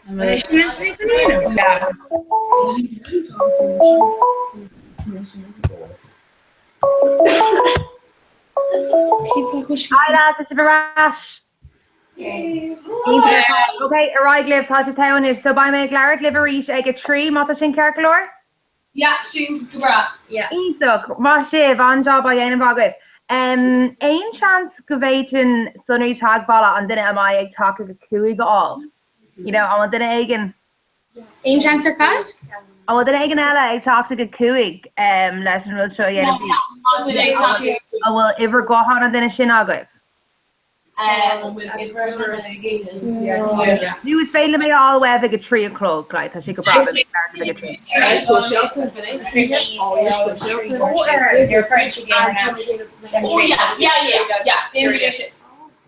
Hi lads, tá sibh ar ais! Ok, ar aghaidh libh, tá sibh togha anois, so beidh mé ag labhairt libh arís ag a 3, má tá sin ceart go leor? Yeah, sin go breá, yeah. Iontach, maith sibh, an-jab á dhéanamh agaibh. Aon seans go bhféadfainn sonraí teagmhála an duine a mbeidh ag teacht ag a 5 a fháil? You know, an bhfuil duine éigin? Aon seans ar cad? An bhfuil duine éigin eile ag teacht ag a 5 leis an rud seo a dhéanamh? Tá duine ag teacht. An bhfuil uimhir gutháin an duine sin agaibh? An bhfuil uimhir Nó is féidir liom é a fháil uaibh ag a 3 a chlog, like, tá sé go breá beidh mé ag labhairt libh ag a 3.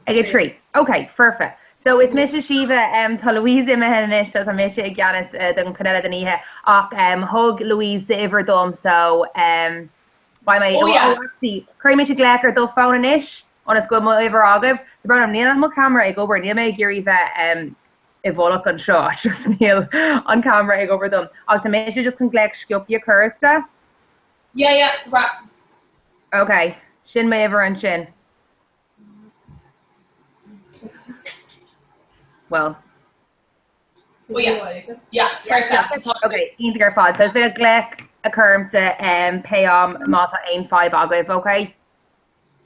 Ag a 3. Ok, foirfe. So is mise Síomha, tá Louise imithe anois so tá mise i gceannas don chuid eile den oíche ach thug Louise d'uimhir dom so beidh mé, oh actually cuirfidh mise glaoch ar do phone anois ionas go bhfuil m'uimhir agaibh. Tá brón orm, níl mo cheamara ag obair, níl mé ag iarraidh bheith i bhfolach anseo, just níl an camera ag obair dom. Ach tá mise just chun glaoch sciobtha a chur ortsa. Yeah, yeah, right. Ok, sin m'uimhir ansin. Well. Oh yeah, yeah, perfect. Ok, iontach ar fad. So is féidir glaoch a chur ormsa pé am má tá aon fadhb agaibh, ok?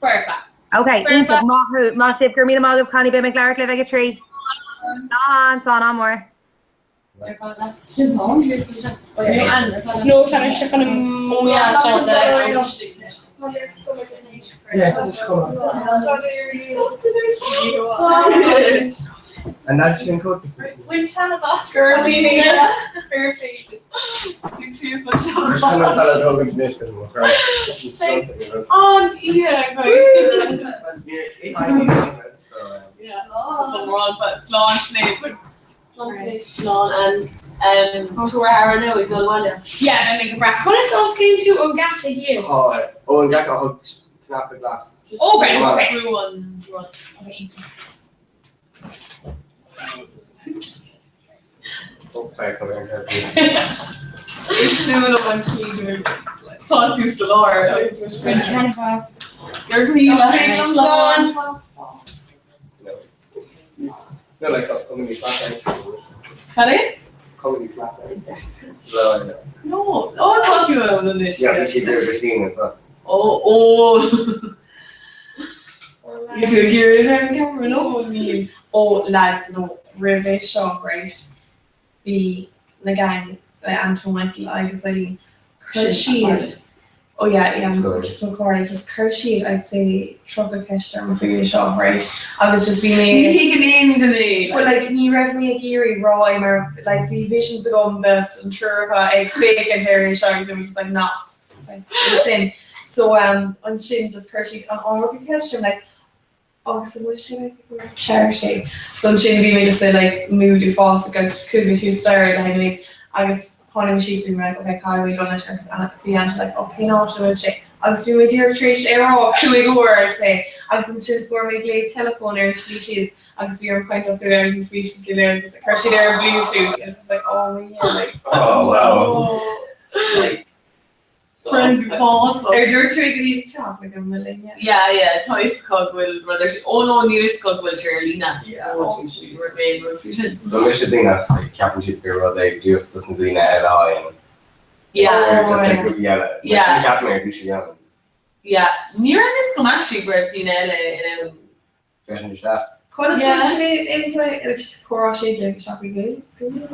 Foirfe. Ok, iontach, maith thú, maith sibh, go raibh míle maith agaibh, cailíní, beidh mé ag labhairt libh ag a 3. Slán, slán mór. No, tá mise chun Oh yeah, tá An fhad sin cóta? Bhain taitneamh as. Girly. Perfect. An Slán Slán and tabhair aire nó ag dul abhaile. Yeah, beidh mé go breá. Conas a osclaíonn tú ón geata thíos? Ó an geata thug cnaipe glas. Ó, great, okay. Brú an rud. Okay. Is lú liom an tslí go Tá tú sa lár agus Bhain taitneamh as. Gur míle Slán. Cad é? No, ó tá tú ann anois. Ó ó. Níl tú ag iarraidh ar an gceamara nó níl? Ó lads no roimhe seo right bhí na gang le Anton Michael agus Eileen chuir siad oh yeah yeah just mo chomhairle just chuir siad I'd say 30 ceist orm faoi seo right agus just bhí mé Ní thuigeann aon duine Well like ní raibh mé ag iarraidh rá é mar like bhí visions agam de an triúr acu ag féachaint ar é seo agus bhí mé just like nah sin. So um, ansin just chuir siad an iomarca ceist orm like agus an bhfuil sé like ag obair charity. So ansin bhí mé just i like mood uafásach agus just chuaigh mé suas staighre le haghaidh mé agus tháinig mé síos bhí mé like okay caithfidh mé dul leis agus bhí Angela like oh cén áit a bhfuil sé agus bhí mé díreach tar éis é a rá cúig uair I'd say agus ansin fuair mé glao teileafóin ar an slí síos agus bhí orm caint as Gaeilge agus bhí siad go léir just chuir siad ar an Bluetooth and just like oh my God like Oh wow. like Friends uafásach. Ar dúirt tú ag an oíche teach like an bhfuil linne? Yeah, yeah, tá fhios acu go bhfuil rud ar Oh no, níl fhios acu go bhfuil sé ar líne. Yeah. Oh jeez, rud mé rud faoi sin. Ba mise daoine ach ceapann siad gur rud é díreach dos na daoine eile á dhéanamh. Yeah. Or just like grúpaí eile. Yeah. Sin ceapann mé ar dtús a dhéanamh. Yeah. Ní raibh fhios agam actually go raibh daoine eile in ann Freisin isteach. Conas an sin é aon just comhrá sé le Seachtain na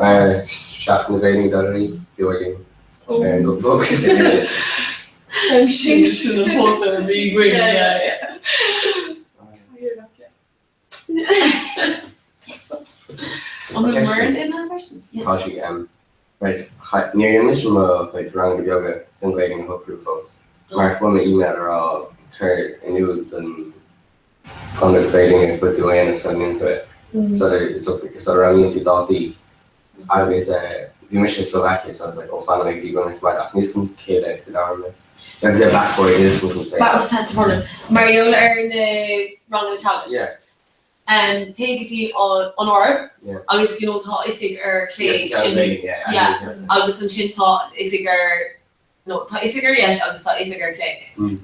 Gaeilge? Seachtain na Gaeilge dot ie beoigín ar an gcúpla Sin sin an póstaer a bhí againn, yeah, yeah. An bhfuil Muireann ina freisin? Tá sí right níor dhein mise mo chuid ranganna beaga don Ghaeilge a shocrú fós mar fuair mé email a rá cuir in iúl don Ionad Gaeilge go bhfuil tú á dhéanamh sula ndéanann tú é, sula roghnaíonn tú dátaí. Agus bhí mise i Slovakia so I was like oh fanfaidh mé go dtí go bhfuil mé sa mbaile ach níl 'fhios agam cé le cé labhair mé. Agus ar Blackboard níl 'fhios agam cén Mar gheall ar na ranganna teagaisc. Yeah. Téigh go dtí an Orb agus you know tá oifig ar chlé sin yeah agus ansin tá oifig ar no tá oifig ar dheis agus tá oifig ar chlé.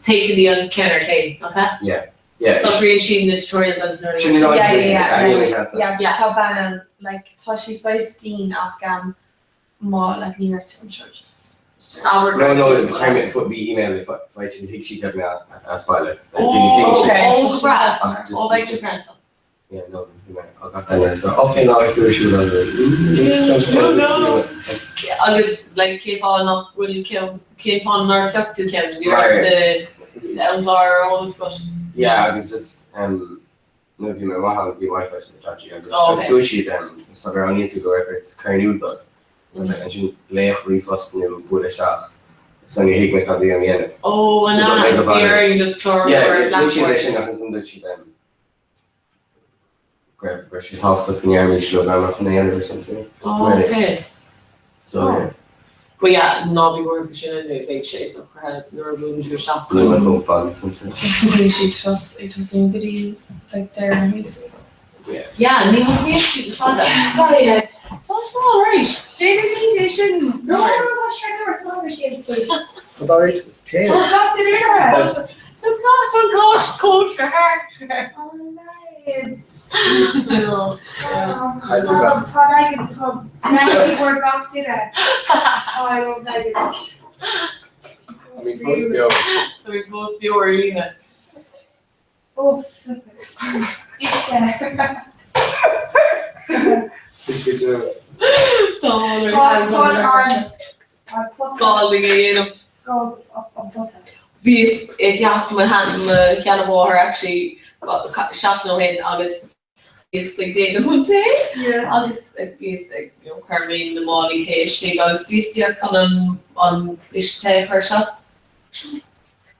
Téigh go dtí an ceann ar chlé, nach ea? Yeah. Yeah. Socraíonn siad na tutorials agus na rudaí. Yeah, yeah, yeah. Yeah, yeah. Tá bean ann like tá sí saghas dian ach um má like ní raibh tú anseo just No, no, chuir mé bhí email le faighte thuig sí go raibh mé as baile. Oh, go breá. Ó beidh tú greanta. Yeah, no, bhí mé ag gach duine so okay ná ag tú ar siúl No, no. Agus like cén fáth nach bhfuil ceann cén fáth nár phioc tú ceann? Ní raibh de an clár ar eolas agat. Yeah, agus just um, nuair a bhí mé amuigh ann bhí wifi sa dodgy agus agus dúirt siad um, sa roghnaíonn tú go raibh ort cur in iúl dóibh. Agus like, ansin glaoch ríomhphost nó buail isteach. So ní thuig mé cad a bhí á dhéanamh. Ó, an So ea? go Bhí orainn just clárú Yeah, ar dúirt siad é Blackboard. sin ach ansin dúirt siad um, go raibh go raibh sé tábhachtach go ndéarfaimis leo gan chun é a dhéanamh or something. Ó, okay. So yeah. But yeah, ná bí buartha faoi sin anyway, beidh sé socraithe nuair a bhuaileann tú isteach. Níl mé chomh fada sin. Bhí sí tos ag tosú go dtí like deireadh na míosa so. Yeah. Yeah, ní thosnaíonn siad go fada. Sorry lads. Tá sé alright. Déanfaidh muid é sin. No, no, no, tá sé go leor, Tá dá réir téad. Oh, gach duine ar. Tá tá an cóis cóis go thart. Oh, lads. Caillte go. Tá leggings agam. Leggings for gach duine. Oh, I love leggings. I mean, fós beo. Tá mé fós beo ar líne. Oh, flip it. Uisce. Tá Tá an Scalding a dhéanamh. Scald an pota. Bhíos i dteach mo sheanmháthar actually seachtain ó shin agus bhíos ag déanamh an tae agus bhíos ag you know chuir mé na málaí tae istigh agus bhíos díreach chun an an uisce te a chur isteach. She was like,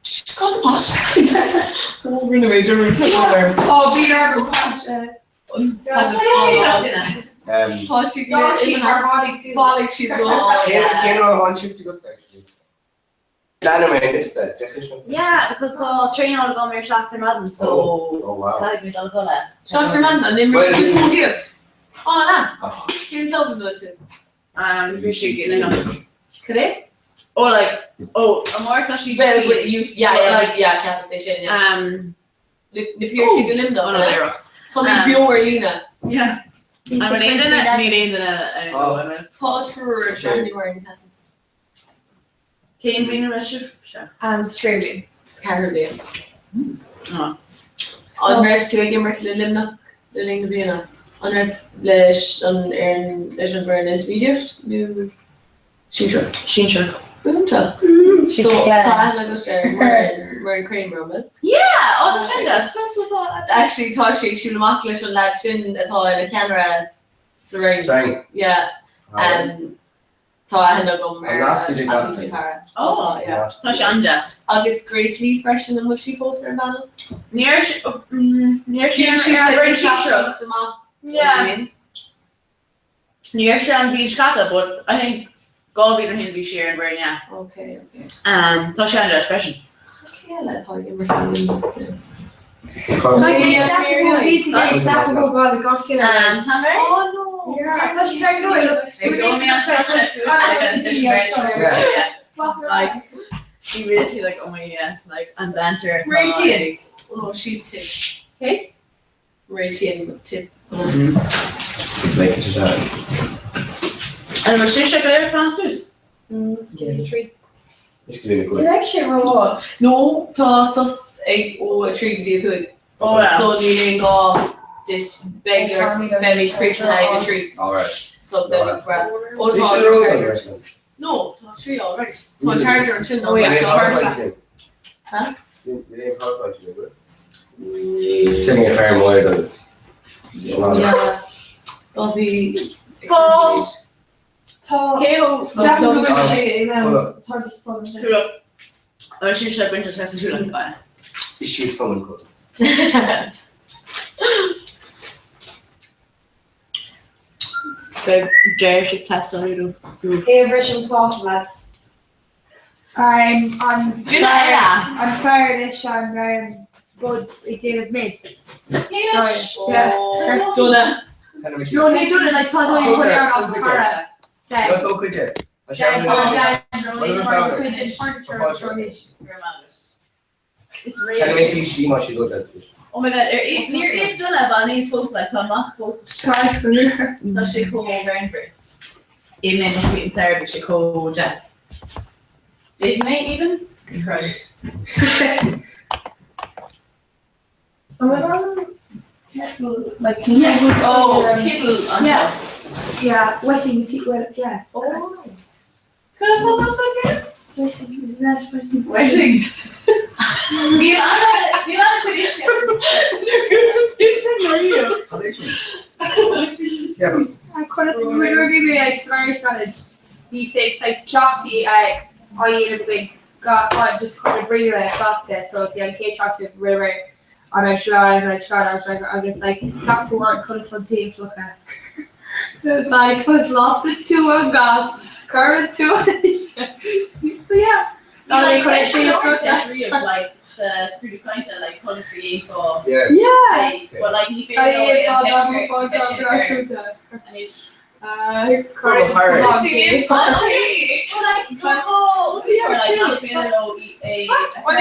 Did you scald the pot? Ó rinne mé dearmad orm. Ó bhí ar an pot. Tá sí Tá sí ar tháinig tú. Bhailigh siad go Cén uair an shift agat actually? Leanfaidh mé an liosta, deoch sin. Yeah, because tá traenáil agam ar 7 ar maidin, so Oh wow. caithfidh mé dul a chodladh. 7 ar maidin, an imreoidh tú iománaíocht? Á, an ea? Cén club an bhfuil tú? Bhí sí ag Cad é? Oh like, oh, amárach tá sí Well, wait, you, yeah, like, yeah, ceapas é sin, yeah. Na Piarsaigh go Luimneach. Oh no, they're us. Tá mé beo ar líne. Yeah. I'm an aon duine, níl aon duine ar an Tá triúr ag breathnú orainn. Cén bhliain a raibh sibh? Sa tríú bliain. Sa ceathrú bliain. Oh. An raibh tú ag imirt le Luimneach le linn na bliana? An raibh leis an fhoireann leis an bhfoireann intermediate nó Sinsear. Sinsear. Iontach. So tá aithne agat ar Muireann Muireann Kramer, an bhfuil? Yeah, oh tá sin deas. Actually tá sí ag siúl amach leis an lad sin atá ina cheannaire sa Roinn. Sorry. Yeah. Tá aithne agam ar An nasc idir gach Alan duine. Cara. Oh, yeah. Tá sé an-deas. Agus Grace Lee freisin an bhfuil sí fós ar an bpanel? Níor níor sí ar an bhfoireann sinsearach. amach. Yeah. Ní raibh sé an bhliain seo caite, but I think 2001 bhí sí ar an bhfoireann, yeah. Okay, okay. Tá sé an-deas freisin. Cé eile atá ag imirt le Like, she really like, oh my yeah, like, an banter. Réitíonn. Oh no, she's tip. Hey? Réitíonn tip. Like it out. An bhfuil sé go léir fan suas? Is go dtí Ní raibh sé ró. No, tá sos ag ó 3 go dtí 5. Oh, yeah. So níl aon gá duit beidh beimid críochnaithe ag a 3. All right. So beimid breá. Ó Bhí tá sé an ró charger. No, tá 3 all right. Tá an charger ansin Oh, yeah. Perfect. Huh? Sitting a fair more does. Yeah. Ó bhí Paul. Tá Cé ó Ceapaim go bhfuil sé in ann Hold up. tá just fáil sin. An sin sé bainte leis an siúl. Is siad someone called. Beidh deir sé teastáil É bhris an plot lads. I'm on Duine eile. An fear leis an Buds ag déanamh mid. Dona. No, ní dona, like tá dóigh ag cur ar an cara. No, tóg cuid de. Oh my god, ar níor ith Donna ba níos fós like tá amach fós Tá sé chomh greannmhar. Ith mé mo sweet and sour bhí sé chomh deas. Did mé even? Christ. An bhfuil an kettle like can you Oh, kettle anseo. Yeah. Yeah. Wetting tea, well, yeah. Oh. Could I tell those again? Wetting, wetting. Wetting. Níl ana níl ana cuid uisce. Conas nuair a bhí mé ag san Irish College bhí sé saghas cleachtaí á dhéanamh againn gach lá just chun na briathra a chleachtadh so bhí an chéad seachtain roimh an aimsir an aimsir an aimsir agus like ceacht amháin conas an tae a fhliuchadh. It was like conas lasann tú an gás cuireann tú an uisce so yeah. Ná Like like chun é chun sin a é riamh like sa scrúdú cainte like conas a dhéanfá Yeah. Yeah. tae but like ní Tá féidir leo é aon fá cheist fá ceist fá a chur anois. Cuireann But like go or like nach féidir leo é a chur ar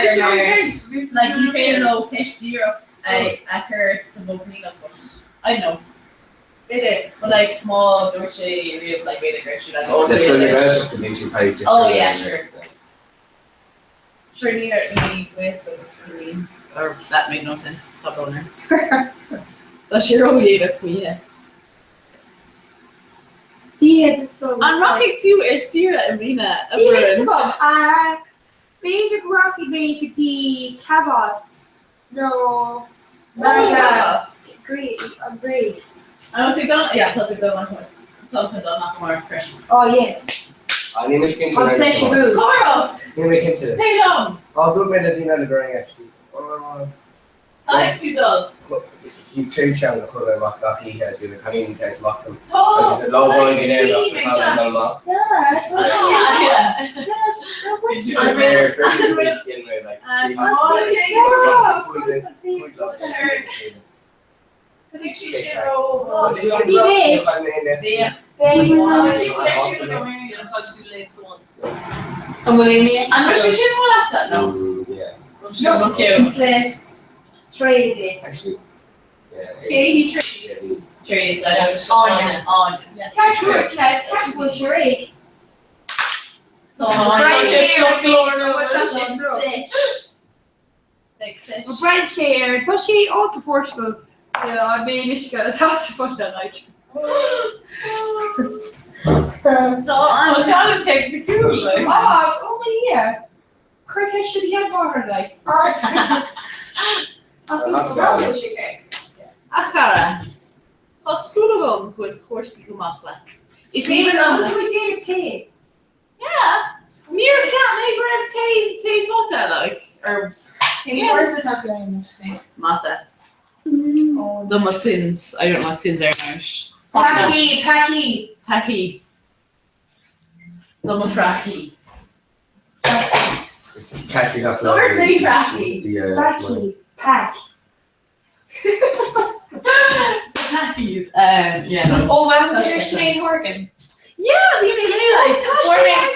like ní féidir leo ceist díreach a a chur sa mhodh coinníollach but I don't know. B'fhéidir but like má dúirt sé riamh like b'fhéidir go raibh sé like oh Is is go féidir leis. Gaeltacht a bhíonn siad saghas Oh difriúil yeah ar sure. Sure ní ar ní gaelscoil faoi or that made no sense tá brón orm. Tá sé ródhéanach san oíche. An rachaidh tú ar saoire i mbliana, a Níl a fhios Mhuireann? agam. B'fhéidir go rachaidh mé go dtí Kavos nó Greece, an Ghréig. An bhfuil tú ag dul? Yeah, tá tú ag dul nach mór. Tá tú ag dul nach mór freisin. Oh yes. Ah, níl mé cinnte. An session booth. Cárthach! Níl mé cinnte. Téigh liom! Á, dúirt mé le daoine eile go raibh actually. Oh, Caithfidh tú dul. Bhí tréimhse ann a chuaigh mé amach gach oíche agus bhí na cailíní ag amach dom. Tá Agus lá amháin go léir suim ag nach teacht. amach. An Ar bhfuil dhein mé like Bhí sé sin ró An bhfuil aon An raibh sé sin ró leat no? Yeah, Le Tracy. actually. Yeah. Cé hí Tracy? Trace, I don't Áine. Áine. Ceart go bhfuil sé réidh. Tá Brian sé Tá sé Like sesh. Brian sé ar tá sé all proportional to an méid uisce atá sa phota like. Tá an Tá sé an-teicniúil like. Ah, oh my yeah. Cuir ceist sin sheanmháthair like. As an bhfuil sé ag. A chara, tá súil agam go bhfuil cúrsaí go maith leat. Is aoibhinn liom Agus bhfuil déanamh tae. Yeah. Níor cheap mé go raibh tae sa tae phota like or Cén cúrsa atá tú ann anois? Mata. Do mo sins. I don't know what sins are in Irish. Peacaí, peacaí. Peacaí. Do mo pheacaí. Is Caitliceach Dúirt mé peacaí. Peacaí, pack. Peacaís. Um, yeah, no. Oh, well, Tá you're sé. Sinead Horgan. Yeah, bhí mé gay like. Tá fuair mé-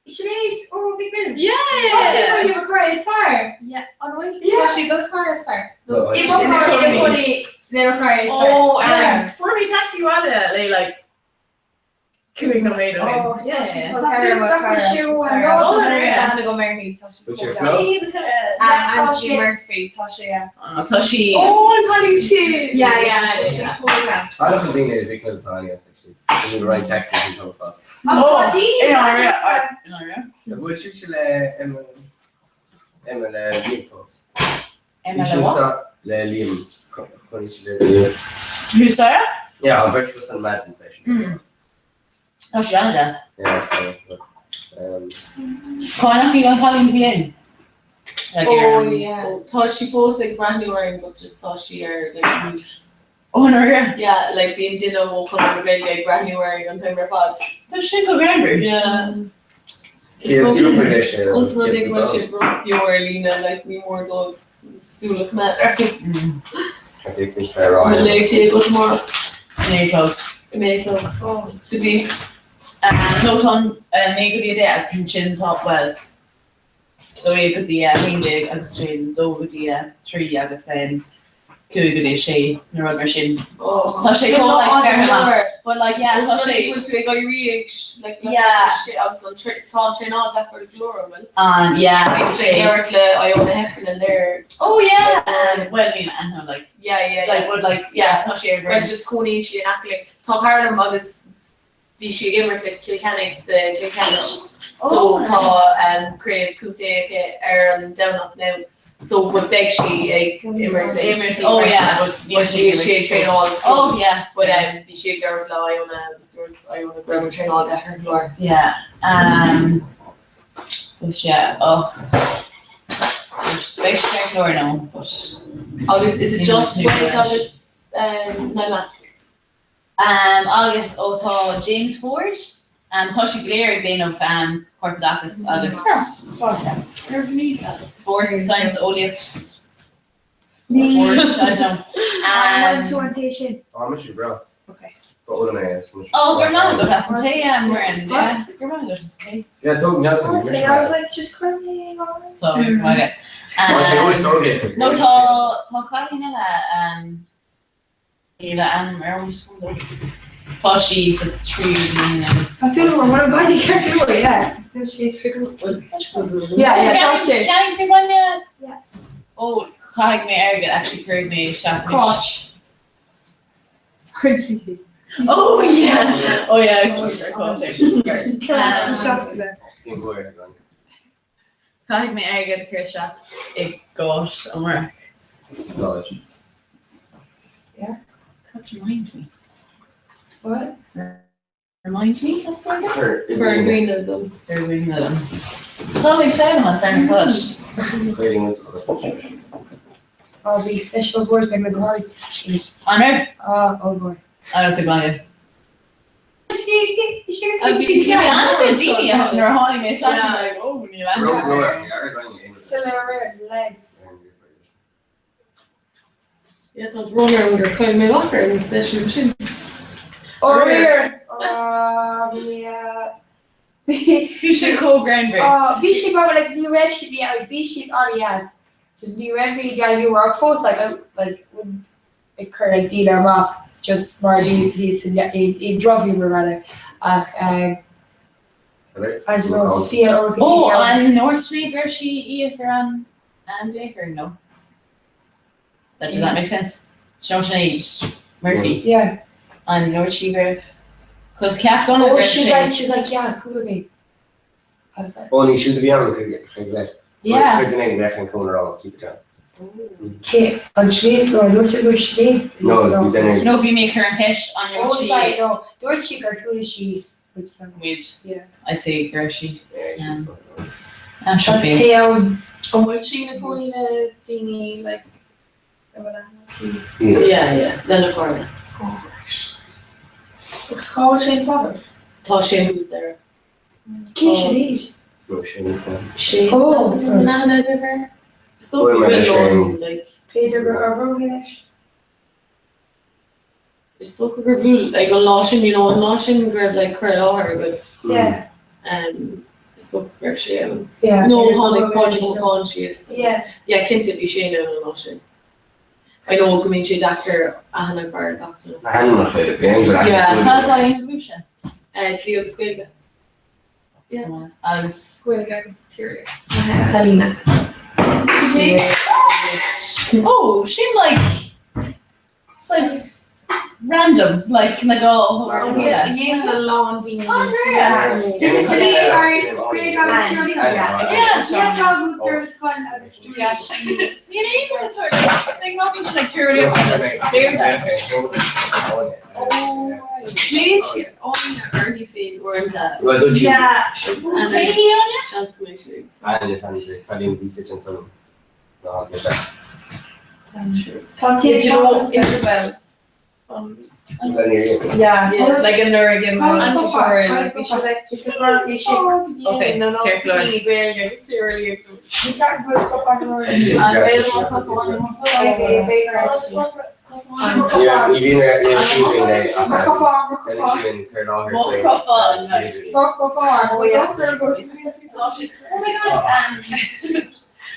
sé Sinéad ó Big Bills. Yeah. Tá sé chuig an car is fearr. Yeah, an bhfuil Yeah. tá sí go car is fearr. No, I mo car i gcónaí le car is fearr. Oh, um, Fuair mé taxi abhaile le like cúig nóiméad ó shin. Oh, Yeah. tá sí yeah. chomh Tá cara, sí- mo tá cara. sí ó Sorry. an Oh, Tá yeah. sí go Murphy, tá sí Bhfuil sé chomh fliuch? deas. Tá Anthony sé- Murphy, tá sé, yeah. Oh, tá sí. Oh, an cailín sin! Yeah, yeah, tá sí chomh deas. I love the daoine because Áine actually. Bhí the right taxi in Belfast. Oh, Tá daoine in Ireland. In Ireland. Bhfuil sibhse le Emma Emma le Liam fós. Emma Bhí le what? sin le Liam chun si le Liam. Who's Sarah? Yeah, an bheirt was an Madden session. Mm. Tá sí an-deas. Yeah, sure. Um, Cáineach í an cailín bhí in. Like, Oh um, yeah. Tá sí fós ag breathnú orainn but just tá sí ar like mute. Oh, no, yeah. Yeah, like bíonn duine ó Chonradh na Gaeilge ag breathnú orainn an t-am ar fad. Tá sin go greannmhar. Yeah. Céad grúpa de sé. Os rud é go bhfuil sé beo ar líne like ní mór dóibh súil a choimeád orthu. An bhfuil léamh tae agat amárach? 9 a chlog. 9 a chlog. Go dtí? No tá 9 go dtí 10 agus ansin tá, bhuel, 12 go dtí 11 agus ansin 2 go dtí 3 agus then 5 go dtí 6 nó rud mar sin. Tá sé chomh like scartha amach. But like yeah tá sé. Bhfuil tú ag éirí ag like Yeah. agus an tá an traenáil deacair go leor an bhfuil? An yeah. Bhí ag labhairt le Iona Heffernan there. Oh yeah. Well níl aithne like Yeah yeah like but like yeah tá sé ar Well just cónaíonn sí in aice linn. Tá cara liom agus bhí sí ag imirt le Cill Chainnigh sa Cluiche Ceannais so tá craobh contae aici ar an Domhnach now so but beidh sí ag imirt le UCC Oh yeah but but bhí sí ag traenáil Oh yeah but bhí sí ag labhairt le Iona agus dúirt Iona go raibh an traenáil deacair go leor. Yeah um but yeah oh but beidh sí ceart go leor now but Agus is it just Wes agus Niall Mac? Agus ó tá James Ford, tá siad go léir ag déanamh corpoideachas agus sport science eolaíocht spóirt, I don't know. Tá mise breá. Ba ola mé é. Oh, go raibh maith agat as an tae, Muireann. Yeah, go raibh maith agat as an tae. Yeah, tóg Nelson. Honestly, I was like, just cur mé on. Tá mé maith. Tá sé uait tóg é. No, tá tá cailín eile Níl a ainm ar an scoil. Tá sí sa tríú bliain anois. Tá súil agam go bhfuil an baile ceart go leor, yeah. Níl sé figure Yeah, yeah, tá sé. Ceannaigh tú bainne? Yeah. Ó, caithfidh mé airgead, actually cuirfidh mé isteach anois. Cáit. Oh yeah! Oh yeah, actually, cáit. Class seachtaine. Caithfidh mé airgead a chur isteach i gcáis amárach. Cáit. Yeah. Cáit remind me. What? Remind me, that's Gaeilge? Cuir i Cuir i gcuimhne. gcuimhne dom. Cuir i gcuimhne dom. Tá mé ag foghlaim an teanga Cáit. Cuir i gcuimhne. Ó bhí seisear mhór ag mo gháirt siad. An raibh? Á, ollmhór. An raibh tú bainne? Nuair a tháinig mé isteach like oh níl aithne agam. Soiléir legs. Yeah, tá brón orm gur chaill mé amach ar an seisiún sin. Aréir! Bhí Bhí sé chomh greannmhar. Bhí sé go like ní raibh siad bhí like bhí siad an-deas. Just ní raibh mé ag iarraidh fós like like ag cur like daoine amach just mar bhí bhíos in i drochghiúmar rather ach um, I don't know just bhí an iomarca Ó daoine ann. an ndúirt sí go raibh sí íoc ar an an déchur no? That does that make sense? Seo Sinéad Murphy. Yeah. An ndúirt sí go raibh cos cheap Donna Oh go raibh she was sé like she was like yeah chuala mé. I was like Ó ní siúd a bhí ann chuig leith. Yeah. Chuir duine éigin leis an fón ar fháil, keep it down. Cé an Sinéad no dúirt sí gur Sinéad No, bhí duine No bhí mé ag cur an cheist an Oh ndúirt sí sorry no dúirt sí gur chuala sí muid Yeah. I'd say go raibh sí Yeah, I'm sure bhí. Cé ann An bhfuil sí ina cónaí le daoine like a bhfuil aithne aici? Yeah, yeah, lena cairde. Oh right. Agus cá bhfuil sé in Plámh? Tá sé thuas there. Cé Sinéad? No, sin fáth. Sé Oh, na river. Is dócha Bhuel, go mar bhfuil sin. ann, like, B'fhéidir gur ar mé leis. Is dócha gur bhuail like an lá sin, you know, an lá sin go raibh like cur i láthair agat, Yeah. is dócha go raibh sé ann. Yeah. No, tháinig Pádraig Ó Cáin síos. Yeah. Yeah, cinnte bhí sé ann an lá sin. I know go mbíonn sé deacair aithne a chur ar gach duine. Na hainmneacha, bhí aon go Yeah. Cad é an grúpa? Dlí agus Gaeilge. Yeah. Agus Gaeilge agus Tíreolaíocht. Helena. Oh, sin like saghas random like na go yeah. Dhéanann a lán daoine. Oh, yeah. Dlí ar Gaeilge agus Tíreolaíocht. Yeah, Yeah, tá múinteoir ar scoil agus yeah, sí. Níl aon múinteoir like má bhíonn like tíreolaíocht agus spéir. Oh, Léigh sí Áine uirthi féin uaireanta. Well, dúirt sí. Yeah. Féiní Áine? Seans go mbeidh sé. Áine is Andrew, cailín bhí siad ansan. Ná, tá sé. Tá Did you know Isabel? Yeah, like anuraidh in an tutorial, like bhí sé like is a bhí sé Okay, na ceart go leor. daoine Gaeilge agus tutorial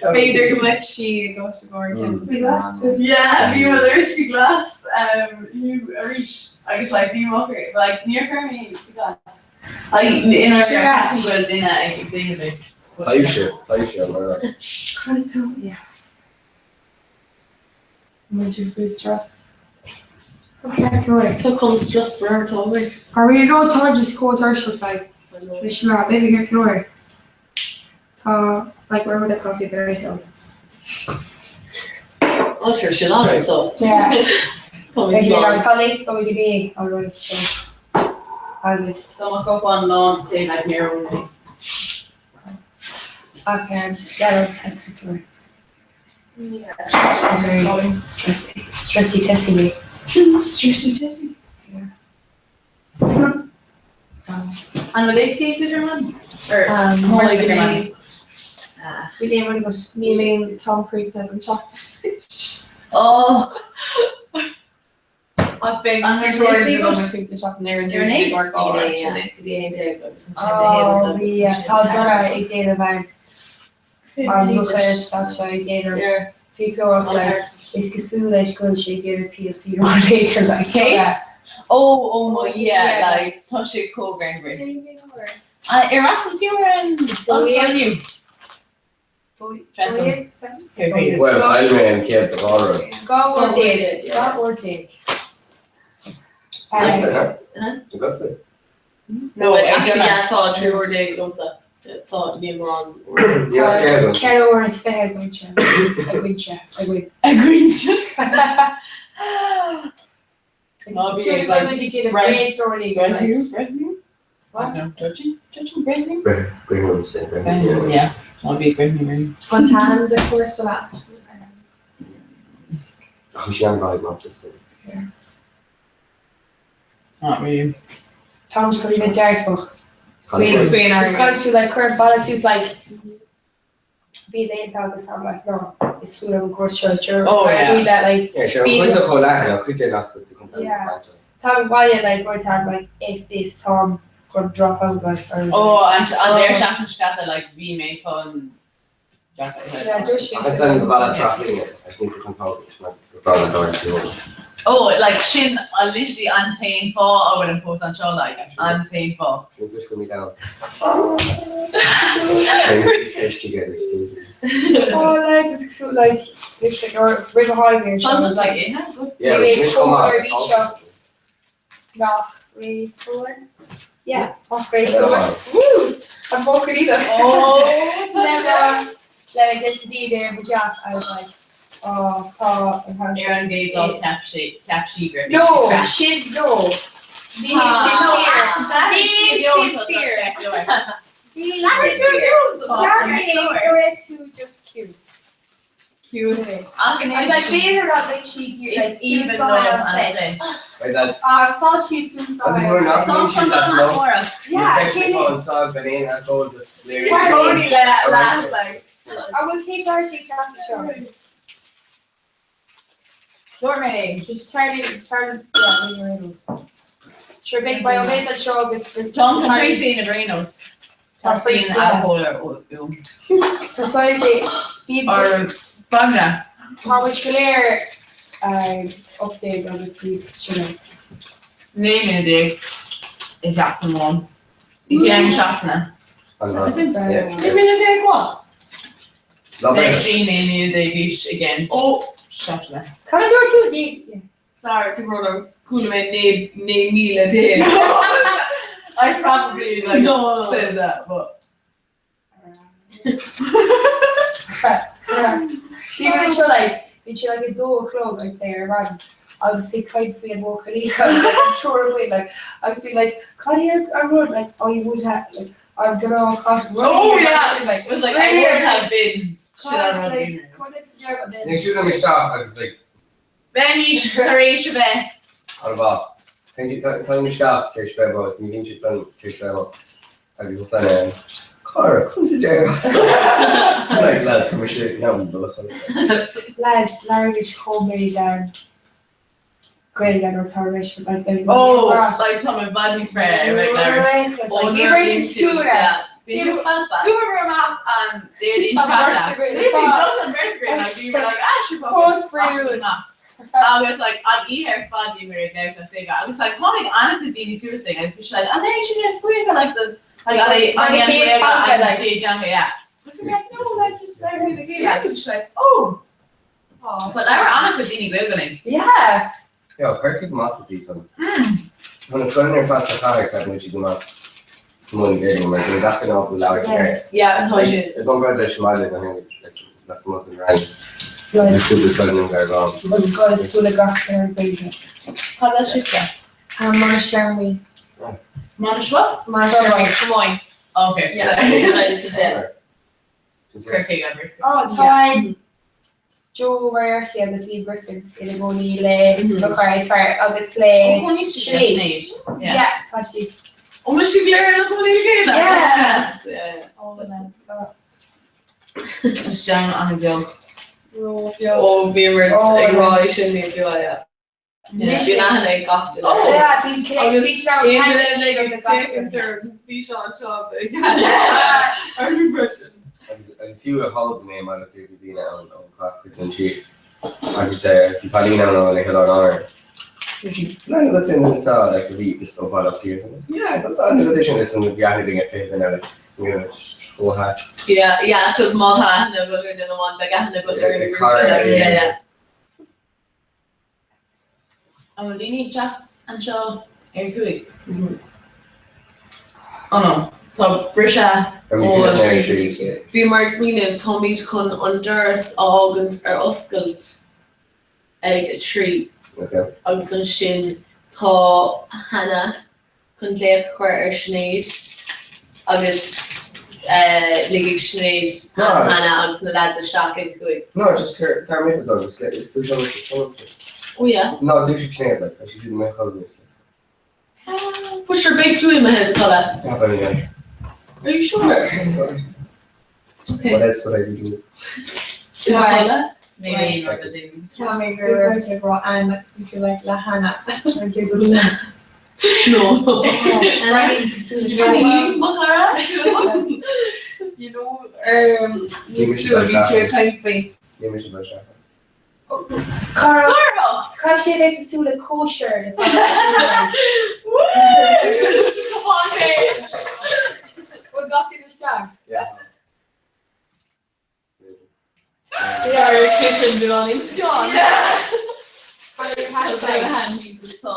B'fhéidir go mbeidh sí ag áit i gcomhair cinn. Yeah, bhí mo uisce glas inniu arís agus like bhí mo like níor chuir mé uisce glas. Like in ar go bhfuil duine ag déanamh é. Taibhse, taibhse, mar Bhfuil tú faoi strus? Okay, right. Tá chun strus for tá mé. Are we go tá just chomh tuirseach like leis an lá baby ceart go leor. Tá like where would I cross the right out? Oh sure sin alright so. Yeah. Tá mé Like slán. tá late go go dtí alright so agus Tá mo chupán lán tae like níor ól mé. ach yeah no, Stressy, stressy Tessie me. Stressy Jessie. An bhfuil léachtaí ag idir man? Or Mar ag idir man? Bhí léim rud agat. Níl aon Tom Creek an seachtain. Oh, Ach beidh An bhfuil tutorials léachtaí agam agat? an cúpla seachtain ar an Ar an dúinn é? ag ár Yeah, go dtí 11 agus an Oh, bhí tá Donna ag déanamh ann. An bhfuil stop seo ag déanamh fiaclóireacht like is cosúil leis go bhfuil sé ag déanamh PLC rud éigin like Cé? yeah. Oh, oh my, yeah, like, tá sé chomh greannmhar. Ar fhreastail tú ar an ollscoil inniu? Freastal. Well, chaill mé an chéad dá rud. 12 uair. 12 uair. Agatsa? No, actually yeah, tá 13 uair agamsa. Tá níl mórán uair. Ní raibh deich agam. 4 uair is 20 againse. Againse. Againn. Againse. Ná bí ag, like, Muid ag déanamh breith- brainstorming like. Breithniú, breithniú? What? No, judging? Judging, breithniú? Breithniú, sin, breithniú. Yeah, ná bí ag breithniú mé. An t-ainm de chúrsa leat. Chuir sí an-mhaith ag Manchester. Not really. Tá go bhí dearfach. Sweet. Faoin Just airgead. cause you like current balance is like bí léanta agus I'm like no is fuath an cúrsa seo sure. Oh, yeah. We that like Yeah, sure. Chuir sa chomh leathan, ach chuid de nach tú chun Yeah. tá an bhaile like where time like if this Tom could drop out like or Oh, an an deireadh seachtaine seo caite, like, bhí mé chun drop out. yeah dúirt Ach an san go bhfuil traflíne, as ní tú chun fáil go bhfuil an dóir Oh, like, sin literally an t-aon fáth a bhfuil an fós anseo, like, an t-aon fáth. Ní tú go mí down. We stay together, excuse me. Oh nice it's so like literally or roimh a tháinig mé Tá anseo, just like like, yeah, good. Yeah, Maybe which come four out. each of- nach réiteoir yeah nach réiteoir Woo! I'm vocal either. Oh, Never let it get to be there but yeah I was like oh tá an Ar an gcéad lá ceap sé ceap sí gur No, sin no. Bhí sin fear. Bhí sin fear. Bhí sin fear. Go raibh tú just cute. Cute. I was like, b'fhéidir rud like sí like Is even though suicide. an sé. Right, that's Ah, tá sí suicide. Agus nuair nach mbíonn siad as lom, Yeah, ní cé fáin sá gan aon alcohol just léiriú. like. I will keep our teach after show. Dúirt mé é. Just turn it, turn, yeah, leave your notes. Sure, big by all means, I'd show this. Tom tá crazy na Branos. Tá Tá sin crazy, yeah. alcohol ar ó. Society, bhí Or banna. Tá muid go léir update agus níos sine. 19 mí i gceacht amháin. I gceann seachtaine. Yeah. Naoi míle déag what? Lá Beidh breithe. sí 19 mí aois again. Oh, Seachtaine. Cad a dúirt tú? Ní- sorry to run out. Chuala mé 19,000 déag. I probably like No. said that, but See bhí seo like bhí sé like 2 a chlog I'd say ar maidin agus ag caint faoi an mbuachaillí agus like, triúr againn like agus bhí like cad é an rud like I would have like I'm gonna cut Oh, yeah. like it was like I would have been shit cad on like rugby. cad is dear Ní siúd am isteach agus like Bheimís tar éis a bheith an bhá. Táim isteach tar éis breith báis, ní bhíonn siad san tar éis breith báis. Agus ansan Cara, conas a d'éirigh as? Like, lads, tá mise in am dul a chodladh. Lads, labhraímid chomh méid Gaeilge nuair atá tar éis like like Oh, like tá mé i bhfad níos fearr ag labhairt. Like bhí mé sa school Bhí tú Chuamar amach an Déardaoin seo caite. Literally just an bheirt againn, like we were like, ah, sure, fuck it. Agus like an oíche ar fad bhí mé ag labhairt as Gaeilge agus like tháinig an-chuid daoine suas linn agus bhí siad like, an é sin é buíoch like the like an é an é an Gaeilge an chéad teanga, yeah. Agus bhí mé like, no, like just like the Gaeilge. Agus bhí siad like, oh. But labhair an-chuid daoine Gaeilge linn. Yeah. Yeah, Corcaigh massively san. Tá na scoileanna ar fad sa chathair ceapann siad go maith múineadh Gaeilge mar bíonn gach duine ábalta labhairt air. Yeah, tá sin. I gcomparáid leis an mbaile go háirithe lasmuigh den rang. Agus cúpla scoil in Indreabhán. Bhuel scoil is dúil ag gach duine ar Gaeilge. Cad as sibhse? Mainistir Mhaí. Mainistir what? Mainistir Mhaí. Come on. Okay. Yeah. Corcaigh an rith. Oh, tá Joe Moriarty agus Lee Griffin ina gcónaí le mo chara is fearr agus le Sinéad. Yeah, tá siad. An bhfuil siad go léir ina gcónaí le chéile? Yeah. Yes. Oh, no. Is dean an-bheag. Ró-bheag. Ó bhíomar Oh, ag rá yeah. sin níos luaithe. Bhí aithne ag gach duine. Oh! Yeah, bhí Agus bhí ceann aon duine ag ag gach féachaint duine. ar an bhfíseán seo beidh orthu freisin. Agus agus fiú i halls in aon bhaile bhí daoine ann ó gach cuid den tír. Agus bhí cailín ann ó na hOileáin Árann. Bhí sí lean agat sin sa like bhí is ó Bhaile Átha Cliath. Yeah, go sa agat sin is an bhí aithne againn ar 20 duine eile. You know, it's chomh hait. Yeah, yeah, cos má tá aithne agat ar duine amháin beidh aithne agat ar an Cara, grúpa eile. yeah. Yeah, yeah. An bhfuil daoine ag teacht anseo ar 5? Oh no, tá briseadh ó Bhíomar ag smaoineamh, táimid chun an doras a fhágaint ar oscailt ag 3 agus ansin tá Hannah chun glaoch a chur ar Sinéad agus ligfidh Sinéad Hannah agus na lads isteach ag 5. No, just cur tar mé dó, just get is dúiseach is Oh yeah. No, dúiseach Sinéad like, tá sí siúd mé chodladh anois. But sure beidh tú imithe codladh. Yeah, but yeah. Are you sure? Okay. What else would I be doing? Is it codladh? Maybe not the day. Cheap mé go raibh tú ag rá Ann agus bhí tú like le Hannah. No, no. Brian cosúil le Mo chara? You know, um, níos luaithe bhí tú ag caint faoi. Ní mise dul isteach. Cara, caithfidh sé bheith cosúil le cóisir le Come on, babe. Bhfuil gach duine isteach? Yeah. D'éirigh sé sin beagáinín fiáin. Hashtag Jesus tá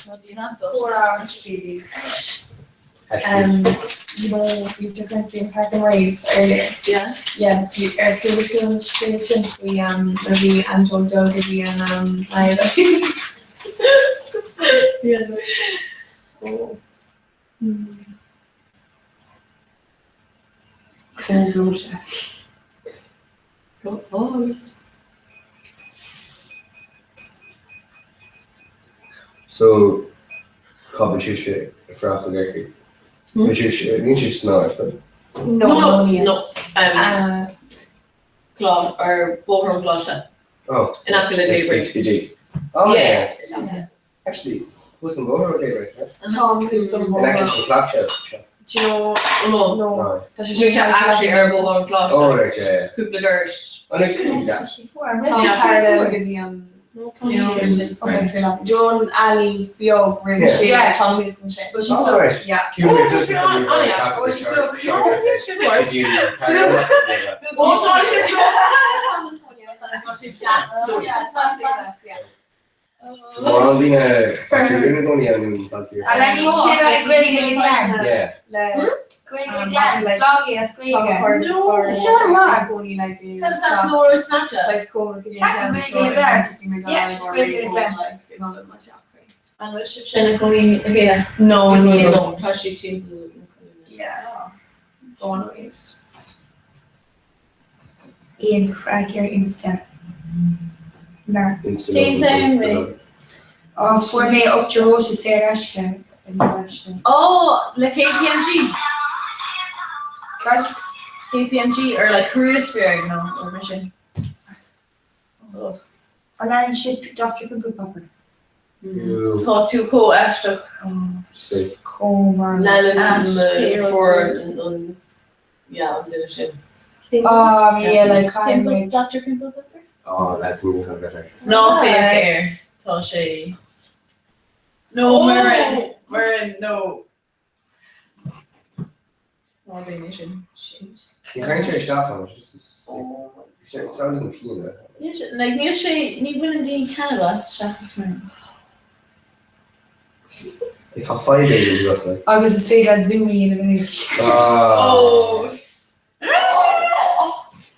rudaí nach dó. Comhrá an scríobhaí. Um, you know, bhí tú ag caint faoin Park and Ride earlier. Yeah. Yeah, ar chuala tú an scéal sin faoi um, nuair a bhí Anton Doug a bhí an um, Yeah. Oh. Hmm. Chomh gleoite. Go on. So, cá bhfuil sibhse ag fuireach i gCorcaigh? Níl sibhse, níl sibhse san áit, though? No, no, níl. No. Um, Clá ar Bóthar an Choláiste. Oh. In aice le Daybreak. HPG. Oh, Yeah. yeah. Actually, thuas an bóthar ó Daybreak, right? Tom thuas an In aice bóthar. leis an clock shop. Do you know? No. No. No. Tá sé Níl sé actually ar Bhóthar an Choláiste. Oh, right, yeah, yeah. Cúpla doras. Oh, no, excuse me, yeah. Tá Yeah. parallel go dtí an Okay, fair enough. Do you know an alley beag roimh Yeah. sin Yes. Tom thuas ansin. Bhfuil sí Oh, fliuch? right. Yeah. Cú mé Oh, suas an oh, yeah. Oh, she fliuch. Oh, tá sé Tá sé deas. Yeah, tá sé deas, yeah. Mórán daoine duine gcónaí ann nó A le ní sin le Gaeilge le Gleann. Yeah. Le Gaeilge le Gleann, is blag é as Gaeilge. No. Sure, maith. Cónaí le go Cad is that Nóra Snapchat? Saghas cómar go dtí Ceapaim an Gaeilge so le Gleann. just bhí mé Yeah, just Gaeilge le Gleann. An bhfuil sibh sin ag cónaí le chéile? No, níl. No, tá sé timpeall na cónaí. Yeah. Go on ways. Aon craic ar Insta. Ná. Insta. Cén t-am é? Á, fuair mé 8 róise saor in aisce in aisce. Ó, le KPMG. Cad? KPMG or like Careersphere nó rud mar sin. An leanann sibh Dr Pimple Popper? Tá tú chomh aisteach. Chomh mar. Leanann fuair an yeah an duine sin. Ah, yeah, like caithfidh mé. Dr Pimple Popper? Á, le tú chun bheith air. Ná féach air. Tá sé. No, Muireann, Muireann, no. Ná déan é sin. Ní chuireann sé isteach orm, it's just samhlaigh na pian. Like níl sé, ní bhaineann daoine taitneamh as seachas Muireann. Tá fadhb éigin agat like. Agus is féidir leat zoom a dhéanamh anois. Oh.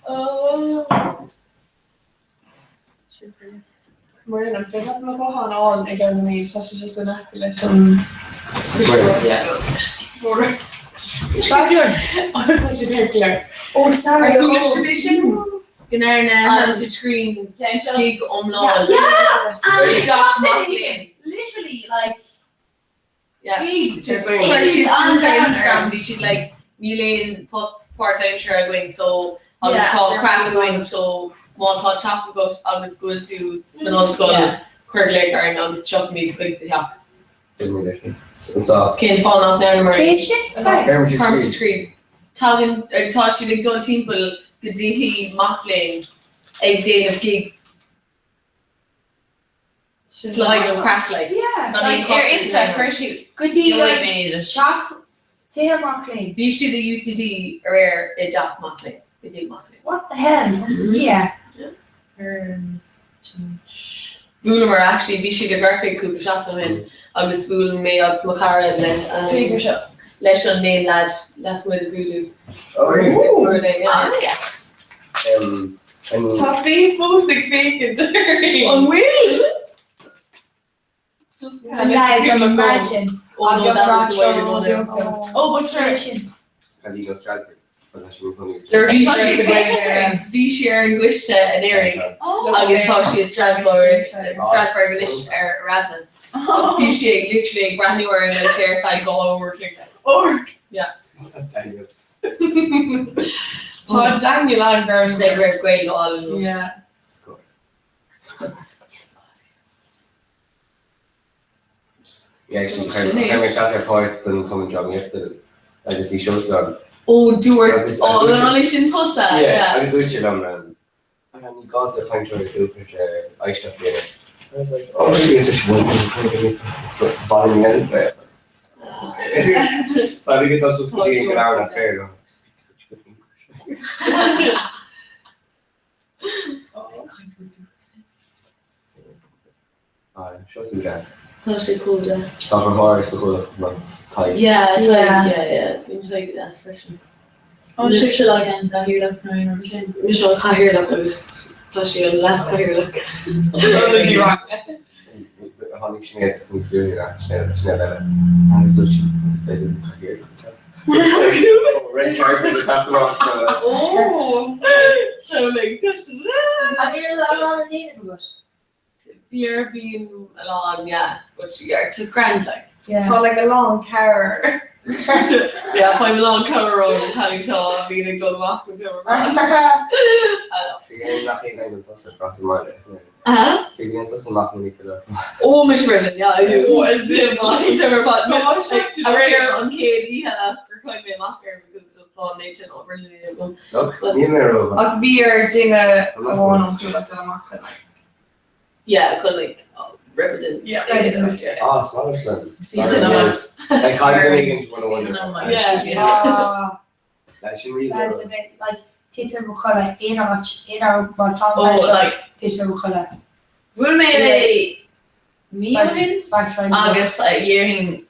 Oh. Muireann, an féidir leat mo ghuthán a fháil ag an nóiméad? Tá sé just in aice leis an Border. Agus tá sé ar clár. Ó, sorry. Ar chuala sibh é sin? Go ndearna Hermitage Green gig iomlán. Yeah! I dteach mac léinn. Literally, like, Yeah. bhí Just Bhí chuir siad an suas ar domhan Instagram, orm. bhí siad like níl aon post páirtaimseartha againn so agus Yeah. tá craic againn so má tá teach agat agus go bhfuil tú san ollscoil Yeah. cuir glaoch orainn agus tiocfaimid chuig do theach. Déanfaidh leis sin. Anseo. Cén fáth nach ndearnamar é? Cén sin? Sorry. Hermitage Green. Hermitage Green. Tagann, er, tá siad ag dul timpeall go dtithe mac léinn ag déanamh gigs. Just le haghaidh an craic like. Yeah. Gan aon Like, ar costas Insta, ar chuir siad Go dtí Gheobhaidh like mé it. teach tithe mac léinn. Bhí siad i UCD aréir i dteach mac léinn, i dtigh mac léinn. What the hell? Yeah. Bhuaileamar actually, bhí siad i gCorcaigh cúpla seachtain ó shin agus bhuail mé agus mo chara le Féach ar seo. leis an main lad lasmuigh de Voodoo. Oh, really? Pictiúr linn, yeah. Ah, yes. Tá Faye fós ag féachaint uirthi. An bhfuil? Just kind of Guys, feel alone. imagine. Oh no, that was the way to go there. Oh, but sure. Sin. Cailín ó Strasbourg. But tá sí ina There bhí Tá sí sí féachaint bhí sí ar an gcoiste in Éirinn Oh. agus tá sí i Strasbourg Strasbourg anois ar Erasmus. Agus bhí sí ag literally ag breathnú ar an agus ar feadh dhá uair chloig. Orc. Daniel. Tá Daniel an Sé go raibh Gaeilge álainn. Yeah. Score. Yeah, actually, chuir mé isteach ar pháirt don Cumann Drámaíochta agus bhí Seosamh ann. Ó dúirt Agus- ó agus- an é sin tusa? Yeah, agus dúirt sé liom, um, ní gá do chainteoir dúchais ar éisteacht lena. I was like, oh, really? Is it one thing? So, bhain mé an So I think it does speak in an affair. Speak such good English. Ah, Seosamh deas. Tá sé chomh deas. Tá deartháir sa chomhlacht mar Tadhg. Yeah, Yeah. Tadhg, yeah, yeah. Bíonn Tadhg deas freisin. Ó, sé se le an cathaoirleach nó aon rud sin. Mise an cathaoirleach agus tá sé an leas-chathaoirleach. Tháinig Sinéad níos luaithe ná Sinéad Sinéad eile. Agus dúirt sí, "Agus beidh an cathaoirleach ag teacht." Red carpet ag teacht amach, so, Oh. So like, An bhfuil a lán á ndéanamh agat? Bhí bíonn a lán, yeah, but yeah, just grand like. Yeah. Tá like a lán cabhair. Yeah, faighim a lán cabhair ó na cailíní seo a bhíonn ag dul amach an t-am ar fad. Sigéan nach é an tusa fras amach. Huh? Sigéan tusa amach minic go leor. Oh, Miss Bridget, yeah, I do. Oh, as in, like, t-am ar fad. Tá sé Aréir an chéad oíche gur chaith mé amach air because just tá an méid sin obair le déanamh agam. Look, níl mé ró. Ach bhí ar duine amháin as dúil dul amach le like. Yeah, chun like represent. Yeah. Yeah. Ah, smaller son. See the number. Like caithfidh go éigin to See the number. Yeah. Ah, Leis sin rí that is a bit like titim mo chodladh aon áit aon am má tá Oh, like, titim mo chodladh. bhuail mé le mí ó shin Fact find. agus dhéarfainn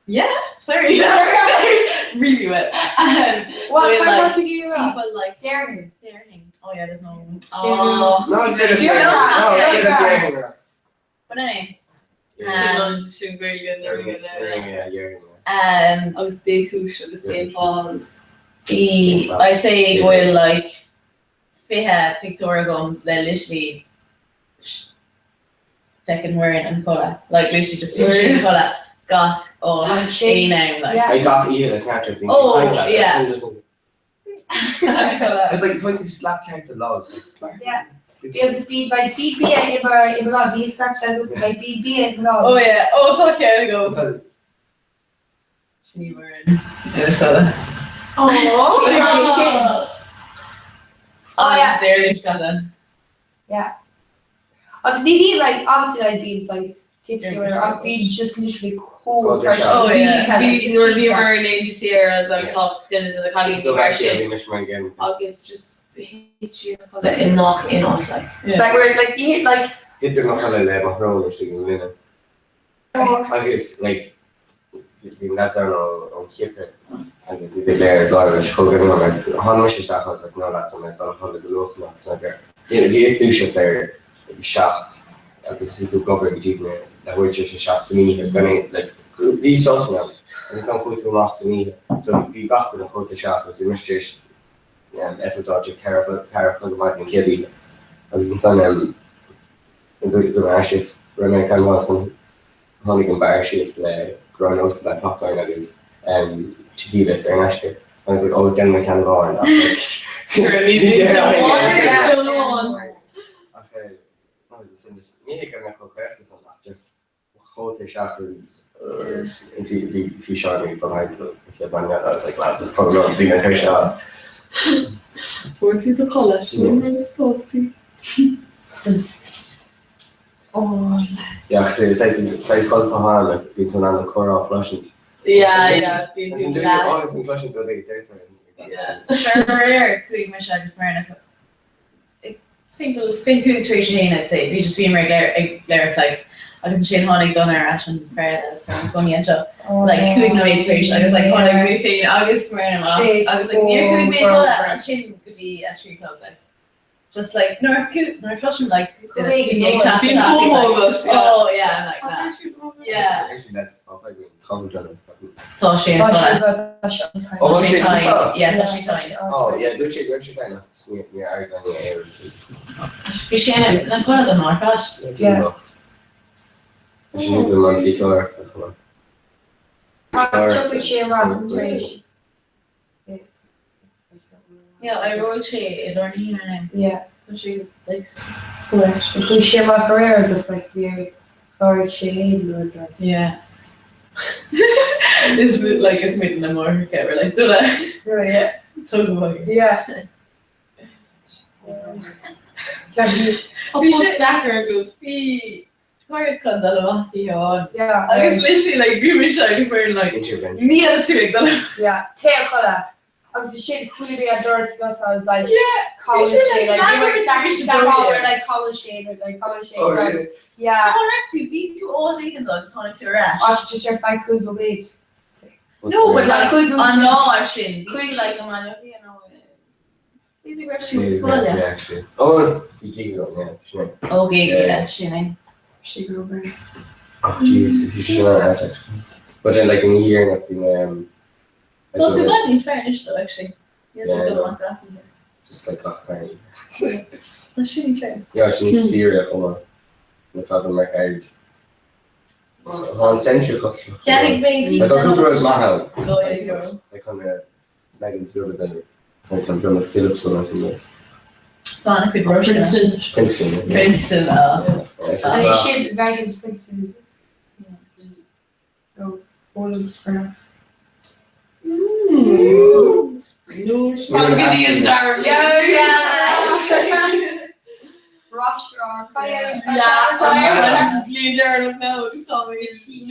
yeah, sorry, sorry, really well. What We're kind like of thing you are? People like Déarfainn. déarfainn. Oh yeah, there's no. Oh. No, sin You're No, not. sin You're a But anyway, Sin an sin Gaeilge an Gaeilge Yeah. Agus dé chúis agus dé fáth agus the I'd say go bhfuil like 20 pictiúr agam le literally Feiceann Muireann ina codladh. Like literally just téann sí ina codladh gach áit aon am like. Like gach oíche le Snapchat bíonn sí Oh, ag caint leat, yeah. agus sin just It's like faigheann tú slap ceart sa lámh. Yeah. Bhí agus bhí like bhí bia i mo i mo lámh bhí Snapchat agat so like bhí bia i mo lámh. Oh yeah, oh tá ceann agam. Sin í Muireann ina codladh. Oh, Oh yeah. Déardaoin seo caite. Yeah. Agus ní bhíonn like obviously like bíonn saghas tipsy or whatever ach bíonn just literally chomh Oh, tuirseach. Oh, yeah. Bhí Bhí just nuair a bhí bhí mar laethanta saoire as like tá duine de na cailíní So mar actually sin bhí mise mar again. agus just thit sí ina codladh i ngach aon áit like. It's like we're like you hit like Thit mé i mo chodladh le mo shrón istigh i ngloine. Agus like bhí an leads ann ó Chipir agus iad go léir ag gáire leis chomh go like tháinig mise isteach agus like no lads I'm ag dul a chodladh go luath anocht so like bhí ag dúiseacht ar ag 7 agus bhí tú ag obair go dtí na leathuair tar éis a 7 san oíche gan aon like bhí sos ann agus ansan chuaigh tú amach san oíche so bhí gach duine chomh tuirseach agus bhí mise tar éis eitilt áit ag 4 a chlog ar maidin an chéad oíche agus ansan Don aistear raibh mé ag caint ansan tháinig an beár síos le grán ósta le popcorn agus tequilas ar an aistear agus like oh déanfaidh mé ceann amháin ach like ní déarfainn é ach ní hé go raibh mé chomh caochta san ach just chomh tuirseach agus bhí físeán ag dul thart an chéad bhainne I was like lads is cuma liom bhí mé tuirseach. Fuair tú do chodladh, sin an rud is tábhachtaí. Oh, Yeah, saghas codlata ann, like bíonn tú in ann an comhrá a chloisint. Yeah, yeah, bíonn tú leath. Agus an cloiseann tú rud éigin deirtear. Yeah. Sure, aréir chuaigh mise agus Muireann timpeall 25 tar éis a haon I'd say. Bhí just bhíomar ag ag labhairt like agus ansin tháinig Donna ar ais an fear eile atá ina chónaí anseo like 5 nóiméad tar éis agus like tháinig mé féin agus Muireann amach agus like níor chuaigh mé a chodladh ansin go dtí a 3 a chlog like just like nuair a nuair a chloisim like duine ag teacht Bíonn isteach FOMO like agat, yeah. oh yeah I'm like nah. Yeah. Actually that's off like cover Donna. Tá sé Tá ina sé chodladh. tá sé an time. Oh, tá sé Tá sa yeah, tá sé tinn. Oh, yeah, dúirt sé go raibh sé tinn ach ní níor airigh éinne é agus Bhí sé ina chodladh don lá ar fad. Yeah. Locht. Tá sé ní don man fiaclóireachta chomh maith. Tiocfaidh sé amach tar éis. Yeah, éireoidh sé i lár na hoíche ar ndóigh. Yeah. Tá sé like fuair. Chuaigh sé amach aréir agus like níor chláraigh sé aon rud like. Yeah. Is like is muid na máithreacha we're like dula. Really, yeah. Tóg amach. Yeah. Bhí sé deacair go bhí Chuir chun dul amach oíche amháin. Yeah. Agus literally like bhí mise agus we're like Intervention. Níl tú ag dul amach. Yeah. Téigh a chodladh. Agus ansin chuala mé an doras ag oscailt I was like Yeah. cá bhfuil Bhí sé, sé like, like bhí leathuair tar éis a somehow dó we're like cá bhfuil sé like cá bhfuil sé Oh, It's like, really? yeah. Cá raibh tú? Bhí tú áit éigin though agus tháinig tú ar ais. Ach just ar feadh cúig nóiméad. No, but like Cúig an lá sin. Bhí Cúig tú like i mBaile Átha Cliath nó b'fhéidir go raibh tú sa bhaile. Yeah, actually. Oh, bhí gig agam, yeah, sin é. Ó gig, Yeah. yeah, sin é. Sé go raibh. Oh, jeez, bhí sin an áit, actually. But then, like, in a year, bhí mé, Tá tú i bhfad níos fearr anois though, actually. Níl tú Yeah, ag dul no. amach gach oíche. Just like gach tarraing. Tá sin níos fearr. Yeah, sin níos saoire chomh maith. Na cad mar aird. Tá an Centra costasach. Cheannaigh mé Like, tá cúpla rud maith ann. Go go. Like, chun na leggings beaga den like an drama Philips an sin. Tá an cuid Roisin. Princeton. Princeton. yeah. Princeton. Yeah, it's just An that. sin leggings Princeton is it? Oh, Ólaim spread. Fan go dtí an dara Yeah, yeah. Restaurant. Yeah, bliain deireanach now agus tá mé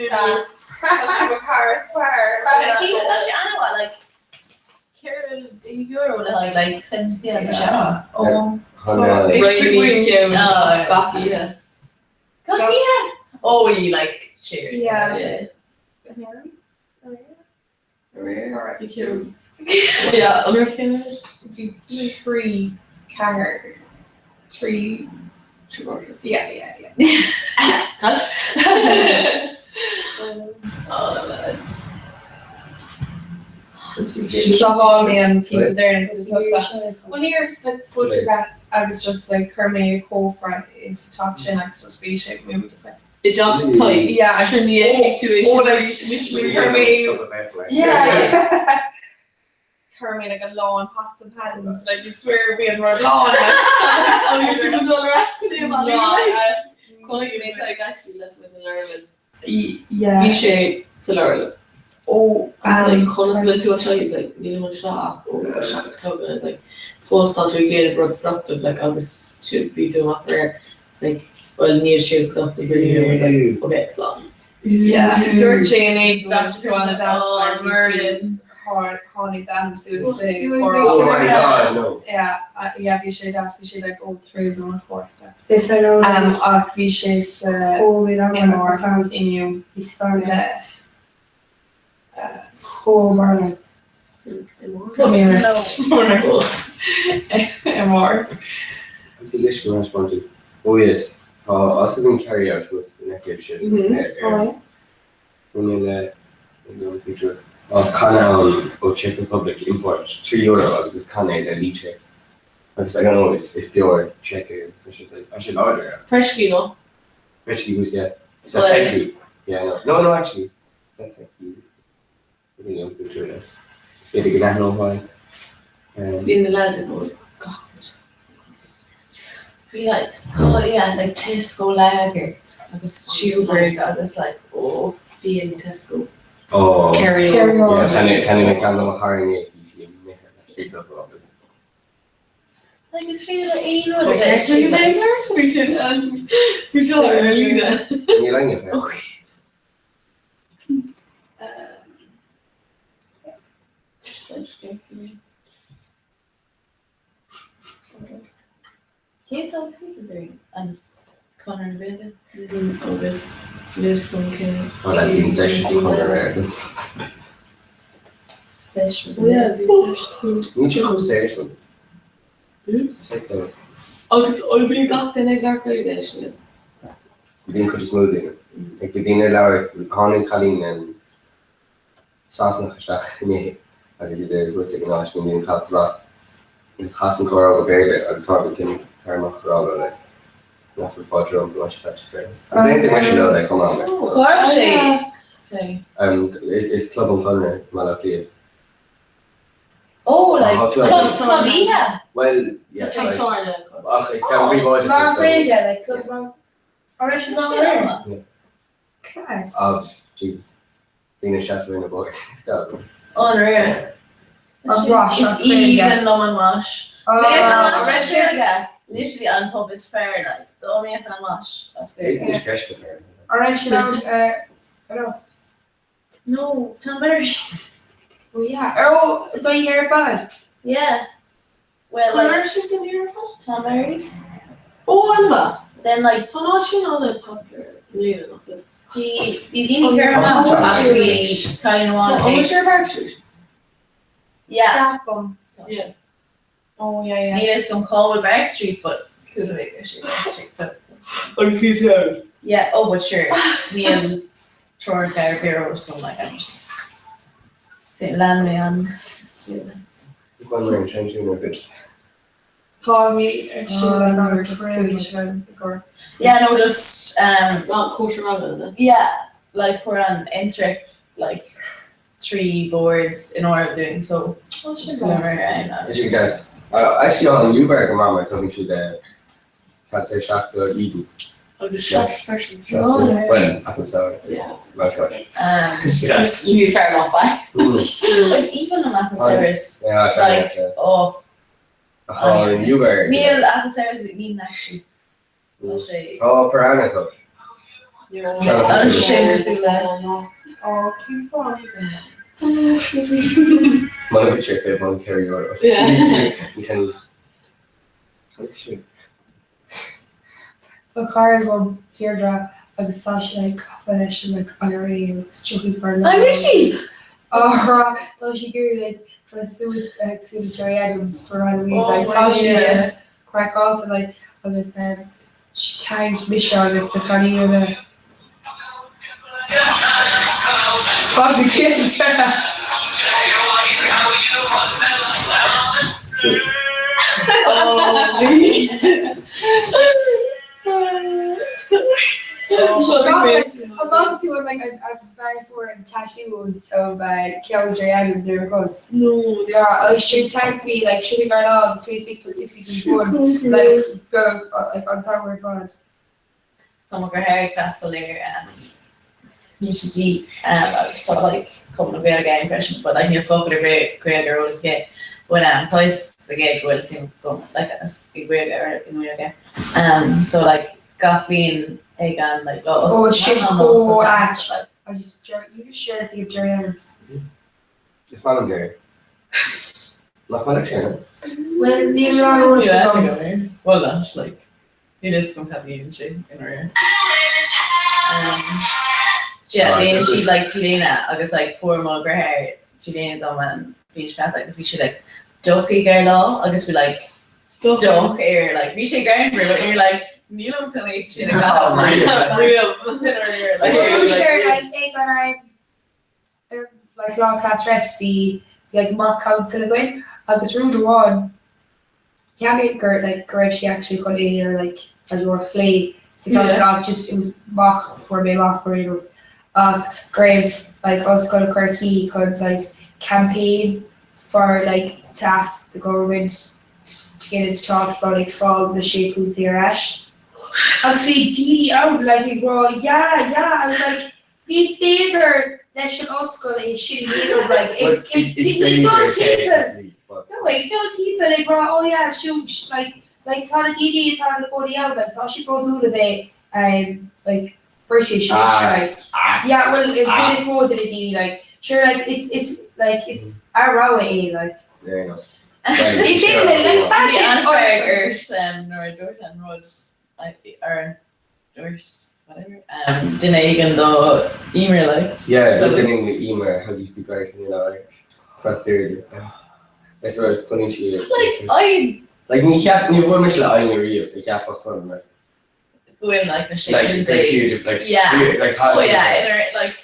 Tá sé mo chara is fearr. Tá sé an-mhaith like €14 le haghaidh like 70 sé. Oh. Chun, uh, Réimíd ceann Oh. gach oíche. Gach oíche? Oh, you like cheer. Yeah. Yeah. Aréir. Bhí ceann. Yeah, an raibh ceann agat? Bhí trí ceathair trí Yeah, yeah, yeah. Cad? Oh, lads. Sábháil mé an píosa deireanach Well níor like photograph Agus just like chuir mé cófra i sa teach sin agus just bhí sé we were just like I dteach Tadhg. Yeah, Sin ní fheicfidh tú é oh sin like arís. literally chuir mé Yeah. chuir mé like a lán pots and pans like you'd swear bhí an rud lán Agus tú dul ar ais go dtí an baile. Yeah. Chonaic mé Tadhg actually les with an leabharlann. Yeah. Bhí sé sa leabharlann. Oh, I was like, conas a bhfuil tú anseo? He was like, nílim anseo ach ó go seacht a chlog. And I was like, fós tá tú ag déanamh rud productive like agus tú bhí tú amach aréir. It's like, well níl sé productive really. And I was like, okay, slán. Yeah, dúirt sé in éag stop tú an deas Oh, like Merlin. tháinig d'ainm suas i Oh my god, no. Yeah, yeah, bhí sé deas, bhí sé like old through an cúrsa. Bhí fe nó Um, ach bhí sé sa ó bhí MR inniu Bhí star le chomh MR. Bhí leis go raibh Oh yes, tá as an carry out with an active shit. Rinne le feature. Tá canna ó Czech Republic import €3 agus is canna é le lítear. Agus I don't know, is beoir Czech é, so sé tá sé láidir. Freshly no. Freshly goose, yeah. Is that sexy? Yeah, no. No, no, actually. Is that sexy? I think I'm good to this. B'fhéidir go n-aithneofá é. Bhí na lads ag ól gach rud. Bhí like, oh yeah, like Tesco lager agus Tuborg agus like, oh, bhí in Tesco. Oh. Kerry. Yeah, cheannaigh mé ceann do mo chara inné, bhí sí imithe leis an dul. Like is féidir le aon rud a bheith istigh, like. Bhí sin an bhí seo ar líne. Níl aon fhear. Cé atá ag an Conradh na Gaeilge? Agus Liz von K. Oh, lads, bhí an session sa Chonradh aréir. Sesh with Yeah, bhí sesh. Níl sé chomh saor sin. Hmm? Saghas dó. Agus an bhfuil gach duine ag labhairt Gaeilge anois nó? Bhí an chuid is mó daoine. Like, bhí daoine ag labhairt, tháinig cailín um, Sasanach isteach inné agus iad ar thuas ag an áit go mbíonn caillte lá. Agus chas an comhrá go Béarla agus tháinig an fear amach ag rá leo like, nach bhfuil fáilte rompu má sé caite Béarla. Agus aontaigh mise leo like, chomh maith like. Cá raibh sé? Sorry. Um, is, is club an Chonradh i mBaile Átha Cliath. Oh, like, Oh, club, club. club oíche? Well, yes, Tá like, Sárna. ach is ceann príobháideach Mar é, so- Gaeilge, like, club rang. Ar leis an rang Class. Oh, Jesus. Daoine seasamh ar na bóithre. It's got- Oh, an raibh. An Rois, Is as Gaeilge. aoibhinn liom an Rois. Oh, Bheadh an an Rois raibh as sé? Gaeilge. Literally an pub is fearr, like, dá mbeadh an Rois as Gaeilge. Féadfaidís ceist a chur. Ar leis an rang, anocht? No, Tom Berries. Oh yeah. Oh, do you hear fad? Yeah. Well, Like, like, sibh den iarfad? Tom Berries. Ó, anba. Then like, Tá an áit sin an-popular i mbliana, nach bhfuil? bhí bhí daoine curtha amach Oh, ach bhí cailín Tá amháin an ag bhfuil sé ar Park Street? Yeah. Ceapaim. Yeah. Oh yeah, yeah. Níl a fhios agam cá bhfuil Barrack Street, but chuala mé go raibh sé Barrack Street, so. Agus bhí sé ann. Yeah, oh, but sure. Níl treoir ar bith ar eolas agam, like, I'm just lean mé an súile. Bhain mé an tsean sin ar bit. Cá mí ar siúl Oh, an no, just true. chuaigh sé i gcomhair. Yeah, no, just, um, Not kosher ranga, then. yeah, like we're on Intrip, like three boards in order of doing so. Just go over and I Is it guys? Actually, on Newberg go maith mar tugann siad cad é isteach go Eden. Agus shots freisin. Shots in. Well, apple sour. Yeah. Mouthwash. Um, Yes. Níos fearr ná faic. Is even an apple sours. Yeah, sorry, Like, yeah. oh, Ach on Newberg. Níl apple sours níl actually. Tá sé. Oh, Piranha Club. Tá sé cosúil le. Oh, cén fáth? Muna bhfuil sé fé bhun €4. Yeah. Ní sin. Sin. Tá cara agam Deirdre agus tá sé like gafa leis an like IRA agus tiocfaidh mar An bhfuil sí? Á tá sí ag iarraidh like dress suas cosúil le Gerry Adams for Halloween Oh like my tá sí yeah. just craiceáilte like agus um, she tagged mise agus na cailíní eile. Fuck me Deirdre. Oh. An bhfaca tú an like an an fear a fuair an tattoo of ceann Gerry Adams ar a chos? No. Yeah, oh she tagged me like trimming our law between 6 but 63 one like beag like an t-am ar fad. Tá mo dheartháir ag freastal ar UCD agus tá like cuma na Gaeilge aige freisin but like níl focal ar bith Gaeilge ar eolas aige but tá fhios aige go bhfuil suim agam like i Gaeilge or i nGaeilge so like gach bliain ag an like lá Oh sin chomh ait. I just you just share the of Gerry Adams. Is maith liom Gerry. Nach maith leat Séanna? Well níl mórán eolas agam. Well that's like Níl fhios agam cad a dhéanann sé i ndáiríre. Yeah, dhéanann siad like t-léine agus like fuair mo dheartháir t-léine dom an bhliain seo caite agus bhí sé like deoch ar lá agus bhí like deoch air like bhí sé greannmhar but you're like nílim chun é sin a chaitheamh i ndáiríre like Sure like ag an am ar like lá class reps bhí like mock council againn agus rud amháin cheap mé gur like go raibh sí actually chun é ar like a leor phlé sa council ach just it was mock fuair mé amach ar aon nós ach go raibh like Ollscoil Chorcaí chun saghas campaign for like to ask the government to get into talks about like fáil na sé chontae ar ais agus bhí daoine ann like ag rá yeah yeah I was like Ní féidir leis an ollscoil é sin a dhéanamh like ag ag dul timpeall no ag dul timpeall ag rá oh yeah siúd like like tá na daoine atá ina gcónaí ann like tá siad bródúil a bheith um like British anois like yeah well an chuid is mó de na daoine like sure like it's it's like it's a rogha é like Ní féidir like Bhí imagine an-fhearg ort nuair a dúirt an rud ar an Dúirt whatever duine éigin do Emer like. Yeah, dúirt duine éigin do Emer, how do you speak Irish when you're not Irish? Is dúirt I suppose coinníonn sí Like I Like ní cheap ní bhfuair mise le éinne riamh a cheapfadh san like. Go bhfuil like na sé Like gur tír like Yeah. like how Oh yeah, in like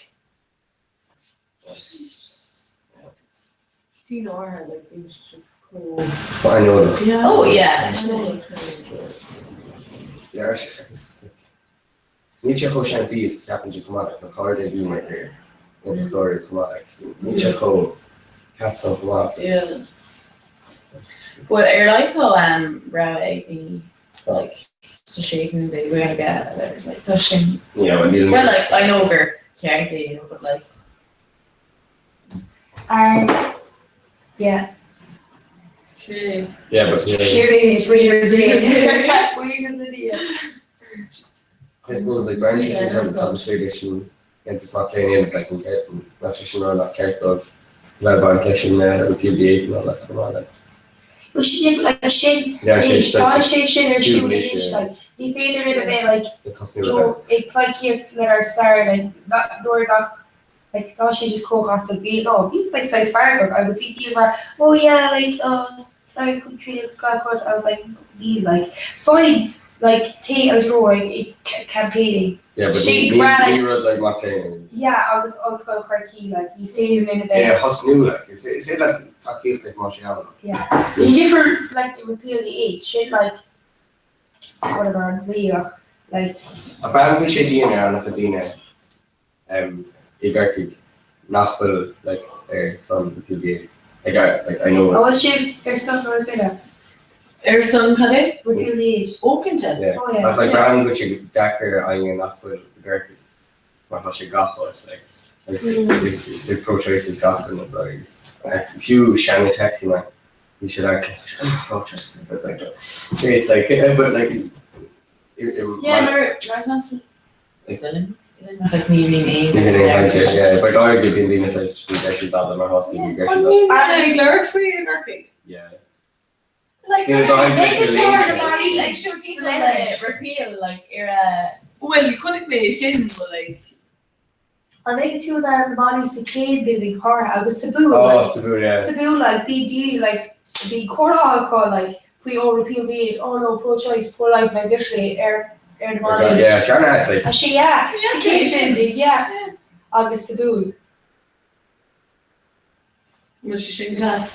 Daoine áirithe like bíonn siad just chomh. Chomh aineolach. Oh yeah. Yeah, agus níl sé chomh simplí is a cheapann siad chomh maith, like tá cairde ag Emer ar aontachtóirí chomh maith, like so níl sé chomh hats off chomh maith. Yeah. But ar aghaidh tá rogha ag daoine like sa sé chontae Gaeilge a labhairt like tá sin Yeah, well níl well like I know gur ceart é you know but like Um, yeah. Okay. Yeah, but yeah. I suppose like baineann sé sin kind of tá sé leis an Aontas Mac Léinn like an ceart nach sé sin rud nach ceart dóibh bheith ag baint leis an Repeal the Eighth and all that chomh maith like. Well sin like sin Yeah, sé tá sé sin ar siúl anois like ní féidir linn a bheith like ag tosnú rud ag pleidhcíocht lenár stair like nuair nach like tá sé just chomh casta bhí no bhí like saghas feargach agus bhí daoine mar oh yeah like oh sorry country agus gach rud I was like níl like fine like téigh agus ró ag campaigning Yeah, but Sin ní like ní rud like mac léinn. Yeah agus Ollscoil Chorcaí like ní féidir linn a bheith É a thosnú like is is féidir leat tacaíocht like má sé ann. Yeah ní difear like repeal the eighth sin like whatever an dlí ach like Ach braithim go bhfuil sé dian ar an-chuid daoine i gCorcaigh nach bhfuil like ar son repeal the eighth. Like I like I know An bhfuil sibh ar son nó i gcoinne? Ar son cad é? Repeal the eighth. Ó cinnte. Yeah. Oh yeah. Ach like braithim go bhfuil sé deacair ar éinne nach bhfuil i gCorcaigh mar tá sé gach áit like like is like pro-choice is gach duine so like fiú seana taxi man bhí sé like pro-choice but like great like but like Yeah, mar mar is Like ní bhíonn aon Ní bhíonn aon chaint air, yeah. But dáiríre bíonn daoine saghas just ní deir siad dada mar thoscaí ní deir siad dada. An ag lorg faoi i gCorcaigh? Yeah. Like Daoine dáiríre They leis could na tell lanes. the body like sure people like repeal like ar a Bhuel, chonaic mé sin, but like An bhfeiceann tú na ballaí sa Kane building curtha agus sa bua Oh, like sa bua, yeah. sa bua like bíonn daoine like bíonn comhrá acu like faoi oh repeal the eighth oh no pro choice pro life like literally ar ar na ballaí. Yeah, sin an-ait like. Tá sé yeah sa Kane building yeah agus sa bua. Bhfuil sé sin deas?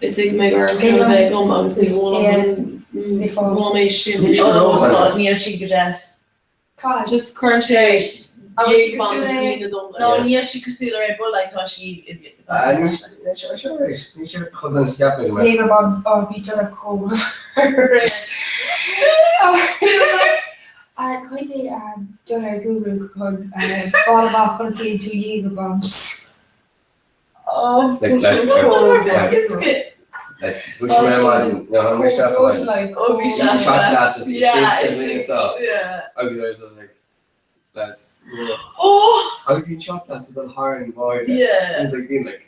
Is ag mé orm ceann a bheith agam agus ní mhór liom é sin. Níl sé rófhada. Níl sí go deas. Cad? Just cuireann sé An bhfuil sí cosúil le- No, níl sí cosúil le Red Bull, like tá sí Níl sé níl sé chomh dona is a cheap mé go mbeadh. Jaeger bombs, oh bhí donna chomh Caithfidh mé dul ar Google chun fáil amach conas a dhéanann tú Jaeger bombs. Oh, Like, let's like, bhí sé mé maidin, no, tháinig mé isteach ar maidin. Oh, bhí sé Shot glasses, Yeah, istigh sa it's mhíle seo. yeah. Agus I was like, lads, you know. Oh, Agus bhí shot glasses on thar an bháire. yeah. I was like, being like,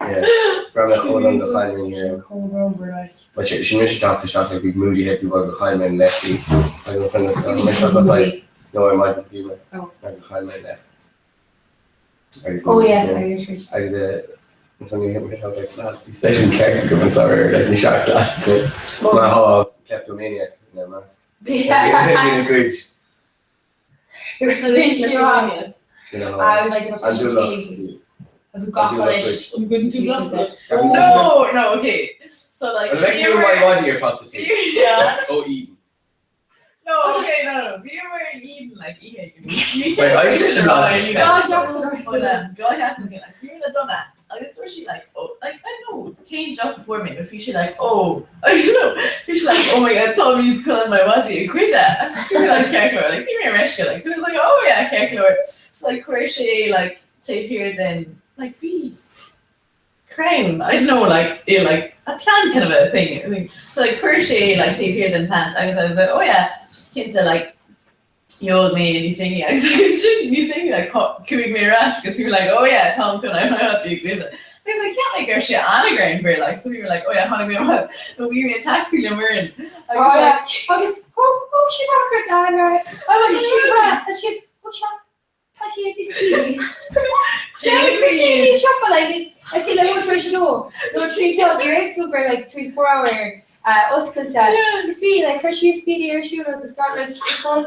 yeah. From a chomh dona go chaill mé here. Chomh over like. But sin mise teacht isteach like bhí Moody hit go chaill mé an lefty. Agus ansan is mé isteach like, no, I might be mé. Oh. Go chaill mé left. Agus Oh yes, yeah. sorry, you're true. Agus ansan ní hit me, I was like, lads, bhí session ceart agam an summer, like ní shot glass. Mar thá kleptomaniac ina measc. Yeah. Bhí na gcuid. Bhí sí ann. You know, I would like an obsession Andúlach. stage. Bhí gafa leis. An bhfuil tú leat? No, no, okay. So like, An bhfeiceann you tú my were- body ar fad tú? Yeah. Ó Eden. No, okay, no, no. We were in Eden, like, ihe. Wait, I was You God, yeah. But go ahead and like, you would have done that. Agus dúirt sí like, oh, like, I don't know, cén joke before me, but bhí sí like, oh, I don't know, bhí sí like, oh my god, tá mé chun my body a ghoid. Bhí mé like, ceart go leor, like, bhí mé ar meisce, like, so I was like, oh yeah, ceart go leor. So like, chuir sé like, taobh thiar den, like, bhí crown, I don't know, like, eh, like, a plant kind of a thing. I think. So like, chuir sé like, taobh thiar den plant, agus I was like, oh yeah, cinnte, like, Gheobhaidh mé níos déanaí agus sin níos déanaí like chuaigh mé ar ais agus we were like oh yeah táim chun an body a ghoid. Agus like cheap mé go raibh sé an-ghreannmhar like so we were like oh yeah tháinig mé amach nó bhí mé i taxi le Muireann Oh agus yeah. like Agus thóg sí amach an oh sí sí thóg sí paicéad is cheannaigh Bhí sí mé i siopa like I feel like tar éis nó nó trí cheann ní raibh super like 3 4 hour oscailte. Yeah. Is bhí like chuir sí speedy ar siúl agus got like call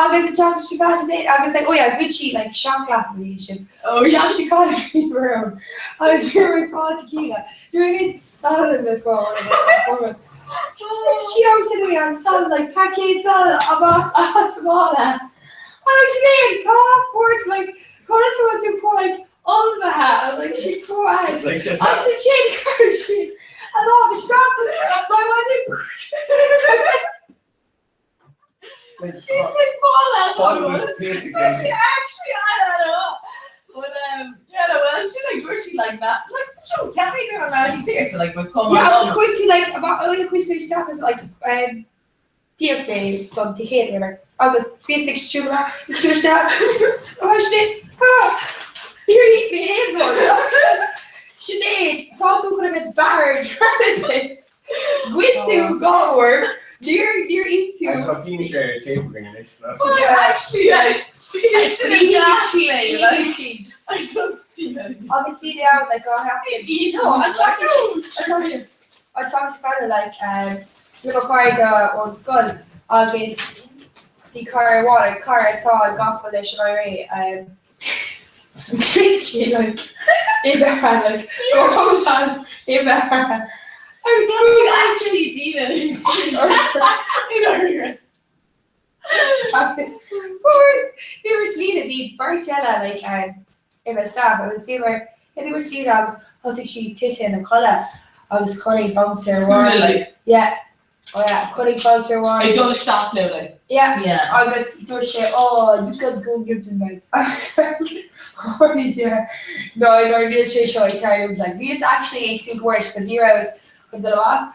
agus an teach sí gath agus like oh yeah ghoid sí like shot glasses a bhí sin. Oh yeah. Seach sí cáil fever ann agus bhí mé fáil tequila. Ní raibh aon salad le fáil. Sí am sin bhí an salad like paicéad salad amach as mála. Agus Sinéad cá bhfuair like conas a bhfuil tú chomh like ullmhaithe I was like sí chomh ait. Like, says Agus ansin chuir sí a lámh isteach agus my body. Like, It's mála. what was basically She actually I don't know. But yeah, no, well, she like dúirt sí like that like sure can't make her marriage serious so like but come Yeah, on agus chuir sí like about oh chuir sí isteach agus like d'íoc mé don ticéad whatever. Agus bhí ag siúl ag siúl isteach. Oh Sinéad, cá? Níor íoc mé aon rud. Sinéad, tá tú chun a bheith banned. Ghoid tú dhá uair, níor níor íoc tú. Agus tá fianaise ar tape againn anois, so. Well, actually like it's in a Bhí jack siad, like bhí siad. I don't see anything. Agus bhí mé ann like dhá sheachtain. No, an tseachtain sin, an tseachtain sin, an tseachtain sin fada like le mo chairde ón scoil agus bhí cara amháin, cara atá gafa leis an IRA, bhí sí like imithe like go han imithe. Agus Who actually did it? In our Course, bhí mar slí bhí beirt eile like imithe isteach agus bhí mar bhí mar slí agus thosaigh sí tite ina codladh agus chonaic bouncer amháin. Like, Yeah. Oh yeah, chonaic bouncer amháin. ag dul isteach nó like. Yeah. Yeah. Agus dúirt sé, oh, you could go here tonight. Agus oh yeah. No, no, níl sé seo ag tarlú. Like, bhíos actually ag súil go bhfuair cos ní rabhas chun dul amach.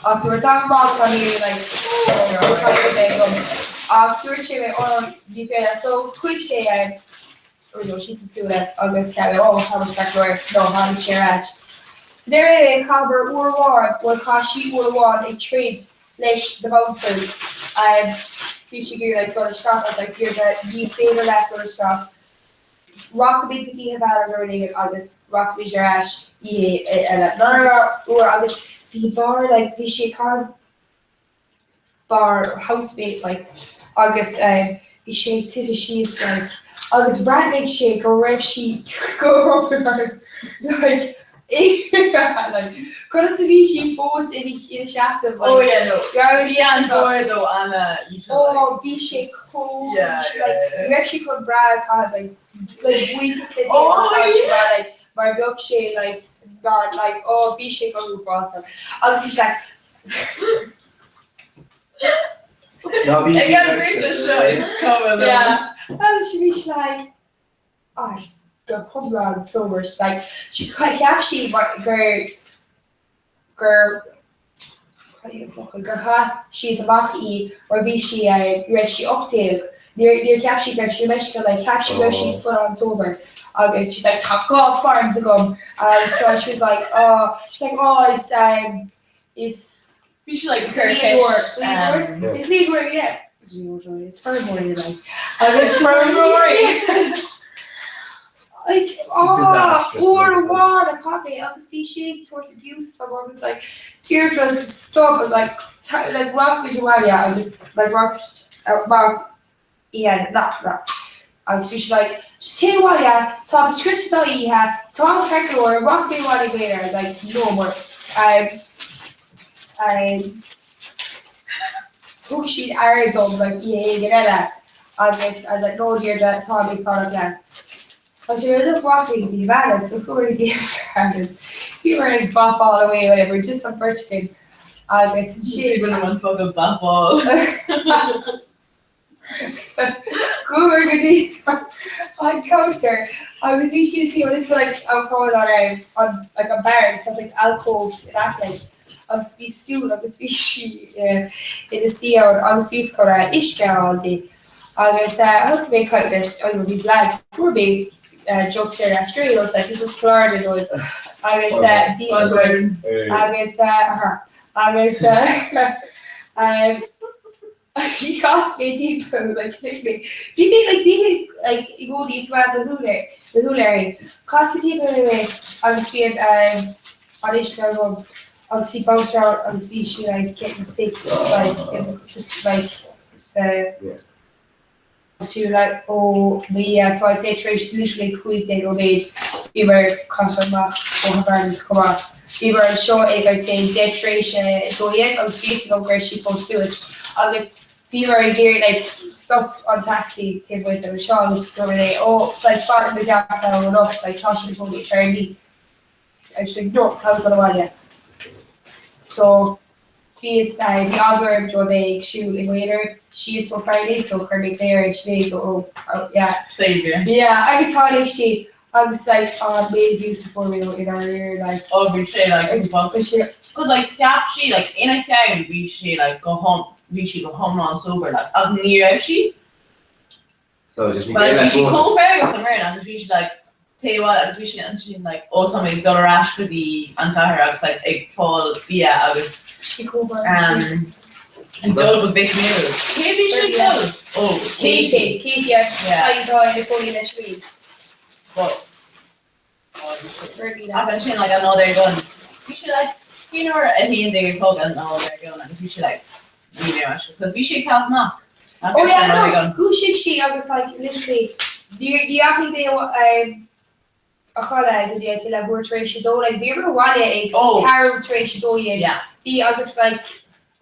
Ach dúirt am maith tá mé like, oh, try go bheith agam. Ach dúirt sé mé, oh, ní féidir. So chuaigh sé or no, síos an scuaine agus cheap mé, oh, tá muid ceart go leor. No, tháinig sé ar ais. So deir é caithfear uair amháin, bhuel chaith sí uair amháin ag troid leis na bouncers. Bhí sí ag iarraidh dul isteach agus like d'iarraidh ní féidir leat dul isteach. Rachaimid go dtí Havana's nó rud éigin agus rachaimid ar ais oíche eile. No, no, no, uair agus bhí bar like bhí sí ag caitheamh bar housemate like agus bhí sé ag titim síos like. Agus bhreathnaigh sé go raibh sí go like like conas a bhí sí fós ina ina seasamh Oh like yeah no. raibh Bhí an gáire dó ana íseal Oh like. bhí sé chomh Yeah, like yeah, yeah. ní raibh sí chun bra a chaitheamh like like buíochas le Dia Oh, mar tá sí yeah. mar like mar bheadh sé like mar like oh bhí sé go huafásach agus bhí sé like Ná bhí Ag an bpointe seo is cuma liom. Yeah. Agus bhí sí like ah go hiomlán sober she's like she cheap sí gur gur gur chaith siad amach í mar bhí sí raibh sí 18 níor níor cheap sí go raibh sí ar meisce like cheap sí go raibh sí full on sober agus she's like tá dhá forms agam and so she was like oh she's like oh is um is Bhí sí like cur dlíodóir ceist dlíodóir Yeah. is dlíodóir yeah dlíodóir is feirmeoir like agus Feirmeoirí. like oh Disastrous, uair like, amháin a chaith mé agus bhí sé ag tabhairt abuse dom agus like Deirdre just stop I was like like rachaimid abhaile agus like rock amach yeah na na agus bhí sé like just téigh abhaile tá mé scriosta don oíche tá an ceart go leor rachaidh mé abhaile go I was like no more um, um, thug siad aire dom like oíche éigin eile agus I was like no Deirdre tá mé ag fanacht leat. Agus sé look rachaidh go dtí Vannes so chuamar go dtí Vannes bhí mar ag bopáil away whatever just an bheirt againn agus Sin ansin an focal bopáil. Chuamar go dtí an counter agus bhí sí sí well, like alcohol on an like an bar so like alcove in aice leis agus bhí stool agus bhí sí ina suí ann agus bhíos chun uisce a fháil di agus thosaigh mé ag caint leis oh these lads fuair mé jokes there after I was like this is Florida dóibh agus bhí agus agus Bhí chas mé timpeall like literally bhí mé like bhí mé like i gcónaí ag coimeád mo shúil ar mo shúil uirthi. Chas mé timpeall uirthi agus bhí an um an uisce agam agus bhí bouncer ann agus bhí sí like getting sick like in just like sa Yeah. She was like oh mo Dhia so I'd say tar éis literally 15 nóiméad bhíomar caite amach ó Hibernians chomh maith. Bhíomar anseo ag I'd say 10 tar éis 12 agus bhí fhios agam go raibh sí fós suas agus bhíomar ag iarraidh like stop an taxi taobh amuigh de anseo agus dúirt mé oh like fan i mo theach anocht like tá siad i gcónaí ag Fairlie. Agus she like no caithfidh dul abhaile. So bhíos bhí eagla orm Joe a bheith ag siúl i m'aonar síos ó Farley so chuir mé glao ar Sinéad ó ó yeah. Saviour. Yeah agus tháinig sí agus like an méid abuse a fuair mé ó i ndáiríre like. Oh bhí sé like Bhí sé Cos like cheap sí like ina cheann bhí sé like go hom bhí sí go hiomlán sober like ach ní raibh sí. So just Well bhí sí chomh feargach an rinn agus bhí sí like téigh abhaile agus bhí sí ansin like ó tá mé ag dul ar ais go dtí an chathair agus like ag fáil bia agus Sí chomh um ag dul go Mhic Neill. Cé bhí sí ag dul? Ó Katie Katie. Katie yeah. Yeah. Tá ina cónaí leis Louise. But Ach ansin like an lá dár gcionn bhí sé like faoin uair a haon déag a chlog an lá dár gcionn agus bhí sé like ní bheidh mar cos bhí sé ag caitheamh amach nach Oh raibh sé yeah an lá no dár gcionn. dhúisigh sí agus like literally ní ní dheachaigh mé um a chodladh go dtí an leathuair tar éis a dó like bhíomar abhaile ag Oh ceathrú tar éis a dó dhéag yeah. bhí agus like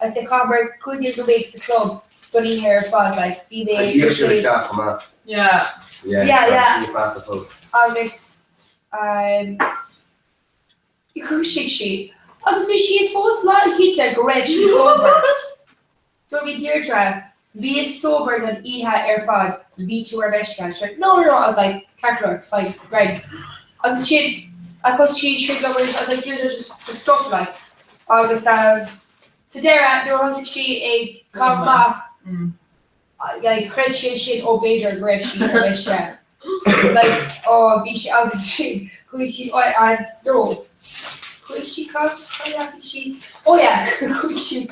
I'd say chaitheamar 15 nóiméad sa club don oíche ar fad like bhí mé D'íoc siad literally isteach chomh maith. Yeah. Yeah, Yeah, yeah. níos measa fós. Agus um dhúisigh sí agus bhí sí fós lánchinnte go raibh sí sober. Dúirt mé Deirdre, bhíos sober don oíche ar fad, bhí tú ar meisce. She's like, no, no, no, I was like, ceart go leor, fine, grand. Agus ansin, thosaigh sí ag troid liom arís, I was like, Deirdre, just, just stop like. Agus um, sa deireadh, nuair a thosaigh sí ag caitheamh amach, like, chreid sí ansin, ó b'fhéidir go raibh sí ar meisce. Like, oh, bhí sí, agus sin, chuaigh sí, oh, and, no, chuaigh sí, cá, cá ndeachaigh sí? Oh yeah, chuaigh sí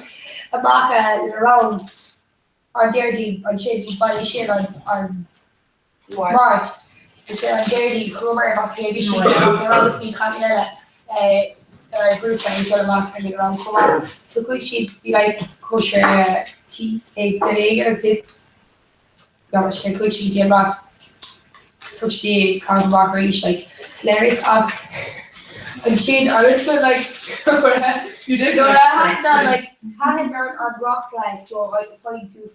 amach lena rang an Déardaoin, ansin, bhí baile sin an, an Máirt, ansin an Déardaoin, chuamar amach léi, bhí sí amach lena rang agus bhí cailín eile ar grúpa ag dul amach lena rang chomh maith. So chuaigh siad, bhí like cóisir tí ag duine éigin agus iad, Gabh mo leithscéal, chuaigh sí go dtí an rath. Thug sí caitheamh amach arís like it's hilarious ach ansin agus go like nuair a thaitin like thaitin an an rock like Joe like find tú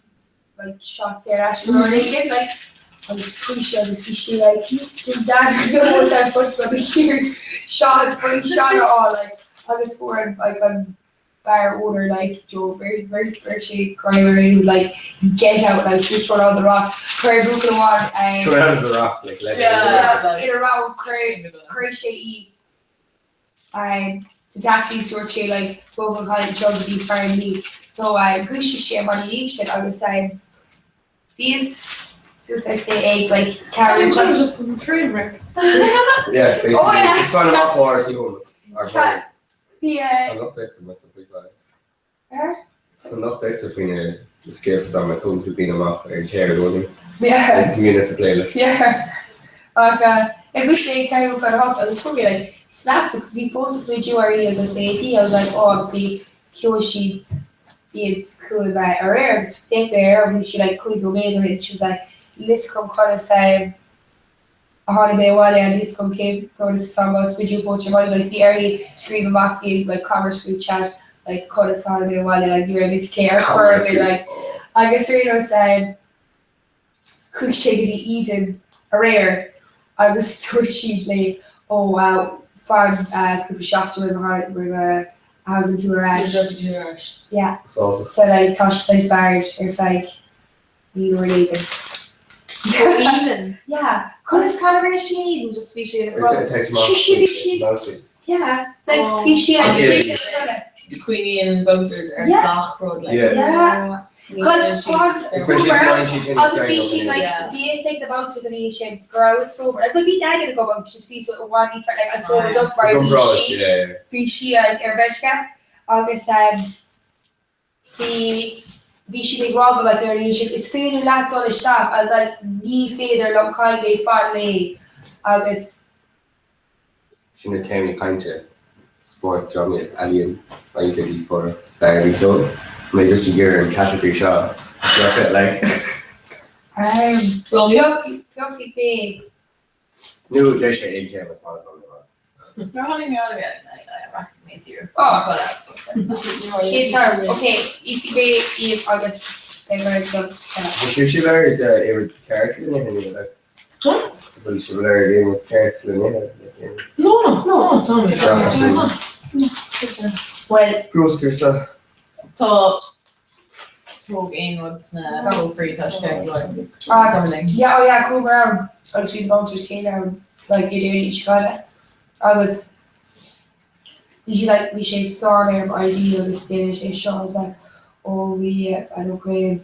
like shots ar ais nó rud éigin like agus chuaigh sé agus bhí sé like do dad no that foot but here shot free shot a fháil like agus fuair an like an bar owner like Joe bhí sé crying or he was like get out like she was thrown out of the rock chuir buachaill amháin Thrown out of the rock like let yeah ina raibh chuir chuir sé í sa taxi dúirt sé like tóg an cailín seo go dtí Farmleigh so dhúisigh sé amach ina dhiaidh sin agus bhíos suas I'd say ag like ceathrú chun just train wreck. Yeah, basically. Oh, yeah. Is fan amach fáir sí hom. Ar bhí. Bhí Tá lucht aige mar sa faoi Huh? Tá lucht aige faoina scéalta am tugann tú daoine amach ar an chair i gcónaí. Yeah. Is mian leat a plé leis. Yeah. Ach ag bhí sé ceathrú chun a hocht agus fuair mé like snaps agus bhí fós ag smaoitiú uirthi agus éadaí I was like oh agus bhí sheol siad iad chugam aréir agus d'fhéach mé air bhí sí like 5 nóiméad ó shin she was like níl fhios agam conas a tháinig mé abhaile níl fhios agam cé conas atá mé ag smaoitiú fós ar maidin like bhí uirthi scríobh amach dtí like commerce group chat like conas a tháinig mé abhaile like ní raibh fhios cé ar chor ar bith like agus ar aon nós chuaigh sé go dtí Eden aréir agus dúirt siad léi ó fan cúpla seachtain roimh roimh a thagann tú ar ais. Sula ar ais. Yeah. Fáilte. So like tá sé saghas barred ar feadh mí nó rud éigin. Ó Eden. Yeah. Conas cad a rinne sí in Eden just bhí sé ina codladh. Text amach. Sí sí bhí sí. Bouncers. Yeah. Like bhí sí like Cuimhníonn bouncers ar Yeah. gach rud like. Yeah. Yeah. Cos cos Especially if you're she Agus bhí sí like Yeah. bhí fhios ag na bouncers an oíche sin go raibh sober like bhí aige go bouncers just bhí so one níos fearr like an sober up mar bhí sí bhí sí like ar mheisce agus um, bhí bhí siad ag rá dó like ar an oíche sin is féidir leat dul isteach I was like ní féidir liom caithfidh mé fan léi agus Sin na téamaí cainte, spórt, drámaíocht, ealaíon, rince, díospóireacht, stair nó ceol. Mé just ag iarraidh an category seo a phiocadh like. um, Drámaíocht? piocfaidh mé Nó deir sé aon téama is maith liom ar fad. Nuair a tháinig mé ann rachaidh mé díreach. Oh. Cé tar, ok, íosfaidh mé iad agus beidh mar ag dul eile. Bhí sibh ar uimhir ceart le nithe nó like? Bhí sibh ar uimhir ceart le nithe like? No, no, no, tá mé. Well, Bruscar sa. Tá tóg aon rud sna cófraí tá sé go leor. Ah, yeah, oh yeah, chuamar ann agus bhí na bouncers céanna ann like Dé Déardaoin seo caite agus bhí sí like bhí sé ag stánadh ar m'ID agus déanann sé seo I was like oh bhí I don't care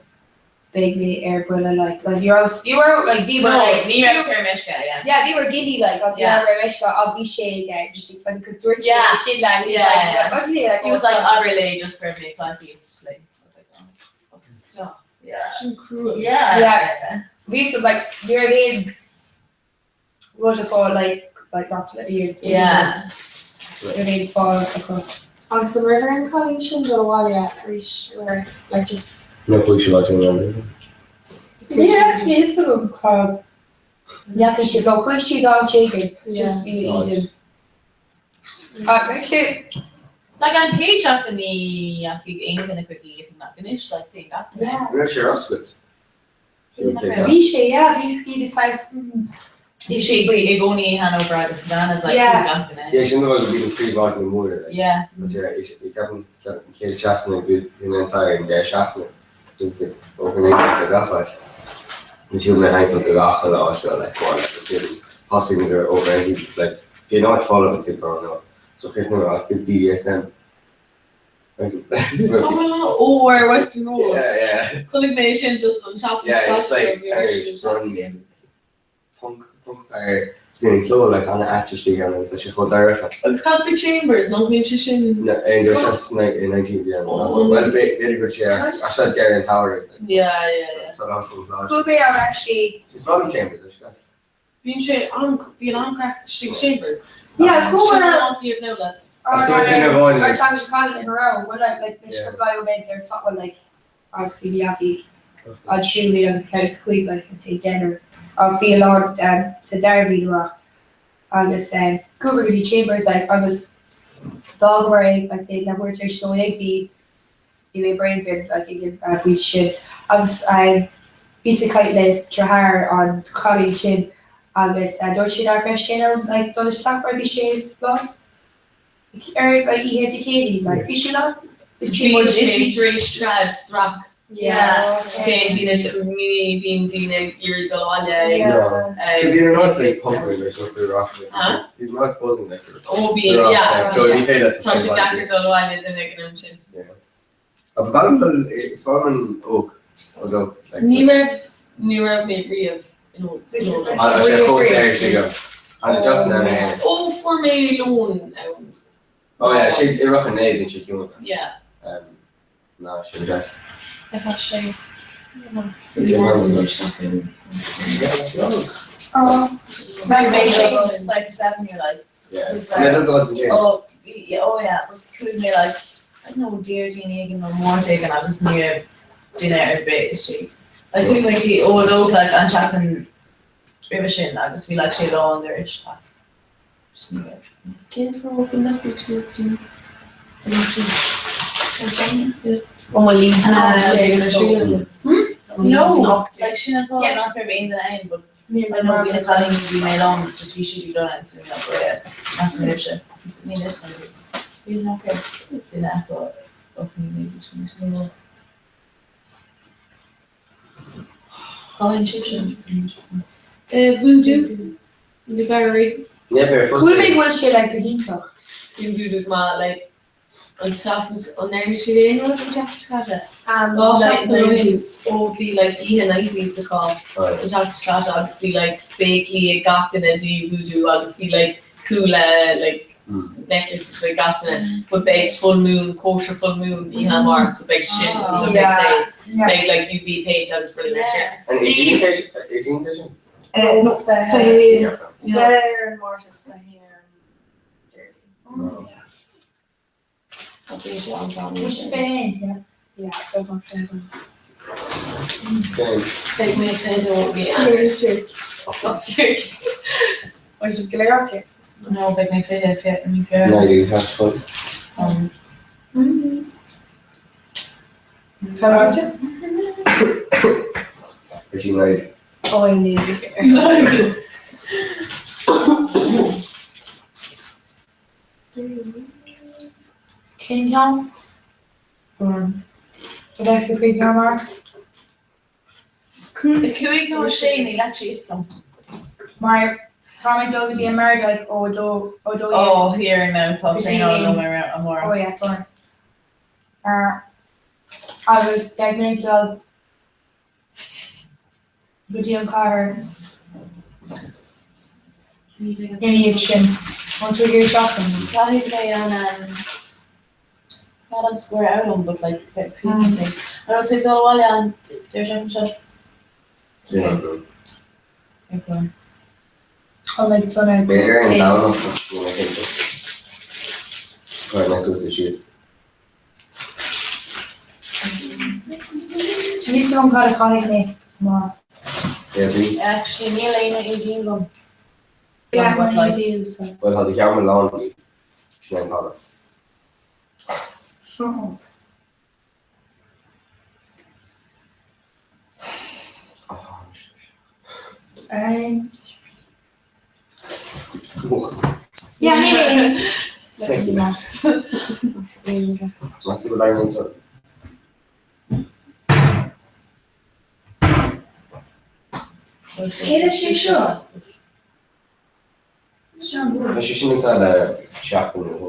beidh mé ar buile like like ní raibh ní raibh like bhí No, like ní raibh tú ar meisce, yeah. Yeah, bhí mar giddy like an Yeah. yeah. ar meisce ach bhí sé ag just like because dúirt sé Yeah. sin like he was Yeah, like yeah. what do you like He was like, abair léi just go raibh mé coicís, like, I was like, oh, Oh, stop. yeah. Sin cruel. Yeah. Yeah. Bhí so like ní raibh aon rud acu like like not to let you in so Yeah. ní raibh aon fáth acu. Agus an raibh ar an chailín sin dul abhaile arís or like just Nó chuaigh sí lá sin Ní raibh fhios agam cá ndeachaigh siad nó chuaigh siad áit éigin just bhí Eden. Ach bheadh sé Like an chéad seachtain ní dheachaigh aon duine chuig Eden ach anois like téann gach duine. yeah. Raibh sé ar oscailt. Bhí sé yeah bhí daoine saghas mm Bhí sé faoi i gcónaí Hanover agus Savannah's like Yeah. chuaigh gach duine. Yeah, sin an rud a bhí an príomháit na mór like. Yeah. But yeah, ceapaim an chéad seachtain bhí an entire an deireadh seachtaine just like open entrance ag gach áit. Is shiúil mé thimpeall go gach uile áit seo like go like sin thosaigh muid ar over entry like bhí an áit folamh is ag nó so chríochnaigh mé as BDSM. Oh, ar Western Road. Yeah, yeah. Chonaic mé sin just an seachtain Yeah, it's like seo. punk punk ar bíonn an ceol like an-ait istigh ann agus tá sé chomh dorcha. Agus cad faoi Chambers, nach mbíonn sé sin? No, aon dul sna 19th yeah. Oh. Well, b'fhéidir go sé ach seo deireadh an tsamhraidh. like, Yeah, yeah, yeah. So so so so Chuaigh mé ann actually. Is maith liom Chambers, leis guys. Bíonn sé an bíonn an-chraic istigh Chambers. Yeah, chuamar Sin ann an taobh now lads. Ach dúirt duine amháin Ar like teanga seo cailín in a row well like like leis Yeah. na biomed ar fa well like obviously ní dheachaigh. an tríú bliain agus ceann 5 like I'd say deichniúr ach bhí a lán sa dara bhliain amach agus chuamar go dtí Chambers like agus d'fhágamar ag I'd say leathuair tar éis a 12 bhí bhí mé bréan den like ag an bpointe sin agus bhíos ag caint le deartháir an chailín sin agus dúirt sé nach raibh sé in ann like dul isteach mar bhí sé lán ar oíche Dé Céadaoin like bhí sé lán Bhí sé tar éis troid sa Rock. Téann daoine ní bhíonn daoine ag iarraidh dul abhaile ag. Sure bíonn an áit like pumping like just the rock like bíonn like buzzing like Ó bíonn yeah. So ní féidir leat Tá sé deacair dul abhaile duine ag an am sin. Yeah. Ba mhaith liom dul is maith liom an Oak although like Ní raibh ní raibh mé riamh in Oak san Oak. Tá sé chomh saor sin An just na mé. Ó fuair mé lón ann. Oh yeah, sé i Ráth an Naomh bíonn sé ciúin. Yeah. Ná sé go deas. Tá sé. Agus ní raibh duine ar bith istigh. Like chuaigh mé go dtí Old Oak like an tseachtain roimhe sin agus bhí like sé lán tar éis ach just ní raibh. Cén fáth go ndeachaigh tú go dtí Ó mo líon. No like sin an fáth nach raibh aon duine ann but I know bhí na cailíní bhí mé lán just bhí siad ag dul ann so bhí mé like nach raibh sé. Níl fhios agam bhí nach raibh duine acu ach ní bhí níos mó. Cá sibh sin? Voodoo. Na Gailearaí. Chuala mé go bhfuil sé like go hiontach. Bíonn Voodoo go maith like an tseachtain an ndearna siad aon rud an tseachtain seo caite? Dhá sheachtain ó shin ó bhí like oíche 90s acu an tseachtain seo caite agus bhí like spéaclaí ag gach duine dtí Voodoo agus bhí like cúla like necklaces ag gach duine but beidh full moon, kosher full moon oíche amárach so beidh sin beidh like UV paint agus rudaí mar sin. An 18 é sin? No, 21 ar an Máirt agus 21 ar an Déardaoin. Bhí sé an-mhaith. Bhí sé féin, yeah. Yeah, beagán féin. Beidh mé 22 mí Eanáir. Beidh sibh go léir acu? No, beidh mé 20 i mí Feabhra. No, you have fun. Tá ráite? Is í Niall. Ó, ní. Cén ceann? An bhfuil tú chuig amárach? 5 nó 6 níl actually fhios agam. Mar tá mé ag dul go dtí an Mardyke ó 2 ó 2 Oh, here now tá traenáil agam ar amárach. Oh yeah, tá. Agus beidh mé ag dul go dtí an chathair ina dhiaidh sin. An tú ag iarraidh teacht liom? Caithfidh mé an not an square a fhoghlaim but like frequently. An raibh tú ag dul abhaile an deireadh seachtaine seo? Ar chlár. An mbeidh tú ag B'fhéidir ar an Domhnach níl mé cinnte. Cuirfidh mé suas is síos. Níl fhios agam cad a chaithfidh mé amárach. Éadaí. Actually níl aon éadaí agam. Yeah, but like. Bhuel tá do sheomra lán díobh. Sin é an fadhb. Shut up. Yeah, níl aon. Thank you, Matt. Meas tú go bhfuil anseo? Cé leis é seo? Tá sé sin anseo le seachtain nó dhó.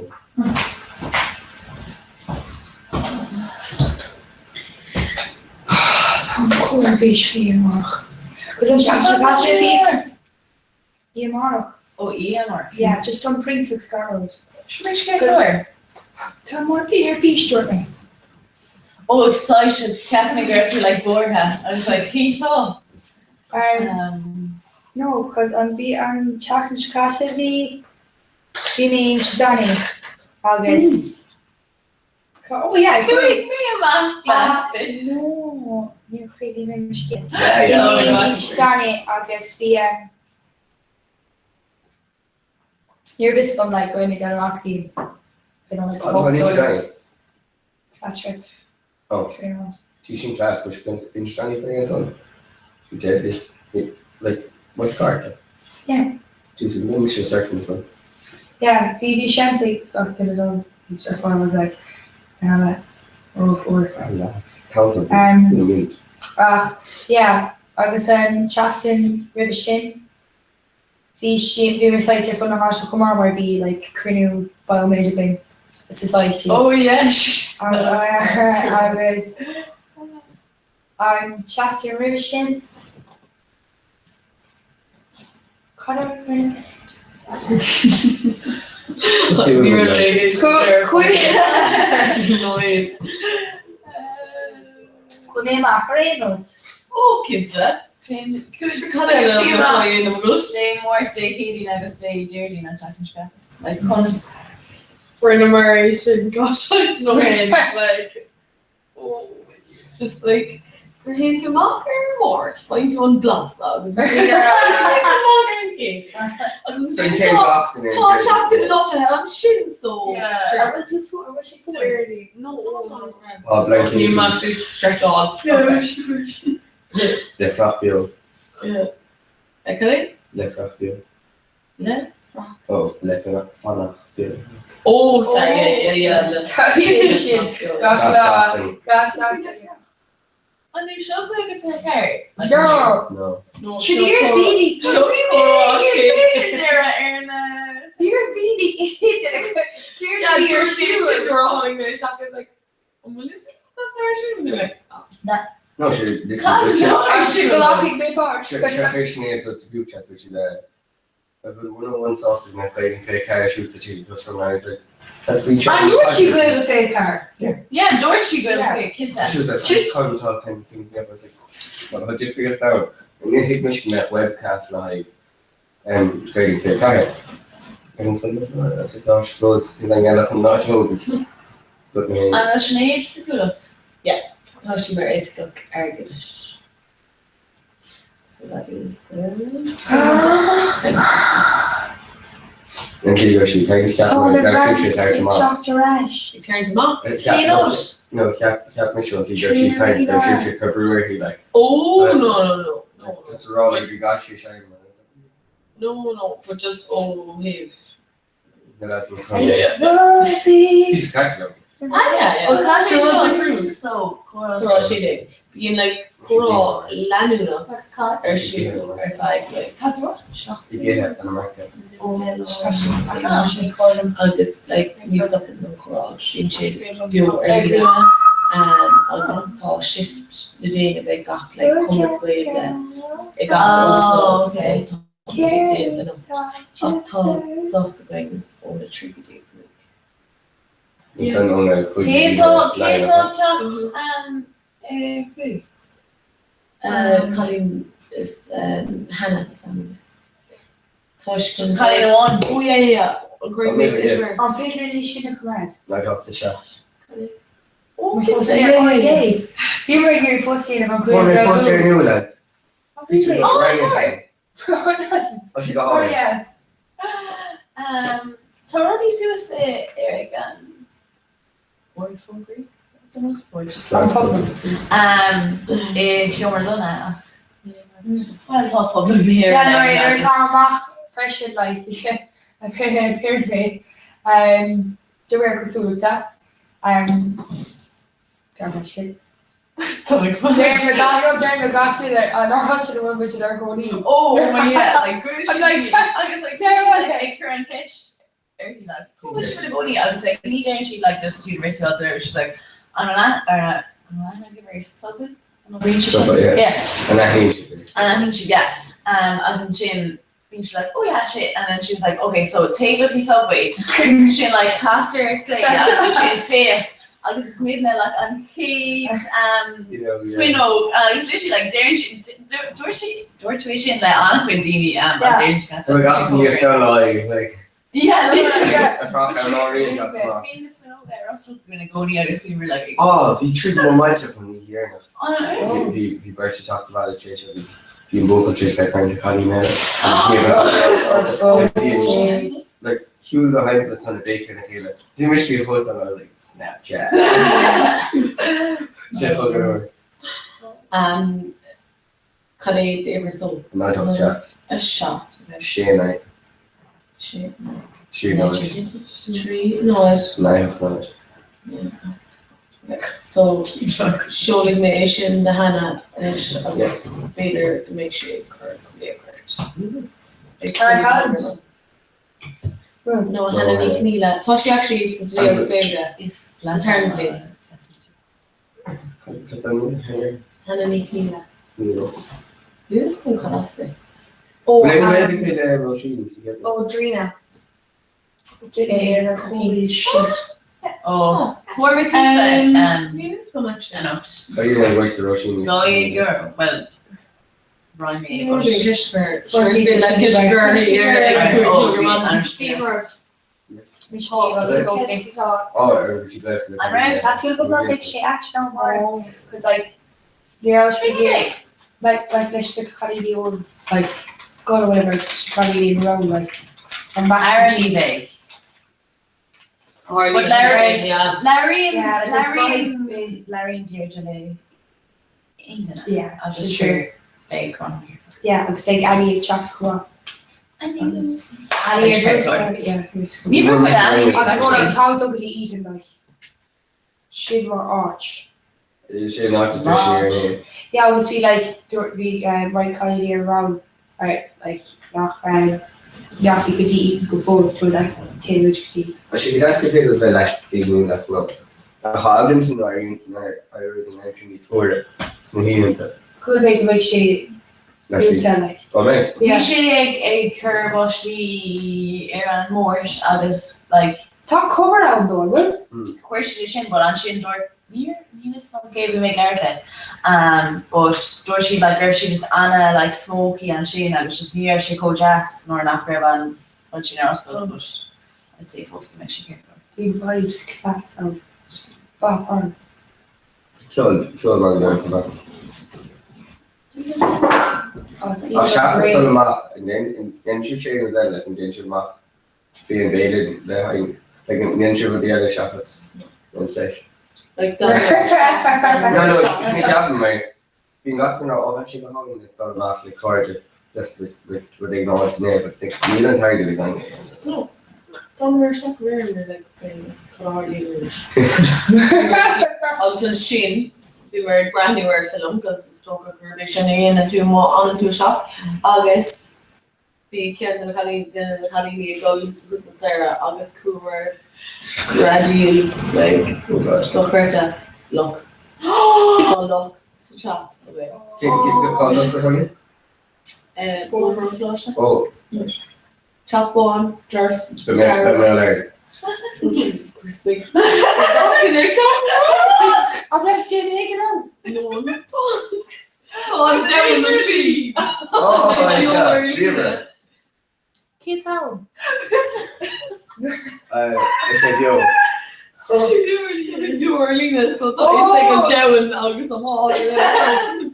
Tá chomh ar bís faoi amárach. Cos an seachtain seo caite bhíos í amárach. Ó í amárach? Yeah, just don Prince agus Gearóid. Sin é scéal cóir. Tá mór ar bís dúirt mé. Oh excited, cheap mé go raibh tú like buartha. I was like cén fáth? Um, no, cos an bhí an tseachtain seo caite bhí bhí mé in Danny agus oh yeah Chuaigh mé amach leat. No. Níor chríochnaigh mé mo scéal. Yeah, yeah. Bhí mé in Inchydoney agus bhí um, ní raibh fhios agam like go raibh mé ag dul amach dtí I don't know, like, Oh, tá Inchydoney. Class trip. Oh. Train ride. Tí sin class go Inchydoney for an son. She dead like what's card? Yeah. Tí sin mé sé circum son. Yeah, bhí bhí seans ag gach duine dul bhí surf I was like na rófhuar. Ah, lad. Count Um, Ach yeah, agus an tseachtain roimhe sin bhí sí bhí mé saghas ar fud na háite chomh maith mar bhí like cruinniú biomed againn i society. Oh yes. Agus an tseachtain roimhe sin cad a rinne mé? Ní raibh mé ag éisteacht Chuaigh Lloyd. Chuaigh mé amach ar aon nós. Ó, cinnte. Cad é Sí amach. amach. Dé Máirt, Dé Céadaoin agus Dé Déardaoin an tseachtain seo. Like, conas Rinneamar é sin gosh I don't know him like oh just like gur théann tú amach ar an Máirt faigheann tú an blas agus amach ar an Chéadaoin. Agus So ansin téim tá gach duine tá an tseachtain loite ansin so Yeah. Ar bhfuil tú fuar? An bhfuil sé fuar? Clearly no Oh, blank Ní maith go stretch on. Le fraoch beo. Yeah. Okay? Le fraoch beo. Le? Oh, le fanacht beo. Oh, sorry, yeah, yeah, yeah. Le. Tá bhí sin gach Gach lá seachtain. gach seachtain. An é seo chuig a fear? No. No. No, Sin iar bhíní Seo comhrá sé. Deireadh ar na Iar bhíní Yeah, dúirt sí sin gur tháinig mé isteach agus like, an bhfuil fhios agat cad atá ar siúl? And they're like, No, sé Cad atá ar siúl? Glacfaidh mé páirt. Sé chuir sin é sa group chat dúirt sí le a bhfuil 101 sásta go mbeadh Gaeilge 24 ar siúl sa tír just from now like that's been An dúirt sí Gaeilge 24? Yeah, dúirt sí go Yeah. okay, cinnte. She was like, she's coming to all kinds of things and I was like, what about difríocht ann? And níor thuig mise go mbeadh webcast le haghaidh Gaeilge 24. Agus ansan I was like, gosh, suppose níl aon eile chun ná tóg. But mé An bhfuil Sinéad sa Chuallacht? Yeah, tá sí mar oifigeach airgeadais. So that is the... An cé go sí cé cheap Tá mé na go raibh sí ag Rams amach. teacht ar ais. Ag tarraingt amach. Cheap Keynote. no cheap cheap mé seo bhí go sí caint go raibh sí ag cur brú uirthi like Oh, no, no, no. No, just rá like go gcaith sí sé no, no, but just ó thaobh. No, that was Yeah, yeah. Rugby. He's cracking up. Ah, yeah, yeah. Ó cad é Seo seo? difriúil. So, comhrá. Comhrá sé déag. Bíonn like comhrá leanúnach ar siúl ar feadh like Tá tú rá? seachtain. I gcéile an America. Agus like ní stopann an comhrá bíonn sé beo ar líne. Agus tá shift le déanamh ag gach like cumann Gaeilge ag gach Oh, ollscoil, okay. so tá muid ag déanamh anocht. Ach tá sos againn óna 3 go dtí 5. Ní san óna chuig Cé tá cé tá teacht ar chuig? Cailín is Hannah is ainm di. Tá sí Just cailín amháin. Oh yeah yeah yeah. Great Oh, maybe, yeah. An féidir linn sin a choimeád? Like off the shelf. Oh, Post cinnte, ar yeah, yeah, yeah. OIA. Bhí mar ag iarraidh post a dhéanamh an Fuair mé Gaeilge post ar nua lads. Oh, really? Oh, Oh, nice. Oh, she got Oh, on. yes. Tá rudaí suas ar ag an Bord fógraí? An pobal. I Seomra Lona ach Well tá pobal here Yeah, no, nuair atá amach freisin like apparently um, de réir cosúlachta um, deir sin. Deir gach deir gach duine an áit ina bhfuil muid inár gcónaí. Oh my yeah, like gur I'm like, agus like Deir deir ag cur an ceist uirthi like "Cá bhfuil sibh ina gcónaí?" agus like ní deireann siad like just University of Ulster she's like an an ar an an an ar Subway an an Subway, yeah. yeah And I hate you. and I think she yeah and then sin bhí she like oh yeah shit and then she was like okay so take go to Subway sin like castar play agus sin féach agus is muidne like an chéad You know, yeah. fuinneog agus literally like deireann si dúirt sí dúirt tú sin le an-chuid daoine Yeah. an deireann si So we got some years down like like Yeah, literally. Yeah. a frock out already and dropped them off. Bhí na fuinneoga. bheith ar oscailt againn i gcónaí agus bhíomar like ag. Á, bhí troid móiminte an oíche dheireanach. Bhí bhí beirt ag teacht abhaile tar éis agus bhí an buachaill tar éis bheith ag caint le cailín eile agus bhí an like shiúil go himpeall ansan ag béiceadh lena chéile. Bhí mise faoi chomh I was like Snapchat. Sé chomh go leor. Um, Cad é d'uimhir so? 0 8 7. 7. 6 9. 6 9. 3 0. 3 0. 9 8 0. So, seolfaidh mé é sin do Hannah anois agus b'fhéidir go mbeidh sí ag cur glaoch ort. Ar No, Hannah Ní Chonghaile. Tá sí actually sa dlí agus Gaeilge sa tarna bliain. Hannah Ní Chonghaile. Níl fhios agam cad as di. Ó, Ó Drina. Holy shit. Ó, fuair mé pizza Níl fhios agam actually. anocht. Go well, roinn mé Ní Tá go bheidh sé ait ná mar cos like ní raibh sé like like leis na cailíní ón like scoil or whatever cailíní in row like an Ara ní bheidh. But labhraíonn labhraíonn labhraíonn Deirdre le aon duine. Yeah, Agus sure beidh Conor. Yeah, agus beidh Annie ag teacht chomh maith. Annie Annie ar yeah, Ní raibh mé Annie Agus an t-am go dtí Eden like sin mar áit. Is é an áit is deise ar aon. Yeah, agus bhí like dúirt bhí um, roinnt cailíní ar rang right, like nach um, ndeachaigh go dtí Eden go fóill so like téann muid go dtí. Tá sé go deas go féidir bheith leis ag nó leis nó. Ach tá eagla orm nuair a éireoidh an aimsir níos fuaire sna hoícheanta. Chuala mé go mbeidh sé dúnta like. Ó mbeidh? Bhí sé ag ag cur báistí ar an Máirt agus like. Tá cover ann dó, an bhfuil? Chuir siad é sin but ansin dúirt níor níl fhios agam cé a bhí mé ag labhairt le um but dúirt siad like raibh sé just ana like smoky ansin agus just ní raibh sé chomh deas nuair nach raibh an rud sin ar oscailt but I'd say fós go mbeidh sé ceart go leor. Bhí vibes class ann. Bap orm. Ceol, ceol mar go leor. Ach seachas dul amach, an ndéanann sibh aon rud eile, like an dtéann sibh amach faoi an bhféile le haghaidh, like an ndéanann sibh rudaí eile seachas an sesh? Like No, no, sin a cheapaim, mar bíonn gach duine ag rá, oh bheadh sé go hálainn like dul amach le cairde just just like rud éigin áit in air, but like níl an t-airgead ag éinne. No. D'fhanamar isteach aréir mar like bheadh arís. Agus ansin bhíomar ag breathnú ar film cos is dócha gurb é sin a dhéanann tú má fhanann tú isteach agus bhí ceann de na cailíní duine de na cailíní ag dul thuas an staighre agus chuamar screadaíl like Oh God. dochreidte luch. Tá luch sa teach againn. Cé cé cá dtosca chugainn? Bóthar an Choláiste. Oh. Nice. Teach bán, doras Beidh mé beidh mé ar léir. Oh Jesus Christ big. An raibh Jim ag an am? No, tá tá an deimhin an sí. Oh, sea, ríomhaire. Cé t-am? Is é beo. Tá sé beo ar líne so tá fhios ag an domhan agus an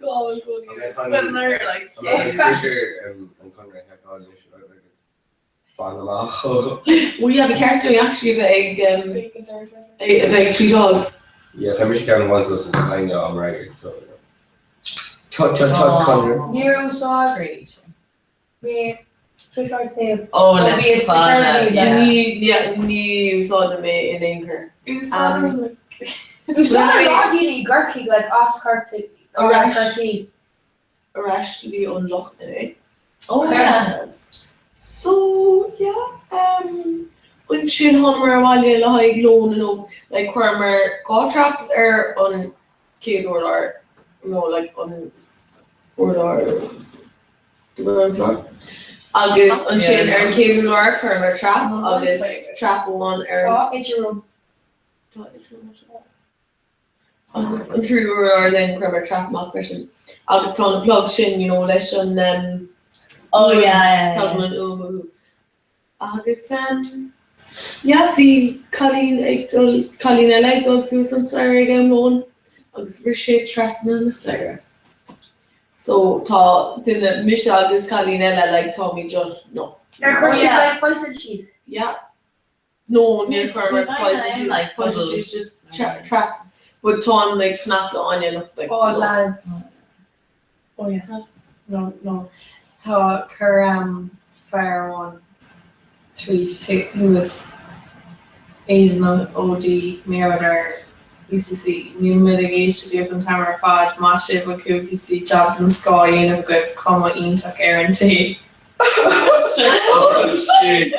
gáil An conradh a sheiceáil anois fan amach. Well yeah, ba cheart dúinn actually bheith ag a bheith ag tweetáil. Yeah, tá mise ceann amháin suas is an aine am fhreagairt so. Tut tut tut conradh. Níor úsáid mé Twitter I'd say. Oh, le Bhí a fada, security yeah. Ní yeah, ní úsáidim é in aon chor. Úsáidim Úsáid a lán daoine i gCorcaigh like as Corcaigh Ar ais. Corcaigh. Ar ais go dtí an luch inné. Oh yeah. So yeah, um, ansin thánamar abhaile le haghaidh lón inniu, like chuireamar dhá traps ar an chéad urlár, no like an urlár the ground floor. Agus ansin ar an chéad urlár chuireamar trap agus trap amháin ar Tá idir rud. Tá idir rud. Agus an tríú urlár then chuireamar trap amach freisin. Agus tá na plug sin you know leis an um, Oh yeah, yeah, yeah. Tagann an fhuaim uathu. Agus um, Yeah, bhí cailín ag dul, cailín eile ag dul suas an staighre ag am lóin agus rith sé trasna na staighre. So tá duine, mise agus cailín eile, like táimid just, no. Ar chuir sibh like poison síos? Yeah. No, níor chuir poison síos, like poison síos, just traps. But táim like fanacht le Áine look like. Oh lads. Oh yeah. No, no. Tá chuir um, fear amháin tweet thuas Aidan O'Dea mar gheall ar UCC. Níl muid ag éisteacht libh an t-am ar fad, maith sibh an 5PC jab den scoth á dhéanamh agaibh, cuma iontach ar an tae. Oh shit.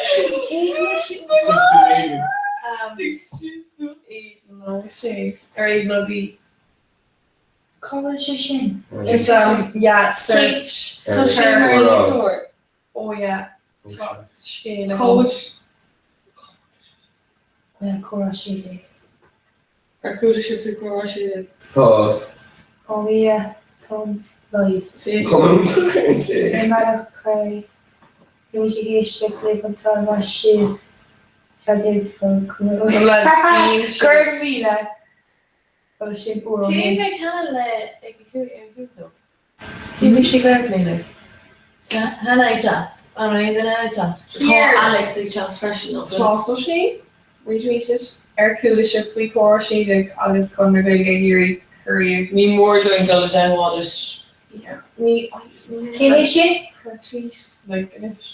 Aidan O'Shea or Aidan O'Dea. Cá bhfuil sé sin? Is um yeah search. Tá sé mar léachtóir. Oh yeah tá scéal Cá agam. bhfuil Yeah, Comhrá 16. Ar chuala sibh faoi Comhrá 16? Tá. Oh yeah, táim live. Féach. Cuma iontach ar an tae. Ar an mbealach chuig Bhí muid ag éisteacht libh an t-am maith sibh Teagasc Well lads bíonn Go raibh míle Bhuel sin uair ó Cé shin. bheidh cheana le ag a cúig ar a cúig dó? Bhí mise ag labhairt léi like. Hannah ag teacht. An bhfuil aon duine eile ag teacht? Tá Here. Alex ag teacht freisin nach bhfuil? Tomás Ó Sé, retweet it, ar chuala sibh faoi Comhrá 16 agus Conradh na Gaeilge ag iarraidh cuireadh. Ní mór dúinn dul i dteagmháil leis. Yeah, ní, Cé hé sin? Cuir tweet like anois.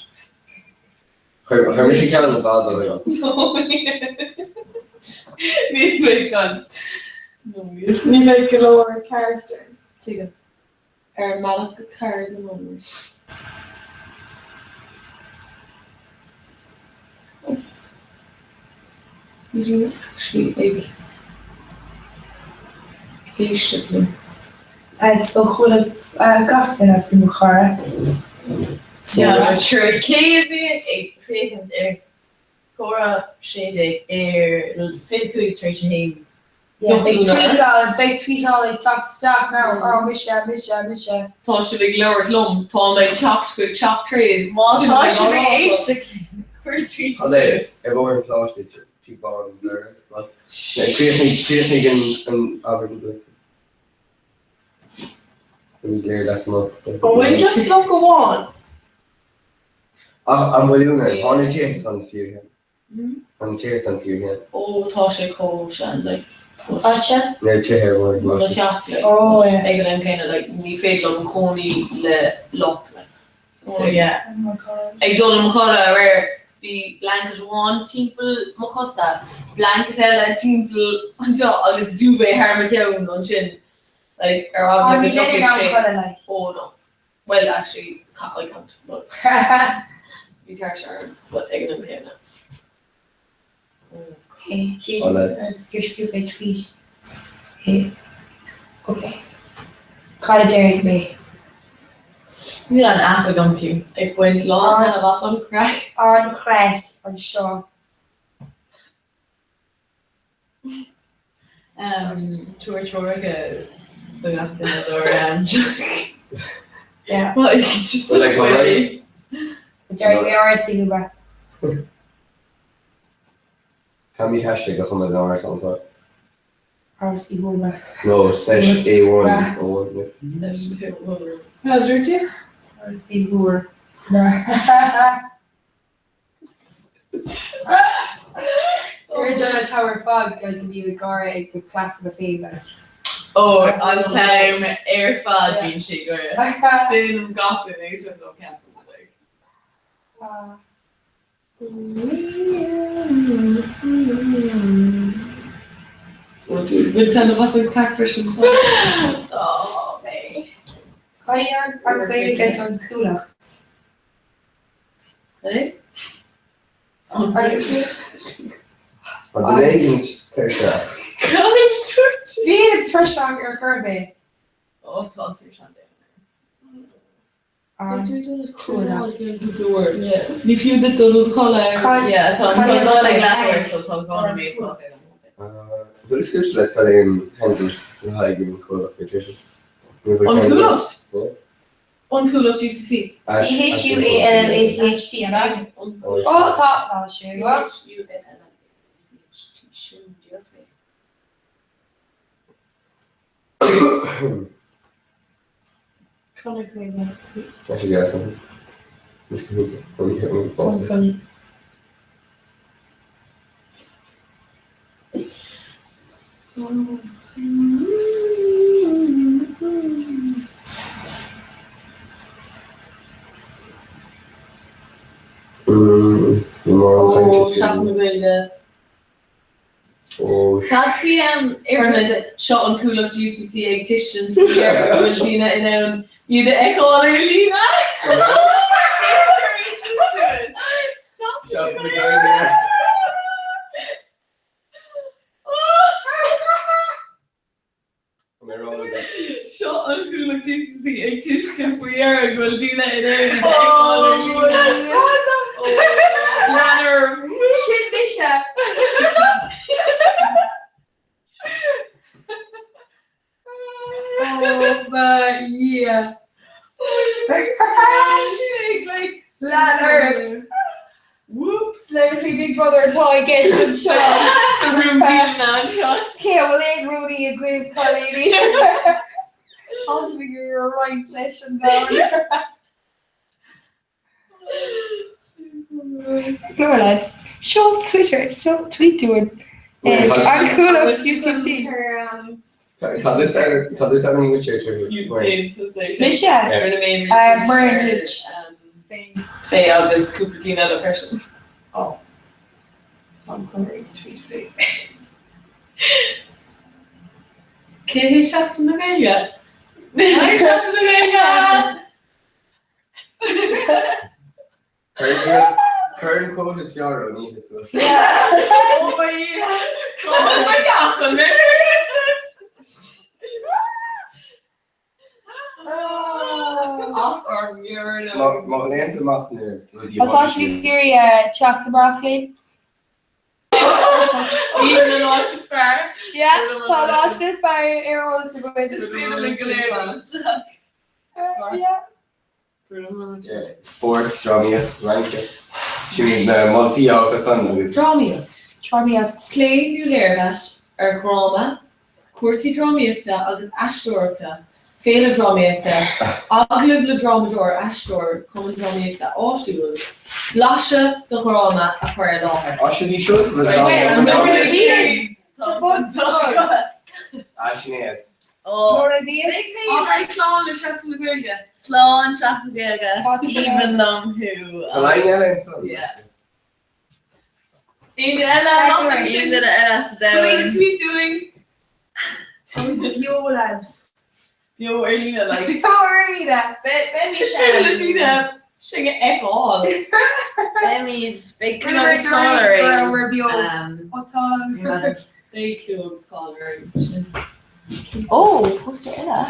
Chuir mise ceann fada agam. Ní bheidh gan. Ní bheidh go leor characters. Tuigim. Ar an mbealach go Carraig na Móna. Bhí daoine actually ag éisteacht liom. So chuala gach duine faoi mo chara. Yeah, true. Cé a bhí ag féachaint ar Comhrá 16 ar 25 tar éis a haon? Yeah, beidh tweetáil, beidh tweetáil ag teacht isteach now. Oh, mise, mise, mise. Tá sibh ag labhairt liom, tá mé ag teacht chuig teach Therese. Má tá sibh ag éisteacht linn, cuir tweet Cad é? suas. Ar bhóthar an Choláiste, Tigh Bán Doras, Críochnaigh an abairt a dúirt tú. Ní léir lasmuigh. An bhfuil just luch amháin? Ach an bhfuil Úna, tá na tithe san fíor shean. Tá na tithe san fíor shean. Ó tá sé chomh sean like Áite? Na tithe ar bhóthar an Mo Choláiste. theach like Oh yeah. ag an am céanna like ní féidir liom cónaí le luch like. Oh yeah. Oh my god. Ag dul i mo chodladh aréir bhí blanket amháin timpeall mo chosa, blanket eile timpeall anseo agus duvet thar mo cheann ansin like ar Oh, eagla go ní bheinn in dtiocfaidh ann sé. codladh like. Oh no. Well actually I can't but bhí tuirse orm but ag an am céanna. Okay, Oh, lads. Gur scríobh mé tweet. Hey. Okay. Cad a déarfaidh mé? Níl an app agam fiú. Ag baint lán taitneamh as an chraic. An chraic anseo. Tabhair treoracha do gach duine dár Yeah. Well, you can just Well, like, way. Déarfaidh mé RSC Uber. Caithfimid hashtag a chumadh don árasán seo? RSC Uber. No, sesh A1 O1. Cad a dúirt tú? RSC Uber. Deir Donna Tower fad go bhí ag gáire ag na cleasanna féin like. Ó, an t-am ar fad bíonn sí ag gáire. Déanaim gach duine é sin nó ceapaim like. Bhfuil taitneamh as an craic freisin? Tá mé. Cad é an Ghaeilge don Chuallacht? An Tá duine éigin tuirseach. Nílim tuirseach ar chor ar bith. Ó tá tuirseach An Chuallacht. Ní fiú duit dul a chodladh. Cad- Tá cad é an dul ag an leathuair so tá gá na méid fágtha. Bhfuil a fhios agat cad é an handle le haghaidh an Chuallacht ar Twitter? An Chuallacht? Yeah. An Chuallacht UCC. C-H-U-A-L-L-A-C-H-T, an ea? Ó, tá, tá sé, bhuel. C-H-U-A-L-L-A-C-H-T, sin díreach é. Chonaic mé na tweets. Tá sé deas ann. Mis go hiontach. An oíche an fásta. Ní mórán cainte Ó, Seachtain na Gaeilge. Ó, Cad faoi ar seo an Chuallacht UCC ag tuiscint faoi dheireadh go bhfuil daoine in ann iad a fheiceáil ar líne? Seachtain na Gaeilge. Seo an Chuallacht UCC ag tuiscint faoi dheireadh go bhfuil daoine in ann iad a fheiceáil ar líne. Lean orm. Sin mise! Oh my Dhia. Lean orm. Whoops! Celebrity Big Brother atá i gceist anseo. Sa rún dialainne anseo. Cé an bhfuil aon rúnaí agaibh, cailíní? Tá sibh ag iarraidh a roinnt leis an domhan. Go lads. Seo Twitter, seo tweet dúinn. An Chuallacht UCC. Cad is cad is ainm duit ar Twitter? Mise? Muireann H. Fé agus cúpla cinn eile freisin. Ó. Tá chun tweet fé. Cé hé Seachtain na Gaeilge? Hi Seachtain na Gaeilge! Cuir an quote is fearr ón oíche suas. Oh my God! Oh my God! As ár meabhair Má ghlaonn tú amach na rudaí Má tá sibh ag iarraidh teacht amach linn. Bíonn an áit is fearr. Yeah, tá an áit is fearr ar eolas againn. Is féidir linn go léir dul isteach. Yeah. Spórt, drámaíocht, rince. Sin na moltaí acu san agus. Drámaíocht. Drámaíocht. Plé nó léirmheas ar dhráma, cúrsaí drámaíochta agus aisteoireachta, féile drámaíochta, agallamh le drámadóir, aisteoir, cumann drámaíochta áitiúil, blaiseadh de dhráma a chur i láthair. Á sin bhí seo sa Bhíos sa bhunscoil. Á sin é. Nuair a bhíos. Abair slán le Seachtain na Gaeilge. Slán Seachtain na Gaeilge. Aoibhinn liom thú. Tá line eile ansan. Éinne eile amach ansin? Aon duine eile sa domhan? Tweet dúinn. Beo lads. Beo ar líne like. Beo ar líne. Beimid Is féidir le daoine sinn a fheiceáil. Beimid beidh clú agus cáil orainn. We're beo. Ó tá. Beidh clú agus cáil orainn. Sin. Ó, póstaer eile.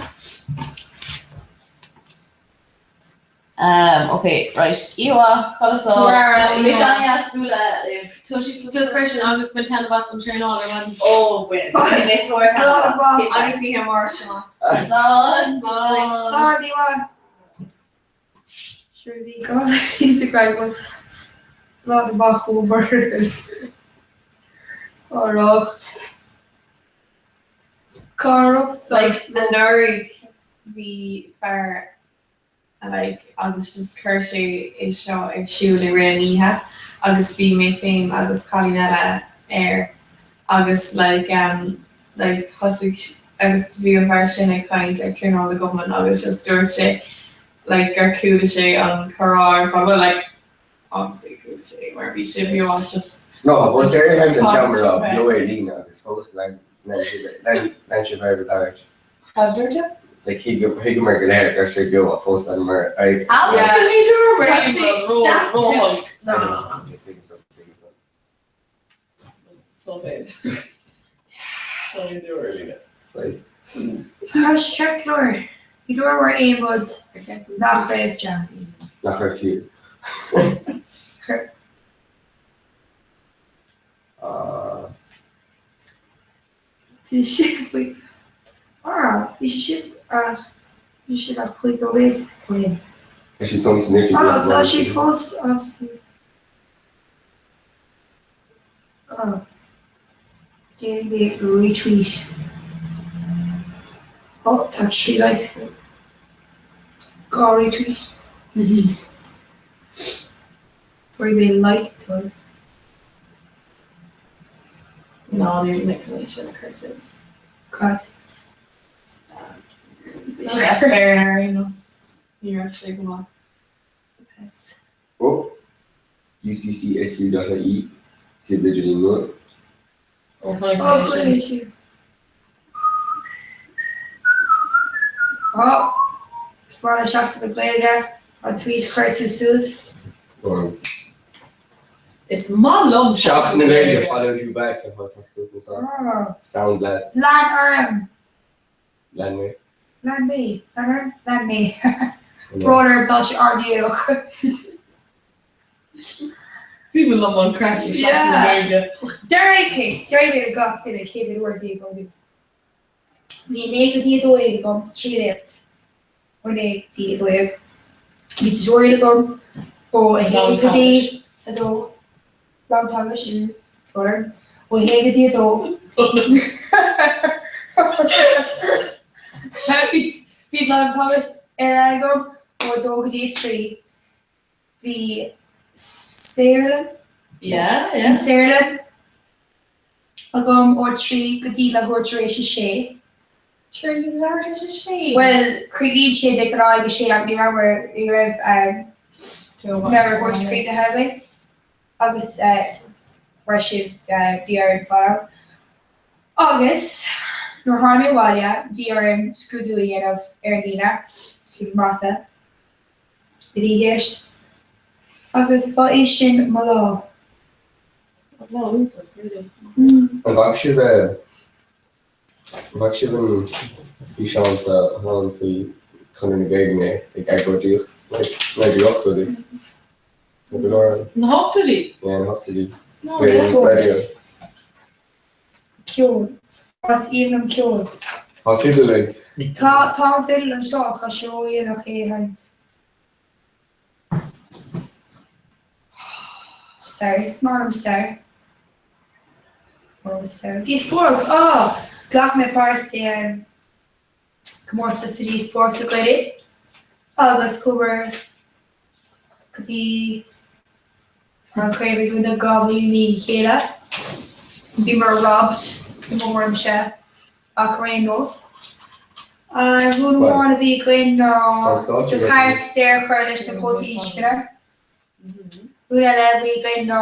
Um, ok, right. Íomhá, colasá. Bhí sé an-deas bualadh libh. Tá sí sa tuas freisin agus bain taitneamh as an traenáil ar maidin. Ó, bain. Bhí mé sórt taitneamh as. Agus oíche amárach chomh maith. Slán. Slán. Slán, Íomhá. Sure bhí go Instagram lá amach ó mhuir. Árach. Cárach Like, anuraidh bhí fear like agus just chuir sé é seo ar siúl i rith an oíche agus bhí mé féin agus cailín eile air agus like um like thosaigh agus bhí an fear sin ag caint ar traenáil na gcumann agus just dúirt sé like gur chuala sé an comhrá ar fad well like obviously chuala sé mar bhí sé beo just No, was there an seomra beo ar líne agus fós lean sibh ar labhairt. Cad dúirt sé? Like thuigeamar go léir go raibh sé beo ach fós leanamar ar aghaidh. Actually dúramar Tá sé ró-olc. No. Tá sé leor. Ní dúramar aon rud nach raibh deas. Nach raibh fiú. Bhí sé faoi. Ah, bhí sé sin. Ah. Bhí siad ach 5 nóiméad ó shin. Tá siad san san oifig Ah, tá siad fós as. Ah. Déanfaidh mé retweet. Oh, tá 3 likes agam. 2 retweet. Tabharfaidh mé like dóibh. Ná níl mé chun é sin a chur suas. Cad? Bhí sé ar aon nós. Ní raibh sé go maith. Ó! UCCSU.ie Suíomh idirlín nua. Ó, chonaic mé é sin. Ó, chonaic mé sin. Ó! Is maith le Seachtain na Gaeilge an tweet a chuir tú suas. Is maith liom Seachtain na Gaeilge followed you back atá ag teacht suas anseo. Sound lads. Lean orm! Lean mé. Lean mé. Lean orm? Lean mé. Brón orm, tá sé an-dhéanach. Is aoibhinn liom an craic i Seachtain na Gaeilge. Déarfaidh déarfaidh mé le gach duine cé mhéad uair a bhí agam. Bhí 9 go dtí 12 agam, 3 léacht. Ó 9 go dtí 12. Bhí tutorial agam ó 1 go dtí 2. Lá teagaisc. Brón orm. Ó 1 go dtí 2. Bhí lá teagaisc eile agam ó 2 go dtí 3. Bhí saotharlann. Bhí saotharlann agam ó 3 go dtí leathuair tar éis a sé. 3 go dtí leathuair tar éis a sé? Bhuel, críochnaíonn sé de ghnáth ag a sé ach ní rabhamar, ní raibh meabhairthuairt críochnaithe againn agus mar sin bhí orm fanacht. Agus nuair a tháinig mé abhaile bhí orm scrúdú a dhéanamh ar líne, scrúdú mata a bhí i gceist agus ba é sin mo lá. Lá iontach, really. An bhfaca sibh an bhfaca sibh an físeán sa thon faoi Chonradh na Gaeilge ag agóidíocht sna 1980idí? Nó go leor. Na hochtóidí? Yeah, na hochtóidí. Faoi raidió. Ceol. Is aoibhinn liom ceol. Tá fidil ag. Tá, tá an fidil anseo ach tá sé ródhéanach é a sheinnt. Stair, is maith liom stair. Díospóireacht, ah! Ghlac mé páirt i gcomórtas sa díospóireacht i Gaeilge agus chuamar go dtí an chraobh idirchontae 2 bhliain i ndiaidh a chéile. Bhíomar robbed i mo thuairimse. Ach ar aon nós, rún amháin a bhí againn ná do cheart deireadh a chur leis na cuótaí inscne. Rún eile a bhí againn ná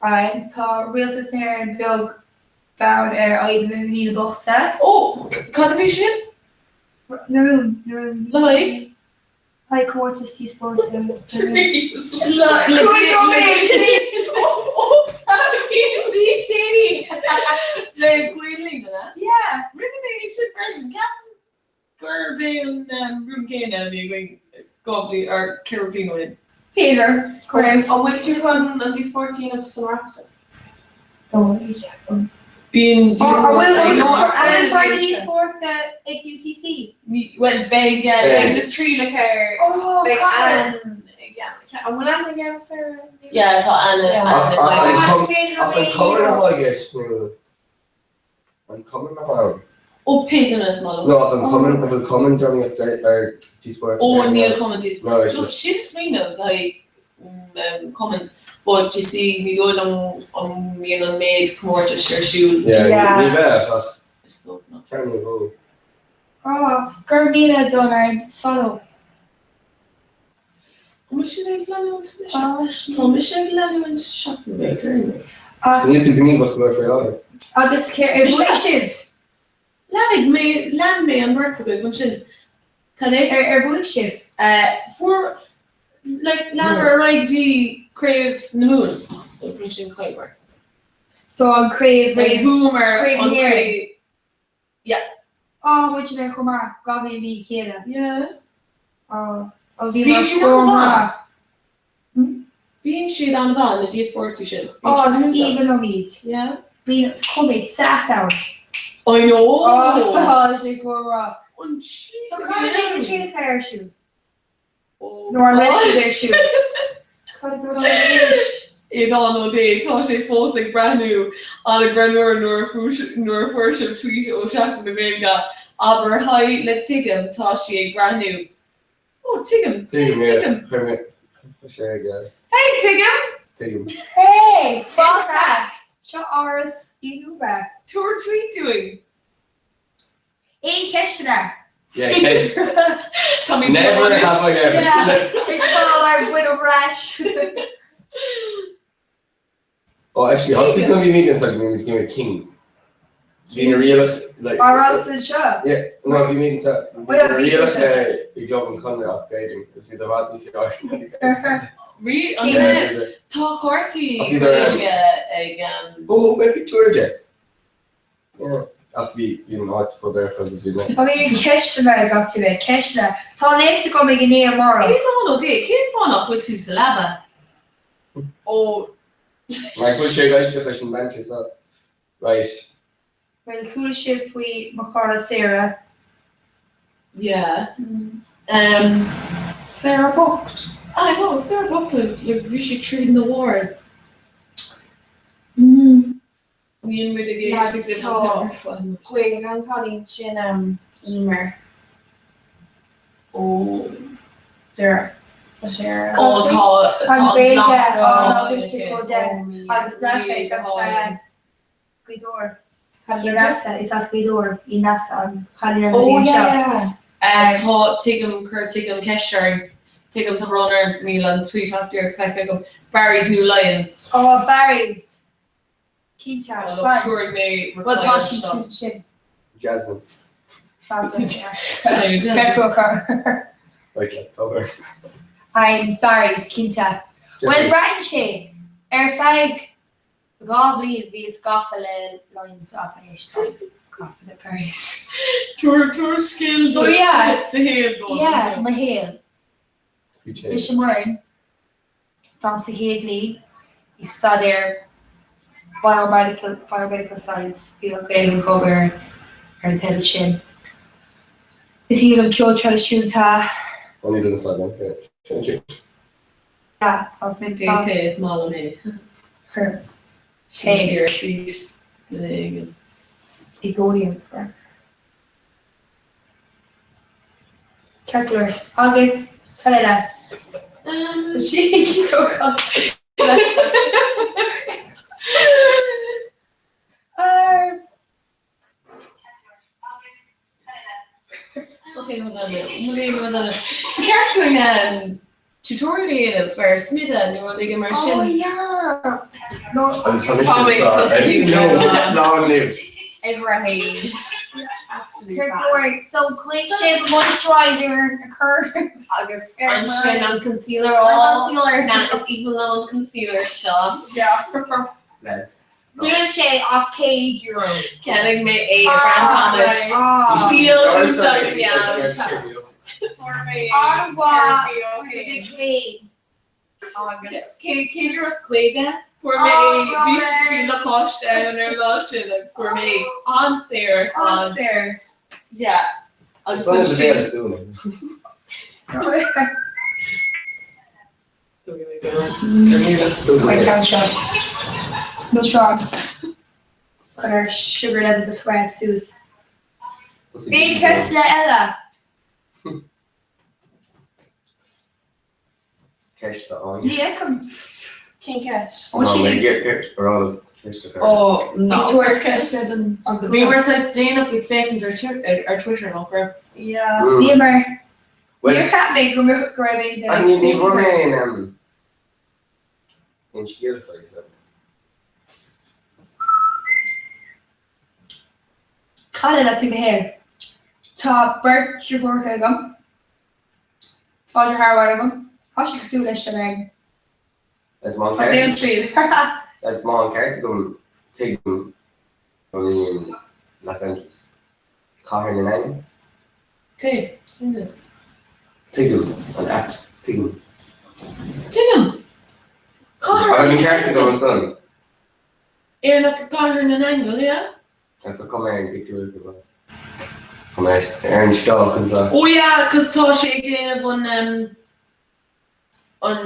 tá rialtas na hÉireann beag beann ar fhadhbanna na ndaoine bochta. Ó, cad a bhí sin? Na rúin, na rúin. Le haghaidh? Haghaidh comórtas díospóireachta. Le Gael Linn, an ea? Yeah. Rinne mé é sin freisin. Ceapaim gurb é an rún céanna a bhí againn 2 bhliain or 4 bliain ó shin. B'fhéidir go raibh. An bhfuil tú chun an díospóireacht a dhéanamh san Oireachtas? Ó, ní cheapaim. Bíonn díospóireacht díospóireachta ag UCC? Bhuel, beidh, yeah, beidh na trialacha ar, beidh Anne, an bhfuil Anne i gceannas ar? Yeah, tá Anne, Ach an cumann atá i gceist nó an cumann atá ann? Ó, pé duine is maith leo. No, ach an cumann, an bhfuil cumann drámaíocht ar díospóireacht? Ó, níl cumann díospóireacht. No, sin smaoineamh le haghaidh cumann, but you see, ní dóigh liom an mbíonn an méid comórtais ar siúl. Yeah, ní bheadh ach Is dócha nach. ceann nó dhó. Ah, go raibh míle don follow. An bhfuil siad ag leanúint mise? Tá mise ag leanúint Seachtain na Gaeilge ar aon nós. Níl tú gníomhach go leor faoi láthair. Agus cé ar bhuaigh sibh? Leanfaidh mé, lean mé an bheirt agaibh ansin. Cad é? Ar ar bhuaigh sibh? Fuair, like, leanamar ar aghaidh go dtí Craobh na Mumhan agus ansin chailleamar. So an craobh Like, bhuamar Craobh na an hÉireann. craobh, yeah. Á, muid mé chomh maith, 2 bhliain i ndiaidh a chéile. Yeah. Á, á bhí Bíonn mar siad chomh an-mhaith. maith. Bíonn siad an-mhaith, na díospóireachtaí sin. Á, is aoibhinn liom iad. Yeah. Bíonn cóiméad sass ann. I know! Á, tá sé chomh maith. An tslí So cá mbeidh na trialacha ar siúl? Nó an raibh siad ar siúl? Cad a dúirt sé anois? Aodhán Ó Dé, tá sé fós ag breathnú an-ghreannmhar nuair nuair a fuair sibh tweet ó Seachtain na Gaeilge. Abair haigh le Tuigim, tá sí ag breathnú. Ó, Tuigim, Tuigim, Tuigim. Chuir mé, chuir sé ag. Hey, Tuigim! Tuigim. Hey, fáilte! Seo Áras Uí Thuama. Tabhair tweet dúinn! Aon cheisteanna? Yeah, ceist. Tá mé Never have I ever. Yeah, ag fáil ár bhfuil ar ais. Oh, actually, hospital bhí mé like bhí mé Kings. Bhí na rialacha like. Ar fheabhas anseo? Yeah, no bhí mé sa Bhí na rialacha i gClub an Chonradh as Gaeilge agus bhí do bhfad níos fearr. Rí Tá cártaí Gaeilge ag. Oh, beidh pictiúr de. Ach bhí bhí an áit chomh dorcha agus bhí mé. Tá mé ag ceisteanna ag gach duine. Ceisteanna. Tá léacht agam ag a naoi amárach. Aodhán Ó Dé, cén fáth nach bhfuil tú sa leaba? Ó. Mar go bhfuil sé ag éisteacht leis an banter seo. Right. Bhuel, chuala sibh faoi mo chara Sarah? Yeah. Um. Sarah bocht. I know, Sarah bocht, like, bhí sí tríd na wars. Mm. Níl muid ag éisteacht libh an t-am ar fad. Gaeilge an cailín sin Emer ó Doire. Tá sé ar Ó tá An Ghaeilge á bhí sé chomh deas agus Neasa is as Gaoth Dobhair. Neasa is as Gaoth Dobhair í Neasa an chailín a bhí anseo. Tá tuigim chuir tuigim ceist orm. Tuigim tá brón orm níl an tweet ach díreach feicthe agam. Barry's nó Lyons. Ó Barry's! Cinnte, Well, fine. tabharfaidh mé Bhuel, tá reply sí anseo. sin. Jasmine. Jasmine, yeah. Jasmine. Right, let's cover. I'm Barry's, cinnte. Bhuel, braitheann sé. Ar feadh dá bhliain bhíos gafa le Lyons ach anois táim gafa le Barry's. Tabhair tabhair scéal Oh yeah. do shaol dom. Yeah, mo shaol. Faoi Is mise Muireann. Táim sa chéad bhliain ag staidéar Biomedical Biomedical Science, níl an Ghaeilge agam ar ar an teideal sin. Is aoibhinn liom ceol traidisiúnta. Ó níl fhios agam cé sin. Yeah, tá mé Cé cé is maith liom é. Sé. Ar tweet duine éigin. I gcónaí an fear. Ceart go leor. Agus cad eile? Ceart dúinn tutorial a dhéanamh ar smideadh nó rud éigin mar sin. Oh yeah! Agus tá mise slán libh. Uimhir a haon. Absolute Ceart go leor. So caithfidh sibh moisturizer a chur Agus ar ansin an concealer An á concealer. Na is aoibhinn liom an concealer seo. Yeah. Let's stop. Níl sé ach €100. Ceannaigh mé é i Brown Thomas. Ah. Díol Sorry, úsáid sorry, beann. sorry. An-mhaith do mhic léinn. Agus €150 fuair mé Oh, é bhí Robert. bhí lacáiste ann ar an lá sin agus fuair mé é an-saor ar fad. An-saor. Yeah. Agus Son of the ansin Bear is dúinn. An ceann seo. Milseán. Chun ár sugar levels a choimeád suas. Aon cheisteanna eile? Ceist do Áine. Ní fheicim. Cén ceist? Ó, sin Ceist a chur. Ó, no. Ag tabhairt ceiste don Bhíomar saghas déanach ag féachaint ar ar Twitter nach raibh? Yeah. Bhíomar. Well, Níor cheap mé go mbeadh go raibh aon ní ní bhfuair mé aon aon scéal faoi so. Cad eile faoi mo shaol? Tá beirt deirfiúracha agam. Tá deartháir amháin agam. Tá sé cosúil leis an Is maith Tá an mé an ceart tríú. is maith an ceart agam tuigim go mbíonn Los Angeles. Cathair na nAingeal? Cé? Tuigim an aip tuigim. Tuigim! Cathair Agus an ceart agam ansan. Éireannach i gCathair na nAingeal, yeah? Is cuma ar an bpictiúr go bhfuil. Tá mé ar an sceach anseo. Oh yeah, cos tá sé ag déanamh an um, an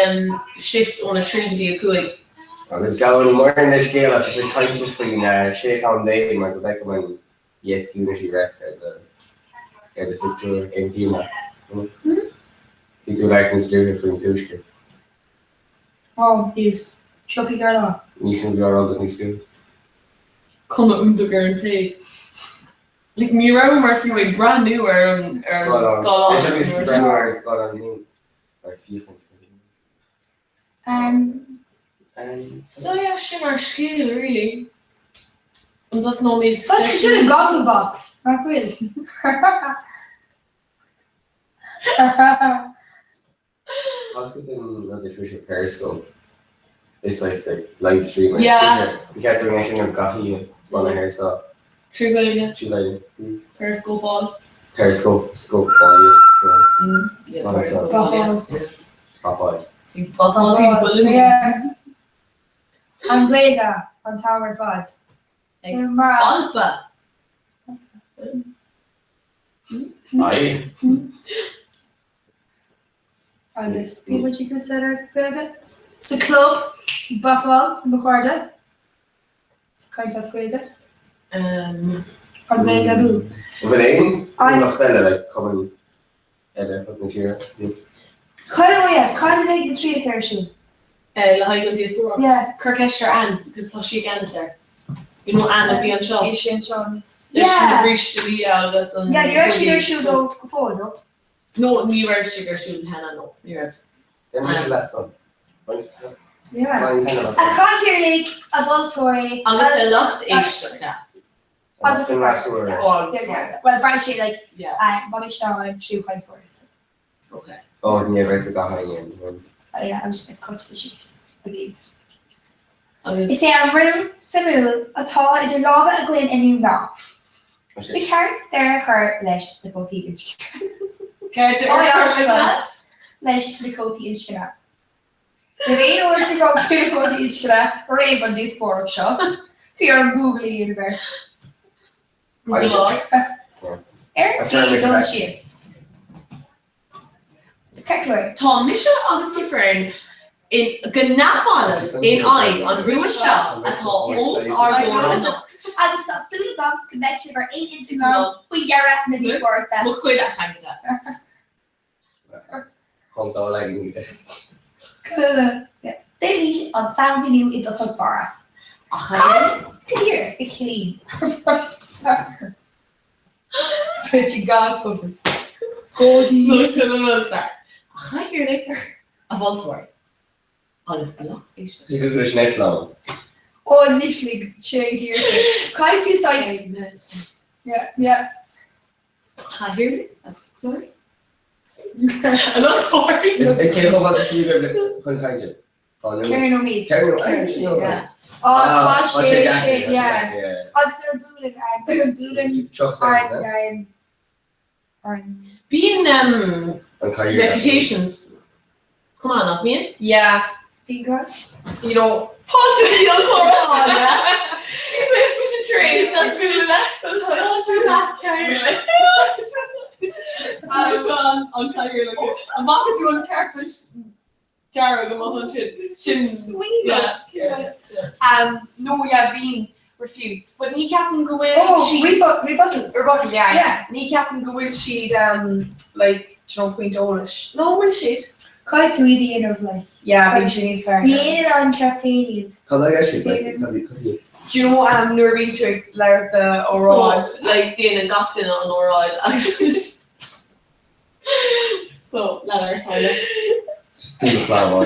um, shift óna 3 go dtí 5. Agus gabhann Muireann leithscéal as a cuid cainte faoin 16 cheann mar go bhfeicim an Yes Unity ref ar do ar do phictiúr. Aontaím leat. Bhí tú ag labhairt níos luaithe faoin Tuaisceart. Ó, bhíos. Tiocfaidh ár lá. Ní sin a bhí á rá agat níos luaithe. Cuma iontach ar an tae. Like, ní rabhamar fiú ag breathnú ar an ar an Scáileán. scáileán. Is é bhí breathnú ar an scáileán féin. Ar féachaint. Um, So yeah, sin ár scéal really. An dtosnóimid Tá sé cosúil le Gogglebox, nach bhfuil? Oscailt an rud ar Twitter Periscope. Is saghas like live stream ar Yeah. Twitter. Ba cheart dúinn é sin a dhéanamh gach oíche bunaithe ar seo. Trí Ghaeilge. Trí Ghaeilge. Periscópáil. Periscope, scópálaíocht. Yeah, Periscope. periscópálaíocht. Bapáil. Bapáil timpeall na Yeah. An Ghaeilge an t-am ar fad. Ag spalpadh. Aye. Agus bhí muid ag úsáid ar Gaeilge sa club bapáil mo chairde sa caint as Gaeilge. Um, An Ghaeilge abú. An bhfuil aon imeacht eile le cumann eile ar fud na tíre? Cad ó yeah, cad a bheidh na trialacha ar siúl? Eh, le haghaidh an díospóireacht. Yeah. Cuir ceist ar Anne, because tá sí i gceannas air. You know Anne a bhí anseo. Bhí sí anseo níos. Leis na Yeah. bríste liath agus an. Yeah, ní raibh siad ar siúl go go fóill, no? No, ní raibh siad ar siúl cheana, no, ní raibh. Déanfaidh mise leat san. Yeah. Bain taitneamh as. A chathaoirligh, a mholtóirí, Agus a lucht éisteachta. Agus- Sin leasúr. Oh, agus Yeah, yeah. Well, bhraith sé like, Yeah, ba mise an tríú cainteoir, so. okay. Ó, ní raibh gach aon. Yeah, I was just cut to the chase. Okay. Agus Is é an rún suimiúil atá idir lámha againn inniu ná, ba cheart deireadh a chur leis na cuótaí inscne. Ceart deireadh a chur leis na cuótaí inscne. Ní raibh aon eolas agam faoi na cuótaí inscne roimh an díospóireacht seo. Bhí orm Google a dhéanamh air. Ar an gcéad dul síos. Tá mise agus d'fhoireann go neamhbhalbh in aghaidh an rúin seo atá os ár gcomhair anocht. Agus tá súil agam go mbeidh sibh ar aon intinn liom faoi dheireadh na díospóireachta Mo chuid seo. cainte. Déanaimid an sainmhíniú i dtosach báire. Cad go díreach a chiallaíonn? Suite gan obair. Nó sin an rud is fearr. A chathaoirligh, a mholtóirí, agus a lucht éisteachta. Because there's an eitleán. Ó, literally, sé díreach. Caithfidh tú saghas. Yeah, yeah. Chathaoirligh, a mholtóirí? A lucht tóirí. Is cé chomh fada is a bhí agaibh chun cainte? Ceithre nóiméad. Á, tá sé, sé, yeah. Agus nuair a buaileann, buaileann ar an, Bíonn refutations chomh maith, nach mbíonn? Yeah. Bíonn cad? You know, fáilte go dtí an comhrá, yeah? Mise tréis, that's been a Agus an cathaoirleach. An bhfaca tú an carpet dearg amuigh ansin. Sin Smaoineamh. Um, no, yeah, bíonn refutes, but ní ceapaim go bhfuil Oh, siad rebut rebuttals. Rebuttal, yeah, Yeah. Ní ceapaim go bhfuil siad um, like, do you know, pointe eolais. No, bhfuil siad? Caithfidh tú iad a dhéanamh, like. Yeah, bíonn siad níos fearr. Ní dhéanann an captaen iad. Cad é siad, like, cad iad, cad iad? Do you know um, nuair a bhíonn tú ag labhairt do óráid? So, like, déanann gach duine an óráid agus So, lean ar aghaidh. Just do the flower.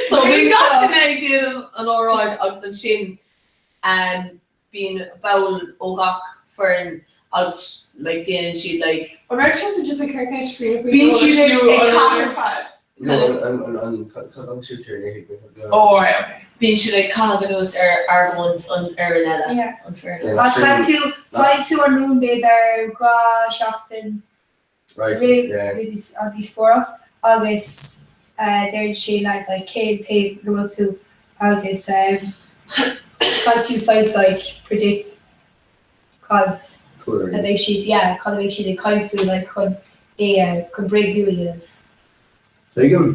So bíonn gach duine ag déanamh an óráid agus ansin um, bíonn ball ó gach foireann agus like, déanann siad like, An raibh tusa just ag cur ceist faoi na Bíonn siad ag- ag caitheamh. No, an, an, an, cad an siútar Oh, right, okay. Bíonn siad ag caitheamh anuas ar argóint an fhoireann eile. Yeah. An foireann eile. Ach caithfidh tú, faigheann tú an rún b'fhéidir dhá sheachtain Right, roimh yeah. an díospóireacht agus deireann sé leat like cén taobh a bhfuil tú agus caithfidh tú saghas like predict. Cad a bheidh siad, yeah, cad a bheidh siad ag caint faoi like chun é a, chun bréagnú a dhéanamh. Tuigim.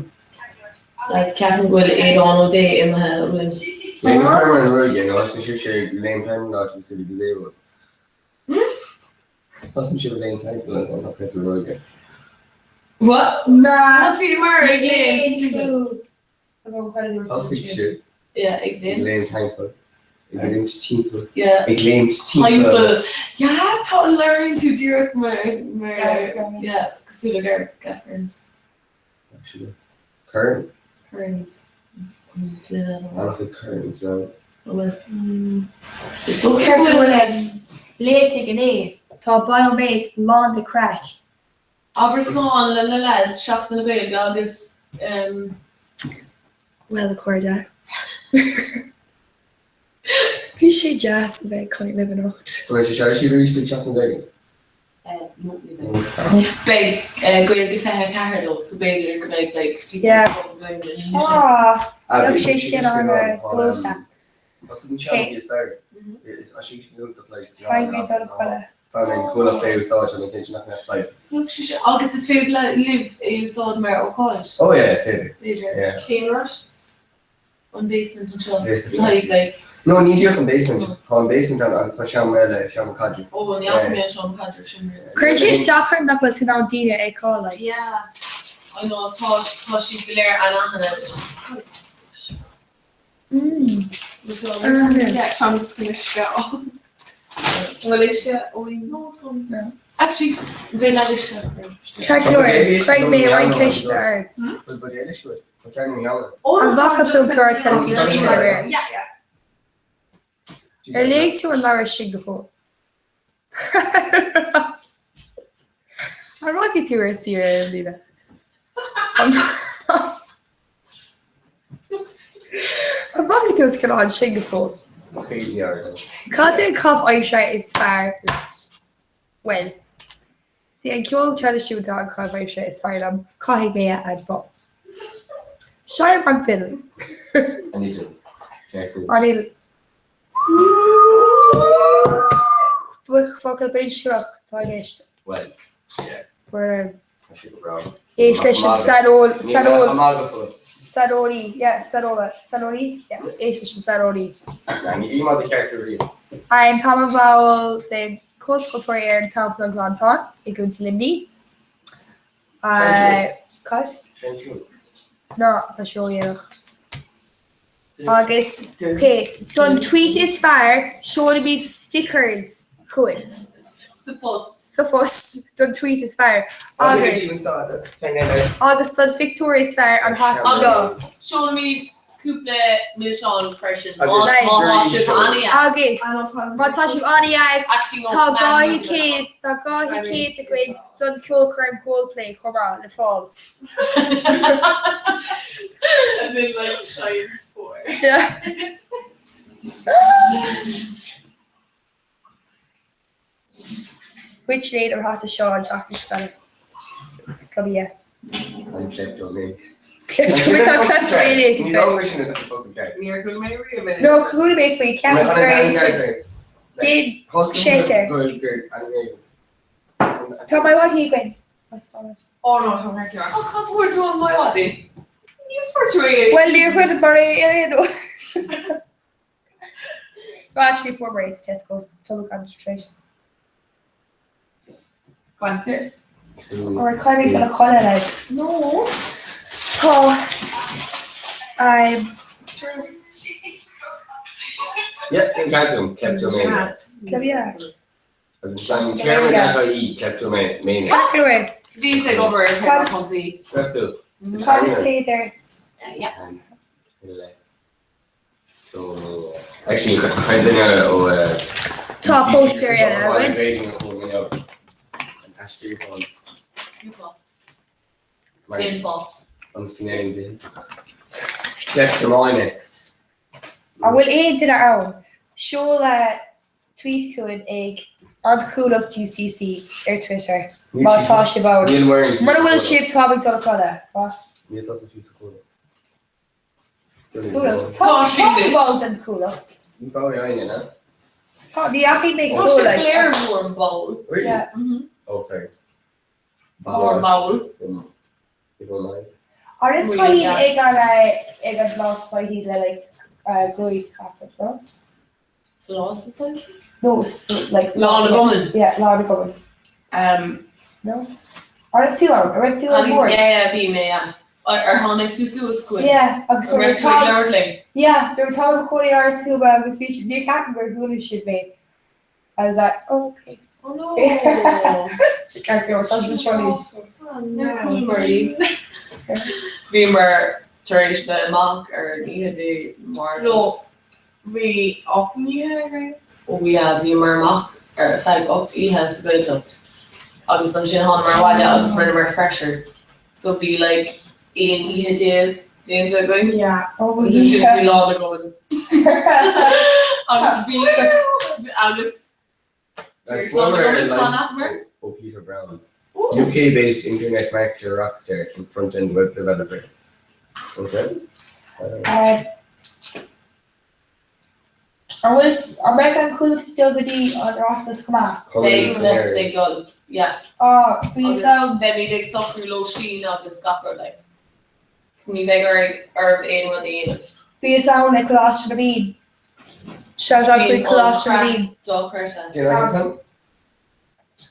Lads, ceapaim go bhfuil Aodán Ó Dé imithe uainn. Léim an fear mar an ruaige nó thosaigh sibhse ag léim timpeall áit cosúil le gazebo. Thosaigh sibh ag léim timpeall an áit cosúil le ruaige. What? Na. Thosaíomar ag léim timpeall. Thosaigh sibh Yeah, ag ag léimt. léim timpeall. Ag léimt timpeall. Yeah. Ag léimt timpeall. Timpeall. Yeah, tá labhraíonn tú díreach mar, mar, yeah, cosúil le Gar, Gaff Kearns. Actually. Kearns. Kearns. An An-chuid Kearns, right? bhfuil? Is dócha go bhfuil. Léite ag inné. Tá Biomed lán de craic. Abair slán le na lads, Seachtain na Gaeilge agus ehm. Bhuel a chairde, bhí sé deas a bheith ag caint libh anocht. An mbeidh sé seo siad arís ag Seachtain na Gaeilge? No, ní bheidh. Beidh Gaeilge 24 leo, so b'fhéidir go mbeidh like Stephen Yeah. Gaeilge ina dhiaidh sin. Ah, bheadh sé sin an-ghleoite. Caithfidh mé dul a chodladh. Agus is féidir libh é a úsáid mar ócáid. Oh yeah, is féidir. B'fhéidir. Cén rud? An basement anseo. Le haghaidh like. No, ní díreach an basement. Tá an basement ann agus tá seomra eile, seomra caidrimh. Oh, ní fhaca mé an seomra caidrimh sin riamh. Cuireann sé isteach orm nach bhfuil tú in ann daoine a fheiceáil like. Yeah. I know, tá tá siad go léir anaithnid. It's just. Cuirfidh mé roinnt ceisteanna ort. An bhfaca tú an clár teilifíse sin aréir? Ar léigh tú an leabhar sin go fóill? An rachaidh tú ar saoire i mbliana? An bhfaca tú an scannán sin go fóill? Cad é an caitheamh aimsire is fearr leat? Bhuel, is é an ceol traidisiúnta an caitheamh aimsire is fearr liom, caithfidh mé a admháil. Seinnim an fidil. An fhidil. An fhidil. Focal bainisteach atá i gceist. Bhuel, yeah. Bhuel. Tá sé go breá. Éist leis an saineol, saineol, Níl magadh fút. saineolaí, yeah, saineola, saineolaí, yeah, éist leis an saineolaí. Nah, ní bhím á do cheartú riamh. Táim i mo bhall den Chumann Ceoltóirí Éireann Teampall an Ghleanntáin i gContae Luimnigh. Cad? Sin siúl. Ná, tá sé ródhéanach. Agus ok, don tweet is fearr, seolfaimid stickers chugat. Sa phost. Sa phost, don tweet is fearr. Agus agus don phictiúr is fearr an hata seo. Agus seolfaimid cúpla milseán freisin má tá sibh an-deas. Agus má tá sibh an-deas, tá 200, tá 200 againn don cheolchoirm Coldplay chomh maith le fáil. As in like shy for. Yeah. Which léad ar hata seo an tseachtain seo caite? Club yeah. An kleptomaniac. Kleptomaniac. Kleptomaniac. Ní raibh mé sin a focal ceart. Níor chuala mé riamh é. No, chuala mé faoi ceann Did shaker. Tá MyWatty againn. Oh no, tá mé ceart. Oh, cá bhfuair tú an MyWatty? Ní fuair tú é. Well, níor chuir mar é ar aon nós. Well, actually, fuair mé é sa Tesco's total concentration. Go on. Or caithfidh mé dul a chodladh, lads. No. Tá. I'm. Yeah, an ceart agam, kleptomaniac. Kleptomaniac. Agus an téarma dash IE, kleptomaniac. Ceart go leor. Bhíos ag obair ar téarma ponc ie. Raibh tú? Tá sé there. Yeah. Actually, chuir duine ó Tá póstaer eile againn. An aistriúchán. Cén fáth? An snéim di. Kleptomaniac. An bhfuil aon duine ann? Seol tweet chugainn ag An Chuallacht UCC ar Twitter má tá sibh ann. Níl muirín. Mura bhfuil sibh, táim ag dul a chodladh. What? Níl tusa fiú sa Chuallacht. Chuallacht? Tá Tá ball den Chuallacht. Ní ball é aine, ná? Tá, ní dheachaigh mé Tá go sé like. léir mór mall. Really? Yeah. Oh, sorry. Mór mall. If I'm lying. An raibh cailín ag an ag an Law Society le like gruaig chasadh, no? Sa Law Society? No, so, like Lá na gCumann. Yeah, Lá na gCumann. Um, No? An raibh tú ann? An raibh tú ar bord? Yeah, yeah, bhí mé, yeah. Ar tháinig tú suas chugainn? Yeah, agus An raibh tú ag labhairt linn? Yeah, dúirt Tom i gcónaí ar scuaba agus bhí siad, níor cheap gur chuala siad mé. I was like, oh, okay. Oh no! Ceart go leor, tá siad seo anois. Níor chualamar í. Bhíomar tar éis bheith amach ar an oíche Dé Máirt. No, bhí 8 n-oíche againn. Oh yeah, bhíomar amach ar feadh 8 oíche sa Ghaeltacht agus ansin thánamar abhaile agus rinneamar freshers. So bhí like 11 oíche déanta againn. Yeah. Oh, Agus ansin bhí lá na gcumann. Agus bhí agus tar éis lá na gcumann chonaiceamar. Oh, Peter Brown. UK-based internet marketer, rockstar and front-end web developer. Okay. An bhfuil, an mbeidh an chuaigh tú go dtí an Oireachtas chomh maith? Beidh bus ag dul, yeah. Á, bhí Agus sam. beimid ag socrú lóistín agus gach rud like. So ní bheidh oraibh aon rud a dhéanamh. Bhíos ann ag Coláiste na Mí. Shout out Bíonn chuig Coláiste na an Mí. craic dochreidte. Do you like some?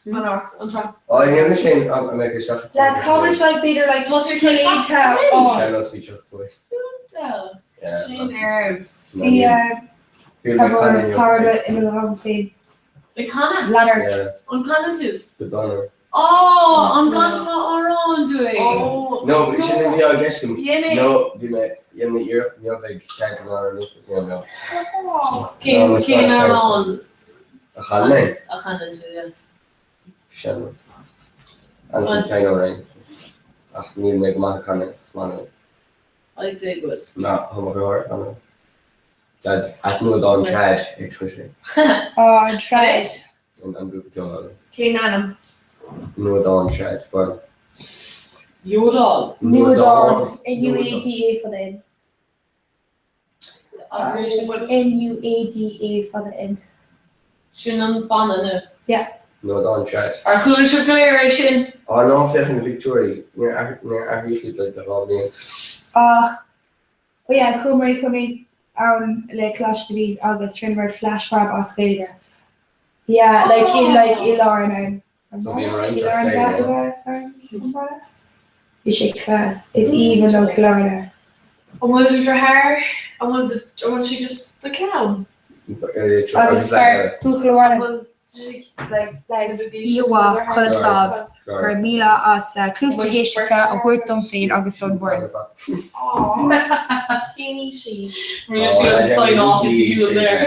An Oireachtas. An craic. Oh, yeah, I'm saying I'm like a shop. Lads, cá bhfuil like b'fhéidir like Tá tú tar éis Tá á. Sean-nós bhí teach boy. Yeah. Sin ar fheabhas. Bhí Bhí tá cara i mo dhom féin. Ag canadh? Leonard. Yeah, An canann tú? go dona. Ó, an gcanfá amhrán dúinn? Oh. No, bhí sin a bhí á gceist agam. Dhéan é. No, bhí mé dhéan mé iarracht inniu ag ceann den amhránaíocht is dhéan mé. Cén No, cén amhrán A chan mé? a chanann tú, yeah. Sin. An sin teanga rain. Ach níl mé go maith ag canadh, is maith liom. I'd say go bhfuil. Ná, tá mo dheartháir ag canadh. Dad, at Nuadán Trad ar Twitter. Á, an Trad. An an grúpa ceoil eile. Cén ainm? Nuadán Trad, bhuel. Jódal. Nuadán. N-U-A-D-A fada N. N-U-A-D-A fada N. Sin an banna nó? Yeah. Nuadán Trad. Ar chuala sibh go léir é sin? Á ná féach ar na pictiúirí, níor athraíodh iad le 2 bhliain. Ach, oh yeah, chuamar chuaigh mé ann le Coláiste na Mí agus rinneamar flash mob as Gaeilge. Yeah, like i like i lár an am. So bhí an roinnt as Gaeilge. Bhí sé class. Is aoibhinn liom Cill Airne. An bhfuil do dheartháir, an bhfuil do, an bhfuil sé just do chlann? Agus fear buachaill amháin. An bhfuil sé like Legs, Oíche mhaith, codladh sámh, go raibh míle as cluas na héisteachta a thabhairt dom féin agus don bhfoireann. Aww, cén aois í? Rinne sí an sign off oifigiúil there.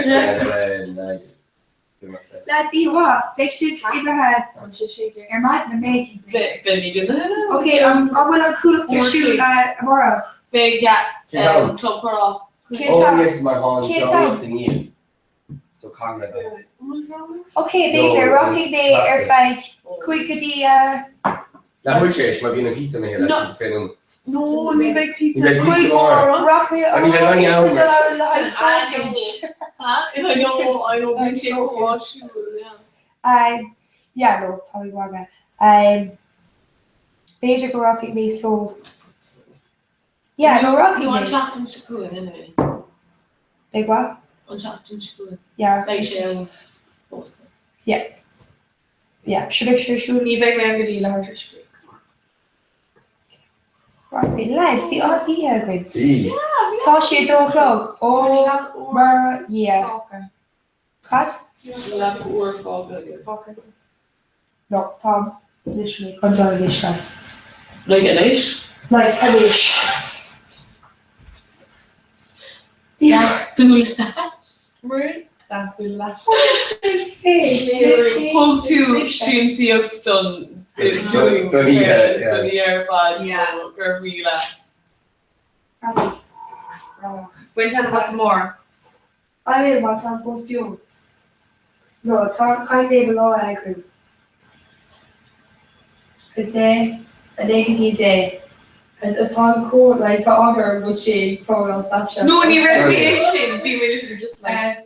Lads, oíche mhaith, beidh sibh imithe ar maidin, an mbeidh? Beimid imithe. Ok, an bhfuil an Chuallacht ar siúl amárach? Beidh, yeah. Club Comhrá. Cén t-am? Oh yes, mar thá an Cén t-am? drámaíocht inniu. So caithfidh mé bheith. Ok, b'fhéidir, rachaidh mé ar feadh 5 go dtí. Leathuair tar éis, mar bíonn an pizza imithe leis an féin. No, ní bheidh pizza. Ní bheidh pizza amárach. Rachaidh Ní bheidh aon is amhras. le haghaidh sandwich. I know, I know, bíonn sé chomh áisiúil, yeah. Yeah, no, tá mé magadh. B'fhéidir go rachaidh mé so. Yeah, no, rachaidh Nó an mé. seachtain seo chugainn, anyway. Beidh what? An seachtain seo chugainn. Yeah. Beidh sé ann fós. Yeah. Yeah, sure, sure, sure. Ní bheidh mé ann go dtí leathuair tar éis a 5. Right, lads, bhí an-oíche againn. Bhí. Tá sé a dó a chlog. Ó, mar dhea. Cad? Níl ach uair fágtha againn. No, táim literally chun dul anois like. Like anois? Like anois. Deas bualadh leat. Deas bualadh leat. Thug tú siamsaíocht don dúinn Don oíche, yeah. don oíche ar fad, Yeah. so go raibh míle. Bain taitneamh as amárach. I mean, má táim fós beo. No, tá, caithfidh mé mo lá a eagrú. 10, 9 go dtí 10. Tá an comhar, like, tá áthas orm go bhfuil sé ag fágáil Snapchat. No, ní raibh mé ag sin, bhí mé literally just like.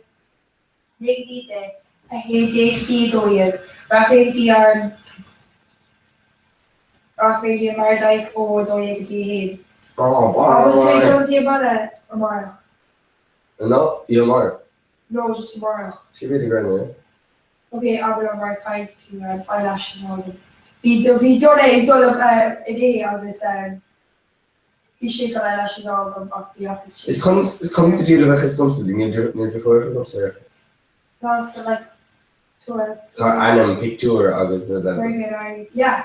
9 go dtí 10. 11 go dtí 12. Rachaidh mé go dtí an Rachaidh mé go dtí an Mardyke ó 12 go dtí 1. Oh, An bhfuil tú ag bye! dul go dtí an baile amárach? No, yeah, amárach. No, just amárach. Sé bhí go raibh Ok, abair liom mar caithfidh tú eyelashes a fháil dom. Bhí bhí Donna ag dul inné agus bhí sé chun eyelashes a fháil dom ach ní dheachaigh sé. Is conas is conas sa diabhal a bheadh fhios agamsa níl níl deirfiúr agamsa ar Ná is go like tuar Tá ainm pictiúr agus rud eile. Cuirfidh mé in aghaidh yeah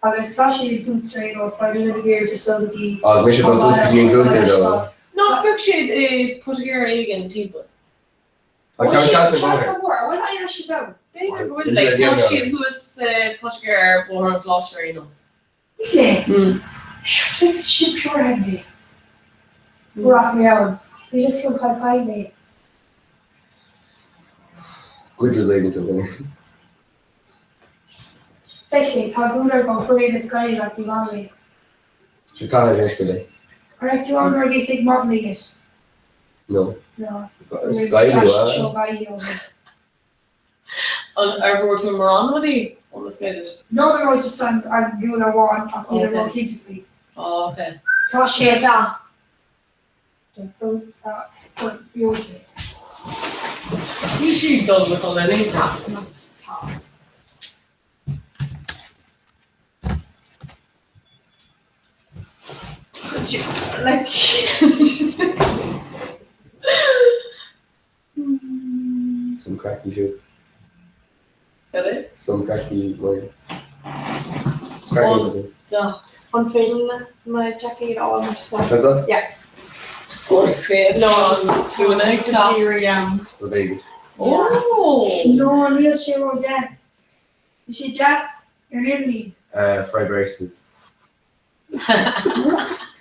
agus tá sé ag Boots ar aon nós mar níl ag iarraidh just dul go dtí Á mise dul suas go dtí an cúntar dó. Nach mbeadh siad i poitigéir éigin timpeall? An ceann trasna an bhóthair. Trasna an bhóthair, an bhfuil eyelashes ann? B'fhéidir go bhfuil, like, tá siad thuas sa poitigéir ar Bhóthar an Choláiste ar aon nós. Really? Sure, sin pure handy. Rachaidh mé ann. Níl fhios agam cad a chaith mé. Cuid rud éigin tú féin. Feicfidh mé, tá gúna agam, fuair mé misguided ach ní maith liom é. Seo caithfidh éisc go dtí. An raibh tú ann nuair a bhíos ag modelling it? No. No. Skype An ar bhfuair tú mórán rudaí ó Missguided? No no no just an an gúna amháin ach níl mé róchinnte faoi. Oh ok. Tá sé Cén dath? Ní sí dul le dul in aon Tá. Like Some cracky shit. Cad é? Some cracky word. Oh, stop. An féidir le mo jacket a fháil mar seo? What's that? Yeah. No, tú ag teacht. Rud éigin. Oh! No, níl sé ró deas. Bhí sé deas ar an idirlíon. Fried rice please.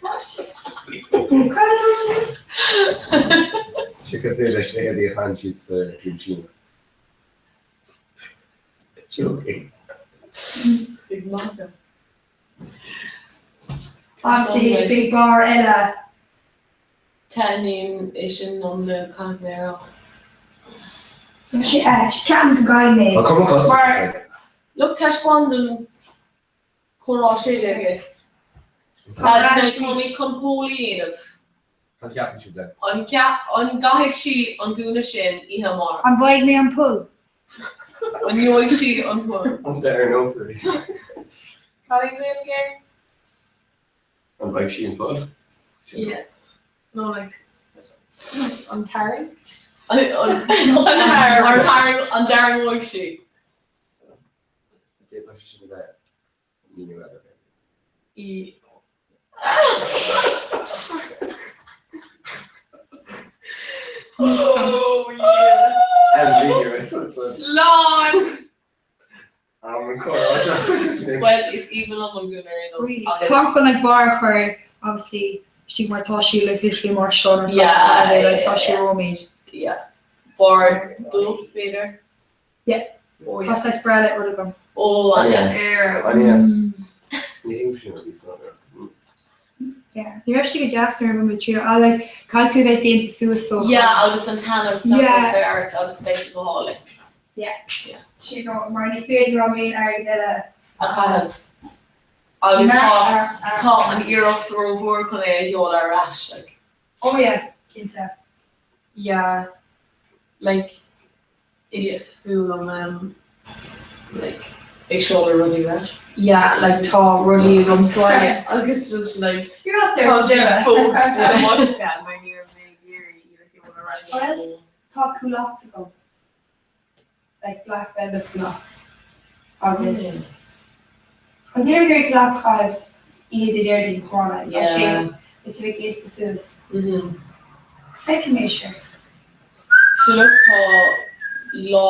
What? Cad a dúirt tú? Sé cosúil leis na héadaí a chaitheann siad sa Thír Síneach. Joking. Big Mac. Obviously, big bar eile. Taitníonn é sin liom nó caithfidh mé a rá. Tá sé ait. Ceapaim go gcaithfidh mé. Tá cuma costasach Mar. air. Look, taispeáin dom comhrá 16. Tá ar ais Tá mé chun poll a dhéanamh. Cad a cheapann sibh lads? An an gcaithfidh sí an gúna sin oíche amárach? An bhfaighidh mé an poll? An ngeobhaidh sí an poll? An dtarraingeofar í? Cad é Gaeilge air? An bhfaighidh sí an poll? Yeah. No like an tarraingt? An an dtarraingeoidh sí? D'fhéadfadh sé sin a bheith míniú eile air. í. Oh yeah. Ambiguous. Slán! Am comhrá. Well, is aoibhinn liom an gúna ar aon nós agus. Tá chun like barr a chur obviously istigh mar tá sí like literally mar seo nuair atá Yeah, like yeah, tá sí yeah. róméid. Yeah. Barr dubh b'fhéidir. Yeah. Oh Tá yeah. saghas breá le rud agam. Oh An yes. yes. Ní thuigim sin a bhí san Yeah. Ní raibh sé go deas nuair a bhí mé trína ach like caithfidh tú a bheith déanta suas dó. Yeah agus an t-ainm Yeah. snap bheith ort agus beidh tú go hálainn. Yeah. Yeah. Sin nó mar ní féidir liom aon airgead eile A chaitheamh. Agus Na, tá a- a- tá an iarracht rómhór chun é a sheoladh ar ais like. Oh yeah, cinnte. Yeah. Like is fuath liom um like Ag seoladh rudaí ar ais. yeah like tá rudaí agam sa bhaile agus just like You're not there tá siad Sarah. fós sa bhosca mar ní raibh mé ag iarraidh iad a sheoladh ar ais. What else? Tá culottes agam. Like black velvet culottes. Agus An ní raibh culottes a chaitheamh oíche Dé Déardaoin chomh maith, like, tá sé Yeah. le tú ag gléasta suas. Mhm. Feicfidh mé sure. So look tá lá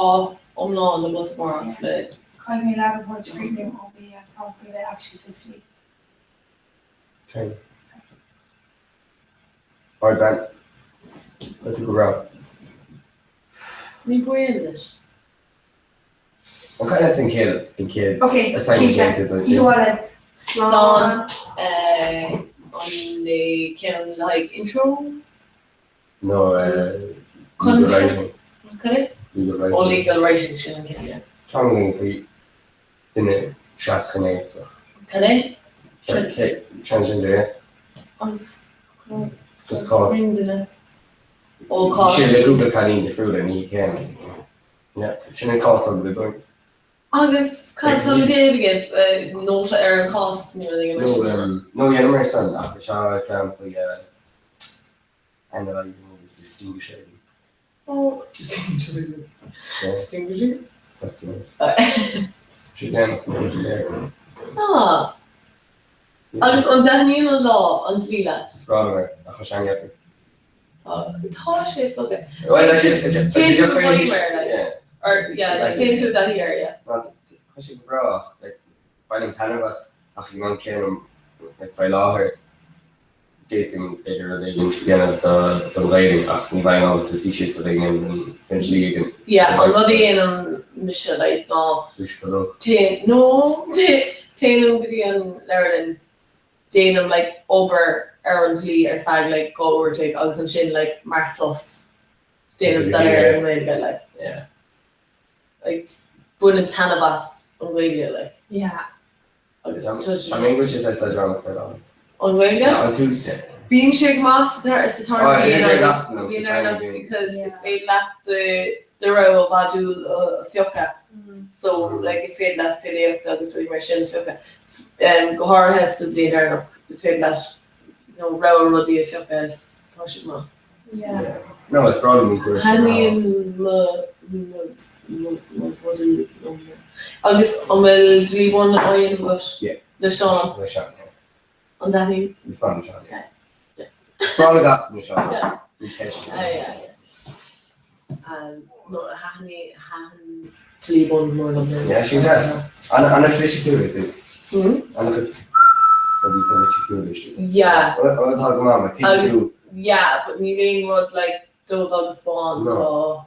iomlán agat amárach le. Caithfidh mé leaba a thabhairt scríbhne ó mí an t-am chun a bheith actually physically. Ten. Ardán. Tá tú go breá. Ní baol leis. An caithfidh an chéad an chéad Ok, assignment cinnte. déanta Oíche mhaith lads. Slán. An é ceann le haghaidh intro? No, Chun writing. Cad é? Legal Writing. Oh Legal Writing, sin an ceann, yeah. Teanga faoi duine trasghnéasach. Cad é? Transgender, yeah. Agus Just cás. duine. Ó cás. Sin le cúpla cailín difriúla, ní céanna. Yeah, sin an cás agam dóibh. Agus cad tá le déanamh agaibh? Nóta ar an chás nó rud éigin mar sin? No, dhéanamar san ach seo ceann faoi analysing agus distinguishing. Oh, distinguishing. Distinguishing? That's the word. Sin déanach nó Ah. Agus an dtaitníonn an lá an dlí leat? Is breá liom é, ach tá sé an-deacair. Tá sé is dócha. Well, tá sé Téann tú i bhfeidhm air, like. Or, yeah, like, téann tú i dtaithí air, yeah. Tá sé go breá ach, like, bainim taitneamh as ach ag an am céanna, like, faoi láthair, d'fhéadfainn b'fhéidir rud éigin a dhéanamh don Ghaeilge ach ní bheinn ábalta suí síos rud éigin a dhéanamh don dlí ag an Yeah, an rud a dhéanann mise, like, ná Dúiseacht go luath. téann, no, téann go dtí an leabharlann déanaim like obair ar an dlí ar feadh like 2 uair a chloig agus ansin like mar sos déanaim staidéar ar an nGaeilge like. Yeah. Like bainim taitneamh as an Ghaeilge like. Yeah. Agus tá sé An English is like leadránach ar an. An Ghaeilge? Yeah, an tús de. Bíonn sé go maith sa sa Oh, tarna sin bliain é agus gach nó sa bíonn tarna ar bliain. because Yeah. is féidir leat do do rogha mhodúl a phiocadh. So like is féidir leat filíocht agus rudaí mar sin a phiocadh. Go háirithe sa bhliain dheireanach is féidir leat you know rogha rudaí a phiocadh is tá sé go maith. Yeah. Yeah. No, is breá liom an cúrsa. Thaitníonn mo mo mo mo mhodúl liom. Agus an bhfuil dlí one á dhéanamh agat? Yeah. Le Seán? Le Seán, yeah. An dtaitníonn? Is breá liom Seán, yeah. Yeah. Is breá le gach duine Seán. Yeah. Ní ceist. Ah, yeah, yeah. No, thaitin thaitin dlí one go mór liom. Yeah, sin deas. An-pholaiticiúil it is. Hmm? An-chuid rudaí polaiticiúla istigh. Yeah. Rud atá go maith, mar tuigeann Agus tú. yeah, but níl aon rud like dubh agus bán No. tá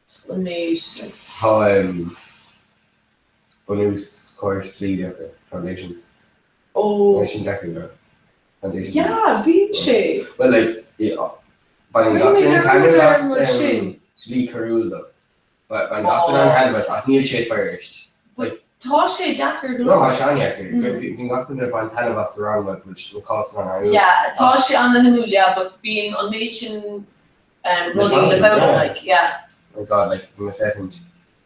just an méid like. Tá bunús córais dlí deacair, foundations. Ó. Tá sin deacair go. Foundations. Yeah, bíonn sé. Well, like, baineann gach duine taitneamh as dlí coiriúil though. Baineann gach duine an-taitneamh as ach níl sé fuirist. Like, Tá sé deacair go No, leor. tá sé an-deacair. Bíonn gach duine ag baint taitneamh as sa rang mar go bhfuil na cásanna an-shuimiúil. Yeah, tá sé an-shuimiúil, yeah, but bíonn an méid sin rudaí le foghlaim, like, yeah. Oh God, like, bhí mé féachaint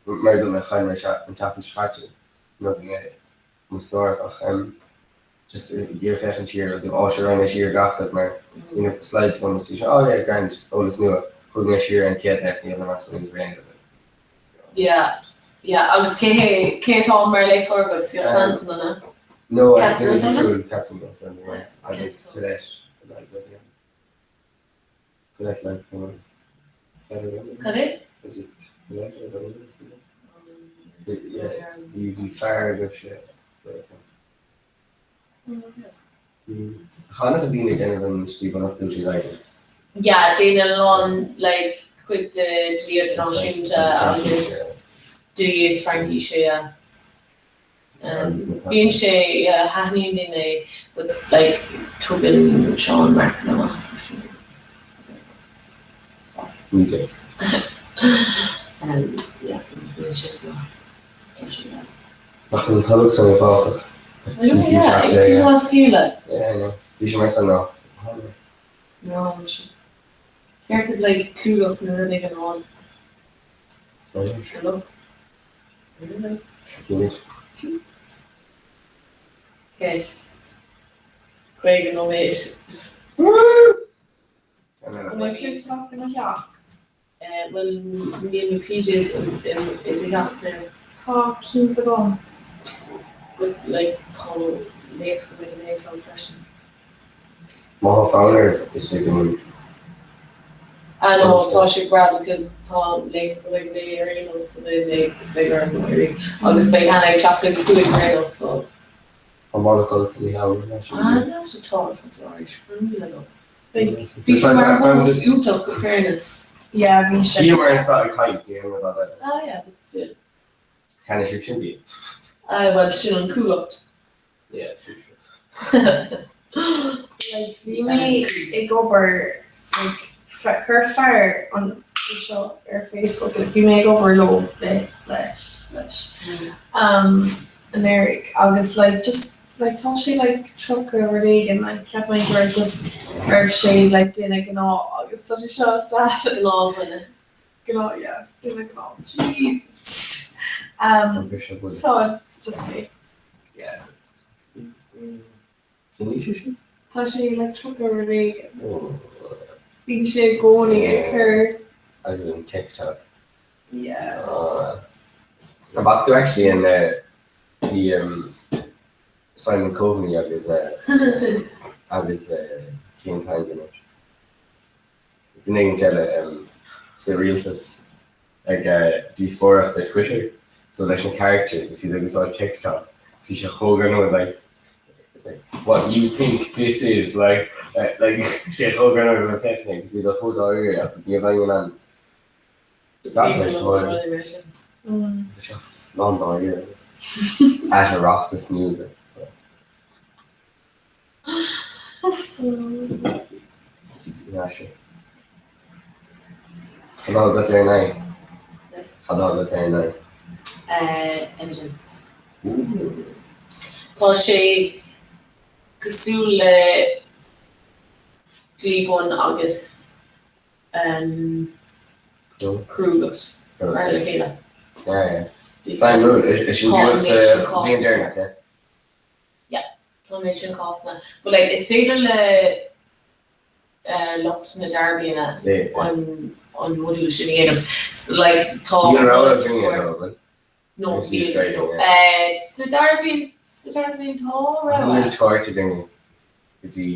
mar go mé chaill mé an tseachtain seo caite nó bhí mé mo stór ach just ag iarraidh féachaint siar agus áis a roinnt siar gach rud mar you know slides agam agus bhí sé oh yeah grand eolas nua chuaigh mé siar ar an chéad deich níl an easpa níl aon rud. Yeah, yeah agus cé hé cé atá mar léachtóir agat Fiach Johnson an ea? No, duine difriúil Catherine Johnson agus Colette Colette like Cad é? Is it Colette or Yeah, bhí bhí fear agaibhse. Tá an-chuid daoine ag déanamh an dlí bunreachtúil trí Ghaeilge. Yeah, déanann a lán like cuid de dlí idirnáisiúnta agus dlí is Fraincise, yeah. Bíonn sé, yeah, thaitníonn daoine é but like tugann Seán marcanna maithe freisin. Ní dé. Yeah, bíonn sé go maith. Tá sé deas. Ach an tolg san uafásach. I know, yeah, ag titim as a chéile. Yeah, I know. Bhí sé mar san ná. No, sé. Ceart like clúdach nó rud éigin ann. Sure look. Okay. 50 nóiméad. An bhfuil tú ag teacht i mo theach? Bhuel, níl na PJs i do theach now. Tá cinnte agam. But like tá léacht ag an éaglán freisin. Má tá fonn oraibh is féidir liom. Ah no, tá sé breá because tá léacht ag an ar aon nós so beidh beidh orm éirí agus beidh Hannah ag teacht ag 5 ar aon nós so. Tá mála codlata ní hamháin leis an. Ah no, tá tá tá arís go liom. Bhí sé mar host iontach in fairness. Yeah, bhí sé. Bhíomar anseo ag caint, ní aon rud eile. Ah yeah, but still. Cheannaigh sibh sin bia? Ah bhuel, sin an cumhlacht. Yeah, true, true. Like, bhí mé ag obair, like, chuir fear an é seo ar Facebook bhí mé ag obair leo le leis leis anuraidh agus like just like tá sé like 30 rud éigin like cheap mé go raibh just raibh sé like duine gnáth agus tá sé seo status Gnáthdhuine. Gnáth yeah duine gnáth Jesus um tá just mé yeah. Cén aois é sin? Tá sé like 30 rud éigin. Bíonn sé i gcónaí ag cur. Agus an TikTok. Yeah. An bhfaca tú actually an bhí Simon Coveney agus agus cén t-ainm anois? Duine éigin eile sa rialtas ag díospóireacht ar Twitter so leis na characters is iad ag úsáid TikTok so bhí sé chomh greannmhar like it's like what you think this is like like sé chomh greannmhar le féachaint air agus iad chomh dáiríre ach ní bheinn in ann gach leis tá sé lán dáiríre at Oireachtas Music. Cad tá agat ar an aghaidh? Cad tá agat ar an aghaidh? Evidence. Tá sé cosúil le díbhun agus coiriúlacht mar le chéile. Sin bliain deireanach, yeah? Yeah, tá an méid sin cásanna. But like is féidir le lucht na dara bliana an an modúl sin a dhéanamh. Like tá Níl rogha againn é though, bhfuil? No, níl. No. Eh, sa dara bliain, sa dara bliain tá rogha. Níl tabhairt againn go dtí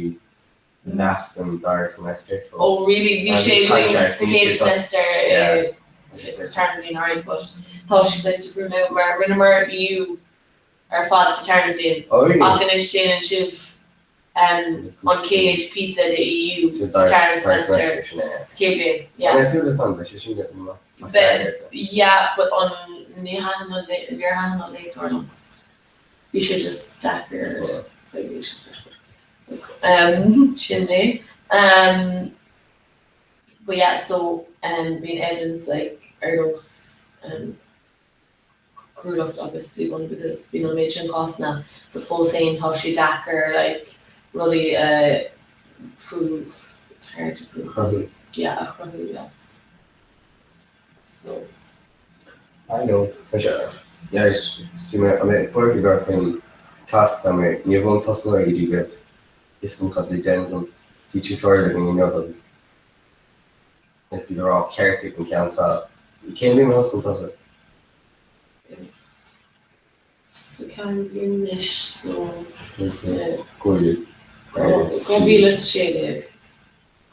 leath den dara semester fós. Oh really, bhí sé againn sa chéad semester sa tarna bliain alright, but tá sé saghas difriúil now mar rinneamar EU ar fad sa tarna bhliain ach anois déanann sibh an chéad píosa de EU sa tarna semester sa chéad bhliain. Yeah. Yeah, but an ní thaitin an níor thaitin an léachtóir liom. Bhí sé just deacair um, sin é. Um, but yeah, so um, bíonn evidence like ar nós um, coiriúlacht agus díobháil because bíonn an méid sin cásanna but fós féin tá sé deacair like rudaí a prove it's hard to prove Chruthú. yeah a chruthú yeah so. I know tá sé yeah is bhí mé mé buartha go raibh faoin tasks agam ar ní bhfuil tosnú go dtí go raibh fhios agam cad le déanamh agam bhí tutorial againn inniu agus Bhí tú ag rá ceartaigh an ceann seo. Cén bhliain a thosnaigh tusa? Sa ceathrú bliain anois so. Cúig. 2016.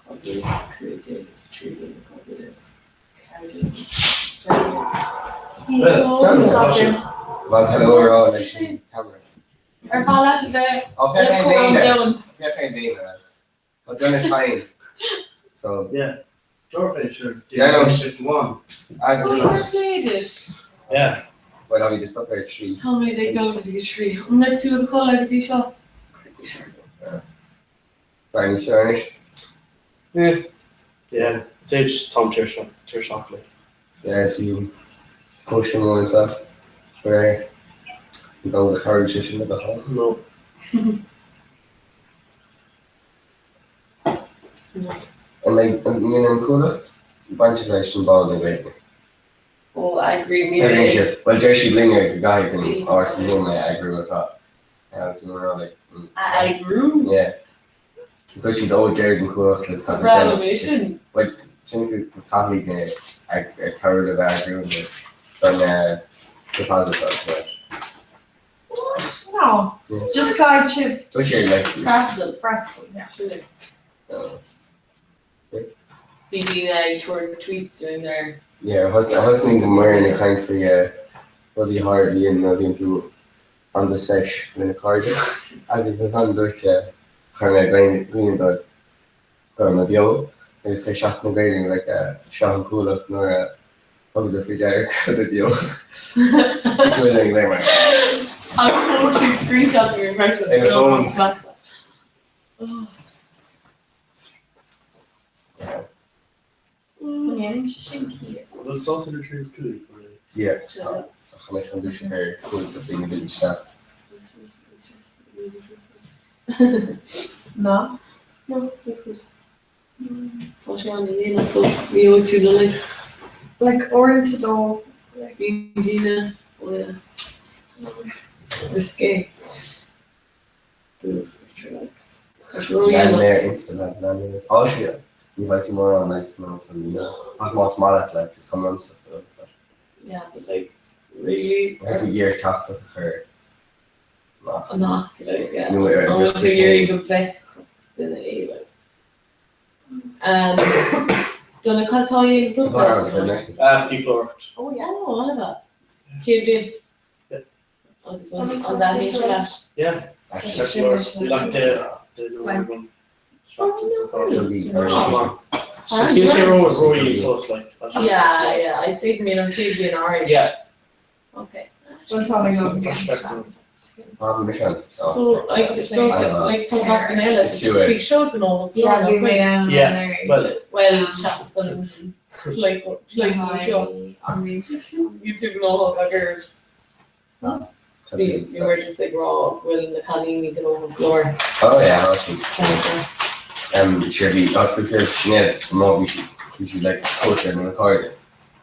2015 sa tríú bliain, 2014. Bhain hello a rá leis an camera. Ar mhaith leat a bheith os comhair an domhain? Féach ar an daoine. Tá duine trying. So. Yeah. Dúirt sure. Yeah, no. Shift one. Agus. Well, Yeah. Well, bhí just up ar trí. Táimid ag dul go dtí trí. An raibh tú i do chodladh go dtí seo? Bernie Sanders. Yeah. Yeah. I'd say just Tom tuirseach tuirseach like. Yeah, see cóisir mór anseo. Where dul go chabhraigh sé sin le do chás. No. An mbeidh an mbíonn an Chuallacht bainte leis an ball na Gaeilge? Ó, eagraím Eagraíonn siad. Bhuel, deir siad linne go gcaithfidh an RCM é a eagrú ar fad. Agus bhí mé ag rá like. A eagrú? Yeah. Dúirt siad ó deir an Chuallacht le Ba bhreá liom é sin. Bhuel, sin go caithfidh na cabhrú le bheith eagrú don deposit as well. What? No. Just caithfidh sibh. Dúirt sé like. Freastal. Freastal, yeah. Sin é. Bhí daoine ag tabhairt tweets dúinn there. Yeah, thosnaigh go Muireann ag caint faoi rudaí a tharlaíonn nuair a bhíonn tú on the sesh lena cairde agus ansan dúirt sé chuir mé i gcuimhne dóibh go raibh mé beo agus chuir Seachtain na Gaeilge like seo an Chuallacht nuair a thugadar faoi deara go raibh beo. Just put you in there mar. Agus thóg siad screenshot dúinn freisin. Ag na phones. An ndéanann sé sin ciall? An bhfuil sos idir 3 agus 5 mar é? Yeah, tá. Ach anois an dúiseacht ar 5 do daoine bhí isteach. Ná? No, ní cuid. Tá sé an-dhéanach but ní fhaighidh tú na likes. Like uaireanta dó, like. Bíonn daoine, oh yeah. Risqué. Lean mé ar Insta lads, lean mé ar Insta. Á sea, ní bhfaighidh tú mórán likes mar an líne. Ach más maith leat likes, is cuma liomsa. Yeah, but like, really? Tá tú ag iarraidh teachtaireacht a chur amach. Amach, like, yeah. Nó ar an An bhfuil tú ag iarraidh go bhfeicfeadh duine é, like. Um, Donna, cad atá i Tá Ah, fiaclóireacht. Oh yeah, oh, an-mhaith. Céad bliain. Agus an dtaitníonn sé leat? Yeah. Níl sé ró-ró fós like. Yeah, yeah, I'd say go mbíonn an chéad bhliain alright. Yeah. Okay. So, like, so, like, tá gach duine eile sa tigh seo gnóthach Yeah, bhí mé ann Yeah, well. Well, seachas an like, like, seo. Bhí tú gnóthach ag oiread. Bhí bhíomar just ag rá go bhfuil na cailíní gnóthach go leor. Oh yeah, tá siad. Sure bhí oscailt ar Sinéad má bhí sí bhí sí like cóisir na cairde.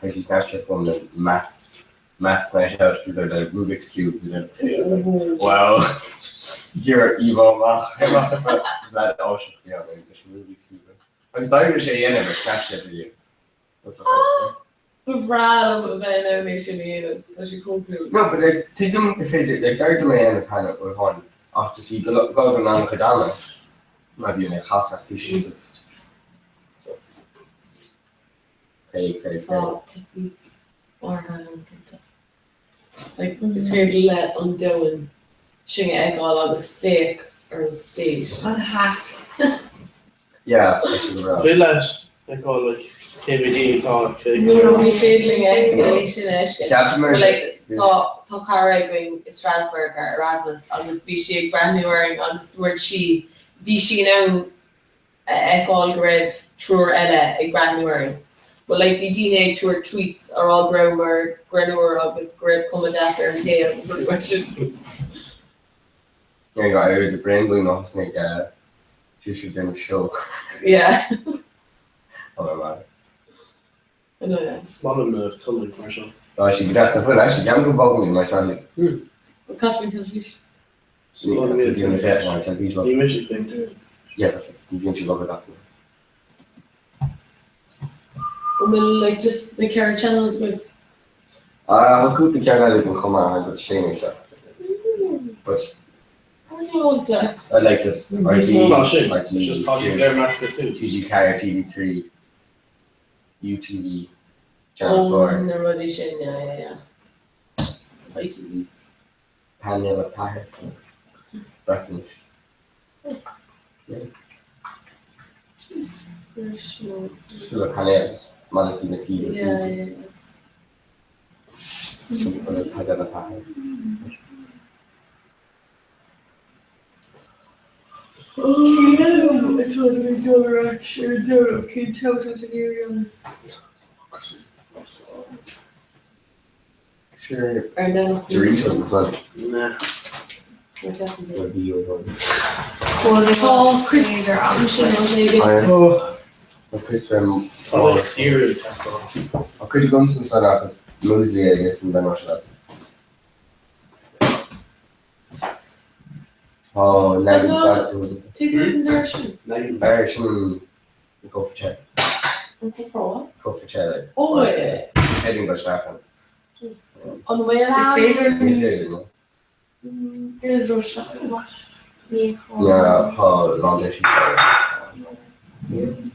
Chuir sí Snapchat chugam le maths maths night out with their like Rubik's cubes and everything. Wow. Dear íomhá amach amach atá is leaid áiseach bhí ann leis an Rubik's cube. Agus d'éirigh sé a dhéanamh ar Snapchat video. Ba bhreá liom a bheith in ann é sin a dhéanamh, tá sé chomh cool. No, but like, tuigim gur féidir, like, d'éirigh liom é a dhéanamh cheana uair amháin, ach just bhí gá go an-chuid ama má bhí mé ag casadh, bhí sé just Craig, Craig, Tá teicníc áirithe ann, cinnte. Like, is féidir le an domhan sin a fheiceáil agus féach ar an state. An hack. Yeah, tá sé go breá. Féidir leat feiceáil like cé mhéad daoine atá ag féachaint No, ar ní féidir linn é é sin a fheiscint. Ceapaim ar But like, tá tá cara againn i Strasbourg ar Erasmus agus bhí sí ag breathnú orainn agus dúirt sí bhí sí in ann a fheiceáil go raibh triúr eile ag breathnú orainn. But like bhí daoine ag tabhairt tweets a rá go rabhamar greannmhar agus go raibh cuma deas ar an tae agus rudaí mar sin. There you go, I heard the brain going off snake uh, she should do a show. Yeah. Oh my god. I know, yeah. Is maith liom na collaigh mar seo. Tá sí go deas na fuil actually ceapaim go bhfágfaimid mar seo iad. But caithfidh teilifís. Is maith liom iad. Bíonn sé mar teilifís. Ní mise ag féachaint. Yeah, but ní bhíonn siad obair gach uair. An bhfuil like just na ceithre channels with? Ah, tá cúpla ceann eile den chomh maith but sin é seo. But I like just RTÉ, Ná sin, RTÉ, just tá siad léir measctha suas. TG4, TV3. UTV, Channel 4. Oh, na rudaí sin, yeah, yeah, yeah. ITV. Painéal 4. Breatnais. Jeez, there's no... Sula cainéal, Manatí na Pisa. Yeah, yeah, yeah. Painéal 4. Cén am atá tú ag dul ar ais ar an Domhnach? Cén t-am atá tú ag iarraidh an. Sure. Ar an Domhnach. Doritos ansan. Nah. Tá Chris ansin rud éigin. Tá Chris ar Tá like cereal ag teastáil. Tá cuid agamsa ansan ach is muesli é agus ní bheidh mar seo. Tá leagan Taobh sin. Ar sin cófra te. An cófra? Cófra te like. Ó é. Féidir go isteach ann. An bhfuil Is féidir Ní féidir no. Féidir dul isteach ann. Yeah, tá lán de sí.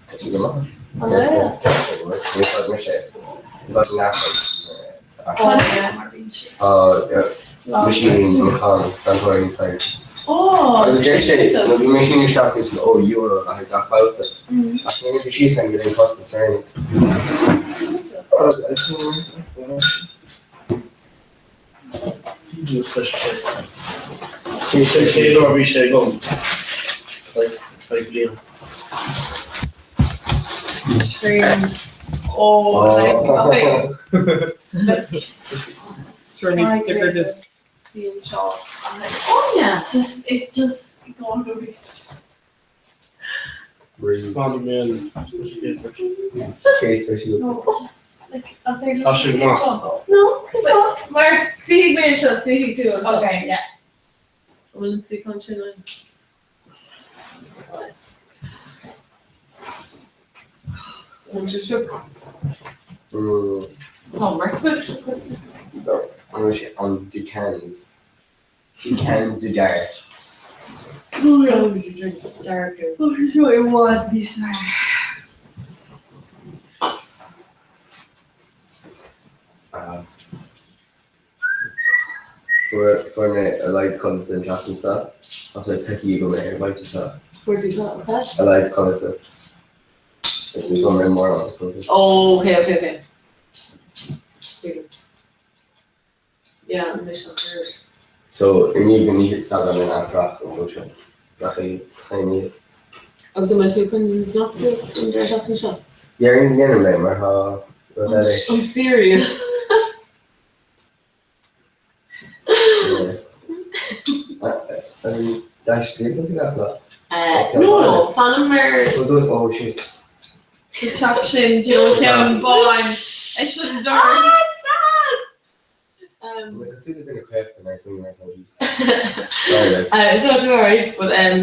Tá sí go maith. An bhfuil? Ní fad mise. Is as an Machine an dantóirí inside. Ó, Agus deir sé nó bhí machine isteach is ó euro le haghaidh gach babhta. Ach ní raibh síos an go dtí costas ar aon. Sé chéad uair a bhí sé agam like like bliain. Dreams. Oh, like, Sure need sticker just. See anseo. Oh yeah, just it just go on it. Spáinne mé Case where she No, just like a thing. Tá sé go maith. No, mar suífidh mé anseo, suífidh tú anseo. Okay, yeah. Bhfuil an suíochán sin ann? Bhfuil sé seo? Tá mar An sé an the cans. The cans de dart. Seo i bhfad níos fearr. Fuair mé a laghad codlata an tseachtain seo ach is taithí agam é ar bhailte seo. Fuair tú seo, okay? A laghad codlata. Ní bhfuair mé mórán codlata. Oh, okay, okay, okay. Yeah, anois an cuir. So, i ndiaidh an oíche said in athrach an dó seo. Nach é chaon Agus an bhfuil tú chun fanacht suas an deireadh seachtaine seo? Dhéarfainn go ndéanfaidh mé mar tá rud eile. An cereal. An dtaisclíonn tusa gach lá? No, no, fanaim ar. Ó dúirt oh shit. Sa teach sin Joe ceann bán leis an doras. Ah, sad! Like cosúil le duine caochta mar swing mar san Jesus. Sorry guys. Tá tú alright, but um,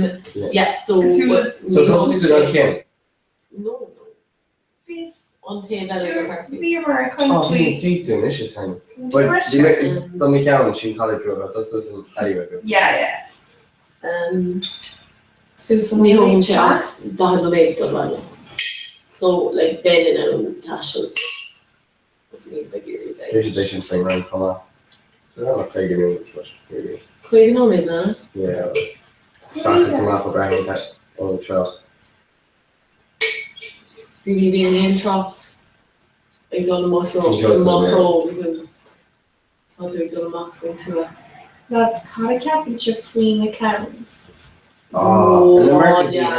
yeah, so. So tá tú an chéim? No, no. Bhíos An taobh eile de Chorcaigh. Bhíomar ag Oh, caint bhí faoi. bhí tú anois is kind. But bhí mé do mo cheann sin college road tá suas an alleyway agat. Yeah, yeah. Um, Suas an ní thógann sé ach 40 nóiméad don bhaile. So, like, bheinn in ann taisteal. Ní bheidh iarraidh bheith. Bhí sé sin faoin Rinn chomh maith. So that like 50 nóiméad but really. 50 nóiméad, ná? Yeah. Isteach is amach ó Brehon ón trácht. See ní bhíonn aon trácht ag dul amach leo because tá tú ag dul amach faoin tuath. Lads, cad a cheapann sibh faoi na clowns? Oh, an American team ar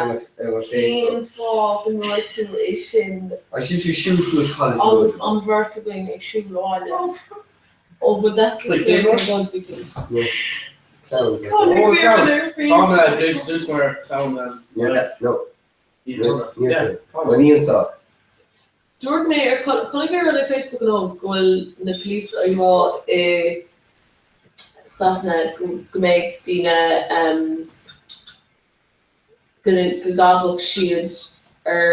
mo Cén Facebook. fáth go ndúirt tú é sin? I see tú siúl suas college Agus road. an bheirt againn ag siúl abhaile. Oh, but that's Like, the you know? going to be cute. Clowns. Chonaic Oh, mé clowns. rud ar Tá mé Facebook. ag suas mar clown man. Yeah, no. Yeah. Yeah. Well, ní anseo. Dúirt mé ar chonaic mé rud ar Facebook inniu go bhfuil na police ag rá i Sasana go mbeidh daoine go go gabhfadh siad ar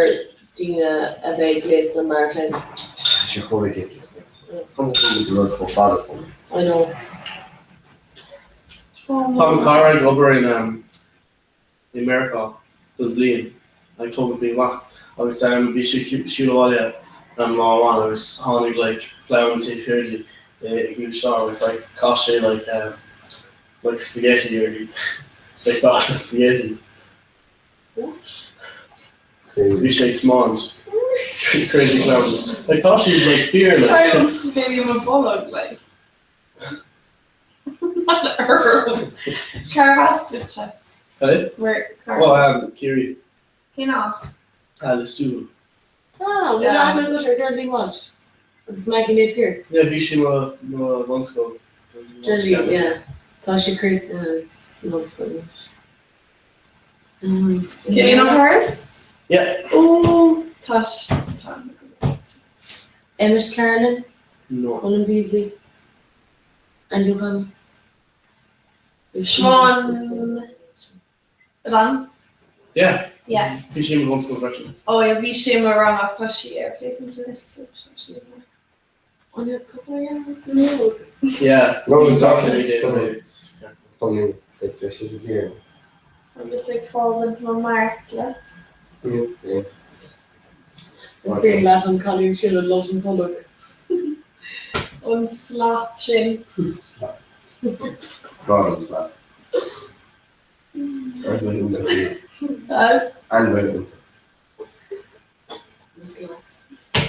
daoine a bheidh gléasta mar chlown. Tá sé chomh ridiculous. Conas a bhfuil rud chomh fada sin? I know. Tá mo chara ag obair in i Meiriceá don bhliain, like tógadh mé amach agus bhí sé ag siúl abhaile lá amháin agus tháinig like clown taobh thiar di ag gluaisteán agus like chaith sé like like spaghetti uirthi, like bata spaghetti. What? Bhí sé ag tiomáint. Crazy clown. Like tá siad like fíor like. Sorry, maybe I'm a bolg like. Cérbh as duitse? Hey? Where car? Oh, Ciarraí. Cén áit? Ah, Lios Tuathail. Ah, bhfuil aithne agat ar Deirdre Walsh? Agus Maggie May Pearse? Yeah, bhí sí mo mo bhunscoil. Deirdre, yeah. Tá sí críochnaithe san ollscoil anois. Cillian O'Carroll? Yeah. Ó, tá tá. Emmet Carolan? No. Colin Beasley? Andy O'Connell? Siobhán Lan? Yeah. Yeah. Bhí sí mo bhunscoil freisin. Ó yeah, bhí sí i mo rang ach tá sí ar placement anois so tá sí i An bhfuil cupla dheartháir Yeah. No, He's it's talking not. to me day it's Coming like this is here. Agus ag fágaint mo mharcla. Yeah. An cuimhin leat an cailín sin a loit an tolg? An slat sin. Gone slat. An bhfuil Na slats.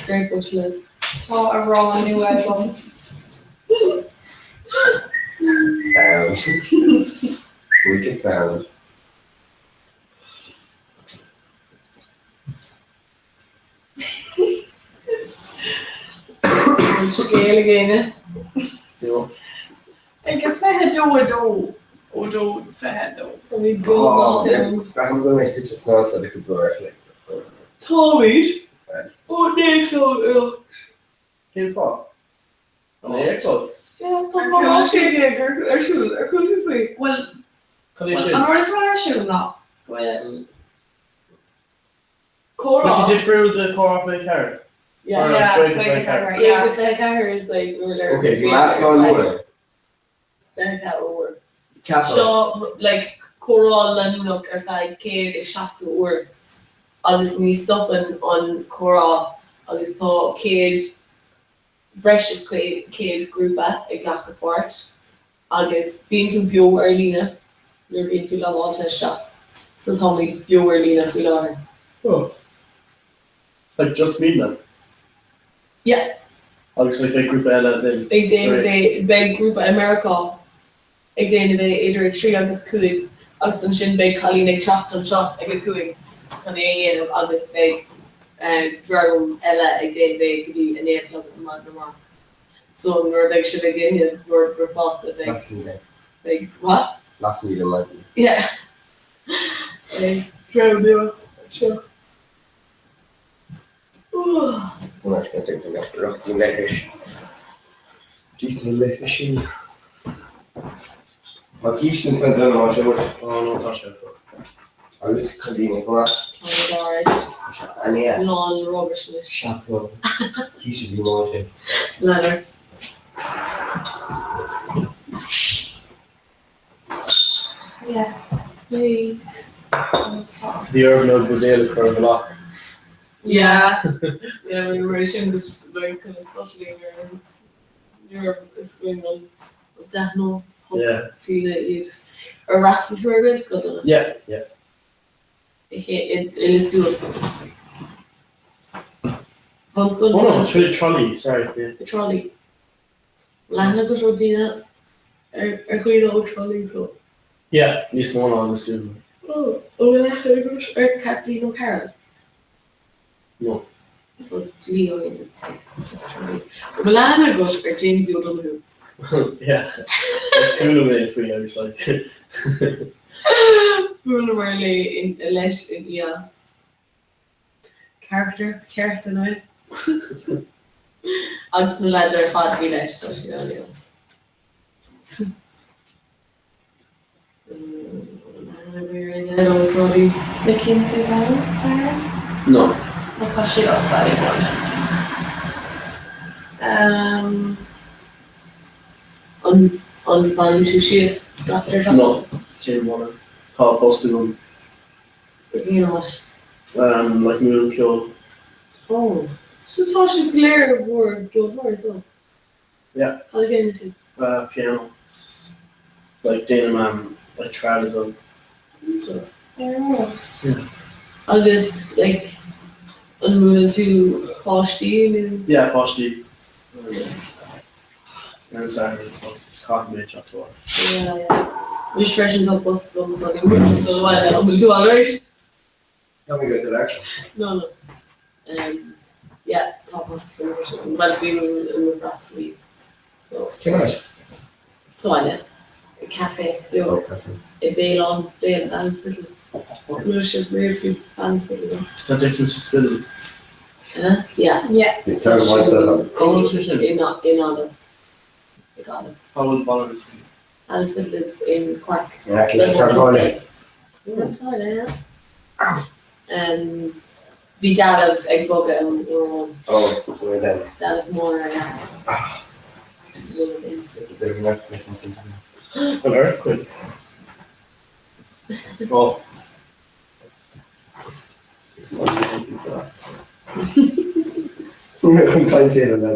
Great bunch of lads. Tá arán nua agam. Sound. Wicked sound. Bhfuil scéal ag éinne? No. Ag a 22 2 ó 2 22. Tá mé go maith. Braithim go bhfuil mé suite snáite le cúpla uair a chloig. Táimid ó 9 chlog Cén fáth? An é clos? Tá má sé déag ar siúl ar chúl tú faoi. Bhuel, Cad é sin? An rud atá ar siúl ná go bhfuil comhrá. Tá sé difriúil de comhrá 24? Yeah. Or Yeah, 24. Yeah, 24 is like nuair le Ok, bhí meascán mór. 24 uair. Ceapaim. Seo like comhrá leanúnach ar feadh 170 uair agus ní stopann an comhrá agus tá 100, breis is 100 grúpa ag glacadh páirt agus bíonn tú beo ar líne nuair a bhíonn tú logáilte isteach so táimid beo ar líne faoi láthair. Oh. Like just muidne? Yeah. Agus like beidh grúpa eile linn. Ag déanamh é, beidh grúpa i Meiriceá ag déanamh é idir 3 agus 5 agus ansin beidh cailín ag teacht anseo ag a 5 chun é a dhéanamh agus beidh dream eile ag déanamh é go dtí a 9 a chlog ar maidin amárach. So nuair a bheidh sibh ag ithe bhur bricfeasta beidh, beidh, what? Lasmuigh de maidin. Yeah. Beidh dream nua anseo. Bhí orm na buidéil a chur i bhfolach. Yeah, yeah, we were sin just like kind of subtly nuair nuair is going on d'aithneodh daoine iad. Ar fhreastail tú ar Ghaelscoil, Donna? Yeah, yeah. I Lios Tuathail. Bhunscoil? Oh no, Tralee, sorry, yeah. I dTrá Lí. Bhfuil aithne agat ar daoine ar dhaoine ó Trá Lí so? Yeah, níos mó ná Lios Tuathail. Oh, an bhfuil aithne agat ar Kathleen O'Carroll? No. So dlí ó dhéanamh Trá Lí. An bhfuil aithne agat ar Jamesie O'Donoghue? Yeah. Chuala mé faoi agus like. Bhuaileamar leis in IAS. Character ceart an ea? Agus na lads ar fad bhí leis, tá siad an-deas. Na Kinsey's ann, Aaron? No. Nó tá siad as Baile Bhuirne. An an bhfanann tú síos gach deireadh seachtaine? No, téim abhaile. Tá post agam. Cén áit? Like múinim ceol. Oh. So tá sibh go léir bhur gceoltóirí so? Yeah. Cad a dhéanann tú? Piano. Like déanaim um like trad as well. So. Ar nós. Yeah. Agus like an múineann tú páistí nó? Yeah, páistí. Ar an Satharn so caithfidh mé teacht abhaile. Yeah, yeah. Anois freisin tá post agam so ní bhfuil dul abhaile an bhfuil tú alright? Tá mé go dearfa. No, no. Um, yeah, tá post agam freisin. Bhuel, bím i mo fhreastalaí. So. Cén áit? Sa bhaile. I café beag. Oh, café. I Béal Átha an Spidéil, Ballinspittle. An bhfuil sibh riamh faoi Ballinspittle? Is that different to Spiddal? Huh? Yeah. Yeah. Tá go maith sa Cá bhfuil sé sin? In Gaillimh. I Gaillimh. Cá bhfuil Ballinspittle? Ballinspittle is in Cork. Yeah, Tá Tá, yeah. Um, bhí dealbh ag bogadh an uair amháin. Oh, we're then. Dealbh mór ar leath. Bit of an earthquake. An earthquake. Oh. Is maith Chun caint é le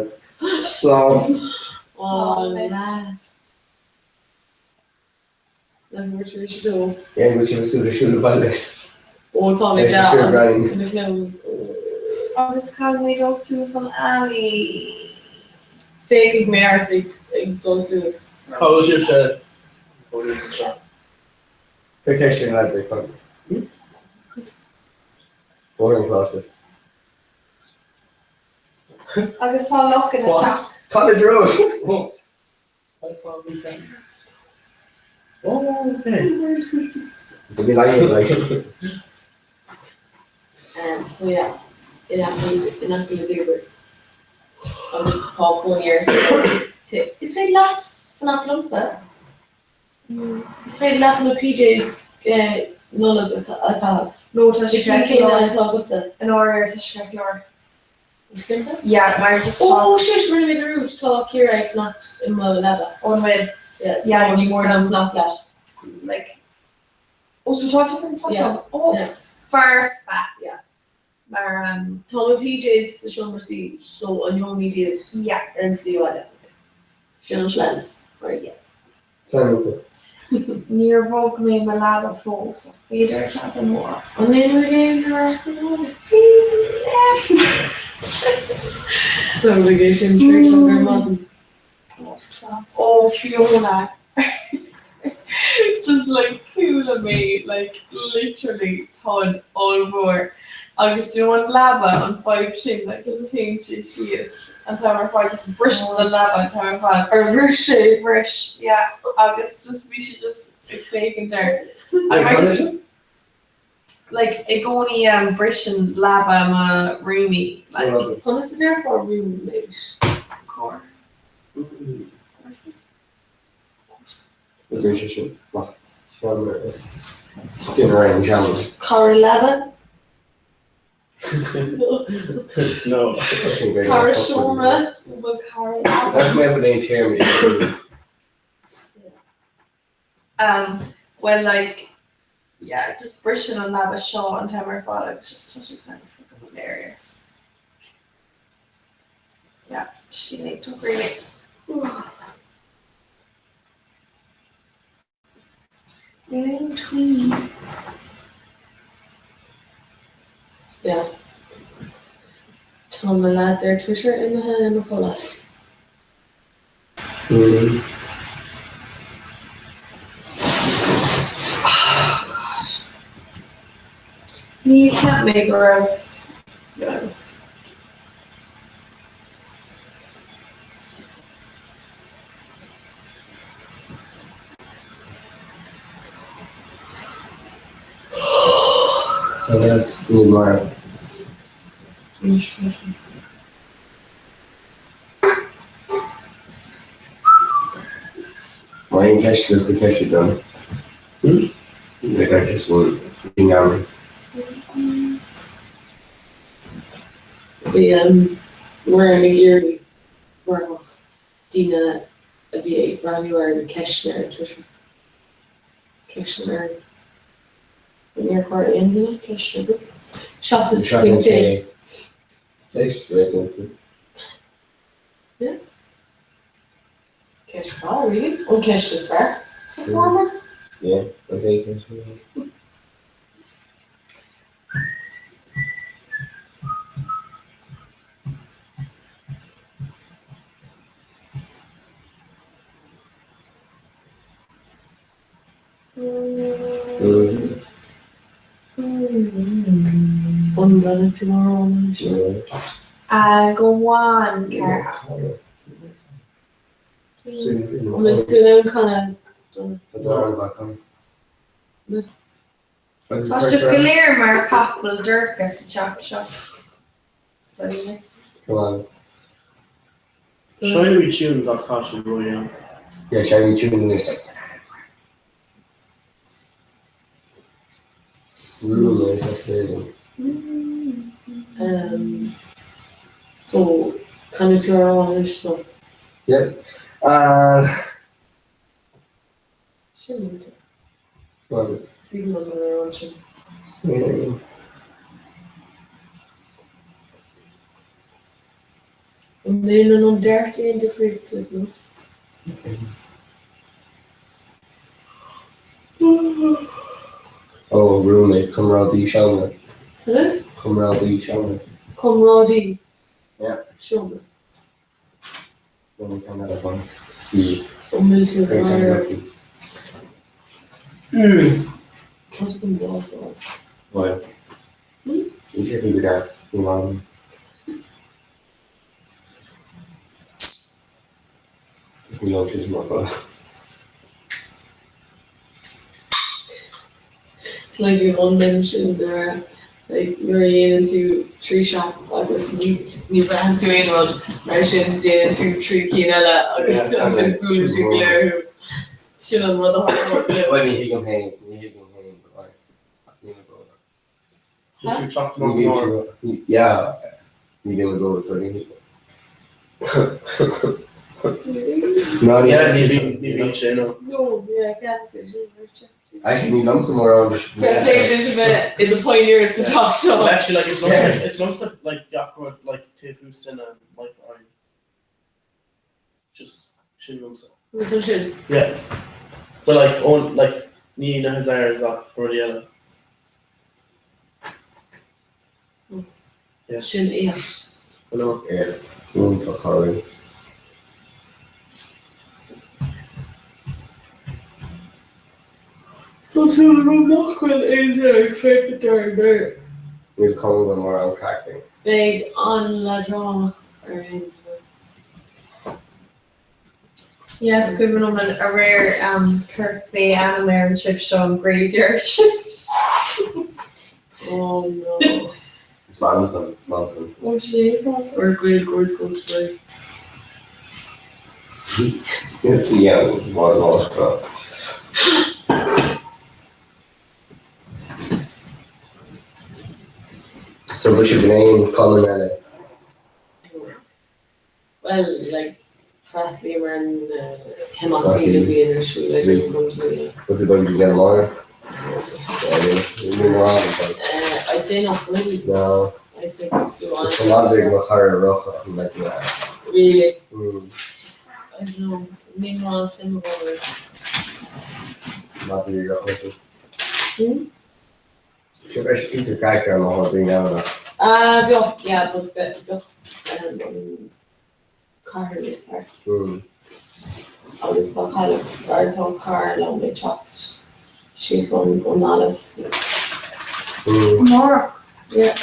Slán. Oh, lads. Le bhur tar éis a dó. Yeah, go bhfuil sibh ag siúl abhaile. Ó, tá mé Leis na breá fir agus Brian. na clowns. Agus caithfidh mé dul suas an alley. Féachfaidh mé ort ag ag dul suas. Cá bhfuil sibhse? Ó, ní anseo. Cuir ceist ar na lads ar fad. Bóthar an Choláiste. Agus tá luch ina teach. College Road! Oh, okay. Bhí like. So yeah, in aice in aice le Dúbairt agus tá cónaí air. Is féidir leat fanacht liomsa. Is féidir leat na PJs Nollag a chaitheamh. No, tá sé Na cinn céanna atá agatsa. I ndáiríre, tá sé ceart go leor. Is cinnte? Yeah, mar just tá. Oh shit, rinne mé dearúd, tá Ciara ag fanacht i mo leaba. Oh, an bhfuil? Yeah, so Yeah, ní just mór dom fanacht leat. Like, oh, so tá tú chun fanacht Yeah, liom? Oh, yeah. foirfe. Yeah. Mar, um, Tá mo PJs sa seomra suí, so an ngeobhaimid iad yeah. ar an slí abhaile? Sin an plean. Right. Yeah. Plean iontach. Níor bhog mé mo leaba fós ach b'fhéidir leaba nua. An ndéanfaimid aon ar ais go bhaile? Samhlaigh é sin tríd ar maidin. Oh stop. Oh Fiona. Just like chuala mé like literally tonn ollmhór agus do you know an leaba an fadhb sin like just téann sé síos an t-am ar fad just briseann an leaba an t-am ar fad. Ar bhris sé? Bhris, yeah agus just bhí sé just ag féachaint air. Agus like i gcónaí um, briseann leaba mo rúmaí like. Conas a déarfá roommate? Cóir. Comharsa? Bhí sé sin amach seomra duine ar an seomra. Cara leaba? No. Cara seomra? Bhfuil cara leaba? Nach mbeadh aon téarma Um, well like, yeah, just briseann an leaba seo an t-am ar fad agus just tá sé kind of fucking hilarious. Yeah, scéal iontach really. Níl aon tweets. Yeah. Tá na lads ar Twitter imithe ina chodladh. Mm. Oh God. Níor cheap mé go raibh no. Well, that's good, Mara. Má aon ceist le cuir ceist dom. Like I just want to Bhí Muireann ag iarraidh murach daoine a bhí ag breathnú ar na ceisteanna ar Twitter. Ceisteanna ar Níor chuir aon duine ceist ar bith. Seachas faoin tae. Ceist réasúnta. Yeah. Ceist bhreá, really. An ceist is fearr a fuaireamar. Yeah, an t-aon ceist a An gcaithfidh tú mar anois? Go bhfaigheann cara. An bhfuil tú in ann canadh dom? Tá sibh go léir mar chapall dorcha sa teach seo. Seinnimid tunes ach tá sé ródhéanach. Yeah, seinnimid tunes anois like. Roommate, that's amazing. Um, so, canfaidh tú amhrán anois so? Yeah. Uh, Sin iontach. Well, Is aoibhinn liom an amhrán sin. yeah. An ndéanann an dart aon difríocht duit, nó? Oh, roommate, comrádaí seomra. Hello? Comrádaí seomra. Comrádaí Yeah. seomra. Ní ceann eile agam. C. An bhfuil tú Great mar geography. Tá tú chun bás a fháil. Why? Ní sé faoi go deas. Ní maith liom. Ní raibh siad mar fáth. It's like an meme sin nuair like nuair a dhéanann tú 3 shots agus ní ní bhraitheann tú aon rud mar sin déanann tú 3 cinn eile agus ansin buaileann tú go léir thú. Sin an rud a tharla liom. Bhuel ní thuigim féin, ní thuigim féin but like níl mé bródach. Ní bhíonn teacht amach Ní an áir. bhíonn yeah ní bhíonn mé bródach so ní thuigim. No ní Yeah, ní bhíonn ní bhíonn sé no. No, yeah, ceapas é sin rite. Actually ní liomsa mórán just Fair play duit a bheith i do pioneer sa teach seo. Well actually like is liomsa is liomsa like gach rud like taobh thuas den um like I just sin liomsa. Agus ansin? Yeah. But like on like ní na Hazaras ach rudaí eile. Yeah. Sin éacht. I know. Yeah. Iontach álainn. Tá súil agam nach bhfuil aon duine ag féachaint ar an deireadh. Níl cuma go bhfuil mórán craic ann. Beidh an-leadrán ar aon duine. Yes, cuimhin liom an aréir chuir Faye ainm ar an shift seo an graveyard shift. Oh no. Is maith liom san, is maith liom san. Oh sé fás. Or Gaeilgeoirs go to Is yeah, is maith liom seo. So bhfuil sibh in aon cumann eile? Bhuel, like, freastalaím ar na himeachtaí a bhíonn ar siúl ag an gcontae, yeah. Bhfuil tú ag dul go dtí amárach? Ní mórán, but. I'd say nach bhfuil. No. I'd say go bhfuil tú an. Is madra ag mo chara rothach an like yeah. Really? Just, I don't know, níl mórán suim agam ann. Madra rothach. Hmm? Sure, beidh píosa craic ar mo daoine ann ach. Ah, bheadh, yeah, but bheadh an cathair níos fearr. Agus tá cailleach, or tá cara liom ag teacht síos ón Uaimh so. Amárach? Yeah.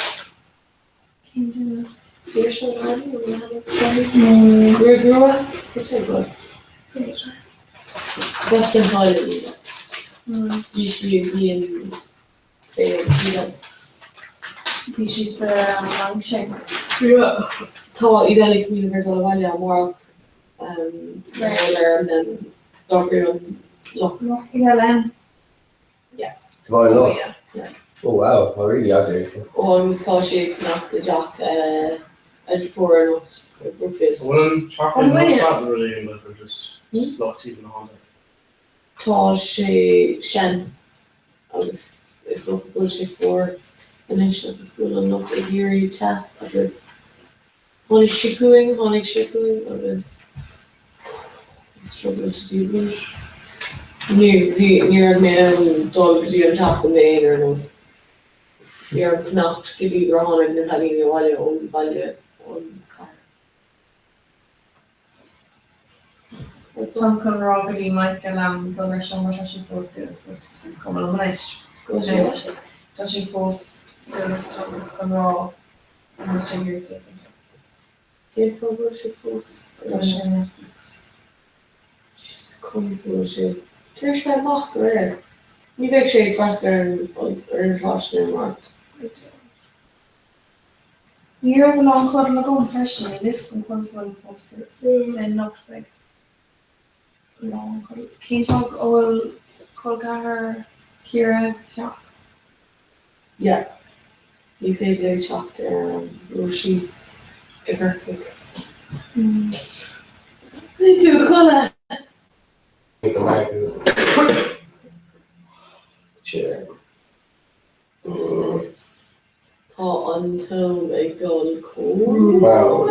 Cén duine? Saoirse O'Mahony, O'Mahony? Gruaig rua? What's her blood? Bheadh den bhaile í. Bhí sí ag bíonn féin ag Bhí sí sa rang sin. Tá iad ag smaoineamh ar dul abhaile amárach mar gheall ar an dá an loch. LM. Yeah. Tá an loch? Yeah. Oh wow, tá really eaglais. Ó agus tá sé ag fanacht i dteach a deirfiúr anocht i Brookfield. Bhfuil an teach An bhfuil? in nó really like or just loch taobh na Honda? Tá sé sean agus is dócha go bhfuil sé fuar anois agus go bhfuil an luch ag iarraidh teas agus tháinig sé chugainn, tháinig sé chugainn agus I struggle to deal with it. Ní bhí, ní raibh mé in ann dul go dtí an teach i m'aonar nó bhí orm fanacht go dtí gur tháinig na cailíní abhaile ón baile ón chathair. Táim chun rá go dtí Michael am dul ar seo mar tá sé fós suas agus is cuma liom anois. Go bhfuil sé? Tá sé fós suas agus chun rá go bhfuil sé ag iarraidh féachaint air. Cén fáth go bhfuil sé fós Tá sé ar Netflix. Jeez, conas a bhfuil sé tar éis bheith amach go léir? Ní bheidh sé ag freastal ar an ar an choláiste amárach. Ní raibh a lán codladh agam freisin, níl fhios agam conas a bhfuil fós suas. Is é anocht beidh a lán codladh. Cén fáth go bhfuil col ceathar Ciara sa teach? Yeah. Ní féidir léi teacht ar an Róisín i gCorcaigh. Níl tú a chodladh! Sure. Tá an t-am ag dul chomh mall.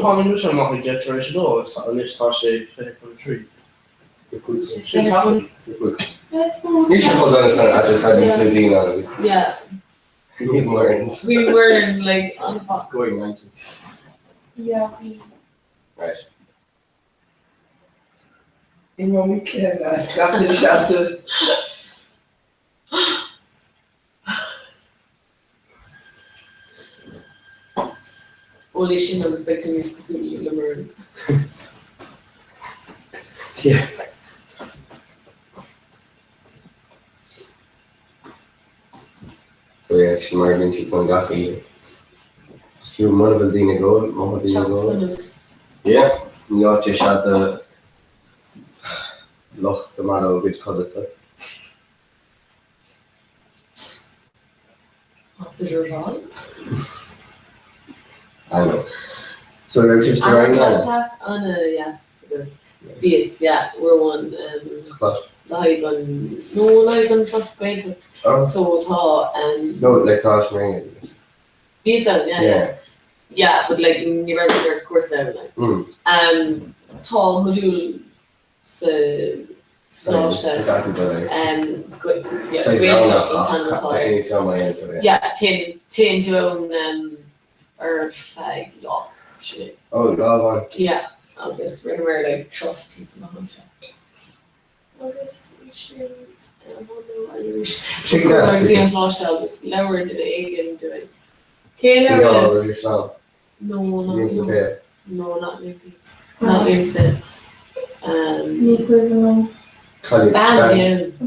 Tháinig mise amach ag 2:10 agus anois tá sé 2:40. Sin tapaidh. Níl sé chomh dona san I just had níos lú daoine ann agus Yeah. we weren't. We weren't like an-mhaith. Going 90. Yeah, bhí. Right. Imreoidh cluiche leat gach duine seasamh. Ó léigh sin agus beidh tú níos cosúla le Muireann. Yeah. So yeah, sin mar a bhíonn siad san gach oíche. Fiú mura bhfuil daoine ag ól, má tá daoine ag ól. Yeah, ní áit é seo do lucht go maith leo a gcuid codlata. I know. So raibh sibh sa Rang Ana? Ana-dheas agaibh. Bhíos, yeah, uair amháin Sa choláiste? le haghaidh an, no, le haghaidh an Trust Gaeltacht. Oh. So tá. No, le Coláiste na Rinne. Bhíos ann, yeah, yeah. Yeah, but like ní rabhas ar cúrsa ann, like. Tá modúl sa choláiste. Gaeltacht an t-ainm atá air. Yeah, téann tú ann ar feadh lá, sin é. Ó, lá amháin. Yeah, agus rinneamar like turas timpeall na háite. Agus ansin arís. Chuamar go dtí an choláiste agus labhair duine éigin dúinn. Cé a labhair libh? No, not no. No, not Liam. Not Liam Smith. Ní cuimhin liom. Bean a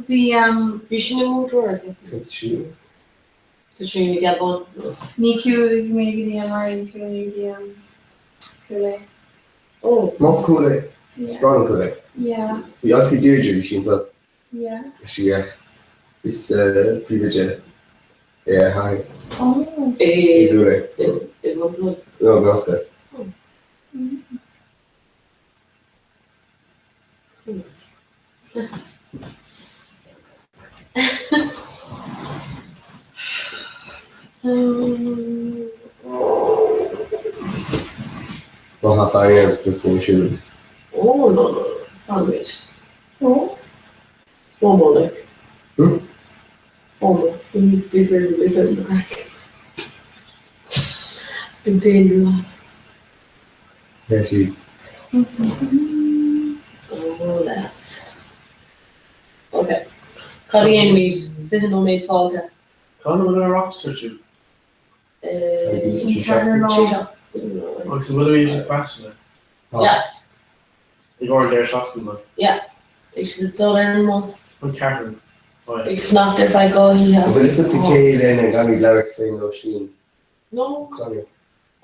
bhí ann. Bhí Bhí sí ina múinteoir, ceapaim. Caitríona. Caitríona Gabon. Ní chuaigh mé go dtí an Rang, chuaigh mé go dtí an Cúil Aodha. Oh. Má Cúil Aodha. Is breá liom Cúil Aodha. Yeah. Bhí Oscar Deirdre, bhí sí anseo. Yeah. Sí é. Is príomhoide é a hathair. Oh. I gCúil Aodha. I bhunscoil? No, i meánscoil. Oh. Má tá fonn ort tosú ag siúl. Oh no no, fanfaimid. Oh. FOMO like. Hmm? FOMO. B'fhéidir is an craic. Ag déanamh leat. Yeah, she's. Oh lads. Ok. Cad a dhéanfaimid? 20 nóiméad fágtha. Cá bhfuil an Oireachtas ar siúl? Trí seachtaine. Agus an bhfuilimid ag freastal air? Yeah. I gcomhair an deireadh seachtaine, like. Yeah. Beidh siad ag dul ar an mbus. An ceathrú. Oh yeah. Ag fanacht ar feadh 2 oíche. An bhfuil fhios agat cé lena gcaithfimid labhairt faoin lóistín? No. Conor.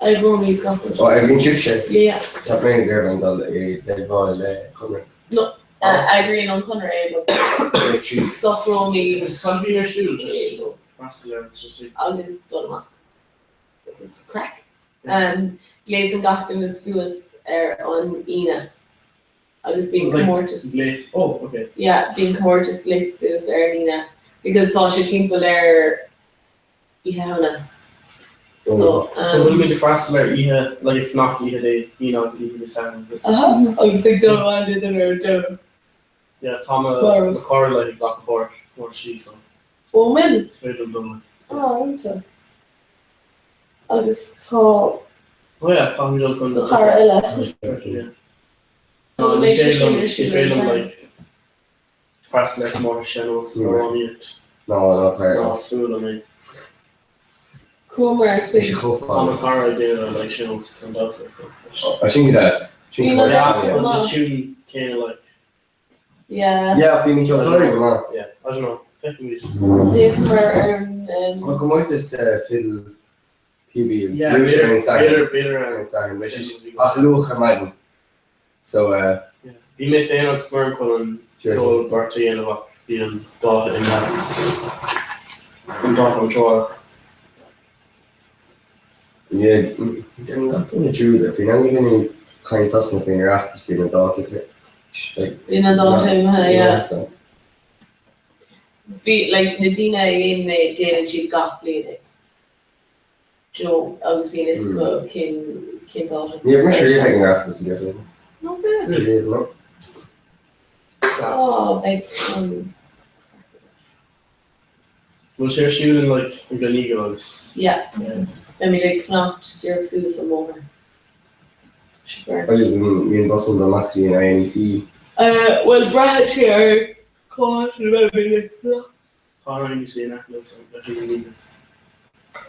Oibreoimid gach rud. Ó, oibríonn sibhse? Yeah. Cheap mé go raibh an dul i dteagmháil le Conradh. No, eagraíonn an Conradh é but socróimid. Cad a bhíonn ar siúl? Just freastal ar just ag. Agus dul amach. Agus craic. Gléasann gach duine suas ar an Aoine agus bíonn comórtas. Gléas, oh, okay. Yeah, bíonn comórtas gléasta suas ar an Aoine because tá sé timpeall ar Oíche Shamhna. So, So bhfuil muid ag freastal ar oíche, like ag fanacht oíche Dé hAoine agus oíche Dé Sathairn? Aha, agus ag dul abhaile den ar deireadh. Yeah, tá mo Marbh. mo chara like ag glacadh páirt, páirt sí so. Ó, an bhfuil? Is féidir liom dul like. Ah, iontach. Agus tá. Oh yeah, caithfimid dul chun. Do chara eile. Yeah. No, Ní ní féidir sé liom, sin ní ar siúl féidir liom ar an like freastal ar chomórtas sean-nós amhránaíocht. Ná, ná tar. Ná is fuath liom é. Chuamar ar Bhí sé chomh Tá fada. mo chara ag déanamh like sean-nós an damhsa so. Ó, sin go deas. Sin Bhí go na deas. damhsa go An maith. tune céanna like. Yeah. Yeah, bhí na ceoltóirí go maith. Yeah, I don't know, feicfimid. D'fhéachamar ar an. An comórtas fidil píobaí agus Yeah, flúite ar an Satharn. b'fhéidir, b'fhéidir Ar an Satharn, beidh sé ach luath ar maidin. So eh. Bhí mé féin agus Muireann chun an ceol beirt a dhéanamh ach bhí an dáta imithe. An dáta iontrála. Yeah, déanann gach duine dearúd air. Faoin am go ndéanann caint tosna faoin Oireachtas bíonn an dáta like. Bíonn an dáta imithe, yeah. Bhí, like, na daoine a dhéanann é, déanann siad gach bliain é. Joe agus bhí fhios acu cén cén dáta. Ní raibh mise riamh ag an Oireachtas i gceart. No bheadh. Riamh, no. Ó, beidh an Bhfuil sé ar siúl in like an Gleneagle agus. Yeah. Beimid ag fanacht díreach suas an bóthar. Agus an mbíonn bus ann amach go dtí an INEC? Bhuel, braitheann sé ar cá háit a mbeimid ag fanacht. Tá an INEC in aice leis an Gleneagle.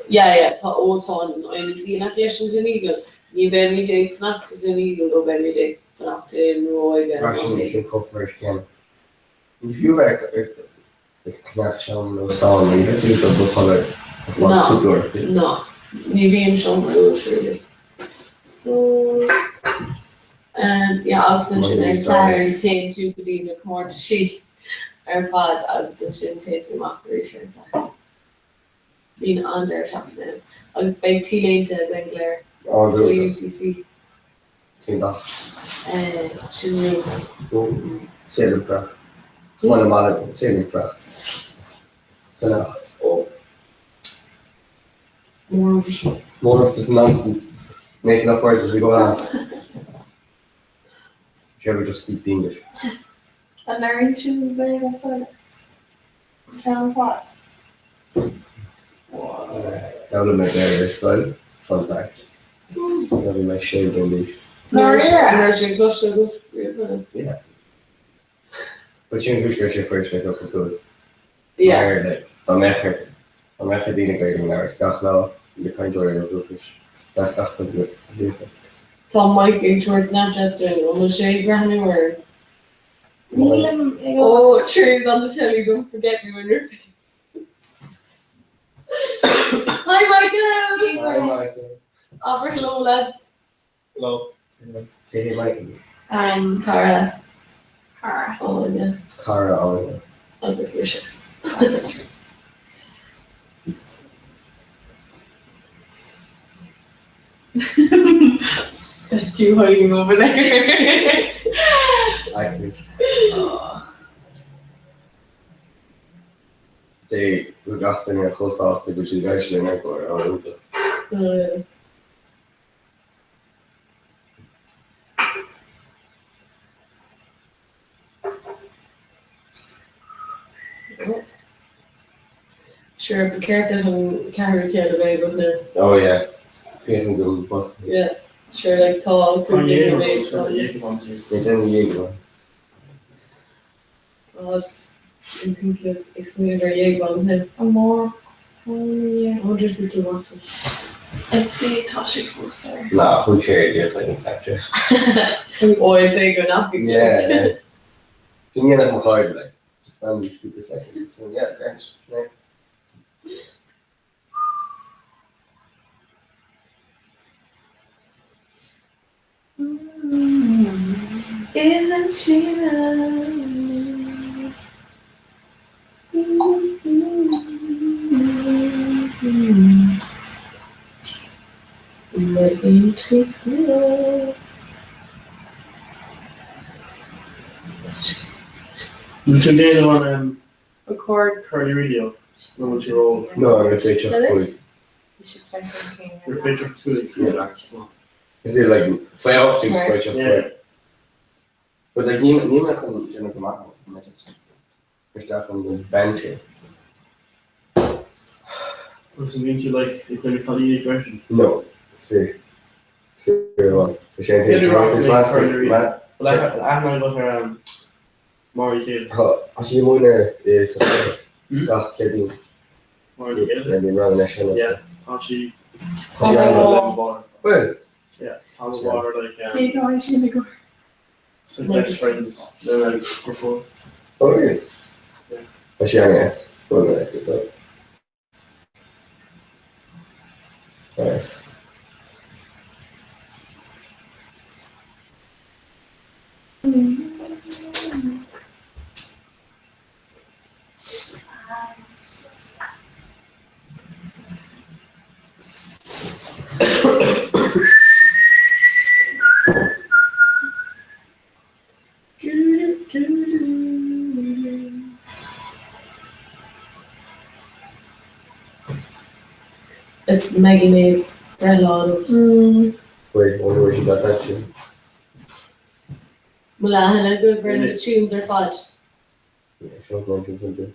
Yeah, yeah, tá, ó tá an INEC in aice leis an Gleneagle. Ní bheimid ag fanacht sa Gleneagle nó beimid ag fanacht i nDróige. Mar sin, sin chomh fuirist céanna. Ní fiú bheith ag ceannach seomra nó óstán, ní bheidh tú ag dul do chodladh ach Ná, cúpla uair. ná, ní bhíonn seomra usually. So, um, yeah, agus ansin ar an Satharn téann tú go dtí na comórtaisí ar fad agus ansin téann tú amach arís ar an Satharn. Bíonn an-deireadh seachtaine ann. Agus beidh T-léinte againn go léir Ó, ó UCC. Cén dath? Sin rún. Saoirse Fraoch. Chomh maith le maith Saoirse Fraoch. Fanacht. Ó. More of it. More of this nonsense. Making up words as we go along. Do you ever just speak the English? An labhraíonn tú Gaeilge sa town pot? D'fhoghlaim mé Béarla ar scoil, fun fact. Nuair a bhí mé sé bliana d'aois. An raibh sin cloiste agat riamh nó? Yeah. But sin an chúis go raibh sé fuirist mé piocadh suas. Yeah. Mar like dá mbeadh ort, dá mbeadh ar daoine Gaeilge a labhairt gach lá le cainteoirí ó dhúchais, bheadh gach duine líofa. Tá Mike ag tabhairt Snapchats dúinn, an bhfuil sé ag breathnú ar Nílim ag Oh, cherries on the telly, don't forget me when you're famous. Hi Michael! Hi Michael. Abair hello lads. Hello. Cé hé Michael? Um, cara. Cara. Áine. Cara Áine. Agus mise. That's you hiding over there. Actually. Dé go gach duine chomh sásta go bhfuil siad ag éisteacht linn ar gcóir á iontach. Sure, ba cheart duit an ceathrú céad a bheith agat now. Oh yeah, féachaim go bosca. Yeah, sure, like tá tú ag déanamh é. Ní déanamh dhéag God, I'm thinking of ag smaoineamh ar dhéagán now. Amárach. I wonder is he still watching. I'd say tá sé fós ar. Ná, chuaigh sé ar iarraidh an Snapchat. Oh, I'd say go nach Yeah. Sin dhéanamh mo chairde, like, just spend cúpla seconds. Yeah, great. Yeah. Isn't she lovely? My aim tweets me up. Bhfuil tú ag déanamh an Record. Curly Radio nó bhfuil tú ró No, I'm gonna say chuig. You should start thinking. You're féidir cúig. Yeah. Is it like faoi off tú faoi teach Yeah. But like ní ní mé chun déanamh go maith mé just isteach an the banter. Agus an bhíonn tú like ag coinne cailíní freisin? No, fir. Fir amháin. Is sé an Yeah, thing right, is like, meas curly ma Well aithne agat ar um, Máirí Céile. Tá sí múineadh i sa Hmm? gach Céadaoin. Máirí Céile? Bhí rang leis sin. Yeah. Tá sí Tá sí le an- mo mháthair. Well, Yeah, tá mo mháthair like um, Cé tá sin ag it's like best friends they're like before. oh really? Yeah. Tá sí an yes. Well, like, but- Right. It's Maggie May's breithlá inniu. Wait, I wonder where she got that tune. Bhfuil aithne agaibh ar na tunes ar fad? Yeah, seo 1920.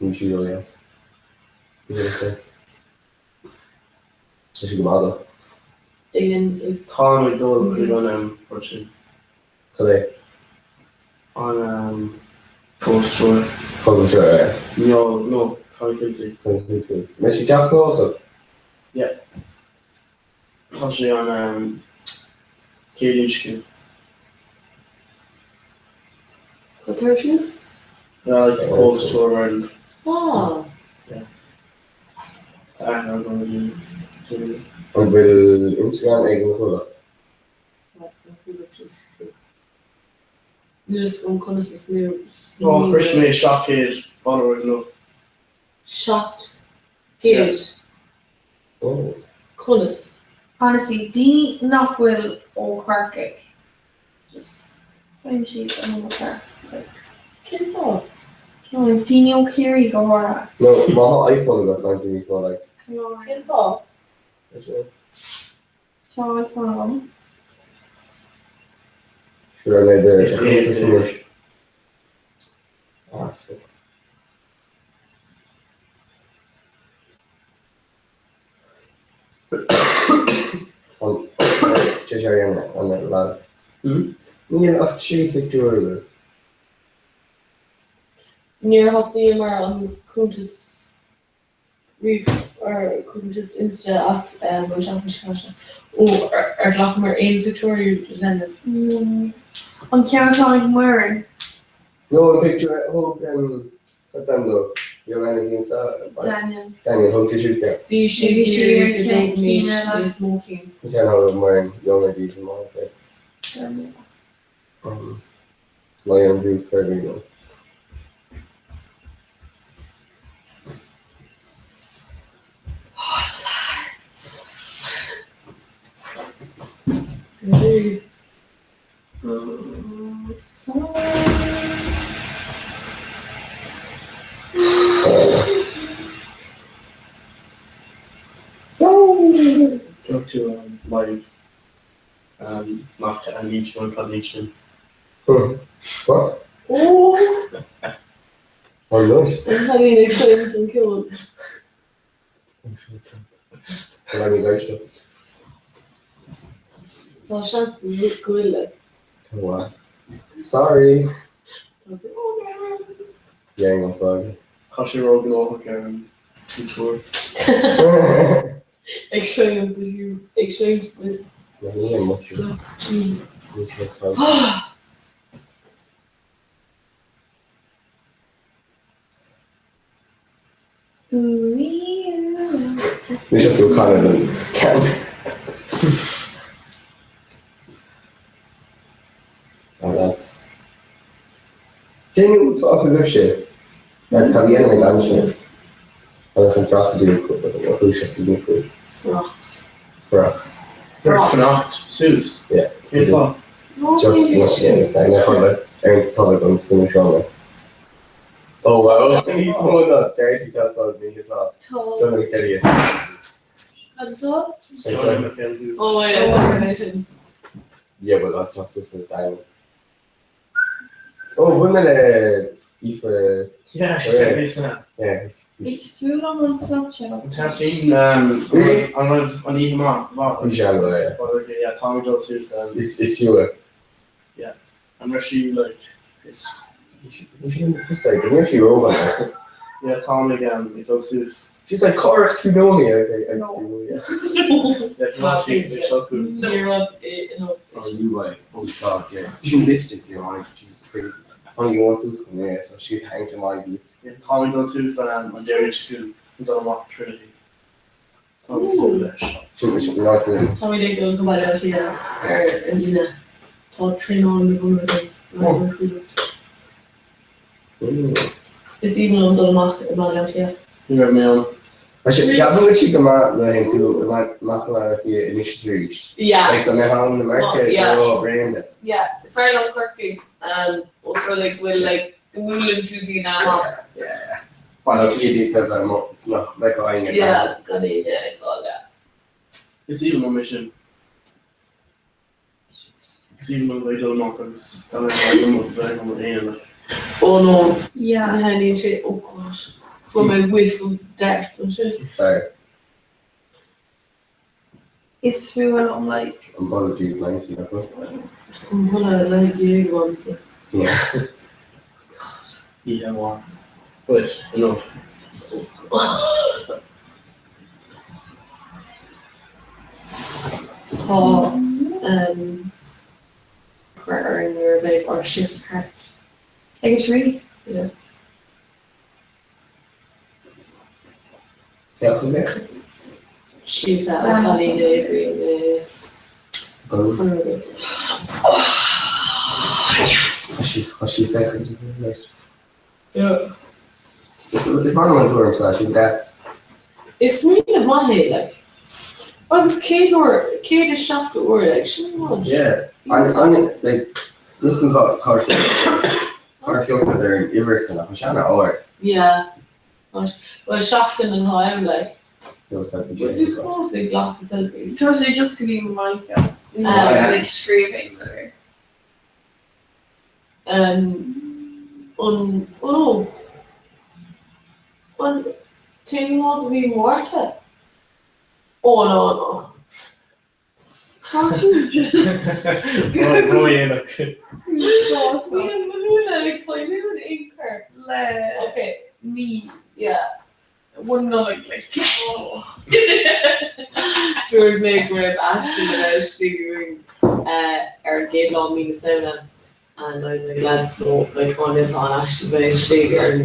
Ní sí ó yes. Ní sé. Tá sí go maith though. Ag an ag Tá ag dul chuig an um, rud sin. Cad é? An um, Cóisir. Conas é? No, no, Connectivity. Connectivity. Mé sí teach cócha. Tá sé an um, Céadaoin seo chugainn. Cad tá ar siúl? Yeah, like the Comhaltas Tour of Ireland. Ah. Yeah. Tá aithne agam ar dhaoine. An bhfuil Instagram ag an Chuallacht? Níl fhios agam conas is nó. Ó, shroich mé 700 followers inniu. 700? Conas? Honestly, daoine nach bhfuil ó Chorcaigh, just faigheann siad an iomarca likes. Cén fáth? No, like daoine ó Chiarraí go háirithe. No, má tá iPhone agat faigheann tú níos mó likes. Cén fáth? Tá iPhone agam. Sure, mé do chuntas anois. Ah, fuck. Níl ach 3 phictiúr agat. Níor thosaíomar an cuntas riamh ar cuntas Insta ach an tseachtain seo caite. Ó, ar ghlacamar aon phictiúirí lena. An ceann atá ag Muireann. No, an pictiúr a thóg cad is ainm dó? Joanna bhí ansa. Daniel. Daniel, thóg sé siúd ceann. Bhí sé ag iarraidh go dtógfaimid níos mó cinn. An ceann a thóg Muireann, Joanna bhí sa mbaile. Lion Juice Carlino. Oh lads. Talk to um, live um, Mac and Leach one called Leachman. What? Oh! Oh, nice. An cailín ag seinnt an ceol. Tá mé ag éisteacht. Tá seans go bhfuil like. Wow. Sorry. Tá brón orm. Yeah, I'm sorry. Tá sé róghnóthach ar an tour. Ag seinnt do Hugh, ag seinnt do. Ní an much. Jeez. Bhí sé tú canadh don ceann. Ah lads. Déanadh úsáid acu roimh sé. Lads cad a dhéanann ag an sibh? An chun frach a dúil a chúiseach i gcúl. Fanacht. Frach. Fanacht suas. Yeah. Cén fáth? Just ar an tolg an scoil seo. Oh wow, níos mó ná deirtí teastáil ní hé sá. John McKelly. Cad is á? John McKelly. Oh yeah, sin. Yeah, but that's not just with Daniel. Oh, bhain mé le Aoife. Yeah, she said this now. Yeah. Is fuath liom an Snapchat. An teasín an raibh an oíche maith? Bhí sé an-mhaith, yeah. Yeah, tá mé dul suas. Is is í. Yeah. An raibh sí like is Bhí sí just like, ní raibh sí rómhaith. Yeah, tá mé ag dul suas. She's like, Corrach, you know me. I was like, I do, yeah. Yeah, tá sí ag seo. Ní raibh é enough. Oh, you like, oh God, yeah. She lipstick, you know, she's crazy. Oh, you want suas chun é, so she hang to my beat. Yeah, tá mé dul suas an an deireadh seo an dul amach Trinity. Tá mé súil leis. Sin sin not the Tá mé ag dul go Baile Átha Cliath ar an Aoine. Tá traenáil na bunrud an Chuallacht. Is aoibhinn liom dul amach i mBaile Átha Cliath. Ní raibh mé ann. Tá sé ceapaim go bhfuil sí go maith nuair a théann tú amach i mBaile Átha Cliath anois is arís. Yeah. Like dá mbeadh ann i Meiriceá, Yeah. bheadh bréan de. Yeah, is fearr liom Corcaigh ós rud é go bhfuil like go mbuaileann tú daoine amach. Yeah. Baile Átha Cliath d'fhéadfá a bheith amuigh is nach mbeadh éinne ag Yeah, gan éinne ag fáil, yeah. Is aoibhinn liom é sin. Is aoibhinn liom bheith ag dul amach agus gan a bheith agam a bheith agam aon like. Oh no. Yeah. Ní thaitníonn sé, oh gosh. Fuair mé whiff of dart ansin. Sorry. Is fuath liom like. An bulla dubh blankie nach bhfuil? Is an bulla le géag agamsa. Yeah. God. Oíche mhaith. Wait, enough. Tá. beidh ár shift thart. Ag a 3? Yeah. Féach an bhféach. Síos a an cailín a oibríonn i Conradh. Tá sí féachaint is anois. Is maith liom an tuairim seo, sin deas. Is smaoineamh maith é, like. Agus 100 uair, 170 uair, like, sin rud. Yeah, an, an, like, listen go cár cár fiúntas ar an uimhir san ach tá sé an-ard. Yeah. Bhuel, seachtain atá ann, like. Bhfuil tú fós ag glacadh selfies? Tá sé just go dtí Michael. Like scríobh aon rud air. An ó An t-aon lá de mhí Márta? Ó no no. Tá tú just Ródhéanach. Bíonn mo shúile ag feidhmiú in aon chor. Le Ok. mí. Yeah. One Nollaig like. Dúirt mé go raibh Aisling le bheith istigh againn ar an gcéad lá mí na Samhna and I was like lads no like oh tá an Aisling bheith istigh ar an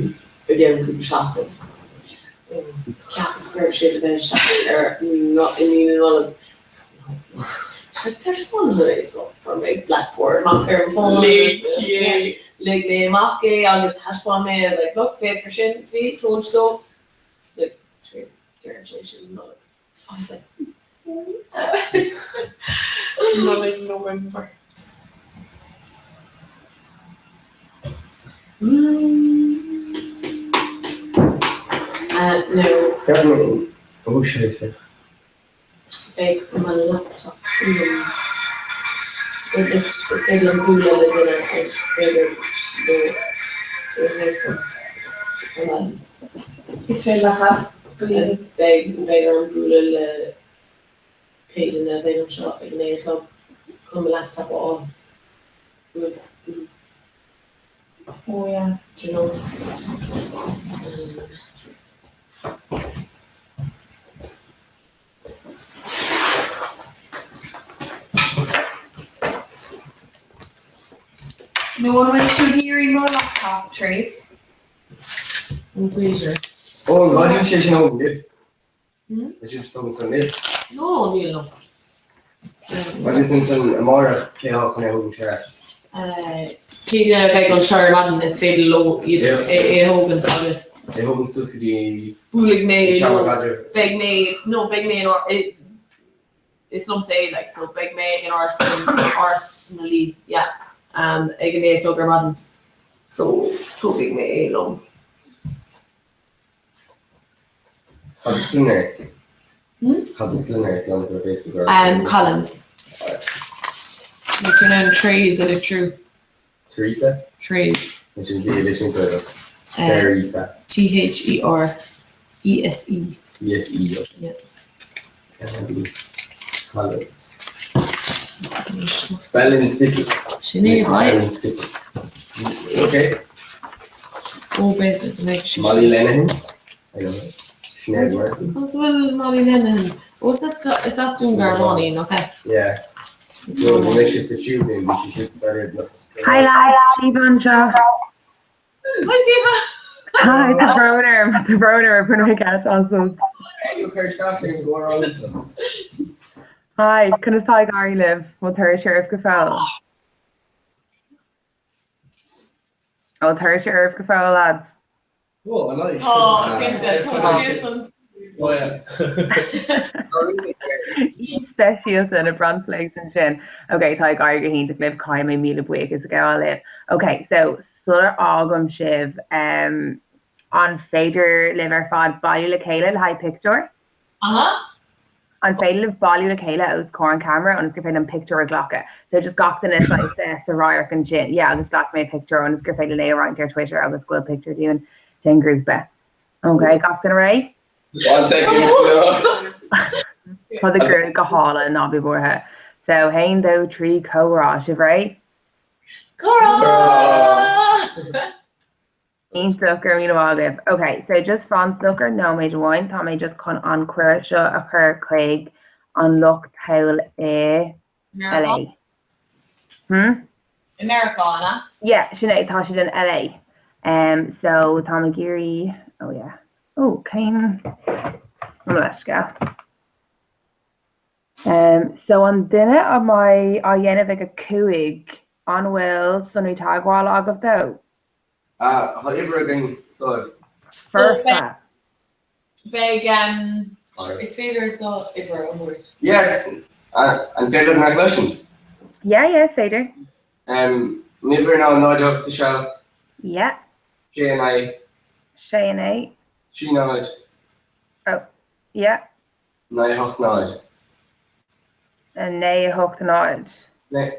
i gceann cúpla seachtain. Cheapas go raibh sé le bheith istigh ar i mí na Nollag. She's like taispeáin dom é so fuair mé blackboard amach ar an bhfón agus lig mé amach é agus thaispeáin mé like look féach ar sin see told you so. She's like Therese deireann sé sin Nollaig. I was like yeah. Nollaig November. Uh, no. Ceapaim ó sé féach. Beidh mo laptop liom. Is féidir liom bualadh le duine agus is féidir leo é a thabhairt dom. Is féidir leat a? Beidh beidh orm bualadh le pé duine a bheidh anseo ag an 9 a chlog chun mo laptop a fháil. Oh yeah. Do you know? Nó an bhfuil tú ag iarraidh mo laptop, Therese? Ó b'fhéidir. Ó, an bhfaigheann sé sin ó libh? Is sin tógann san libh? No, níl no. Agus ansan amárach cé há chun é a thógaint ar ais? Pé duine a bheidh anseo ar maidin is féidir leo iad é a thógaint agus. É a thógaint suas go dtí Buailfidh mé an seomra leo, caidrimh. beidh mé, no beidh mé in ár, is liomsa é like so beidh mé in Áras Áras na Laoi yeah ag a 9 a chlog ar maidin so tógfaidh mé é liom. Cad is sloinne ort? Cad is sloinne ort liom ar Facebook or? Um, Collins. Níl tú in ann Therese a litriú. Teresa? Therese. Is sin í a litriú tú. Teresa. T H E R E S E. E S E. Yeah. Collins. Spelling sticky. Sin é, right? Spelling sticky. Okay. Ó b'fhéidir go mbeidh sé Molly Lenihan? I don't know. Sinéad Murphy? Conas a bhfuil Molly Lenihan? Ó is as is as Dún Garbhán í, nach ea? Yeah. No, bhí mise sa tube bhí sí siúd better looks. Hi lads, Síomha anseo. Hi Síomha! Hi, tá brón orm, tá brón orm, rinne mé ceist as. Hi, conas tá ag éirí libh? Bhfuil tuirse oraibh go fóill? Bhfuil tuirse oraibh go fóill, lads? Oh, I like. Tá, cinnte, tá síos an Oh, yeah. Speisialta na bronnflakes ansin. Ok, tá ag éirí go hiontach libh, caithfidh mé míle buíochas a ghabháil libh. Ok, so sular fhágaim sibh, um, an féidir libh ar fad bailiú le chéile le haghaidh pictiúr? Aha. An féidir libh bailiú le chéile os comhair an ceamara ionas gur féidir liom pictiúr a ghlacadh? So just gach duine saghas eh, sa radharc ansin. Yeah, agus glacfaidh mé pictiúr ionas gur féidir é a roinnt ar Twitter agus go bhfuil pictiúr dúinn den ghrúpa. Ok, gach duine réidh? One second. Tá do ghruaig go hálainn, ná bí buartha. So, haon, dó, trí, comhrá, sibh réidh? Comhrá! Iontach, go raibh míle maith agaibh. Ok, so just fan socair nóiméad amháin, tá mé just chun an cuireadh seo a chur chuig an lucht thall i LA. Hmm? I I Meiriceá, an ea? Yeah, sin é, tá siad in LA. Um, so táim ag iarraidh, oh yeah, oh, cén, mo leithscéal. Um, so an duine a mbeidh á dhéanamh ag a 5, an bhfuil sonraí teagmhála agaibh dó? Ah, tá uimhir againn dóibh. Foirfe. Beidh, um, is féidir do uimhir a thabhairt. Yeah, an féidir liom a chloisint? Yeah, yeah, is féidir. Um, m'uimhir ná 0 8 7. Yeah. 6 9. 6 9. 3 0. Oh, yeah. 9 8 0. 9 8 0. 9.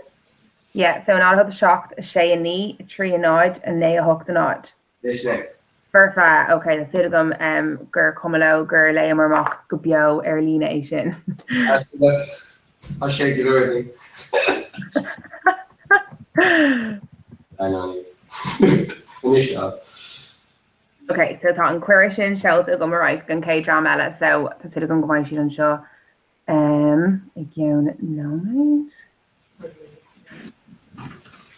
Yeah, so 0 8 7 6 9 3 0 9 8 0. Sin é. Foirfe, ok, tá súil agam gur cuma leo gur léamar amach go beo ar líne é sin. Tá sé go leor Anois Ok, so tá an cuireadh sin seolta agam ar aghaidh don chéad dream eile, so tá súil agam go mbeidh siad anseo i gceann nóiméad.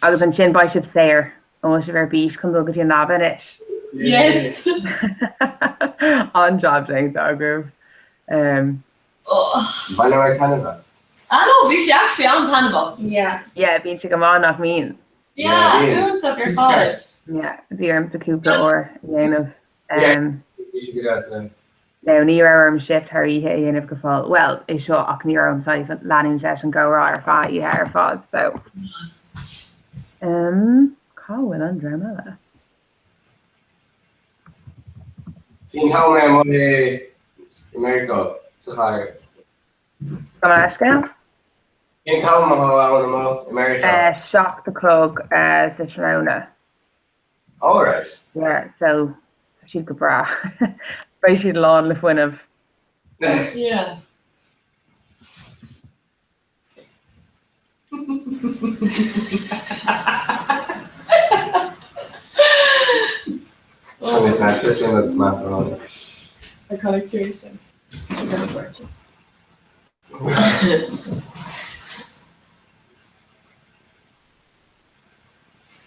Agus ansin beidh sibh saor. An bhfuil sibh ar bís chun dul go dtí an leaba anois? Yes! An-jab déanta agaibh. Bhaineamar taitneamh as. Ah no, bhí sé actually an-taitneamhach. Yeah. Yeah, bíonn sé go maith, nach mbíonn? Yeah, iontach ar fad. Yeah, bhí ormsa cúpla uair a dhéanamh. Yeah, bhí sé go deas, yeah. Now, ní raibh orm shift thar oíche a dhéanamh go fóill, bhuel, é seo ach ní raibh orm saghas leanúint leis an gcomhrá ar feadh oíche ar fad, so. Um, cá bhfuil an dream eile? Cén t-am é amuigh i Meiriceá, sa chathair? Gabh mo leithscéal? Cén t-am atá ann amuigh i Meiriceá? 7 a chlog sa tráthnóna. Alright. Yeah, so tá siad go breá. Beidh siad lán le fuinneamh. Yeah. Agus na cloisim agus meas ar an. Iconic duration.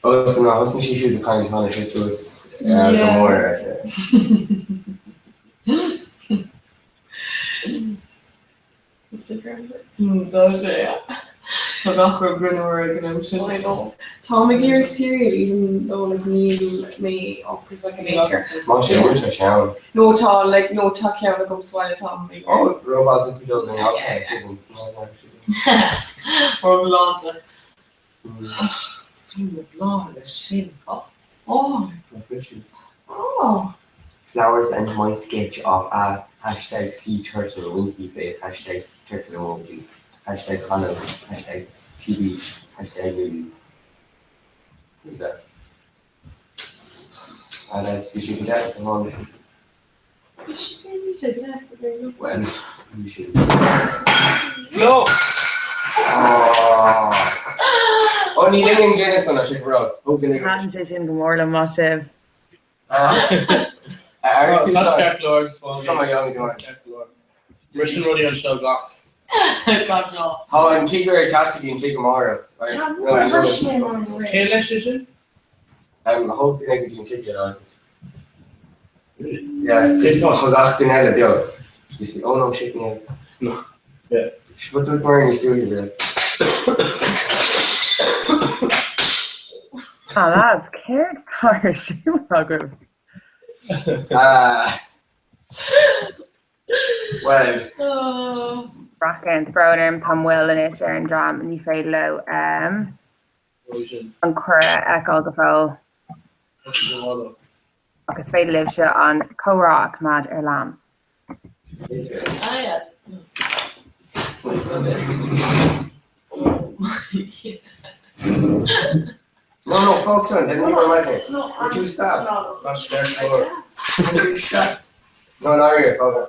Ó so ná thosnaigh sí siúd ag caint tháinig sé suas go mór ar sé. Tá sé, Tá gach rud greannmhar ag an am sin. I know. Táim ag iarraidh cereal even though like níl mé ocras like an acre. Má sé bhfuil sé sean. No tá like no tá ceann agam sa bhaile táim ag Ó rófhada tú dul den Róghalánta. Bhí na bláthanna sin go hálainn. Oh. Flowers and my sketch of a hashtag sea turtle winky face hashtag turtle emoji hashtag Conall hashtag TB hashtag Lily Who's that? Ah lads, bhí sé go deas go hálainn. Bhí sé go deas go hálainn. Well, bhí sé. Flo! Ó ní linn an duine san sé go raibh. Thóg duine go Thaitin sé sin go mór liom, maith sibh. Briseann rudaí anseo gach. Gach lá. Tá an cigire ag teacht go dtí an tigh amárach. Cé leis é sin? Thóg duine go dtí an tigh iad. Yeah, is tá gach duine eile beag. You see, oh no, shit, níl. No. Yeah. But dúirt Muireann níos dúiche bhil. Ah lads, céard tá ar siúl agaibh? Ah. Well. Racán, tá brón orm, tá moill anois ar an dream, ní féidir leo an cuireadh a fheiceáil go fóill. Ach is féidir libhse an comhrá a choimeád ar lean. No, no, focus on, didn't you like it? Would you stop? Would you stop? No, no, you're focus.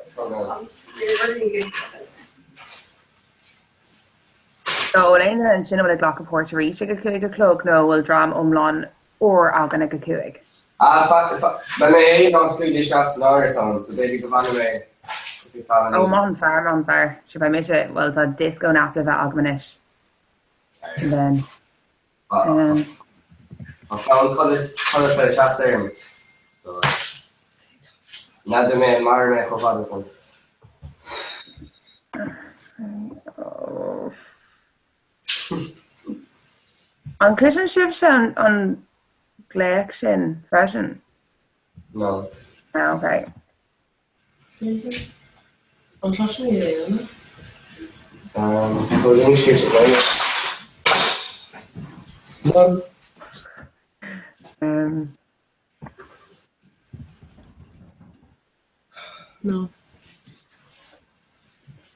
So, bhfuil aon duine ansin a bhfuil ag glacadh páirt arís ag a 5 a chlog nó an bhfuil dream iomlán úr againn ag a 5? Ah, beidh mé in ann scaoileadh isteach san árasán, so b'fhéidir go bhfanfaidh mé go dtí Ó, maith an fear, maith an fear. Sure, beidh mise, bhuel, tá disco nap le bheith agam anois. And then. Tá fonn codlata ag teacht orm. So n'fheadar mé an mairfidh mé chomh fada san. An gcloiseann sibhse an glaoch sin freisin? No. Ah, ok. An gcloiseann mé é? Um, go No. Um. No.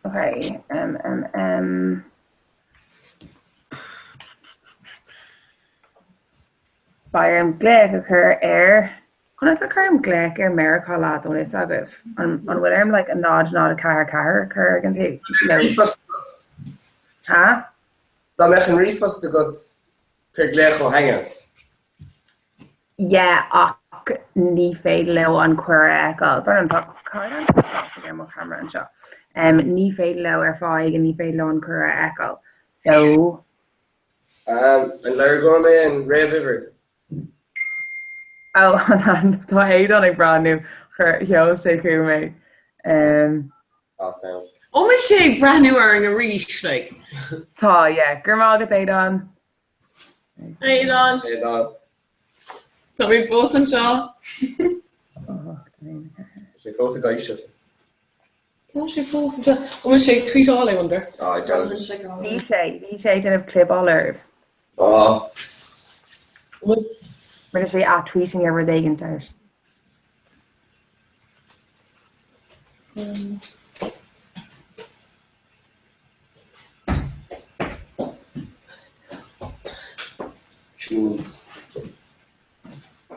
Okay, um, um, um. Beidh orm glaoch a chur ar Conas a chuirim glaoch ar Meiriceá lads an bhfuil fhios agaibh? An an bhfuil orm like a 0 0 4 4 a chur ag an tús? No. Ríomhphost agat. Ha? Dá mbeadh an ríomhphost agat cuir glaoch ó Hangouts. Yeah ach ní féidir leo an cuireadh a fheiceáil. Brendan tá caighdeán glas ar mo cheamara anseo. Um, ní féidir leo ar fáth éigin ní féidir leo an cuireadh a fheiceáil. So Um, an lorgóidh mé an réamhuimhir? Oh, tá Aodán ag breathnú, sheol sé chugam é. Um, Awesome. An bhfuil sé ag breathnú orainn arís, like. Tá, yeah. Go raibh maith agat, Aodán. Aodán. Aodán. Tá mé fós anseo. Sé fós ag éisteacht. Tá sé fós anseo. An bhfuil sé ag tweetáil, I wonder? Ah, I doubt it. Bhí sé, bhí sé ag déanamh clibeáil oraibh. Ah. Rinne sé at-tweeting ar rud éigin air. Tunes.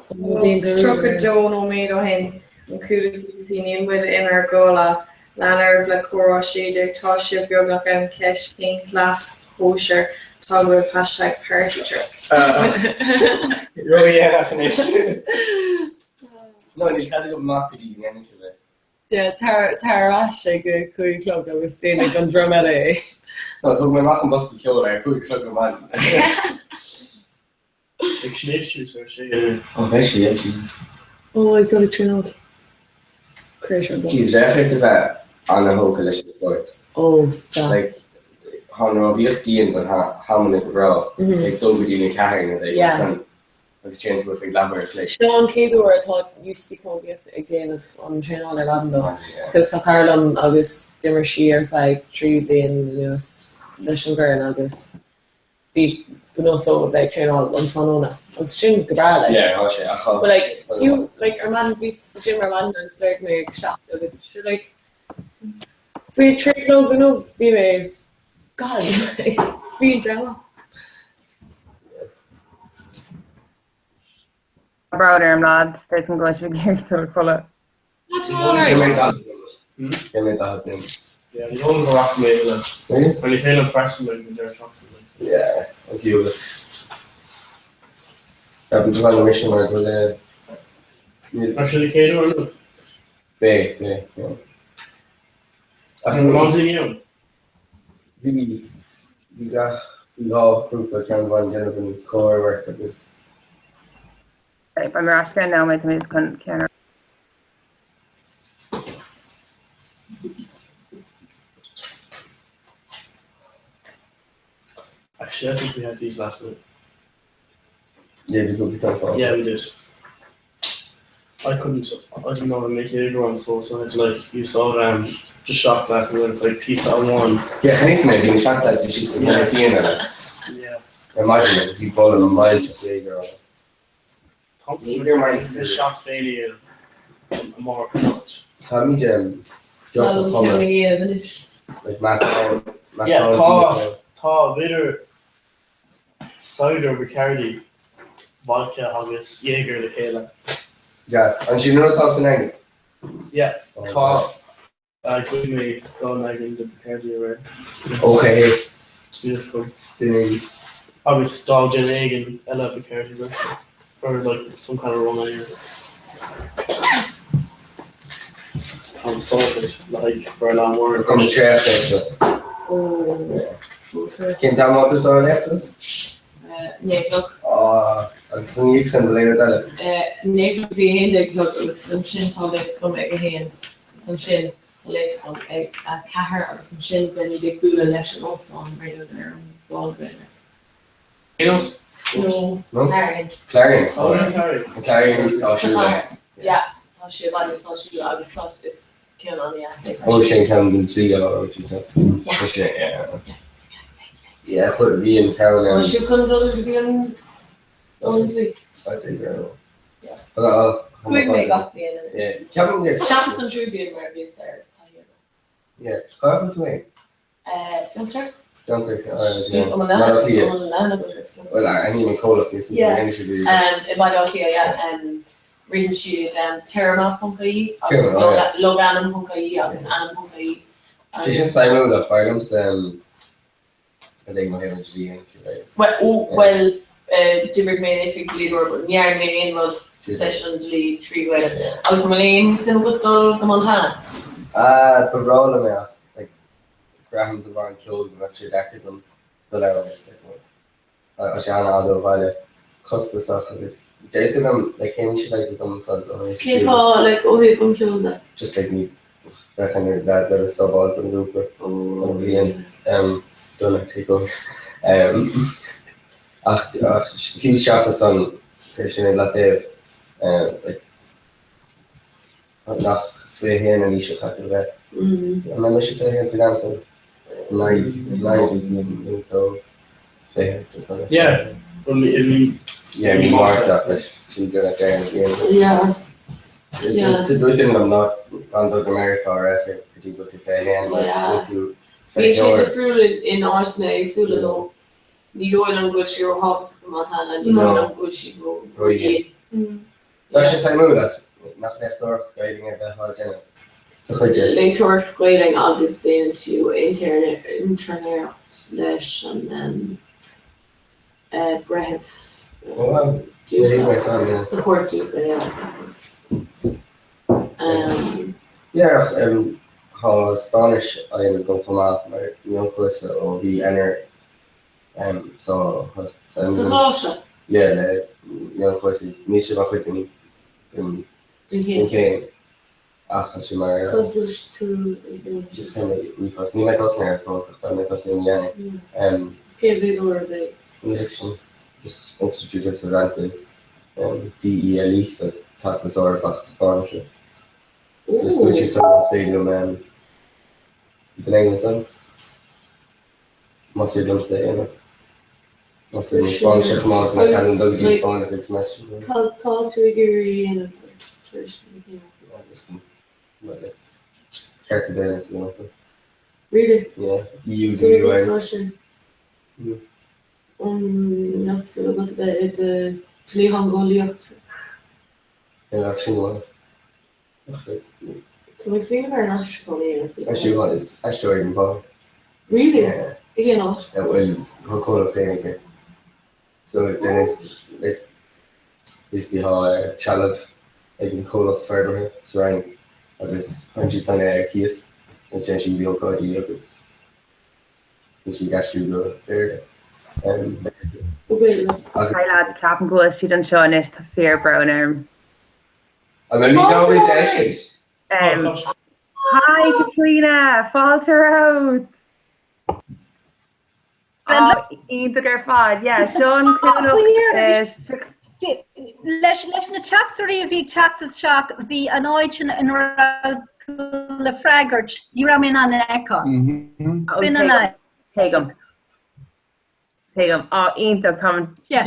32 nóiméad ó shin, an Cuala TCC, Níl muid inár gcodladh. Lean oraibh le Comhrá 16, tá sibh beagnach ann Ceist, Cén cleas cóisir atá agaibh hashtag party trick. Ródhéanach anois. No, níl cead agam amach go dtí go ndéanann sibh é. Yeah, tar tar ar ais ag a 5 a chlog agus déanfaidh an dream eile é. No, tógfaidh mé amach an bosca ceoil ar a 5 a chlog ar maidin. Ag sléibhtiú ar sé. Ó beidh sé, yeah, Jesus. Ó, ag dul ag traenáil. Cuir sé ar bun. Jeez, bheadh ort a bheith an-thógtha leis an spórt. Ó, stop. Like, tá an rámhaíocht dian but tá amanna go breá. Ag dul go dtí na ceathair nó like, Yeah. san agus téann tú ar feadh leathuair a chloig. Seo an chéad uair atá UCC Camógaíocht ag déanamh an traenáil ar maidin though. Yeah. Because tá cara liom agus d'imir sí ar feadh 3 bliain anuas leis an bhfoireann agus bhí ba nós leo a bheith ag traenáil an tráthnóna agus sin go breá like. Yeah, tá sé ach But like fiú like ar maidin bhí sa gym ar maidin agus d'éirigh mé ag 7 agus sure like faoi 3 a chlog inniu bhí mé gone like bhí an dream Brón orm lads, tá an gluais ag iarraidh dul a chodladh. Yeah, ní dóigh liom go rachaidh mé le. Mar ní féidir liom freastal ag an deireadh seachtaine. Yeah, an t-eolas. Ceapaim go bhfuil mise mar go le. Mar sin an chéad uair inniu? Beidh, beidh, yeah. Ach An raibh daoine ann? Bhí, bhí gach, bhí dhá ghrúpa, ceann amháin ag déanamh an comhar agus. Beidh mé ar ais i gceann nóiméad, tá mé just chun ceann a. Actually, I think we had these last night. Yeah, we could become fun. Yeah, we did. I couldn't, I didn't know how to make Jaeger one, so, so I had to like, you saw um, just shot glasses and it's like pizza on one. Yeah, chonaic mé, bhí na shot glasses síos sa yeah. fíon eile. Yeah. Ar maidin agus bhí boladh na millteach Jaeger ann. Táimid deoch a chumadh like meascán Yeah, tá tá b'fhéidir cider Bacardi, vodka agus Jaeger le chéile. Yes, an sin rud atá san aige? Yeah, tá Ghoid mé dá nagan de Bacardi aréir. Ok. Níl agam. Agus dá duine éigin eile Bacardi roimhe. Or like some kind of rum anyway. Táim sorted le haghaidh breithlá mór. Tá mé traochta anseo. Ó, so traochta. Cén t-am atá tú ag léacht? 9 a chlog. Agus ina dhiaidh sin, ba léir eile. 9 a chlog go dtí 11 a chlog agus ansin tá léacht agam ag a haon agus ansin tá léacht agam ag a ceathair agus ansin beimid ag bualadh leis an óstán mar gheall ar an Dáil Gaeilge. No. No, Clarion. Clarion. Oh, Clarion. An Clarion níos áisiúla. Yeah, tá sé i bhfad níos áisiúla agus is ceann an-deas é freisin. Ó, sin ceann den dlí a raibh tú sa. Yeah. Sin, yeah. Yeah, bhí an ceann. Bhfuil sibh chun dul go dtí an an dlí? I'd say go. Yeah. Chuaigh mé gach bliain. Yeah. Ceapaim gur. Seachas an tríú bliain mar a bhíos ar taithí agam. Yeah. Cá bhfuil tú féin? Fiontar. Fiontar. Bhuel, ainm an comhlacht níos mó I mBaile Átha Cliath, yeah. Ritheann siad téarma.ie agus logainm.ie agus ainm.ie. Sé sin suimiúil ach b'fhearr liomsa a bheidh mo thaobh an dlí féin, siúd é. Bhuel, d'oibrigh mé in oifig dlíodóra but ní dhearna mé aon rud leis an dlí trí Ghaeilge. Agus an bhfuil aon suim agat dul go Montana? Ba bhreá liom é ach like braithim de bharr an ceoil go mbeadh sé deacair dom dul ann agus like tá sé an-fhada ó bhaile, costasach agus deirtear liom like cén aois a bheidh agam ansan ó thaobh Cén fáth like ó thaobh an ceoil de? Just like ní bheadh na lads eile sábháilte don ghrúpa don bhliain um don't take over um ach ach fiú seachas san cuir sin ar leataobh um like Nach 21 an aois a chaithfidh a bheith? An mbeidh mise 21 faoin am sin? 1990, 20, Yeah, well mi mi Yeah, mí Márta leis sin duine deireadh na bliana. Yeah. Is dúirt duine liom ná gan dul go Meiriceá ar aon chor go dtí go bhfuil tú 21 mar Yeah. bhfuil tú Bíonn sé 24. difriúil in áiteanna éagsúla nó ní dóigh liom go bhfuil sé róthábhachtach i Montana, ní dóigh liom go bhfuil siad ró-dhian. Tá sé suimiúil ach nach léachtóireacht Gaeilge a bheith á déanamh do chuid de. Léachtóireacht Gaeilge agus déanann tú intéirneacht leis an breitheamh dúiche sa chúirt dúiche, yeah. Yeah ach tá Spáinnis á dhéanamh agam chomh maith mar mhionchúrsa ó mhí Eanáir. So Sa choláiste? Yeah, le mionchúrsaí. Níl sé mar chuid den Den den chéim. chéim ach tá sé mar Conas bhfuil tú ag déanamh just sin? kind of ríomhphost. Níl mé tosnaithe air fós ach beidh mé tosnaithe i mí Eanáir. Yeah. Is cén mhéad uair a bheidh? Níl fhios agam. Just Instituto Cervantes DELE so Teastas Eorpach Spáinnise. So is dúirt siad más féidir liom den England san. Más féidir liomsa é a dhéanamh. Más féidir liom Spáinnis a choimeád mar ceann dul go dtí Spáinn agus Mexico. Cad tá tú ag iarraidh a dhéanamh tar éis na céime? Cearta daonna to be honest. Really? Yeah. EU Súil DUI. agat mar sin? An mbeadh súil agat a bheith i do dlítheangeolaíocht? Yeah, ach sin go maith. Tá mé ag smaoineamh ar an aistriúchán a dhéanamh faoi láthair. Aistriúchán, is aisteoir í mo mháthair. Really? Yeah. I gcén áit? Bhuel, tá comhlacht féin aici. So, déanann, like, basically tá trealamh ag an chomhlacht forbartha sa Fhrainc agus cuireann siad san é ar cíos agus déanann siad ócáidí agus bíonn sí ag aistriú go Béarla. Ó Gaeilge. Hi lads, ceapaim go bhfuil siad anseo anois, tá fíor brón orm. An bhfuil mé ag deis? Hi Caitríona, fáilte romhat! Iontach ar fad, yeah, seo an Cuallacht Leis na teachtairí a bhí ag teacht isteach, bhí an áit sin ina raibh tú le freagairt, ní raibh mé in ann a fheiceáil. B'in an fhadhb. Tuigim. Tuigim. Á, iontach, táim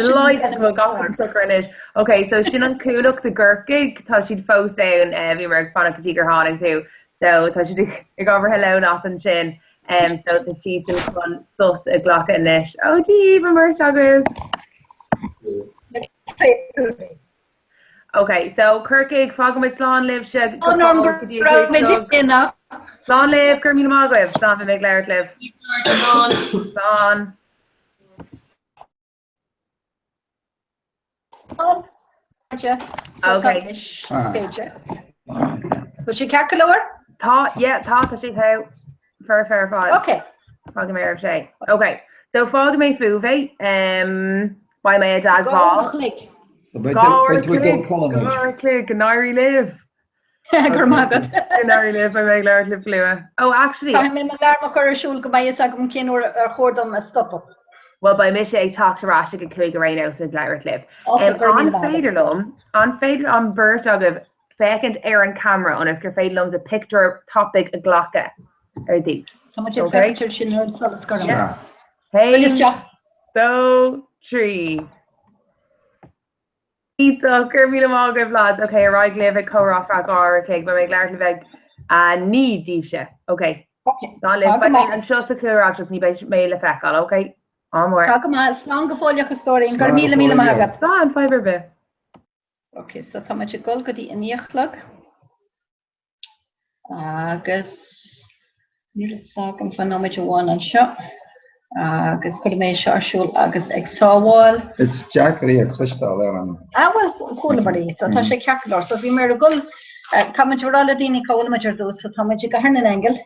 delighted go bhfuil gach rud socair anois. Ok, so sin an Cuallacht i gCorcaigh, tá siad fós ann, bhíomar ag fanacht go dtí gur tháinig tú. So tá siad ag obair hello as ansin. Um, so tá siadsan chun sos a ghlacadh anois. Ó, Dia daoibh an mbeirt agaibh! Ok, so Corcaigh, fágfaimid slán libhse go fóill go dtí a cúig a chlog. Slán libh, go raibh míle maith agaibh. Slán, beidh mé ag labhairt libh. Slán. Slán. So tá anois, b'fhéidir. Bhfuil sé ceart go leor? Tá, yeah, tá, tá sé togha. Foirfe ar fad. Ok. Fágfaidh mé oraibh sé. Ok, so fágfaidh mé fúibh é. Um, Beidh mé i dteagmháil. 2 uair a chloig. So beidh tú ag dul codladh anois. 2 uair a chloig, go n-éirí libh! Go raibh maith agat. Go n-éirí libh, beidh mé ag labhairt libh go luath. Oh, actually. Caithfidh mé m'alarm a chur ar siúl go mbeidh fhios agam cén uair ar chóir dom a stopadh. Bhuel, beidh mise ag teacht ar ais ag a 5 ar aon nós ag labhairt libh. Ok, go raibh An míle maith agat. féidir liom, an féidir an beirt agaibh féachaint ar an camera ionas gur féidir liomsa pictiúr tapaidh a ghlacadh ar dtús? Tá muid ag Ok? féachaint ar sin ar an solas gorm. Yeah. Buail 1, isteach. 2, 3. Iontach, go raibh míle maith agaibh lads. Ok, ar aghaidh libh ag comhrá feadh 2 uair a chloig. Beidh mé ag labhairt libh ag 9 daoibhse. Ok. Ok. Slán libh. Tá go Beidh mé maith. anseo sa chúlra just ní beidh mé le feiceáil, ok? Ádh mór. Tá go maith. Slán go fóilleach a stóirín. Go raibh Slán go míle míle fóill, maith yeah. agat. Slán, fadhb ar bith. Ok, so tá muid ag dul go dtí 9 a chlog. Agus níl fhios agam fan nóiméad amháin anseo. Agus cuirfidh mé seo ar siúl agus ag sábháil. Is deacair í a chloisteáil ar an. Ah bhuel, chualamar í, so tá sé ceart go leor. So bhí mé ag dul, tá muid ag rá le daoine cá bhfuil muid ar dtús, so tá muid i gCathair na nAingeal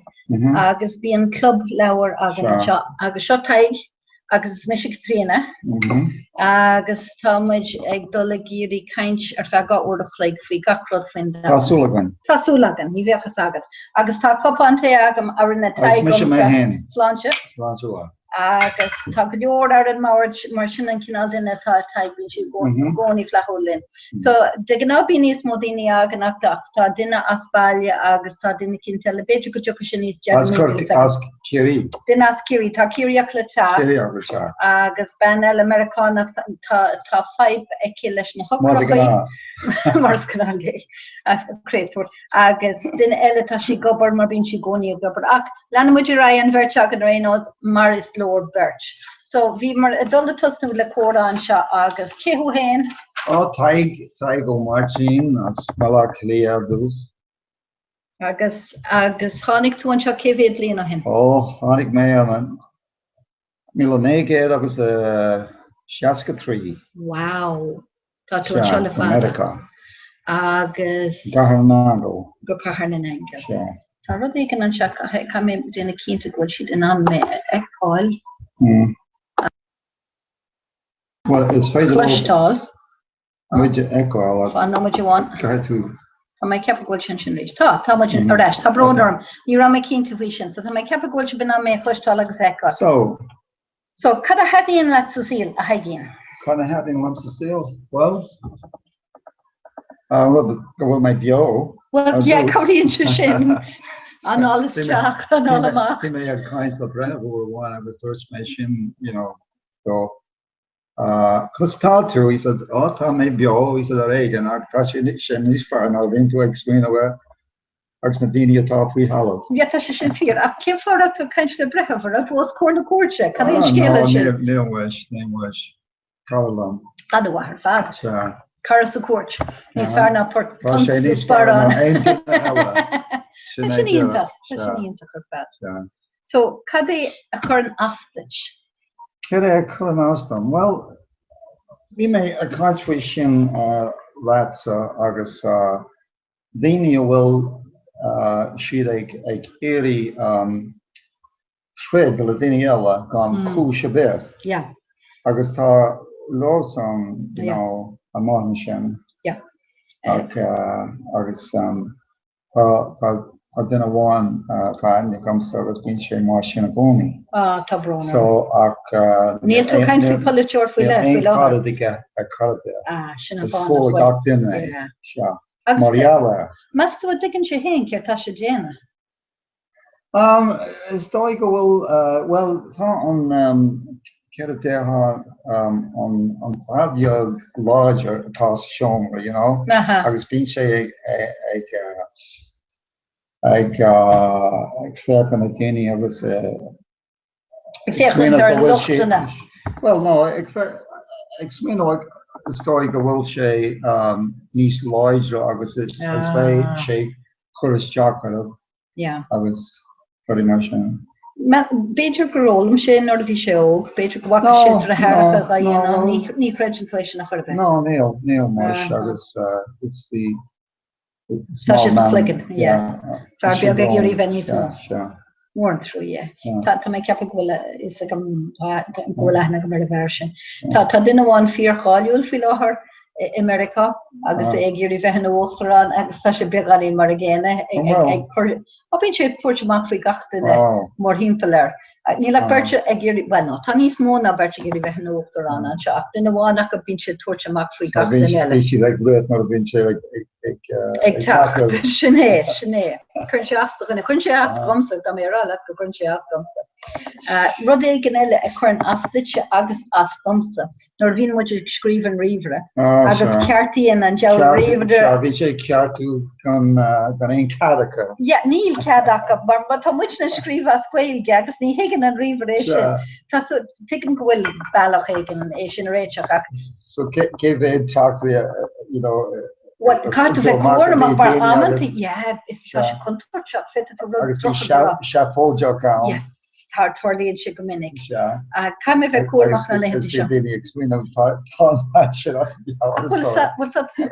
agus bíonn club leabhar againn anseo. Agus seo Tadhg agus is mise Caitríona agus tá muid ag dul ag iarraidh caint ar feadh 2 uair a chloig faoi gach rud faoin domhan. Tá súil againn. Tá súil againn, ní bheadh fhios agat. Agus tá cupán tae agam a rinne Agus Tadhg mise mé domsa. féin. Sláinte. Sláinte mhaith. Agus tá go leor ar an mbord mar sin an cineál duine atá Tadhg, bíonn sé i gcónaí flaithiúil linn. So, de ghnáth bíonn níos mó daoine againn ach tá duine as baile agus tá duine eicínt eile, b'fhéidir go dtiocfaidh sé níos As deireanaí, níl a fhios agam. As Ciarraí. Duine as Ciarraí, tá Ciarraíoch le teacht. Ciarraíoch le teacht. Agus bean eile Meiriceánach, tá tá fadhb aici leis na Mar de heochrachaí. ghnáth. Mar is gnáth léi, a créatúr. Agus duine eile, tá sí ag obair mar bíonn sí i gcónaí ag obair. Ach leanfaidh muid ar aghaidh an bheirt againn ar aon nós mar is leor beirt. So bhíomar ag dul ag tosnú le comhrá anseo agus cé thú féin? Ó, Tadhg, Tadhg Ó Máirtín as Baile Átha Cliath ar dtús. Agus, agus tháinig tú anseo cé mhéad bliain ó shin? Ó, tháinig mé an 1900 agus a 63. Wow! Tá tú Sea, anseo le go fada. Meiriceá. Agus. Cathair na nAingeal. Go Cathair na nAingeal. Sea. Tá rud éigin anseo, caithfidh mé déanamh cinnte go bhfuil siad in ann mé a fheiceáil. Bhuel, is féidir leo. Cloisteáil. Muid a fheiceáil ach. Fan nóiméad amháin. Caithfidh tú. Tá mé ag ceapadh go bhfuil sé ansin arís. Tá, tá muid ar ais. Tá brón orm. Ní raibh mé cinnte faoi sin. So tá mé ag ceapadh go bhfuil sibh in ann mé a chloisteáil agus a fheiceáil. So. So, cad a thaitníonn leat sa saol, a Thaidhgín? Cad a thaitníonn liom sa saol? Bhuel, an rud go bhfuil mé beo. Bhuel, yeah, cabhraíonn sé sin. Anáil isteach, anáil amach. Bhí mé ag caint le breitheamh uair amháin agus dúirt mé sin, you know, dó. Conas atá tú? He said, oh, tá mé beo, he said, ar éigean, ach tá sé sin níos fearr ná bhíonn tú ag smaoineamh air agus na daoine atá faoi thalamh. Yeah, tá sé sin fíor. Ach cén fáth a raibh tú ag caint le breitheamh? An raibh tú os comhair na cúirte? Cad é an scéal ansin? Ah, no, níl muis, níl muis. Cara liom. An-mhaith ar fad. Sea. Cara sa chúirt. Níos fearr ná port Tá sé punt sa níos fearr ná sparán. aon duine eile. Tá sin iontach, tá sin iontach ar fad. Sea. So, cad é a chuireann as duit? Cad é a chuireann as dom? Bhuel, bhí mé ag caint faoi sin leatsa agus daoine a bhfuil siad ag ag iarraidh troid le daoine eile gan cúis ar bith. Yeah. Agus tá leor san, you know, amuigh ansin. Yeah. Ach agus Tá, tá, tá duine amháin atá aithne agamsa agus bíonn sé mar sin i gcónaí. Ah, tá brón orm. So, ach Níl tú ag caint faoi polaiteoir faoi leith, faoi Níl aon láthair. charad aige ar chor ar bith. Ah, sin an Is fáth fuath nach le bhfuil. gach duine é. Yeah. Sea. Agus Mar gheall air. Meas tú an dtuigeann sé féin céard tá sé ag déanamh? Is dóigh go bhfuil, bhuel, tá an, céard a déarfá, an fear beag láidir atá sa seomra, you know, agus bíonn sé ag, ag, ag, ag féachaint na daoine agus Ag féachaint ar na lochtanna. Bhuel, no, ag smaoineamh is dóigh go bhfuil sé níos láidre agus is beidh sé cur isteach orthu agus rudaí mar sin. B'fhéidir gur fhoghlaim sé nuair a bhí sé óg, b'fhéidir go bhfaca sé deartháireacha dhá dhéanamh, ní chreideann tú é sin a chor ar bith. No, níl, níl muis agus it's the Tá sé sa chloigeann, yeah. Fear beag ag iarraidh bheith níos mó. Mór an trua, yeah. Tá tá mé ag ceapadh go bhfuil a fhios agam tá go bhfuil aithne agam ar an bhfear sin. Tá tá duine amháin fíorcháiliúil faoi láthair i i Meiriceá agus é ag iarraidh bheith ina uachtarán agus tá sé beagáinín mar a gcéanna ag ag ag cur á bíonn sé ag tabhairt amach faoi gach duine mórthimpeall air. Níl ach beirt ag iarraidh, bhuel no, tá níos mó ná beirt ag iarraidh bheith ina uachtarán anseo ach duine amháin acu bíonn sé ag tabhairt amach faoi gach duine eile. Bhí siad ag rith nuair a bhíonn sé ag ag teacht. Sin é, sin é. Cuireann sé as do dhuine, cuireann sé as dhomsa, tá mé ag rá leat go gcuireann sé as dhomsa. Rud éigin eile a chuireann as duitse agus as domsa. nuair a bhíonn muid ag scríobh an ríomhaire agus ceartaíonn an diabhal ríomhaire. Sea, bhí sé ag ceartú gan aon cead acu. Yeah, níl cead acu mar má tá muidne ag scríobh as Gaeilge agus ní thuigeann an ríomhaire é sin. Tá so, tuigim go bhfuil bealach éigin é sin a réiteach ach. So cé mhéad teachtaireacht, you know, Bhuel, caithfidh tú bheith cúramach mar amanta, yeah, is tá sé contúirteach, féadfaidh tú rud Agus bhí seafóideach ann. Yes. Tarlaíonn sé go minic. Caithfidh mé bheith cúramach na laethanta seo. Agus bhí daoine ag smaoineamh tá an sin as an gceann.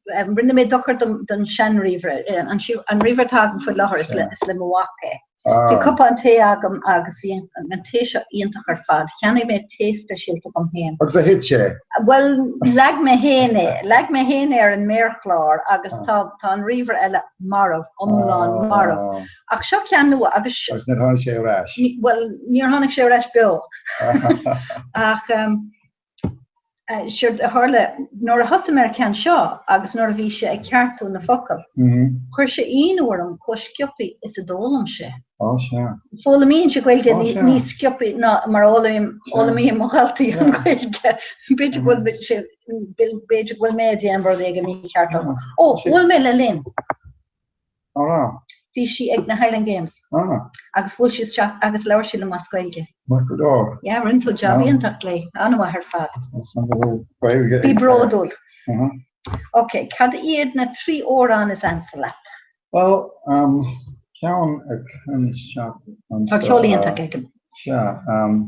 Bhuel, rinne mé dochar don seanríomhaire. An ríomhaire atá agam faoi láthair is le mo mhac é. Bhí cupán tae agam agus bhí an tae seo iontach ar fad. Cheannaigh mé tae speisialta dom féin. Agus a thit sé? Bhuel, leag mé féin é. Leag mé féin é ar an méarchlár agus tá an ríomhaire eile marbh, iomlán marbh. Ach seo ceann nua agus. Agus níor tháinig sé ar ais? Bhuel, níor tháinig sé ar ais beo. Ach séard a tharla, nuair a thosaigh mé ar ceann seo agus nuair a bhí sé ag ceartú na focal, chuir sé ionadh orm chomh sciobtha is a d'fhoghlaim sé. Ó, sea. Foghlaimíonn sé Gaeilge níos sciobtha ná mar a fhoghlaimíonn mo dhaltaí an Ghaeilge. B'fhéidir go bhfuil sé, b'fhéidir go bhfuil mé ag déanamh rud éigin mícheart. Ó, bhuail mé le Lynn. Á raibh? Bhí sí ag na Highland Games. Ah. Agus bhuail sí isteach agus labhair sí liom as Gaeilge. Maith go leor. Yeah, rinne tú jab iontach léi. An-mhaith ar fad. San go bhfuil Gaeilge. Bí bródúil. Uh-huh. Ok, cad iad na 3 amhrán is ansa leat? Bhuel, um, ceann a chuireann isteach anseo. Tá ceol iontach aige. Sea, um,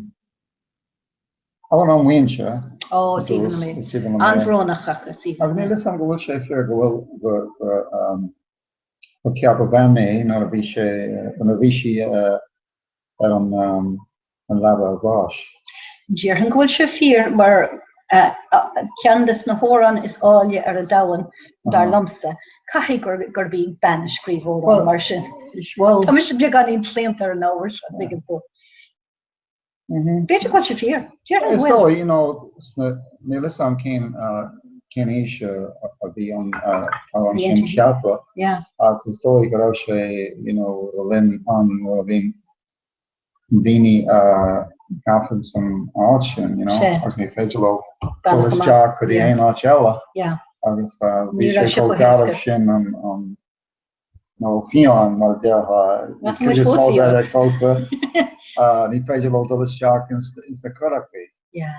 Amhrán Mhaínse. Ó, is aoibhinn liom é. Is aoibhinn liom é. An-bhrónach ach is aoibhinn liom é. Agus níl fhios agam go bhfuil sé fíor go bhfuil go go um, go ceapadh bean é nuair a bhí sé nuair a bhí sí uh, ar an um, an leaba bháis. Déarfainn go bhfuil sé fíor mar uh, ceann de na hamhráin is áille ar an domhan dar liomsa. Caithfidh gur gurb í bean a scríobh amhrán mar sin. Well, Tá mise beagáinín claonta ar an ábhar seo, tuigeann tú. B'fhéidir go bhfuil sé fíor. Déarfainn go Is bhfuil. dóigh, you know, sna, níl fhios agam cén, cén aois a bhí an t-amhrán sin ceaptha, Yeah. ach is dóigh go raibh sé, you know, le linn an nuair a bhí daoine gafa san áit sin, you know, Sea. agus ní féidir leo dul Bealach amach. isteach go dtí Yeah. aon áit eile Yeah. agus bhí Ní sé raibh sé chomh chomh garbh héasca. sin an, an nó fiáin mar a déarfá, Nach cuid bhfuil is fós mó fiáin. de cósta, ní féidir leo dul isteach ins na currachaí. Yeah.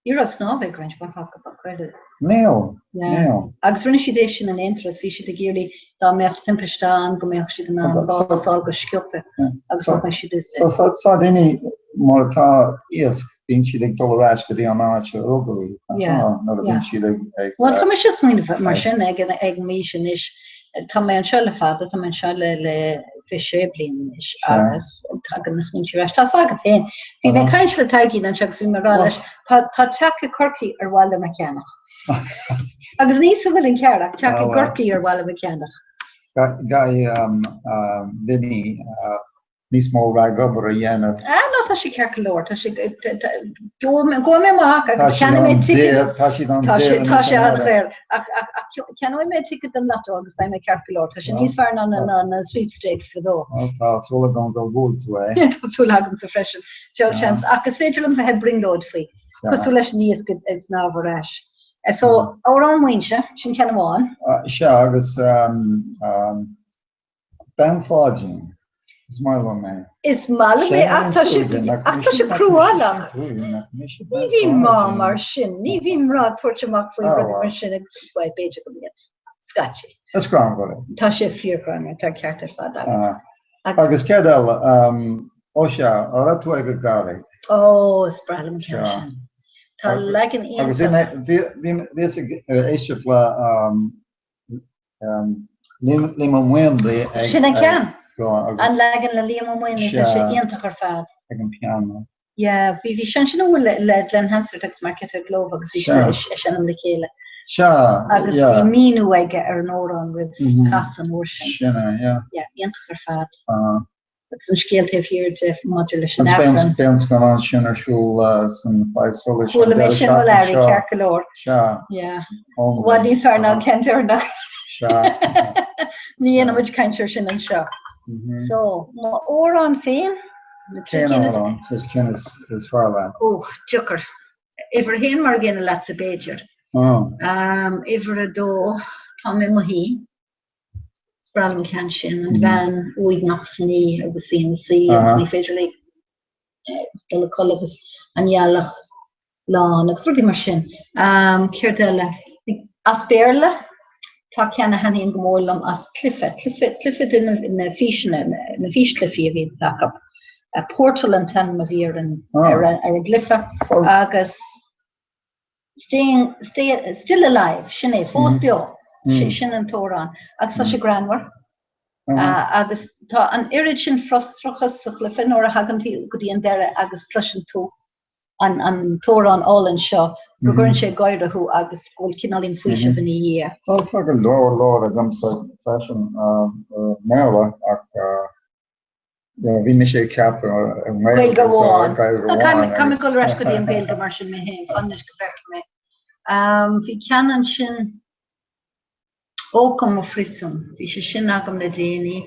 Ní raibh snámh ag roinnt mhaith acu ach oiread. Níl, Yeah. níl. Agus rinne siad é sin in aon turas, bhí siad ag iarraidh dá mbeadh timpiste ann go mbeadh siad in ann bás a fháil go sciobtha agus nach mbeadh siad is. So, so, so daoine mar atá iasc, bíonn siad ag dul ar ais go dtí an áit a rugadh iad, nach Yeah, ea? Nuair a yeah. bhíonn siad ag, ag, Bhuel, tá mise ag smaoineamh mar sin ag an, ag m'aois anois. Tá mé anseo le fada, tá mé anseo le, le 26 bliain anois Sea. agus tagann na smaointe ar ais. Tá's agat féin. Bhí mé ag caint le Taidhgín anseo agus bhí mé ag rá leis, tá, tá teach i Corcaigh ar mhaith liom a cheannach. Agus ní sa Mhuileann Cearr ach teach Ah, i well. gCorcaigh ar mhaith liom a cheannach. Caithfidh um, um, Vinny uh, níos mó ragobair a dhéanamh. Ah no, tá sé ceart go leor, tá sé, gabhfaidh mé amach agus ceannóidh mé ticket. Tá siad an-daor. Tá sé an-daor, ach ceannóidh mé ticket don lotto agus beidh mé ceart go leor. Tá sé níos fearr ná na sweepstakes fadó. Tá súil agam go bhfuair tú é. Tá súil agamsa freisin. Deabhal seans. Ach is féidir liom bheith ag brionglóid faoi. Cosúil leis an iasc ag snámh ar ais. So, Amhrán Mhaínse, sin ceann amháin. Sea, agus Bean Pháidín, Is maith liom é. Is maith liom é ach tá sé ach tá sé cruálach. Ní bhíonn mná mar sin. Ní bhíonn mná ag tabhairt amach faoi rudaí mar sin agus bhuel b'fhéidir go mbíonn. Scaití. Is greannmhar é. Tá sé fíorghreannmhar, tá an ceart ar fad agat. Agus céard eile? Ó sea, an raibh tú ag an gCarraig? Ó, is breá liom an ceann sin. Tá leagan iontach. Agus bhí mé bhíos ag éisteacht le Liam Ó Maonlaí ag Sin an ceann. Grá agus. An leagan le Liam Ó Maonlaí, tá sé iontach ar fad. Ag an pianó. Yeah, bhí bhí sé ansin uair le le Glen Hansard agus Markéta Irglová agus bhí siad ag seinm le chéile. Sea, Agus yeah. bhí míniú aige ar an amhrán roimh casadh an uair sin. Sin é, yeah. Yeah, iontach ar fad. Agus an scéal taobh thiar de maidir leis an Aifreann. Agus beidh an scannán sin ar siúl san Claidheamh Soluis an Chuala mé deireadh sin ó seachtaine Larry, seo. ceart go leor. Sea. Yeah. Ó I bhfad níos fearr ná an ceann deireanach. Sea. Ní dhéanfaidh muid caint ar sin anseo. So, mo amhrán féin, na Cén cinn is. amhrán is cinn is fearr leat? Ó, deacair. Uimhir a haon mar a gcéanna leatsa b'fhéidir. Uimhir a dó, tá mé i mo shuí. Is breá liom an ceann sin, an bhean uaigneach san oíche agus í ina suí agus ní féidir léi dul a codladh agus an ghealach lán agus rudaí mar sin. Céard eile? As Béarla, tá ceann a thaitníonn go mór liom as cluiche, cluiche, cluiche de na físeanna, na físchluichí a bhí acu. Portal an t-ainm a bhí ar an ar an gcluiche agus Staying, stay, still alive, sin é, fós beo, sin an t-amhrán. Agus tá sé greannmhar. Agus tá an oiread sin frustrachas sa chluiche nuair a thagann tú go dtí an deireadh agus cloiseann tú an an t-amhrán álainn seo go gcuireann sé ag gáire thú agus go bhfuil cineáilín faoisimh ina dhiaidh. Bhuel, tá go leor leor agamsa freisin i mBéarla ach Bhí mise ag ceapadh i nGaeilge amháin. Caithfidh mé dul ar ais go dtí an Ghaeilge mar sin mé féin, fan anois go bhfeicfidh mé. Bhí ceann ansin, Ó Come Mo Phríosún, bhí sé sin agam le déanaí.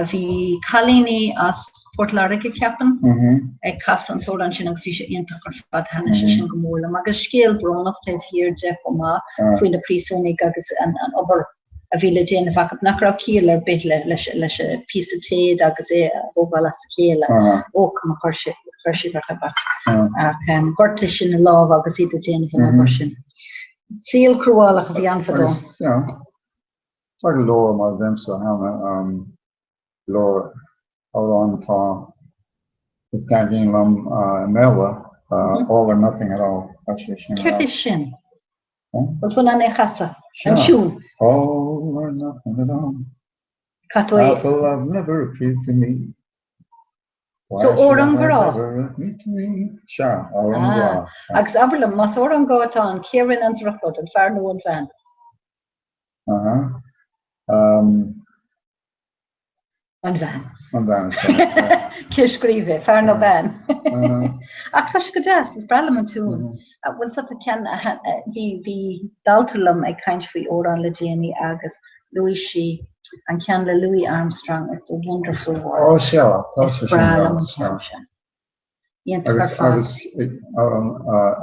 Bhí cailíní as Port Láirge, ceapaim, ag casadh an t-amhrán sin agus bhí sé iontach ar fad, thaitnigh sé sin go mór liom. Agus scéal brónach taobh thiar de chomh maith faoi na príosúnaigh agus an obair a bhí le déanamh acu, nach raibh ciall ar bith leis an píosa téad agus é a thógáil as a chéile, oakum a chuir siad orthu ach ghortaigh sin a lámha agus iad ag déanamh an obair sin. Saol cruálach a bhí ann fadó. Tá go leor mar a deirimse cheana, go leor amhrán atá a thaitníonn liom i mBéarla, All or Nothing at All, tá sé sin. Céard é sin? Bhfuil tú in ann é a chasadh? An tiún? All or nothing at all. Cad é? Half a love never appealed to me. So amhrán grá? Sea, amhrán grá. Agus abair liom, más amhrán grá atá ann, cé a rinne an drochrud, an fear nó an bhean? Aha. An bhean. An bhean, sea. Cé a scríobh é, fear nó bean? Ach tá sé go deas, is breá liom an tiún. Bhuel so tá ceann, bhí, bhí dalta liom ag caint faoi amhrán le déanaí agus luaigh sí an ceann le Louis Armstrong, It's a Wonderful World. Ó sea, tá sé Is sin breá liom an deas, ceann sin. Iontach Agus, ar fad. agus amhrán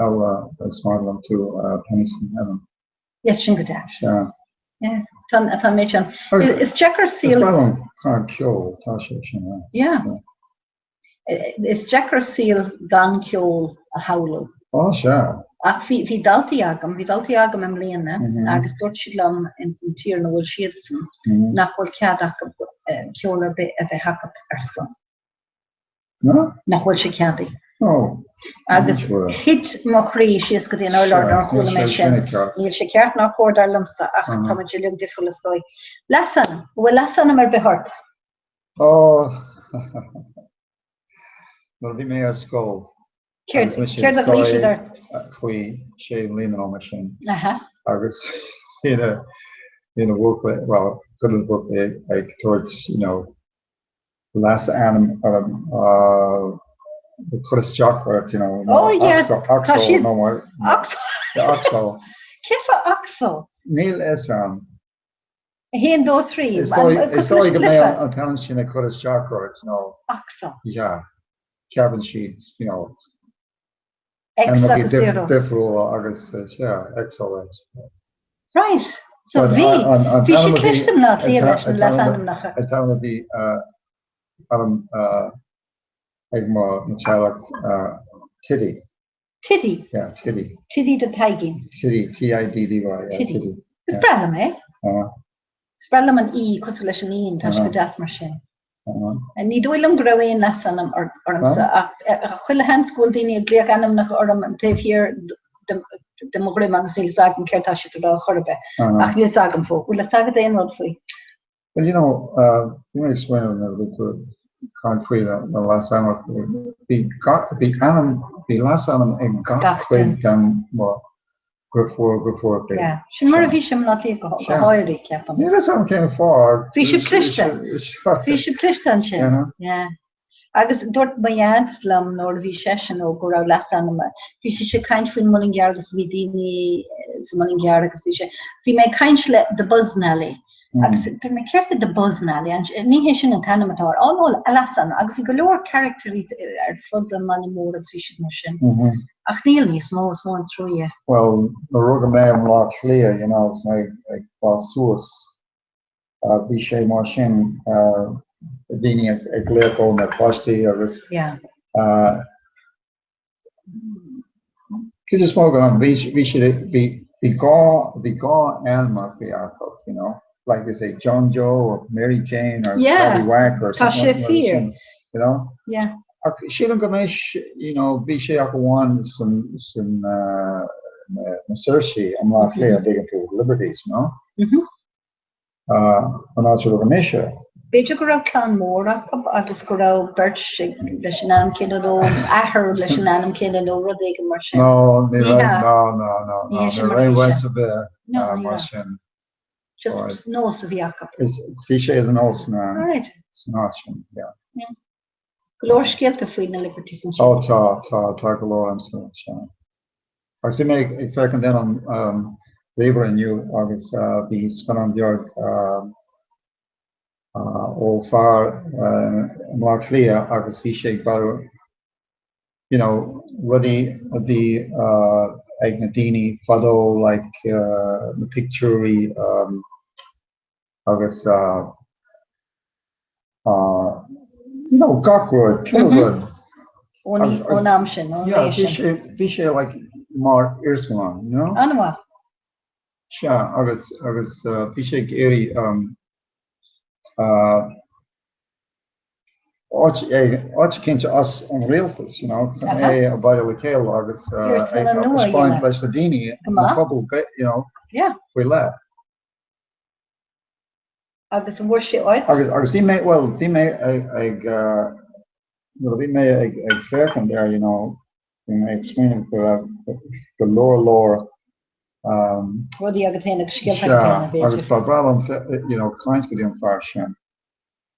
eile is maith liom too, Pennies from Heaven. Yes, sin go deas. Sea. Yeah, tá an méid sin. Is deacair Is saol. breá liom ceol, tá sé sin. Yeah. Is deacair saol gan ceol a shamhlú. Ó, sea. Ach bhí bhí daltaí agam, bhí daltaí agam i mbliana agus dúirt siad liom ins an tír ina bhfuil siadsan nach bhfuil cead acu ceol ar bith a bheith acu ar scoil. Nach bhfuil sé ceadaithe. Agus thit mo chroí síos go dtí an urlár nuair a chuala mé sin. Níl sé ceart ná cóir dar liomsa ach tá muid uilig difriúil is dóigh. Leasainm? An bhfuil leasainm ar bith ort? Ó, nuair a bhí mé ar scoil. Céard a ghlaoigh siad ort? Faoi sé mbliana nó mar sin. Agus bhí na bhí na buachaillí, bhuel, cuid de na buachaillí ag tabhairt, you know, leasainm orm ag cur isteach ort, you know, Oh yeah, Oxo, tá Oxo siad nó mar, Oxo. Yeah, Oxo. Cén fáth Oxo? Níl fhios a'm. 1, 2, 3. Is dóigh, is dóigh go mbeadh an t-ainm sin ag cur isteach ort, you know. Oxo. Yeah. Ceapann siad, you know, X agus 0. Difriúla agus yeah, X O X. Right, so bhí, bhí sé cliste i mBleá Cliath leis na leasainmneacha. An t-ainm a bhí orm ag mo teaghlach Tiddy. Tiddy? Yeah, Tiddy. Tiddy do Taidhgín. Tiddy, T-I-D-D-Y, yeah, Tiddy. Is breá liom é. Is breá liom an E cosúil leis an fhíon, tá sé go deas mar sin. Ní dóigh liom go raibh aon leasainm ormsa ach chuile sheans go bhfuil daoine ag glaoch ainmneacha orm an taobh thiar de mo dhroim agus níl fhios agam céard tá siad ag rá chor ar bith. Ach níl fhios agam fós. Bhfuil fhios agat aon rud faoi? Well, you know, bhí mé ag smaoineamh nuair a bhí tú ag caint faoi na leasainmneacha, bhí gach, bhí ainm, bhí leasainm ag gach cuid de mo dheirfiúr, dheirfiúracha. Yeah, sin mar a bhí sé i mBaile Átha Cliath go háirithe, ceapaim. Níl fhios agam cén fáth. Bhí sé cliste. Bhí sé cliste ansin. Yeah. Agus dúirt mo dhaid liom nuair a bhí seisean óg go raibh leasainm, bhí sé ag caint faoin Muileann gCearr agus bhí daoine sa Muileann gCearr agus bhí sé, bhí mé ag caint le The Buzz-Nally agus dúirt mé céard é The Buzz-Nally, ní hé sin an t-ainm atá air, oh no, leasainm agus bhí go leor caractairí ar fud an mbaile mór agus bhí siad mar sin. Ach níl níos mó, is mór an truaighe. Bhuel, nuair a rugadh mé i mBleá Cliath, you know, agus mé ag fás suas, Bhí sé mar sin, daoine ag glaoch ó na páistí agus cuid is mó den am bhí siad, bhí dhá, bhí dhá ainm acu, you know, like they say John Joe or Mary Jane or Paddy Whack or something like that, you know. Ach sílim go mbeidh, you know, bhí sé ach amháin san, san, na Saoirsí i mBleá Cliath, an dtuigeann tú, Liberties, you know. An áit a rugadh mise. B'fhéidir go raibh clann mór acu agus go raibh beirt leis an ainm céanna nó athair leis an ainm céanna nó rud éigin mar sin. No, ní raibh, no, no, no, no, ní raibh baint ar bith mar sin. Just nós a bhí acu. Bhí sé ar nós san áit sin, yeah. Go leor scéalta faoi na Liberties ansin. Ó tá, tá, tá go leor ansin, sea. Agus bhí mé ag féachaint ar an ríomhaire inniu agus bhí scannán beag ó fear i mBleá Cliath agus bhí sé ag bailiú you know rudaí a bhí ag na daoine fadó like na pictiúirí agus you know gach rud, chuile rud. Ón am sin, ón ré sin. Yeah, bhí sé like mar iarsmalann, you know? An-mhaith. Sea, agus agus bhí sé ag iarraidh áit áit eicínt as an rialtas, you know, chun é a bhailiú le chéile agus ag taispeáint leis na daoine, na pobal, you know, faoi leith. Agus an bhfuair sé áit? Agus, agus bhí mé, bhuel, bhí mé ag, ag, nuair a bhí mé ag, ag féachaint air, you know, bhí mé ag smaoineamh go raibh go leor leor, um, Rudaí agat féin agus scéalta agat féin, b'fhéidir. Agus ba bhreá liom, you know, caint go dtí an fear sin.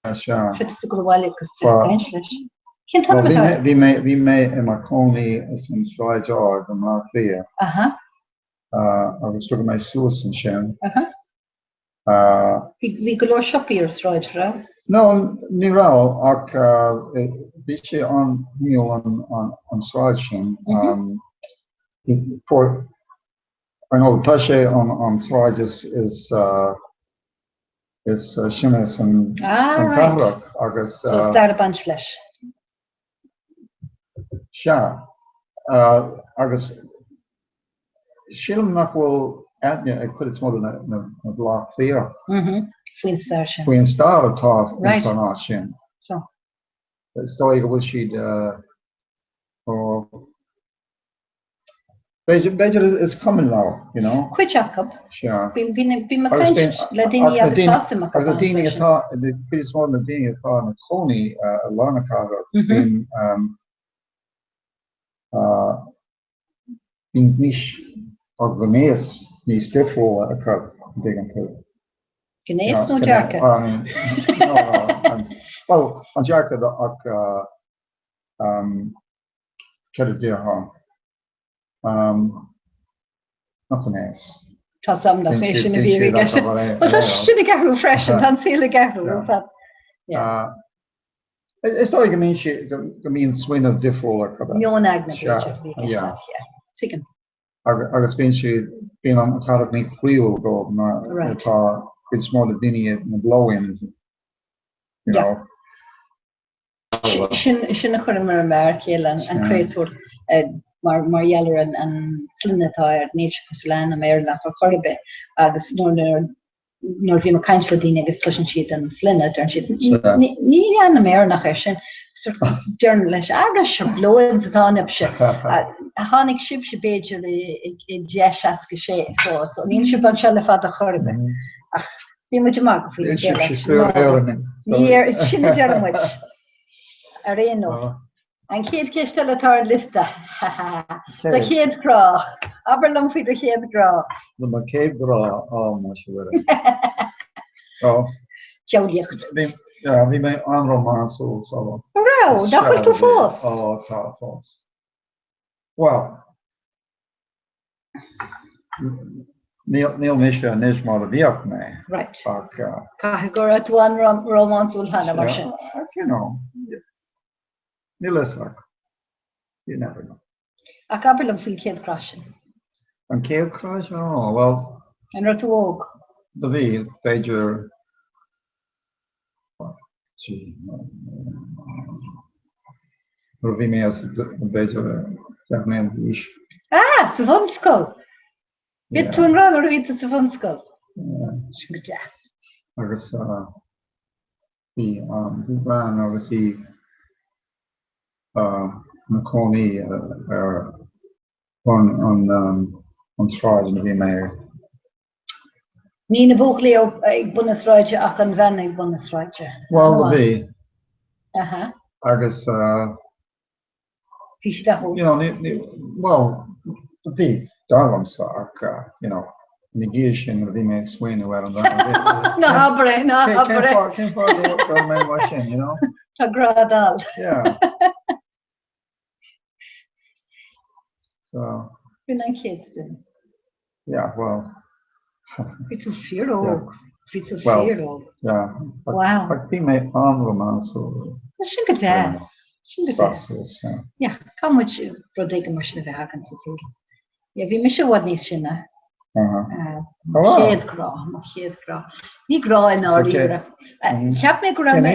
Sea. Féadfaidh tú dul abhaile agus caint leis. Cén t-ainm atá air? Bhí mé, bhí mé i mo chónaí san Sráid Ard i mBleá Cliath. Aha. Agus rugadh mé suas ansin. Aha. Bhí go leor siopaí ar an sráid, raibh? No, ní raibh, ach bhí sé an-shuimiúil an sráid sin. Ar ndóigh, tá sé an sráid is sine san chathrach agus. So stair ag baint leis. Sea, agus sílim nach bhfuil aithne ag cuid is mó de na Bleá Cliathach faoin stair sin. Faoin stair atá ins an áit sin. Is dóigh go bhfuil siad B'fhéidir is cuma leo, you know. Cuid acu. Sea. Bím ag caint le daoine agus tá suim acu. Agus na daoine atá, cuid is mó de na daoine atá ina cónaí i lár na cathrach, bíonn bíonn níos, tá gnéas níos difriúla acu, an dtuigeann tú. Gnéas nó dearcadh? No, no, well, an dearcadh ach céard a déarfá? Nach gnéas. Tá a fhios agam nach é sin a bhí i gceist. Bhuel tá sin ag athrú freisin, tá an saol ag athrú. Is dóigh go mbíonn sé go mbíonn smaoineamh difriúil acu. Meon aigne b'fhéidir a bhí i gceist leat, tuigim. Agus bíonn siad, bíonn an chathrach níos croíúil dóibh ná atá cuid is mó de daoine na blow-ins, you know. Sin a chuireann ar an bhfear céile, an créatúr, mar gheall ar an sloinne atá air, níl sé cosúil le ainm Éireannach ar chor ar bith. Agus nuair a bhím ag caint le daoine agus cloiseann siad an sloinne, deireann siad, ní ainm Éireannach é sin. Deirim leis, ara sure, blow-ins atá ionaibhse. Tháinig sibhse b'fhéidir i 1066, so níl sibh anseo le fada chor ar bith. Ach. Bhí muid ag magadh faoina chéile. Ní ar sin a deir muid. Ar aon nós. An chéad cheist eile atá ar an liosta. Do chéad ghrá. Abair liom faoi do chéad ghrá. Do mo chéad ghrá, á muise Mhuire. Ó. Diabhlaíocht. Bhí mé an-rómánsúil so. Raibh? Nach bhfuil tú fós? Ó, tá fós. Well, Níl mise anois mar a bhíodh mé. Right. Ach. Caithfidh go raibh tú an-rómánsúil cheana mar sin. You know, níl fhios agat. You never know. Ach abair liom faoin chéad ghrá sin. An chéad ghrá sin? Oh, well. An raibh tú óg? Do bhí, b'fhéidir Nuair a bhí mé b'fhéidir 10 mbliana d'aois. Ah, sa bhunscoil! Bhí tú i ngrá nuair a bhí tú sa bhunscoil. Sin go deas. Agus bhí bhí bean agus í ina cónaí ar bun an tsráid ina bhí mé. Ní na buachaillí ag bun na sráide ach an bhean ag bun na sráide. Bhuel, do bhí. Aha. Agus. Bhí sí dathúil. You know, ní, ní, bhuel, do bhí, dar liomsa, ach, you know, ina dhiaidh sin nuair a bhí mé ag smaoineamh ar an bhean. Ná habair é, ná habair é. Cén fáth go raibh mé mar sin, you know? Tá grá dall. Yeah. So. B'in an chéad duine. Yeah, well. Bhí tú fíor-óg. Bhí tú fíor-óg. Yeah. Wow. Ach bhí mé an-rómánsúil. Sin go deas. Sin go deas. Yeah, caithfidh muid rud éigin mar sin a bheith againn sa saol. Yeah, bhí mise i bhfad níos sine. Mo chéad ghrá, mo chéad ghrá. Ní grá i ndáiríre. Cheap mé go raibh mé...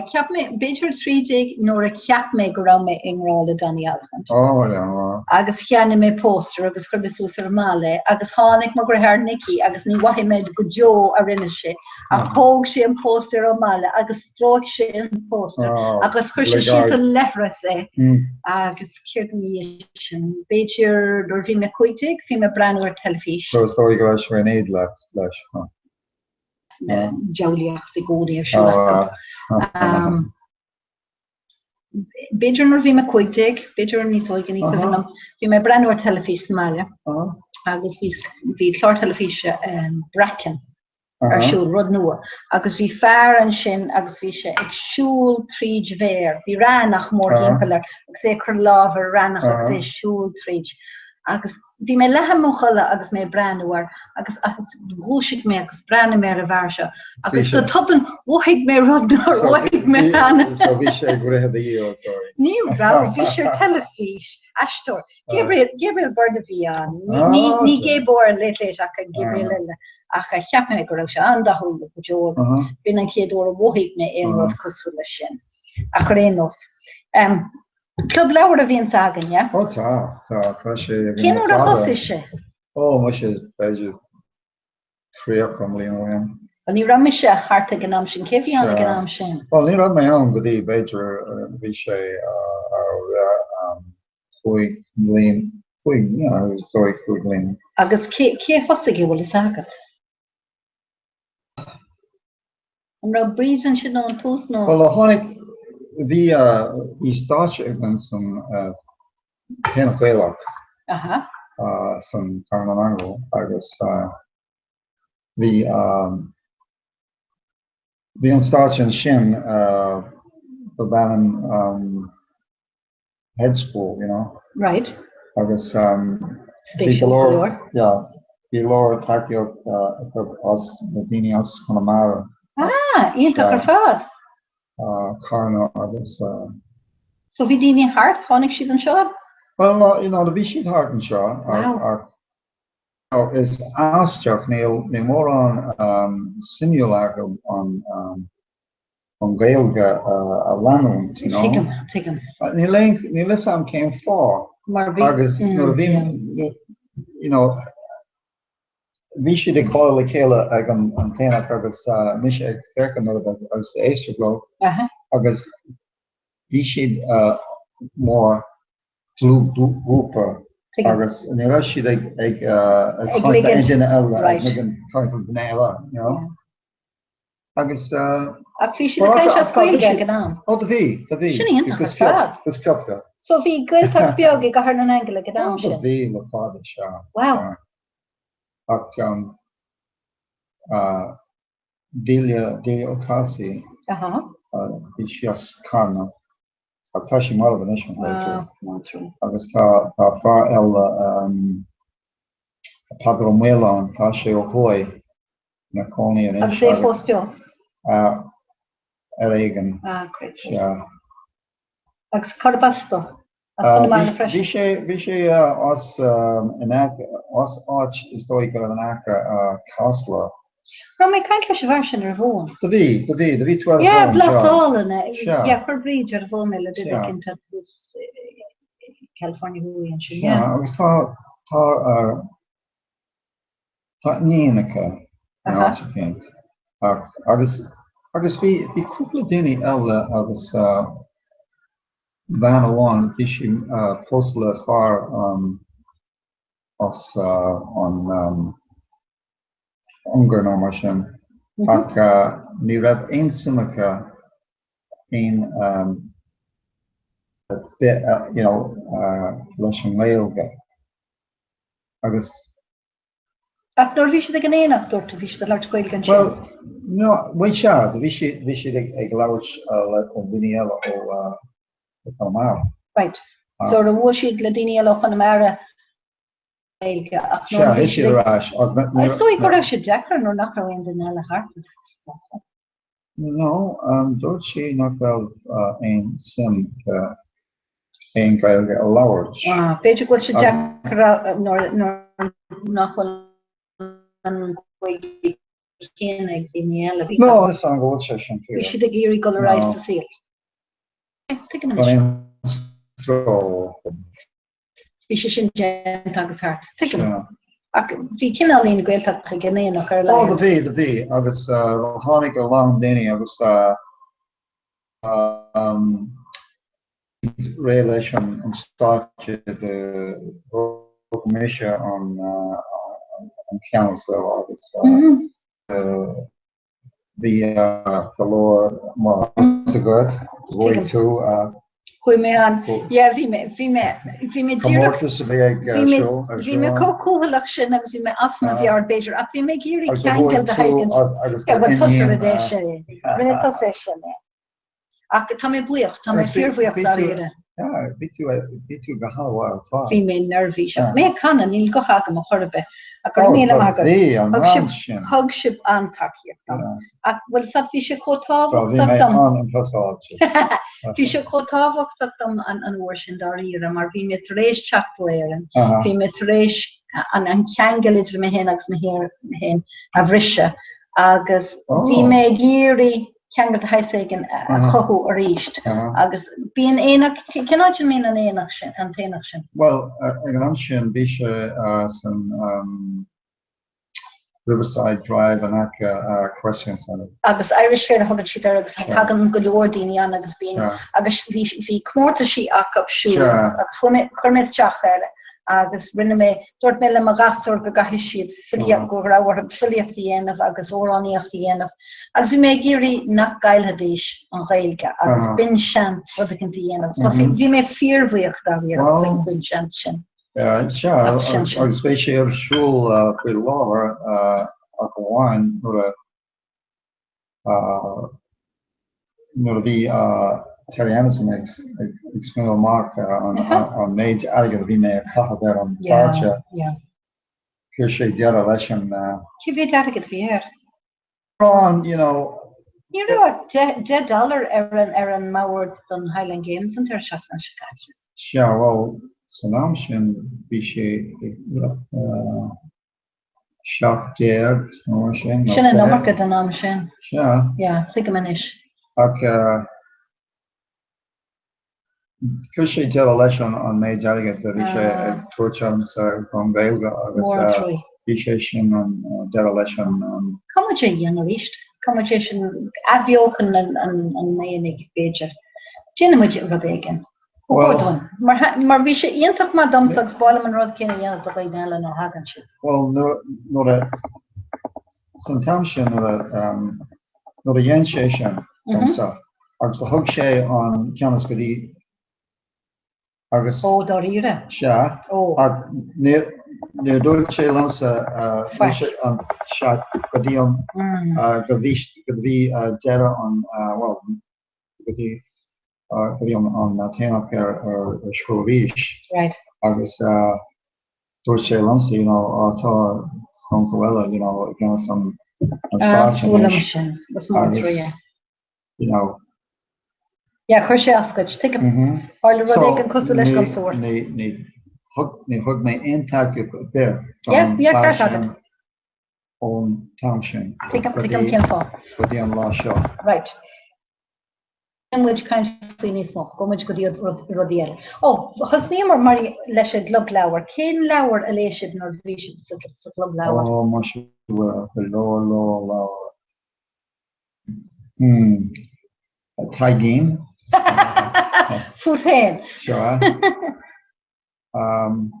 Cheap mé, b'fhéidir 13 nuair a cheap mé go raibh mé i ngrá le Donny Osmond. Agus cheannaigh mé póstaer agus chuir mé suas ar an mballa é agus tháinig mo dheartháir Nicky agus ní mhaithfidh mé go deo a rinne sé ach thóg sé an póstaer ón mballa agus stróic sé an póstaer agus chuir sé síos sa leithreas é agus céard ina dhiaidh sin, b'fhéidir nuair a bhí mé 15, bhí mé ag breathnú ar teilifís. So is dóigh go raibh sé in éad leat leis, huh? Diabhlaíocht i gcónaí ar siúl acu. B'fhéidir nuair a bhí mé 15, b'fhéidir níos óige, ní cuimhin liom, bhí mé ag breathnú ar teilifís sa mbaile agus bhí bhí clár teilifíse Bracken ar siúl, rud nua, agus bhí fear ansin agus bhí sé ag siúl tríd bhféar, bhí raithneach mórthimpeall air agus é ag cur lámh ar raithneach agus é ag siúl tríd. Agus bhí mé leath i mo chodladh agus mé ag breathnú air agus agus dhúisigh mé agus breathnaigh mé ar an bhfear seo agus go tobann mhothaigh mé rud nár mhothaigh mé cheana. So bhí sé ag rith i do dhiaidh, sorry. Ní raibh, bhí sé ar teilifís, aisteoir. Gabriel, Gabriel Byrne a bhí ann. Ní, ní Gaybo ar Late Late ach Gabriel eile. Ach cheap mé go raibh sé an-dathúil go deo agus b'in an chéad uair a mhothaigh mé aon rud cosúil leis sin. Ach ar aon nós. Club leabhar a bhíonns againn, yeah? Ó tá, tá, tá sé againn Cén uair a thosaigh sé? Ó, muise, b'fhéidir 30 mbliana ó shin. Bhuel, ní raibh mise thart ag an am sin. Cé bhí ann ag an am sin? Bhuel, ní raibh mé ann go dtí b'fhéidir bhí sé ar chúig mbliana, cúig, yeah, is dóigh cúig mbliana. Agus cé, cé a thosaigh é, bhfuil fhios agat? An raibh Bríd ansin ón tús nó? Bhuel, tháinig, bhí, bhí stáitse againn san Aonach Gaelach san Carn nan Aingeal agus bhí, bhí an stáitse ansin darb ainm hedge school, you know. Right. Agus um, bhí go leor, yeah, bhí go leor tacaíocht acu as na daoine as Conamara. Ah, iontach ar fad. Carna agus. So bhí daoine thart, tháinig siad anseo? Well, no, you know, bhí siad thart anseo ach is aisteach, níl mórán um, suimiúil acu an um, an Ghaeilge a leanúint, you know. Tuigim, tuigim. Níl aon, níl fhios a'm cén fáth. Mar bhí, Agus nuair a bhí, you know, bhí siad ag bailiú le chéile ag an an t-aonach agus mise ag féachaint orthu agus ag éisteacht leo agus bhí siad mar dlúthghrúpa. Tuigim. Agus ní raibh siad ag ag ag caint le aon duine eile, ag ligean caint le duine eile, you know. Agus Ach bhí siad ag caint as Gaeilge ag an am. Ó do bhí, do bhí. Sin iontach ar fad. Go sciobtha. So bhí Gaeltacht beag i gCathair na nAingeal ag an am sin. Do bhí le fada, sea. Wow. Ach Delia, Delia O'Casey, bhí sí as Carna. Ach tá sí marbh anois, an bhfuil tú? Agus tá tá fear eile Peadar Ó Maoláin, tá sé ó thuaidh ina chónaí anois. Agus é fós beo? Ar éigean. Ah, great. Sea. Agus cárb as dó? As Conamara freisin? Bhí sé, bhí sé as in aice, as áit is dóigh go raibh in aice Casla. Raibh mé ag caint leis an bhfear sin ar an bhfón. Do bhí, do bhí, do bhí tú ar an Yeah, bhfón, blas sea. álainn é. Sea. Yeah, chuir Bríd ar an bhfón mé le duine Sea. éicint thuas i California Thuaidh ansin, Sea, yeah. agus tá, tá, tá iníon aici in Aha. áit eicínt. Ach, agus, agus bhí, bhí cúpla daoine eile agus bean amháin, bhí sí pósta le fear as an Ungáir nó mar sin, ach ní raibh aon suim aici aon bith you know leis an nGaeilge agus. Ach nuair a bhí siad ag an aonach, dúirt tú, bhí siad ag labhairt Gaeilge ansin? Bhuel, no, bhuel sea, bhí siad, bhí siad ag labhairt le daoine eile ó Chonamara. Right. So nuair a bhuail siad le daoine eile ó Chonamara, Gaeilge ach Sea, thit siad ar ais. Is dóigh go raibh sé deacair nuair nach raibh aon duine eile thart is dócha. No, dúirt sí nach raibh aon suim aici aon Ghaeilge a labhairt. Ah, b'fhéidir go bhfuil sé deacair nuair nach bhfuil an Ghaeilge céanna ag daoine eile. No, is ann go bhfuil sé sin fíor. Bhí siad ag iarraidh dul ar aghaidh sa saol. Tuigim anois. Gan aon stró. Bhí sé sin déanta agus thart. Tuigim. Ach bhí cineáilín Gaeltacht ag an aonach ar a laghad. Ó, do bhí, do bhí. Agus tháinig a lán daoine agus réidh leis an stáitse do thug mise an ceannas leo agus Bhí go leor mar agat, bhuaigh tú. Chuaigh mé an, yeah, bhí mé, bhí mé, bhí mé díreach. Comórtas a bhí ag siúl ar siúl. Bhí mé chomh cúthaileach sin agus bhí mé as mo mheabhair b'fhéidir ach bhí mé ag iarraidh ceangal de shaghas. Yeah, bhuel tusa a rinne sin é. Rinne tusa é sin é. Ach tá mé buíoch, tá mé fíorbhuíoch dáiríre. Bhí tú bhí tú go han-mhaith ar fad. Bhí mé neirbhíseach. Mé ag canadh, níl guth agam ar chor ar bith. Ach go raibh míle maith agat. Bhí an rang sin. Thug sibh an-tacaíocht dom. Ach bhfuil fhios agat, bhí sé chomh tábhachtach dom. Bhí mé an-impresáilte. Bhí sé chomh tábhachtach dom an uair sin dáiríre mar bhí mé tar éis teacht ó Éirinn. Bhí mé tar éis an ceangal idir mé féin agus mo thír féin a bhriseadh agus bhí mé ag iarraidh ceangal de shaghas éigin a chothú arís. Agus bíonn aonach, cén áit a mbíonn an aonach sin, an t-aonach sin? Bhuel, ag an am sin bhí sé san Riverside Drive in aice Equestrian Centre. Agus Irish Fair a thugann siad air agus tagann go leor daoine ann agus bíonn, agus bhí, bhí comórtaisí acu siúd agus chuir mé, chuir mé isteach air agus rinne mé, dúirt mé le mo ghasúir go gcaithfidh siad filíocht, go raibh orthu filíocht a dhéanamh agus amhránaíocht a dhéanamh Agus bhí mé ag iarraidh nach gcaillfidís an Ghaeilge agus b'in seans rud eicínt a dhéanamh. So bhí mé fíorbhuíoch dáiríre faoin seans sin. Sea, agus beidh sé ar siúl faoi láthair ach amháin nuair a nuair a bhí Terry Anderson ag smaoineamh amach an méid airgid a bhí mé a chaitheamh ar an stáitse. Chuir sé deireadh leis an. Cé mhéad airgead a bhí air? Ron, you know. Ní raibh ach 10 dollar ar an ar an mbord don Highland Games an deireadh seachtaine seo caite. Sea, bhuel, san am sin bhí sé ag íoc 17 nó mar sin. Sin an iomarca don am sin. Sea. Yeah, tuigim anois. Ach Chuir sé deireadh leis an méid airgid a bhí sé ag tabhairt ormsa don Ghaeilge agus bhí sé sin an deireadh leis an. Caithfidh muid é a dhéanamh arís. Caithfidh muid é sin athbheochan an aonaigh, b'fhéidir. Déanfaidh muid rud éigin. Ba chóir dúinn. Mar mar bhí sé iontach maith domsa agus ba mhaith liom an rud céanna a dhéanamh do dhaoine eile nuair a thagann siad. Bhuel, nuair nuair a san t-am sin nuair a nuair a dhein sé sin domsa agus do thug sé an ceannas go dtí agus Ó, dáiríre? Sea. Ó. Ach níor níor dúirt sé liomsa Faic. sé an sea go dtí an go bhí go dtí deireadh an bhuel go dtí go dtí an t-aonach ar siúl arís agus dúirt sé liomsa, you know, á tá so and so eile, you know, i gceannas an stáitse anois agus, you know. Yeah, chuir sé as duit. Tuigim. Tharla rud éigin cosúil leis dhomsa uair. Ní thug mé aon tacaíocht ar bith don bhfear sin ón t-am sin Tuigim cén fáth. go dtí an lá seo. Right. Níl muid caint faoi níos mó, gabhfaidh muid go dtí rudaí eile. Ó, thosnaíomar mar leis an gclub leabhar. Cén leabhar a léigh sibh nuair a bhí sibh sa chlub leabhar? Ó, muise, go leor leor leabhar. Hmm. Taidhgín. Fút féin. Sea. Um,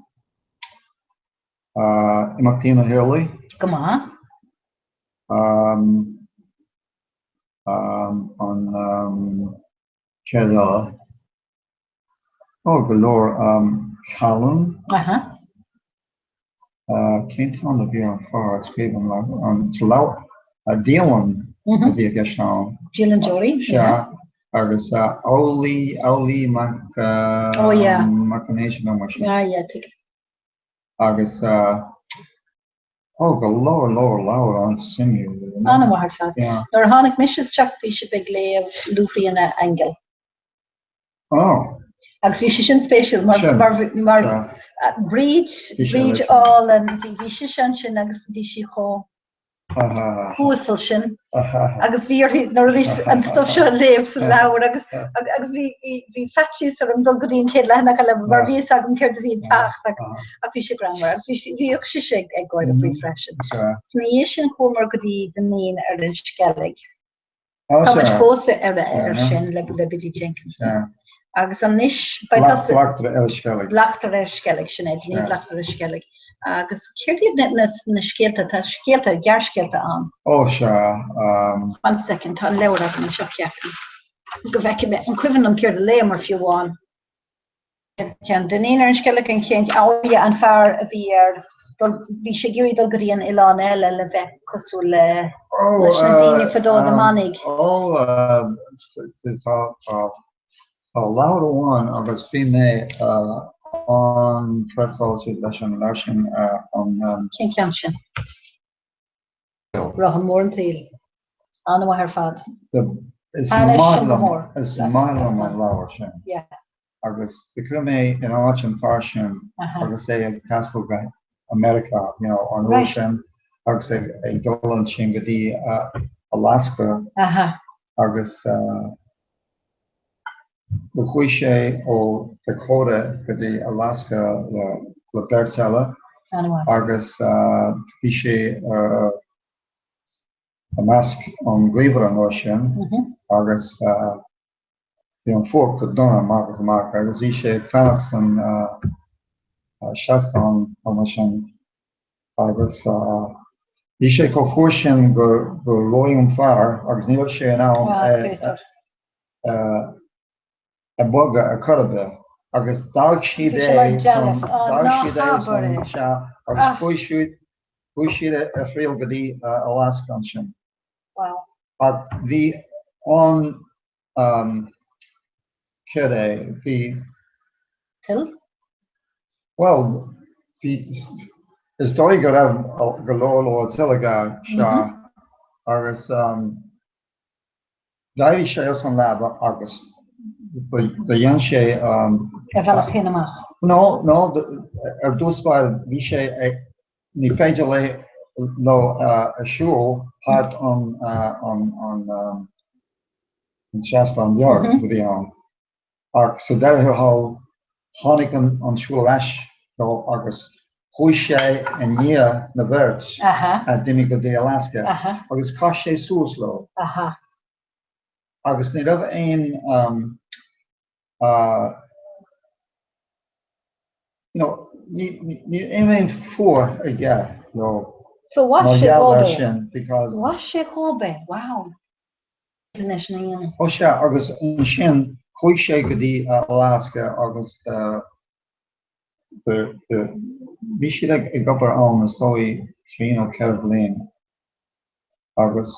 uh, Imeachtaí an Chéile. Go maith. Um, An chéad eile? Ó, go leor. Callan. Cén t-ainm a bhí ar an fear a scríobh an leabhar? Sa leabhar, dialann a bhí i gceist ann. Dialann Jolie? Sea. Agus Amhlaoibh, Amhlaoibh Mac, Mac an Éis nó mar sin. Ah, yeah, tuigim. Agus. Ó, go leor leor leabhar an-suimiúil. An-mhaith ar fad. Nuair a tháinig mise isteach bhí sibh ag léamh Luaithríona Aingil. Ó. Agus bhí sé sin spéisiúil mar mar mar Bríd Bríd álainn bhí bhí sise ansin agus bhí sí chomh huasal sin agus bhí uirthi nuair a bhí an stuif seo a léamh sa leabhar agus agus bhí bhí faitíos orm dul go dtí an chéad leathanach eile mar bhí fhios agam céard a bhí ag teacht agus ach bhí sé greannmhar agus bhí bhíodh sise ag ag gáire faoi freisin. Ina dhiaidh sin chuamar go dtí Duinnín ar an Sceilg. Tá muid fós ar ar sin le le Biddy Jenkins. Agus anois beidh tusa Bleachtaire ar an Sceilg. Bleachtaire ar Sceilg, sin é, Duinnín Bleachtaire ar Sceilg. Agus céard iad na na na scéalta, tá scéalta, gearrscéalta ann. Ó sea. One second, tá an leabhar agam anseo ceapaim. Go bhfeicfidh mé, an cuimhin liom céard a léamar fiú amháin? Ceann Duinnín ar an Sceilg an chéad, oh yeah, an fear a bhí ar dul, bhí sé ag iarraidh dul go dtí an oileán eile le bheith cosúil le, leis na daoine fadó, na manaigh. Ó, tá, tá, tá leabhar amháin agus bhí mé an-impressáilte leis an leabhar sin, an. Cén ceann sin? Rotha Mór an tSaoil. An-mhaith ar fad. Is maith liom, is maith liom an leabhar sin. Agus do chuir mé in áit an fear sin agus é ag taisteal go America, you know, an uair sin agus ag ag dul ansin go dtí Alaska agus do chuaigh sé ó Dakota go dtí Alaska le le beirt eile agus bhí sé i measc an ghaobhair an uair sin agus bhí an fuacht go dona amach is amach agus bhí sé ag fanacht san seastán nó mar sin agus bhí sé chomh fuar sin gur reoigh an fear agus ní raibh sé in ann é bogadh ar chor ar bith agus d'fhág siad é san d'fhág siad é san sea agus chuaigh siad chuaigh siad ar thriall go dtí Alaska ansin. Wow. Ach bhí an céard é bhí Tuill? Bhuel bhí is dóigh go raibh go leor leor tuile aige sea agus D'éirigh sé as an leaba agus do dhein sé. A bhealach féin amach. No, no, ar dtús báire bhí sé ag, ní féidir leo a siúl thart an an seastán beag a bhí ann. Ach sa deireadh thall, tháinig an siúl ar ais dó agus chuaigh sé i ndiaidh na bheirt a d'imigh go dtí Alaska agus chaith sé suas leo. Agus ní raibh aon. You know, ní aon fuath aige leo So mar mhaith sé gheall dhób air é. sin because. Mhaith sé dhób é, wow. Anois ina dhéanamh. Ó sea, agus ansin chuaigh sé go dtí Alaska agus bhí siad ag obair ann is dóigh trí nó ceithre bhliain agus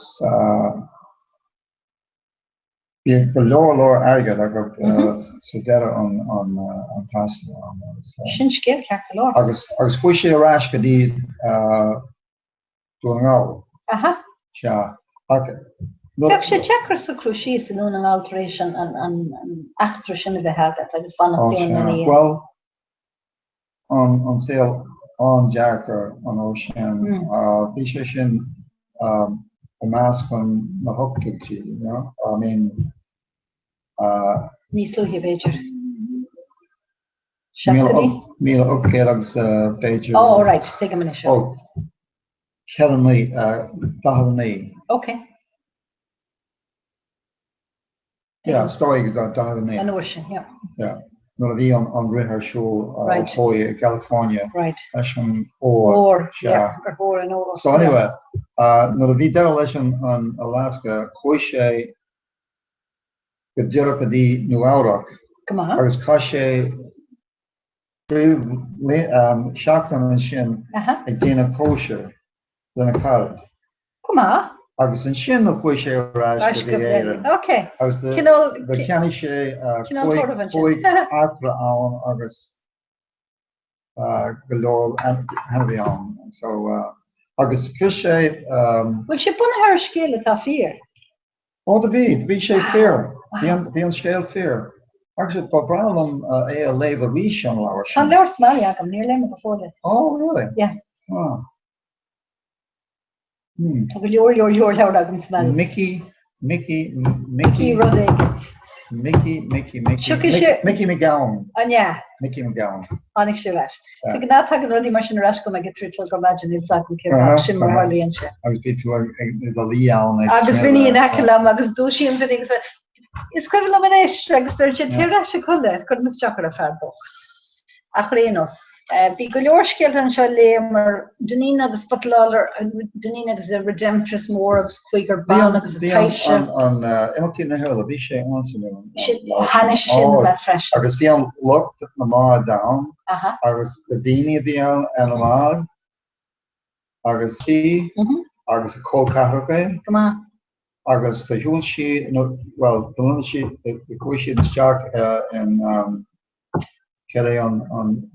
bhí go leor leor airgead acu sa deireadh an taistil ann agus. Sin scéal ceart go leor. Agus agus chuaigh sé ar ais go dtí Dún na nGall. Aha. Sea. Ach Bheadh sé deacair socrú síos i nDún na nGall tar éis an eachtra sin a bheith agat agus fanacht Ó beo sea. ina dhiaidh. Bhuel, an saol an-deacair an uair sin. Bhí sé sin i measc na hochtóidí, you know, I mean. Níos luaithe b'fhéidir. Seascaidí? 1800 agus b'fhéidir. Oh, right, tuigim anois. Ó, 49, 49. Ok. Yeah, is dóigh go 49. An uair sin, yeah. Yeah, nuair a bhí an rith ar siúl Right. ó thuaidh i gCalifornia Right. leis an ór. Ór, Sea. yeah, ar thóir an óir. So anyway, nuair a bhí deireadh leis an Alaska, chuaigh sé go díreach go dtí Nua Eabhrac Go maith. agus chaith sé seachtain ansin ag déanamh cóisir lena chara. Go maith. Agus ansin a chuaigh sé ar ais go dtí Éirinn. Ok. Agus do cheannaigh sé cúig acra ann agus go leor ainmhí ann. So agus chuir sé. Bhfuil sé bunaithe ar scéal atá fíor? Ó do bhí, do bhí sé fíor. Bhí an, bhí an scéal fíor. Agus ba bhreá liom é a léamh arís, an leabhar Tá sin. an leabhar sa mbaile agam, níor léigh mé go fóill é. Oh, really? Yeah. Ah. Hmm. Tá go leor, leor, leor leabhar agam sa mbaile. Mickey, Mickey, Mickey Mickey, rud éigin. Mickey, Mickey, Mickey, Tiocfaidh sé- Mickey McGowan. An ea? Mickey McGowan. Tháinig sé ar ais. De ghnáth tagann rudaí mar sin ar ais chugam ag a 3 a chlog ar maidin, níl 's agam cén fáth, sin mar a tharlaíonn sé. Agus bhí tú i do luí ann ag Agus Vinny in aice liom agus dúisím Vinny agus is cuimhin liom anois agus deir sé téir ar ais a chodladh, cuirim isteach ar an fear bocht. Ach ar aon nós, bhí go leor scéalta anseo a léamar, Dineen agus Buck Lawlor, Dineen agus a Redemptorist mór agus cúigear ban agus a Bhí taibhse. an imeachtaí na hEorpa, bhí sé an-suimiúil. Thaitnigh sin leat freisin. Agus bhí an lucht na mbád ann agus na daoine a bhí ann ar na báid agus í agus a col ceathracha. Go maith. Agus do shiúil sí, nó bhuel, do rinne sí, do chuaigh siad isteach in cad é an an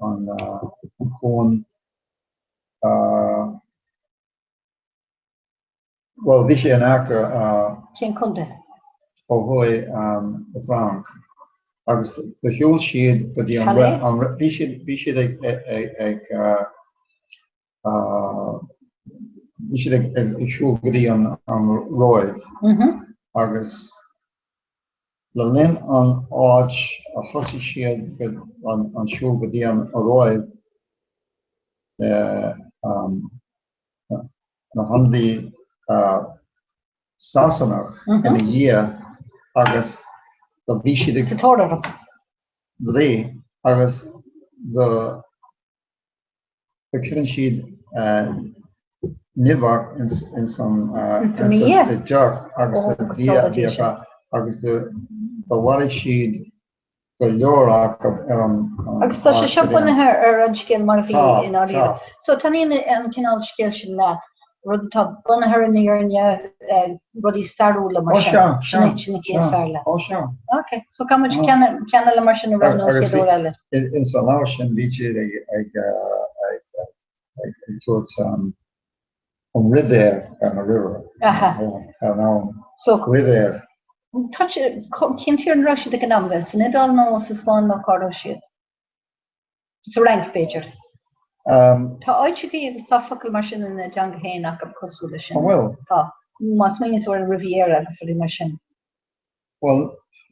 cuan Bhuel, bhí sé in aice. Cén contae? Ó thuaidh i bhFrainc. Agus do shiúil siad go dtí an. Calais? Bhí siad, bhí siad ag, ag, bhí siad ag siúl go dtí an Róimh agus le linn an áit a thosaigh siad an siúl go dtí an Róimh, na hionadaí Sasanach ina dhiaidh agus do bhí siad ag. Sa tóir orthu. Bhí agus do do cuireann siad nimh ins an Ins an mbia? deoch agus sa bhia a bhí acu agus do mharaigh siad go leor acu ar an Agus tá sé seo bunaithe ar an scéal mar a bhí Tá, i ndáiríre. tá. So taitníonn an cineál scéil sin leat, rud atá bunaithe ar an fhírinne, rudaí stairiúla mar Ó sin. sea, Sin sea, é, sin an chéad is sea, fearr leat. ó sea. Ok, so caithfidh muid ceann ceann eile mar sin a roghnú an Agus chéad bhí, uair eile. ins an leabhar sin bhí siad ag ag ag ag ag tabhairt an rivière ar na river, Aha. ar an abhainn. So, Rivière. Tá sé, cén tír ina raibh siad ag an am? San Iodáil nó sa Spáinn nó cá raibh siad? Sa Fhrainc, b'fhéidir. Tá áiteachaí agus tá focail mar sin ina dteanga féin acu cosúil leis sin. An bhfuil? Tá. Má smaoiníonn tú ar an Riviera agus rudaí mar sin. Bhuel,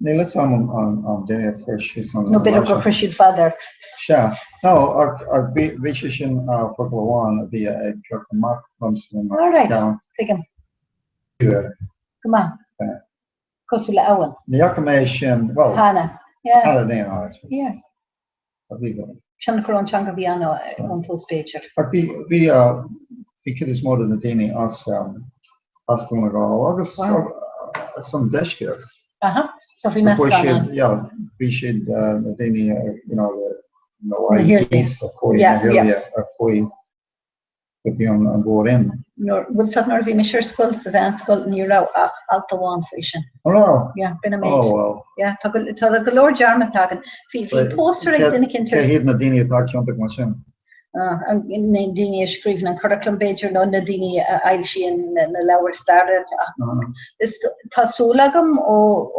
níl fhios agam an duine a chuir síos an. Nó b'fhéidir gur chuir siad fada air. Sea. No, ach bhí sé sin focal amháin a bhí ag piocadh amach liomsa mar All right, cheann. tuigim. Go maith. Cosúil le abhainn. Ní fhaca mé sin, bhuel. Cheana. Yeah. Cheana in aon áit. Yeah. A bhí go. Sin nach raibh an teanga a bhí ann ón tús b'fhéidir. Ach bhí, bhí, bhí cuid is mó de na daoine as, as Dún na nGall agus as an deisceart. Aha, so bhí meascán ann. Yeah, bhí siad na daoine, you know, na IDs a chuaigh, na hIarlaí a chuaigh go dtí an Mhór-Roinn. Nuair, bhfuil 's agat nuair a bhí mise ar scoil, sa mheánscoil, ní raibh ach alt amháin faoi sin. An raibh? Yeah, b'in an méid. Oh well. Yeah, tá go, tá go leor dearmadta againn. Bhí, bhí póstaer ag duine éicint ar. Cé hiad na daoine atá ciontach mar sin? Ah, an, na daoine a scríobhann an curaclam b'fhéidir, nó na daoine a fhoilsíonn na, na leabhair staire. Is, tá súil agam ó,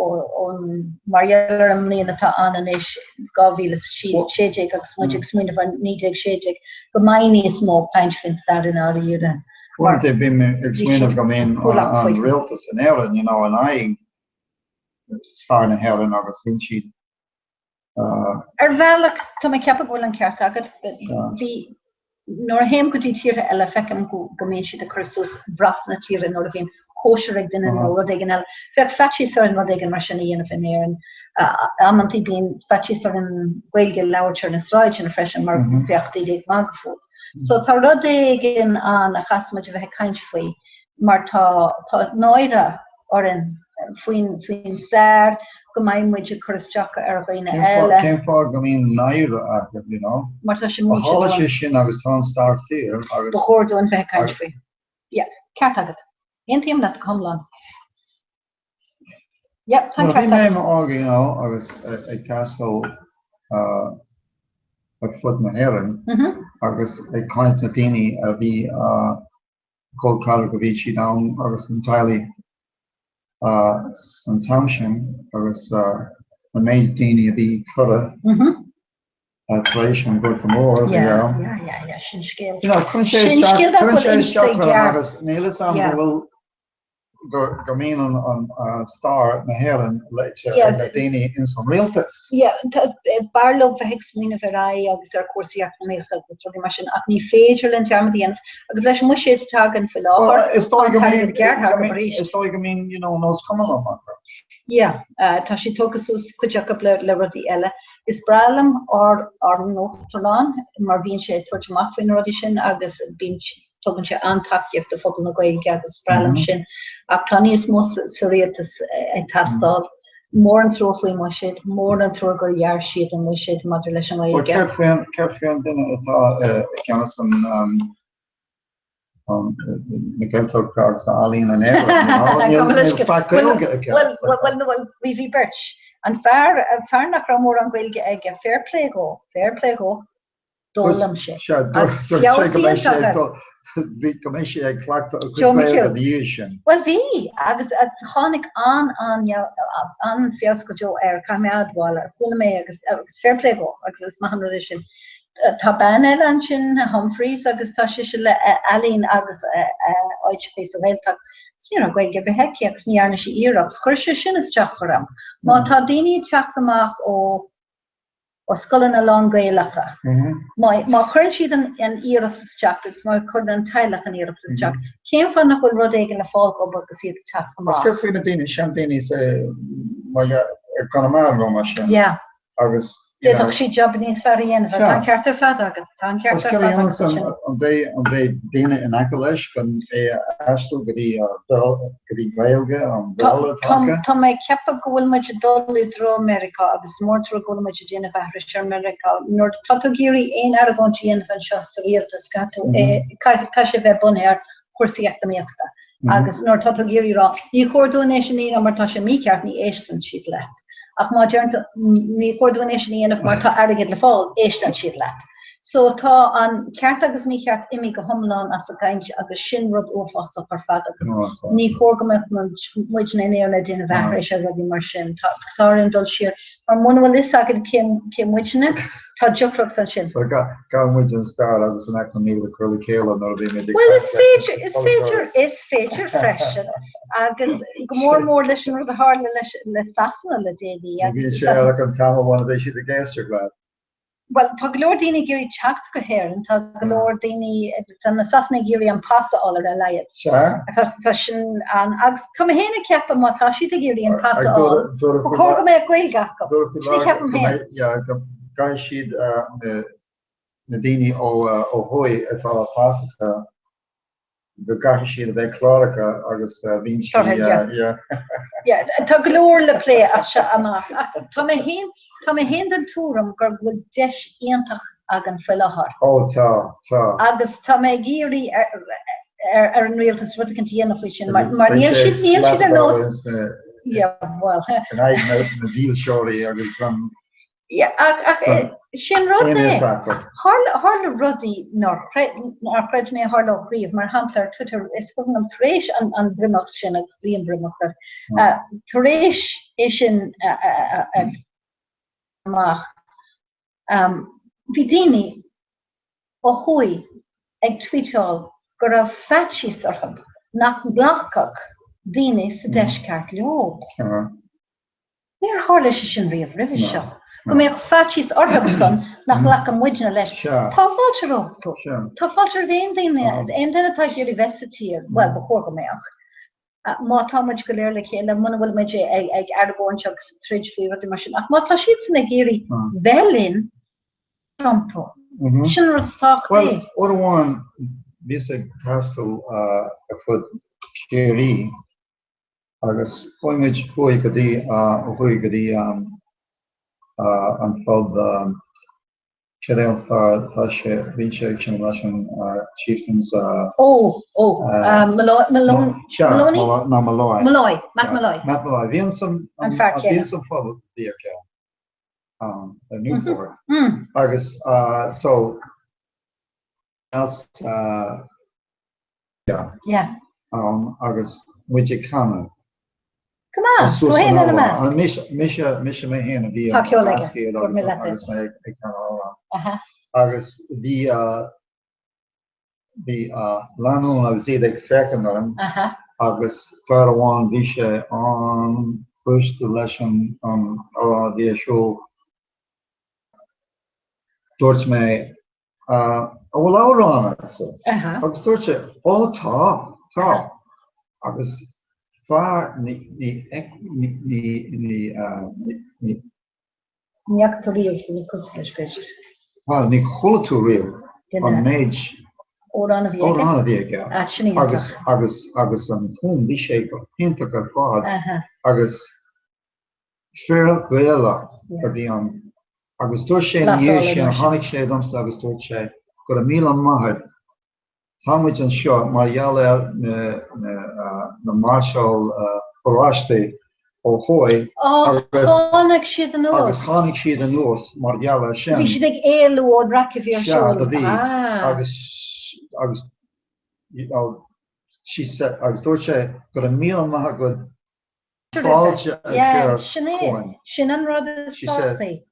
ó, ón, mar gheall ar an mbliain atá ann anois, 2016 agus muid ag smaoineamh ar 1916, go mbeidh níos mó caint faoin stair i ndáiríre. Uaireanta bím ag smaoineamh go mbíonn an rialtas in Éirinn, you know, in aghaidh stair na hÉireann agus bíonn siad. Ar bhealach, tá mé ag ceapadh go bhfuil an ceart agat. Bhí, nuair a théim go dtí tíortha eile, feicim go mbíonn siad ag cur suas brat na tíre nuair a bhíonn cóisir ag duine nó rud éigin eile. Bheadh faitíos orainn rud éigin mar sin a dhéanamh in Éirinn. Amantaí bíonn faitíos orainn Gaeilge a labhairt ar na sráideanna freisin mar bheadh daoine ag magadh fút. So tá rud éigin ann a chaithfeas muid a bheith ag caint faoi mar tá tá náire orainn faoin faoin stair go mbeidh muid ag cur isteach ar dhaoine eile. Cén fáth go mbíonn náire acu, you know? Mar tá sé múinte dúinn. Tharla sé sin agus tá an stair fíor agus. Ba chóir dúinn bheith ag caint faoi. Yeah, ceart agat. Aontaím leat go hiomlán. Yep, tá an ceart agat. Bhí mé i m'óige, you know, agus ag taisteal ar fud na hÉireann agus ag caint le daoine a bhí col ceathracha a bhí siad ann agus an teaghlaigh san t-am sin agus an méid daoine a bhí curtha tar éis an Ghorta Mhóir a bhí ann. Yeah, yeah, yeah, sin scéal. You know, cuireann sé isteach, cuireann sé isteach orm agus níl fhios a'm go bhfuil go go mbíonn an an stair na hÉireann léite ag na daoine ins an rialtas. Yeah, b'fhearr leo bheith ag smaoineamh ar aghaidh agus ar chúrsaí eacnamaíochta agus rudaí mar sin ach ní féidir linn dearmad a dhéanamh agus leis an mbuiséad atá againn faoi láthair, Is dóigh go mbíonn, is dóigh go mbíonn, you know, nós cuma liom acu. Yeah, tá siad tógtha suas cuid acu le le rudaí eile. Is breá liom ár ár n-uachtarán mar bíonn sé ag tabhairt amach faoi na rudaí sin agus bíonn tugann sé an-tacaíocht do phobal na Gaeilge agus is breá liom sin. Ach tá níos mó sa rialtas ag teastáil. Mór an trua faoin mbuiséad, mór an trua gur ghearr siad an buiséad maidir leis an Ngaeilge. Céard faoin céard faoin duine atá i gceannas an na Gaeltachta agus na ealaíon in Éirinn? Níl faic Gaeilge aige. Bhuel, bhuel, bhuel, bhí bhí beirt. An fear, an fear nach raibh mórán Gaeilge aige, fair play dhó, fair play dhó. D'fhoghlaim sé. Sea, dúirt sé go mbeidh sé ag dul, go mbeidh sé ag cleachtadh a chuid Gaeilge ina dhiaidh sin. Bhuel, bhí, agus tháinig an-an-an-fheabhas go deo air, caithfidh mé a admháil, chuala mé agus agus fair play dhó, agus is maith an rud é sin. Tá bean eile ansin, Humphreys, agus tá sise le ealaín agus oideachas sa Ghaeltacht. Ní raibh Gaeilge ar bith aici agus ní dhearna sí iarracht. Chuir sé sin isteach orm. Má tá daoine ag teacht amach ó ó scoileanna lán-Ghaelacha. Má má chuireann siad an an iarracht isteach agus má chuireann an teaghlach an iarracht isteach, cén fáth nach bhfuil rud éigin le fáil dhóibh agus iad ag teacht amach? Is céard faoi na daoine, seandaoine sa mbaile i gConamara nó mar sin? Yeah. Agus, you know. D'fhéadfadh siad jab níos fearr a dhéanamh. Tá an ceart ar fad agat. Tá an ceart ar fad agat ansin. An mbeidh an mbeidh daoine in aice leis chun é a aistriú go dtí go dtí Gaeilge, an Béarla atá acu? Tá mé ag ceapadh go bhfuil muid ag dul i dtreo Meiriceá agus is mór an trua go bhfuil muid ag déanamh aithris ar Meiriceá. Nuair atá tú ag iarraidh aon argóint a dhéanamh anseo sa rialtas, caithfidh tú é, caithfidh sé bheith bunaithe ar chúrsaí eacnamaíochta. Agus nuair atá tú ag iarraidh rá, ní chóir dúinn é sin a dhéanamh mar tá sé mícheart, ní éisteann siad leat. Ach má deireann tú, ní chóir dúinn é sin a dhéanamh mar tá airgead le fáil, éisteann siad leat. So tá an ceart agus mícheart imithe go hiomlán as an gcaint agus sin rud uafásach ar fad agus ní chóir go mbeadh muidne in Éirinn ag déanamh aithris ar rudaí mar sin. Tá tá orainn dul siar mar muna bhfuil fhios againn cé cé muidne, tá deacracht ansin. So gabhann muid an stair agus an eacnamaíocht a chur le chéile nuair a bhímid ag Bhuel is féidir, is féidir, is féidir freisin agus go mór mór leis an rud a tharla leis le Sasana le déanaí agus. Ní bhíonn sé ach an t-am amháin a bheidh siad ag éisteacht leat. Bhuel, tá go leor daoine ag iarraidh teacht go hÉirinn, tá go leor daoine, tá na Sasanaigh ag iarraidh an pas a fháil ar a laghad. Sea. Tá, tá sin an, agus tá mé féin ag ceapadh má tá siad ag iarraidh an pas a fháil, ba chóir go mbeadh Gaeilge acu. Sin a cheapaim féin. Yeah, go gcaithfidh siad na. na daoine ó ó thuaidh atá pasaithe go gcaithfidh siad a bheith cláraithe agus bíonn sí yeah. Yeah, tá go leor le plé as seo amach ach tá mé féin tá mé féin den tuairim gur bhfuil deis iontach againn faoi láthair. Ó tá, tá. Agus tá mé ag iarraidh ar ar ar an rialtas rud éicint a dhéanamh faoi sin mar mar níl siad níl siad ar nós Yeah, well. In aghaidh na dílseoirí agus gan Yeah, ach ach sin rud é. Tharla tharla rudaí nár chreid nár chreid mé a tharlódh riamh, mar shampla ar Twitter, is cuimhin liom tar éis an an Bhreimeacht sin agus dlí an Bhreimeachta, tar éis é sin a a a amach, bhí daoine ó thuaidh ag tweetáil go raibh faitíos orthu nach nglacfadh daoine sa deisceart leo. Níor tharla sé sin riamh roimhe seo, go mbeadh faitíos orthu san nach nglacfadh muidne leis. Tá fáilte rompu. Tá fáilte roimh aon duine, aon duine atá ag iarraidh bheith sa tír, bhuel, ba chóir go mbeadh. Má tá muid go léir le chéile, muna bhfuil muid ag argóint agus ag troid faoi rudaí mar sin, ach má tá siadsan ag iarraidh bheith linn, rompu. Sin an rud is tábhachtaí. Bhuel, uair amháin bhíos ag taisteal ar fud Chiarraí Agus chuaigh muid thuaidh go dtí, ó thuaidh go dtí an pub, cad é an fear, tá sé, bíonn sé ag seinm leis an Chieftains. Ó, ó, Malloy, Maloney? Sea, ná Molloy. Molloy, Matt Molloy. Matt Molloy. Bhí an An fear céanna. Bhí san phub bhí aici ann, i Newport. Agus so, as ann agus muid ag canadh. Go maith, tú fhéin ina measc. Mise, mise, mise mé fhéin a bhí Tá ceol aige, agus agus mé ag canadh amhrán. Agus bhí bhí lánúin agus iad ag féachaint orm agus fear amháin bhí sé an-chliste leis an amhrán a bhí ar siúl. Dúirt mé An bhfuil amhrán agatsa? Agus dúirt sé, Ó tá, tá. Agus fear ní, ní, ní, ní, ní, ní. Ní fhaca tú riamh duine cosúil leis, b'fhéidir. Bhuel, ní chuala tú riamh an méid amhrán a bhí aige. Amhrán a bhí aige. Agus, agus, agus an fuaim, bhí sé go hiontach ar fad. Agus Fear Gaelach a bhí ann agus dúirt sé ina dhiaidh sin, tháinig sé domsa agus dúirt sé, go raibh míle maith agat, tá muid anseo mar gheall ar na máirseáil oráistí ó thuaidh agus tháinig siad anuas. Agus tháinig siad anuas mar gheall ar sin. Bhí siad ag éalú ón raic a bhí ar siúl. Sea, do bhí. Agus, agus, you know, she said, agus dúirt sé, go raibh míle maith agat fáilte a chur chugainn. Sin an rud is tábhachtaí.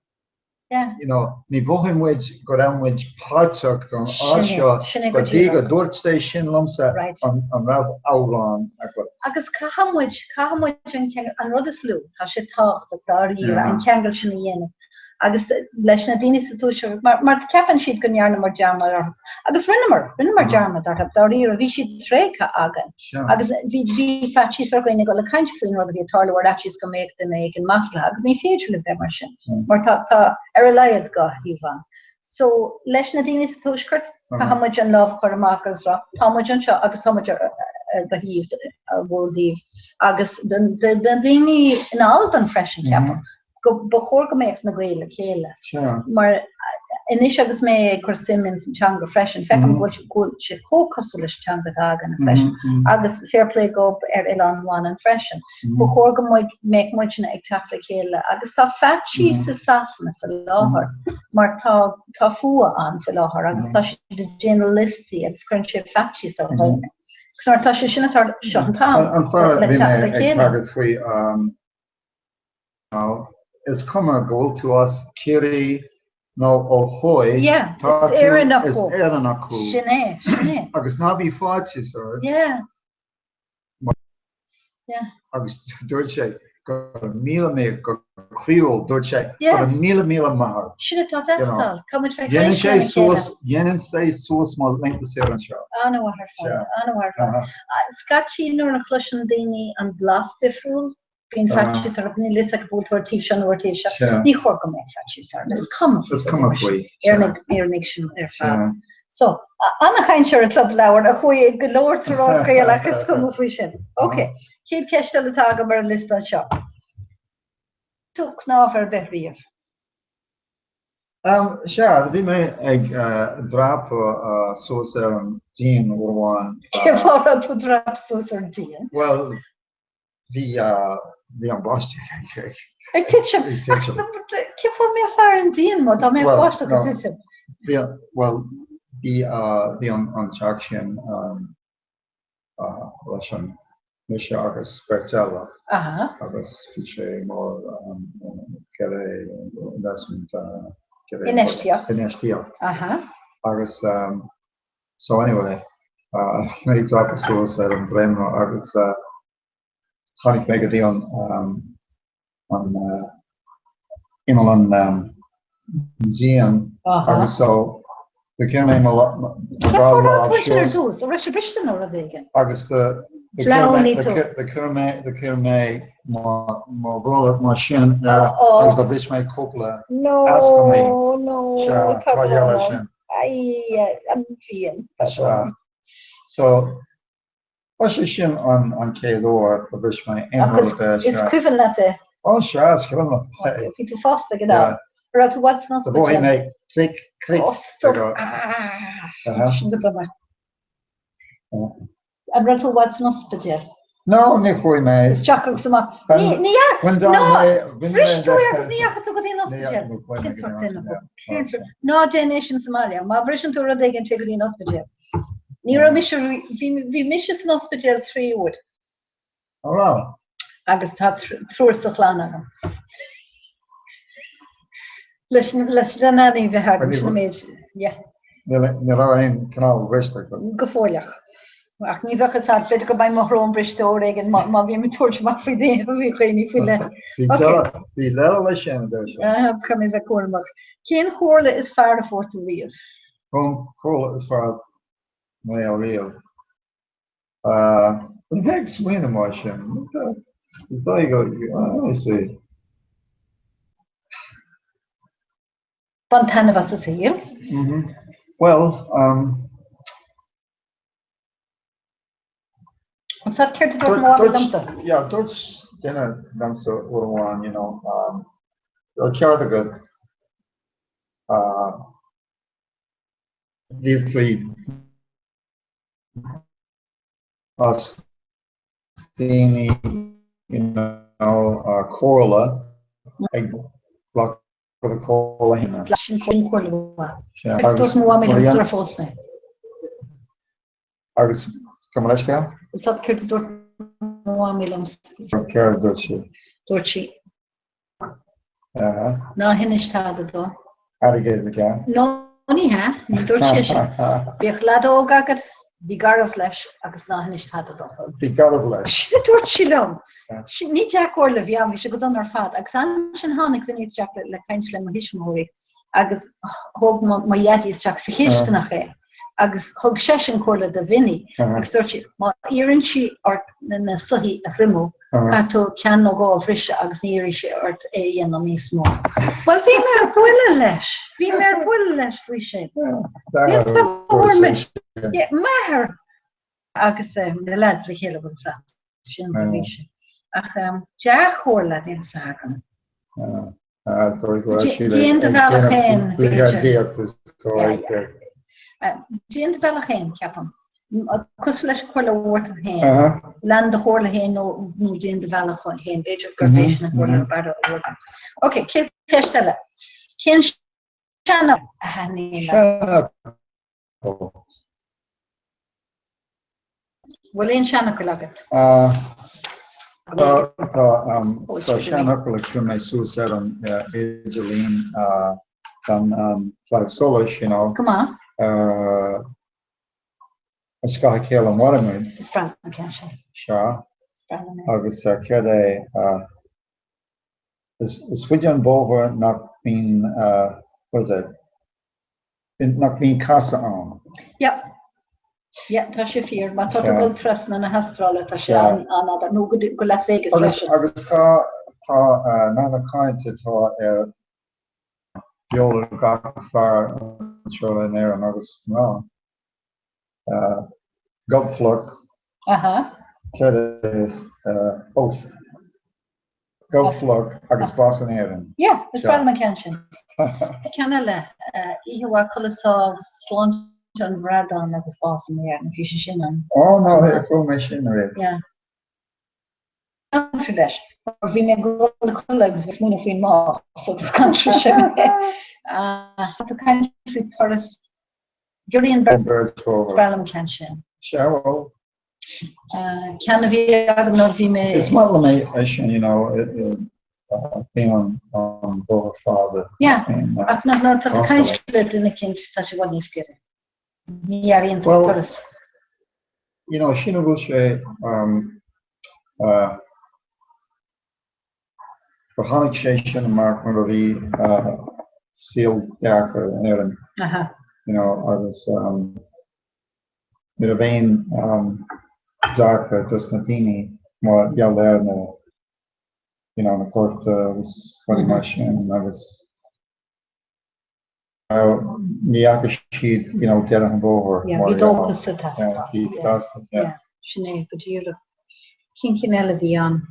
You know, ní mhothaigh muid go raibh muid páirteach don áit seo go dtí go dúirt sé sin liomsa an raibh amhrán agat. Agus caithfidh muid, caithfidh muid an ceangal, an rud is lú, tá sé tábhachtach dáiríre an ceangal sin a dhéanamh. Agus leis na daoine sa tuaisceart, mar, mar ceapann siad go ndearnamar dearmad orthu. Agus rinneamar, rinneamar dearmad orthu, dáiríre, bhí siad tréigthe againn. Agus bhí, bhí faitíos ar dhaoine dul ag caint faoin rud a bhí ag tarlú ar fhaitíos go mbeadh duine éigin maslaithe, agus ní féidir le bheith mar sin, mar tá, tá ar a laghad dhá thaobh ann. So, leis na daoine sa tuaisceart, caithfidh muid an lámh a chur amach agus rá, tá muid anseo agus tá muid ar, ar do thaobh, ar bhur dtaobh. Agus do, do, do daoine in Albain freisin, ceapaim. go ba chóir go mbeadh na Gaeil le chéile. Mar anois agus mé ag cur suim in san teanga freisin, feicim go bhfuil sé chomh cosúil leis an teanga atá againne freisin. Agus fair play dóibh ar Oileán Mhanann freisin. Ba chóir go mbeadh muidne ag teacht le chéile agus tá faitíos i Sasana faoi láthair mar tá tá fuath ann faoi láthair agus tá siad ag déanamh liostaí agus cuireann sé faitíos ar dhaoine. Agus nuair atá sé sin ag tarlú, seo an t-am le teacht le chéile. Is cuma go bhfuil tú as Ciarraí nó ó thuaidh, Yeah, tá is Éireannach is thú. Éireannach thú. Sin é, sin é. Agus ná bí faitíos ort. Yeah. Yeah. Agus dúirt sé go raibh míle míle, go croíúil, dúirt sé go Yeah. raibh míle míle maith ort. Sin atá ag teastáil. Caithfidh muid bheith Dhéanann ag sé caint lena suas, chéile. dhéanann sé suas mo laethanta saoire anseo. An-mhaith ar fad, Sea. an-mhaith ar fad. Aha. Scaití nuair a chloiseann daoine an blas difriúil. Bíonn faitíos orthu, níl fhios acu bhfuil tú ar taobh seo nó ar taobh seo. Ní chóir go mbeadh faitíos orm, is cuma faoi. Is cuma faoi. Éireannaigh sin ar fad. So, an-chaint ar an Club Leabhar a chuaigh go leor tar Gaelach is cuma faoi sin. Ok, chéad ceist eile atá agam ar an liosta anseo. Tú cnámh ar bith riamh? Sea, bhí mé ag dreapadh suas ar an díon uair amháin. Cén fáth a raibh tú ag dreapadh suas ar an díon? Bhuel, bhí bhí an báisteach ag Ag titim. Ag titim. Cén fáth a mbeifeá ar an díon má dá mbeadh báisteach ag titim? Bhí bhuel bhí bhí an an teach sin leis an mise agus beirt eile agus bhí sé mar céard é investment Infheistíocht. Infheistíocht. Agus so anyway bhí mé ag dreapadh suas ar an dréimire agus tháinig mé go dtí an an imeall an díon agus so do chuir mé mo dhá lámh suas. An raibh sé briste nó rud éigin? Agus do chuir mé do chuir mé mo bhrollach mar sin air agus do bhris mé cúpla ascaillí. Sea, mar gheall air sin. An bhíonn. Sea. So Ba sé sin an chéad uair a bhris mé aon rud ar bith. Is cuimhin leat é? Ó sea, is cuimhin liom é. Bhí tú fásta ag an am. An raibh tú i bhfad san ospidéal? Mhothaigh mé clic, clic. Ó stop. Sin go dona. An raibh tú i bhfad san ospidéal? No, ní chuaigh mé. Isteach agus amach. Ní, ní, ná, bhris tú é agus ní dheachaigh tú go dtí an ospidéal. Cén sórt duine thú? Cén sórt? Ná déan é sin sa mbaile. Má bhriseann tú rud éigin, téigh go dtí an ospidéal. Ní raibh mise, bhí mise san ospidéal 3 uair. An raibh? Agus tá triúr sa chlann agam. Leis na leanaí bheith agam sin an méid, yeah. Ní raibh aon cnámh briste agat? Go fóilleach. Ach ní bheadh fhios agat, b'fhéidir go mbeidh mo shrón briste uair éigin má bhím ag tabhairt amach faoi dhaoine faoi leith. Bhí deireadh leis sin, a deir sé. Caithfidh mé bheith cúramach. Cén chomhairle is fearr a fuair tú riamh? Cén chomhairle is fearr a fuair mé riamh. Bhí mé ag smaoineamh mar sin. Is dóigh go, let me see. Bain taitneamh as an saol. Bhuel, um. An sórt céard a dúirt mo mhamaí liomsa? Yeah, dúirt duine liomsa uair amháin, you know, um, ceart agat fiafraí as daoine, you know, comhairle ag glacadh do chomhairle féin. Sin comhairle mhaith. Dúirt mo mhamaí liom sular phós mé. Agus gabh mo leithscéal? Is that céard a dúirt mo mhamaí liomsa? Céard a dúirt sí? Dúirt sí, Ná hinis tada dó. Airgead aige. No, ní hea, ní dúirt sí sin. Bíodh leaid óg agat, bí garbh leis agus ná hinis tada dó. Bí garbh leis. Sin a dúirt sí liom. Ní dea-chomhairle a bhí ann, bhí sé go dona ar fad. Agus ansin tháinig Vinny isteach le caint le mo thuismitheoirí agus thóg mo dhaidí isteach sa chisteanach é. agus thug seisean comhairle do Vinny agus dúirt sé, má iarrann sí ort na soithí a thriomú, caithfidh tú ceann nó dhó a bhriseadh agus ní iarrfaidh sí ort é a dhéanamh níos mó. Bhuel, bhí mé ar buile leis, bhí mé ar buile leis faoi sin. M'athair agus na lads le chéile bhfuil sa sin bhí sé. Ach dea-chomhairle níl 's agam. Déan do bhealach féin, b'fhéidir. Déan do bhealach féin, ceapaim. Cosúil leis an chomhairle a fuair tú féin. Lean do chomhairle féin nó déan do bhealach féin. B'fhéidir gurb é sin an chomhairle ab fhearr a fuair tú. Ok, chéad cheist eile. Cén seanfhocal a thaitníonn leat? Seanfhocal. Bhfuil aon seanfhocal agat? Tá tá seanfhocal a chuir mé suas ar an idirlíon don Claidheamh Soluis, you know. Go maith. Ar scáth a chéile a mhairimid. Is breá liom an ceann sin. Sea. Is breá liom é. Agus céard é is faide an bóthar nach mbíonn what is it? Nach mbíonn casadh ann. Yep. Yeah, tá sé fíor. Má tá tú ag dul trasna na hAstráile, tá sé an-fhada, nó go Las Vegas freisin. Agus tá tá nathanna cainte atá ar bhéal gach fear anseo in Éirinn agus mná. Gob fliuch. Aha. Céard is oh. Gob fliuch agus bás in Éirinn. Yeah, is breá liom an ceann sin. Ceann eile, oíche mhaith codladh sámh, sláinte an bhradáin agus bás in Éirinn, bhí sé sin an. Oh no, chuala mé sin ariamh. Yeah. Scanraigh leis, mar bhí mé ag dul a chodladh agus bhí mé ag smaoineamh faoin mbás agus scanraigh sé mé. Tá tú ag caint faoi turas Giorraíonn beirt, is breá liom an ceann sin. Sea, bhuel. Ceann a bhí agam nuair a bhí mé. Is maith liom é sin, you know, bíonn an bóthar fada. Yeah, ach nuair atá tú ag caint le duine eicínt, tá sé i bhfad níos giorra. Ní airíonn tú an turas. You know, sin a bhfuil sé, gur tháinig sé sin amach nuair a bhí saol deacair in Éirinn, you know, agus ní raibh aon dearcadh dos na daoine mar gheall ar na, you know, na gorta agus rudaí mar sin agus ní fhaca siad, you know, deireadh an bhóthair. Yeah, bhí dóchas ag teastáil. Yeah, bhí teastáil, yeah. Sin é go díreach. Cén cinn eile a bhí ann?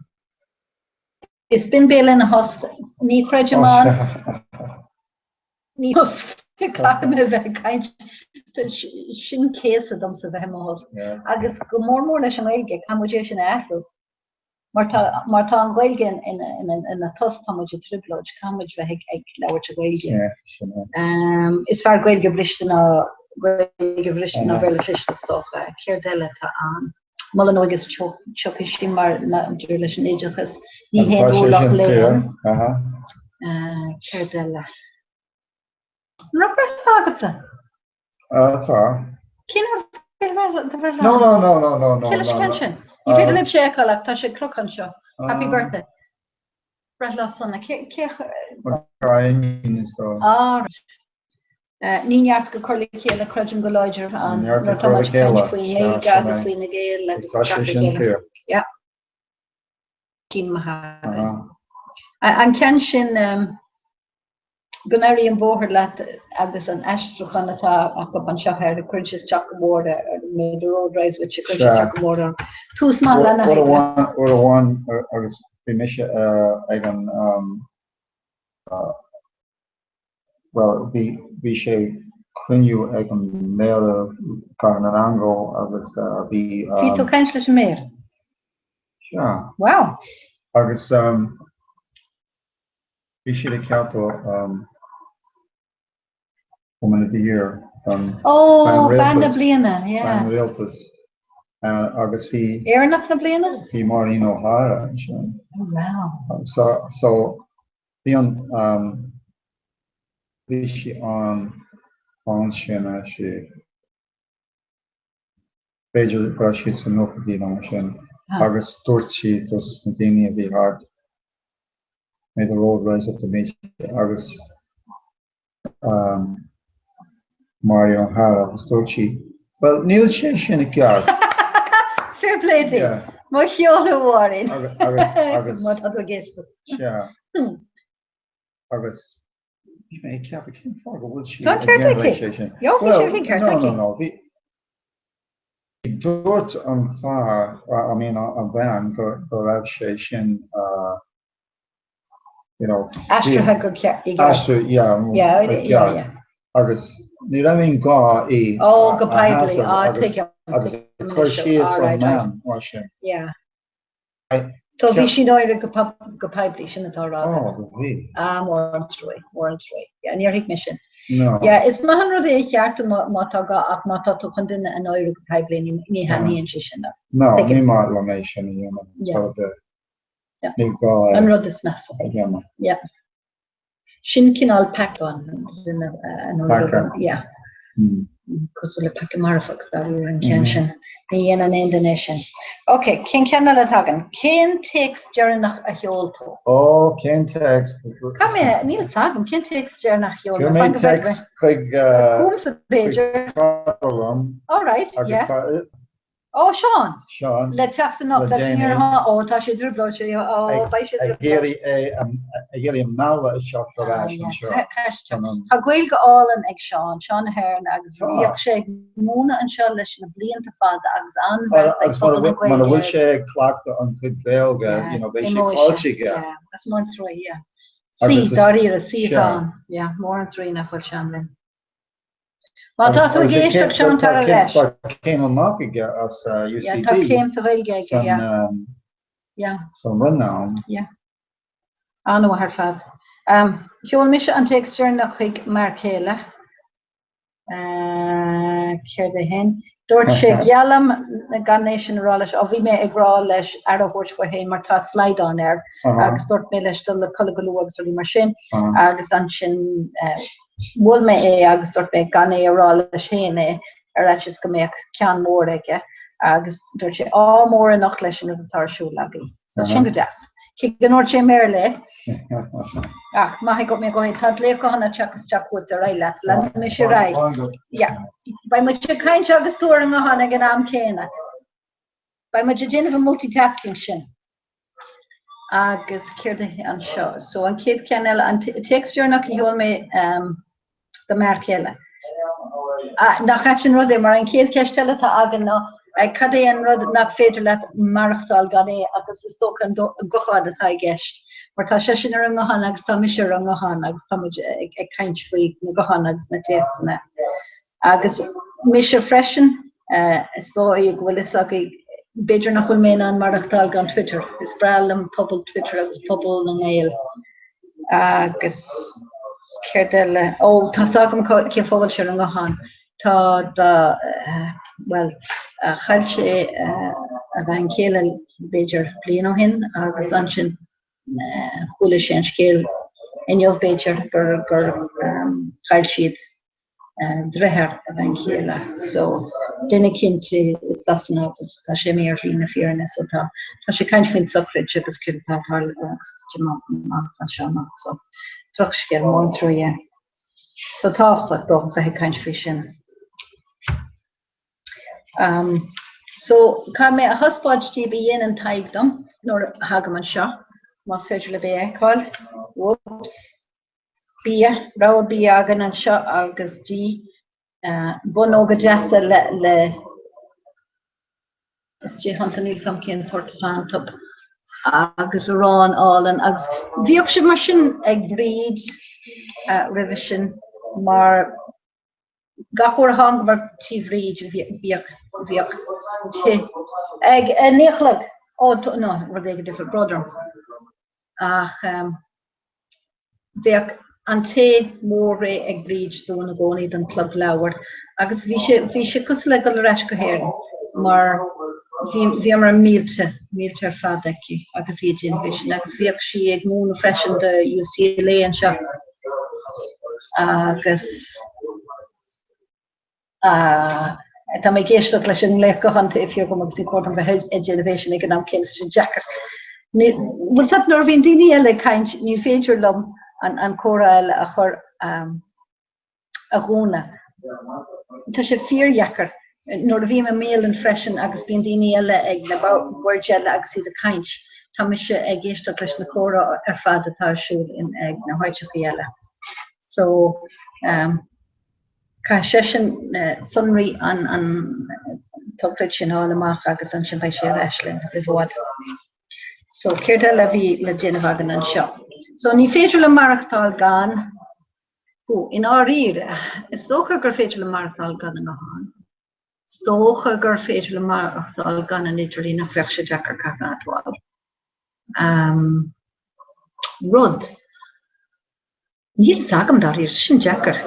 Is binn béal ina thost, ní chreidim ann. Ní thost, caithfidh mé bheith ag caint. Sin céasadh domsa bheith i mo thost. Agus go mór mór leis an nGaeilge, caithfidh muid é sin a athrú. Mar tá, mar tá an Ghaeilge ina tost, tá muid i dtrioblóid, caithfidh muid bheith ag labhairt i Gaeilge. Is fearr Gaeilge bhriste ná Gaeilge bhriste ná Béarla cliste is dócha. Céard eile atá ann? Mol an óige is tiocfaidh sí mar maidir leis an oideachas. Ní haon ualach léann. Céard eile? An raibh breithlá agatsa? Tá. Cén breithlá? No, no, no, no, no, no. Cé leis an ceann sin? Ní féidir libhse é a fheiceáil ach tá sé crochta anseo. Happy birthday. Breithlá sona. Cé cé Iníon is dóigh. Ah, right. Ní neart go cur le chéile creidim go láidir ann. Ní neart go cur le chéile. Faoin nGaeilge agus faoi na Gaeil agus Tá sé sin fíor. Yeah. Cinn maith againn. An ceann sin go n-éirí an bóthar leat agus an aistriúchán atá acu anseo air, cuireann sé isteach go mór ar May the road rise with you, cuireann sé isteach go mór orm. Tús maith lena Uair amháin, uair amháin agus bhí mise ag an bhuel bhí bhí sé cruinniú ag an Méara Cathair na nAingeal agus bhí Bhí tú ag caint leis an Méara? Sea. Wow! Agus Bhí siad ag ceapadh Woman of the Year don Ó, bean na bliana, yeah. Bean Rialtais agus bhí. Éireannach na bliana? Bhí Maureen O'Hara ansin. Oh wow. So, so bhí an, bhí sí an, ansin actually. B'fhéidir go raibh siad sna nóchaidí nó mar sin agus dúirt sí dos na daoine a bhí thart, May the road rise up to meet you agus Maureen O'Hara agus dúirt sí, Bhuel, níl sé sin ceart. Fair play di. Mo cheol a Mháirín. Agus, agus. Má tá tú ag éisteacht. Sea. Agus bhí mé ag ceapadh cén fáth go bhfuil sí Tá an ag ceart déanamh aici. sé sin. Jó, bhí sé Well, an ceart no, aici. no, no, bhí dúirt an fear, I mean an bhean go go raibh sé sin uh, you know, Aistrithe go ceart. i gceart. Aistriú, yeah, Yeah, i yeah, gceart. yeah. Agus ní raibh aon gá í Ó, a go a poiblí. sheasamh Ah, agus tuigim. agus Tuigim cur anois. síos All an right, right. mbean mar sin. Yeah. So bhí sí náireach go poiblí, sin atá á rá agat. Ó, bhí. Ah, mór an trua, mór an trua. Yeah, níor thuig mé sin. No. Yeah, is maith an rud é a cheartú má tá gá ach má tá tú chun duine a náiriú go poiblí ní ní thaitníonn sé sin liom. No, Tuigim. ní maith liom é sin a dhéanamh. Yeah. Chor ar bith. Yeah. Ní gá é An rud is measa. a dhéanamh. Yeah. Sin cineál peaca an duine a náiriú. Peaca. Yeah. Mm. Cosúil le peaca marfach, dáiríre, an ceann sin. Ní dhéanann aon duine é sin. Ok, cén ceann eile atá againn? Cén téacs deireanach a sheol tú? Ó, cén téacs? Cá mé, níl fhios agam, cén téacs deireanach a sheol mé? Chuir mé téacs chuig... Chugamsa, b'fhéidir. Cara liom. All right, yeah. Agus tá Ó, Seán! Seán. Le teacht anocht, Le déanaí. Ó, tá sé i dtrioblóid, sé, ó, beidh sé i dtrioblóid. Ag iarraidh é, ag iarraidh a mhealladh isteach ar ais anseo. Tá Gaeilge álainn ag Seán, Seán Ahern, agus bhíodh sé ag múineadh anseo leis na blianta fada agus an-mheas ag pobal na Gaeilge air. Mura bhfuil sé ag cleachtadh an chuid Gaeilge, you know, beidh sé caillte aige. Yeah, that's mór an trua, yeah. Saoi, dáiríre, saoi atá ann. Yeah, mór an trua nach bhfuil Seán linn. Má tá tú ag éisteacht, Seán, tar ar ais. Tá céim amach aige as UCD. Yeah, tá céim sa Ghaeilge aige, yeah. Yeah. San Roinn ann. Yeah. An-mhaith ar fad. Sheol mise an téacs deireanach chuig m'fhear céile. Céard é shin? Dúirt sé, geallaim gan é sin a rá leis. Ó, bhí mé ag rá leis aire a thabhairt dhó féin mar tá slaghdán air agus dúirt mé leis dul a chodladh go luath agus rudaí mar sin agus ansin Mhol mé é agus dúirt mé gan é a rá leis féin é ar fhaitíos go mbeadh ceann mór aige agus dúirt sé ádh mór anocht leis an rud atá ar siúl agaibh. So sin go deas. Cé go ndúirt sé i mBéarla é. Ach maith go mé go tá glaoch gutháin ag teacht isteach chugat ar aghaidh leat. Leanfaidh mise ar aghaidh. Yeah. Beidh muid ag caint agus tú ar an nguthán ag an am céanna. Beidh muid ag déanamh an multitasking sin. Agus céard é anseo? So an chéad cheann eile, an téacs deireanach a sheol mé do m'fhear céile. Nach ait an rud é, mar an chéad cheist eile atá againn ná cad é an rud nach féidir leat maireachtáil gan é agus is dócha an guthán atá i gceist. Mar tá seisean ar an nguthán agus tá mise ar an nguthán agus tá muid ag caint faoi na gutháin agus na téacsanna. Agus mise freisin, Is dóigh go bhfuil fhios agaibh, b'fhéidir nach bhfuil mé in ann maireachtáil gan Twitter. Is breá liom pobal Twitter agus pobal na nGael. Agus céard eile? Ó, tá's agam cén fáth a bhfuil sé ar an nguthán. Tá do, bhuel, chaill sé a bhean chéile b'fhéidir bliain ó shin agus ansin chuala sé an scéal inniu b'fhéidir gur chaill siad deartháir a bhean chéile so duine eicínt i Sasana agus tá sé imithe ar shlí na fírinne so tá tá sé ag caint faoin sochraid agus céard atá ag tarlú agus amach as seo amach so drochscéal mór an trua é. So tábhachtach dó bheith ag caint faoi sin. Um, so caithfidh mé a thaispeáint daoibh a dhéanann Tadhg dom nuair a thagaim anseo, más féidir libh é a fheiceáil. Whoops. Bia, rogha bia againn anseo agus dí, bonnóga deasa le le istigh iontu, níl 's a'm cén sórt atá iontu, agus arán álainn agus bhíodh sé mar sin ag Bríd roimhe sin mar gach uair a thángamar tí Bhríd bhíodh bhíodh tae ag a naoi a chlog, ó no rud éigin difriúil, bród orm. Ach bheadh an tae mór réidh ag Bríd dúinn i gcónaí don Chlub Leabhar agus bhí sé, bhí sé cosúil le dul ar ais go hÉirinn mar bhí, bhíomar millte, millte ar fad aici agus í ag déanamh é sin agus bhíodh sí ag múineadh freisin do UCLA anseo agus Tá mé ag éisteacht leis an nglaoch gutháin taobh thiar dhom agus ní cóir dom bheith ag déanamh é sin ag an am céanna, tá sé deacair. Bhfuil 's agat nuair a bhíonn daoine eile ag caint ní féidir liom an comhrá eile a chur a dhúnadh. Tá sé fíordheacair. Nuair a bhím i mbialann freisin agus bíonn daoine eile ag na boird eile agus iad ag caint, tá mise ag éisteacht leis na comhrá ar fad atá ar siúl ag na háiteachaí eile. So, Caithfidh seisean sonraí an tsochraid sin a fháil amach agus ansin beidh sé ar ais linn roimh i bhfad. So, céard eile a bhí le déanamh againn anseo? So, ní féidir liom maireachtáil gan, ó, i ndáiríre, is dócha gur féidir liom maireachtáil gan an guthán. Is dócha gur féidir liom maireachtáil gan an idirlíon ach bheadh sé deacair caithfidh mé a admháil. Rud. Níl fhios agam dáiríre, sin deacair.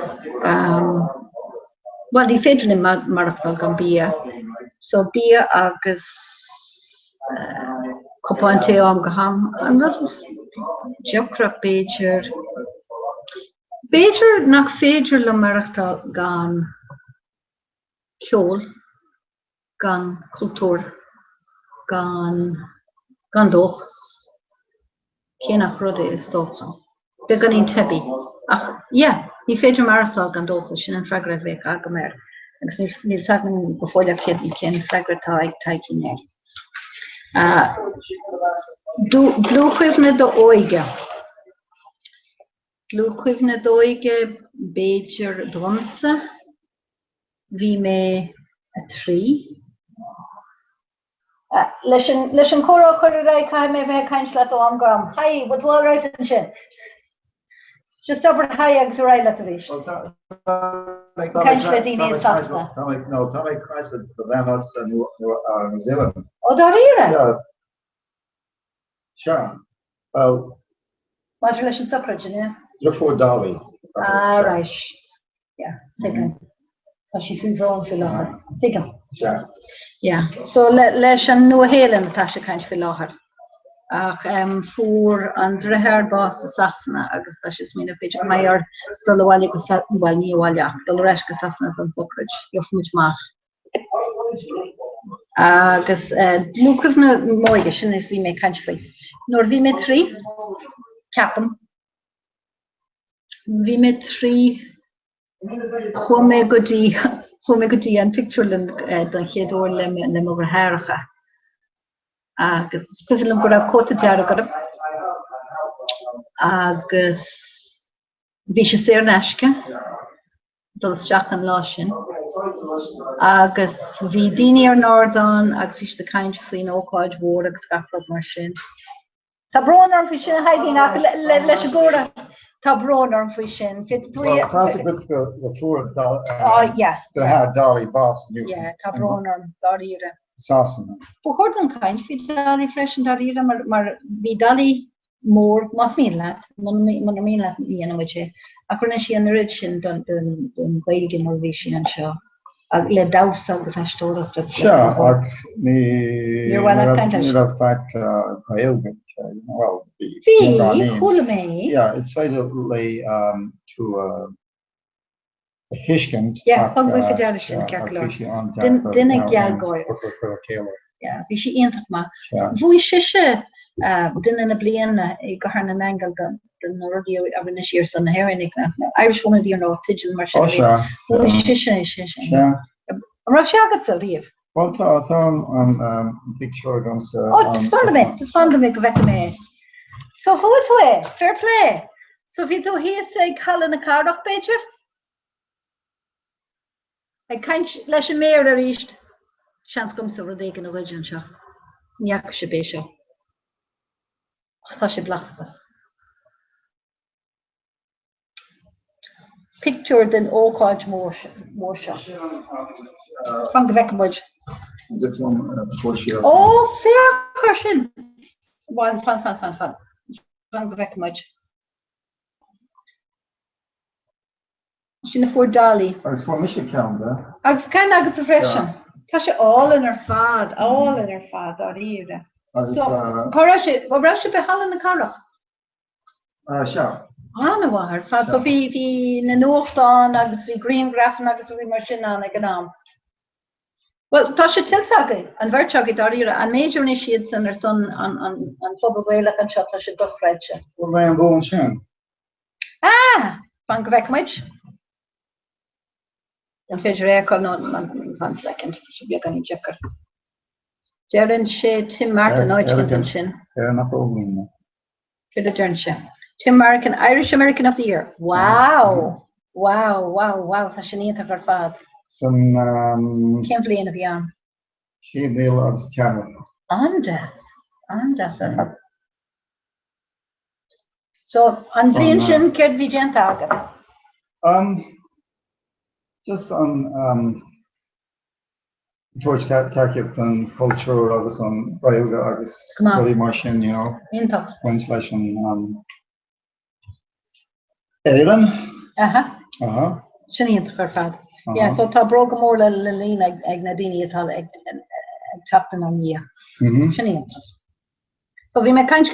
Bhuel, ní féidir linn maireachtáil gan bia. So bia agus cupán tae ó am go ham. An rud is deacra b'fhéidir, b'fhéidir nach féidir liom maireachtáil gan. ceol, gan cultúr, gan, gan dóchas. Cé nach rud é is dócha. Beagáinín teibí. Ach, yeah, ní féidir maireachtáil gan dóchas, sin an freagra a bheadh agam air. Agus níl, níl 's agam go fóill ach cén, cén freagra atá ag Taidhgín air. Dlúthchuimhne d'óige. Dlúthchuimhne d'óige, b'fhéidir domsa. Bhí mé 3. Leis an, leis an comhrá a chur ar aghaidh caithfidh mé a bheith ag caint leat ó am go ham. Hi, bhfuil tú alright ansin? Just abair hi agus ar aghaidh leat arís. Ag caint le daoine i Sasana. Tá mé, no, tá mé ag caint le bean as New Zealand. Ó, dáiríre? Yeah. Sea. Bhuel. Maidir leis an tsochraid, an ea? Deirfiúr Dolly. Ah, right. Yeah, tuigim. Tá sí faoi bhrón faoi láthair. Tuigim. Sea. Yeah. So le, leis an Nua-Shéalainn atá sí ag caint faoi láthair. Ach um, fuair an deartháir bás i Sasana agus tá sí ag smaoineamh b'fhéidir go mbeidh uirthi dul abhaile go Sa-, bhuel ní abhaile ach dul ar ais go Sasana don sochraid. Gheobhaidh muid amach. Agus dlúthchuimhne m'óige, sin a bhí mé ag caint faoi. Nuair a bhí mé 3, ceapaim, bhí mé 3, chuaigh mé go dtí, chuaigh mé go dtí an pictiúrlann don chéad uair le mo, le mo dheartháireacha. Agus is cuimhin liom go raibh cóta dearg orm agus bhí sé saor in aisce. dul isteach an lá sin agus bhí daoine ar an ardán agus bhí siad ag caint faoin ócáid mhór agus gach rud mar sin. Tá brón orm faoi sin, a Thaidhgín, ach leis an gcomhrá, tá brón orm faoi sin. Féadfaidh tú Well, tá a fhios agat go go fuair deartháir Dolly bás inniu. Yeah, tá brón orm, dáiríre. Sasana. Ba chóir dúinn caint faoi Dolly freisin, dáiríre, mar mar bhí Dolly mór, más mian leat, muna mian leat ní dhéanfaidh muid é, ach rinne sí an oiread sin don Ghaeilge nuair a bhí sí anseo, le damhsa agus aisteoireacht agus le Sea, ach ní raibh faic Gaeilge aici, bhuel, bhí. Bhí, chuala mé. Yeah, is féidir léi tú a a thuiscint Yeah, thug mé faoi deara sin, ceart go leor. Duine gealgháireach. Yeah, bhí sí iontach maith. Bhuaigh sise duine na bliana i gCathair na nAingeal do na rudaí a rinne sí ar son na hÉireann, Irish Woman of the Year nó teideal mar sin. Bhuaigh sise é sin. An raibh sé agatsa riamh? Bhuel tá, tá an pictiúr agamsa. Ó, taispeáin dom é, taispeáin dom é go bhfeicfidh mé é. So bhuaigh tú é, fair play. So bhí tú thíos ag Halla na Cathrach, b'fhéidir? Ag caint leis an méar arís. Seans agamsa rud éigin a ghoid anseo. Ní fhaca sibh é seo. Ach tá sé blasta. Pictiúr den ócáid mhór seo. Fan go bhfeicfidh muid. Ó, féach ar sin! Fan, fan, fan, fan, fan. Fan go bhfeicfidh muid. Sin a fuair Dolly. Agus fuair mise ceann de. Agus ceann agatsa freisin. Tá sé álainn ar fad, álainn ar fad, dáiríre. Agus. So, cá raibh sé, raibh sé i Halla na Cathrach? Sea. An-mhaith ar fad. So bhí, bhí na nuachtáin agus bhí grianghrafanna agus rudaí mar sin ann ag an am. Bhuel, tá sé tuillte againn, an bheirt againn, dáiríre. An méid a rinne siadsan ar son an, an, an phobal Ghaelach anseo, tá sé dochreidte. Fuair mé an bua ansin. Ah! Fan go bhfeicfidh muid. An féidir é a fheiceáil nó fan second, tá sé beagáinín deacair. Deireann sé Tim Martin áit éigin ansin. Éireannach óg mé. Céard a deireann sé? Tim Martin, Irish American of the Year. Wow! Wow, wow, wow, tá sin iontach ar fad. San. Cén bhliain a bhí ann? 2004. An-deas, an-deas ar fad. So, an bhliain sin, céard a bhí déanta agat? Um, just an um, tabhairt tacaíocht don chultúr agus an Ghaeilge agus rudaí mar sin, you know. Iontach. Baint leis an um, Éireann. Aha. Aha. Sin iontach ar fad. Yeah, so tá bróga mór le le líonadh ag, ag na daoine atá ag, ag, ag teacht inár ndiaidh. Mm -hmm. Sin iontach. So bhí mé ag caint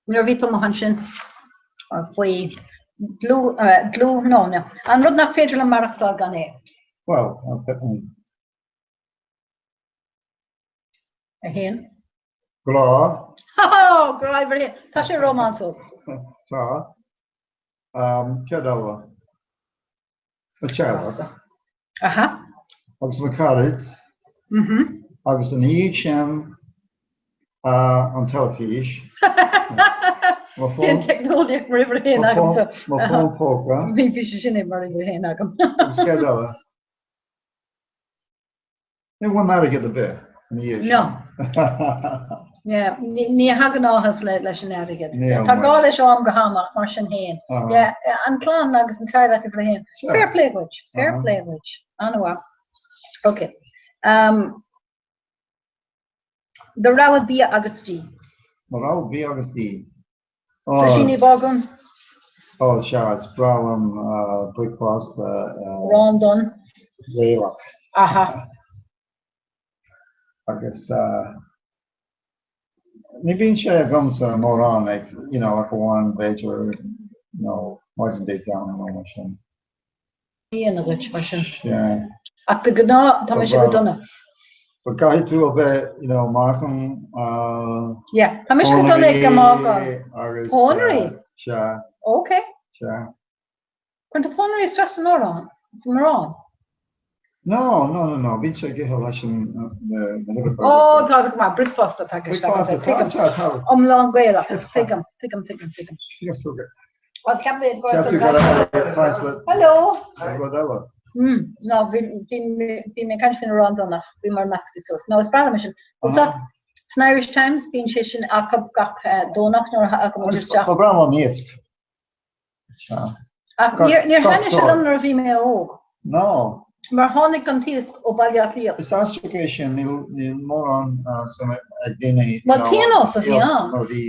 nuair a bhí tú amuigh ansin faoi dlúth, dlúth, no, no. An rud nach féidir liom maireachtáil gan é. Well, 1. Grá. Há! Grá uimhir a haon. Tá sé rómánsúil. Tá. Céard eile? Mo theaghlach. Aha. Agus mo chairde. Mhm. Agus ina dhiaidh sin an teilifís. Bhí an teicneolaíocht mar uimhir a haon agamsa. Mo fón póca. Bhí sé sin mar uimhir a haon agam. Agus céard eile? Ní bhfuil airgead ar bith ina dhiaidh sin. No. Yeah, ní thagann áthas leis an airgead. Tá gá leis ó am go ham ach mar sin féin. Yeah, an clann agus an teaghlach uimhir a haon. Fair play dhuit, fair play dhuit. An-mhaith. Ok. Um, do rogha bia agus dí. Mo rogha bia agus dí. Slisíní bágún. Ó, sea, is breá liom bricfeasta. Arán donn. Gaelach. Aha. Agus ní bhíonn sé agamsa mórán, like, you know, ach amháin b'fhéidir, you know, maidin Dé Domhnaigh nó mar sin. dhéanamh dhuit mar sin. Yeah. Ach de ghnáth tá mise go dona. But caithfidh tú a bheith, you know, meáchan. Uh, yeah, tá mise go dona ag an mágáil. Agus. Pónairí? Uh, sea. Ok. Sea. Cuireann tú pónairí isteach san arán? San arán? No, no, no, no, bíonn sé ag ithe leis an na huibheacha. Ó, tá go maith, bricfeasta atá i gceist agat. Bricfeasta, tá, tá. Iomlán Gaelach, tuigim, tuigim, tuigim, tuigim. Well, ceap mé go Ceap tú go raibh caint le Hello! rud eile. No, bhí bhí mé ag caint faoin arán donn ach bhí mar measctha suas. No, is breá liom sin. Well, so, san Irish Times, bíonn sé sin acu gach Domhnach nuair a thagann muid isteach. Ba bhreá liom iasc. Ach níor thaitnigh sé liom nuair a bhí mé óg. No. Mar tháinig an t-iasc ó Bhaile Átha Cliath. Is aisteach é sin, níl mórán suim ag daoine Bhuel, pionós a bhí ann. Nuair a bhí,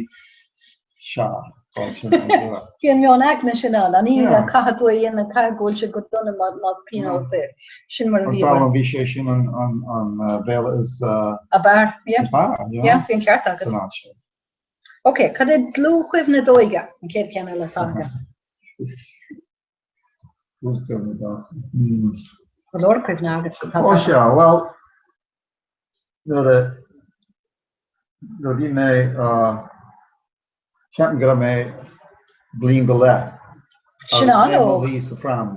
sea, Bhí an meon aigne sin ann, an fhírinne, caithfidh tú é a dhéanamh, caithfidh go bhfuil sé go dona más pionós é. Sin mar a bhí. Dar liom bhí sé sin an béile is. Ab fhearr, yeah. Is fearr, yeah. Yeah, bhí an ceart agat. San áit sin. Ok, cad é dlúthchuimhne d'óige? An chéad cheann eile atá agam. Dlúthchuimhne d'óige. Go leor cuimhne agat sa Ó sea, bhuel, nuair a nuair a bhí mé, ceapaim go raibh mé bliain go leith Sin agus mé i mo an-óg. luí sa pram.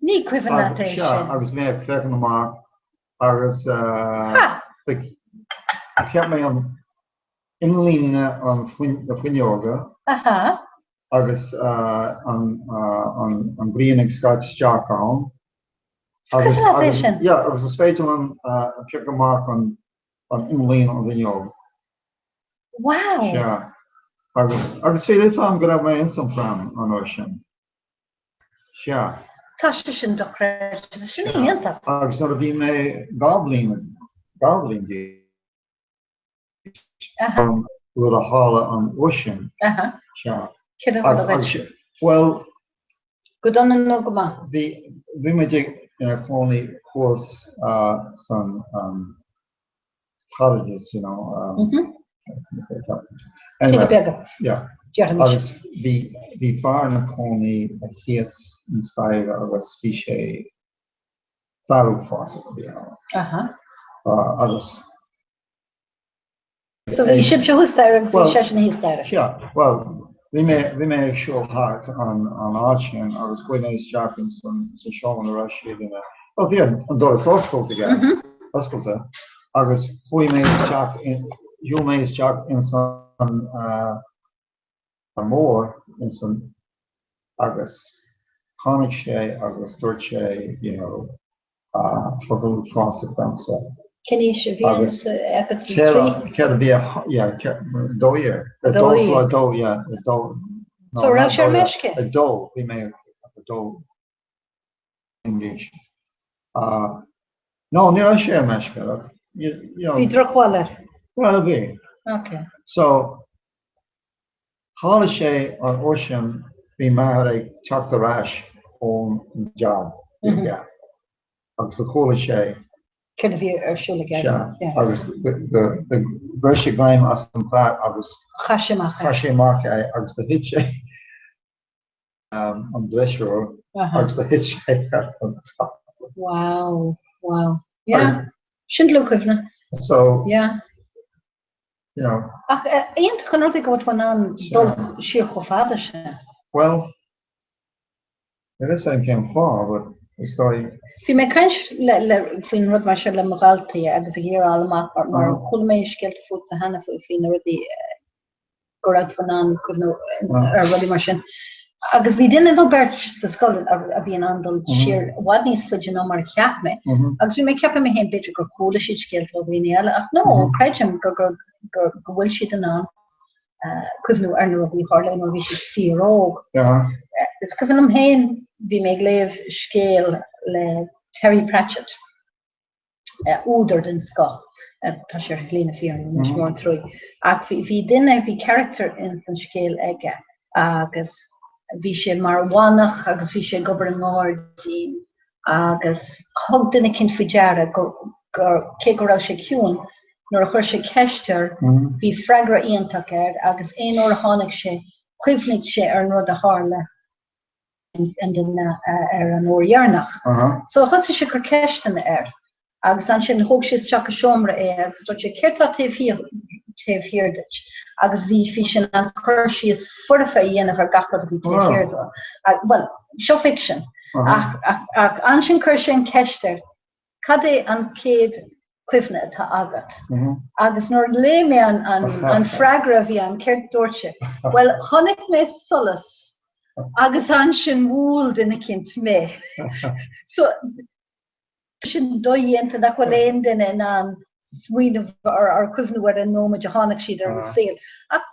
Ní cuimhin leat é Sea, sin. agus mé ag féachaint amach agus Ha! like, cheap mé an imlíne an na fuinneoga Aha. agus an an an ghrian ag scairt isteach ann. Is cuimhin leat é sin? Yeah, agus is féidir liom piocadh amach an an imlíne an bhfuinneog. Wow! Sea. Agus agus bhí fhios agam go raibh mé ins an pram an uair sin. Sea. Tá sé sin dochreidte. Tá sin iontach. Agus nuair a bhí mé 12 bliain, 12 bliain d'aois, an rud a tharla an uair sin. Sea. Céard a tharla duit? Bhuel. Go dona nó go maith? Bhí, bhí muid ina cónaí thuas san cottages, you know. Um, mm -hmm. Anyway, beaga. Yeah. Agus bhí bhí fear ina cónaí thíos an staighre agus bhí sé fear uafásach a bhí ann. Aha. Uh, agus So bhí sibhse thuas staighre agus bhí seisean thíos staighre. Yeah, well, bhí mé bhí mé ag siúl thart an an áit sin agus chuaigh mé isteach in san sa seomra ina raibh siad ina Well, bhí an doras oscailte aige, mm -hmm. oscailte agus chuaigh mé isteach in shiúil mé isteach in san uh, mór in san agus tháinig sé agus dúirt sé you know, focal uafásach domsa. Cén aois a bhí agat? Céard a bhí yeah, dó dhéag. A dó, a dó, yeah, a dó. So raibh sé ar meisce? A dó, bhí mé a dó d'aois. No, ní raibh sé ar meisce. Bhí drochbhail air. Well, bhí. Okay. So, Tharla sé an uair sin bhí m'athair ag teacht ar ais ón job aige agus do chuala sé Céard a bhí ar siúl aige? Sea, agus do bhris sé greim as an bhfear agus Chaith sé amach é. Chaith sé amach é agus do thit sé an drisiúr agus do thit sé ar an talamh. Wow, wow. Yeah, sin dlúthchuimhne. So, Yeah. you know. Ach iontach an rud é go bhfuil tú in ann dul siar chomh fada sin. Well, níl fhios agam cén fáth, but is dóigh. Bhí mé ag caint le, le, faoin rud mar seo le mo dhaltaí agus ag iarraidh fháil amach mar, mar chuala mé scéalta fútsa cheana faoi, faoi na rudaí go raibh tú in ann cuimhniú ar rudaí mar sin. Agus bhí duine nó beirt sa scoil a bhí in ann dul siar i bhfad níos faide ná mar a cheap mé. Agus bhí mé ag ceapadh mé féin b'fhéidir gur chuala siad scéalta ó dhaoine eile ach no, creidim go go go go bhfuil siad in ann cuimhniú ar na rudaí a tharla nuair a bhí siad fíor-óg. Is cuimhin liom féin bhí mé ag léamh scéal le Terry Pratchett. údar den scoth. Tá sé ar shlí na fírinne anois, mór an truaí. Ach bhí duine, bhí character ins an scéal aige agus bhí sé mar mhanach agus bhí sé ag obair i ngairdín agus thug duine eicínt faoi deara gur, cé go raibh sé ciúin, nuair a chuir sé ceist air, bhí freagra iontach air agus aon uair a tháinig sé, chuimhnigh sé ar an rud a tharla. an duine ar an uair dheireanach. So thosaigh sé ag cur ceisteanna air agus ansin thóg sé isteach i seomra é agus dúirt sé céard tá taobh thiar, taobh thiar duit? Agus bhí, bhí sé in ann cur síos foirfe a dhéanamh ar gach rud a bhí taobh thiar dó. Bhuel, seo ficsean. Ach, ach, ach ansin chuir sé an ceist air, Cad é an chéad chuimhne atá agat? Agus nuair a léigh mé an freagra a bhí ann, céard a dúirt sé? Bhuel, chonaic mé solas agus ansin bhuail duine eicínt mé. So, sin dodhéanta nach bhfuil aon duine in ann smaoineamh ar chuimhniú ar an nóiméad a tháinig siad ar an saol. Ach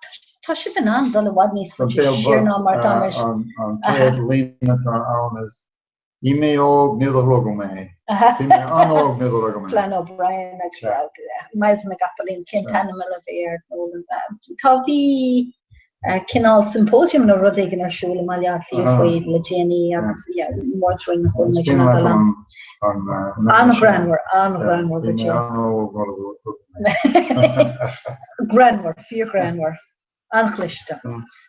tá sibh in ann dul i bhfad níos faide siar ná mar atá mé. An chéad líne atá ann is Bhí mé óg nuair a rugadh mé. Bhí mé an-óg nuair a rugadh mé. Flann O'Brien agus Myles na gCopaleen, cén t-ainm eile a bhí air? Tá bhí cineál symposium nó rud éigin ar siúl i mBaile Átha Cliath faoi le déanaí agus mór an truaí nach bhfuil muid in ann dul ann. An-ghreannmhar, an-ghreannmhar go deo. Bhí mé an-óg nuair a rugadh mé. Greannmhar, fíorghreannmhar. An-chliste.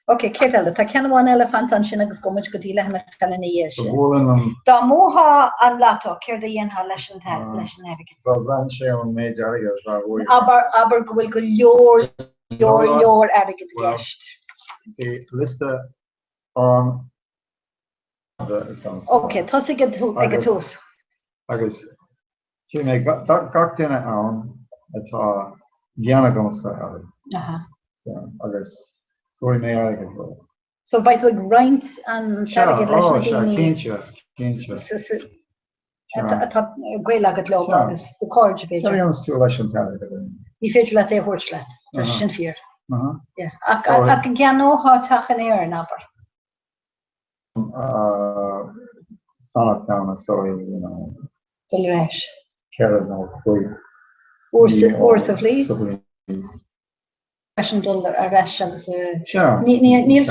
Ok, céard eile? Tá ceann amháin eile fanta ansin agus gabhfaidh muid go dtí leathanach eile ina dhiaidh sin. Buaileann an. Dá mbuafá an lotto, céard a dhéanfá leis an leis an airgead? Bhuel, braitheann sé ar an méid airgid atá uaidh. Abair, abair go bhfuil go leor, leor, leor airgid i gceist. Bhí liosta an-fhada agamsa. Ok, tosaigh ag an tús. Agus Shíl mé gach duine ann atá gean agamsa orthu. Agus tabharfaidh mé airgead dóibh. So beidh tú ag roinnt an airgid leis na daoine. Sea, cinnte, cinnte. Atá gaol agat leo agus do chairde b'fhéidir. Cad a dhéanfas tú leis an t-airgead? Ní féidir leat é a thabhairt leat, tá sé sin fíor. Ach an gceannófá teach in Éirinn, abair? Fanacht ann is dóigh, you know. Dul ar ais. 4 nó 5 uair sa bhliain. Sa bhliain. Freisin dul ar ais agus. Sea. Níl.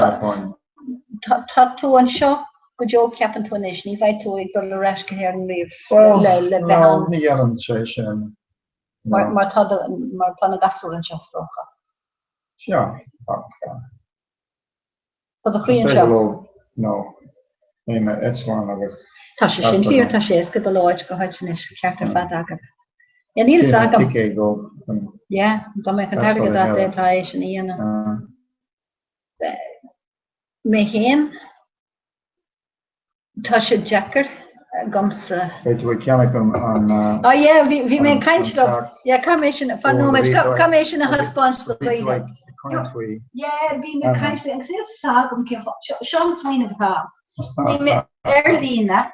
Tá tú anseo go deo ceapann tú anois, ní bheidh tú ag dul ar ais go hÉirinn riamh le bheith ann. Ní dhéanann sé sin. Mar tá mar tá na gasúir anseo is dócha. Sea, ach. Tá do chroí anseo. No, níl mé eitleán agus. Tá sé sin fíor, tá sé éasca dul ó áit go háit anois, ceart ar fad agat. Yeah, níl fhios agam. Ticéad dó. Yeah, dá mbeadh an t-airgead agat d'fhéadfá é sin a dhéanamh. Mé féin, Tá sé deacair agamsa. Beidh tú ag ceannach an. Ah yeah, bhí bhí mé ag caint liom. Yeah, caithfidh mé sin, fan nóiméad, caithfidh mé sin a thaispeáint do dhaoine. Caint faoi. Yeah, bhí mé ag caint faoi, agus níl fhios agam cén fáth. Seo an smaoineamh atá agam. Bhí mé ar líne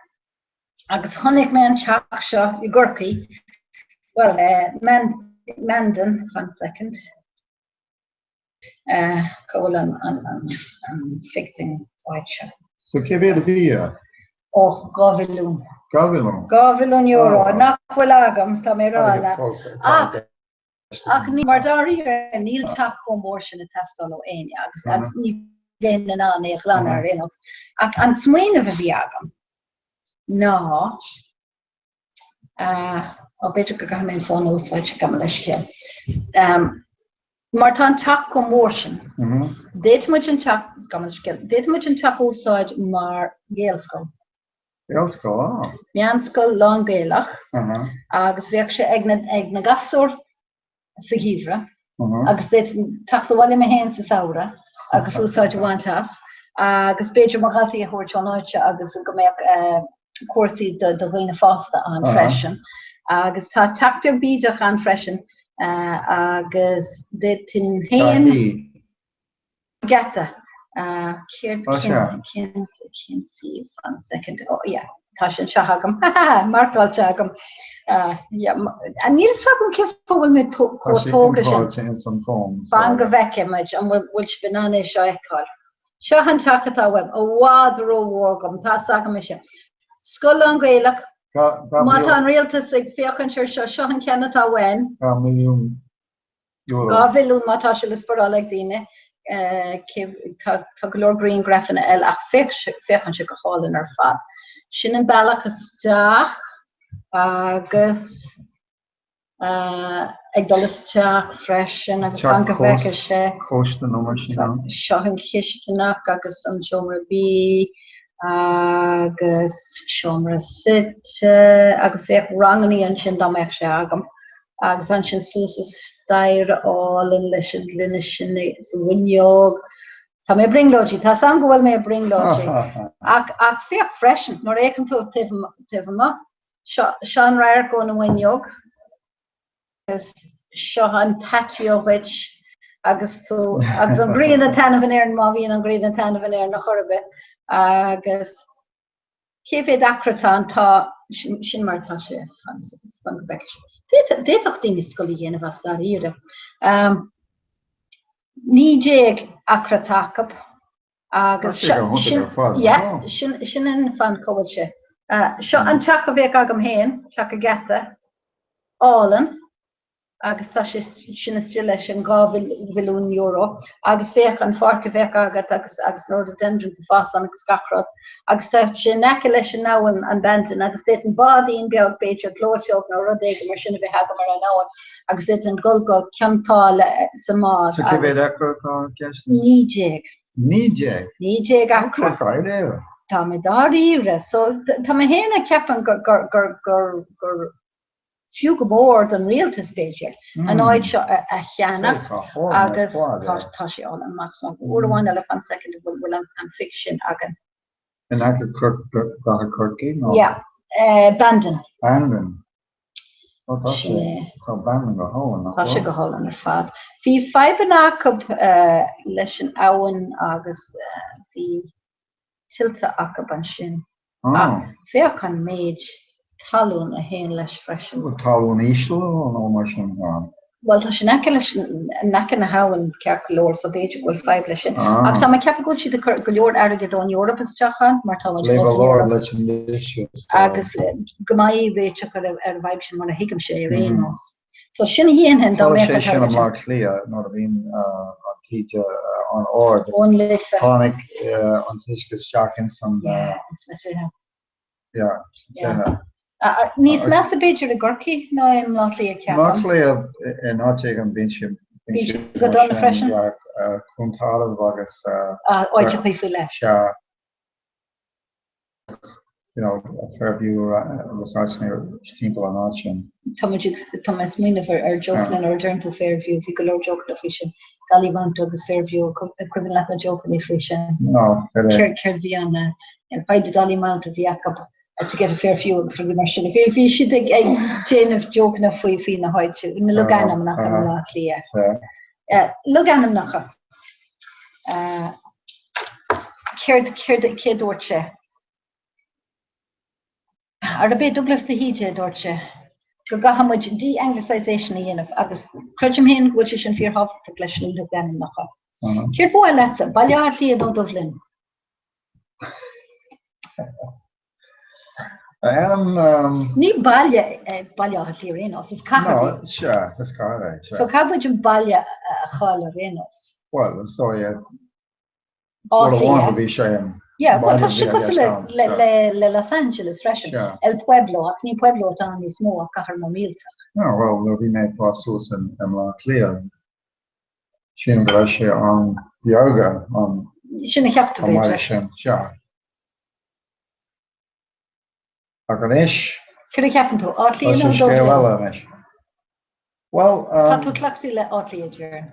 agus chonaic mé an teach seo i gCorcaigh, well, Mandan, fan second. Cá bhfuil an ficting áit seo? So cé mhéad a bhí air? Ó, 2 mhilliún. 2 mhilliún? 2 mhilliún euro, nach bhfuil agam, tá mé ag rá leat. Ach, ach ní, mar dáiríre, níl teach chomh mór sin ag teastáil ó éinne agus agus ní bheinn in ann é a ghlanadh ar aon nós. Ach an smaoineamh a bhí agam ná, Ó, b'fhéidir go gcaithfidh mé an fón a úsáid, gabh mo leithscéal. Mar tá an teach chomh mór sin, d'fhéadfadh muid an teach, gabh mo leithscéal, d'fhéadfadh muid an teach a úsáid mar Ghaelscoil. Gaelscoil, ah. Meánscoil lán-Ghaelach agus bheadh sé ag na, ag na gasúir. sa gheimhreadh agus d'fhéadfainn teacht abhaile mé féin sa samhradh agus úsáid a bhaint as agus b'fhéidir mo dhaltaí a thabhairt ón áit seo agus go mbeadh cúrsaí do dhaoine fásta ann freisin. Agus tá teach beag bídeach ann freisin agus d'fhéadfainn féin geata. Céard, cén, cén suíomh, one second, oh yeah, tá sé anseo agam, ha ha ha, marcáilte agam. Yeah, níl fhios agam cén fáth a bhfuil mé chomh tógtha sin. Fan go bhfeicfidh muid an bhfuil sibh in ann é seo a fheiceáil. Seo an teach atá uaim, i bhfad rómhór dhom, tá fhios agam é sin. Scoil lán-Ghaelach, má tá an rialtas ag féachaint ar seo, seo an ceann atá uainn. 2 mhilliún euro. 2 mhilliún má tá sé le sparáil ag daoine. Tá go leor grianghrafanna eile ach féachann sé go hálainn ar fad. Sin an bealach isteach agus ag dul isteach freisin agus fan go bhfeicfidh sé. Seo an chisteanach agus an seomra bídh agus seomra suite agus bheadh rangannaí ansin dá mbeadh sé agam. Agus ansin suas an staighre álainn leis an ngloine sin sa bhfuinneog. Tá mé ag brionglóidí, tá 's agam go bhfuil mé ag brionglóidí. Ach, ach féach freisin, nuair a fhéachann tú taobh, taobh amuigh, seo, seo an radharc ón bhfuinneog agus seo an patio dhuit agus tú, agus an ghrian ag taitneamh in Éirinn má bhíonn an ghrian ag taitneamh in Éirinn ar chor ar bith. Agus Cé mhéad acra atá ann? Tá, sin mar atá sé, fan go bhfeicfidh sé. D'fhéadfadh daoine scoil a dhéanamh as dáiríre. 19 acra atá acu agus sin, sin an fan cá bhfuil sé. Seo an teach a bheadh agam féin, teach an gheata, álainn. agus tá sé sin istigh leis an €2 mhilliún agus féach an pháirc a bheadh agat agus agus na rhododendrons ag fás ann agus gach rud agus tá sé in aice leis an abhainn, an Bandon, agus d'fhéadfainn báidín beag, b'fhéidir gleoiteog nó rud éigin mar sin a bheith agam ar an abhainn agus d'fhéadfainn dul go Cionn tSáile sa mbád So cé mhéad acra atá i gceist? 19. 19? 19 acra. Tá dáiríre. Tá mé dáiríre. So tá mé féin ag ceapadh gur gur gur gur gur fiú go mór don rialtas, b'fhéidir, an áit seo a cheannach agus tá sé álainn amach is amach. Uair amháin eile, fan soicind, an bhfuil an phic sin againn. In aice Chathair Chorcaí nó? Yeah, Bandon. Bandon. Ó tá sé, tá Bandon go hálainn, nach bhfuil? Tá sé go hálainn ar fad. Bhí fadhbanna acu leis an abhainn agus bhí tuilte acu ansin. Ach féach an méid talún a théann leis freisin. Talún íseal nó mar sin ann? Bhuel, tá sé in aice leis, in aice na habhann ceart go leor, so b'fhéidir go bhfuil fadhb leis sin. Ach tá mé ag ceapadh go bhfuil siad ag cur go leor airgid ón Eoraip isteach ann, mar tá muid fós san Eoraip. Agus go mbeidh réiteach ar an bhfadhb sin, mar a thuigimse ar aon nós. So sin a dhéanfainn dá mbeadh an t-airgead sin. Tharla sé sin i mBleá Cliath nuair a bhí an taoide an-ard. Ón Life. Tháinig an t-uisce isteach ins an. Yeah, ins na tithe. Yeah, sna tithe. Níos measa b'fhéidir i gCorcaigh ná i mBleá Cliath, ceapaim. MBleá Cliath in áit éigin bíonn sé. Bíonn sé go dona freisin. Cluain Tarbh agus. Áiteachaí faoi leith. Sea. you know, Fairview agus áiteanna timpeall an áit sin. Tá muid ag, tá mé ag smaoineamh ar ar jokeanna nuair a deireann tú Fairview, bhí go leor jokeanna faoi sin. Dollymount agus Fairview, an cuimhin leat na jokeanna faoi sin? No, céard é? Céard, céard a bhí ann? Why the Dollymount a bhí acu to get a fair view agus rudaí mar sin. Bhí, bhí siad ag, ag déanamh jokeanna faoi, faoi na háite, na logainmneacha i mBleá Cliath. Logainmneacha. Céard, céard, cé dúirt sé? Arb é Dubhghlas de hÍde a dúirt sé go gcaithfidh muid de-anglicisation a dhéanamh agus creidim féin go bhfuil sé sin fíorthábhachtach leis na logainmneacha. Céard ba mhaith leatsa, Baile Átha Cliath nó Dubh Linn? Ní baile é Baile Átha Cliath ar aon nós, is cathair í. No, sea, is cathair é, sea. So caithfidh muid an baile a chailleadh ar aon nós. Bhuel, is dóigh é. Uair amháin a bhí sé in. Yeah, bhuel tá sé cosúil le le Los Angeles freisin. El Pueblo, ach ní Pueblo atá ann níos mó ach cathair mór millteach. No, bhuel, nuair a bhí mé ag fás suas i mBleá Cliath, sílim go raibh sé an-bheag an. Sin a cheap tú, b'fhéidir. An baile sin, sea. Ach anois. Céard a cheapann tú? Áth Cliath nó Dubh Linn? Tá sé scéal eile anois. Bhuel, Tá tú cleachtaithe le Áth Cliath, déarfainn.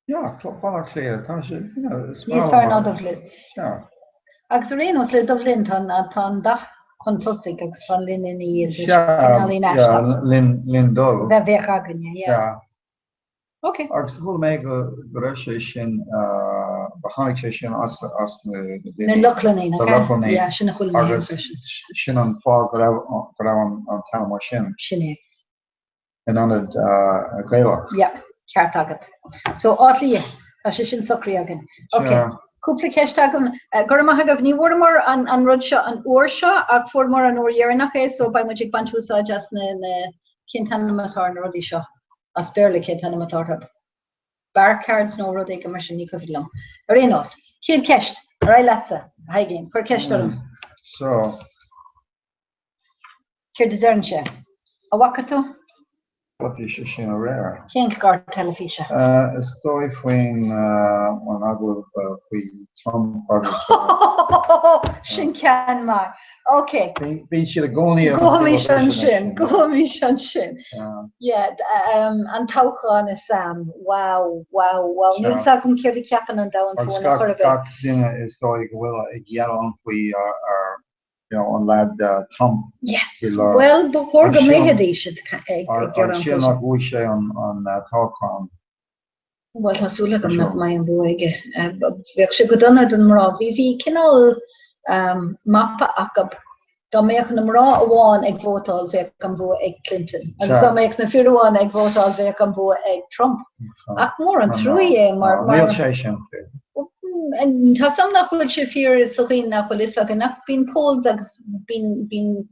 Yeah, Baile Átha Cliath, tá sé, you know, is Níos fearr ná Dubh Linn. Yeah. Agus ar aon nós, le Dubh Linn, tá an dath chun tosaigh agus tá an linn ina dhiaidh, so cineáilín aisteach. Yeah, linn, linn dubh. Bheith bheadh againne, yeah. Yeah. Ok. Agus chuala mé go go raibh sé sin, go tháinig sé sin as as na daoine. Na Lochlannaigh, nach ea? Na Lochlannaigh. Yeah, sin a chuala mé Agus sin an fáth go raibh go raibh an t-ainm mar sin. Sin é. In ionad Gaelach. Yeah, ceart agat. So, Áth Cliath, tá sé sin socraithe againn. Ok, cúpla ceist agam. Go raibh maith agaibh. Ní bhfuaireamar an an rud seo an uair seo ach fuaireamar an uair dheireanach é so beidh muid ag baint úsáid as na na cén t-ainm atá ar na rudaí seo? As Béarla cén t-ainm atá orthu? Bar cards nó rud éigin mar sin, ní cuimhin liom. Ar aon nós, chéad ceist, ar aghaidh leatsa, a Thaidhgín, cuir ceist orm. So. Céard a deireann sé? An bhfaca tú? Teilifíse sin aréir. Cén clár teilifíse? Is dóigh faoin an agallamh faoi Trump agus. Sin ceann maith. Ok. Bíonn siad i gcónaí ar an Gabhaimis ansin, gabhaimis ansin. Yeah, an toghchán i Sam. Wow, wow, wow. Níl 's agam céard a cheapann an domhan Agus fúinn ar chor ar bith. gach duine is dóigh go bhfuil ag gearán faoi ar you know, an lad Trump. Yes, bhuel, ba chóir go mbeidís ag gearán faoi. Sílim nár bhuaigh sé an toghchán. Bhuel, tá súil agam nach mbeidh an bua aige. Bheadh sé go dona don mná. Bhí bhí cineál mapa acu. Dá mbeadh na mná amháin ag vótáil, bheadh an bua ag Clinton. Agus dá mbeadh na fir amháin ag vótáil, bheadh an bua ag Trump. Ach mór an trua é mar... Níl sé sin fíor. Tá 's agam nach bhfuil sé fíor sa chaoi nach bhfuil fhios againn ach bíonn polls agus bíonn bíonn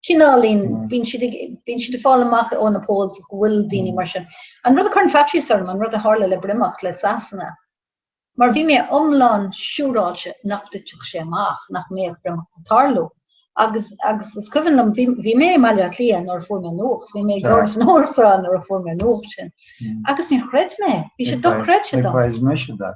cineáilín bíonn siad ag bíonn siad ag fáil amach ó na polls go bhfuil daoine mar sin. An rud a chuireann faitíos orm an rud a tharla le Breatimeacht le Sasana mar bhí mé iomlán siúráilte nach dtitfeadh sé amach, nach mbeadh Breatimeacht ag tarlú. Agus agus is cuimhin liom bhí bhí mé i mBaile Átha Cliath nuair a fuair mé an nuacht, bhí mé ag Áras an Uachtaráin nuair a fuair mé an nuacht sin. Agus níor chreid mé, bhí sé dochreidte dom. Níor chreid mise de.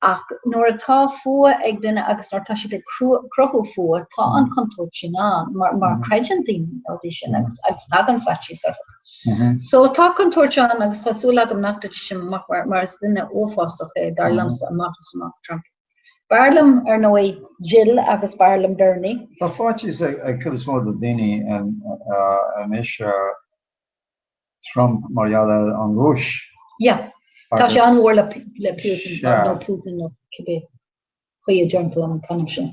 Ach nuair atá fuath ag duine agus nuair atá siad ag cruthú fuath, tá an chontúirt sin ann mar mar creideann daoine na rudaí sin agus agus tagann faitíos orthu. So tá contúirt ann agus tá súil agam nach dtitfidh sé amach mar mar is duine uafásach é dar liomsa amach is amach Trump. B'fhearr liom, ar ndóigh, Jill agus b'fhearr liom Bernie. Tá faitíos ag cuid is mó de daoine anois ar Trump mar gheall ar an Rúis. Yeah. Tá sé an-mhór le Putin nó Putin nó cibé chaoi a deireann tú an t-ainm sin.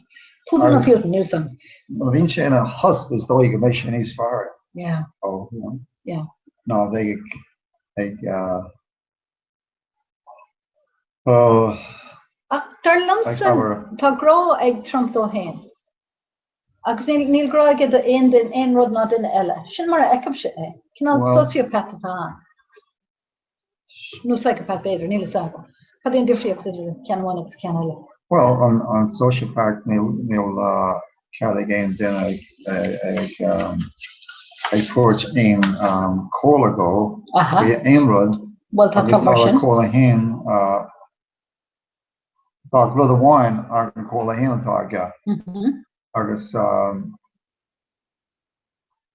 Putin nó Putin, níl 's agam. Má bhíonn sé ina thost is dóigh go mbeidh sé níos fearr. Yeah. Oh, you know. Yeah. Ná bheidh ag Oh. Ach dar liomsa, tá grá ag Trump dó féin. Agus níl, níl grá aige do aon duine, aon rud ná duine eile. Sin mar a fheicimse é. Cineál sociopath atá ann. Nó psychopath b'fhéidir, níl a fhios agam. Cad é an difríocht idir ceann amháin agus ceann eile? Bhuel, an, an sociopath níl, níl cead ag aon duine ag, ag, ag tabhairt aon comhairle dó faoi aon rud. Bhuel, tá Agus Trump mar tá a sin. chomhairle féin, tá ach rud amháin ach an chomhairle féin atá aige. Agus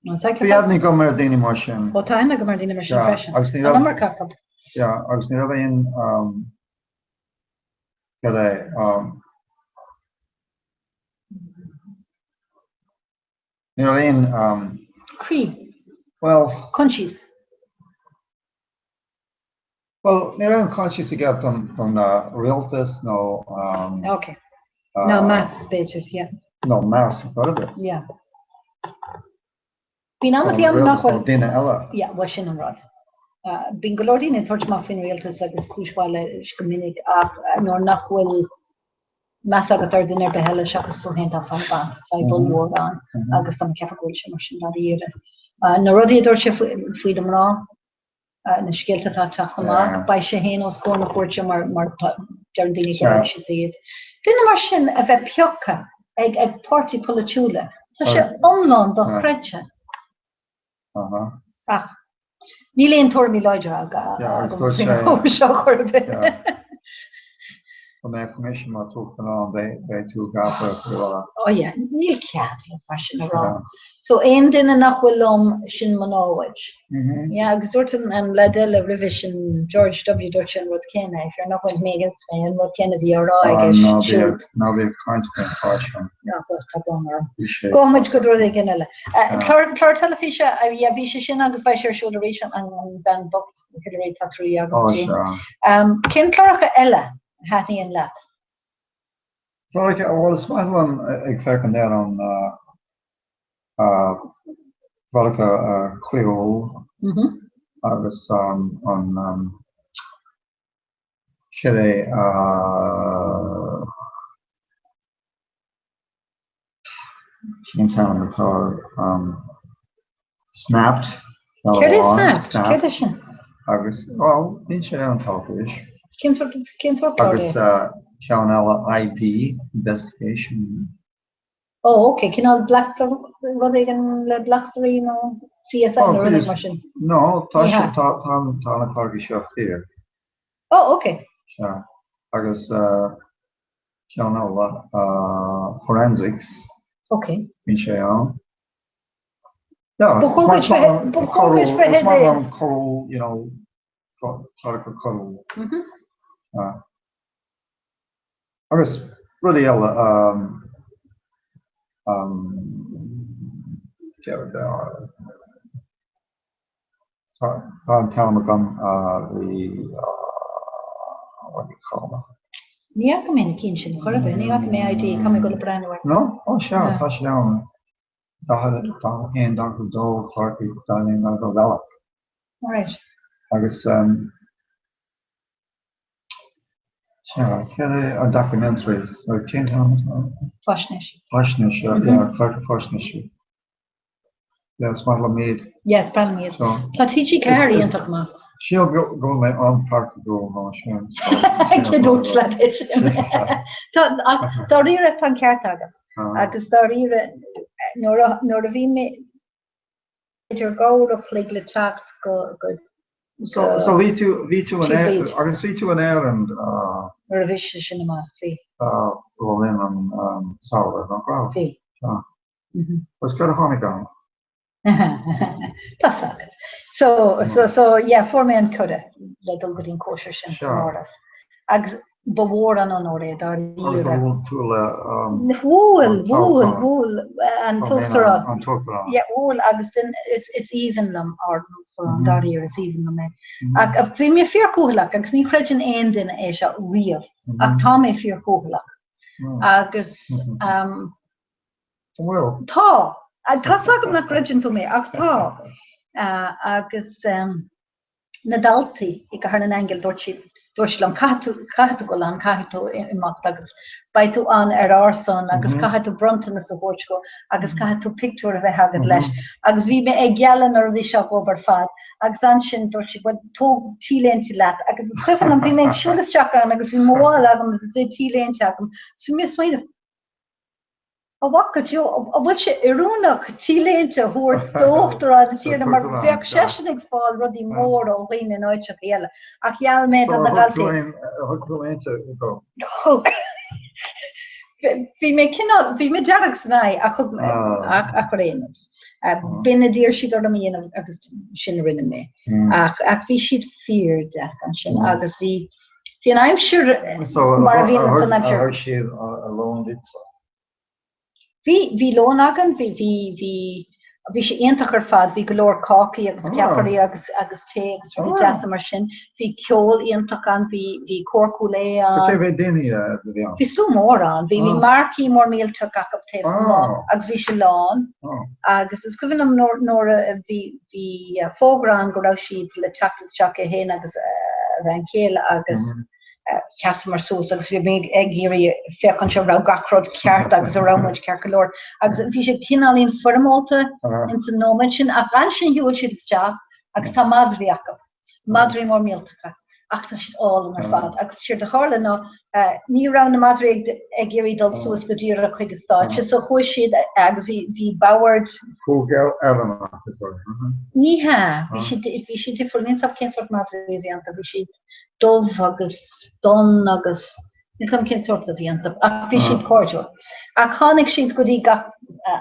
bhí aithne agam ar daoine mar sin. Ó tá aithne agam ar daoine mar sin freisin. Agus ní An raibh iomarca acu. Yeah, agus ní raibh aon cad é ní raibh aon Croí. Bhuel. Coinsias. Bhuel, ní raibh aon choinsias aige don don rialtas nó Ok. Ná meas, b'fhéidir, yeah. Nó meas ar chor ar bith. Yeah. Bíonn amantaí ann nach bhfuil. Nó duine eile. Yeah, bhuel sin an rud. Bíonn go leor daoine ag tabhairt amach faoin rialtas agus cúis mhaith leis go minic ach nuair nach bhfuil meas agat ar dhuine ar bith eile seachas tú féin tá fadhb ann, fadhb ollmhór ann agus tá mé ag ceapadh go bhfuil sé mar sin dáiríre. Na rudaí a dúirt sé faoi na mná, na scéalta atá ag teacht amach, beidh sé féin os comhair na cúirte mar mar deireann daoine gur thuig siad iad. Duine mar sin a bheith pioctha ag ag páirtí polaitiúla, tá sé iomlán dochreidte. Ach níl aon tuairimí láidre agam faoin ábhar seo chor ar bith. Go mbeadh mise mar uachtarán, beidh tú gafa faoi rá. Oh yeah, níl cead rud mar sin a rá. So aon duine nach bhfuil liom, sin mo námhaid. Yeah, agus dúirt an leaid eile roimhe sin, George W, dúirt sé an rud céanna, if you're not with me against me, an rud céanna a bhí á rá aige siúd. Ná bí ag caint faoin chlár sin. Ná, but tá brón orm. Gabhfaidh muid go rud éigin eile. Clár teilifíse, yeah, bhí sé sin agus beidh sé ar siúl arís, an bhean bocht. Hillary tá trí agam. Cén cláracha eile a thaitníonn leat? Cláracha, bhuel is maith liom ag féachaint ar an cláracha coiriúil agus an cad é Cén t-ainm atá Snapped? Céard é Snapped? Céard é sin? Agus, bhuel, bíonn sé ar an teilifís. Cén sórt, cén sórt clár é? Agus ceann eile ID, Investigation. Ó, ok, cineál rud éigin le bleachtairí nó CSI nó rud éigin mar sin. No, tá sé, tá, tá, tá na cláracha seo fíor. Ó, ok. Sea, agus Ceann eile, Forensics. Ok. Bíonn sé ann. Yeah. Ba chóir duit bheith, ba chóir duit bheith Is maith liom coiriúil, you know, cláracha coiriúil. Mhm. Yeah. Agus rudaí eile, um, um, céard é, Tá an t-am agam bhí what do you call it? Ní fhaca mé na cinn sin chor ar bith, ní fhaca mé ID, caithfidh mé dul ag breathnú air. No? Ó sea, tá sé ann. 41, 42, cláracha 41, 42 bealach. Alright. Agus sea, céard é an documentary? Cén t-ainm atá ann? Faisnéis. Faisnéis, yeah, cláracha faisnéise. Yeah, is maith liom iad. Yeah, is breá liom iad. Tá TG4 iontach maith. Sílim go bhfuil mé an-praiticiúil mar sin. Cé dúirt leat é sin? Tá, ach dáiríre tá an ceart agat. Agus dáiríre nuair a nuair a bhí mé idir 2 uair a chloig le teacht go go So so bhí tú bhí tú in Éirinn agus bhí tú in Éirinn nuair a bhí sé sin amach, bhí. Le linn an samhradh, nach raibh? Bhí. Agus céard a tháinig ann? Tá 's agat. So, so, so, yeah, fuair mé an cuireadh le dul go dtí an cóisir sin san Áras. Agus ba mhór an onóir é, dáiríre. Agus ar bhuail tú le Bhuail, bhuail, bhuail an tUachtarán. An tUachtarán. Yeah, bhuail agus den, is, is aoibhinn liom ár n-uachtarán, dáiríre, is aoibhinn liom é. Ach bhí mé fíorchúthaileach agus ní chreideann aon duine é seo riamh, ach tá mé fíorchúthaileach. Agus, um, An bhfuil? Tá. Tá's agam nach gcreideann tú mé, ach tá. Agus na daltaí i gCathair na nAingeal, dúirt siad, dúirt siad liom, caithfidh tú, caithfidh tú dul ann, caithfidh tú imeacht agus beidh tú ann ar ár son agus caithfidh tú bronntanas a thabhairt dó agus caithfidh tú pictiúr a bheith agat leis. Agus bhí mé ag gealladh na rudaí seo dhóibh ar fad agus ansin dúirt siad, bhuel, tóg T-léinte leat agus is cuimhin liom, bhí mé ag siúl isteach ann agus bhí mo mhála agam agus T-léinte agam, so bhí mé ag smaoineamh, A mhac go deo, an bhfuil sé oiriúnach T-léinte a thabhairt d'uachtarán na tíre mar bheadh seisean ag fáil rudaí móra ó dhaoine in áiteacha eile. Ach gheall mé do na daltaí. Thug tú léinte dó? Thug. Bhí mé cineál, bhí mé dearg san aghaidh ach thug mé, ach ar aon nós. B'in a d'iarr siad orm a dhéanamh agus sin a rinne mé. Ach bhí siad fíor deas ansin agus bhí, Bhí an aimsir mar a bhíonn an aimsir. Ar thug siad lón duitse? Bhí, bhí lón againn, bhí, bhí, bhí, bhí sé iontach ar fad, bhí go leor cácaí agus ceapairí agus, agus tae agus rudaí deasa mar sin. Bhí ceol iontach ann, bhí, bhí Cór Chúil Aodha ann. So cé mhéad daoine a bhí ann? Bhí slua mór ann, bhí, bhí marquee mór millteach acu taobh amuigh agus bhí sé lán. Agus is cuimhin liom nuair, nuair a bhí, Bhí fógra ann go raibh siad le teacht isteach é féin agus a bhean chéile agus sheasamar suas agus bhí mé ag iarraidh féachaint an raibh gach rud ceart agus an raibh muid ceart go leor. Agus bhí sé cineáilín foirmeálta ins an nóiméad sin ach ansin shiúil siad isteach agus tá madraí acu, madraí mór millteacha. Ach tá siad álainn ar fad. Agus séard a tharla ná ní raibh na madraí ag iarraidh dul suas go díreach chuig an stáitse, so chuaigh siad agus bhí bhí bord. Cúig Éireannach is dóigh. Ní hea, bhí siad bhí siad difriúil, níl 's agam cén sórt madraí a bhí iontu, bhí siad dubh agus donn agus. Níl 's agam cén sórt a bhí iontu, ach bhí siad cairdiúil. Ach tháinig siad go dtí gach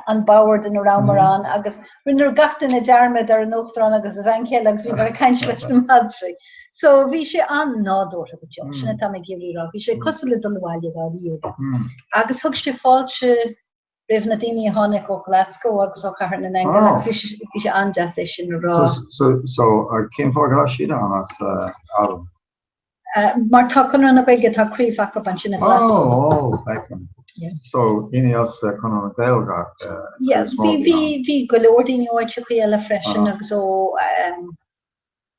an bord ina rabhamar ann agus rinne gach duine dearmad ar an uachtarán agus a bhean chéile agus bhíomar ag caint leis na madraí. So bhí sé an-nádúrtha go deo, sin atá mé ag iarraidh a rá. Bhí sé cosúil le dul abhaile dáiríre. Agus thug sé fáilte roimh na daoine a tháinig ó Ghlasgow agus ó Chathair na nAingeal agus bhí sé an-deas é sin a rá. So, so, cén fáth go raibh siad ann as Albain? Mar tá Conradh na Gaeilge, tá craobh acu ansin i nGlasgow. Oh, oh, feicim. So, daoine as Conradh na Gaeilge Yeah, bhí, bhí, bhí go leor daoine ó áiteachaí eile freisin agus ó,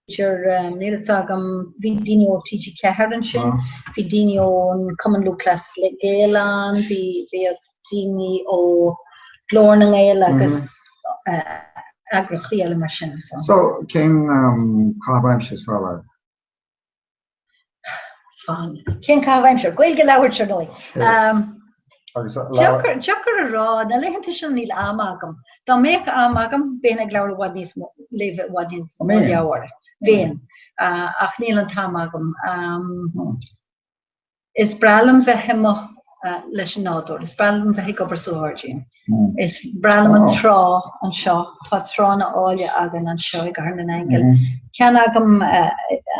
b'fhéidir, níl fhios agam, bhí daoine ó TG4 ansin, bhí daoine ón Cumann Lúthchleas Gael ann, bhí, bhíodh daoine ó Glór na nGael agus eagraíochtaí eile mar sin. So, so cén caitheamh aimsire is fearr leat? Fan. Cén caitheamh aimsire? Gaeilge a labhairt ar ndóigh. Deacair, deacair a rá, na laethanta sin níl am agam. Dá mbeadh am agam, bheinn ag labhairt i bhfad níos mó, léamh i bhfad níos mó leabhar. Bheinn. Ach níl an t-am agam. Is breá liom bheith amuigh leis an nádúr. Is breá liom bheith ag obair sa ghairdín. Is breá liom an trá anseo. Tá tránna áille againn anseo i gCathair na nAingeal. Ceann agam,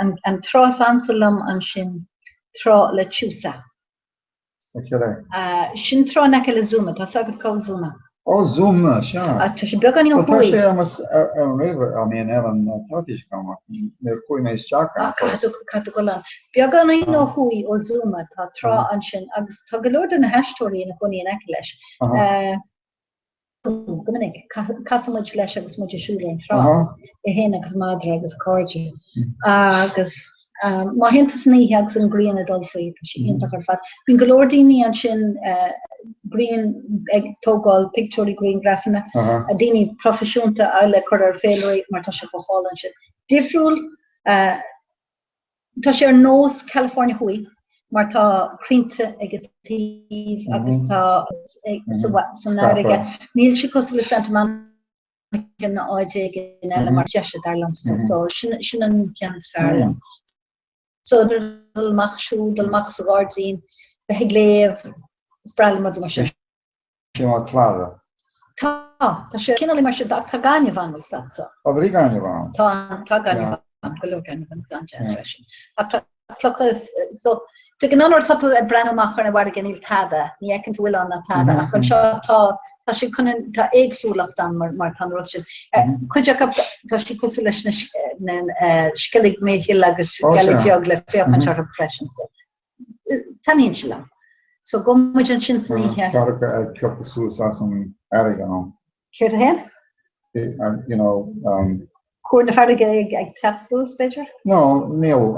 an trá is ansa liom ansin, trá Lechuza. Sin trá in aice le Zuma. Tá 's agat cá bhfuil Zuma? Ó, Zuma, sea. Tá sé beagáinín ó thuaidh. Tá sé ar an river, I mean, ar an teilifís agam ach níor chuaigh mé isteach ann fós. Caithfidh tú dul ann. Beagáinín ó thuaidh ó Zuma, tá trá ansin agus tá go leor de na haisteoirí ina gcónaí in aice leis. Go minic, casann muid leis agus muid ag siúl ar an trá, é féin agus a mhadra agus a chairde. Agus má théann tú san oíche agus an ghrian ag dul faoi, tá sé iontach ar fad. Bíonn go leor daoine ansin grian ag tógáil pictiúirí grianghrafanna, daoine proifisiúnta le cur ar féilirí mar tá sé chomh hálainn sin. Difriúil, tá sé ar nós California Thuaidh mar tá crainnte ag an taobh agus tá san fharraige. Níl sé cosúil le Santa Monica nó áit éigin eile mar deise dar liomsa. So sin sin an ceann is fearr liom. So dul amach siúl, dul amach sa ghairdín, bheith ag léamh, is breá liom rudaí mar sin. Sé mar cladach. Tá, tá sé cineál mar sin, ach tá gaineamh ann, bhfuil 's agat so. Ó, bhí gaineamh ann. Tá, tá gaineamh ann, go leor gaineamh ann, agus an-deas freisin. Ach tá clocha, so, de ghnáth nuair atá tú ag breathnú amach ar an bhfarraige níl tada, ní fheiceann tú oileán ná tada, ach anseo tá, tá sé chun, tá éagsúlacht ann mar, mar tá an rud sin. Cuid acu, tá siad cosúil leis na, na Sceilg Mhichíl agus Sceilg Bheag le féachaint orthu freisin, so. Taitníonn sé liom. So gabhfaidh muid ansin san oíche. Carraig ag piocadh suas as an fharraige ann. Céard a théann? You know, um. Cúr na farraige ag teacht suas, b'fhéidir? No, níl.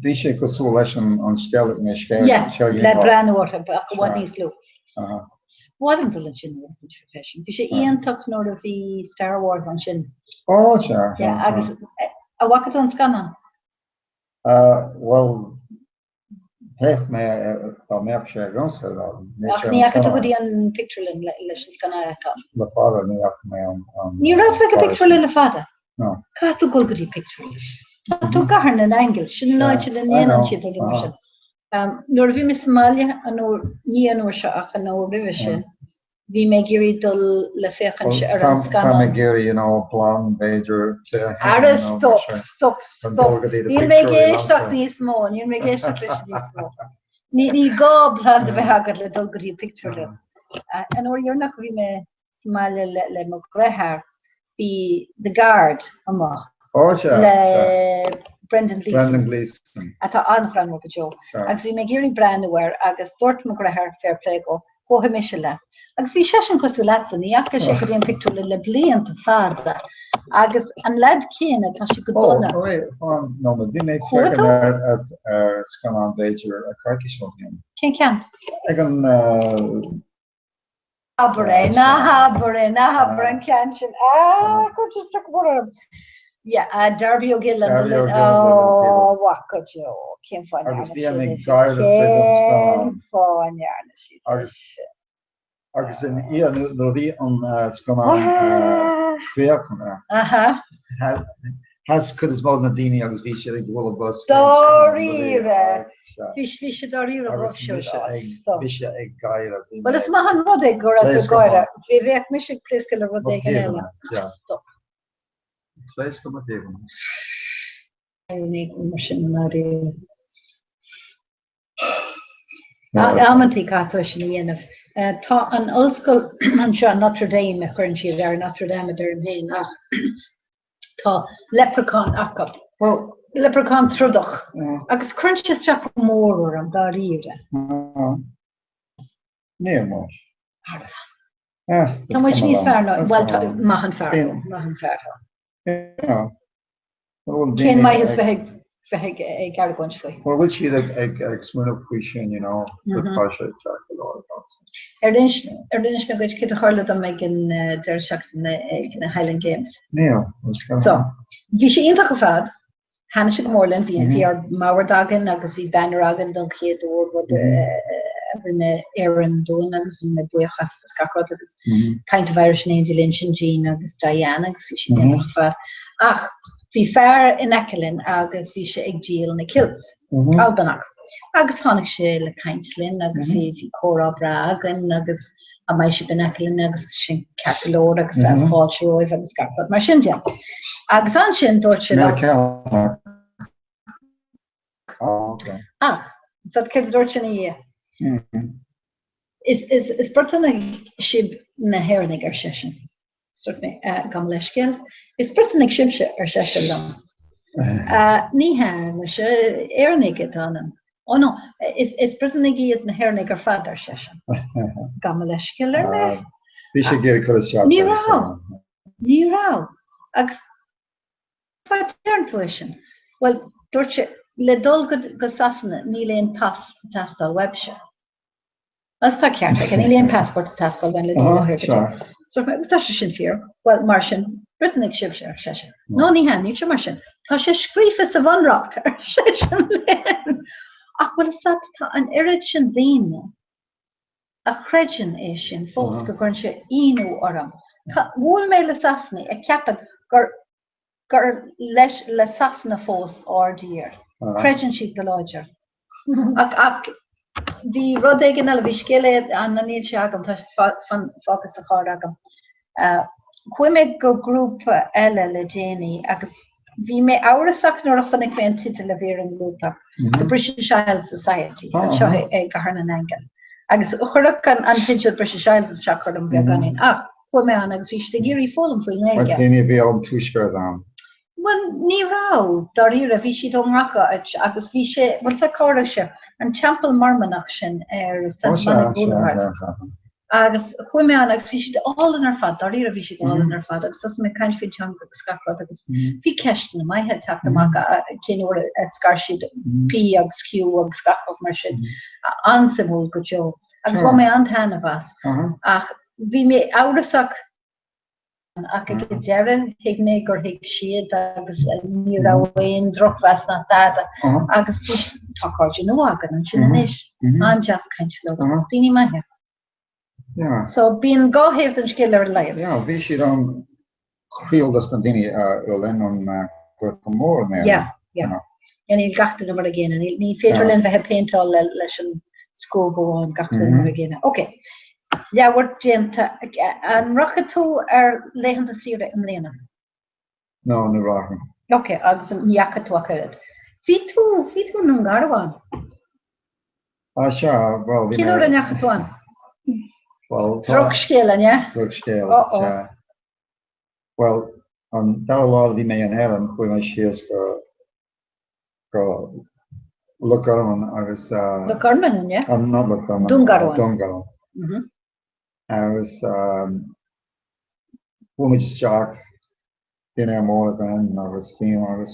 Bhí sé cosúil leis an sceilg, na sceilg. Yeah, le breathnú orthu, ach i bhfad níos lú. Ba mhaith liom dul ansin nuair a freisin. Bhí sé iontach nuair a bhí Star Wars ansin. Ó, sea. Yeah, agus an bhfaca tú an scannán? Bhuel, d'fhéach mé dá mbeadh sé agamsa dá mbeadh Ach ní fhaca tú go dtí an pictiúrlann leis an scannán a fheiceáil? Le fada ní fhaca mé an. Ní raibh tú ag an bpictiúrlann le fada? No. Caithfidh tú dul go dtí pictiúrlann. Tá tú i gCathair na nAingeal, sin an áit ina ndéanann siad rudaí mar sin. Nuair a bhí mé sa mbaile an uair, ní an uair seo ach an uair roimhe sin, Bhí mé ag iarraidh dul le féachaint ar an scannán. Tá mé ag iarraidh, you know, plean b'fhéidir. Ara stop, stop, stop. Níl mé ag éisteacht níos mó, níl mé ag éisteacht leis níos mó. Ní gá plean a bheith agat le dul go dtí pictiúrlann. An uair dheireanach a bhí mé sa mbaile le mo dheartháir, bhí The Guard amuigh le Brendan Gleeson, atá an-ghreannmhar go deo, agus bhí mé ag iarraidh breathnú air agus dúirt mo dheartháir, fair play dhó, gabhfaidh mise leat. Agus bhí seisean cosúil leatsa, ní fhaca sé go dtí an pictiúrlann le blianta fada. Agus an leaid céanna, tá sé go dona. Ó, wait, fan nóiméad, bhí mé ag féachaint ar scannán b'fhéidir coicís ó shin. Cén ceann? Ag an Abair é, ná habair é, ná habair an ceann sin. Ah, chuir tú isteach go mór orm. Yeah, ah, Darby O'Gill and the Little, oh, mhaith go deo. Cén fáth a ndearna Agus bhí mé ag gáire tríd an scannán. Cén fáth a ndearna siad é sin? Agus in ia nuair a bhí an scannán críochnaithe. Aha. Sheas cuid is mó de na daoine agus bhí siad ag bualadh bos. Dáiríre! Bhí bhí sé dáiríre Agus dhóibh siúd. mise ag So. mise ag gáire. Bhí Bhuel mé is maith an rud é go raibh tú ag Pléascadh gáire. Bhí bheadh mise ag pléascadh le rud Mo éigin eile. thaobhanna, yeah. Stop. Pléascadh mo thaobhanna. Mar sin i ndáiríre. Amantaí caithfidh tú é sin a dhéanamh. Tá an ollscoil anseo, Notre Dame a chuireann siad air, Notre Dame a deirim féin, ach tá leprechaun acu. Leprechaun trodach. Agus cuireann sé isteach go mór orm, dáiríre. Níl muid. Ara. Tá muid níos fearr ná, bhuel, maith an fear thú, maith an fear thú. Cén maitheas bheith bheith ag argóint faoi? Mura bhfuil siad ag ag smaoineamh faoi sin, you know, tá sé ceart go leor. Ar inis ar inis mé duit céard a tharla dom ag an deireadh seachtaine ag na Highland Games? Níl. So, bhí sé iontach ar fad. Thaitnigh sé go mór linn, bhí bhí ár mbord againn agus bhí banner againn don chéad uair rud a rinne Éirinn dúinn agus bhí mé buíoch as agus gach rud agus Pint of Irish in éindí linn sin Jean agus Diane agus bhí siad iontach ar fad. Ach bhí fear in aice linn agus bhí sé ag díol na kilts, Albanach. Agus tháinig sé le caint linn agus bhí bhí comhrá breá againn agus an mbeidh sibh in aice linn agus sin ceart go leor agus fáilte romhaibh agus gach rud mar sin de. Agus ansin dúirt sé liom. Ach, so céard a dúirt sé ina dhiaidh? Is, is, is Briotanaigh sibh na hÉireannaigh, ar seisean. Dúirt mé, gabh mo leithscéal. Is Briotanaigh sibhse, ar seisean liom. Ní hea, muise, Éireannaigh atá ionainn. Ó no, is, is Briotanaigh iad na hÉireannaigh ar fad, ar seisean. Gabh mo leithscéal, ar mé. Bhí sé ag iarraidh cur isteach. Ní raibh. Ní raibh. Agus fáth a deireann tú é sin? Bhuel, dúirt sé, le dul go, go Sasana níl aon pas ag teastáil uaibhse. Agus tá ceart aige, níl aon passport ag teastáil uainn le dul ó thír go tír. So tá sé sin fíor. Bhuel, mar sin, Briotanaigh sibhse, ar seisean. No, ní hea, níl sé mar sin. Tá sé scríofa sa bhunreacht, ar seisean linn. Ach bhfuil fhios agat, tá an oiread sin daoine a chreideann é sin fós go gcuireann sé ionadh orm. Tá, bhuail mé le Sasanaigh a cheapann gur gur leis le Sasana fós ár dtír. Creideann siad go láidir. Ach, ach bhí rud éigin eile, bhí scéal é, an níl sé agam, tá sé fágtha sa charr agam. Chuaigh mé go grúpa eile le déanaí agus bhí mé amhrasach nuair a chonaic mé an teideal a bhí ar an ngrúpa, The British Isles Society, anseo i gCathair na nAingeal. Agus chuirfeadh an teideal British Isles isteach orm beagáinín ach, Chuaigh mé ann agus bhí siad ag iarraidh foghlaim faoin nGaeilge. Bhuel, daoine a bhí ón tuaisceart ann. Bhuel, ní raibh, dáiríre, bhí siad ó ngach áit agus bhí sé, bhuel, sa cá raibh sé, an Teampall Mormannach sin ar Santa Monica Boulevard. Agus chuaigh mé ann agus bhí siad álainn ar fad, dáiríre bhí siad álainn ar fad agus thosaigh mé ag caint faoin teanga agus gach rud agus bhí ceisteanna maithe ag teacht amach cén uair a scar siad P agus Q agus gach rud mar sin. An-suimiúil go deo. Agus bhain mé an-taitneamh as. Ach Bhí mé amhrasach ach ag an deireadh thuig mé gur thuig siad agus ní raibh aon drochmheas ná tada agus tá cairde nua againn ansin anois. An-deas caint leo. Daoine maithe. So bíonn dhá thaobh den scéal ar a laghad. Yeah, bhí siad an chriúil dos na daoine le linn an Ghorta Mór in Éirinn. Yeah, yeah. Yeah, níl gach duine mar a gcéanna. Ní, ní féidir linn bheith ag péinteáil le, leis an scuab amháin, gach duine mar a gcéanna. Ok. Leabhar déanta. An rachaidh tú ar laethanta saoire i mbliana? No, ní rachaidh. Ok, agus ní dheachaigh tú ach oiread. Bhí tú, bhí tú i nDún Garbhán. Ah, sea, bhuel, bhí Cén mé... uair a ndeachaigh tú ann? Bhuel, tá... Drochscéal, an ea? Drochscéal, Uh-oh. sea. Bhuel, an dara lá a bhí mé in Éirinn, chuaigh mé síos go, go Loch Garman agus... Loch Garman, an ea? Not Loch Garman. Dún Garbhán. Dún Garbhán. Mhm. Agus chuaigh muid isteach, dinnéar mór againn agus fíon agus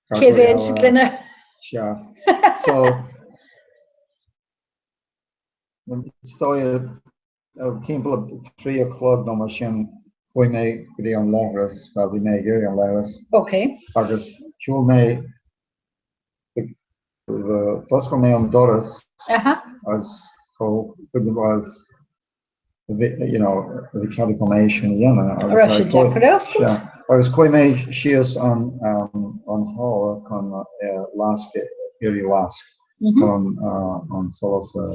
gach Cé rud mhéad eile. duine? Sea. So, is dóigh Timpeall a 3 a chlog nó mar sin chuaigh mé go dtí an leithreas, bhuel bhí mé ag iarraidh an leithreas, Ok. agus shiúil mé, d'oscail mé an doras as chomh fada as you know a bhí cead agam é sin a dhéanamh. An raibh sé deacair é a oscailt? Agus chuaigh mé síos an an halla chun lasc. éirí lasc chun an solas a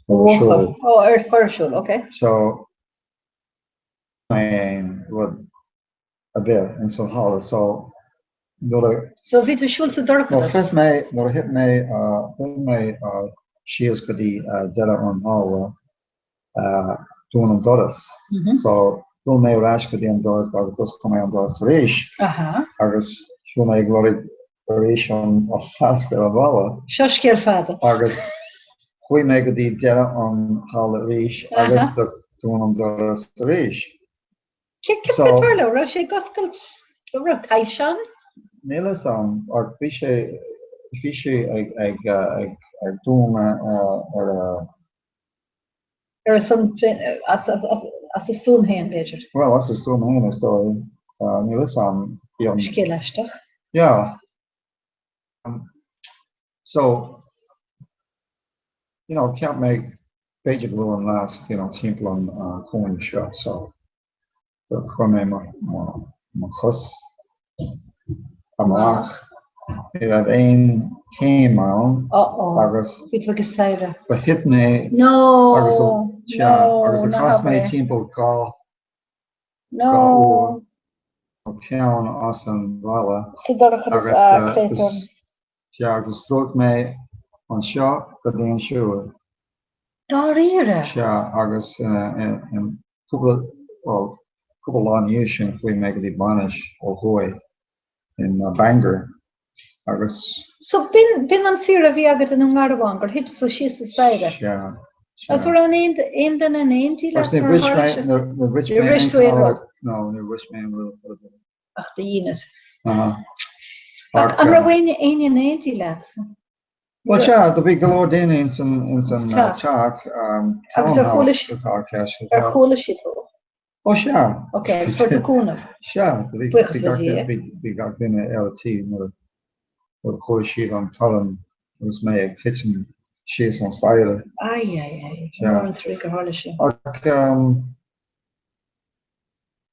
siúl. Ó, ar chur ar siúl, ok. So, aon rud ar bith ins an halla so nuair a. So bhí tú ag siúl sa dorchadas? Nuair a thit mé, nuair a thit mé, thit mé síos go dtí deireadh an halla, dún an doras. So shiúil mé ar ais go dtí an doras agus d'oscail mé an doras arís agus shiúil mé ag lorg arís an lasc ar an bhalla. Seo scéal fada. Agus chuaigh mé go dtí deireadh an halla arís agus dún an doras arís. Cé cad a tharla? Raibh sé ag oscailt, an raibh taibhse ann? Níl a fhios agam ach bhí sé, bhí sé ag, ag, ag, ag dúnadh ar a. Ar a son féin, as, as, as, as a stuaim féin, b'fhéidir. Bhuel, as a stuaim féin, is dóigh. Níl a fhios agam. Bhí an. Scéal aisteach. Yeah. So, you know, cheap mé b'fhéidir go bhfuil an lasc, you know, timpeall an cúinne seo, so do chuir mé mo, mo, mo chos amach. Ní raibh aon chéim ann agus Bhí tú ag an staighre. do thit mé No! agus do, sea, agus do No, ná chas mé habair é. timpeall dhá, No! dhá uair mo cheann as an bhalla Sa dorchadas agus a do, créatúr. sea, agus stróic mé anseo go dtí ansiúd. Dáiríre? Sea, agus in cúpla, bhuel, cúpla lá ina dhiaidh sin chuaigh mé go dtí bainis ó thuaidh in Bangor agus. So b'in, b'in an saoire a bhí agat i nDún Garbhán, gur thit tú síos an staighre? Sea, sea. Agus an raibh aon, aon duine in éindí Agus leat níor nuair a bhris tharla mé, sé? níor, níor bhris Níor mé bhris aon tú aon cholg, rud? no, níor bhris mé aon rud ar bith. Ach do dínit. Aha. Ach Ach, an raibh aon, éinne in éindí leat? Bhuel sea, do bhí go leor daoine ins an ins an Teach. teach, Agus ar chuala townhouse atá i gceist. ar chuala siad thú? Ó sea. Ok, agus fuair tú cúnamh? Sea, do bhí Buíochas bhí le gach Dia. bhí bhí gach duine ar an tí nuair a nuair a chuala siad an torann agus mé ag titim síos an staighre. Ai, ai, ai, Sea. mór an truaigh gur tharla sin. Ach,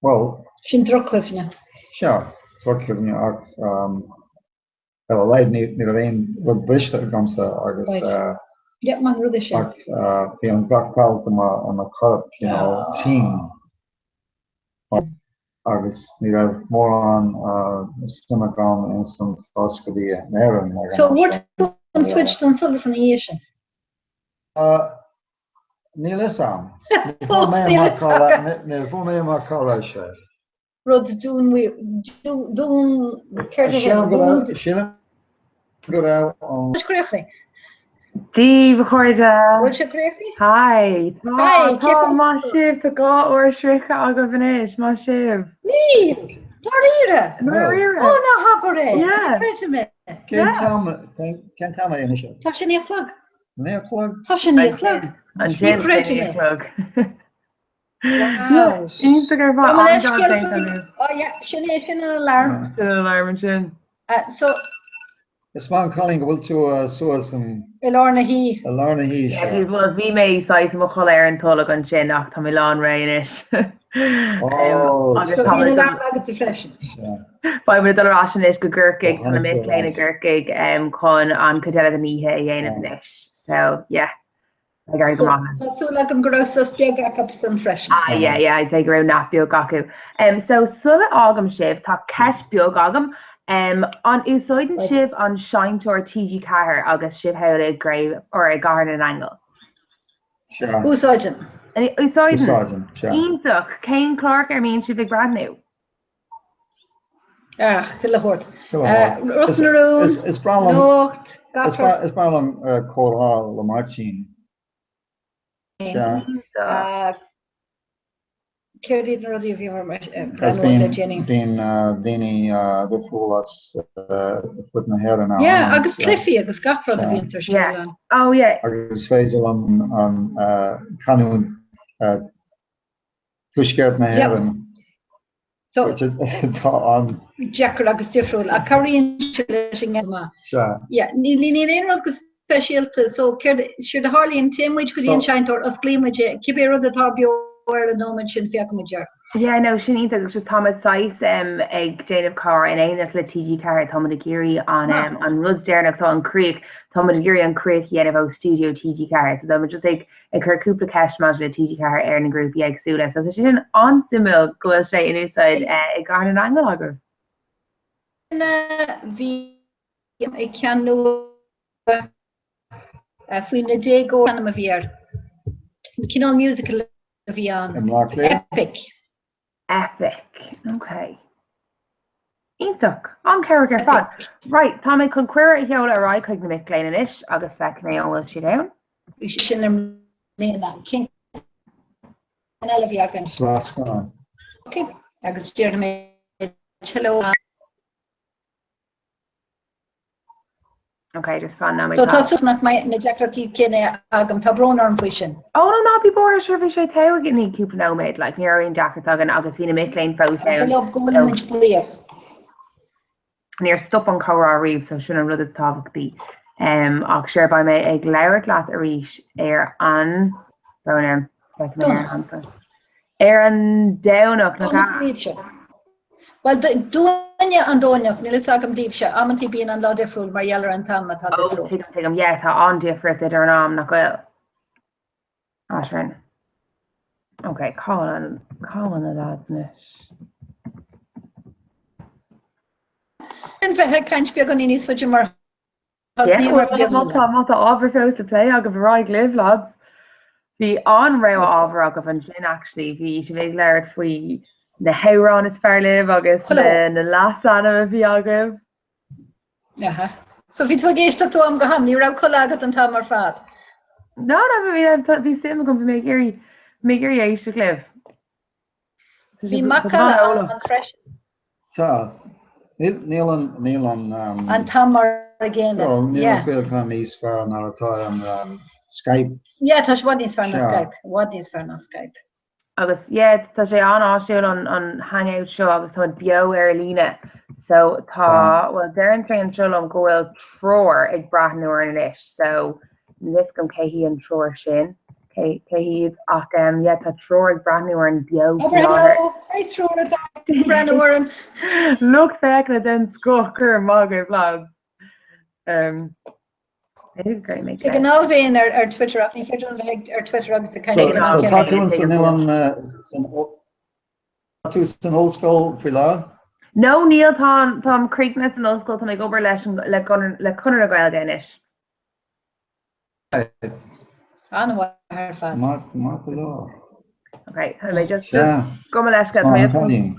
bhuel. Sin drochchuimhne. Sea, drochchuimhne ach ar a laghad ní raibh aon rud briste agamsa agus Yeah, maith an rud é sin. ach bhí an gach ball de mo chorp you know tinn agus ní raibh mórán suim agam ins an turas go dtí Éirinn ag an So am bhfuair sin. tú an switch don solas ina dhiaidh sin? Níl fhios a'm. Ní fuair mé amach cá raibh ní fuair mé amach cá raibh sé. rud dún dún céard a Sílim go dún raibh sílim go raibh an. Bhfuil sé críochnaithe? Dia daoibh a chairde! Bhfuil sé críochnaithe? Hi! Tá Hi, tá maith sibh, tá 2 uair sroichte agaibh anois, maith sibh! Níl! Dáiríre! Dáiríre! Ó ná habair é! Yeah! Ní chreidim é! Cén t-am cén t-am é anois? Tá sé 9 a chlog. 9 a chlog? Tá sé 9 a chlog. Ansin Ní chreidim 9 a é! chlog. Wow! Iontach ar fad, Tá mo an-jab leithscéal déanta faoi. acu. Oh yeah, sin é, sin an alarm. Sin an alarm ansin. So. Is maith an cailín go bhfuil tú suas in. I lár na hoíche. I lár na hoíche, Yeah, sea. bhuel, bhí mé saghas i mo chodladh ar an tolg ansin ach tá mé lán réidh anois. Oh, Agus So tá bhí mé an dul- alarm agatsa freisin. sea. Beidh muid ag dul ar ais anois go gCorcaigh, So tá na tháinig mic tú ar léinn i ais. gCorcaigh chun an chuid eile den oíche a dhéanamh anois. So, yeah. Ag éirí go maith. Tá súil agam go raibh sos beag acusan freisin. Ah yeah, yeah, I'd say go raibh nap beag acu. Um, so sula fhágaim sibh, tá ceist beag agam. Um, an úsáideann sibh an seinnteoir TG4 agus sibh thall i gCraobh or i gCathair na nAingeal? Sea. Úsáideann. Úsáideann? Úsáideann, sea. Iontach! Cén clár ar a mbíonn sibh ag breathnú? Ach, chuile shórt. Chuile shórt. Ros na Rún, Is breá liom Nuacht, gach rud. Is breá liom Comhrá le Máirtín. Sea. Céard iad na rudaí a bhí mar Agus breathnú le déanaí? bíonn daoine difriúil as fud na hÉireann ann. Yeah, agus cluichí agus gach rud a bhíonn ar siúl ann. Oh yeah. Agus is féidir liom an canúint Tuaisceart na hÉireann. So, Tá an. deacair agus difriúil, ach cabhraíonn sé leis an nGaeilge. Sea. Yeah, níl níl aon rud go speisialta, so céard, séard a tharlaíonn, téann muid go dtí an seinnteoir, osclaíonn muid é, cibé rud atá beo ar an nóiméad sin, féachann muid air. Yeah, no, sin iontach agus just táimid saghas ag déanamh comhrá in éineacht le TG4, táimid ag iarraidh an an rud deireanach, tá an críoch, táimid ag iarraidh an críoch a dhéanamh ó stiúideo TG4, so táimid just ag ag cur cúpla ceist maidir le TG4 ar na grúpaí éagsúla, so tá sé sin an-suimiúil go bhfuil sé in úsáid i gCathair na nAingeal agaibh. Bhí ceann nua faoi na déagóirí an t-ainm a bhí air. Cineál musical a bhí ann. I mBleá Cliath? Epic. Epic. Ok. Iontach. An-chabhrach ar fad. Right, tá mé chun cuireadh a sheoladh ar aghaidh chuig na mic léinn anois agus feicfidh mé an bhfuil siad ann. Bhí sé sin i mbliana. Cén ceann eile a bhí againn? Sraith scannán. Ok. Agus déarfaidh mé hello. Ok, just fan nóiméad. So tá súil nach mbeidh na deacrachtaí céanna agam, tá brón orm faoi sin. Oh no, ná bí buartha, sure bhí sé togha i ndiaidh cúpla nóiméad, like ní raibh aon deacracht againn agus bhí na mic léinn fós ann. Go bhfuil muid buíoch. Níor stop an comhrá riamh, so sin an rud is tábhachtaí. Um, ach sure beidh mé ag labhairt leat arís ar an brón orm, feicfidh mé ar an Ar an Domhnach, nach ea? Bhuel, dúinne an Domhnach, níl fhios agam daoibhse, amantaí bíonn an lá difriúil mar gheall ar an t-am atá Oh, difriúil. tuigim, tuigim, yeah, tá an-difríocht idir an am, nach bhfuil? Eadrainn. Ok, cá bhfuil an, cá bhfuil na lads anois? An bheith ag caint beagáinín níos faide mar Má tá ábhar fós le plé agaibh ar aghaidh libh, lads. Bhí an-rogha ábhar agaibh ansin actually. Bhí sibh ag labhairt faoi na hamhráin is fearr libh agus na leasainm a bhí agaibh. Aha. So bhí tú ag éisteacht ó am go ham, ní raibh codladh agat an t-am ar fad? No, no, bhí suim agam, bhí mé ag iarraidh, bhí mé ag iarraidh éisteacht libh. Bhí macalla ann freisin. Tá. Níl an, níl an. An t-am mar a gcéanna. Well, níl an craolachán níos fearr ná atá an Skype. Yeah, tá sé i bhfad níos fearr ná Skype. I bhfad níos fearr ná Skype. Agus yeah, tá sé an-áisiúil an, an hangout seo agus táimid beo ar líne. So tá, well deireann sé anseo liom go bhfuil triúr ag breathnú orainn anois. So Níl fhios agam cé hí an triúr sin, cé hiad, ach yeah tá triúr ag breathnú orainn beo faoi láthair. Hello, hi triúr atá ag breathnú orainn. Lucht féachana den scoth, go raibh maith agaibh lads. De ghnáth bheinn ar Twitter ach ní féidir liom bheith ar Twitter agus ag caint ag an am So tá tú san Tá tú san ollscoil faoi láthair? No, níl, táim críochnaithe san ollscoil, táim ag obair leis an, le le Conradh na Gaeilge anois. An-mhaith ar fad. Maith, maith go leor. Ok, tá mé just, just gabh mo leithscéal, tá mé just chun,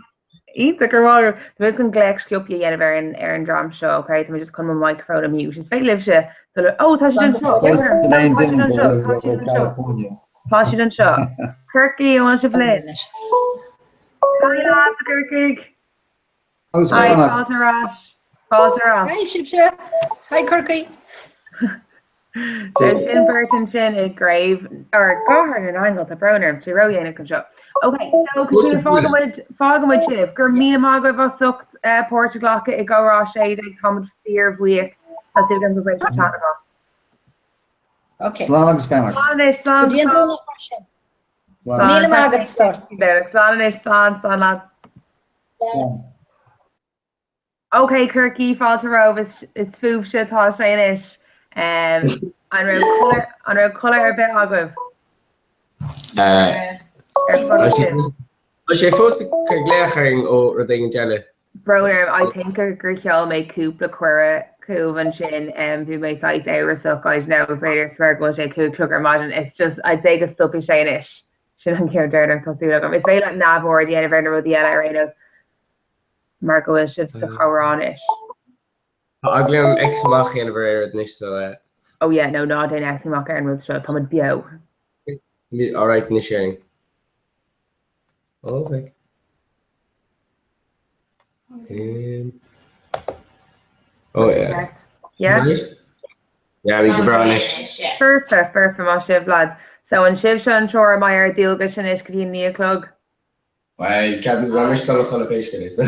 iontach, go raibh maith agat. Tá mé just chun glaoch sciobtha a dhéanamh ar an, ar an dream seo, ok? Tá mé just chun mo microphone a mute. Is féidir libhse dul ar, oh, tá siad anseo, tá siad anseo, tá siad anseo. Tá siad anseo. Corcaigh, an bhfuil sibh linn? Hi lads, Corcaigh. Hi, fáilte ar ais. Fáilte ar ais. Hi sibhse. Hi Corcaigh. So sin beirt ansin i gCraobh or gCathair na nAingeal, tá brón orm, sé ródhéanach anseo. Ok, so Caitríona, fágfaimid, fágfaimid sibh. Go raibh míle maith agaibh as ucht páirt a ghlacadh i gComhrá 16, táimid fíorbhuíoch. Tá súil agam gur bhain sibh taitneamh as. Ok. Slán agus beannacht. Slán anois, slán. Go dtí an Domhnach mar sin. Slán. Míle maith agat, a stór. Slán anois, slán, slán lads. Slán. Ok, Corcaigh, fáilte romhaibh, is fúibhse atá sé anois. An raibh codladh, an raibh codladh ar bith agaibh? Ar chodlaigh sibh? Tá sé fós ag cur glaoch orainn ó rud éigin eile. Brón orm, I think gur sheol mé cúpla cuireadh chugaibh ansin, bhí mé saghas amhrasach, I don't know, b'fhéidir mar go bhfuil sé 5 chlog ar maidin, it's just, I'd say go stopfaidh sé anois. Sin an ceann deireanach tá súil agam. Is féidir leat neamhaird a dhéanamh ar na rudaí eile ar aon nós mar go bhfuil sibh sa chomhrá anois. Tá eagla orm X amach a dhéanamh ar aon rud anois so eh. Oh yeah, no, ná déan X amach ar an rud seo, táimid beo. Alright, anois éirinn. Oh, feck. Um, oh yeah. Yeah? Yeah, bhí go breá anois. Foirfe, foirfe, maith sibh, lads. So an sibhse an triúr a mbeidh ar dualgas anois go dtí an 9 a chlog? Well, ceapaim go bhfuil mise dul a chodladh pé scéal é, so.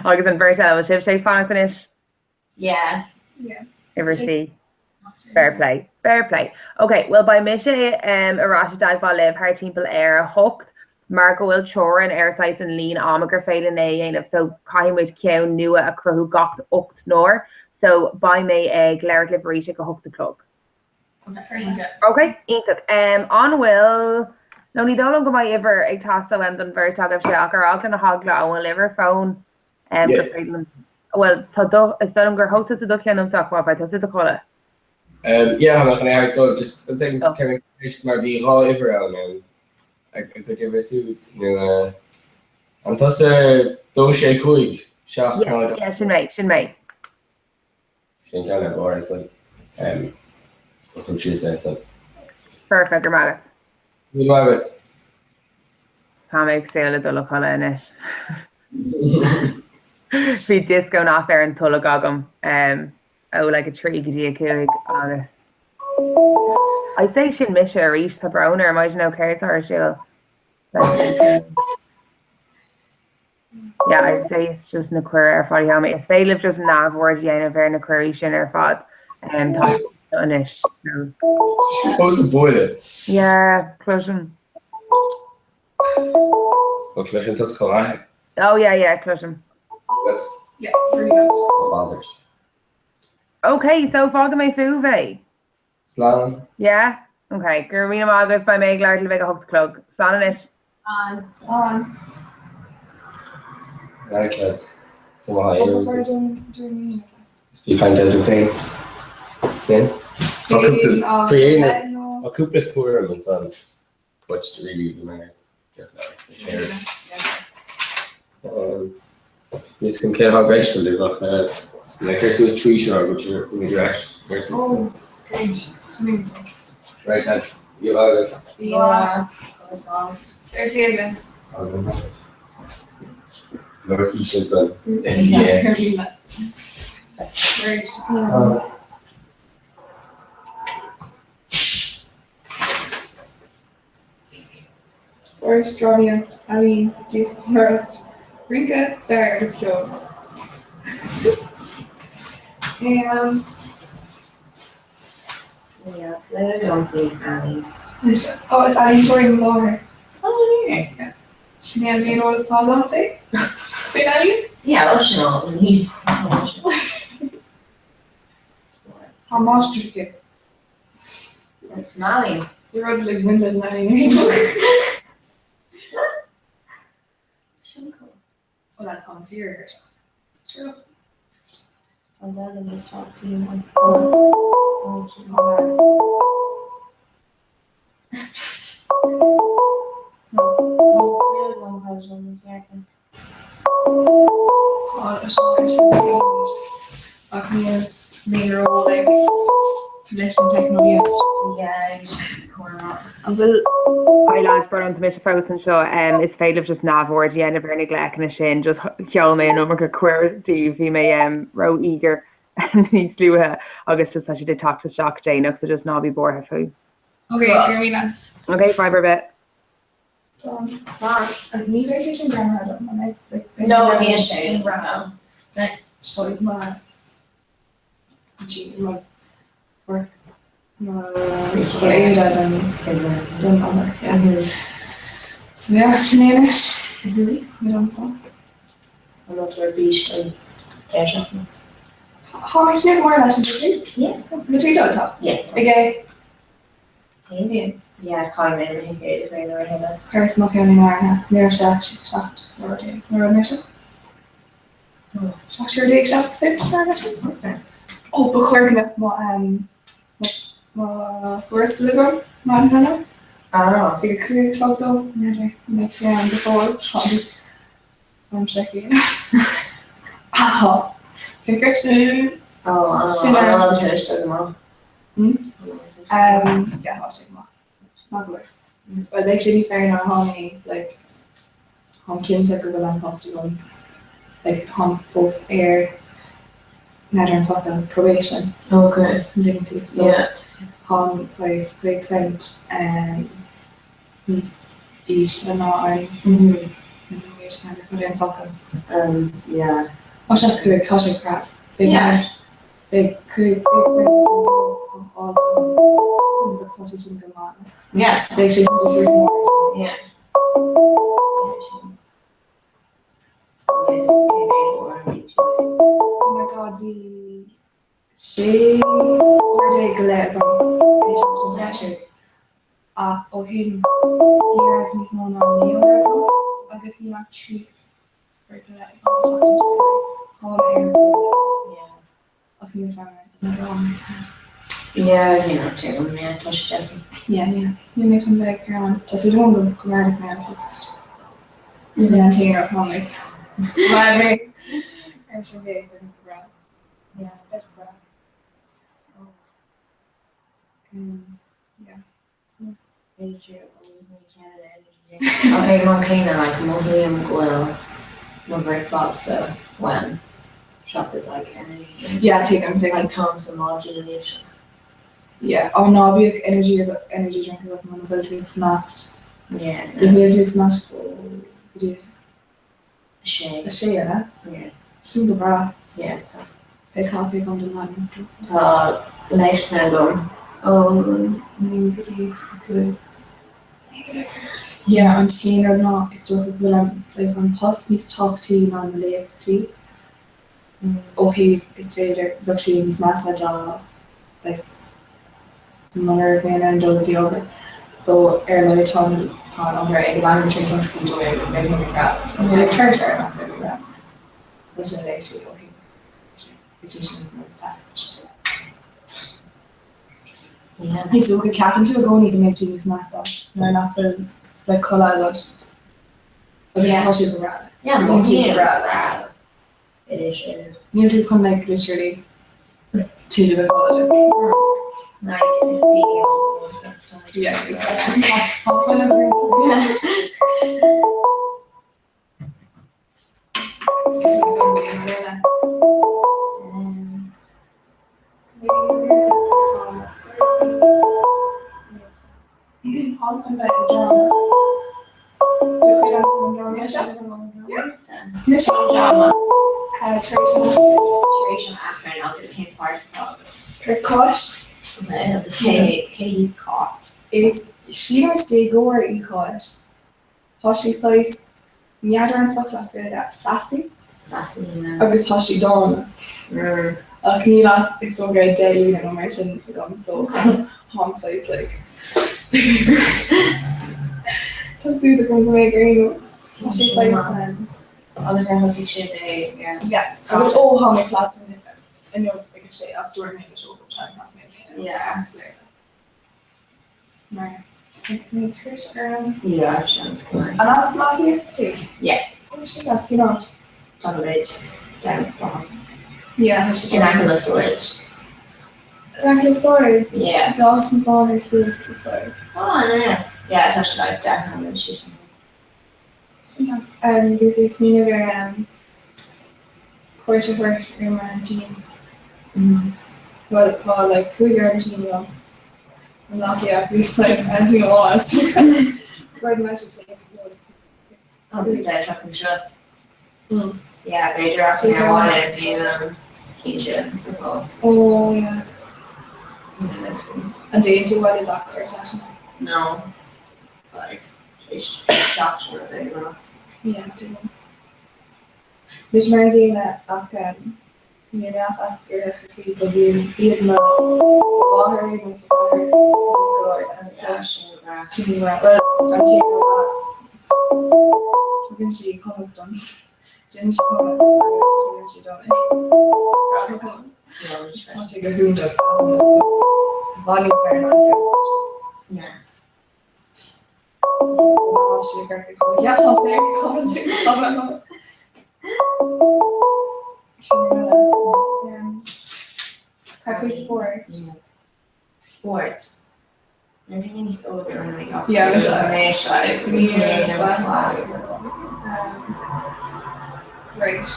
Agus an bheirt eile, bhfuil sibhse ag fanacht anois? Yeah. Yeah. Uimhir C. Fair play. Fair play. Ok, well beidh mise um, ar ais i dteagmháil libh thar timpeall ar a hocht. mar go bhfuil teorainn ar saghas an líon ama gur féidir linn é a dhéanamh so caithfidh muid ceann nua a chruthú gach 8 n-uair so beidh mé ag labhairt libh arís ag a hocht a chlog. Ok, iontach. An bhfuil, nó ní dóigh liom go mbeidh uimhir ag teastáil uaim don bheirt agaibhse ach ar eagla na heagla an bhfuil uimhir fóin gur féidir liom, bhuel tá do, is dóigh liom gur thug tusa do cheann domsa ach má beidh tusa i do chodladh. Yeah, tá mé chun é a thabhairt dóibh, just one second, just cé mhéad mar bhí dhá uimhir ann, a gcuid uimhir siúd nó an tusa 2 6 5 7 0 Yeah, sin mé, sin mé. Sin ceann ar bharr ansan. Ó thug síos é ansan. Perfect, go raibh maith agat. Míle maith agat. Tá mé ag súil le dul a chodladh anois. Bhí disco nap ar an tolg agam ó like 3 go dtí 5 agus I'd say sin mise arís, tá brón orm, I don't know céard atá ar siúl. Yeah, I'd say it's just na cuirí ar fad a sheol mé. Is féidir libh just neamhaird a dhéanamh ar na cuirí sin ar fad. Um, tá siad anois. So. Fós ag bualadh. Yeah, cloisim. Well, cloiseann tusa chomh maith. Oh yeah, yeah, cloisim. Good. Yeah, really good. No bothers. Okay, so fágfaidh mé fúibh é. Slán. Yeah? Ok, go raibh míle maith agaibh, beidh mé ag labhairt libh ag a hocht a chlog. Slán anois. Slán. Slán. Right lads. So má Bí ag caint eadraibh féin. Féin? Tá cúpla tuairim ansan. But really bhí mé Níl a fhios agam cé atá ag éisteacht libh ach le cur suas tweet ar go bhfuil ar ais. Oh, great. Sin iontach. Right lads, bíodh agaibh. Ar chéile. Lorg ansan. Great. Spórt, drámaíocht, ealaín, díospóireacht, rince, stair agus ceol. Ó, is ealaíontóir í mo mháthair. Sin é an méid eolas atá agam faoi. Faoin ealaín? Yeah, well sin all níos Tá máistreacht aici. San ealaín. Sa rud le bhain leis an ealaín ar aon Sin cool. Well that's an fíor ar seo. Sure. An bhfuil níos tábhachtaí an Oh, lads. No, so Ach níl mé ró like leis an teicneolaíocht. An bhfuil. Hi lads, brón orm tá mise fós anseo. Is féidir libh just neamhaird a dhéanamh ar na glaochanna sin, just sheol mé an iomarca cuireadh daoibh, bhí mé ró eager níos luaithe agus just tá siad ag teacht isteach déanach so just ná bí buartha faoi. Ok, go raibh míle. Ok, fadhb ar bith. Ní bheidh sé sin greamaithe dom, an mbeidh? Like, beidh No, sé níl sé. sin greamaithe. Beidh sé mo mo work mo éide don don obair, yeah. So yeah, sin é anois. Mé anso. An bhfuil tú ar bís don deireadh seachtaine? Tá mé sin mór leis an dtuigim? Yeah, tá. Bhfuil tú ag dul, tá? Yeah, tá. Ag é? Bíonn. Yeah, caithfidh mé mo thicéad a chur in áirithe. Chuireas mo cheann in áirithe. Ní raibh sé ach 17 euro. Nó raibh mé sin? 17 euro 60 cent nó mar sin. Ó, ba chóir go mbeadh mo mo thuarastal agam maidin inniu. Ah. Ag a 5 a chlog dó. N'fheadar an mbeidh sé ann go fóill. Tá just am seiceáil. Ah, féach air sin. Ó, Sin an é. bhfuil an tuarastal go maith? Um, yeah, tá sé go maith. Maith go leor. Well, beidh sé níos fearr ná atá mé, like, táim cinnte go bhfuil an post agam, like, táim fós ar, n'fheadar an focal, probation. Okay. An dtuigeann tú? So, Yeah. táim saghas 5 cent um, níos ísle ná an minimum wage, n'fheadar cad é an focal. Um, yeah. Tá sé cúig, tá sé crap. Beidh Yeah. Beidh 5 cent níos mó á fháil dom agus tá sé sin go maith. Yeah. Beidh sé sin difriúil go mór. Yeah. Oh my god bhí 16 uair go leith agam é seachtain deis ach ó shin ní raibh níos mó ná 9 uair agam agus níl ach 3 uair go leith agam an tseachtain seo caite. Táim ar an bpóna. Ach níl fonn orm. Yeah, níl ach tuigim, yeah, tá sé deacair. Yeah, yeah. Níl mé chun bheith ag cur ann. Tá súil agam go gcoimeádfaidh mé an post. Sin é an t-aon rud atá mé. Mar mé ar sin bheith go breá. Yeah, beidh go breá. Yeah. Ach ag an am céanna, like, mothaím go bhfuil mo bhricfeasta uaim seachas like energy drink. Yeah, tuigim, tuigim. Like táim sa maidin anois. Yeah, ó ná bíodh energy energy drink agat muna bhfuil tú ag fanacht. Yeah. Níl tú ag fanacht go dtí sé. A sé, an ea? Yeah. Sin go breá. Yeah, tá. Beidh caife agam don maidin so. Tá léachtanna agam ó 9 go dtí 5. Yeah, an t-aon rud ná is dócha go bhfuil an saghas an post níos tábhachtaí ná na léachtaí ó thaobh is féidir bheadh sé níos measa dá like muna raibh mé in ann dul go dtí obair. So ar a laghad tá tá an obair ag an am tar éis an tslí dóigh go mbeidh mé breá. Like tar tar nach mbeidh mé breá. So sin léachtaí ó thaobh sin go dtí sin agus tá Yeah. Is dócha ceapann tú i gcónaí go mbeidh tú níos measa nuair nach bhfuil like codladh agat. Agus Yeah. tá sé go breá. Yeah, Níl tú go breá. breá. It is, it is. Níl tú chun like literally tú do codladh. Like, is tí Yeah, exactly. Tá fuil an Táim chun bheith i dráma. Do chuid an dráma seo? Mise Dráma. Tar éis an Tar éis an Aifrinn agus cén páirt atá agat? Ar Cáit. Agus cé cé hí Cáit? Is sílim is déagóir í Cáit. Tá sí saghas, n'fheadar an focal as Gaeilge, sassy? Sassy, yeah. Agus tá sí dána. Ach níl ach is dócha 10 líne nó mar sin agam so táim saghas like Tá súil agam go mbeidh ar aon nós. Tá sé saghas Agus ar thosaigh sibh ag Yeah, agus ó tá mé flat inniu ag a sé ach dúirt mé leis ó seans nach mbeidh mé Yeah. Mar seans go mbeidh tuirse orm. Yeah, seans go mbeidh. An as Baile Átha Cliath tú? Yeah. Oh, sin as cén áit? Tá go bit down the block. Yeah, tá sé In aice le Swords. In aice le Swords? Yeah. D'fhás mo mháthair suas i Swords. Oh, no, no. Yeah, tá sé like 10 nóiméad síos an Sin as. Um, bhíos ag smaoineamh ar um, cuairt a thabhairt ar m'aintín. Bhuel, tá like cúigear aintíní agam. I mBleá Cliath ach bhíos like aintín amháin is rud leis an téacs go bhfuil. An deir seachtain seo. Yeah, b'fhéidir ach ní amháin bhí an cinnte go Oh, yeah. bhfuil. An dtéann tú abhaile gach deireadh seachtaine? No. Like, seachtain a dtéann. Yeah, tuigim. Mise mar an gcéanna ach níl mé ach as iarthar Chorcaí so bíonn bíonn mo mháthair nó sa chathair go leor agus sin bhuel an té tugann sí hummus dom. Déanann sí hummus agus tugann sí dom é. Tá sé go hiontach hummus i bhfad níos fearr ná an ceann Yeah. Cad faoi spórt? Spórt. Nuair a bhí mé níos óige rinne mé gach Yeah, rud mise. anois like Ní ní raibh fad. Right.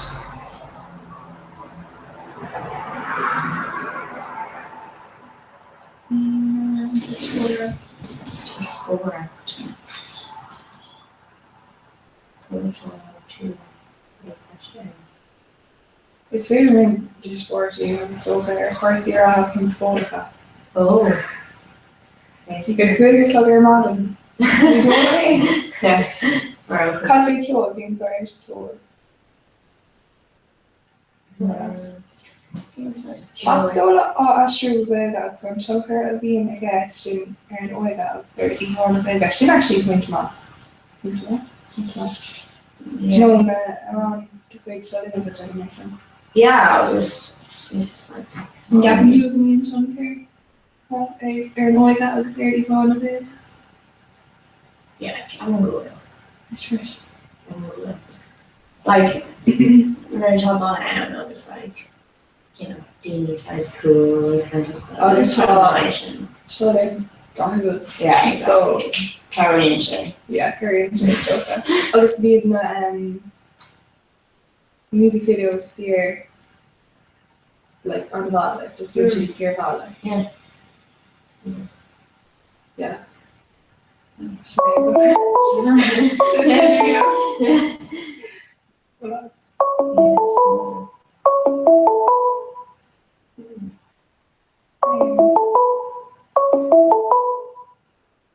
Is féidir linn díospóireacht a dhéanamh is dócha ar chúrsaí reatha conspóideacha. Ó. Ag a 5 a chlog ar maidin. Ní dóigh liom é. Cad faoi cheol? Bíonn sár ceol. Ach ceol á aistriú go Gaeilge agus an tionchar a bhíonn aige sin ar an óige agus ar íomhá na Gaeilge, sin actually pointe maith. Pointe maith? Pointe maith. Do you know na amhráin de chuid Seo Linn agus rudaí mar sin? Yeah, agus is like. An gceapann tú go mbíonn tionchar ar an óige agus ar íomhá na Gaeilge? Yeah, ceapaim go bhfuil. Is fris. Ceapaim go bhfuil. Like, nuair atá banna ann agus like, you know, daoine saghas cool and just Agus tá sin. Seo Linn dathúil. Yeah, So, exactly. Cabhraíonn sé. yeah, cabhraíonn sé is dócha. Agus bíonn na um, music videos fíor like an-mhaith, like just bíonn siad fíormhaith like. Yeah. Yeah.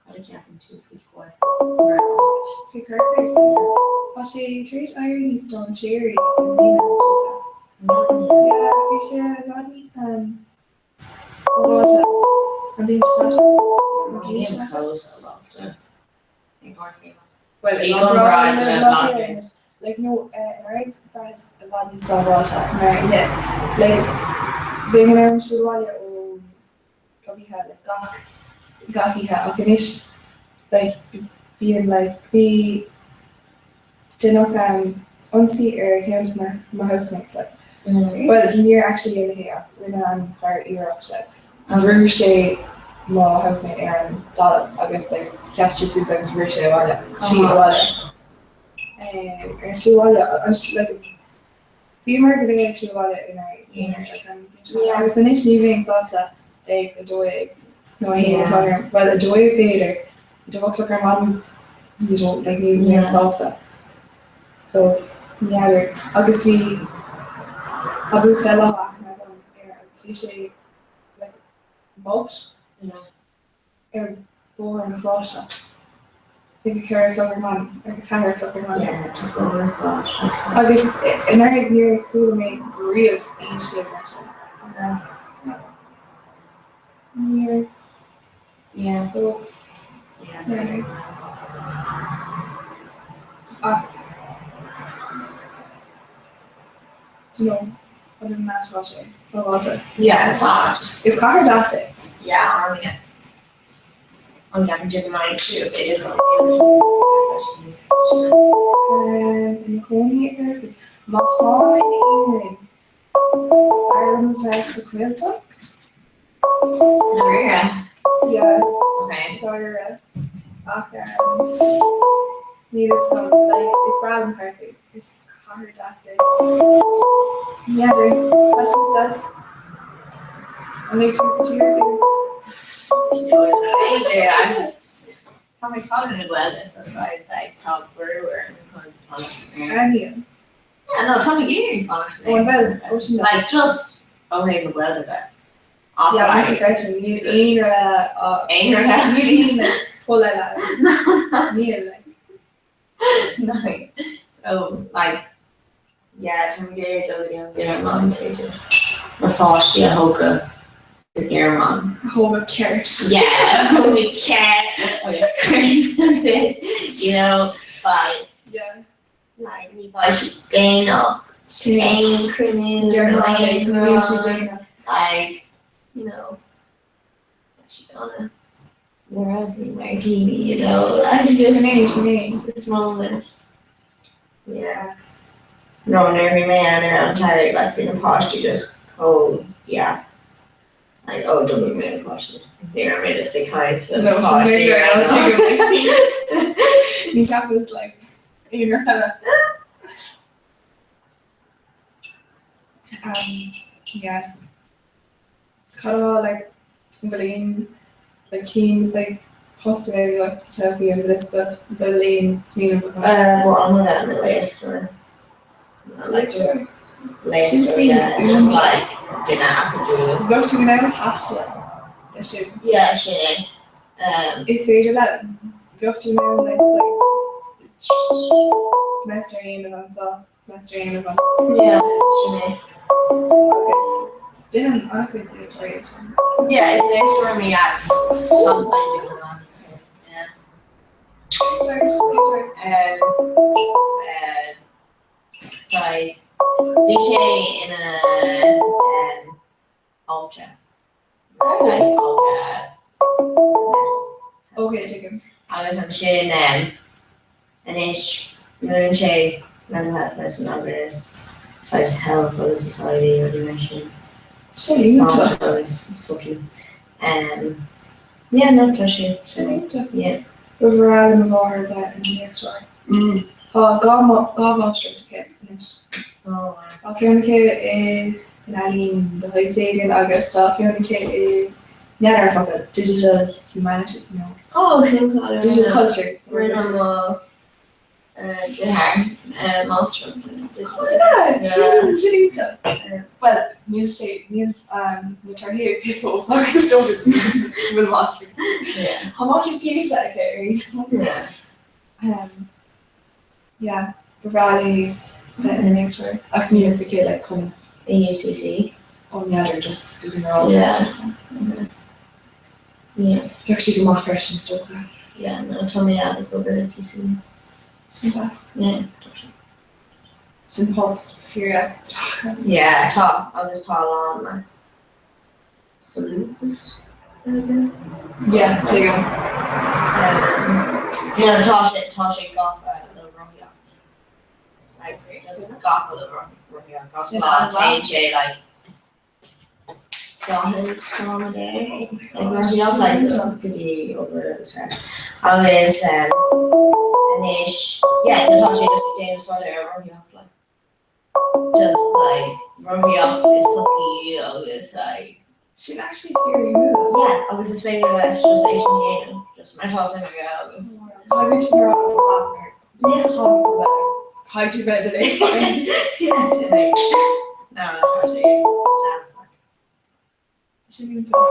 Cad a cheapann tú faoi Chorcaigh mar áit? Faoi Chorcaigh? Tá sé tar éis éirí níos dainséaraí i mbliana is dócha. Yeah, bhí sé i bhfad níos sábháilte an bhliain seo caite. An bhliain seo caite. Bhuel, i gcomparáid le Baile Like no, anuraidh bhraitheas i bhfad níos sábháilte mar yeah, like bheinn in ann siúl abhaile ón club oíche like gach gach oíche ach anois like bíonn like bhí deineadh um ionsaí ar cheann de na mo housemates like bhuel níor actually dhéanadh é ach rinne an fear iarracht like bhrú sé mo housemate ar an dtalamh agus like sheas sé suas agus rith sé abhaile sí abhaile um ar an slí abhaile an like Bhíomar go léir ag siúl abhaile inár n-aonar agus anois ní bheinn sásta ag 12 nó 1 a chlog ar, bhuel 12 b'fhéidir, 2 a chlog ar maidin you don't like ní bheinn sásta. So ní fheadar. Agus bhí tá buachaill eile aithne agam air agus bhí sé like mugged. ar bhóthar an Choláiste ag a 4 a chlog ar maidin, ag a 4 a chlog ar maidin. Agus anuraidh níor chuala mé riamh aon scéal mar sin. Níor. So, n'fheadar. Ach, do you know, other than that tá sé sábháilte. Yeah, tá. Is cathair deas é. Yeah, an an gceapann tú go mbeidh tú b'fhéidir go I mo chónaí i gCorcaigh. Má tháim in Éirinn, b'fhearr liom a bheith sa Ghaeltacht. Dáiríre? Yeah. Okay. Dáiríre. Ach níl fhios agam, like, is breá liom Corcaigh. Is cathair deas é. Ní fheadar, cad fútsa? An mbeidh tú sa tír fiú? B'fhéidir. Tá mé sásta na Gaeilge so saghas like tá brú orm chun fanacht in Éirinn. Ainneoin. Yeah, no, tá mé ag iarraidh fanacht in Ó, an Éirinn. bhfuil? Ó, sin Like just ó thaobh na Gaeilge de. Ach Yeah, mise like freisin, níl aon rud eile á aon rud eile. Níl aon pull eile. Níl, like. No. So like yeah, tá mé ag iarraidh dul go dtí an Ghearmáin b'fhéidir. Na pháistí a thógadh sa Ghearmáin. A thógadh ceart. Yeah, thógadh ceart agus cuireann you know, but Yeah. like ní bheidh siad déanach Sin aon cruinniú nó aon rud like you know beidh siad ana worldly mar dhaoine you know like Sin é, sin é. this moment yeah no nuair a bhí mé ann ar an teaghlaigh like bhí na páistí just chomh deas like oh don't be mé na páistí ní raibh mé just ag caint le na No, sin páistí é, ar no, an Ní cheapas like aon rud eile. Um, yeah. Cad atá like an bhfuil aon like cén saghas post a bheidh agat sa todhchaí an bhfuil fhios agat an bhfuil aon smaoineamh agat? Uh, well, I'm gonna be léachtóir. Léachtóir? Léachtóir, yeah, just like duine acadúil. Bheadh tú in ann taisteal leis sin. Yeah, sin é. Um, Is féidir leat, bheadh tú in ann like saghas semester a dhéanamh anseo. semester a dhéanamh ann. Yeah, sin é. Agus déanaim an-chuid léachtóirí ansin. Yeah, is léachtóir mé yeah. Tá an saghas ag an am. Yeah. Léachtóir. Um, uh, saghas, bhí sé ina um, altra. Like altra. Ok, tuigim. Agus ansin um, anois múineann sé mental health medicine agus saghas health agus society rudaí mar sin. Sin iontach. Sláinte agus sochaí. Um, yeah, no, tá sé. Sin iontach. Yeah. Ba bhreá le mo mháthair bheith ina léachtóir. Tá dhá mháistreacht aici anois. Oh, wow. Tá ceann aici i in ealaín de shaghas éigin agus tá ceann aici i n'fheadar an focal, digital humanity, no. Oh, sin clár. Digital cultures. Rinne mo deartháir máistreacht in digital. Oh yeah, sin sin iontach. Bhuel, níl sé, níl na torthaí aici fós agus is dócha go bhfuil máistreacht. Yeah. Tá máistreacht déanta aici ar aon nós. Yeah. Yeah, ba bhreá léi bheith ina léachtóir ach níl fhios aici like conas. In UCC. Oh n'fheadar just go ginearálta. Yeah. Yeah. Bheadh sí go maith freisin is dócha. Yeah, no, tá mo dhaid ag obair i UCC. Sin deas. Yeah, tá sé. Sin post fíordheas is dócha. Yeah, tá, agus tá a lán like solúbthas aige. Yeah, tuigim. Um, you know, tá sé, tá sé gafa le rothaíocht. Like, just gafa le rothaíocht. Gach Sin lá an-mhaith. téann sé like 40 kilometre ag rothaíocht like go dtí obair agus ar ais. Agus um, anois, yeah, so tá sé just ag déanamh staidéar ar rothaíocht like. Just like rothaíocht i sochaí agus like. Sin actually fíor-shuimiúil. Yeah, agus is féidir leis just é sin a dhéanamh, just mar tá suim aige agus. Caithfidh mé sin a rá le mo dad mar Yeah. tá mé go bhfuil caithfidh tú bheith i do léachtóir. Yeah, sin é. No, tá sé deas like. Sin iontach.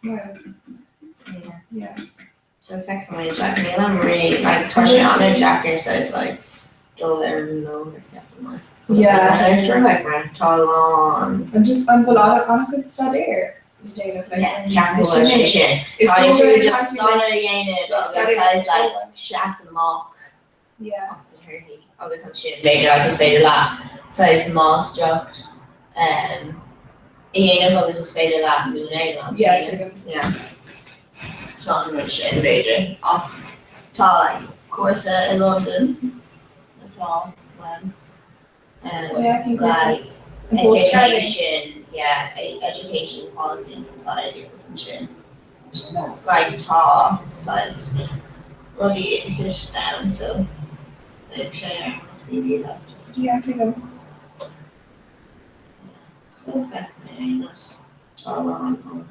Wow. Yeah. Yeah. So feicfidh muid like níl mé really like tá sé an-deacair saghas like dul ar an mbóthar ceapaim mar. Yeah. Tá like mar tá a lán. And just an bhfuil an-chuid staidéir le déanamh like Yeah, ceapaim go bhfuil sé sin. Is Tá dócha tú go just caithfidh staidéar a dhéanamh agus saghas like seas amach Yeah. as na torthaí agus ansin b'fhéidir like is féidir leat saghas máistreacht um, a dhéanamh agus is féidir leat múineadh an Yeah, tuigim. Yeah. Tá an rud sin b'fhéidir ach tá like cúrsa i Londain atá uaim um, Oh yeah, cén cúrsa? like An postgraduate? education yeah, education policy and society agus ansin Sin nice. like tá saghas rudaí oideachais ann so beidh sé ar mo CV like just Yeah, tuigim. so feicfidh mé aon nós tá a lán ann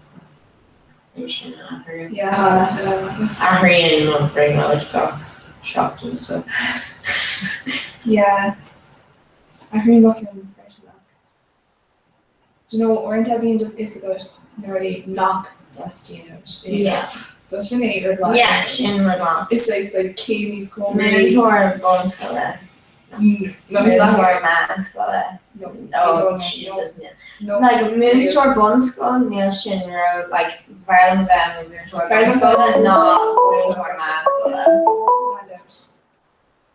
é sin a athrú. Yeah, tá a lán. Athraíonn mo bhrionglóid gach seachtain so. Yeah. Athraíonn mo cheann freisin ach do you know uaireanta bíonn just fhios agat na rudaí nach dteastaíonn uait. Yeah. So sin é rud maith. Yeah, sin rud maith. Is like saghas céim níos cóngaraí. Múinteoir bunscoile. No, ní Múinteoir meánscoile. No, Oh, no. Jesus, no. No. Like múinteoir bunscoile níl sin ró like b'fhearr liom a bheith i mo mhúinteoir B'fhearr liom bunscoile bheith- ná múinteoir meánscoile. Gan dabht.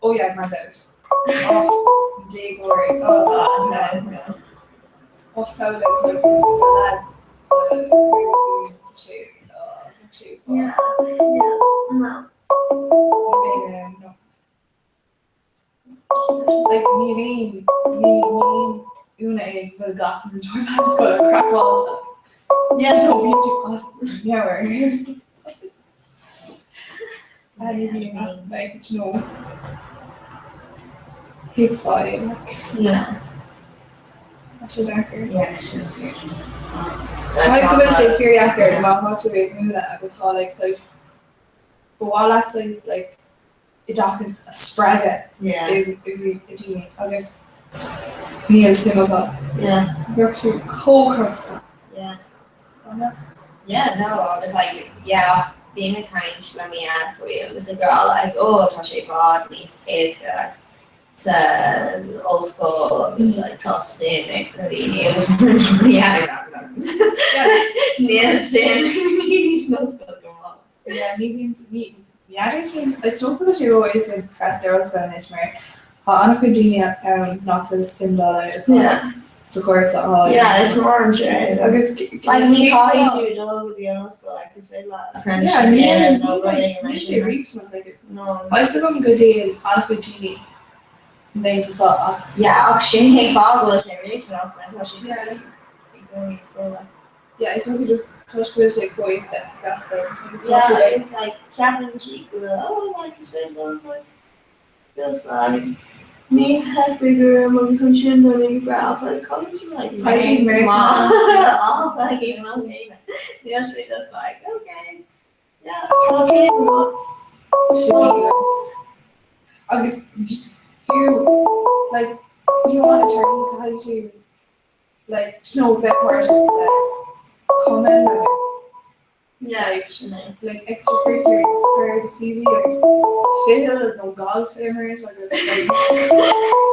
Oh yeah, gan dabht. Oh, déagóirí. Oh, Oh, no, no. Oh, samhlaigh le na lads sa cúigiú sa séú. Oh, bheadh sé Yeah, uafásach. yeah, no. Ní bheinn ann, no. Like, níl aon, ní, ní aon ionadh é go bhfuil gach múinteoir meánscoile craiceáilte. Yeah. So bíonn siad as meabhair. Ah, ní bhíonn ach, like, do you know, thuigfeá é, like, Yeah. tá sé deacair. Yeah, sin fíor. Caithfidh go bhfuil sé fíordheacair má tá tú ag múineadh agus tá like saghas ba mhaith leat saghas like oideachas a spreagadh Yeah. i i i daoine agus níl suim acu. Yeah. Bheadh tú chomh crosta. Yeah. An ea? Yeah, no, agus like, yeah, bím ag caint le mo dhaid faoi agus ag rá like oh tá sé i bhfad níos éasca like san ollscoil agus like tá suim ag daoine agus mo dhaid ag rá no níl suim ag daoine san ollscoil go maith. Yeah, ní bhíonn, ní, ní fheadar cén, is dócha go bhfuil sé ró-éasca freastal ar ollscoil anois mar tá an-chuid daoine ann nach bhfuil suim dá laghad acu Yeah. sa chúrsa a fháil. Yeah, is mór an trua. Agus Like ní caithfidh tú dul go dtí an ollscoil like is féidir leat Yeah, apprenticeship a níl, dhéanamh nó níl rud like, éigin mar níl sé sin. riachtanach like No. Tá fhios agam go dtéann an-chuid daoine laethanta seo ach Yeah, ach sin cén fáth go bhfuil sé riachtanach mar tá sé Yeah. i gcónaí ag dul like. Yeah, is dócha just toisc go bhfuil sé chomh éasca freastal agus tá Yeah, tú like it's like ceapann siad go bhfuil oh like is féidir liom like just like ní theipfidh orm agus ansin beidh mé go breá but caithfidh tú like Caithfidh tú méid méid maith like even an céanna. Níl sé just like okay yeah tá céim agat. Sin agus just fiú like ní hamháin attorney caithfidh tú like you know bheith páirteach le cumann agus Yeah, like sin é. like extracurriculars ar do CV agus ficheall nó golf a imirt agus like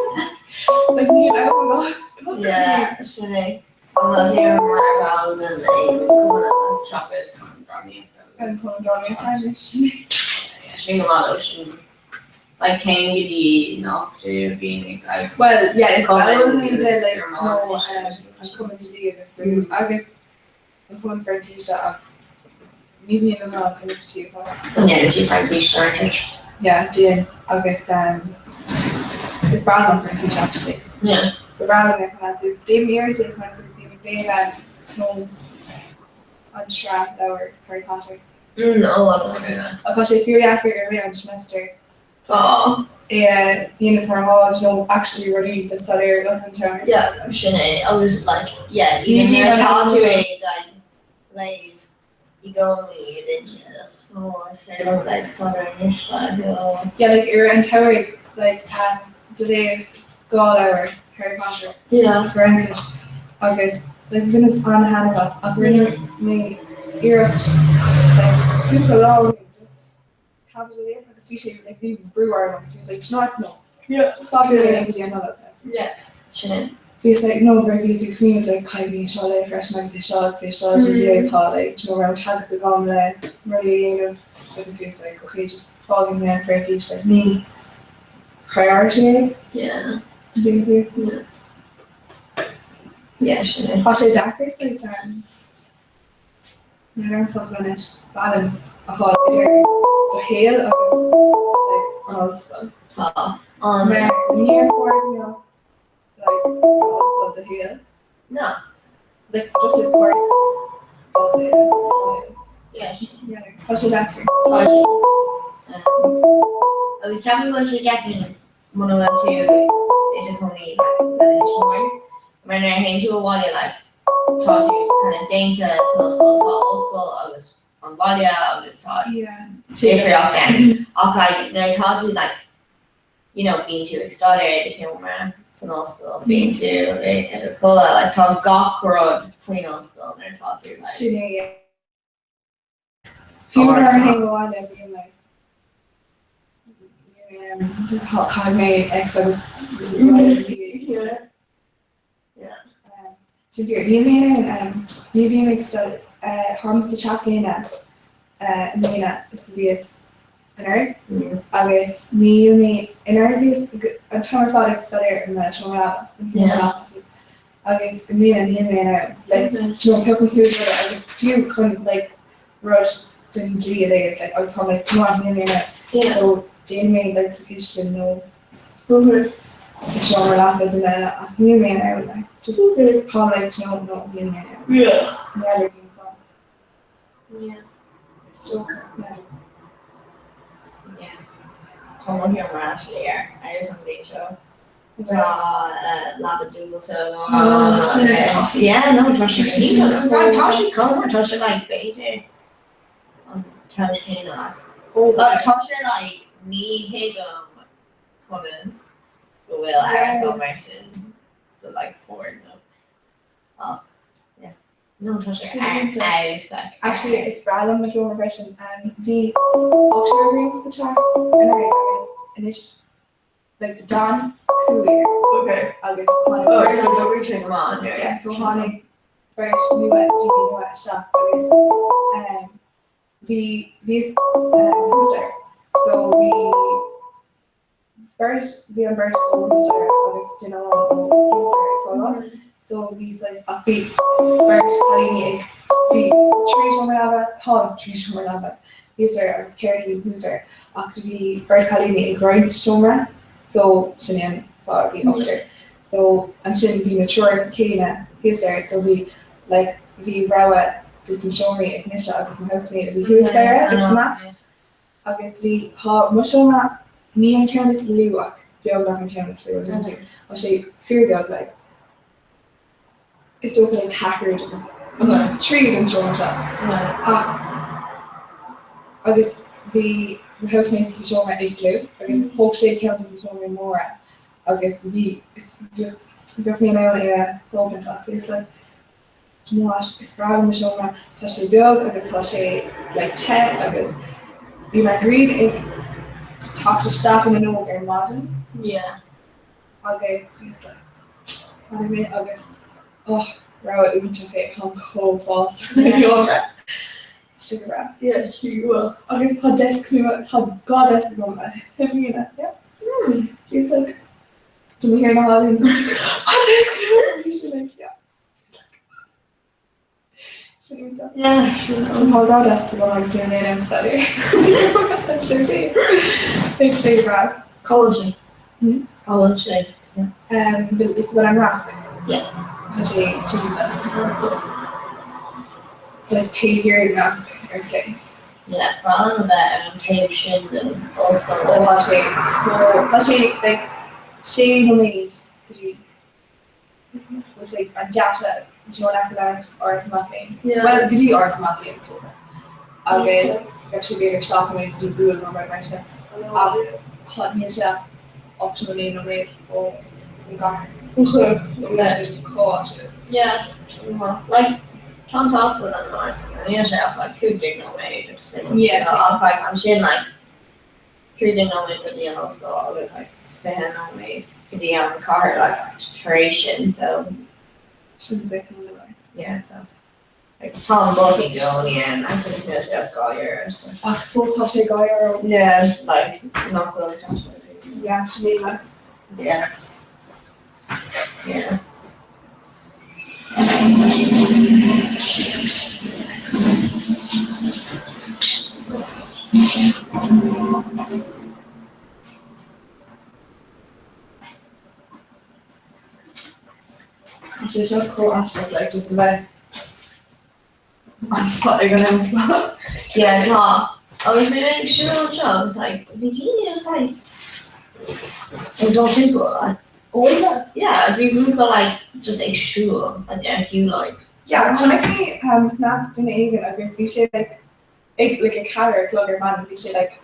like níl am agat. Yeah, sin é. An bhfuil tú mar bhall den aon cumann eile seachas Cumann Drámaíochta An agus Cumann Drámaíochta anois sin é. Yeah, sin go maith though, sin Like téim go dtí nochtadh a bhíonn ag like Well, yeah, is Cumann ball mé de like you know Gearmáinise um, an Cumann Dlí agus agus an Cumann Fraincise ach ní bhíonn an rang imeachtaí acu. An ndéanann tú Fraincís Georgia? Yeah, déan agus um, is breá liom Fraincis actually. Yeah. Ba bhreá liom é Francis. Déanaim iarracht é Francis bím ag léamh um, nó an tsraith leabhar Harry Potter. Mm, oh, well, yeah. Ach tá sé fíordheacair i rith an seimeastair Tá. é a dhéanamh mar atá, you know, actually rudaí le staidéar le an teanga. Yeah, sin é. Agus like, yeah, Ní even bhíonn nuair atá an- tú ag like léamh i gcónaí i d'intinn just, oh, is féidir liom like staidéar anois, like, oh. Yeah, like i rith an tsamhraidh, like, um, do léas dhá leabhar Harry Potter Yeah. sa Fhraincis agus like bhaineas an-thaitneamh as ach rinne mé iarracht like cúpla lá ó shin just caibidil a léamh agus bhí sé like bhí brú orm agus bhíos like do you know what no Yeah. just fág é go dtí an Nollaig. Yeah. Sin é. Bhíos like no gur bhíos ag smaoineamh like caithfidh mé seo a léamh freisin agus é seo agus é seo mm. agus tá like do you know raibh teagasc agam le rudaí a dhéanamh agus bhíos like okay just fágann mé an Fraincis like ní priority é. Yeah. Do you? Yeah. Yeah, sin é. Tá sé deacair saghas um, níl an focal anois, balance a fháil idir do shaol agus like, an ollscoil. Tá. An Mar níor chóir go mbeadh like, an ollscoil do shaol. No. Like, just is part do shaol. Yeah, sin. Yeah, tá sé deacair. Tá sé. Um, agus ceapaim go bhfuil sé deacair muna bhfuil tú i do chónaí le do thuismitheoir. Mar nuair a théann tú abhaile like, tá tú kind of déanta san ollscoil, tá ollscoil agus an baile agus tá Yeah. difríocht ann. Ach like, nuair atá tú like, you know, bíonn tú ag staidéar i do sheomra san ollscoil, bíonn tú i i do chodladh, like, tá gach rud faoin ollscoil nuair atá tú like, Sin é, yeah. Fiú nuair a théim abhaile bím like caithfidh mé X agus Y agus Z. Yeah. Yeah. Sin fíor. Níl mé in ann, ní bhím ag táim sa teach céanna i mbliana is a bhíos anuraidh agus níl mé, anuraidh bhíos an t-am ar fad ag staidéar i mo sheomra leapa, agus i mbliana níl mé in ann, like, do you know, piocaim suas ruda agus fiú chun, like, rud den dlí a léamh, like, agus táim like, do you know what, níl mé in ann. Yeah. So déanaim é, like, sa chistin nó i seomra leapa duine eile ach níl mé in ann, like, just táim like, do you know, no, níl mé in ann. Yeah. N'fheadar cén fáth. Yeah. Is dócha, yeah. Yeah. Tá mo sheomra actually ar fheabhas an bhliain seo. Tá leaba dúbailte agam. Yeah, no, tá sé iontach. Like, tá sé chomh, tá sé like b'fhéidir an tomhas céanna like. Like, tá sé like ní thuigim conas go bhfuil árasán mar sin sa like foirgneamh. Ach, yeah. No tá sé ar fheabhas like. Actually is breá liom mo sheomra freisin. Bhí ochtar againn sa teach anuraidh agus anois like d'fhan cúigear. Okay. Agus tháinig Oh beirt so d'oibrigh sé go maith anuraidh. Yeah so tháinig beirt nua daoine nua isteach agus bhí bhíos thuas so bhí beirt, bhí an beirt ó thuas agus duine amháin ó thíos ag fágáil. So bhí saghas, ach bhí beirt cailíní ag, bhí trí seomra leaba, tá trí seomra leaba thíos agus ceithre cinn thuas ach do bhí beirt cailíní ag roinnt seomra so sin é an fáth a bhí ochtar. So ansin bhí na triúr céanna thíos so bhí like bhí rogha de na seomraí ag mise agus mo housemate a bhí thuas ag fanacht. Agus bhí, tá mo sheomra, ní an ceann is lú ach beagnach an ceann is lú, an dtuigeann tú? Tá sé fíorbheag, like, is dócha like ceathrú den, tríú den seomra seo. Ach, agus bhí mo housemate sa seomra is lú agus thóg sé ceann de na seomraí móra agus bhí, is, bheadh, bheadh mé in ann é a thógaint ach bhíos like, Do you know what, is breá liom mo sheomra, tá sé beag agus tá sé like te agus bíonn an ghrian ag teacht isteach an fhuinneog ar maidin. Yeah. Agus bhíos like tháinig mé agus oh rogha iontach é, táim chomh sásta le mo sheomra. Tá sé go breá. Yeah, you will. Agus tá desk nua, tá dhá desk agam i mbliana, yeah. Bhíos like, do mo thiarna álainn, tá desk nua, bhí sé like, yeah. Tá dhá desk agam agus níl mé in ann staidéar. Beidh sé breá. Cá bhfuil sé? Cá bhfuil sé? Is bhfuil an rack? Yeah. Tá sé timpeall. So is taobh thiar den rack ar chlé. Yeah, breá liom a bheith ar an taobh sin den ollscoil. Ó tá sé chomh, tá sé like sé nóiméad go dtí Bhfuil sé an geata do you know in aice le Áras na Mac Léinn? Bhuel, go dtí Áras na Mac Léinn is dócha. Agus bheadh sé b'fhéidir seacht nóiméad go dtí Boole nó rud mar sin. Ach tá, níl sé ach 8 nó 9 nóiméad ó an gcathair. So bhí sé just chomh áisiúil. Yeah, sin go maith. Like, táim sásta le an Áras, níl sé ach like 15 nóiméad or something. Yeah. Ach like ansin like 15 nóiméad go dtí an ollscoil agus like 20 nóiméad go dtí an cathair like tar éis sin so Sin sick an leor. yeah tá like tá an bus i gcónaí ann agus níl sé ach 2 euro so Ach fós tá sé 2 euro. yeah like nach bhfuil ag teastáil Yeah, sin é like. yeah yeah. Tá sé seo chomh aisteach like just a bheith anso ag an am seo. Yeah tá. Agus bhí mé ag siúl anseo agus like bhí daoine just like ag dul timpeall like Oh is it? Yeah bhí grúpa like just ag siúl like ar shiúlóid. Yeah chonaic mé um snap duine éigin agus bhí sé like ag like a ceathair a chlog ar maidin bhí sé like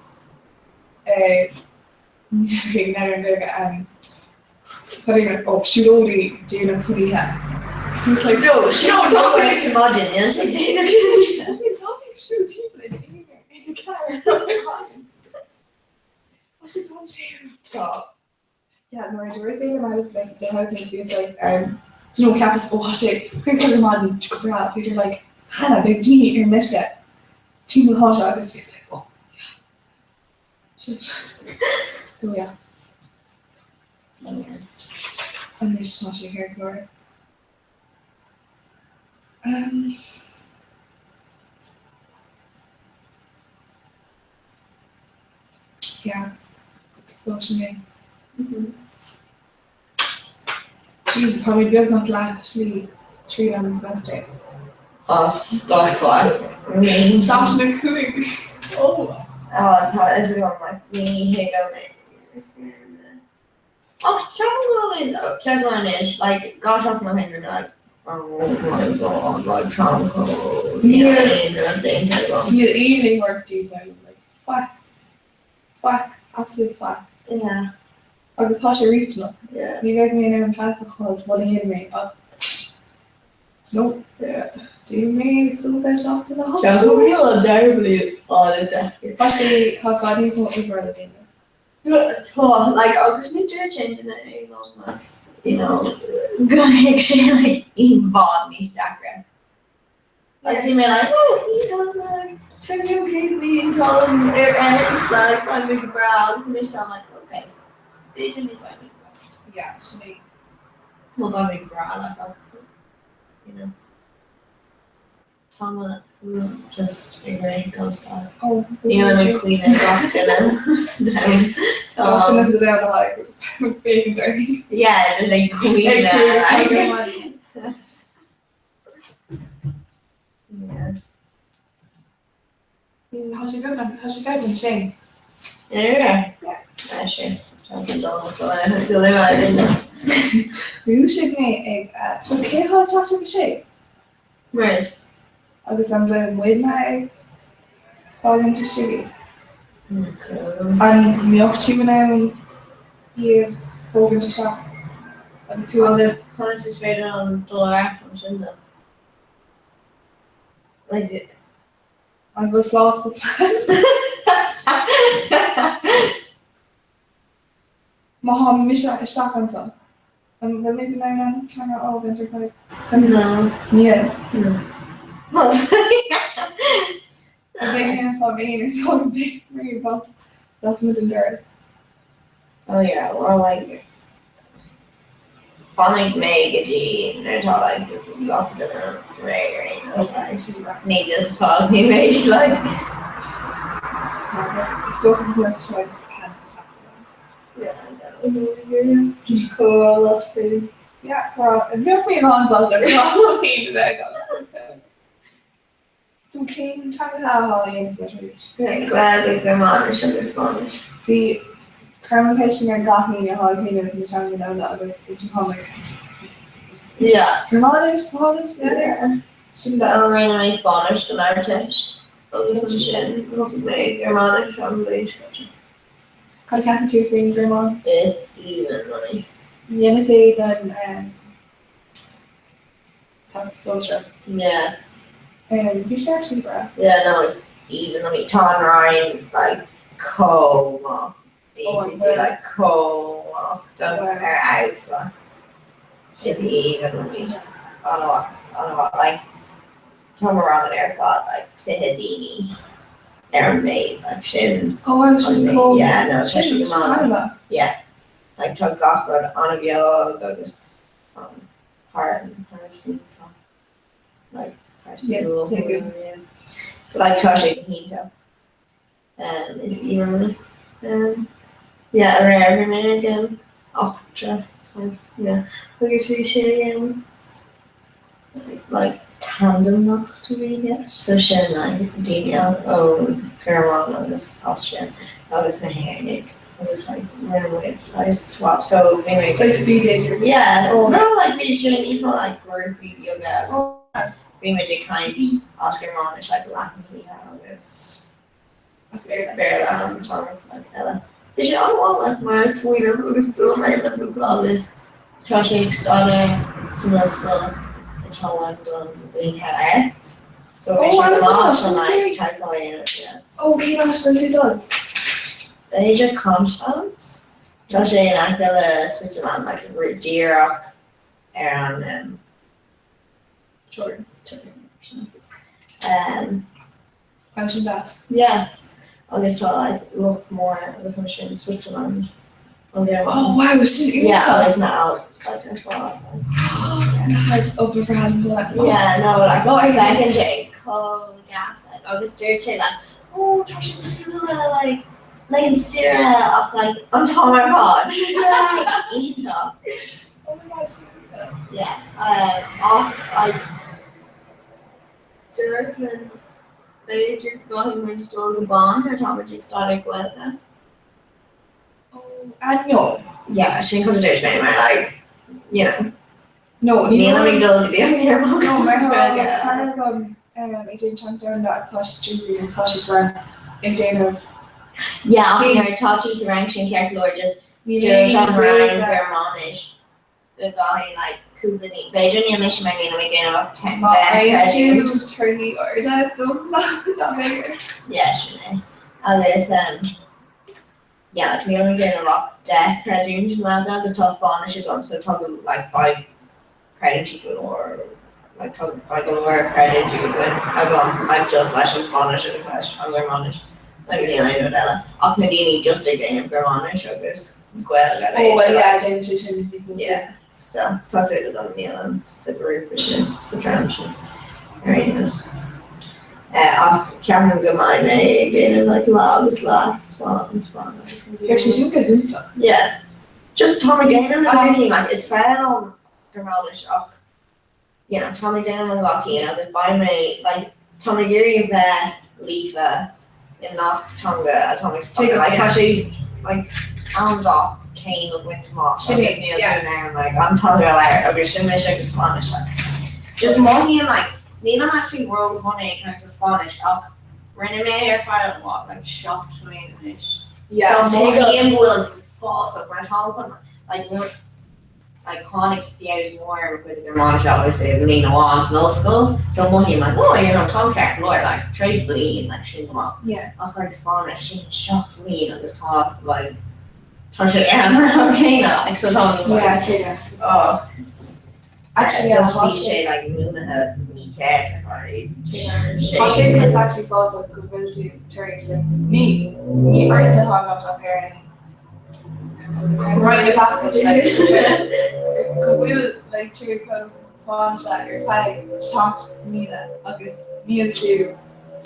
eh Bhí an Ghaeilge ann. Ó, siúlóidí déanach san oíche. She was like, No, siúlóidí sa maidin, níl sé déanach san oíche. I was like, ná bí ag siúl timpeall ag aon ag a ceathair ar maidin. Tá sé tá sé God. Yeah, nuair a dúirt é le mo house like le housemates bhíos like um, do you know cheapas ó tá sé cúig a chlog ar maidin go breá bhíodar like Hannah beidh daoine ar meisce timpeall na háite agus bhíos like oh yeah. Shit. So yeah. Anois tá sé ceart go leor. Um, yeah. So sin é. Jesus, tá mé beagnach leath slí tríd an semester. Oh, stop like. Seachtain a cúig. Oh. Oh, tá a fhios agam like ní thig liom é. Ach ceapaim go bhfuil mé ceapaim anois like dhá seachtain ó shin bhí mé like oh my god like táim chomh níl aon rud déanta agam. Níl aon léitheoireacht déanta agam like faic. Faic, absolute faic. Yeah. Agus tá sé riachtanach. Yeah. Ní bheidh mé in ann pas a fháil muna dhéanann mé ach no. Yeah. Dúirt mé so bheith seachtain a Ceapaim go bhfuil an dara bliain an-deacair. Tá sé tá fad níos mó oibre le déanamh. Tá, like, agus ní dúirt aon duine é liom, like, you know, go mbeadh sé like i bhfad níos deacra. Like, bhí mé like, oh, iontach, like, tríú chéad bliain táim ar fheabhas, like, beidh mé go breá, agus anois táim like, okay, b'fhéidir ní bheidh mé go breá. Yeah, sin é. Well, beidh mé go breá, like, ach, you know. Tá mo just ag rith gan stad. Oh, Nílim ag caoineadh gach duine sa domhan. Tá Gach duine sa domhan atá ag féachaint orainn. Yeah, just ag caoineadh. Ag caoineadh. Yeah. Tá sé beagnach, tá sé beagnach sin. Yeah. Yeah. Sin. Go luath. Dhúisigh mé ag ó cé thá ag teacht ag a sé? Muid. Agus an bhfuil muidne ag fágaint istigh í? An mbeadh tú in ann í a thógaint isteach agus thuas? Agus conas is féidir liom dul ar ais ansin though? Like, An bhfuil fleá sa plean? Má thá mise isteach ansan, an bhfuil mé in ann an teanga a fhágaint ar feadh No. Níl. No. Beidh mé anseo féin is agus beidh mé lasmuigh den doras. Oh yeah, well like fanfaidh mé go dtí nuair atá like gach duine réidh ar aon nós like ní just fágfaidh mé like. Is dócha go mbeadh saghas panic attack agam. Yeah, I know. Just comhrá leat féin. Yeah, comhrá. Bheadh mé lánsásta comhrá liom féin a bheith agam. So cén teanga atá á dhéanamh agat arís? Gaeilge, Gearmáinis agus Spáinnis. See, cuirim an cheist sin ar gach éinne atá ag déanamh na teanga domhanda agus tá like Yeah. Gearmáinis, Spáinnis, yeah. Sin So rinne mé Spáinnis don Ardteist agus ansin thosaigh mé Gearmáinis an bhliain seo caite. Cad a cheapann tú faoin Ghearmáin? Is aoibhinn liom í. Dheineas é don Teastas Sóisearach. Yeah. Bhí sé actually breá. Yeah, no, is aoibhinn liom í. Tá an Roinn like chomh maith. UCC like chomh maith. Just ar fheabhas like. It's just aoibhinn liom í. An-mhaith, an-mhaith. Like tá mo rang ar fad like 20 daoine ar an méid like sin. Oh, wow, sin chomh. Yeah, no, tá sin go maith. Yeah. Like tá gach rud an-bheag agus um, like So like tá sé go hiontach. Um, is aoibhinn um, yeah, aréir bhí mé ag um, eachtra saghas, yeah. Agus bhí sé um, like tandemnacht a bhí i gceist, so sin like daoine ó Ghearmáin agus Austria agus na hÉireannaigh agus like rinne muid saghas swap so bhí mé Saghas speed dating. Yeah, Oh. no like bhí sé níos mó like grúpaí beaga agus Oh, yes. bhí muid ag caint as Gearmáinis like leath na hoíche agus As Béarla. Béarla an t-am like eile. Bhí sé an-mhaith like mar smaoineamh agus bhuail mé le cúpla agus tá sé ag staidéar san ollscoil atá ann don bhliain eile. So bhí Oh, sé go an-mhaith, maith sin chun like great. teagmháil a dhéanamh, yeah. Oh, cén áit a bhfuil tú ag dul? B'fhéidir Konstanz? Tá sé in aice le Switzerland, like díreach ar an um, Teorainn. teorainn. Um, Wow, sin deas. yeah. Agus tá like loch mór agus ansin Switzerland. An Ghearmáin. Oh, wow, sin Yeah, iontach. agus na Alps like ar fad. Na Alps up for hand. Yeah, no, like Oh, I- feiceann sé chomh deas like, agus dúirt sé like, oh, tá sé cosúil le like laethanta saoire ach like an t-am ar fad. Like, iontach. Oh my gosh, sin iontach. Yeah, um, ach like dúirt linn b'fhéidir go gcaithfidh muid dul go Bonn mar tá muid ag staidéar Gaeilge. Oh, ah, no. Yeah, sin cad a dúirt mé mar like, you know, No, ní nílim ag dul go dtí an Ghearmáin. No, mar tá Gaeilge. cara agam um, ag déanamh teanga domhanda agus tá sé trí agus tá sé sa rang ag déanamh Yeah, ach nuair atá tú sa rang sin ceart go leor just Níl dúirt aon an rang Gaeilge. Gearmáinis go gcaithfidh like cúpla daoine, b'fhéidir níl mise mar nílim ag déanamh ach 10 Má fhaigheann tú creidiúint. torthaí arda is dócha nach mbeidh. Yeah, sin é. Agus um, yeah, like nílim ag déanamh ach 10 creidiúint i nGaeilge agus tá Spáinnis agam so tá go like beidh creidiúintí go leor like tá beidh go leor creidiúintí againn agam like just leis an Spáinnis agus leis an Ghearmáinis like níl aon rud eile ach na daoine just ag déanamh Gearmáinis agus Gaeilge Oh well yeah, déanann siad sin níos mó Yeah so tá súil agam nílim sa ghrúpa sin sa dream sin ar aon nós. Ach ceapaim go mbeidh mé ag déanamh like lá agus lá Spáinnis agus Bheadh sé sin go hiontach. Yeah. Just tá mé ag déanamh na dhá cinn, like is fearr liom Gearmáinis ach you know tá mé ag déanamh an dhá cinn agus beidh mé like tá mé ag iarraidh a bheith líofa i ngach teanga atá mé ag staidéar like tá sé like an-deacair céim a bhaint amach Sin é, agus níl tú yeah. in ann like an teanga a labhairt agus sin mise agus Spáinnis like just mothaím like nílim actually ró-dhona ag caint an Spáinnis ach rinne mé ar feadh what like 7 mbliana anois Yeah, so tuigim. mothaím go bhfuil fás mar tá chun like nuair like tháinig feabhas mór ar mo chuid Gearmáinise obviously i mbliain amháin san ollscoil so mothaím like oh you know táim ceart go leor like tar éis bliain like sin go maith Yeah. ach like Spáinnis sin 7 mbliain agus tá like tá sé ar an leibhéal céanna like so táim just like Yeah, tuigim. oh Actually, yeah, just tá bhí sé- sé like múineadh mícheart ar fad. Tá sé sin actually fásach go bhfuil tú tar éis like ní ní ortsa atá an locht ach ar an Roinn Oideachais like go bhfuil like tú ag foghlaim Spáinnise ar feadh 7 mbliana agus níl tú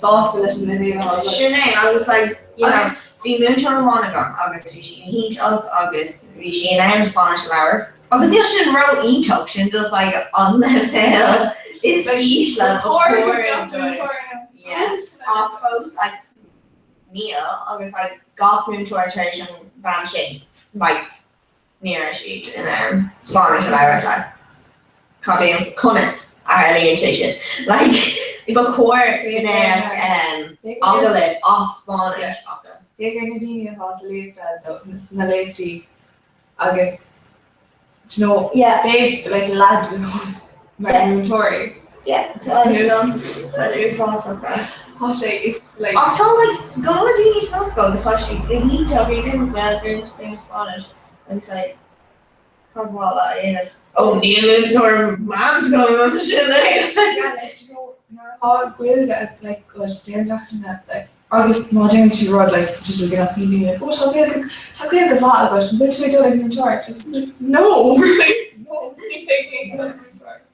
sásta leis an leibhéal atá agat. Sin é agus like you know Agus- bhí múinteoir amháin agam agus bhí sí iontach agus bhí sí in ann Spáinnis a labhairt Agus níl sin ró-iontach, sin just like an leibhéal is ísle ba chóir Yeah. Ach fós like níl agus like gach múinteoir tar éis an bhean sin like ní raibh siad in ann Spáinnis a labhairt like cad é an conas a tharlaíonn sé sin like ba chóir go mbeadh um, agallamh as Spáinnis acu. B'fhéidir na daoine atá sa léacht sna léachtaí agus do you know Yeah. beidh like leath den mar Yeah. mhúinteoirí. Yeah, tá a fhios agam. Tá sé uafásach. Tá sé is like Ach tá like go leor daoine san ollscoil agus tá sé go hiontach ag déanamh Gaeilge agus déanamh Spáinnis agus like cad ba mhaith leat a dhéanamh? Ó níl múinteoir meánscoile nó sin é. Yeah, like do you know nuair atá Gaeilge like go déan leachtanna like Agus má deireann tú rud like sa teideal go mbeadh daoine like oh tá Gaeilge tá Gaeilge mhaith agat an bhfuil tú ag dul ag múinteoireacht? Agus I'm like no like no ní bheidh mé ag dul ag múinteoireacht.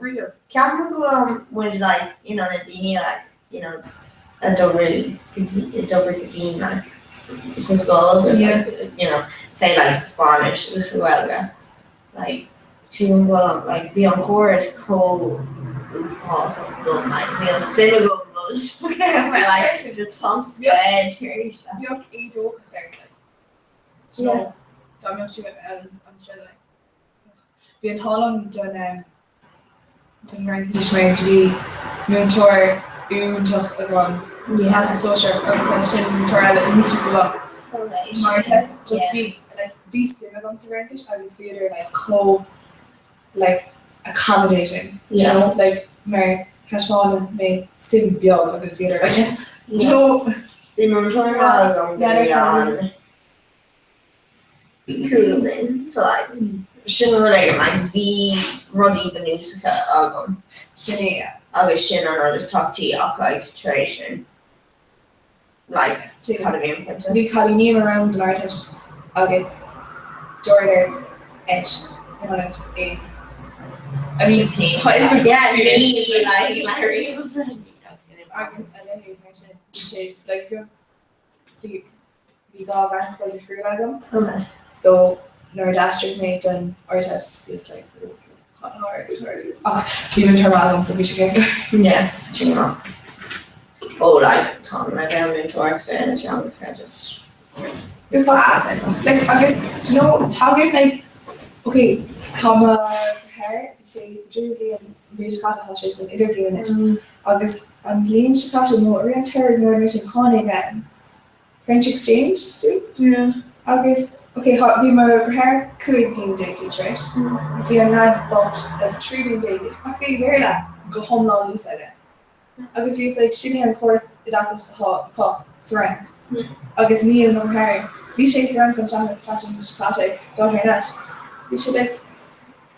Riamh. Ceapaim go bhfuil muid like you know na daoine like you know a d'oibrigh go dtí a d'oibrigh go dian like sa scoil agus like you know say like sa Spáinnis agus sa Ghaeilge like tuigim go bhfuil like bhí an córas chomh uafásach dom like níl suim agam dul mar like just táim scared tar éis like. Bheadh éadóchas ort like do you know dá mbeadh tú ansin like bhí an t-ádh liom don um don Fhraincis mar bhí múinteoir iontach agam Teastas Sóisearach agus ansin múinteoir eile iontach agam san Ardteist just bhí like bhí suim agam sa Fhraincis agus bhíodar like chomh like accommodating do you know like mar thaispeáin mé suim beag agus bhíodar like do you know Bhí múinteoir agam go dtí an cúigiú bliain so like sin rud éigin like bhí rudaí bunúsacha agam Sin é yeah. agus sin an rud is tábhachtaí ach like tar éis sin like cad a bhí an pointe? Bhí cailíní i mo rang don Ardteist agus dúradar et in ionad é. I mean tá a fhios agam Yeah ní like labhraím agus a leithéid mar sin bhí sé like beag see bhí 2 mheánscoil difriúla agam so nuair a d'aistrigh mé don Ardteist bhíos like cad atá ag tarlú ach bhí múinteoir maith agam so bhí sé ceart. Yeah, sin go maith. Oh like tá an leibhéal múinteoireachta ina teangacha just Is class. Like agus do you know tagann like okay tá mo dheartháir bhí sé sa tríú bliain an bhliain seo caite tá sé san idirbhliain anois agus an bhliain seo caite nó i rith an tsamhraidh nó rud mar sin tháinig um French exchange student agus. Ok, bhí mo dheartháir 15 bliana d'aois, right? Agus bhí an leaid bocht like 13 bliana d'aois ach bhí Béarla go hiomlán líofa aige. Agus bhíos like sin é an córas oideachais atá acu sa Fhrainc. Agus níl mo dheartháir, bhí sé sa Fhrainc an tseachtain seo caite ag dul thar n-ais, bhí sé like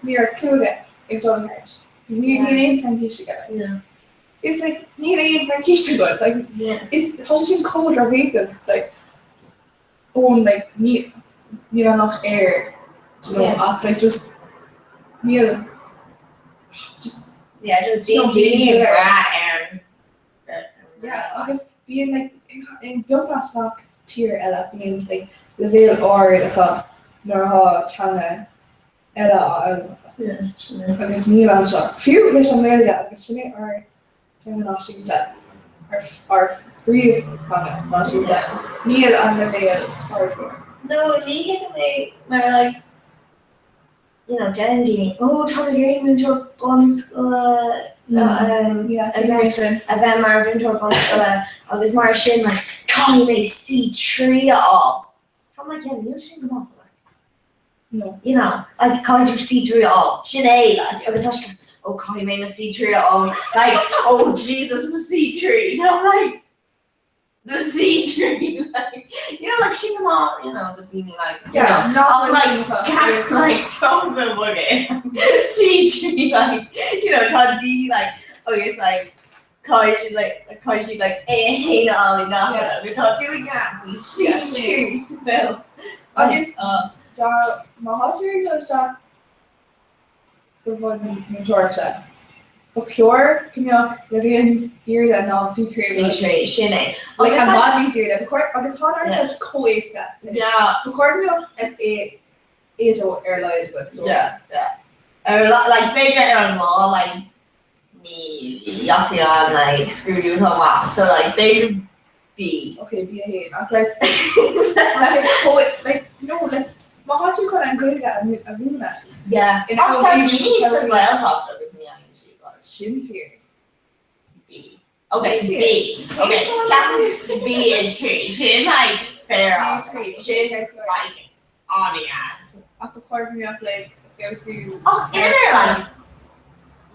ní raibh clue aige ag dul thart. Níl aon Fraincis aige. Like. Is like níl aon Fraincis agat like is tá sé sin chomh drochbhéasach like ón like ní níl an locht air do you know ach like just níl just Yeah just bíonn daoine ag brath ar an Yeah agus bíonn like in beagnach gach tír eile bíonn like leibhéal ard acu nuair atá teanga eile á fhoghlaim acu. Agus níl anseo. Fiú leis an nGaeilge, agus sin é ár dteanga náisiúnta, ár bpríomhtheanga náisiúnta, níl an leibhéal ard go leor. No, ní thuigim é mar like, you know, deireann daoine, oh tá mé ag iarraidh múinteoir bunscoile a bheith mar mhúinteoir bunscoile agus mar sin like caithfidh mé C3 a fháil. Tá mé like, yeah, níl sin go maith like. No. You know, like caithfidh tú C3 a fháil. Sin é, like, agus tá sé, oh, caithfidh mé mo C3 a fháil. Like, oh, Jesus, mo C3. And I'm like, the C3, like, you know, like, sin go maith, you know, do daoine, like, you Yeah, know, not I'm like, like can't, like, don't go bug it. C3, like, you know, tá daoine, like, agus, like, caithfidh siad, like, caithfidh siad, like, A1 a fháil i ngach rud, agus tá tú ag ceapadh C3, well, Agus uh, dá má tá tú ag dul isteach sa bhunmhúinteoireachta, ba chóir go mbeadh leibhéal níos airde ná C3 agat. C3, sin é. Like, Agus i like, bhfad níos airde. Ba chóir, agus tá an Ardteist chomh éasca anois. yeah, Ba chóir go mbeadh an A, A2 ar a laghad agat, so. yeah, yeah. Ar a la- like, b'fhéidir ar an lá, like, ní dheachaigh an like scrúdú chomh maith, so like b'fhéidir B. Ok, B1, ach like tá sé chomh like no like má tá tú chun an Ghaeilge a a mhúineadh. Yeah, In ach tá am daoine sa Ghaeltacht agus ní fhaigheann siad like. Sin fíor. B. Ok, Sin B. fíor. Ok, ceapaim B3, sin like fair B3, sin like an-deas. Ach ba chóir go mbeadh like feabhsú. Ach in ar like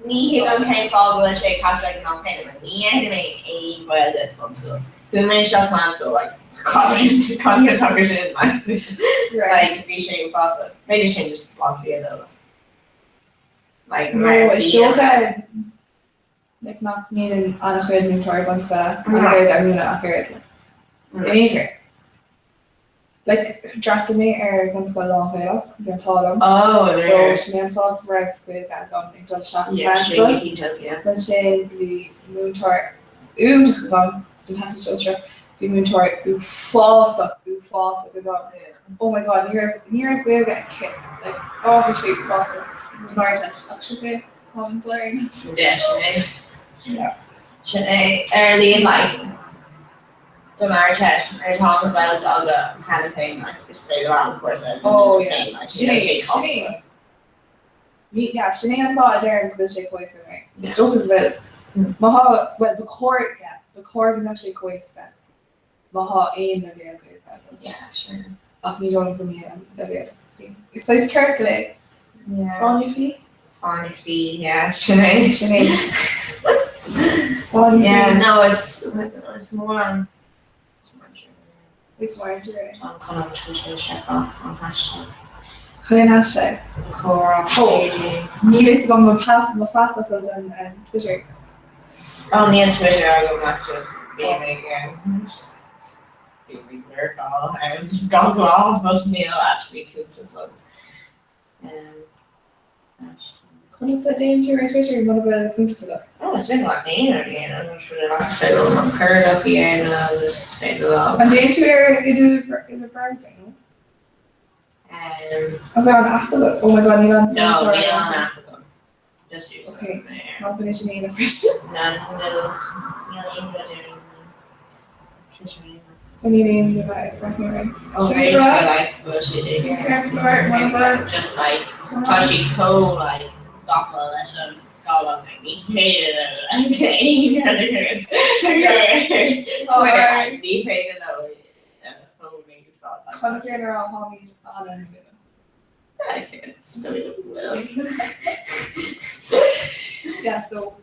ní thuigim cén fáth go bhfuil sé ag teastáil ag an am céanna, like ní dhéanfaidh mé aon Ghaeilge sa bhunscoil. Chuaigh mé isteach sa mheánscoil like cad an taca sin like Right. like bhí sé uafásach. B'fhéidir sin just Baile Átha Cliath though. Like No, mar is bhí dócha like nach ndéanann an-chuid múinteoirí bunscoile an Ghaeilge a mhúineadh ach oiread. In aon chor. Like d'fhreastail mé ar bhunscoil lán-Ghaelach, bhí an t-ádh liom. Oh, So there. sin é an fáth go raibh Gaeilge agam ag dul isteach sa Yeah, sin mheánscoil. go hiontach, yeah. Agus ansin bhí múinteoir iontach agam don Teastas Sóisearach, bhí múinteoir uafásach, uafásach agam. Oh my God, ní raibh, ní raibh Gaeilge aici. Like, oh, bhí sé uafásach don Ardteist. Ach sin é, táim sorry. Yeah, sin é. Yeah. Sin é. Ar líon like don Ardteist nuair atá an Ghaeilge agat cheana féin like is féidir leat an cúrsa a Oh, mhúineadh yeah. féin like Sin níl é, sé sin é. costasach. Ní, yeah, sin é an fáth a deirim go bhfuil sé chomh éasca right? Is dócha go bhfuil. Má thá, bhuel, ba chóir, yeah, ba chóir go mbeadh sé chomh éasca má thá aon leibhéal Gaeilge agat. Yeah, sin. Ach ní dóigh liom go mbíonn an leibhéal ag. Is saghas ciorcal é. Yeah. Fáinne fí? Fáinne fí, yeah, sin é. Sin é. Fáinne fí. Yeah, no, is, I don't know, is mór an, is mór an trua. Is mór an trua é. Tá an chun an Twitter a sheiceáil, an hashtag. Chun an hashtag? Comhrá Oh, níl fhios agam mo pas, mo phasfhocal don Twitter. Oh, níl Twitter agam ach just bím ag, bím ag lurkáil ann gach lá, but níl actually cuntas agam. Conas a dtéann tú ar Twitter muna bhfuil cuntas agat? Oh, is féidir leat aon rud a dhéanamh, is féidir leat is féidir liom an cuardach a dhéanamh agus is féidir liom. An dtéann tú ar i do i do browser nó? Um, An bhfuil an app agat? Oh my god, níl an No, níl an app agam. Just use Okay, it. má go sin éana freisin. No, níl níl aon rud ar an Twitter aon So níl aon rud ag breathnú orainn. Oh, Sin b'fhéidir rá? like go bhfuil siad ag Sin ceart go leor, muna bhfuil. Just like tá siad chomh like gafa leis an scáileán like ní féidir leo like aon rud a chur ar Twitter like ní féidir leo so. gcónaí úsáid. Chun na fírinne a rá, táimid an-fhuinniúil. Yeah, so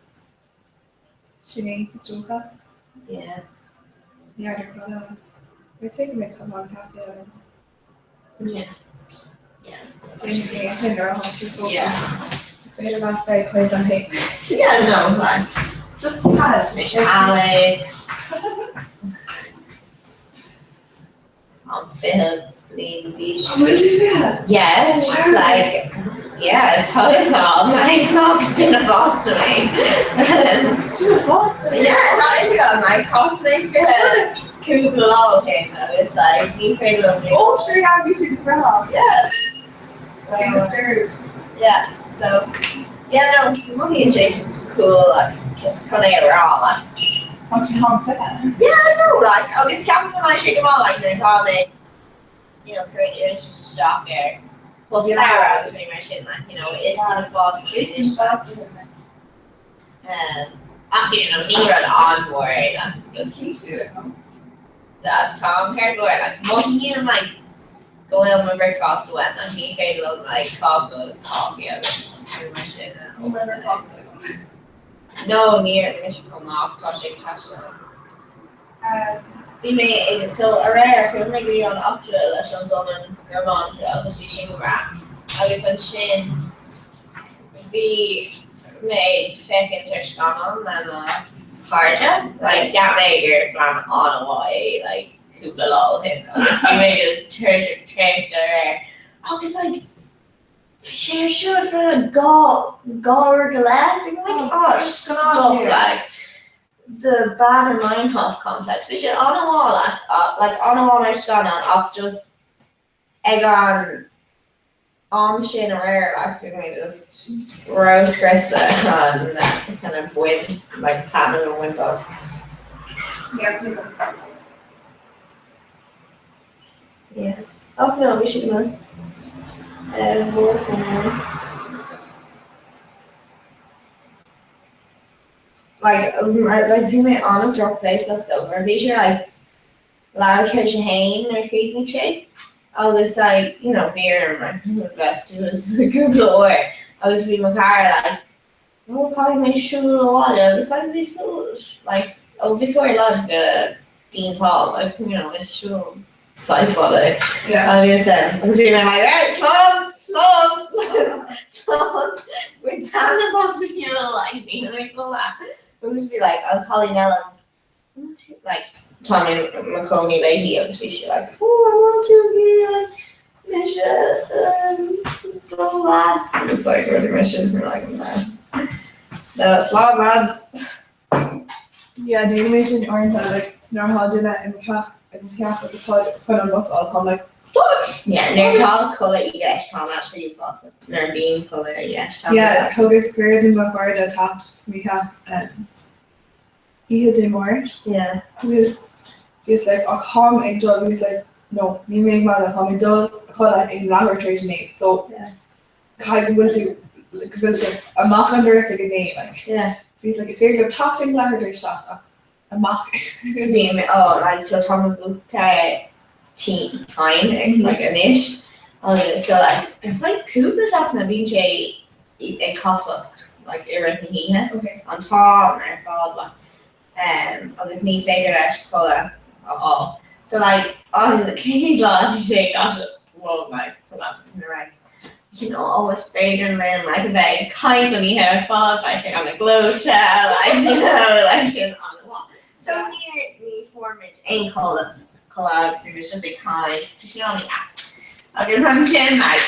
sin é is dócha. Yeah. Ní fheadar cad eile. I'd say go mbeidh cupán caife agam. Yeah. Yeah. Déanfaidh mé sin nuair atá tú fós. Yeah. Is féidir leat bheith ag caint liom féin. Yeah, no, like Just caid. Mise Alex. I'm 20 bliain d'aois. An bhfuil tú 20? Yeah, Wow. like, yeah, tá fhios agam, like, nach duine fásta mé. Is duine fásta mé. Yeah, tá fhios agam, like, chas mé 25 lá ó shin agus, like, ní féidir liom. Oh, sure, yeah, bhí sé go breá. Yeah. Like, absurd. Yeah, so, yeah, no, mothaíonn sé cool, like, just chun é a rá, like. Tá tú thar 20? Yeah, no, like, agus ceapaim go mbeidh sé go maith, like, nuair atá mé, you know, cur iarratas isteach ar post samhraidh agus rudaí mar sin, like, you know, is duine fásta tú anois. Um, ach, you know, ní rud an-mhór é, like, just tá an ceart go leor, like, mothaím, like, go bhfuil mo bhricfeasta uaim, like, ní féidir liom, like, cáca coffee agus rudaí mar sin a ól. No, níor ith mise chomh maith, tá sé ag taisteal. Bhí mé ag, so aréir, chuaigh mé go dtí an eachtra leis an gcumann Gearmáinise agus bhí sin go breá. Agus ansin bhí mé ag féachaint ar scannán le mo chairde, like cheap mé gur phlean an-mhaith é like cúpla lá ó shin agus bhí mé just tuirseach traochta aréir agus like Bhí sé ar siúl ar feadh 2 uair go leith. Bhí mé like, oh, stop, like, the Baader Meinhof complex. Bhí sé an-mhaith, like, an-mhaith mar scannán ach just ag an am sin aréir, like, bhí mé just ró-scriosta chun kind of bain, like, taitneamh a bhaint as. Yeah, tuigim. Yeah. Ach no, bhí sé go maith. Mhór go maith. Like, like bhí mé an-drochbhéasach though, mar bhí sé like leathuair tar éis a haon nuair a chríochnaigh sé agus like, you know, bhí orm like bheith suas cúpla uair agus bhí mo chara like, oh caithfidh mé siúl abhaile agus like bhí so like ó Victoria Lodge go Dean's Hall like you know is siúl saghas fada é agus um, agus bhí mé like right slán slán slán we're down the bus you know like bhí like agus bhí like an cailín eile like tá mé i mo chónaí léi agus bhí sí like oh an bhfuil tú ag iarraidh mise dul leat agus like rudaí mar sin we're like no no slán lads. Yeah, déanaim é sin uaireanta like nuair atá duine i mo theach ag mo theach agus tá chun an bus a fháil táim like fuck! Yeah, nuair atá codladh i gceist táim actually uafásach nuair a bhíonn codladh i gceist táim Yeah, thugas cuireadh do mo chairde teacht mo theach um, Oíche Dé Máirt. Yeah. Agus bhíos like ach táim ag dul bhíos like no níl mé ag magadh táim ag dul a chodladh ag leathuair tar éis a naoi so Yeah. caithfidh go bhfuil tú go bhfuil sibh amach an doras ag a naoi like. Yeah. So bhíos like is féidir libh teacht ag leathuair tar éis 7 ach amach. Bhí mé oh like so tá mo bhuachaill tinn ag like anois agus so like ar feadh cúpla seachtaine bíonn sé ag casacht like i rith na hoíche Okay. an t-am ar fad like um, agus ní féidir leis codladh a fháil. So like an chéad lá bhí sé ag casacht well like so like like you know oh is féidir linn like a bheith ag caint an oíche ar fad beidh sé an-ghleoite like you know like sin an-mhaith. So ní ní fuair muid aon codladh codladh agus bhí muid just ag caint bhí sé an-deas. Agus ansin like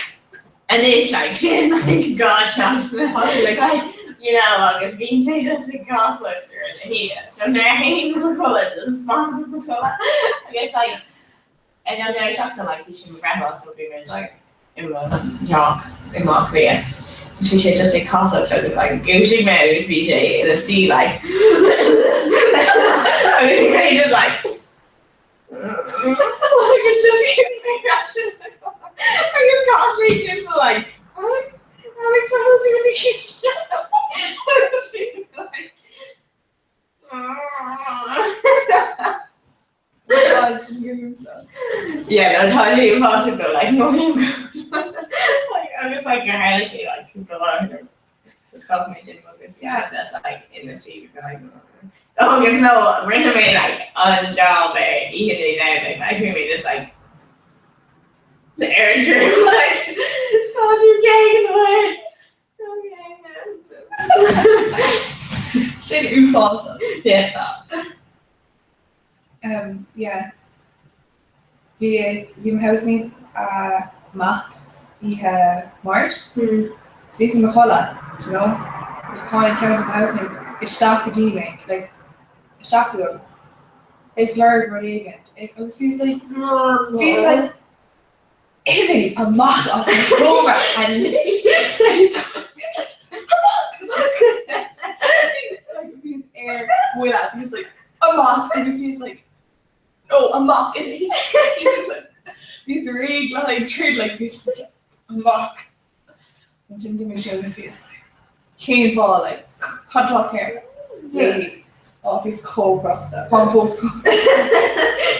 anois like sin like gosh like you know agus bíonn sé just ag casacht ar na hoíche so nuair a théim a chodladh just fanaim a chodladh agus like ag an deireadh seachtaine like bhí sé mo bhreithlá so bhí muid like i mo theach i mBaile Átha Cliath agus bhí sé just ag casacht agus like dhúisigh mé agus bhí sé ina suí like agus bhí mé just like agus just agus chas sé timpeall like Alex Alex an bhfuil tú i do chiste agus bhí mé like Yeah, no, tá sé uafásach though, like, no, like, agus like gur tharla sé like cúpla lá Is cás mé sin agus bhí sé just like in the sea like agus no rinne mé like an job ar oíche Dé Domhnaigh like bhí mé just like ar an like tá tú gay go leor. Sin uafásach. Yeah tá. Um, yeah. Bhí bhí mo housemate amach oíche Máirt. So bhíos i mo chodladh, do you know? Agus tháinig ceann de mo housemates isteach go dtí mé, like, isteach chugam, ag lorg rud éigin. Agus bhíos like, bhíos like, imigh amach as an seomra anois! Bhíos like, amach, amach! Like, bhíos ar buile, bhíos like, amach! Agus bhíos like, oh, amach anois! Bhíos réidh le haghaidh troid, like, bhíos like, amach! Ansin d'imigh sé agus bhíos like, cén fáth, like, cad atá cearr léi? Ó, bhíos chomh crosta. Táim fós chomh crosta.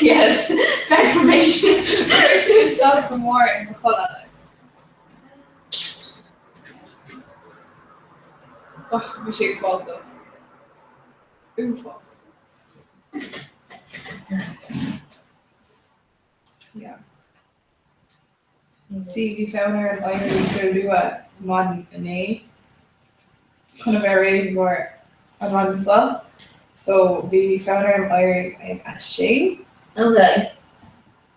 Yes, deprivation. Chuir sé isteach go mór ar mo chodladh, like. Oh, bhí sé uafásach. Uafásach. Yeah. See, bhí fonn orm éirí go luath maidin inné chun a bheith réidh i gcomhair an mhaidin seo. So bhí fonn orm éirí ag a sé. Okay.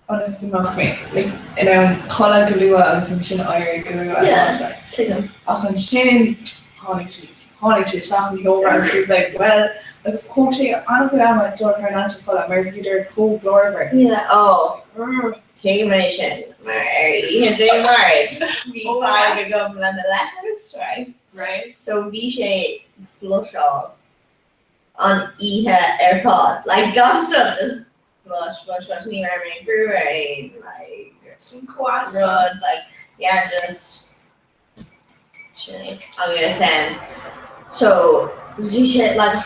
Ionas go mbeadh mé like, in ann codladh go luath agus ansin éirí go luath. Yeah, tuigim. Ach ansin tháinig sí tháinig sé isteach an sheomra agus he was like, well, agus thóg sé an-chuid ama dul thar n-ais a chodladh mar bhíodar chomh glórmhar. Yeah, oh. Tuigim é sin mar ar oíche Dé Máirt bhí fadhb agam lena leithreas, right? Right. So bhí sé ag flusháil an oíche ar fad, like gan stop, just flush, flush, flush, ní raibh mé ag brú ar aon like Sin chomh rud, like yeah, just Sin é. Agus um, so bhí sé like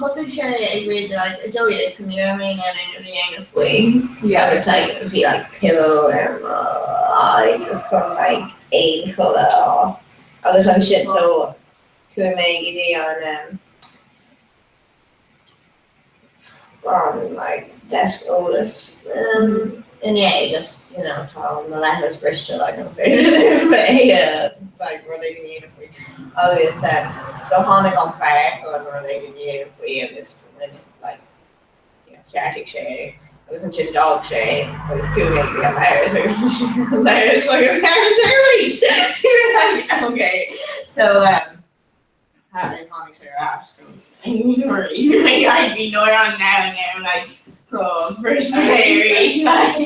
thosaigh sé ag b'fhéidir like 12 so ní raibh mé in ann aon rud a dhéanamh faoi. Yeah. Agus like bhí like pillow ar mo aghaidh just chun like aon chodladh a fháil. Agus ansin so chuaigh mé go dtí an um, an like desk eolais um, inné just you know tá mo leithreas briste like an féidir like rud éigin a dhéanamh faoi agus um, so tháinig an fear chun rud éigin a dhéanamh faoi agus rinne like you know, cheartaigh sé é agus ansin d'fhág sé agus chuaigh mé go dtí an leithreas agus an leithreas agus tharla sé arís like okay so um, Tháinig sé ar ais bhí náire an domhain air like oh bhris mé arís like.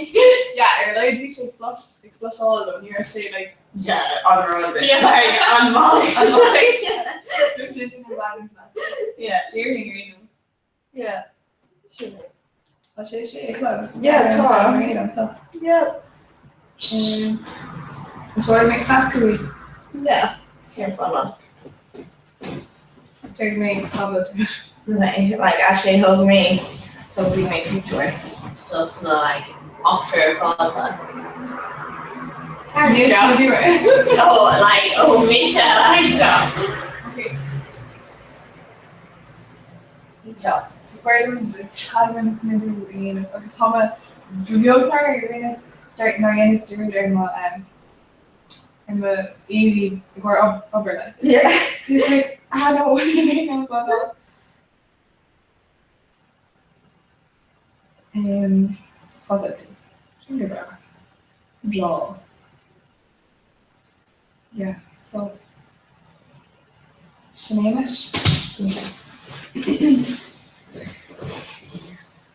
Yeah, ar a laghad bhí sé flush ag flusháil though, ní raibh sé like Yeah, an rud yeah like an maith. An maith. Bhí sé sin i bhfad níos measa. Yeah. Déarfainn ar aon nós. Yeah. Sin é. Tá sé sé a chlog. Yeah, tá. Réidh anseo. Yeah. An bhfuair mé snap go dtí? Yeah. Cén fáth nach? Deir mé tábla. Okay, like actually thóg mé thóg mé pictiúr just na like ochtar ar fad like. Oh, like oh mise like tá. Okay. Tá. Ba mhaith liom cad rinne smidiú a dhéanamh agus tá mé ba bheag nár rinneas nár dheineas dearúd ar mo ar mo éadaí i gcomhair obair like. Yeah. Bhíos like ah no ní mé an fadhb. Um, fadhb. Sin go breá. Breá. Yeah, so sin é anois.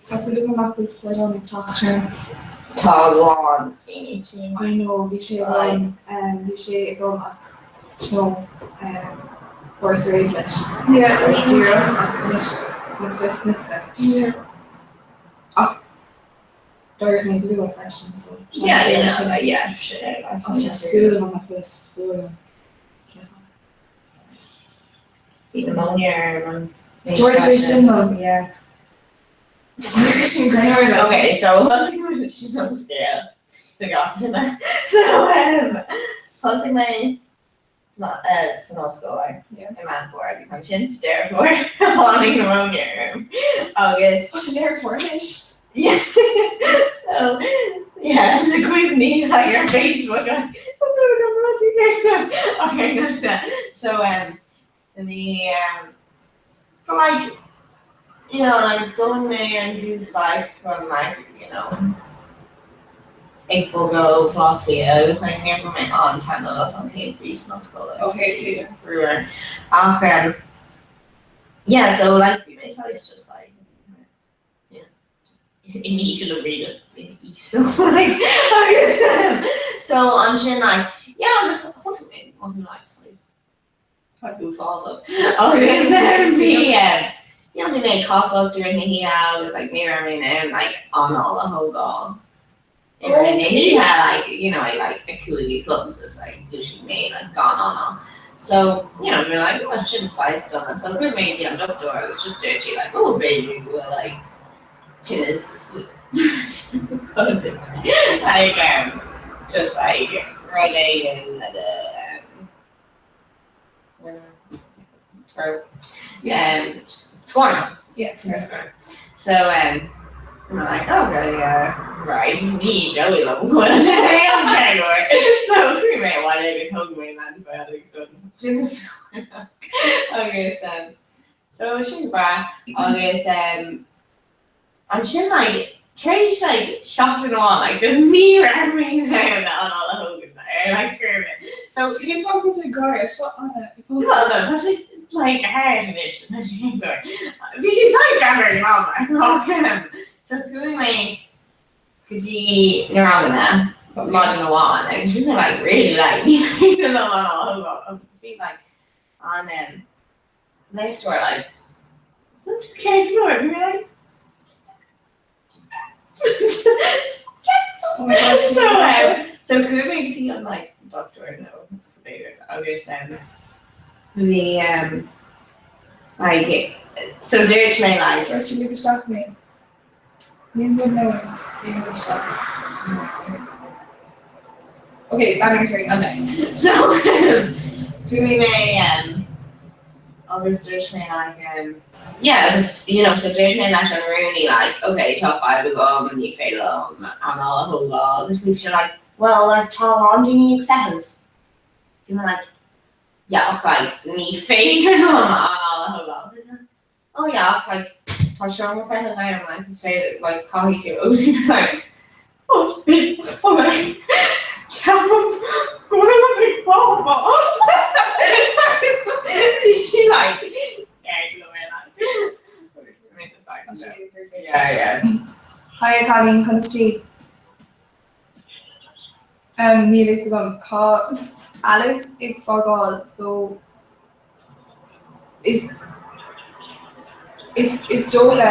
Tá súil agam nach bhfuil slaghdán ag teacht ar. Tá a lán daoine tinn. I know, bhí sé agam, bhí sé agam ach you know, fuaireas réidh leis. Yeah, Díreach ach anois níl sé sniff leis. Yeah. Ach D'éirigh mé go luath freisin so Yeah, yeah, no, yeah, sin é, like, Tá súil agam nach bhfuil is fuath liom. Bhí pneumonia orm an Dúirt tú sin liom. Yeah. Sin greannmhar. Okay, so thosaigh mé sin an scéal do gach duine. So um, thosaigh mé san ollscoil like, i Meán Fómhair agus ansin sa Deireadh Fómhair tháinig pneumonia orm agus Oh, sa Deireadh Fómhair anois? Yeah. So yeah, na cuimhní like ar Facebook like, Okay, no, so um, bhí um, so like you know like d'fhoghlaim mé ar dtús like from like you know ag bogadh ó Bhaile Átha Cliath agus like níor bhain mé an-taitneamh as an chéad mhí san ollscoil like Okay, tuigim. brúar ach um yeah so like bhí mé saghas just like yeah just in íseal a bhí just in íseal like agus um so ansin like yeah agus thosaigh mé like saghas Tá uafásach. Agus bhí you know bhí mé ag casacht i rith na hoíche agus like ní raibh mé in ann like anáil a thógáil i rith na hoíche like you know like a 5 a chlog just like dhúisigh mé like gan anáil. So you know bhí mé like oh sin saghas dona so chuaigh mé go dtí an dochtúir agus just dúirt sí like oh b'fhéidir go bhfuil like tinneas like um just like rud éigin le do um Scornach. Yeah. So um, I'm like, oh, okay, yeah, right, ní dóigh liom go bhfuil sé an ceart. So chuaigh mé abhaile agus thug mé an antibiotics don tinneas scornach. Agus um, so sin breá agus um, Ansin like tar éis like seachtain amháin like just ní raibh mé in ann anáil a thógaint ar like chor ar bith. So Cén fáth go bhfuil tú ag gáire? Seo Anna. Well no tá sé like thart anois tá sé ag gáire. Bhí sé saghas greannmhar ag an am ach um so chuaigh mé go dtí na ranganna maidin amháin agus bhí mé like really like ní féidir liom anáil a thógáil agus bhí like an um léachtóir like cén glór bhí mé like Oh my gosh. so um, so chuaigh mé go dtí an like doctor nó b'fhéidir agus um, bhí um, like so dúirt mé like Dúirt sí lig isteach mé. Níl rud le lig isteach. Ok, lean ar aghaidh. Okay. So chuaigh mé um, agus dúirt mé like um, yeah, agus, you know, so dúirt mé leis an rúnaí like, okay, tá fadhb agam, ní féidir liom anáil a thógáil agus bhí sé like, well, like, tá a lán daoine ag feitheamh. Bhí mé like, yeah, ach like, ní féidir liom anáil a thógáil. Oh yeah, ach like, tá seomra feithimh ann, like, is féidir, like, caithfidh tú, agus bhí mé like, oh, oh, like, ceapaim go bhfuil ag fáil bás. Bhí sí like, yeah, go bhfuil like, yeah, yeah. Hi a chailín, conas tá? Um, níl fhios agam. Tá Alex ag fágáil so is is is dócha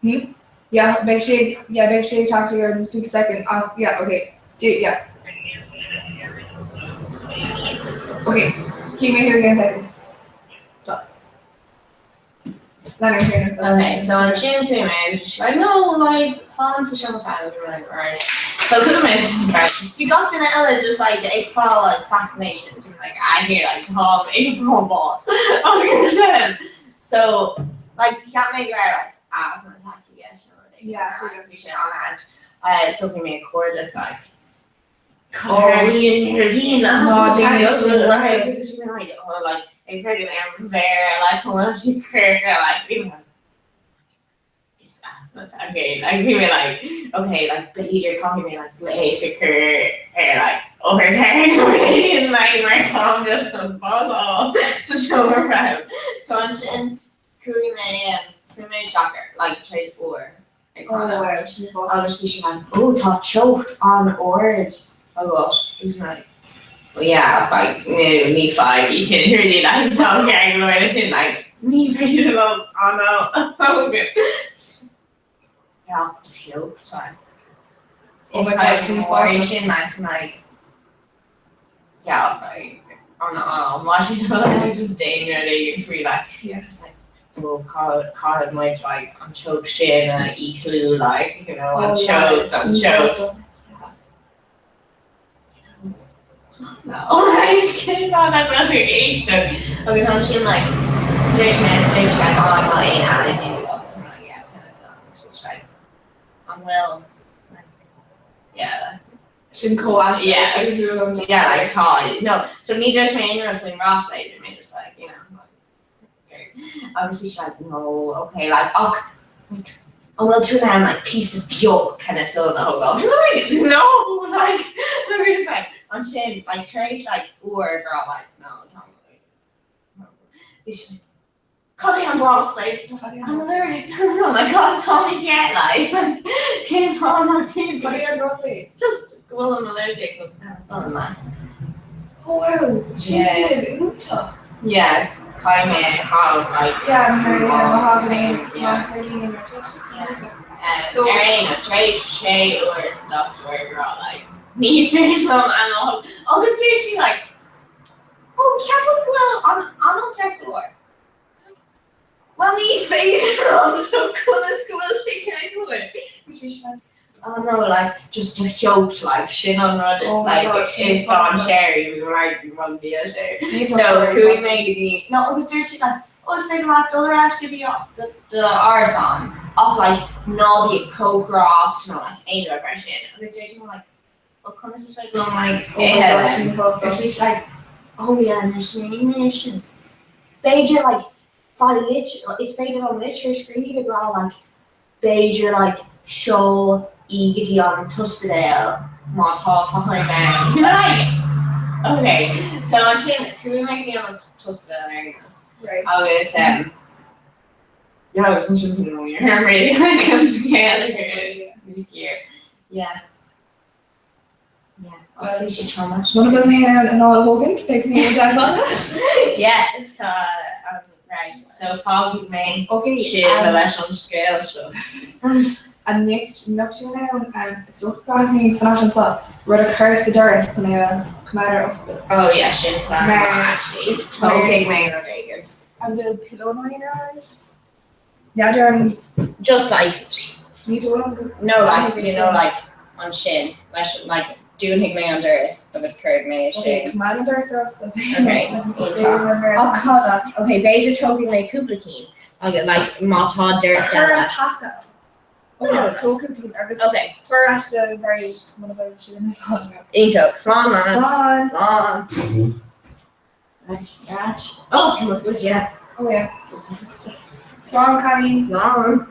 Hmm? Yeah, beidh sé yeah, beidh sé ag teacht i gcúpla second ach yeah, okay. Do yeah. Okay, keep me here again a second. So. Okay, so ansin chuaigh mé agus bhí sí like, no, like, fan sa seomra feithimh, and we were like, right. So chuaigh mé sa seomra feithimh. Bhí gach duine eile just like ag fáil like vaccinations, we were like, ah, here, like, tá ag fáil bás. Agus um, so, like, cheap mé go raibh like asthma attack i gceist nó rud éigin. Yeah, tuigim. Bhí sé an-ait. Uh, so bhí mé ag cuardach like, Carlíonn b'fhéidir caithfidh mé like glaoch a chur ar like otharcharr like mar táim just chun bás a fháil sa seomra feithimh. So ansin chuaigh mé chuaigh mé isteach ar like tar éis uair ag fanacht agus bhí sé like oh tá teocht an-ard agat agus mé like well yeah like no ní fadhb í sin really like tá ceart go leor leis sin like ní féidir liom anáil a thógaint. Yeah, teocht like Oh my gosh, sin mór é sin like like yeah like an anáil mar sin like just danger faoi like Yeah. just like. Well caithfidh muid like an teocht sin a ísliú like you know an teocht an teocht. No like cén fáth nach bhfuil tú ag éisteacht? Agus ansin like dúirt mé dúirt mé oh an bhfuil aon allergies agat? Agus I'm like yeah penicillin agus she's like an bhfuil like yeah like Sin comh-aisteach Yeah, is thú yeah like tá no so ní dúirt mé aon rud faoin mbreosla dúirt mé just like you know like Agus bhí sé like no okay like ach like an bhfuil tú in ann like píosa beag penicillin a thógáil? Bhí mé like no like agus like ansin like tar éis like uair go raibh like no tá no bhí sé like cad é an breosla? I'm allergic to penicillin like cad tá mé ceart like cén fáth nach dtéann Cad é an breosla? Just go bhfuil I'm allergic to penicillin like. Oh wow, sin suim iontach. Yeah, caithfidh mé a fháil like. Yeah, mar yeah, má thagann aon má tharlaíonn aon rud leis, it's iontach. So ar aon nós, tar éis sé uair sa dochtúir ag rá like ní féidir liom anáil agus dúirt sí like oh ceapaim go bhfuil an anáil ceart go leor. Well ní féidir liom so conas go bhfuil sé ceart go leor? Agus bhí sí like oh no like just do theocht like sin an rud Oh my like God, sin is dainséaraí we were like run bia sé. Ní So chuaigh mé go dtí no agus dúirt sí like oh is féidir leat dul ar ais go dtí do árasán ach like ná bí ag cócaireacht nó like aon rud mar sin agus dúirt sí like well conas is féidir liom like Oh my God, sin ithe then? She's like oh yeah níor smaoinigh mé ar sin. B'fhéidir like faigh litir is féidir liom litir a scríobh ag rá like b'fhéidir like seol í go dtí an t-ospidéal má tá fadhb ann. You know like okay so ansin chuaigh mé go dtí an t-ospidéal ar aon nós agus um yeah agus ansin bhí mé I'm really like I'm scared yeah. Yeah, ach bhí sé traumatic. Muna bhfuil mé in ann anáil a thógaint, beidh mé i dteagmháil leat. Yeah, tá um, right, so fágfaidh mé Okay, sibh um, leis an scéal seo. Anocht nach tú in ann um, is dócha go gcaithfidh mé fanacht anseo rud a chur sa doras chun é a choimeád ar oscailt. Oh yeah, sin plan Mar actually. is mar Tógfaidh mé rud éigin. an bhfuil pillow nó aon rud? N'fheadar an Just like ní dóigh liom go no like you know like ansin leis like dúnfaidh mé an doras agus cuirfidh mé Okay, sin. coimeád an doras ar oscailt. Okay, iontach. Ach cad okay b'fhéidir tógfaidh mé cúpla cinn agus like má tá doras Cuir eile. an paca. Okay, tóg cúpla cinn agus Okay. tabhair ar ais do Mhairéad muna bhfuil siad in úsáid agat. Iontach. Slán lads. Slán. Slán. Right, right. Oh, come on, good, yeah. Oh yeah. Slán cailín. Slán.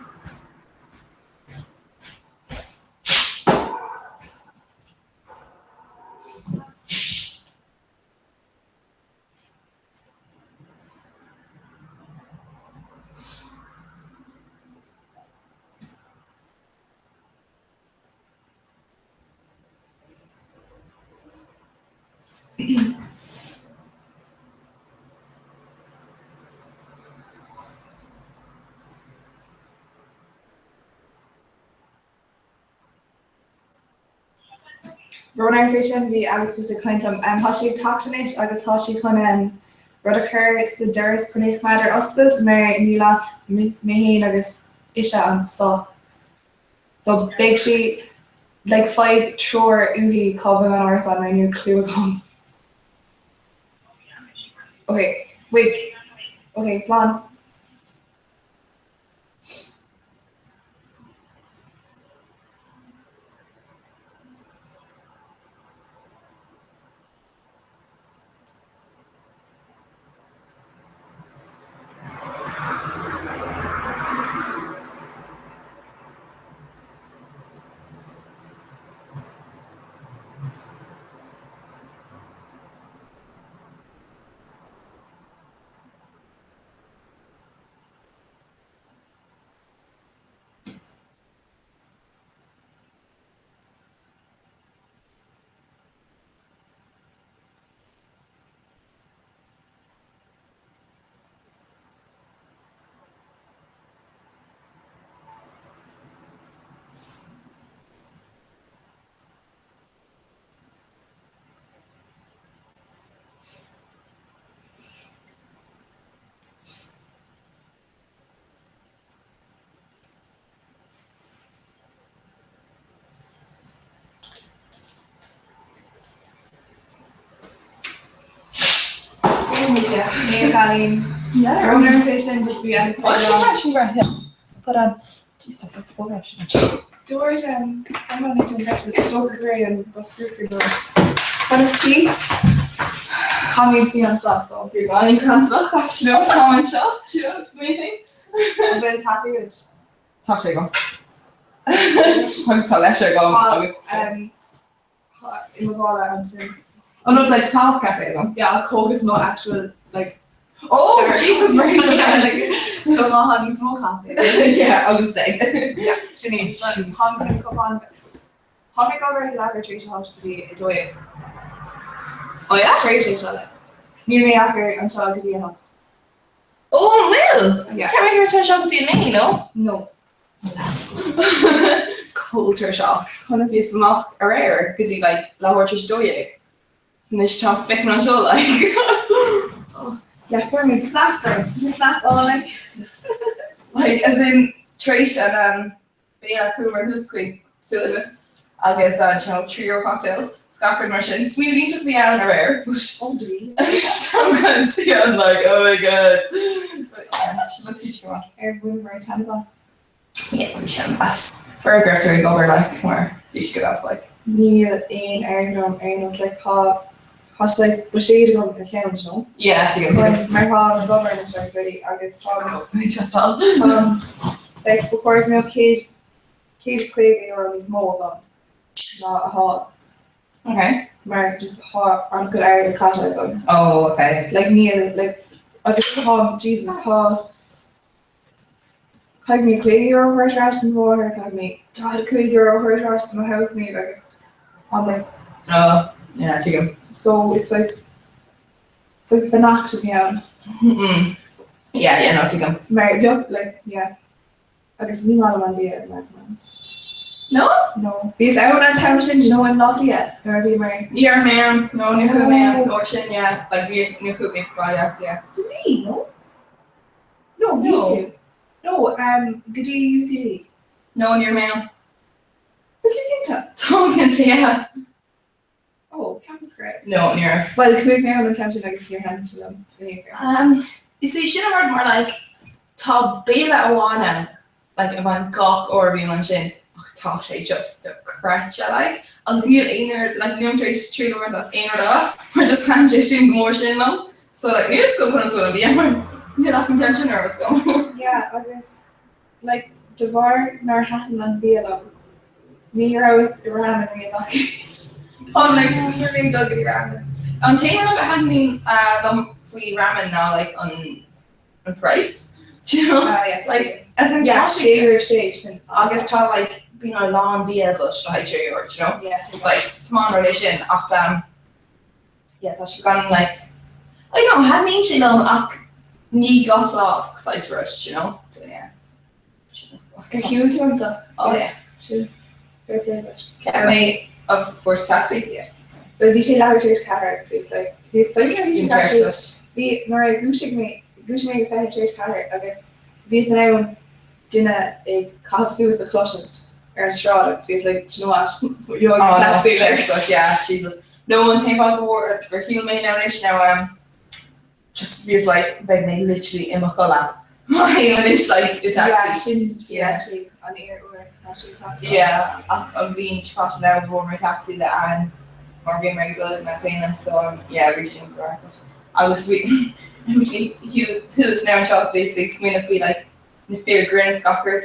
Brón orm faoi sin, bhí Alex just ag caint liom. Tá sí ag teacht anois agus tá sí chun rud a chur sa doras chun é a choimeád ar oscailt mar níl ach mé féin agus ise anseo. So beidh sí like faigh treoir uaithi cá bhfuil an árasán mar níl clue agam. Ok, wait, ok, slán. Yeah. É cailín. Yeah. Brón orm fé sin just bhí an Oh, sin breá, sin breá, yeah. But um, jeez, tá saghas bóthar sin anseo. Dúirt an an sin freisin is dócha go raibh an bosca bruscair dóibh. Conas tí? Caithfimid suí anseo so. Bhí an crannach actually no, tá anseo, seo, smaoinigh. An bhfuil caife agat? Tá sé agam. Agus tá leis agam agus. Tá i mo mhála ansin. Oh no, like tá caife agam. Yeah, Coke is mo actual like Oh, Jesus, right, yeah, like So má tá níos mó caife. Yeah, agus beidh. Yeah, sin é. Tá an cupán Tá mé ag obair ag leathuair tar éis a hocht go dtí a 12. Oh yeah? Tar éis é seo le. Níl mé ach ar anseo go dtí a hocht. Oh, an bhfuil? Yeah. Ceap mé go raibh tú anseo go dtí a naoi, no? No. Lads. Chomh tuirseach. Conas bhíos amach aréir go dtí like leathuair tar éis a 12. So anois tá ficin anseo like. Yeah, fuair mé snap for the snap all like. Jesus. Like as in tar éis an um, béile chuamar thuas chuig suas agus an you know, trio cocktails 's gach rud mar sin. Smaoineamh iontach a bhí ann aréir. Oh, dweez. I'm kind of see I'm like oh my god. But yeah, she looked go maith. Ar bhain mar taitneamh as. Yeah, bhí sé an-deas. Fear go raibh tú ag obair like mar bhí sé go deas like. Níl aon airgead agam ar aon nós like tá tá saghas buiséad agam ar cheann, you know? Yeah, tuigim, tuigim. Mar tá an obair anois agus rudaí agus tá Just all. um, like ba chóir go mbeadh €150 níos mó agam ná atá Okay. mar just tá an-chuid airgead caite agam. Oh, okay. Like níl like agus tá Jesus tá Caithfidh mé €50 a thabhairt ar ais don mháthair, caithfidh mé €45 a thabhairt ar ais do mo housemate agus I'm like. Oh, yeah, tuigim. So is saghas saghas beannacht a bhí ann. Mm. Yeah, yeah, no, tuigim. Mar bheadh, like, yeah. Agus ní maith liom an bia mar command. No? No. Bhíos ann an t-am sin, do you know, i mBleá Cliath, nuair a bhí mar. Ní raibh mé ann, no, níor chuaigh mé ann, uair sin, yeah, like, bhí, níor chuaigh mé go baile, yeah. Do bhí, no? No, bhí tú. No, um, go dtí UCD. No, ní raibh mé ann. Bhfuil tú cinnte? Táim cinnte, yeah. Oh, ceapas go raibh. No, ní raibh. Bhuel, chuaigh mé ann an t-am sin agus níor thaitin sé liom in aon chor. Um, you see, sin an rud mar like, tá béile amháin ann like, a bhain gach uair a bhím ansin ach tá sé just dochreidte like agus níl aon rud like nílim tar éis triail a bhaint as aon rud eile mar just thaitin sé sin go mór sin liom so like níl fhios agam conas bhfuil an bia mar níl ach an ceann sin ar fhios agam. Yeah agus like de bharr nár thaitin an bia liom ní rabhas i ramen riamh ach Tá like ní raibh mé ag dul go dtí ramen. An t-aon rud a thaitníonn liom faoi ramen ná like an an price do you know Ah yes like as in yeah tá sé sé roimh sé sin agus tá like bíonn a lán bia agat le haghaidh €6 do you know yeah like is maith an rud é sin ach um yeah tá sé gan like I don't know thaitníonn sé liom ach ní gach lá saghas rud do you know so yeah Ar shiúil tú anseo? Oh yeah. Siúil. Fair play duit. Ceap mé of fuair taxi. Yeah. Well bhí sé leathuair tar éis ceathair agus bhí like bhí saghas bhí sé actually bhí nuair a dhúisigh mé dhúisigh mé ag fiche tar éis ceathair agus bhíos in ann duine ag caitheamh suas a chloisint ar an sráid agus bhíos like do you know what you're Oh no, taxi like but yeah Jesus. No an t-aon fáth go bhfuair gur shiúil mé now anois now um just feels like beidh mé literally i mo chodladh má théim anois like i dtaxi. Yeah, sin fi Yeah. actually an fhíor uair ná sin taxi. Yeah, ach an bhliain seo caite now bhuail mé taxi le Anne mar bhí mé ag dul ag na céanna so um, yeah bhí sin go breá. Agus bhí thuas now anseo bhí ag smaoineamh faoi like na fir grinn is gach rud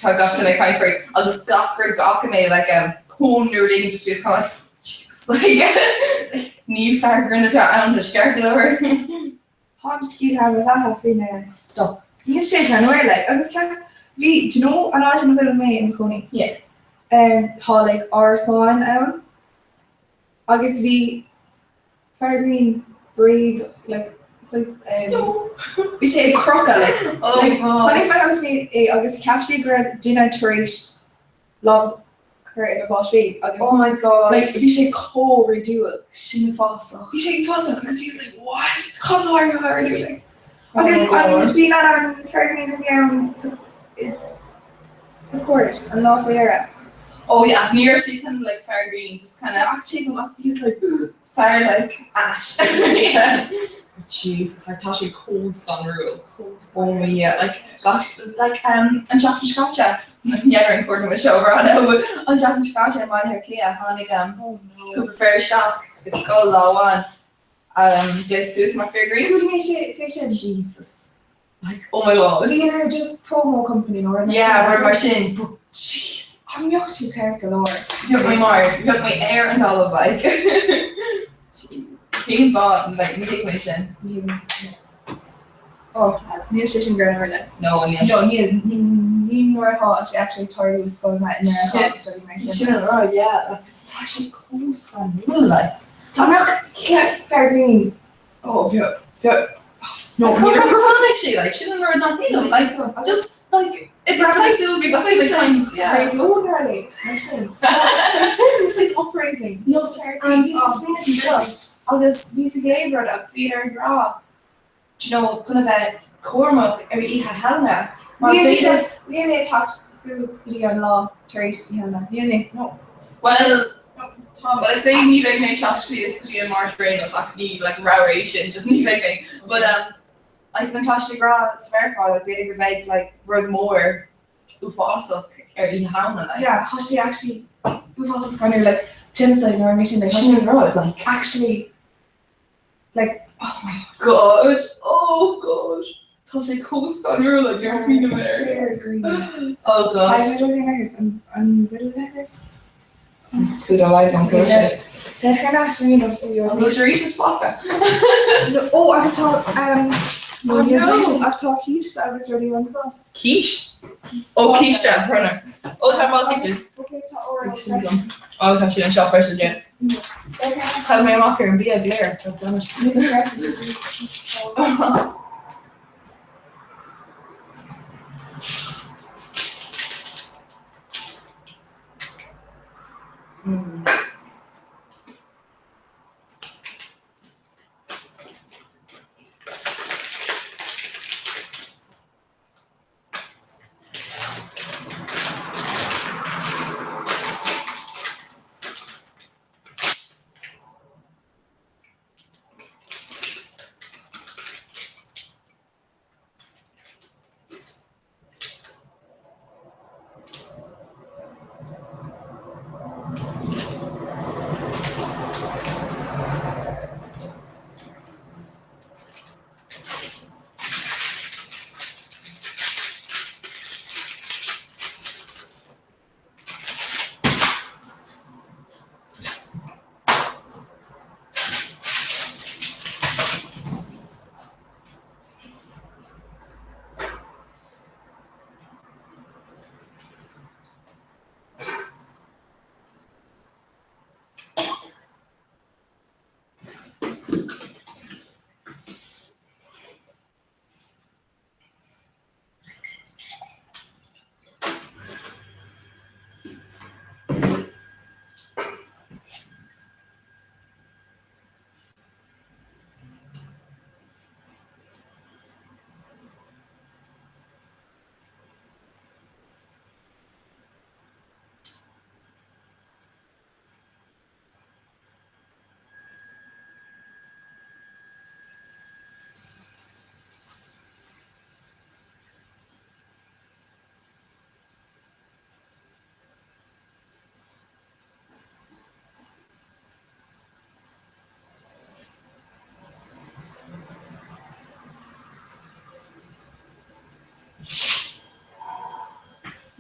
tá gach duine ag caint faoi agus gach rud go bhfaca mé like um, pón nuair éigin just bhí kind of like Jesus like ní fear grinn atá ann tá ceart go leor. Táim sciath thar mo bheatha faoi na Stop. Níl sé gan uair like agus ceap bhí do you know an áit ina bhfuil mé i mo chónaí? Yeah. Um, tá like árasáin ann agus bhí fear grinn bréagach like saghas um, bhí sé ag crochadh like Oh like gosh. chonaic my housemate é agus cheap sé go raibh duine tar éis lámh a chur ina bhás féin agus Oh my god. like bhí sé chomh réadúil. Sin uafásach. Bhí sé uafásach agus bhí like what? Chomh láir go tharlú like. Oh Agus my an God. bhí leat an fear grinn a bhí ann sa i- sa chúirt an lá faoi dheireadh. Oh yeah, ní raibh sé kind of like fear grinn, just kind of Ach téigh amach bhí like fear like ash. Yeah. Jesus, like tá sé chomh scanrúil. Oh my yeah, like gach like um, an seachtain seo caite n'fheadar an cóir dom é seo a rá nó an seachtain seo caite i mBaile Átha Cliath tháinig um, oh, no. cúpla fear isteach i scoil lá amháin um, gléasta suas mar fir grinn. Chuala mé sé fé sin. Jesus. Like, oh my god. Bhíodar just promo company nó rud mar Yeah, sin. rud mar sin, but jeez. An mbeadh tú ceart go leor? Bheadh mé marbh, bheadh mé ar an talamh like. Cén fáth, like, ní thuigim é sin. Ní thuigim. Oh, lads, níl sé sin greannmhar like. No, níl. No, níl, ní nuair atá sé actually ag tarlú i scoileanna i Meiriceá agus rudaí mar sin. Sin an rud, yeah, like, tá sé chomh scanrúil like. Dá mbeadh fear grinn Oh, bheadh, bheadh, no, ní raibh gur tháinig sé, like, sin an rud nach thuigim, like, just, like, if it's like súil bhí gach duine kind, yeah. Réabhlóid early, mar sin. It's uprising. No, and bhí sa smaoineamh faoi seo agus bhí sa gcéad rud agus bhíodar ag rá, do you know, chun a bheith cúramach ar Oíche Shamhna, mar Níl b'fhéidir. níl mé ag teacht suas go dtí an lá tar éis Oíche Shamhna. Níl mé, no. Well, tá, well, I'd say ní bheidh mé ag teacht síos go dtí an Máirt ar aon nós ach ní like rogha é sin, just ní bheidh mé. But um, agus an tá siad ag rá sa Mheiriceá like b'fhéidir go bheidh like rud mór uafásach ar Oíche Shamhna like. Yeah, tá sé actually uafásach scanrúil like genocide nó rud mar sin like Sin an rud like. actually like oh my God, oh God, tá sé chomh scanrúil like nuair a smaoiním air. Fear grinn. Oh God. Caithfidh mé dul leithreas, an an bhfuil leithreas? Tú dá laghad an gcuir sé. Beidh thar n-ais ar aon nós ó An bhfuil sé arís is spáta? Ó agus tá um, no, níl no. ach tá císte agus rudaí anseo. Quiche? Ó císte, brunner. Ó tá Maltesers. Ó tá siad anseo freisin, yeah. Chaith mé amach ar an bia go léir. God damn it.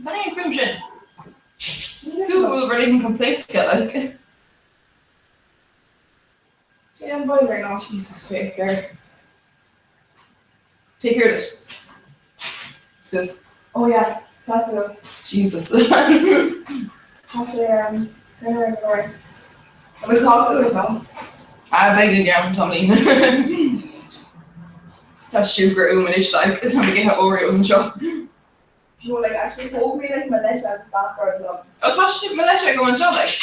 Cad é an fuaim sin? Súil go bhfuil rud éigin chun pléascadh, like. Sin an boiler ná. Jesus, féach air. Take care of it. Sis. Oh yeah, that's it. Jesus. Tá sé um, ar an leor. An bhfuil cáca uait nó? Ah, beidh i gceann tamaillín. Tá siúcra uaim anois, like, tá mé ag ithe Oreos anseo. No, like, actually, thóg mé like mo leite agus gach rud liom. Oh, tá sé mo leite agam anseo, like.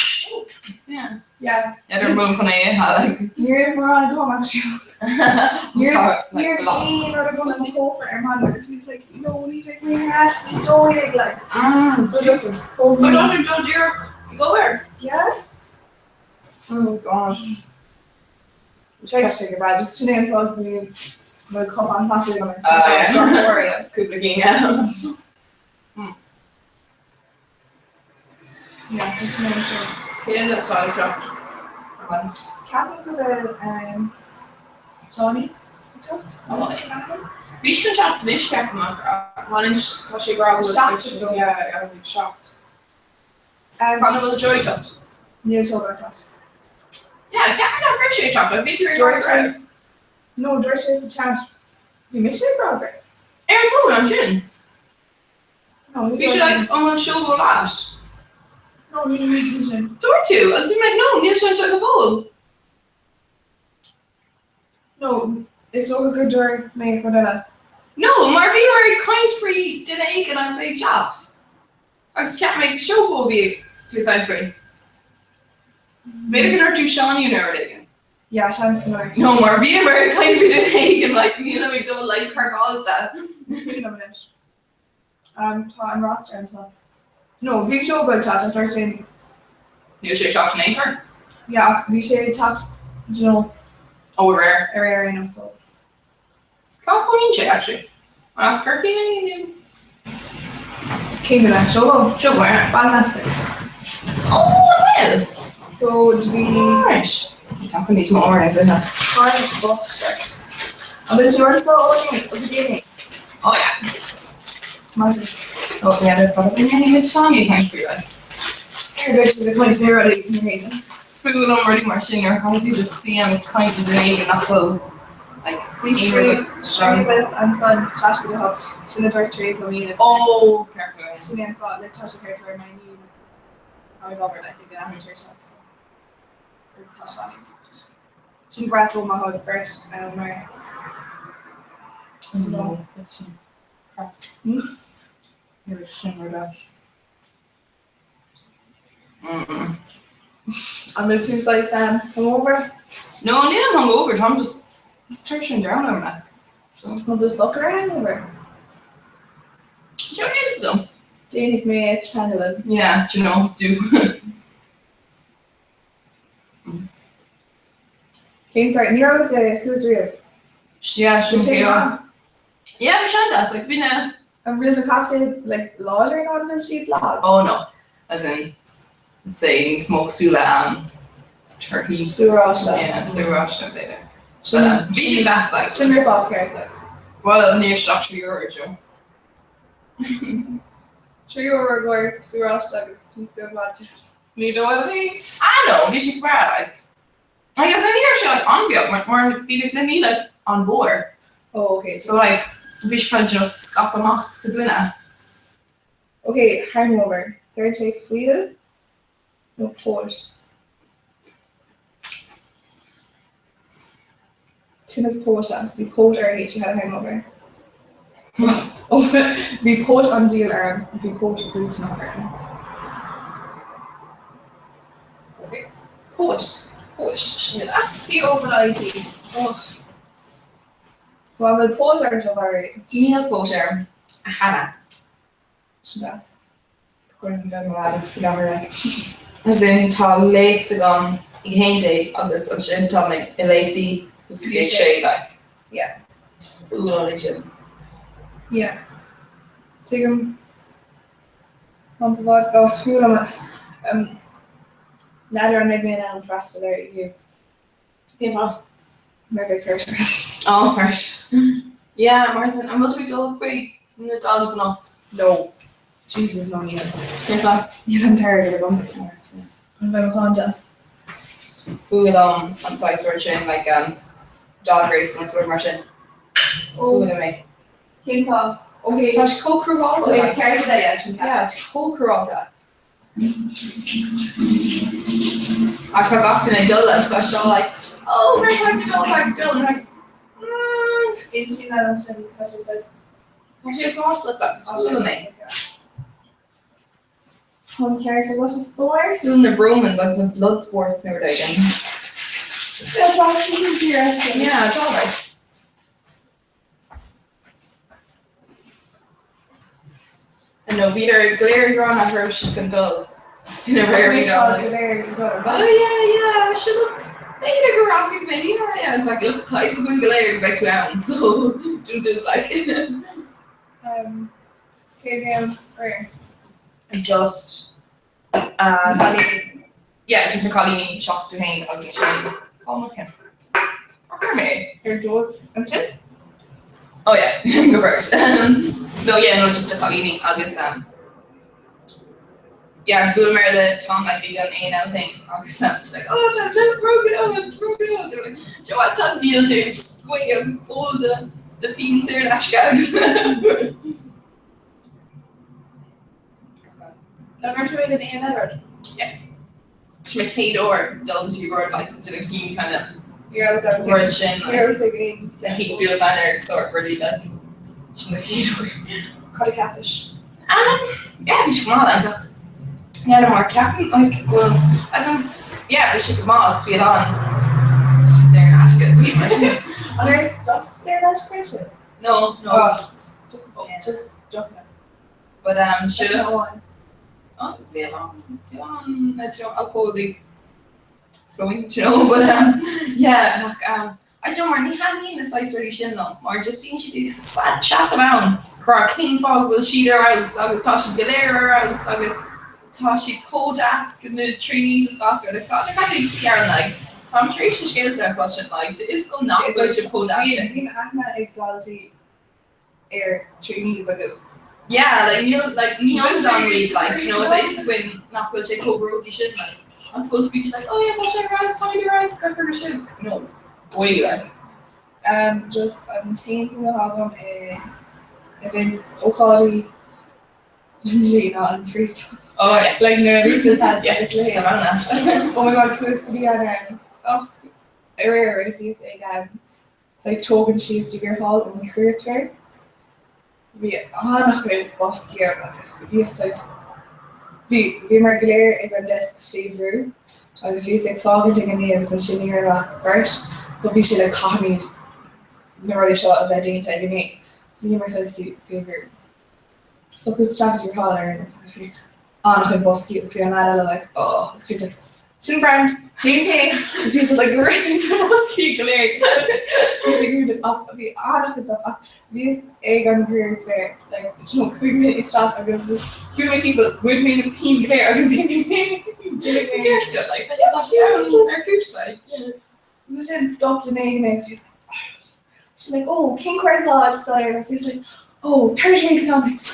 Yeah. Yeah. N'fheadar an bhfuilim chun é a ithe, like. Ní raibh mórán agam, actually. Ní Tá, raibh like, a lot. aon rud agam i mo chófra ar maidin agus bhí like, no, ní bheidh mé ar ais go dtí like. So just thóg Oh, mé. tá sé dul díreach ag obair. Yeah? Oh, God. Tá sé go breá, just sin é an fáth go bhfuil cupán caife agam ar Cúpla cinn, yeah. Yeah, so sin é an fáth. Cén atá ag teacht? Ceapaim go bhfuil Johnny ag teacht. Bhí sé chun teacht anois ceapaim ach tháinig tá sé ag rá go bhfuil Yeah, 7. Fan an bhfuil Joe ag teacht? Níl Joe ag teacht. Yeah, cheap mé nach raibh sé ag teacht, like bhí tú ag rá go raibh. No, dúirt sé sa chat. Bhí mise ag rá go raibh. Ar an bhfón ansin? No, ní Bhí sé like, an bhfuil Seogo leat? No, ní dúirt mé sin. Dúirt tú, agus bhí mé like, no, níl sé anseo go fóill. No, is dócha gur dúirt mé rud eile. No, mar bhíomar ag caint faoi duine éigin agus é ag teacht. Agus cheap mé Seogo a bhí tú ag caint faoi. B'fhéidir go dúirt tú Seánie nó rud éigin. Yeah, seans go ndúirt. No, mar bhíomar ag caint faoi duine éigin, like, nílim ag dul like craiceáilte. Nílim anois. Tá an roster anseo. No, bhí Seogo ag teacht ach dúirt sé. Níl sé ag teacht in aon chor? Yeah, ach bhí sé ag teacht, you know. Oh, aréir. Aréir, you know, so. Cá chónaíonn sé, actually? An as Corcaigh é nó? Cén duine? Seogo? Seogo, yeah. Baile an Easpaig. Oh, an bhfuil? So, do bhí. Alright. Tá go níos mó áirithe, isn't it? Cairde bochta. An bhfuil tú anseo ó inné? Ó go dtí inné? Oh yeah. Maidin. So yeah, they're probably ní Seánie ag caint faoi like. Ar dúirt tú ag caint faoi rudaí ní héigean. Fuath liom rudaí mar sin nuair a chaithfidh tú just suí ann is caint le duine éigin nach bhfuil like aon rud Scríobhas ansan 68, sin a dúirt Theresa Ó Míle. Oh, ceart go leor. Sin é an fáth, like tá sé ceart go leor mar níl ag obair like ag an amateur shop so agus tá Seánie ag Sin breá ó má thug beirt ann mar An bhfuil tú saghas hungover? No, nílim hungover, táim just just tuirseach an domhain orm like. So. An bhfuil focal ar hangover? Do you know níl agam? Déanfaidh mé channeling. Yeah, do you know, do. Cén sort? Ní raibh sé suas riamh. Yeah, sin Bhí sé cé. maith. Yeah, bhí sé an-deas, like bhí na. An bhfuil na cocktails like láidir nó an bhfuil siad lag? Oh no, as in, let's say níos mó cosúil le um, torthaí. Sú oráiste. Yeah, sú oráiste b'fhéidir. Sin But, um, bhí siad deas like. Sin rip off ceart like. Well, níor seach euro, Joe. 3 euro i gcomhair sú oráiste agus píosa beag vodka. Ní dóigh liom. Ah no, bhí sé breá like. Agus ní raibh sé like an-bheag mar mar bhí na gloiní like an-mhór. Oh okay. So like bhí sé kind of you know scaipthe amach sa ghloine. Okay, hangover. Deireann sé fuíoll nó póit? Tinneas póite. Bhí póit uirthi, she had a hangover. Oh, bhí póit an diabhail orm, bhí póit mhillteanach orm. Okay. Póit. Póit. Sin é. C O I T. Oh. So an bhfuil póit ort a Mhairéad? Níl póit orm, a Hannah. Sin deas. Cuireann bheith mar leanbh faoi láthair like. As in tá léacht agam ag 11 agus ansin tá mé i léachtaí go dtí a sé like. Yeah. Is fuath liom é sin. Yeah. Tuigim. Tá an bhád oh is fuath liom é. Um, N'fheadar an mbeidh mé in ann freastal ar inniu. Cén fáth? Mar bheidh tuirse orm. Oh, right. Yeah, mar sin, an bhfuil tú ag dul chuig na Dogs anocht? No. Jesus, no níl. Cén fáth? Níl an t-airgead agam. An bheidh mo cháinte? Is fuath liom an saghas rud sin, like um, dog racing is rud mar sin. Fuath liom é. Cén fáth? Okay. Tá sé chomh cruálta. Okay, ceart é, yeah, sin ceart. Yeah, it's chomh cruálta. Ach tá gach duine ag dul leis, tá sé like, oh, we're going to dul, going to dul, and like, mm. Intinn le ansin, tá sé saghas. Tá sé fásach like, is fuath liom é. Tá an ceart agat a stór. Súil na Romans agus na blood sports nó rud éigin. Yeah, tá sé sin Yeah, it's all right. No, bhíodar go léir ag rá nach raibh siad chun dul. Bhí na Bhí siad go léir ag dul. Oh yeah, yeah, I should look. B'fhéidir go rachaidh mé, yeah, yeah. It's like, look, tá fhios againn go léir go mbeidh tú ann, so do just like. Um, cé bhí ann aréir? Just, um, yeah, just na cailíní seachas tú féin agus mise féin. Cá mo cheann? Ar chuir mé é? Ar dóibh ansin? Oh yeah, go beirt. No, yeah, no, just na cailíní agus um, yeah, bhuaileamar le Tom like ag an A&L thing agus um, she's like, oh, Tom, Tom, Rogan Owen, Rogan Owen. They were like, do you know what, Tom, níl tú just scaoil agus ól do do fhíon saor in aisce agus. An raibh tú ag an A&L rud? Yeah. Sin mo chéad uair dul go dtí rud like de na cinn kind of Ní raibh a rud sin Ní raibh ag aon na hÉigsiúil banner sort rudaí like sin mo chéad uair. Cad a cheapais? Um yeah bhí sé go maith like ach n'fheadar mar ceapaim like go bhfuil as in yeah bhí sé go maith agus bhí a lán saor in aisce so bhí An raibh stuff saor in aisce freisin? No no Oh, just just just deochanna. But um sure. Deochanna amháin. Oh bhí a lán bhí a lán uh, do you know, alcoholic flowing do you know but um yeah ach um I don't know mar ní thaitníonn na saghas rudaí sin liom mar just bíonn siad ag seasamh ann ag rá cén fáth go bhfuil siad ar fheabhas agus tá siad go léir ar fheabhas agus tá siad chomh deas go na trainees is gach rud tá sé kind of suí ar an like táim tar éis na scéalta a chloisteáil like is go nach bhfuil siad chomh deas sin. Bíonn aithne ag daltaí ar trainees agus. Yeah, like níl like ní an iad like you know tá fhios againn nach bhfuil sé chomh rosy sin like an fós bíonn siad like oh yeah tá sé ar fheabhas tá ar fheabhas gach rud sin It's like, no way like. Um, just an t-aon suim atá agam i events ócáidí G ná an freestyle. Oh yeah. Like nuair a bhí tú pads Yeah, agus le tá mé ann. Oh my god, chuas go dtí an um, och, aréir bhíos ag um, saghas tógaint síos de Beer Hall ón Careers Fair. Bhí an-chuid boscaí ann agus bhíos saghas, bhí, bhíomar go léir ag an desk fé bhrú agus bhíos ag fágaint ag a naoi agus ansin ní raibh ach beirt so bhí sé like caithfimid na rudaí seo a bheith déanta ag a naoi. So bhíomar saghas fé bhrú. So chuas isteach go dtí Beer Hall ar aon nós agus bhí an-chuid boscaí agus bhí an leaid eile like oh agus bhíos like sin grand déan féin agus bhí siad like rith na boscaí go léir. Bhí sé go ach bhí an-chuid stuff ach bhíos ag an Careers Fair like you know chuaigh mé isteach agus just shiúil mé timpeall ghoid mé na pinn go léir agus bhí mé Ceist like tá sé ar cúis like yeah. Agus ansin stop duine éigin mé agus bhíos like She's like, oh, cén cúrsa atá ag staidéar? Bhíos like, oh, tertiary economics.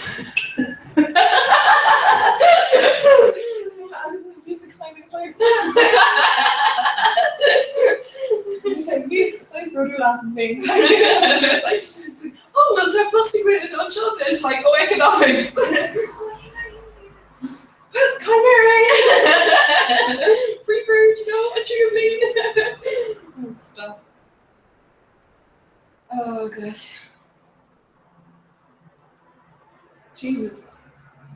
Agus bhíos ag kind of like Bhí sé bhíos saghas bródúil asam féin. Oh, well, tá post againn anseo anois, like, oh, economics. Well, kind of Free fruit, you know, a tríú bliain. Oh, stop. Oh, God. Jesus.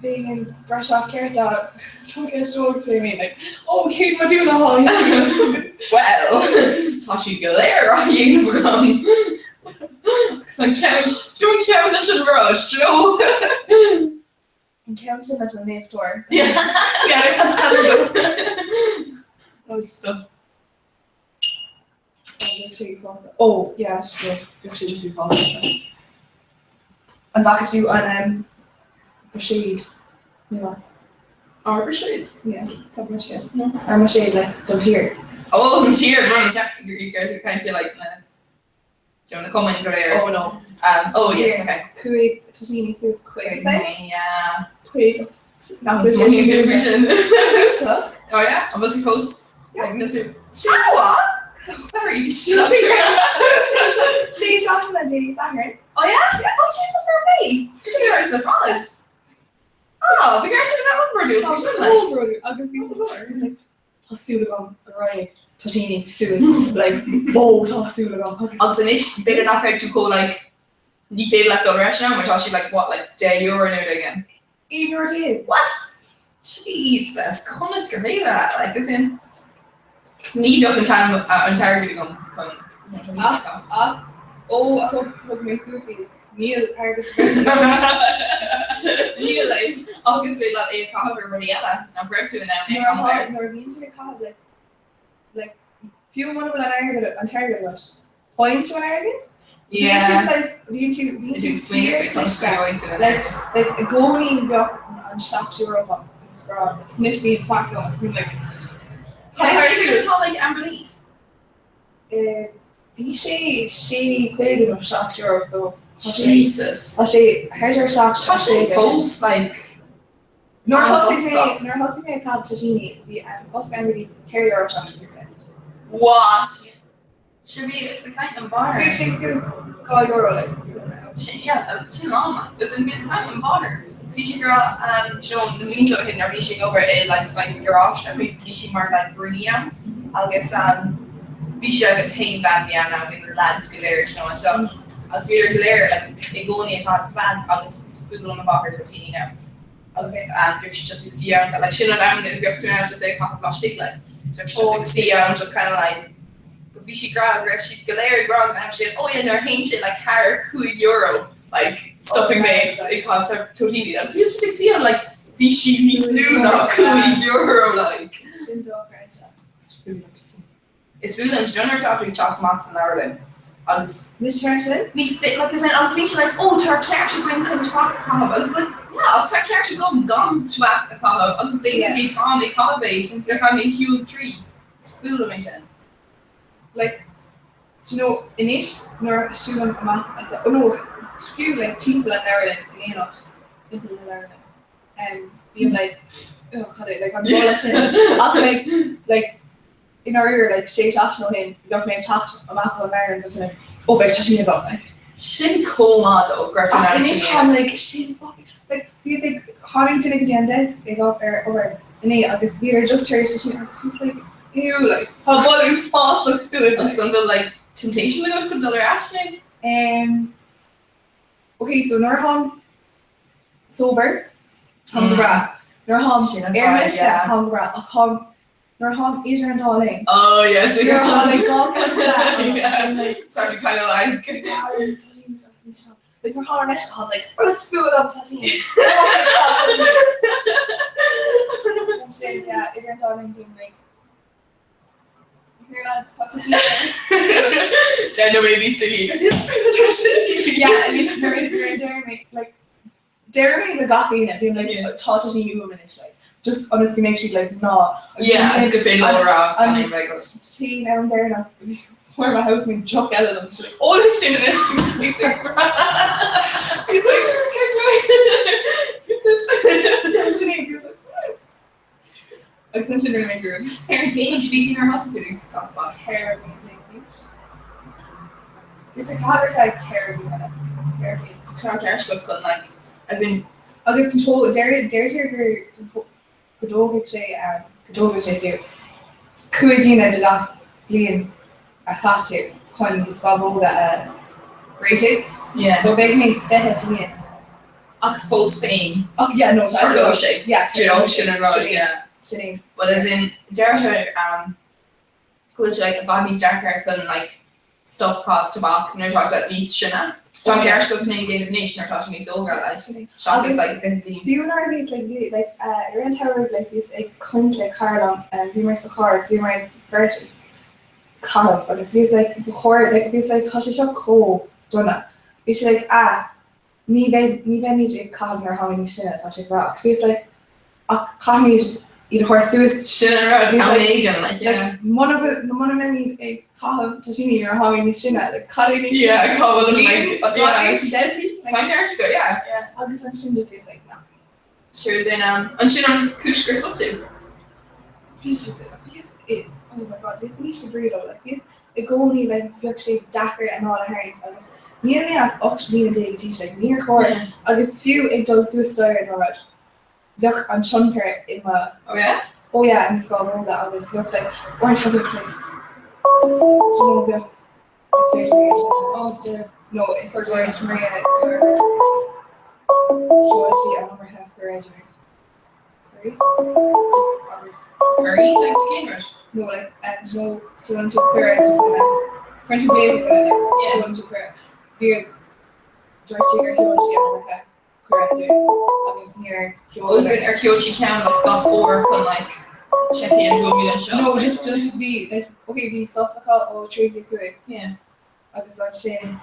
Bheinn in breis ceart tá ceist mé like, oh, cén modúl atá Well, tá siad go léir á dhéanamh agam. Agus an ceann, do an ceann leis an rud, do you know? An ceann sin leis an léachtóir. Yeah, yeah, I can't stand it. Oh, stop. Oh, yeah, bheadh sé just uafásach. An bhfaca tú an um, buiséad nua? Ár buiséad? Yeah, tá buiséad. No. Ár mbuiséad le don tír. Oh, an tír, bro, you kind of feel like Do you want to come in go léir? Oh no. Um, oh yes, okay. Chuaigh toitíní suas 50 cent. Yeah. Chuaigh nach bhfuil sé sin. Iontach. Oh yeah? An bhfuil tú fós? Yeah. Níl tú. What? Sorry. Sé seachtain Dé Sathairn. Oh yeah? Yeah. Oh Jesus for me. Sin ar sa fáis. Oh, bhí ceart bheith an-bhródúil faoi sin, like. Bródúil agus bhí sa like Tá súil agam go raibh toitíní suas like oh tá súil agam agus. Agus anois b'fhéidir nach raibh tú chomh like ní féidir leat dul ar ais now mar tá siad like what like €10 nó rud éigin. €11. What? Jesus, conas gur féidir leat like as in ní bheadh an t-am an t-airgead agam chun Ach ach ó a thug thug mé suas iad níl airgead sa bhreis agam. Níl like agus féidir leat é a chaitheamh ar rudaí eile nach raibh tú in ann é a Nuair chaitheamh air. nuair a bhíonn tú ag caitheamh like like Fiú muna bhfuil an airgead an t-airgead agat, faigheann tú an airgead? Yeah. Bíonn tú saghas, bíonn tú, bíonn tú Ag smaoineamh faoi cliste. tá sé tú an Like, airgead. like, i gcónaí bheadh an €7 agam agus sparán agus anois bíonn faic agam agus bím like, Cén tú atá like Amber Leaf? Eh, bhí sé 6.50 nó €7 so tá sé Jesus. tá sé thart ar 7 Tá sé fós like Nuair a thosaigh mé, an-chostasach. nuair a thosaigh mé ag caitheamh toitíní, bhí an bosca Amber Leaf €4.75. What? Sure bhí is ag caint liom mháthair. Chuaigh sé suas €2 like so now. Sin yeah, sin lama. Is in bhí ag caint liom mháthair. Bhí sí ag rá um, you know, na blianta ó shin nuair bhí sí ag obair i like saghas garáiste, bhí bhí sí mar like rúnaí ann agus um, bhí sí like an t-aon bhean a bhí ann ann, bhí na lads go léir, you know, anseo. Agus bhíodar go léir like i gcónaí ag caitheamh tobac agus is fuath liom a mháthair toitíní now. Agus um, bhíodh sí just ag suí ann, like sin an am a bheadh tú ann just ag caitheamh laistigh like. So bheadh sí just ag suí ann just kind of like but bhí sí ag rá go raibh siad go léir ag rá ag an am sin, oh yeah, nuair a théann sé like thar €5 like stopfaidh mé ag ag caitheamh toitíní. Agus bhí just ag suí ann like bhí sí níos lú ná €5 like. Sin dochreidte. Is fuath liom toitíní. Is fuath liom, do you know nuair atá tú ag teacht amach as an leabharlann agus Anois mar sin? ní fit like as in agus bíonn sé like oh tá ceart againn chun tobac a chaitheamh agus like yeah ach tá ceart agam gan tobac a chaitheamh agus basically táim ag caitheamh é nuair atá mé ag siúl tríd. Is fuath liom é sin. Like do you know anois nuair a siúlaim amach as a oh no fiú like timpeall an leabharlann in aon áit timpeall na leabharlann um bím like oh cad é like an boladh sin ach like like i ndáiríre like sé seachtain ó shin bheadh mé ag teacht amach ón leabharlann bheadh mé like oh beidh toitín agam like. Sin chomh maith though go raibh tú in Ach ann anois sin a táim dhéanamh. like sin fucking like bhíos ag tháinig duine go dtí an desk ag obair ar obair inné agus bhíodar just tar éis toitín agus bhíos like ew like Tá boladh uafásach uait agus an bhfuil like temptation agat chun dul ar ais nó? Um ok so nuair atáim sober táim go breá nuair atáim Sin an ar fhadhb, meisce yeah. táim go breá ach táim Nuair atáim idir an dá linn. Oh yeah, do Nuair atá like 2 ceann I'm like Sorry, kind of like. Like nuair atá ar meisce táim like is fuath liom toitín. Ansin yeah, idir an dá linn bím like Here lads, tá toitín. Déanamh mé níos duine. Yeah, anois nuair nuair a deir mé like Deirim le gach aoinne, bím like tá toitín uaim anois like just ionas go mbeidh siad like ná. Agus Yeah, ansin go féidir leo a rá an gan aon bheith agat. t-am am deireanach fuair mo housemate deoch eile liom, she's like ól é sin anois It's like cén Yeah, sin é, he was like what? Agus ansin rinne mé dearmad. Cén aois bhí tú nuair a thosaigh tú ag caitheamh tobac? 14 bliana d'aois. Is ag caitheamh ar feadh 4 bliana. 4 bliana. Ach tá an ceart agat chun like, as in. Agus don tó, deir, deirtear gur, go dtógfaidh sé, go dtógfaidh sé fiú 5 bliana de gach bliain a chaith tú chun do scamhóga a réitigh. Yeah. So beidh mé 20 bliain. Ach fós féin. Ach yeah, no, tá Tarlóidh sé. Yeah, Do you know, sin an rud, Sin é. yeah. Sin é. But as in, deirtear um, go bhfuil sé like, i bhfad níos deacra chun like, stop caitheamh tobac nuair atá tú níos sine. So tá an ceart agat chun é a dhéanamh anois nuair atá tú níos óige, like, seachas Agus like 20 bliain. Fiú nuair a bhíos like, bhí like, uh, i rith an tsamhraidh like, bhíos ag caint le cara liom, um, bhíomar sa charr agus bhíomar ag beirt ag caitheamh agus bhíos like, ba chóir like, bhíos like, tá sé seo chomh dona. Bhí sé like, ah, Ní bheidh, ní bheimid ag caitheamh nuair atáimid níos sine, tá sé ag rá. Agus bhíos like, ach caithfimid iad a thabhairt suas. Sin an rud, Bhíos am like, éigin, like, yeah. like, muna bhfuil, muna mbeimid ag caitheamh toitíní nuair atáimid níos sine, like, cad é níos sine? Yeah, cá bhfuil an, Bliain? like, yeah. Bliain? Deich bliain? Tá an ceart agat, yeah, yeah. Agus ansin just bhíos like, no. Sure as in, um, ansin an cúis gur stop tú? Bhí sé, bhíos i, oh my god, bhíos in ísle brí though, like, bhíos i gcónaí, like, bheadh sé deacair anáil a tharraingt agus níl mé ach 18 bliana d'aois, like, níor chóir, agus fiú ag dul suas staighre nó rud, bheadh an tionchar i mo, Oh yeah? oh yeah, i mo scamhóga agus bheadh, like, uaireanta bheadh, like, do you know, bheadh, is féidir liom é sin a Oh dear. nó is dúirt Maria gur sheol sí an iomarca cuireadh dúinn. Curry? Just agus. Curry? Like cén rud? No, like, um, do you know, seolann tú cuireadh do dhuine, cuireann tú glaoch ar dhuine, like, Yeah. seolann tú cuireadh. Bhí, dúirt sí gur sheol sí an iomarca cuireadh dúinn agus níor Oh, as in ar sheol sí ceann like gach uair chun like. Seiceáil an bhfuil anseo. No, just just bhí like okay bhí sos acu ó 3 go 5. Yeah. Agus ansin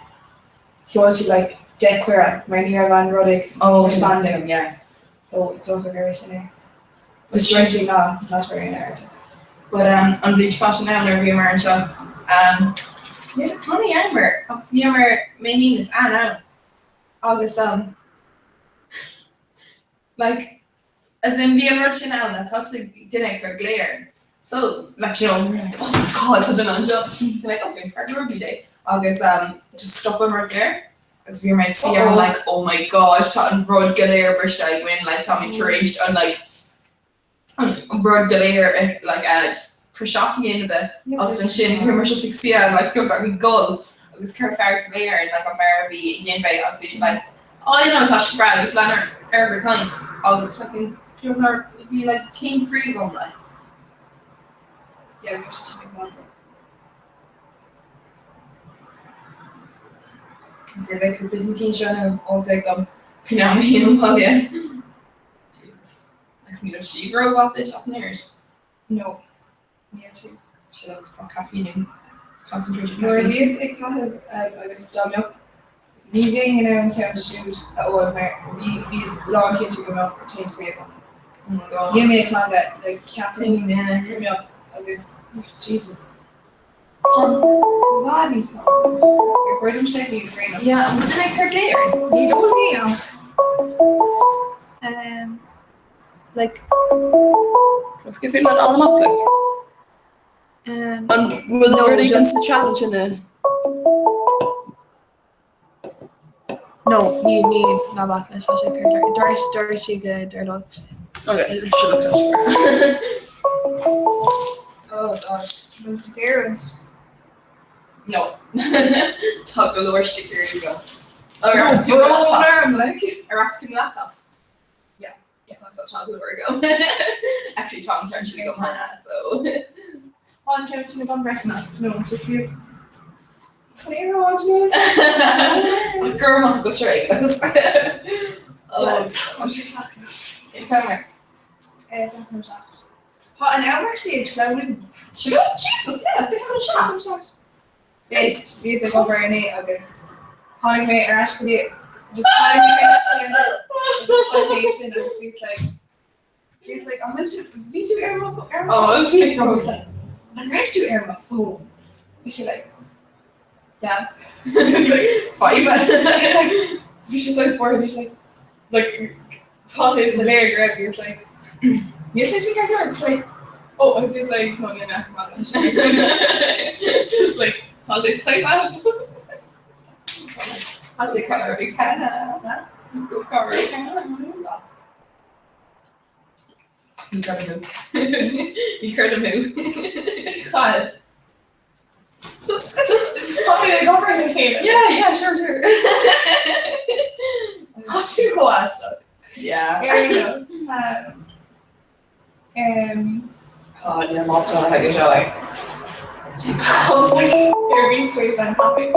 sheol siad like 10 cuireadh mar ní raibh an rud ag Oh, responding. yeah. So is dócha gur é sin é. Just rinne siad ná ná tar aon air. But um, an bhliain seo caite now nuair a bhíomar anseo um, ní raibh cad a dhéanamar ach bhíomar mé féin is Ann ann agus um, like as in bhí an rud sin ann as thosaigh duine ag cur glao orainn. So like you know we were like oh my god tá duine anseo. Bhí like okay fair rugby day agus um, just stopamar go léir agus bhí mé ag suí I'm like oh my god tá an rud go léir briste againn like táimid tar éis an like an rud go léir like uh, just praiseach a dhéanamh de agus ansin bhíomar just ag suí like beagnach ag gol agus chuir fear glao orainn like an fear a bhí ag déanamh é agus bhí sé like oh you know tá sé breá just lean ar ar bhur gcaint agus fucking beagnach bhí like taom croí agam like. Yeah, bhí sé sin ag fáil. Is é bheith cúpla den cinn seo nó ólta agam faoin am a théim abhaile. Jesus. Agus níl siad rómhaith duit ach an oiread. No. Níl siad. Sure look, tá caiféin in concentrated Nuair a caffeine. bhíos ag caitheamh agus dá mbeadh, ní bheinn in ann ceann de siúd a ól mar bhí, bhíos lánchinnte go mbeadh taom croí agam. Oh my god. Níl mé ag magadh, like cheapfainn Yeah. go mbeadh agus, oh Jesus. Tá i bhfad níos sláinte. Ar chóir dom seiceáil go réidh? Yeah, an bhfuil duine ag cur glao orainn? Ní dóigh mé ach. Um, like. Is go féidir leat fháil amach like. Um, An bhfuil no, rud éigin just- sa chat ansin? No, ní ní ná bac leis tá sé cur dúirt dúirt sí go dtarlódh sé. Okay, sure look tá Oh gosh, bhfuil sicéir No. Tá go leor sticéirí agam. Ar No, tú brón laptop? orm, like. Ar raibh tú laptop? Yeah. Yes, so tá go leor agam. Actually tá an ceann sin agam cheana, so. Tá an ceann sin agam freisin ach no, just níos Chun é rá no? Gur maith go sé. Oh, Tá sé seach. Tá mé. Eh, tá chun seacht. Tá an am actually ag sleamhnú. Sure, Jesus, yeah, bhí chun seacht. Éist, bhíos ag obair inné agus tháinig mé ar ais go dtí just tháinig mé ar ais go dtí an bus agus tháinig mé sin agus bhíos like bhíos like an bhfuil tú bhí tú ar mo ar mo Oh, bhí no, bhíos like an raibh tú ar mo phone? Bhí sé like yeah. It's like, five. Bhí like bhí sé like bored bhí sé like like tá sé soiléir go raibh bhíos like níl sé sin ceart go leor bhí sé like oh agus bhíos like no níl mé ach maith just like tá sé saghas Tá sé cabhair ag cheana. Go cabhair ag cheana. Ní creidim thú. Ní creidim thú. Cad? Just, just, Tá mé ag obair le chéile. yeah, yeah, sure, sure. Tá tú chomh aisteach. Yeah. Ar aon nós, um, Oh, níl má tá ag seo like. Ar bhí sé an topic.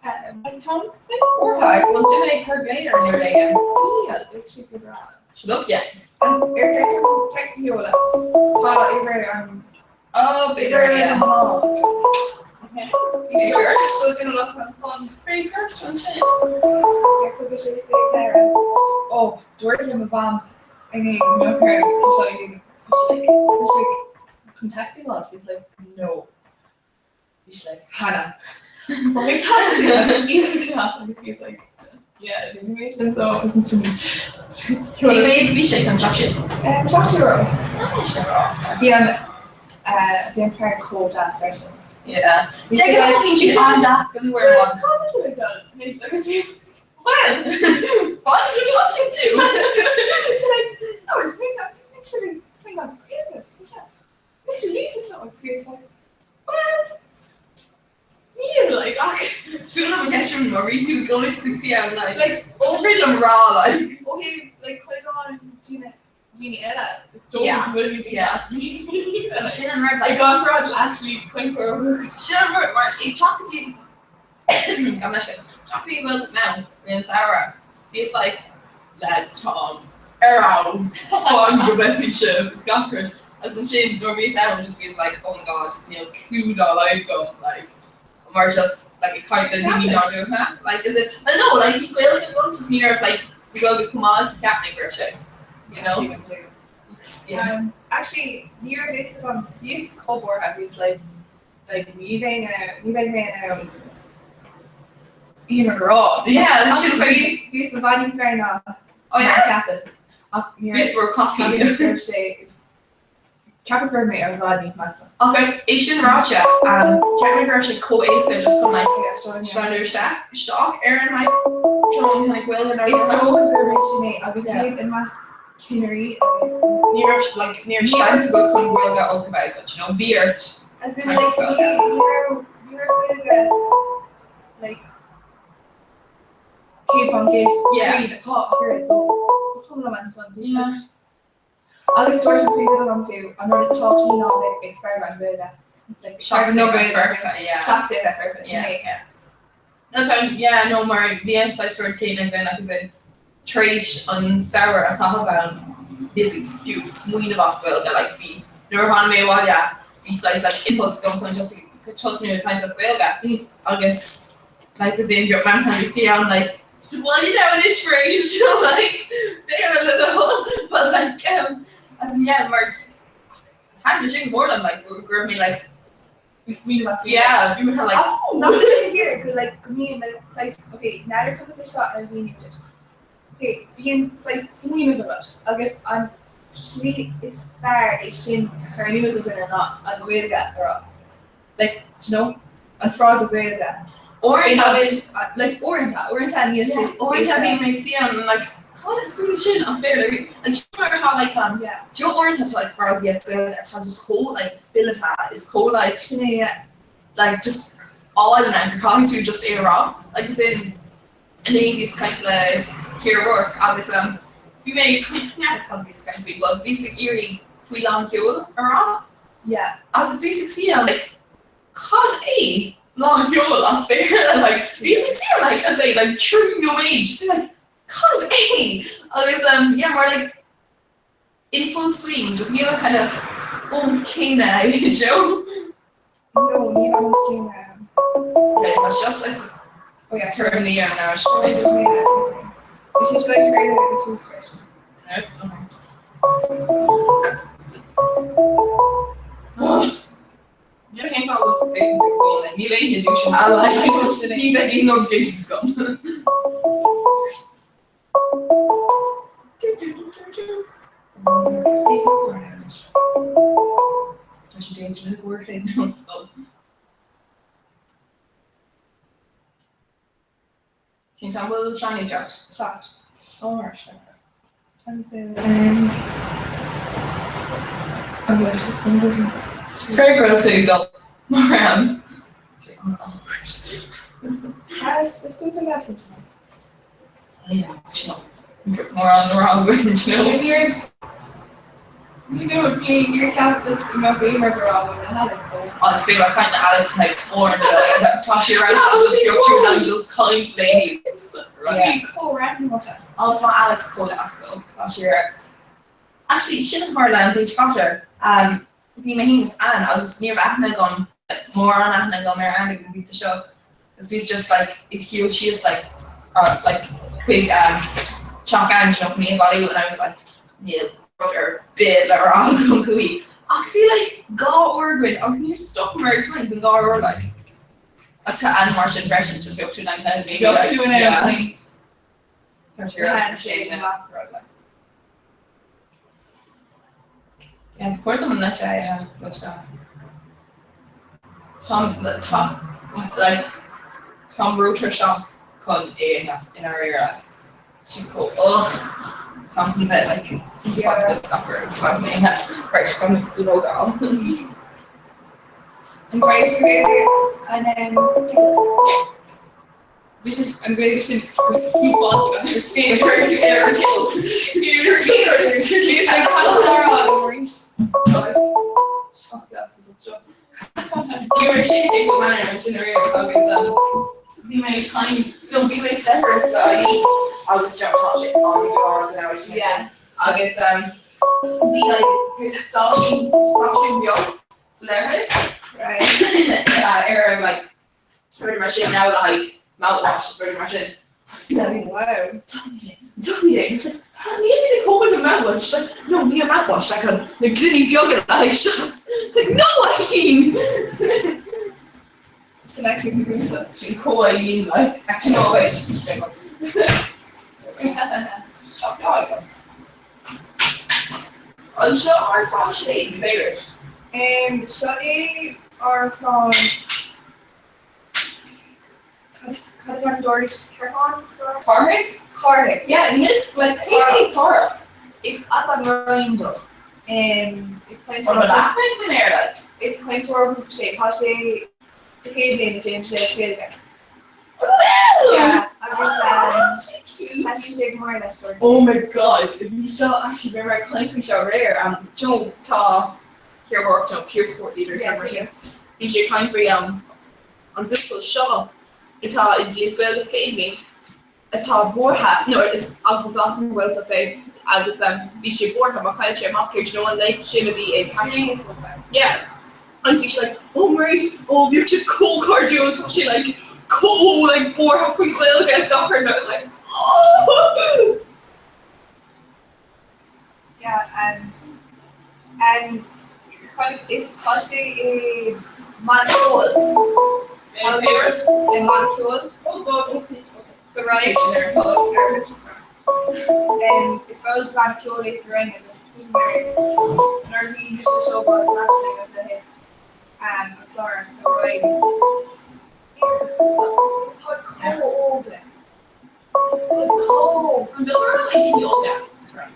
Um, Tom saghas buartha go bhfuil duine ag cur glao orainn ar éigean. Níl, beidh siad go breá. Look, yeah. An ar cheart dom text a sheoladh? Tá uimhir an Oh, uimhir b'fhéidir, an yeah. bhlag. Okay. Bhí sí duine leat ansan. Freagairt ansin. Ar chuir sé féin deireadh. Ó, dúirt le mo mham inné go mbeadh orm é seo a dhéanamh. Bhí sé like, bhí sé like, chun taxi a fháil, bhí sé like, no. Bhí sé like, Hannah. Faigh taxi agus íoc as agus bhí sé like, yeah, didn't mé sin so agus ansin Cé mhéad a bhí sé chun teacht síos? €7. Ah, sin rá. Bhí an bhí an fear chomh deas freisin. Yeah. Bhí De sé ghnáth like, bíonn siad an-deas go luath ar maidin. Cá bhfuil tú ag dul? Anois agus bhí Well, fad go dtá sé tú. Bhí sé like, oh, it's me, make sure we clean us creative. So yeah, did you leave us now? Agus bhí like, well, Níl, like, ach is fiú liom an ceist sin má bhí tú ag dul ag suí ann, like, like, ó bhí liom rá, like. Ó thaobh, like, caighdeán daoine daoine eile, it's dócha Yeah. go bhfuil mé Yeah. Sin an rud, Like, like, gan rud actually cainteoir. sin an rud, mar ag teacht go dtí gan leis teacht go dtí an Ghaeltacht now, in an samhradh, bhíos like, lads, tá Ar fheabhas, fan go bhfeicfidh sibh is gach rud. Agus ansin nuair a bhíos ann just bhíos like oh my god níl clue dá laghad agam like mar just like ag caint le daoine nádúrtha like is it well no like bhí Gaeilge agam just ní raibh like bhí Gaeilge chomh maith is a cheap mé go raibh sé you know? Agus yeah. Actually ní raibh fhios agam bhíos chomh buartha bhíos like like ní bheidh ní bheidh mé in ann aon rud a rá. Yeah, sin bhíos bhíos i bhfad níos fearr ná Oh yeah. mar a cheapas ach ní Bhíos raibh ró cocky. cheapas go raibh sé cheapas go raibh mé i bhfad níos measa. Ach é sin ráite, cheap mé go raibh sé chomh éasca just chun like Yeah, seo an sleamhnú isteach isteach ar an like an kind of Gaeilge Is nádúrtha. dócha gurb é sin é agus Yeah. bhíos i measc cinnirí agus Ní raibh like ní raibh seans agat chun Gaeilge olc a bheith agat, you know, bhí ort As in caint like ní Gaeilge. ní raibh ní raibh Gaeilge like 100% Yeah. cruinn atá ach oiread so ba chuma liom ansan bhí Yeah. like Agus dúirt an príomhoide liom fiú an rud is tábhachtaí ná bheith ag spreagadh an Ghaeilge like Seachas spreagadh é na bheith Gaeilge foirfe, yeah. seachas é bheith foirfe sin Yeah, é. yeah. No tá yeah no mar bhí an saghas rud céanna againn like as in tar éis an samhradh a chaitheamh ann bhíos ag fiú ag smaoineamh as Gaeilge like bhí nuair a tháinig mé abhaile bhí saghas like impulse agam chun just tosnú ag caint as Gaeilge agus like as in bheadh mam kind of suí ann like well you know anois arís like Béarla le do thoil but like um as in yeah mar thaitin sin go mór liom like go raibh mé like Bhí smaoineamh as Gaeilge. yeah bhí mé kind of like Ach oh nach bhfuil sin fíor go like go mbíonn like saghas ok n'fheadar conas é seo a mhíniú duit ok bíonn saghas smaoineamh agat agus an slí is fearr é sin a chur in iúl do dhuine ná an Ghaeilge a rá like do you know an frása Gaeilge Uaireanta like uaireanta uaireanta níl sé uaireanta bíonn mé ag suí ann and like cad is brí sin as Béarla and sin mar atá like um yeah do you know uaireanta tá like frásaí as Gaeilge atá just chomh like fileata is chomh like sin é yeah like just álainn ann gur caithfidh tú just é a rá like as in inné bhíos ag caint le Ciara Rourke agus um bhí mé ag caint n'fheadar cad a bhíos ag caint faoi but bhíos ag iarraidh faoi lán sheoil a rá yeah agus bhíos ag suí ann like cad é lán sheoil as Béarla like bhíos ag suí ann like I'd say like 3 nóiméad just like cad é agus um yeah mar like in full swing just níl an kind of oomph céanna ag Joe. No níl an oomph céanna ann. Okay, tá seo saghas Oh yeah. tuairim ní ar an Oh, yeah. Bhí sé seo like tar éis an tús freisin. Níl aon fáth go bhféadfainn ag fón le níl aon dúis like ní bheidh aon notifications agam. Tá sé déanta le go féin scoil. Cén t-am bhfuil Johnny ag teacht? Teacht. Ó mar sin. An bhfuil an bhfuil an bhfuil Fair go bhfuil tú ag dul mar am. Sé an-awkward. Is is cúpla leas an Oh yeah, seo. Mórán rá againn, you know. Ní raibh ní nó ní níor cheapas go mbeadh aon rud a rá agam le hAlex agus Agus bhí mé ag caint le Alex like uair tá sí ar fheabhas just bheadh tú in ann just caint léi. Rudaí chomh random. Ó tá Alex chomh deas though, tá sí ar fheabhas. Actually sin a tharla an bhliain seo caite. Um, bhí mé féin is Anne agus ní raibh aithne agam mórán aithne agam ar Anne ag an bpointe seo. Agus bhíos just like ag shiúl síos like uh, like chuig um, teach Anne you know, chun í a bhailiú and I was like níl rud ar bith le rá agam faoi. Ach bhí like 2 uair againn agus níor stopamar ag caint don 2 uair like. Ach tá Anne mar sin freisin, just bheadh tú in ann kind of maybe Bheadh like tú in ann yeah. caint. Tá sé ar ais mar sin, rud like. Yeah, ba chóir dom an leite a ithe but uh, táim tá like táim rótuirseach chun é a ithe i ndáiríre like sin chomh ugh táim chun bheith like responsible gach rud so I'm gonna right chun an spúnóg a fháil. An gcuireann tú ar an Yeah. Bhí sé an Ghaeilge sin Bhí mé ag caint nó bhí mé saibhir sa agus tá sé an-ghar. Agus bhí like stáisiún stáisiún beag sa leithreas ar like rudaí mar sin now le haghaidh mouthwash is rudaí mar sin. Wow. Níl mé ag tógáil an mouthwash. She's like, no, ní an mouthwash, like an na gloiní beaga le haghaidh shots. It's like, no, a Sin actually go Sin comh like, actually no, wait, just be An seo árasán Sinéad, b'fhéidir? Seo é árasán Cad is ainm dúirt Ceartán? Cárthaigh? Cárthaigh. Yeah, níl like cé hé Cárthach? Is as an Rinn dó. Is An bhfuil aithne againn air like? Is cainteoir dúchais é. Tá sé sa chéad bhliain ag déanamh sé Gaeilge. Bhfuil? Yeah, agus taitníonn sé go mór leis dúirt sé. Oh my god, bhí seo actually bhí mé ag caint faoi seo aréir. Joe tá peer work nó peer support leader Yeah, mar sin. Bhí sé ag caint faoi an buachaill seo atá i ndiaidh Gaeilge sa chéad bhliain atá buartha nó is agus is as an Ghaeltacht é agus bhí sé buartha mar chaill sé amach ar you know an léacht sin a bhí ag Sin é is dócha. Yeah. Agus bhí sé like oh Mairéad oh bhíodh sibh chomh cairdiúil tá sé like chomh like buartha faoin Ghaeilge is gach rud and I was like oh! Yeah, um, um, chun is tá sé i mbanna ceoil. I mbanna ceoil. Oh God, oh please, okay. Sa Rinn. Um, is ball de bhanna ceoil é sa Rinn agus nuair a bhí mise sa seó agus Aisling agus le hinn um, agus Laura sa Rinn. Is tá chomh óg le. An bhfuil mórán like daoine óga sa Rinn?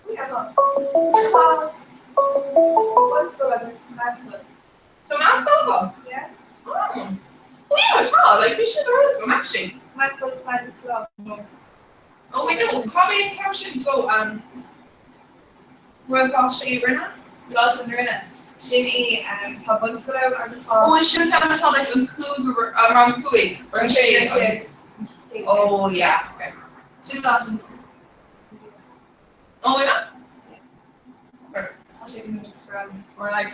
Yeah, tá. Tá bunscoil agus meánscoil. Tá meánscoil acu? Yeah. Oh. Oh yeah, tá, like bhí sin ar eolas agam actually. Meánscoil San Nioclás no. Oh wait no, cá bhfuil an ceann sin so um Gaelcholáiste Uí Rinne? Coláiste na Rinne. Sin í um, tá bunscoil ann agus tá. Oh is sin ceann atá like an cúig an rang cúig or an sé agus Oh yeah, okay. Sin lá sin. Oh yeah? Yeah. Tá sé go múineadh Or like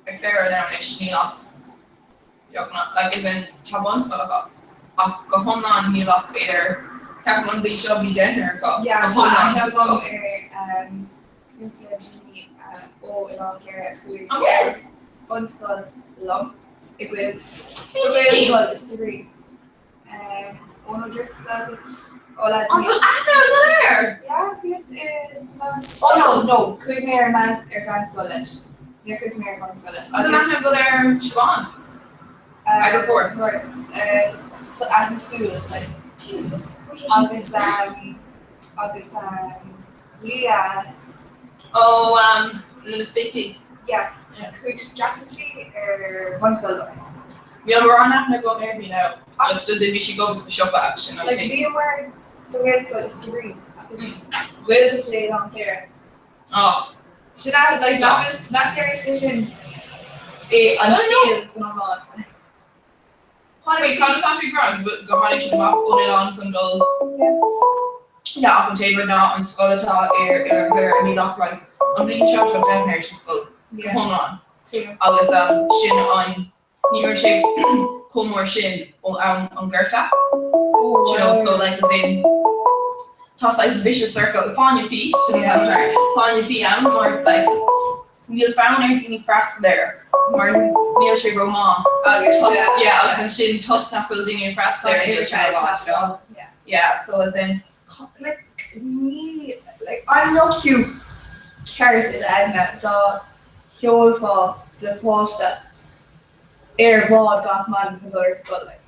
ag Cléire now anois níl ach beagnach like as in tá bunscoil acu ach go hiomlán níl ach b'fhéidir ceapaim an bhliain seo bhí deichniúr acu Yeah, go tá hiomlán aithne sa agam scoil. ar um, cúpla daoine uh, ó Oileán Chléire a chuaigh An bhfuil? ar bunscoil liom i bhfuil sa Ghaelscoil i Sibrí. Um, Eoin O'Driscoll, ó An bhfuil aithne agat air? Yeah, bhíos i Oh no, no, chuaigh mé ar meán ar mheánscoil leis. Níor chuaigh mé ar bhunscoil leis. An bhfuil aithne agat ar Siobhán? Eagarthóir. Aithne súl, saghas. Jesus. Agus um, agus um, Leah. Ó um, na Spéiclí. Yeah, chuaigh d'fhreastail sí ar bhunscoil liom. Níl mórán aithne agam uirthi now, just as in bhí sí agam sa siopa agus sin Like I think. bhíomar sa Ghaelscoil i Skibbereen agus Gaeltacht é Oileán Chléire. Oh. Sin é, like nach nach deir sé sin é an scéal san iomlán. Tháinig Wait, sí. cad atá sé ag rá? Go go tháinig siad amach ón oileán chun dul Yeah, ach an t-aon rud ná an scoil atá ar Oileán Chléire níl ach like an bhliain seo tá deichniúr sa scoil go Yeah. hiomlán Tuigim. agus um, sin an Ní raibh sé chomh mór sin ó am an Ghorta. Oh, You know, so like as in tá saghas vicious circle, fáinne fí, sin an t-ainm air, fáinne fí ann mar like níl fonn ar daoine freastal air mar níl sé rómhaith. Agus Toisc, yeah, yeah, agus ansin toisc nach bhfuil daoine ag freastal air níl sé rómhaith, you know. Yeah. Yeah, so as in Like ní like an mbeadh tú ceart i d'aigne dá sheolfá do pháiste ar bhád gach maidin chun dul ar scoil like.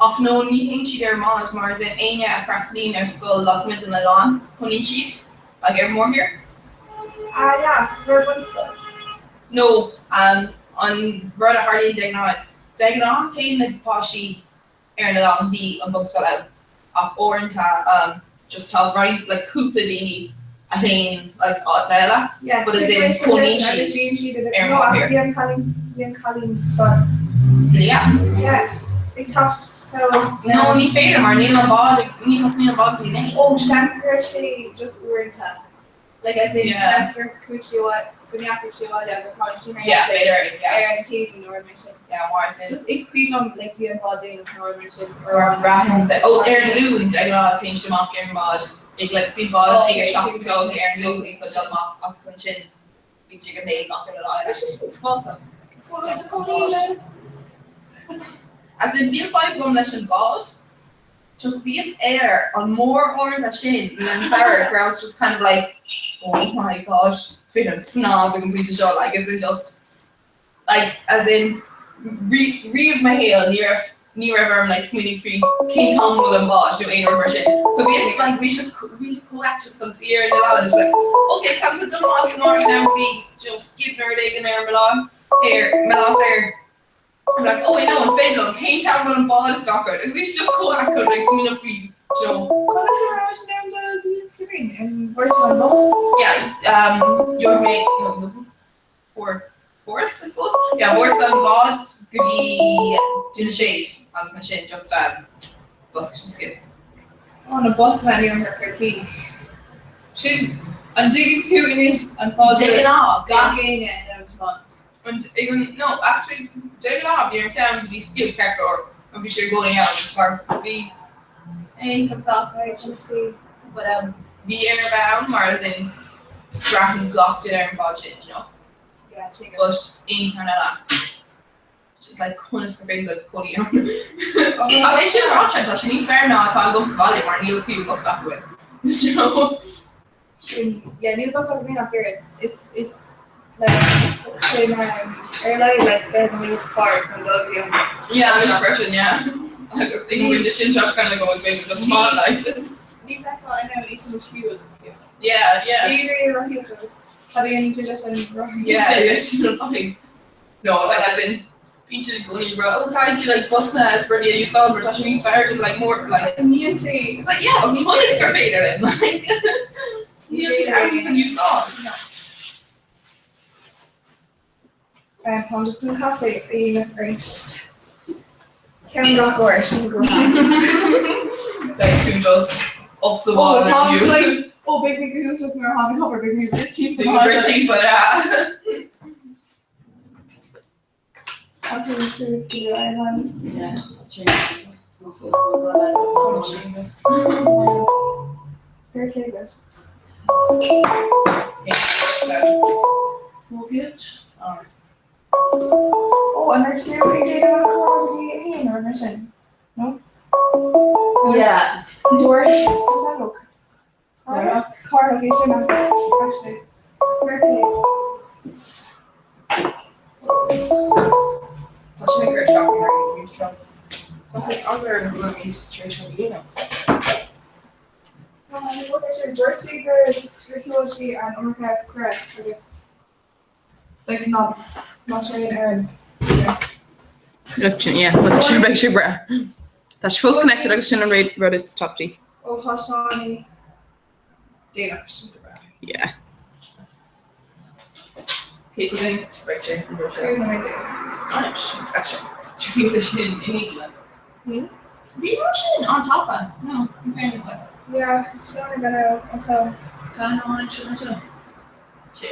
Ach no, ní théann siad ar an mbád mar as in éinne a freastalaíonn ar scoil lasmuigh den oileán, cónaíonn siad like ar mórthír. Ah yeah, mar bhunscoil. No, um, an rud a tharlaíonn de ghnáth is, de ghnáth téann na páistí ar an oileán go dtí an bhunscoil ann ach uaireanta just tá roinnt like cúpla daoine a théann like áiteanna eile Yeah, but as in cónaíonn siad ar an mórthír. Bhí an cailín, bhí an cailín san. Yeah. Yeah, ag teacht. No, ní féidir mar níl an bád ag, ní thosnaíonn an bád go dtí 9. Ó, seans go raibh sé just uaireanta. Like as in, Yeah. seans gur chuaigh sí abhaile, go ndeachaigh sí abhaile agus tháinig sí thar Yeah, n-ais b'fhéidir, yeah. ar an Chéadaoin nó rud mar sin. Yeah, mar sin. Just is cuimhin liom like bhí an bád déanach nó rud mar sin. Or braithim that, ó, ar an Luan, de ghnáth téann siad amach ar an mbád ag like bíonn bád ag a 7 a chlog ar an Luan ag dul amach agus ansin bíonn sé ag a 9 gach uile lá eile. Tá sé sin uafásach. As in níl fadhb agam leis an bád, just bhíos ar an mór uaireanta sin in an samhradh where I was just kind of like oh my god, is féidir liom snámh ag an bpointe seo like as in just like as in riamh mo shaol ní raibh ní raibh orm like smaoineamh faoi cén t-am a bhfuil an bád nó aon rud mar sin. So bhíos like bhí just bhí chomh ait just chun suí ar an oileán and just like ok táim chun dul amach amárach now go dtí just give rud éigin ar mo lá ar mo lá saor. I'm like oh wait no an féidir liom cén t-am a bhfuil an bád is gach rud agus bhí sé just chomh ait chun like smaoineamh faoi you know. Conas a raibh sin ann do Ghiúin an bhfuair tú an bus? Yeah um gheobhaidh mé no fuair fuaireas I suppose yeah fuaireas an bád go dtí Dún na Séad agus ansin just um bus go dtí Scib. Ó na busanna in iarthar Chorcaí. Sin an dtuigeann tú anois an fáth De ghnáth gach éinne in ann tiomáint. An ag an no actually de ghnáth bhí an ceann go dtí Scib ceart go leor nó bhí sé i gcónaí ann mar bhí é chun stop but um bhí air a bheith ann mar as in braitheann gach duine ar an bhád sin you know Yeah, tuigim. but aon cheann eile just like conas gur féidir libh cónaí ann Ach é sin ráite tá sé níos fearr ná atá agam sa bhaile mar níl fiú bus stop againn you know Sin yeah níl bus againn ach oiread. Is is like is sin um, ar a laghad like 20 nóiméad sa charr chun dul go dtí an Yeah, anois freisin yeah agus ag an bpointe sin seo kind of like always been just small like Ní bheifeá in ann é sin a shiúl. Yeah, yeah. Bhí rí rothaíocht agus cad a dhéanann tú leis an rothaíocht Yeah, yeah, sin an fadhb. No, like as in bíonn siad i gcónaí ag rá, oh caithfidh tú like busanna is rudaí a úsáid mar tá sé níos fearr like more like Níl sé It's like yeah, but conas gur féidir linn like níl siad ann chun úsáid. No. Táim just chun caife a dhéanamh arís. Ceann gach uair, sin go maith. Beidh tú just up the wall Ó, tá you. saghas- ó, beidh mé go hiontach nuair a tháinig obair, beidh mé ag rith timpeall Beidh mé timpeall, yeah. Tá tú suas go Ireland. Yeah, that's true. Oh, Jesus. Fair play duit. Yeah, so. Good. Alright. Ó, an raibh tú ag déanamh an comhrá go dtí a haon nó mar sin? No? Yeah. Dúirt is that look? Cárthach é sin actually. Fair play. Tá sin ag cur isteach ar an seo. Tá sé eagla orm go bhfuil mé tar éis rud a dhéanamh. No, I suppose actually dúirt sí gur just gur sheol sí an iomarca cuireadh agus like ná ná tréan ar an Yeah, beidh sé breá. Tá sé fós connected agus sin an rud is tábhachtaí. Ó tá Seánie déanach sin go breá. Yeah. Cé go dtéann spreagtha an rud seo. Cúig nóiméad déag. Actually, bhí sé sin in England. Bhí mar sin an tapa. No, in fairness like. Yeah, Seánie gan an t-am. Gan an sin seo. Sé.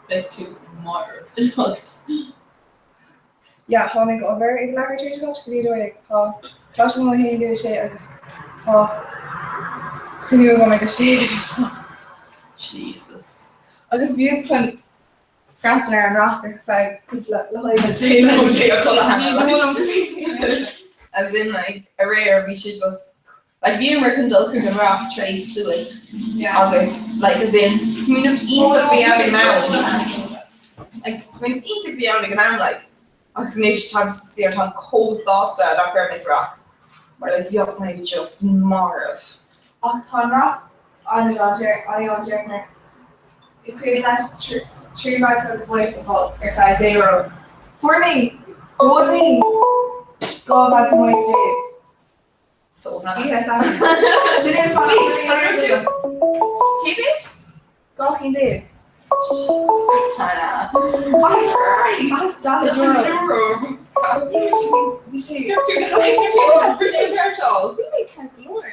Beidh tú marbh anocht. Yeah, tháinig obair ag leathuair tar éis a 8 go dtí 12. Tá cleachtadh agam ó 1 go 6 agus tá cruinniú agam ag a 6 go dtí 7. Jesus. Agus bhíos chun freastal ar an rac ar feadh cúpla le haghaidh As in like aréir bhí sé just like bhíomar chun dul chuig an rac tar éis suas agus like as in smaoineamh iontach bhí ann ag an am like smaoineamh iontach bhí ann ag an am like agus anois táim saor táim chomh sásta nach raibh mé sa rac mar like bheadh mé just marbh. Ach tá an rac an-dainséarach mar is féidir leat 3 vodka agus whites a fháil ar feadh 10 euro. Fuair mé, d'ól mé 12 vodka whites. So Oíche Samhna. Sin é an fáth Wait, an raibh tú? Cé mhéad? 12 cinn. Jesus, Hannah. Christ. €40. Bhí sé Bhí mé ceart go leor.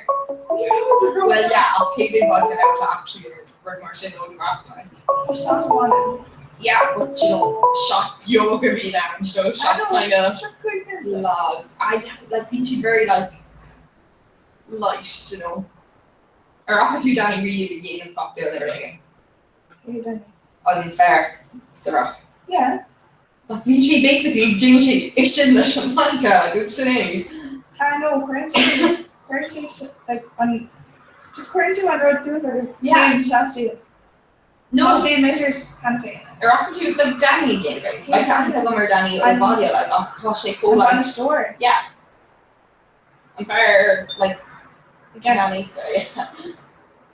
Ní raibh mé sa Well yeah, ach cé mhéad vodka now atá actually rud mar sin ó amach like. Tá shot amháin ann. Yeah, but you know, shot beag a bhí ann, you know, shot kind of lag. I like bíonn siad very like light, you know. Ar fhaca tú Danny riamh ag déanamh cocktail nó rud éigin? Cé Danny? An fear sa rock. Yeah. Like bíonn sé basically déanann sé uisce leis an vodka agus sin é. Ah no, cuireann sé cuireann sé like an just cuireann tú an rud suas agus Yeah. téann sé síos. No. Tá sé measured cheana féin. Ar fhaca tú like Danny ag déanamh é? Like tá aithne agam ar Danny ó An- bhaile like ach tá sé chomh An like bainisteoir. Yeah. An fear like ceannaíosta yeah.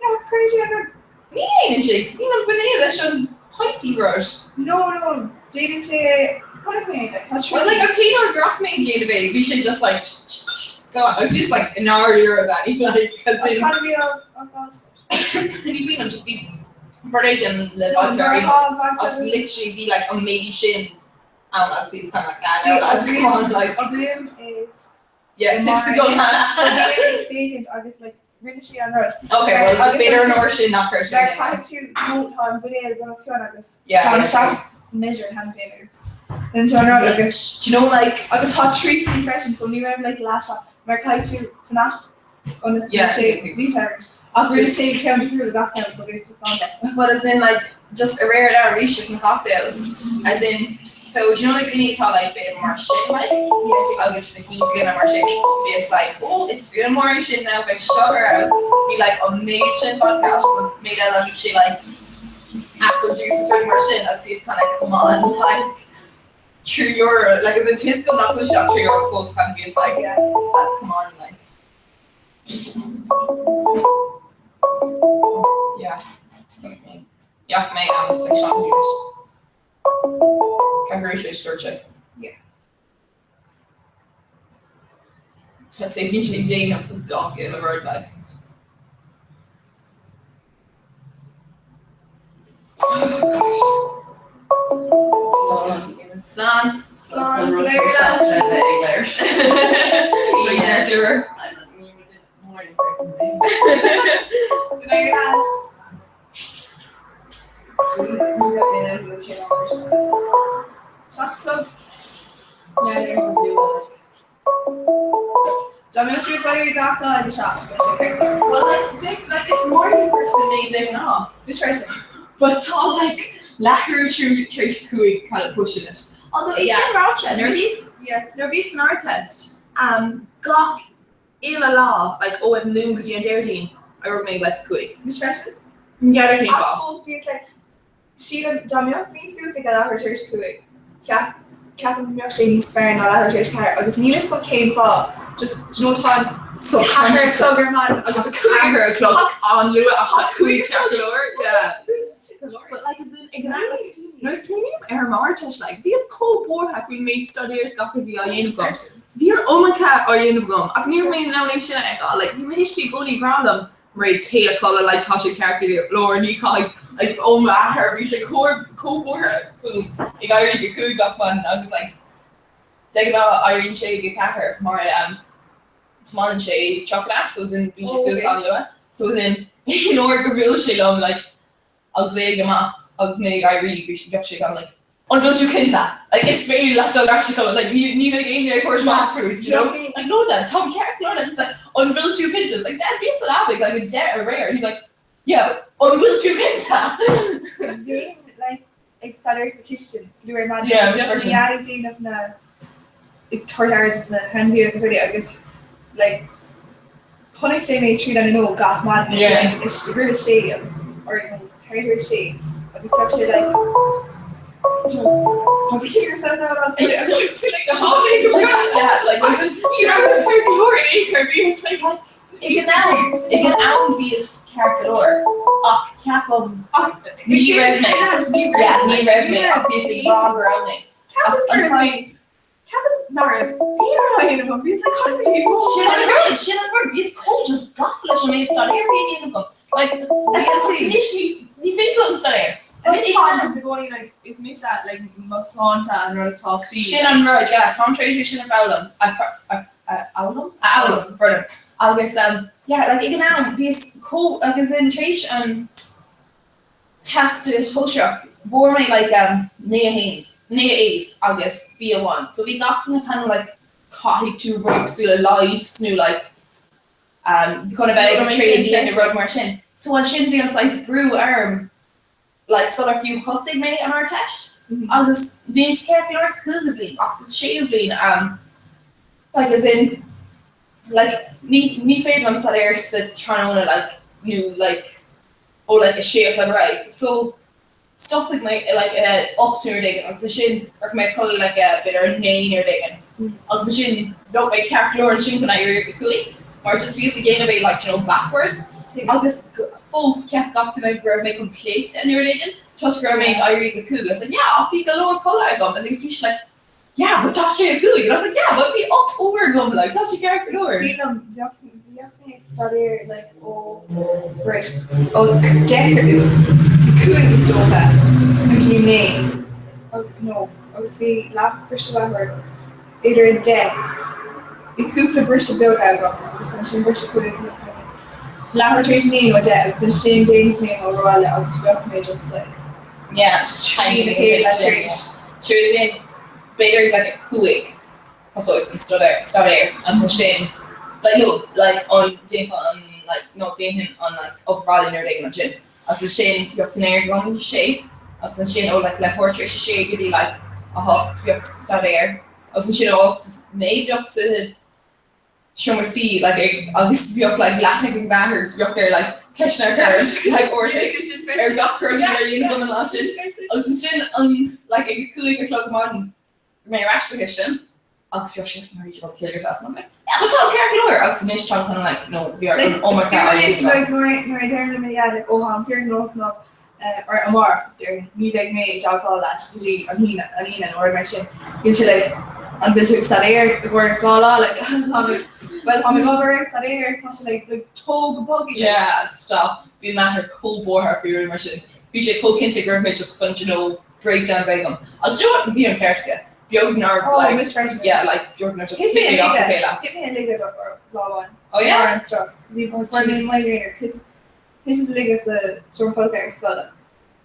Yeah, cuireann sé an rud. Ní dhéanann sé, bíonn an buidéal leis an pipey rud. No, no, déanann sé chonaic mé like tá Well like an t-aon uair go raibh mé ag déanamh é bhí sé just like tch tch tch gone. I was just like in dáiríre Danny like as in Cad a bhí á á Ní bhíonn just bhí rud éigin le vodka ar aon nós agus literally bhí like an méid sin ann agus he's kind of like ah no lads come on like An bhliain é yeah it's just go féachaint agus like rinne sé an rud. Okay well just b'fhéidir an uair sin nach raibh sé Like caithfidh tú nó tá an buidéal gan os cionn agus Yeah, tá an yeah. shot measured cheana féin agus den tú an rud agus Do you know like agus tá trí cinn freisin so ní raibh like leath shot mar caithfidh tú fanacht ionas go Yeah. sé míthe ach rinne sé ceann difriúil gach ceann so bhí sé fantastic. Well as in like just aréir now arís is na cocktails as in so do you know like daoine atá like b'fhéidir mar sin like agus na cinn bliana mar sin bhíos like oh is bliana mór é sin now beidh seo ar fheabhas bhí like an méid sin vodka agus an méid eile bhí sé like apple juice is rud mar sin agus bhíos kind of come on like €3 like as in tá a fhios agam nach bhfuil sé ach €3 fós kind of bhíos like yeah lads come on like Yeah. Yeah, mé am ag sean dúis. Ceathrú sé dúirt sé. Yeah. Let's say bíonn sé déanamh do gach uile rud like. Slán. Slán, go léir leat. Morning person mé. Go léir leat. Shot club. Dá mbeadh tú ag éirí gach lá ag a seacht, bheadh sé ceart go leor. Well like Dick like is morning person mé de ghnáth. Mise freisin. But tá like leathuair tar éis 5 kind of pushing it. Although é sin ráite nuair a bhíos nuair a bhíos san Ardteist um gach uile lá like ó an Luan go dtí an Déardaoin éireoidh mé ag like 5. Mise freisin. N'fheadar cén Ach fáth. fós bhíos like Sílim, dá mbeadh mé suas ag a leathuair tar éis 5, ceap, ceapaim go mbeadh sé níos fearr ná leathuair tar éis 4 agus níl fhios agam cén fáth, just, do you know, tá an ceathair a chlog ar maidin agus a ceathair a chlog an-luath ach tá 5 ceart go leor, yeah. But like as in ag an am like nuair a smaoiním ar m'Ardteist like bhíos chomh buartha faoin méid staidéir is gach a bhí á dhéanamh agam. Bhí an iomarca á dhéanamh agam ach ní raibh mé in ann é sin a fheiceáil like bhí mo thuistí i gcónaí ag rá liom Réidh téigh a chodladh like tá sé ceart go leor ní chaithfidh like ó m'athair bhí sé chomh chomh buartha fúm ag éirí ag a 5 gach maidin agus like de ghnáth éiríonn sé ag a 4 mar um tiomáineann sé trucanna so as in bíonn sé suas an-luath so as in aon uair gur bhuail sé liom like agus é ag imeacht agus mé ag éirí bhí sé bheadh sé gan like an bhfuil tú cinnte? Like is féidir leat dul ar ais a chodladh like ní ní bheidh aon duine ag tabhairt amach fút you know? Like no dad táim ceart go leor like he's like an bhfuil tú cinnte? It's like dad bhíos sa leaba ag like 10 aréir and he's like yeah an bhfuil tú cinnte? Bhínn like ag staidéar sa chistin go luath ar maidin Yeah, agus bhí bhí Dad ag déanamh na ag tabhairt aire dos na hainmhithe agus rudaí agus like chonaic sé mé tríd an fhuinneog gach maidin Yeah. like is roimh a sé agus or you know thart ar a sé agus bheadh sé like do you know, don't be kidding yourself now about study agus it's like Go hálainn, go breá, Dad, like was it She was ceart go leor in aon chor bhí like Ag an am, ag an am bhíos ceart go leor, ach ceapaim, ní raibh mé, yeah, ní raibh mé, ach bhíos ag rá go raibh mé. Ceapas Ach an gur fáth, Ceapas nach raibh aon rud á dhéanamh agam, bhíos like caithfidh mé níos mó. Sin an rud, sin an rud, bhíos chomh just gafa leis an méid staidéir a bhí á dhéanamh agam. Like, as in, agus anois ní, ní féidir liom staidéar. Anois táim just i gcónaí like is mise like mo shláinte an rud is tábhachtaí. Sin an rud, yeah, táim tar éis é sin a foghlaim, a fhoghlaim? A fhoghlaim, pardon. Agus um yeah, like ag an am bhíos chomh, like as in tar éis an teastas shóisearach fuair mé like um 9 1s, 9 A's agus B amháin. So bhí gach duine kind of like caithfidh tú rud cosúil le leigheas nó like um chun a bheith ag tréadaí nó rud mar sin. So ansin bhí an saghas brú orm like sular fiú thosaigh mé an Ardteist agus bhíos ceart go leor sa chúigiú bliain ach sa séú bliain um like as in like ní ní féidir liom staidéar sa tráthnóna like nó like ó like a sé a chlog ar aghaidh so stopfaidh mé like a 8 nó rud éigin agus ansin rachaidh mé a chodladh like b'fhéidir a 9 nó rud éigin agus ansin bheadh mé ceart go leor ansin chun éirí ag a 5 mar just bhíos ag déanamh é like you know backwards agus fós cheap gach duine go raibh mé chun pléascadh nó rud éigin toisc go raibh mé ag éirí ag a 5 I was like yeah ach bhí go leor codladh agam agus bhí siad like yeah but tá sé a 5 and I was like yeah but bhí 8 uair agam like tá sé ceart go leor. Is cuimhin liom bheadh bheadh mé ag staidéar like ó right ó deich cúig is dócha go dtí naoi no agus bhí leath briseadh leathuair idir a deich bhí cúpla briseadh beaga agam agus ansin briseadh cúig leathuair tar éis naoi nó a deich agus ansin déanfaidh mé mo abhaile agus bheadh mé just like Yeah, just trying to get it. Sure as in, b'fhéidir like a 5 thosóidh an staidéar staidéar agus ansin like no like an déanfá an like no déanfainn an like obair bhaile nó rud éigin ansin agus ansin bheadh dinnéar agam ag a sé agus ansin ó like leathuair tar éis a sé go dtí like a hocht bheadh staidéar agus ansin ó hocht is naoi bheadh sa seomra suí like ag agus bheadh like leathanach ag m'athair agus bheadh air like ceisteanna a chur like orthu ar gach rud a bhí ar dhéanamh agam an lá sin agus ansin an like ag a 5 a chlog ar maidin bhí mé ar ais sa chistin agus bheadh sé like Marie you'll kill yourself and I'm like yeah but tá ceart go leor agus anois táim kind of like no bhí an iomarca á dhéanamh agam. Like nuair nuair a deireann mé yeah like ó tá an fíor gnóthach nó or amárach, déarfainn, ní bheidh mé i dteagmháil leat go dtí an hAoine, an Aoine nó rud mar sin. Bíonn sé like, an bhfuil tú ag staidéar i gcomhair 2 lá, like, tá mé, bhuel, tá mé ag obair, ag staidéar, tá sé like, like, tóg go bog é. Yeah, stop. Bhí m'athair chomh buartha faoi rud mar sin. Bhí sé chomh cinnte go raibh mé just chun, you know, breakdown a bheith agam. Agus do you know what, bhí an ceart aige. Beag nár, Oh, like, mise freisin. yeah, like, beag nár just Thit thit mé mé as a chéile. Thit mé i laige lá amháin. Oh yeah? Ar an strus. Bhí fuair mé migraine agus thit Thiteas i laige sa seomra folctha ar scoil.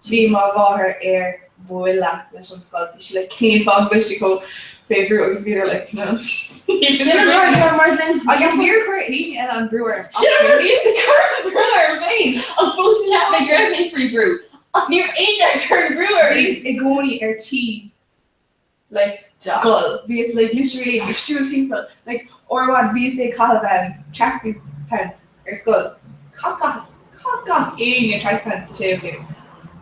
Bhí mo mháthair ar buile leis an scoil. Bhí sí like cén fáth go bhfuil sí chomh fé bhrú agus bhíodar like no. Sin an rud, yeah, mar sin. Agus níor chuir éinne eile an brú orm. Sin an rud, bhíos ag cur an brú orm féin ach fós cheap mé go raibh mé faoi bhrú ach ní raibh éinne ag cur an brú orm. Bhíos i gcónaí ar tí like gol. Bhíos like literally ag siúl timpeall like uair amháin bhíos ag caitheamh um, tracksuit pants ar scoil. Chaith gach chaith gach éinne tracksuit pants sa séú bliain.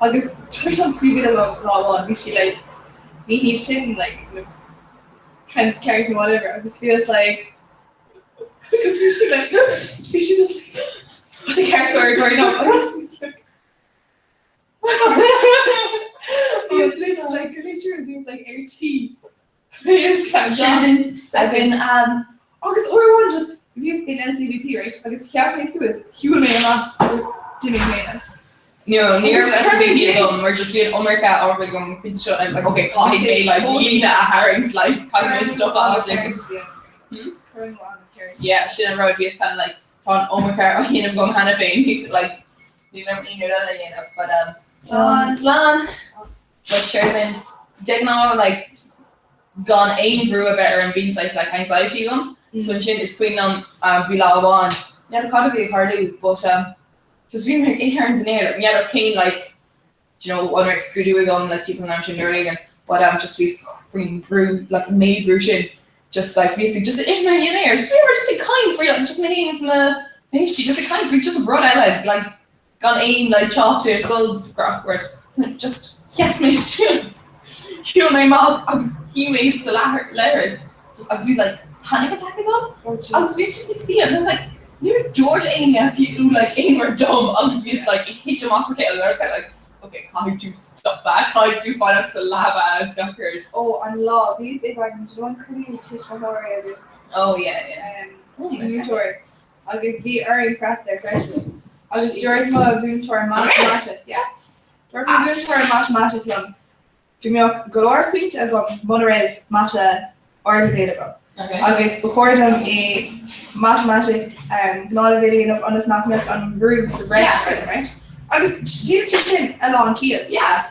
Agus dúirt an príomhoide liom lá amháin bhí sí like ní hiad sin like na pants ceart nó whatever agus bhíos like agus bhí sí like bhí sí just like tá sé ceart go leor go leor agus bhíos like Bhíos literally like literally bhíos like ar tí. Bhíos like As in um, Agus uair amháin just bhíos in LCVP right agus sheas mé suas, shiúil mé amach agus d'imigh mé like. No, ní raibh LCVP agam mar just bhí an iomarca ábhar agam an pointe seo and I was like okay caithfidh mé like líne a tharraingt like caithfidh mé stop ansin. Hmm? Yeah, sin an rud bhíos kind of like tá an iomarca á dhéanamh agam cheana féin like Níl orm aon rud eile a dhéanamh but um Slán. Slán! But sure sin, de ghnáth like gan aon bhrú a bheith orm bíonn saghas like anxiety agam so ansin is cuimhin liom um bhí lá amháin n'fheadar cad a bhí ag tarlú but um just bhí mé ag ithe ar an dinnéar like n'fheadar cén like do you know an raibh scrúdú agam like timpeall an am sin nó rud éigin but um just bhíos faoin bhrú like an méid bhrú sin just like bhíos ag just ithe mo dhinnéar so bhíomar just ag caint faoi like just mé féin is mo thuistí just ag caint faoi just rud eile like gan aon like teacht ar scoil gach rud so just sheas mé suas shiúil mé amach agus shuigh mé sa leithreas just agus bhí like panic attack agam agus bhíos just ag suí and I was like níor dúirt éinne fiú like aon rud dom agus bhíos like ag titim as a chéile and I was kind of like Ok, caithfidh tú stopadh, caithfidh tú fanacht sa leaba agus gach rud. Ó, an lá, bhíos ag an do you know an cruinniú tuismitheoirí agus Oh yeah, yeah. um, múinteoir agus bhí orainn freastal air freisin. Agus dúirt mo mhúinteoir matamaitice, yes. Dúirt mo mhúinteoir matamaitic liom go mbeadh go leor pointe agam muna raibh mata ardleibhéil agam agus ba chóir dom é matamaitic gnáthleibhéil a dhéanamh ionas nach mbeadh an brú sa bhreis orm, right? Agus déanann sé sin a lán ciall. Yeah.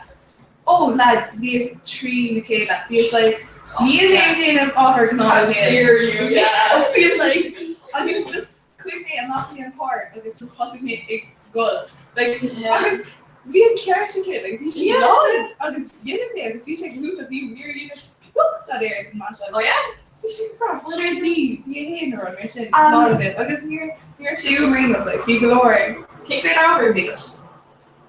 Oh lads, bhíos trí na chéile. Bhíos like, níl mé ag déanamh ábhar gnáthleibhéil. How dare you, yeah. Bhíos like, agus just Chuaigh mé amach go dtí an carr agus just thosaigh mé ag gol. Like, agus bhí an ceart aici, like, bhí sí lán agus dheineas é agus bhí sé go hiontach, bhí níor dheineas pioc staidéir don mata. Oh yeah? Bhí sé go breá, fuair mé B, B1 nó rud mar sin, gnáthleibhéal, agus níor ní raibh sé uaim ar aon nós, like, bhí go leor. Cé mhéad ábhar a bhí agat?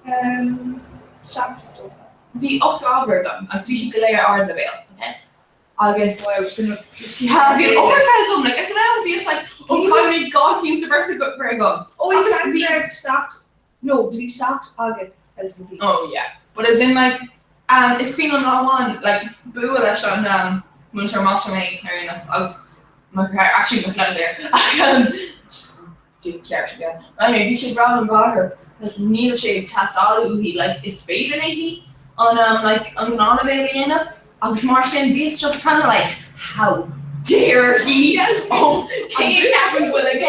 Um, 7 is dócha. Bhí 8 ábhar agam agus bhí siad go léir ardleibhéal, okay? Agus bhí an iomarca agam, like ag an am bhíos like oh caithfidh mé 2 cinn sa bhreis a bheith agam. Oh bhí seans go raibh 7, no bhí 7 agus LCP. Oh yeah, but as in like um is cuimhin liom lá amháin like bhuail leis an um múinteoir maite mé ar aon nós agus mo dheartháir actually mo chlann léir ach um just didn't ceart again. Anyway bhí sé ag rá le mo mháthair like níl sé ag teastáil uaithi like is féidir léi an um like an gnáthleibhéal a dhéanamh agus mar sin bhíos just kind of like how dare he oh cé a cheapann go bhfuil aige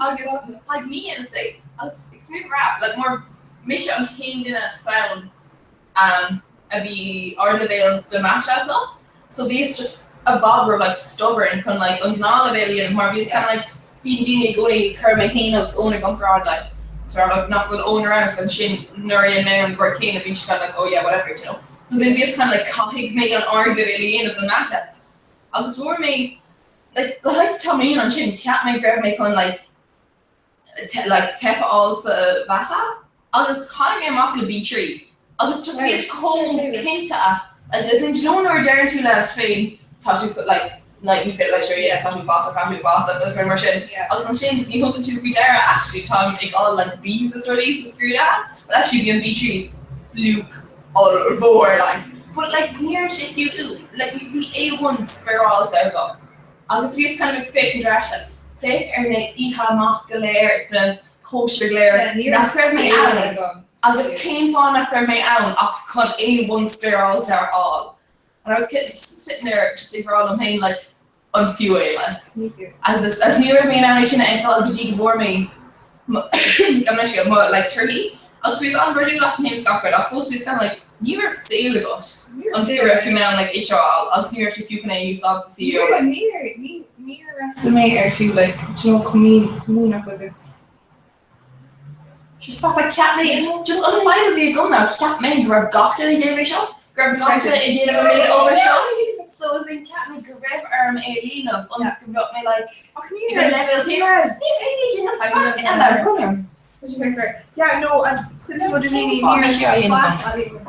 agus like ní dhéanas é agus ag smaoineamh ar like mar mise an t-aon duine sa chlann um a bhí ardleibhéal de mata acu so bhíos just i bhfad ró like stubborn chun like an gnáthleibhéal a dhéanamh mar bhíos kind of like bhí daoine i gcónaí ag cur mé féin agus Eoin i gcomparáid like so like nach bhfuil Eoin ar fheabhas ansin nuair a dhein mé an rud céanna bhí siad kind of like oh yeah whatever you know so then bhíos kind of like caithfidh mé an ardleibhéal a dhéanamh don mata agus fuair mé like le haghaidh tamaillín ansin cheap mé go raibh mé chun like like teip a fháil sa mhata agus tháinig mé amach le B3 agus just bhíos chomh cinnte like as in do you know nuair a deireann tú leat féin tá tú like like ní féidir like sure yeah tá tú fásach tá tú fásach agus rudaí mar sin agus ansin ní thugann tú faoi deara actually táim ag fháil like B's is rudaí sa scrúduithe but actually bhí an B3 fluke ollmhór like but like ní raibh sé fiú like bhí A1 spáráilte agam Agus bhíos kind of ag féachaint ar ais like, féach ar na oíche amach go léir is na cóisir go léir nach raibh mé ann agus cén fáth nach raibh mé ann ach chun A1 spáráilte a fháil. And I was sitting there just ag rá liom féin like an fiú é like as is as ní raibh mé in ann é sin a fheiceáil go dtí go bhfuair mé gabh mo leithscéal mo like torthaí agus bhíos an-bhródúil asam féin is gach rud ach fós bhíos kind of like ní raibh saol agat ionas go raibh tú in ann like é seo a fháil agus ní raibh tú fiú chun é a úsáid sa saol like. Níor ní níor fhreastail mé ar fiú like do you know comaoineach agus Just stop like cheap mé just an fhadhb a bhí agam ná cheap mé go raibh gach duine ag déanamh é seo go raibh gach duine ag déanamh an méid obair seo so as in cheap mé go raibh orm é a dhéanamh ionas go mbeadh mé like Ach ní ag an leibhéal céanna. Ní bheidh mé ag déanamh faic eile. Yeah, no, as cuid de na daoine ní raibh faic againn.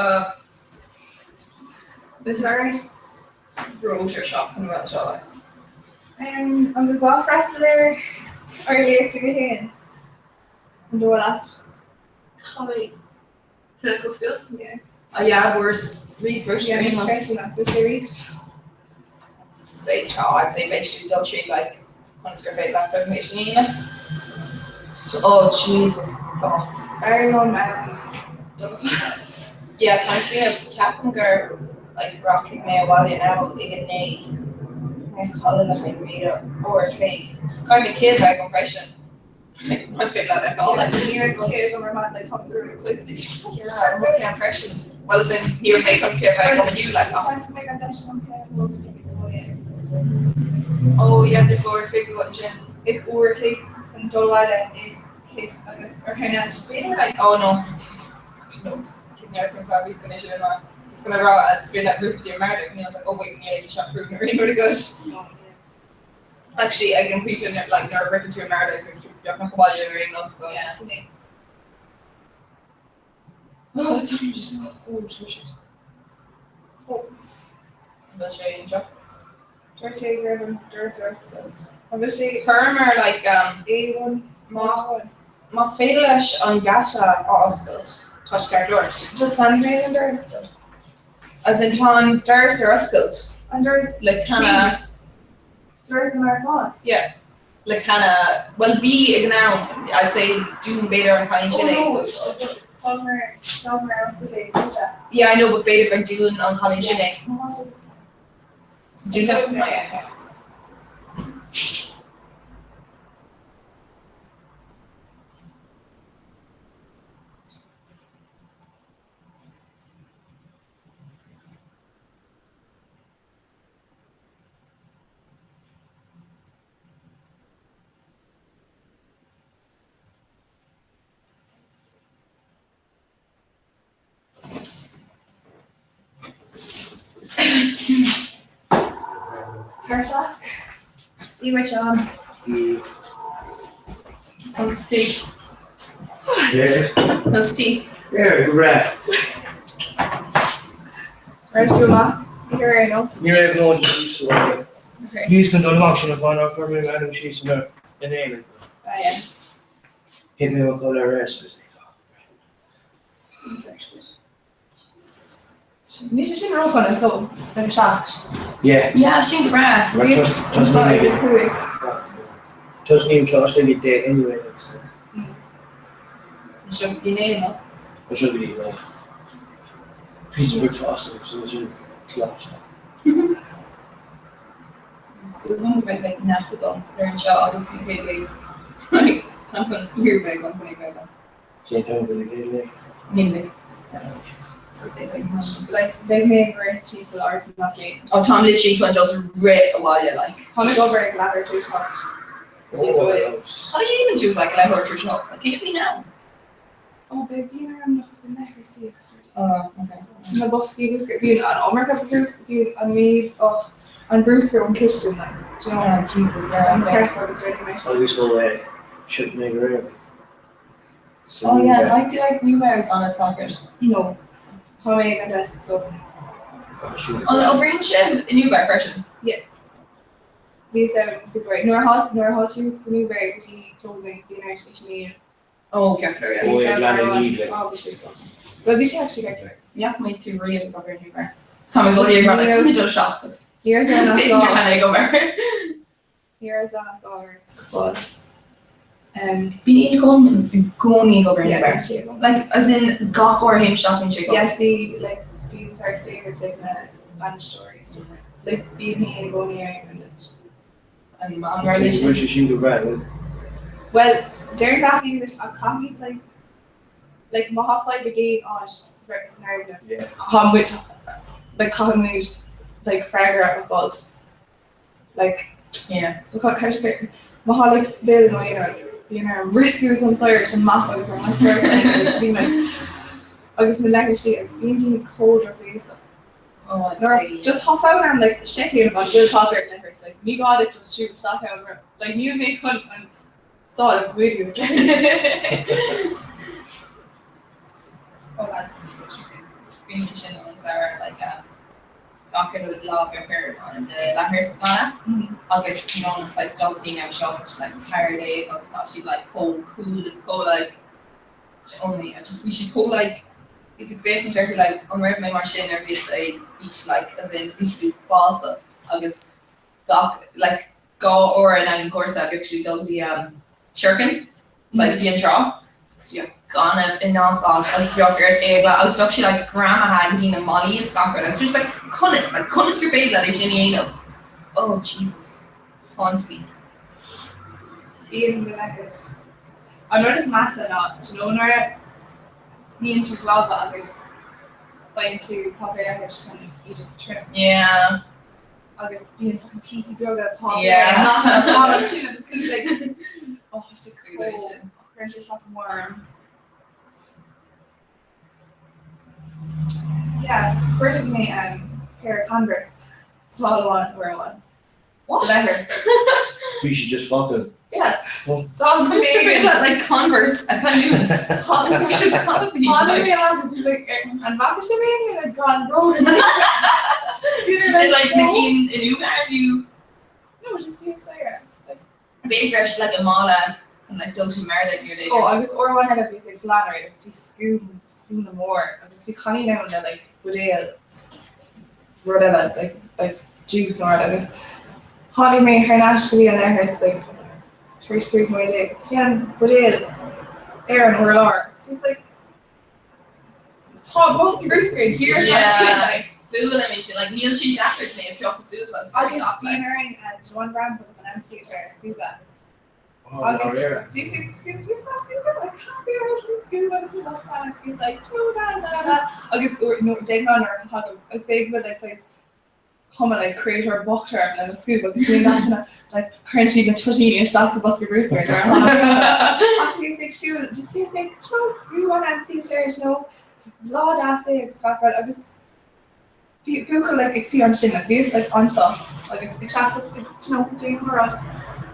Uh, Is alright. Grocery shop an bhfuil seo like. Um, an bhfuil gá freastal ar ar léacht ag a haon? An dóigh leat? Cad Clinical skills? Yeah. Ah yeah, we're ríomhphost Yeah, ar aon nós. freisin ach bhfuil sé ríomh. Say tá, I'd say beidh siad dul tríd like conas gur féidir leat presentation a dhéanamh. So, oh Jesus, thoughts. B'fhearr liom um, dul Yeah, tá mé ag ceapaim gur like rachaidh mé abhaile now ag a naoi. Mé a chodladh le haghaidh b'fhéidir uair a chloig. Caithfidh mé céad bheith agam freisin. Más féidir leat a fheiceáil like Ní raibh céad agam ar maidin like hunger so it's Yeah, mo cheann freisin. Well as in ní raibh mé chun céad bheith agam inniu like ach. Seans go mbeidh an deis agam céad a thógáil ag a dó dhéag. Oh yeah, bhí uair a chloig agat ansin. Ag uair a chloig chun dul abhaile i céad agus ar thine. B'fhéidir like oh no. Actually no. Cid ar chun clár bhí sin sin mar is gonna rá as féidir leat rith go dtí an margadh and I was like oh wait níl aon shop rún or aon rud agat. Actually ag an pointe like nuair a shroicheann tú an margadh bíonn tú beagnach abhaile ar aon nós so. Yeah. Sin é. Oh táim just chomh tuirseach. Oh. An bhfuil sé anseo? Dúirt sé go raibh an doras ar oscailt. An bhfuil sé Chuireamar like um A1 má más féidir leis an geata a oscailt tá sé ceart go leor. Just fanfaidh mé ag an doras dó. As in tá an doras ar oscailt. An doras Le canna. Doras an árasán? Yeah. Le canna bhuel bhí ag an am I'd say dún b'fhéidir an cailín sin é Oh no, but. D'fhágamar d'fhágamar ar oscailt é, bhí sé. Yeah I know but b'fhéidir gur dún an cailín sin é. Dúnta? Oh yeah okay. Tuirseach. Dia dhuit Seán. An tí. An tí. Yeah, go breá. Raibh tú amach? Ní raibh, no. Ní raibh no just sa bhaile. Bhíos chun dul amach sin a bhain chuir mé m'ainm síos in in Éirinn. Ah yeah. Thit mé i mo chodladh aréir so Ní sé sin ródhona so like 7. Yeah. Yeah, sin go breá. Tosnaíonn coláiste ag a deich anyway like so. Seo go dtí naoi nó? Seo go dtí naoi. Píosa bricfeasta agus ansin coláiste. Súil agam go mbeidh like nap agam ar anseo agus na chéad léamh. Like tá chun iarraidh bheith agam chun é bheith agam. Cén t-am a bhfuil na chéad léacht? Mionlaigh. So it's like Like beidh mé ag rith timpeall Áras na Mac Léinn. Oh táim literally chun just rith abhaile like. Táim ag obair ag leathuair tar éis a hocht. Cad a dhéanann tú like leathuair tar éis a hocht? Like cén chaoi now? Oh beidh bíonn orm na fucking leithreasaí agus rudaí. Oh okay. Na boscaí bruscair bíonn an iomarca bruscair bíonn an méid oh an bruscar ón chistin like do you know? Oh Jesus yeah An that's right. crap agus rudaí mar sin. Agus ó seo mé go réir. Oh yeah, caithfidh tú like ní bheidh gan a socket. No. Tá mé ag an desk so. An oibríonn sibh in Uber freisin? Yeah. Bhí sé bhí nuair a nuair atá tú san Uber go dtí closing bhí an áit sin é. Oh, ceart go leor, yeah. Oh, yeah, glan in Eve. Oh, bhí sé closed. Well, bhí sé actually ceart go leor. Ní fhaca mé tú riamh ag obair in Uber. Tá mé ag dul iarraidh rud like dul isteach agus Ní raibh sé Bhí cheana ag obair. Ní raibh an gáir but Bíonn Colm i gcónaí ag obair in Yeah, Uber. bíonn sé ag obair. Like as in gach uair a théim isteach bíonn sé ag obair. Yeah, see, like bíonn sort of favourites ag na bainisteoirí so like bíonn féin i gcónaí ar an it. An an raibh sé Bhfuil sé sin go breá, bhfuil? Well, deireann gach aon duine ach caithfimid saghas like má tá fadhb ag aon áit san fhoirgneamh, Yeah. tá muid like caithfimid like freagra a fháilt. Like, yeah. So má tá like spill nó aon rud, bíonn orm rith suas an staighre leis an mop agus an microphone agus bíonn like agus na leithrisí agus bíonn daoine chomh drochbhéasach. Oh, I'd Nuair say. just tá fonn orm like seiceáil an bhfuil páipéar ar an leithreas like ní gá duit just siúl isteach ann mar like níl mé chun an stál a ghoideadh. Oh lads, Cuimhním sin ón samhradh like um gach uile lá bheadh ar an leithreas a ghlanadh agus you know na saghas daltaí now seo just like tired ag agus tá siad like chomh cool is chomh like only I just bhí siad chomh like bhíos ag féachaint orthu like an raibh mé mar sin nuair a bhíos ag aois like as in bhí siad uafásach agus gach like 2 uair in aghaidh an chúrsa bheadh siad ag dul go dtí um Sherkin like go dtí an trá agus bheadh gaineamh i ngach áit agus bheadh ort é a ghlanadh agus bheadh sé like greamaithe go dtí na malaí is gach rud agus just like conas like conas gur féidir leat é sin a dhéanamh oh Jesus haunt me. Bíonn na leithris. An rud is measa ná do you know nuair a níonn tú do lámha agus faigheann tú páipéar leithris chun iad a triomú. Yeah. agus bíonn fucking píosaí beaga páipéir amach an t-am sin agus tú like oh tá sé chomh sin chuireann sé isteach go mór orm. Yeah, chuardaigh mé um, pair of Converse sála amháin uair amháin. What? Sa leithreas. Bhí siad just fágtha. Yeah. Conas gur féidir leat like Converse a chailliúint? Tháinig mé amach agus like an bhfaca sibh éinne like gan bróg? Sin like na cinn inniu ar nó? No, just see staighre. Like B'fhéidir go raibh sé like i mála chun like dul to Meirlig nó rud Oh, éigin. agus uair amháin eile bhíos ag glanadh right agus bhí scuab scuaine mór agus bhí cailín ann le like buidéal rud eile like like juice nó rud agus tháinig mé thar n-ais go dtí an leithreas like tar éis 15 nóiméad agus bhí an buidéal ar an urlár agus bhíos like tá bosca bruscair díreach ansin Yeah, like is fuath liom é sin like níl sé deacair chun é a phiocadh suas agus cur agus isteach bíonn like. orainn do you know an rampa agus an amphitheatre a scuabadh Oh, Agus dáiríre. bhíos ag scuab, bhíos á scuabadh, like can't be arsed le scuab agus na dustpan agus bhíos like do na na na agus uair nó de ghnáth nuair a thagaim agus é go bhfuil like saghas cuma like créatúr bocht orm le mo scuab agus bíonn gach duine like cuireann siad na toitíní isteach sa bhosca bruscair nuair a thagann. Ach bhíos ag siúl just bhíos ag you know scuab an amphitheatre you know lá deas é agus gach rud agus Bhí buachaill like ag suí ansin like bhíos like anso agus ag seasamh ag you know déanamh mo rud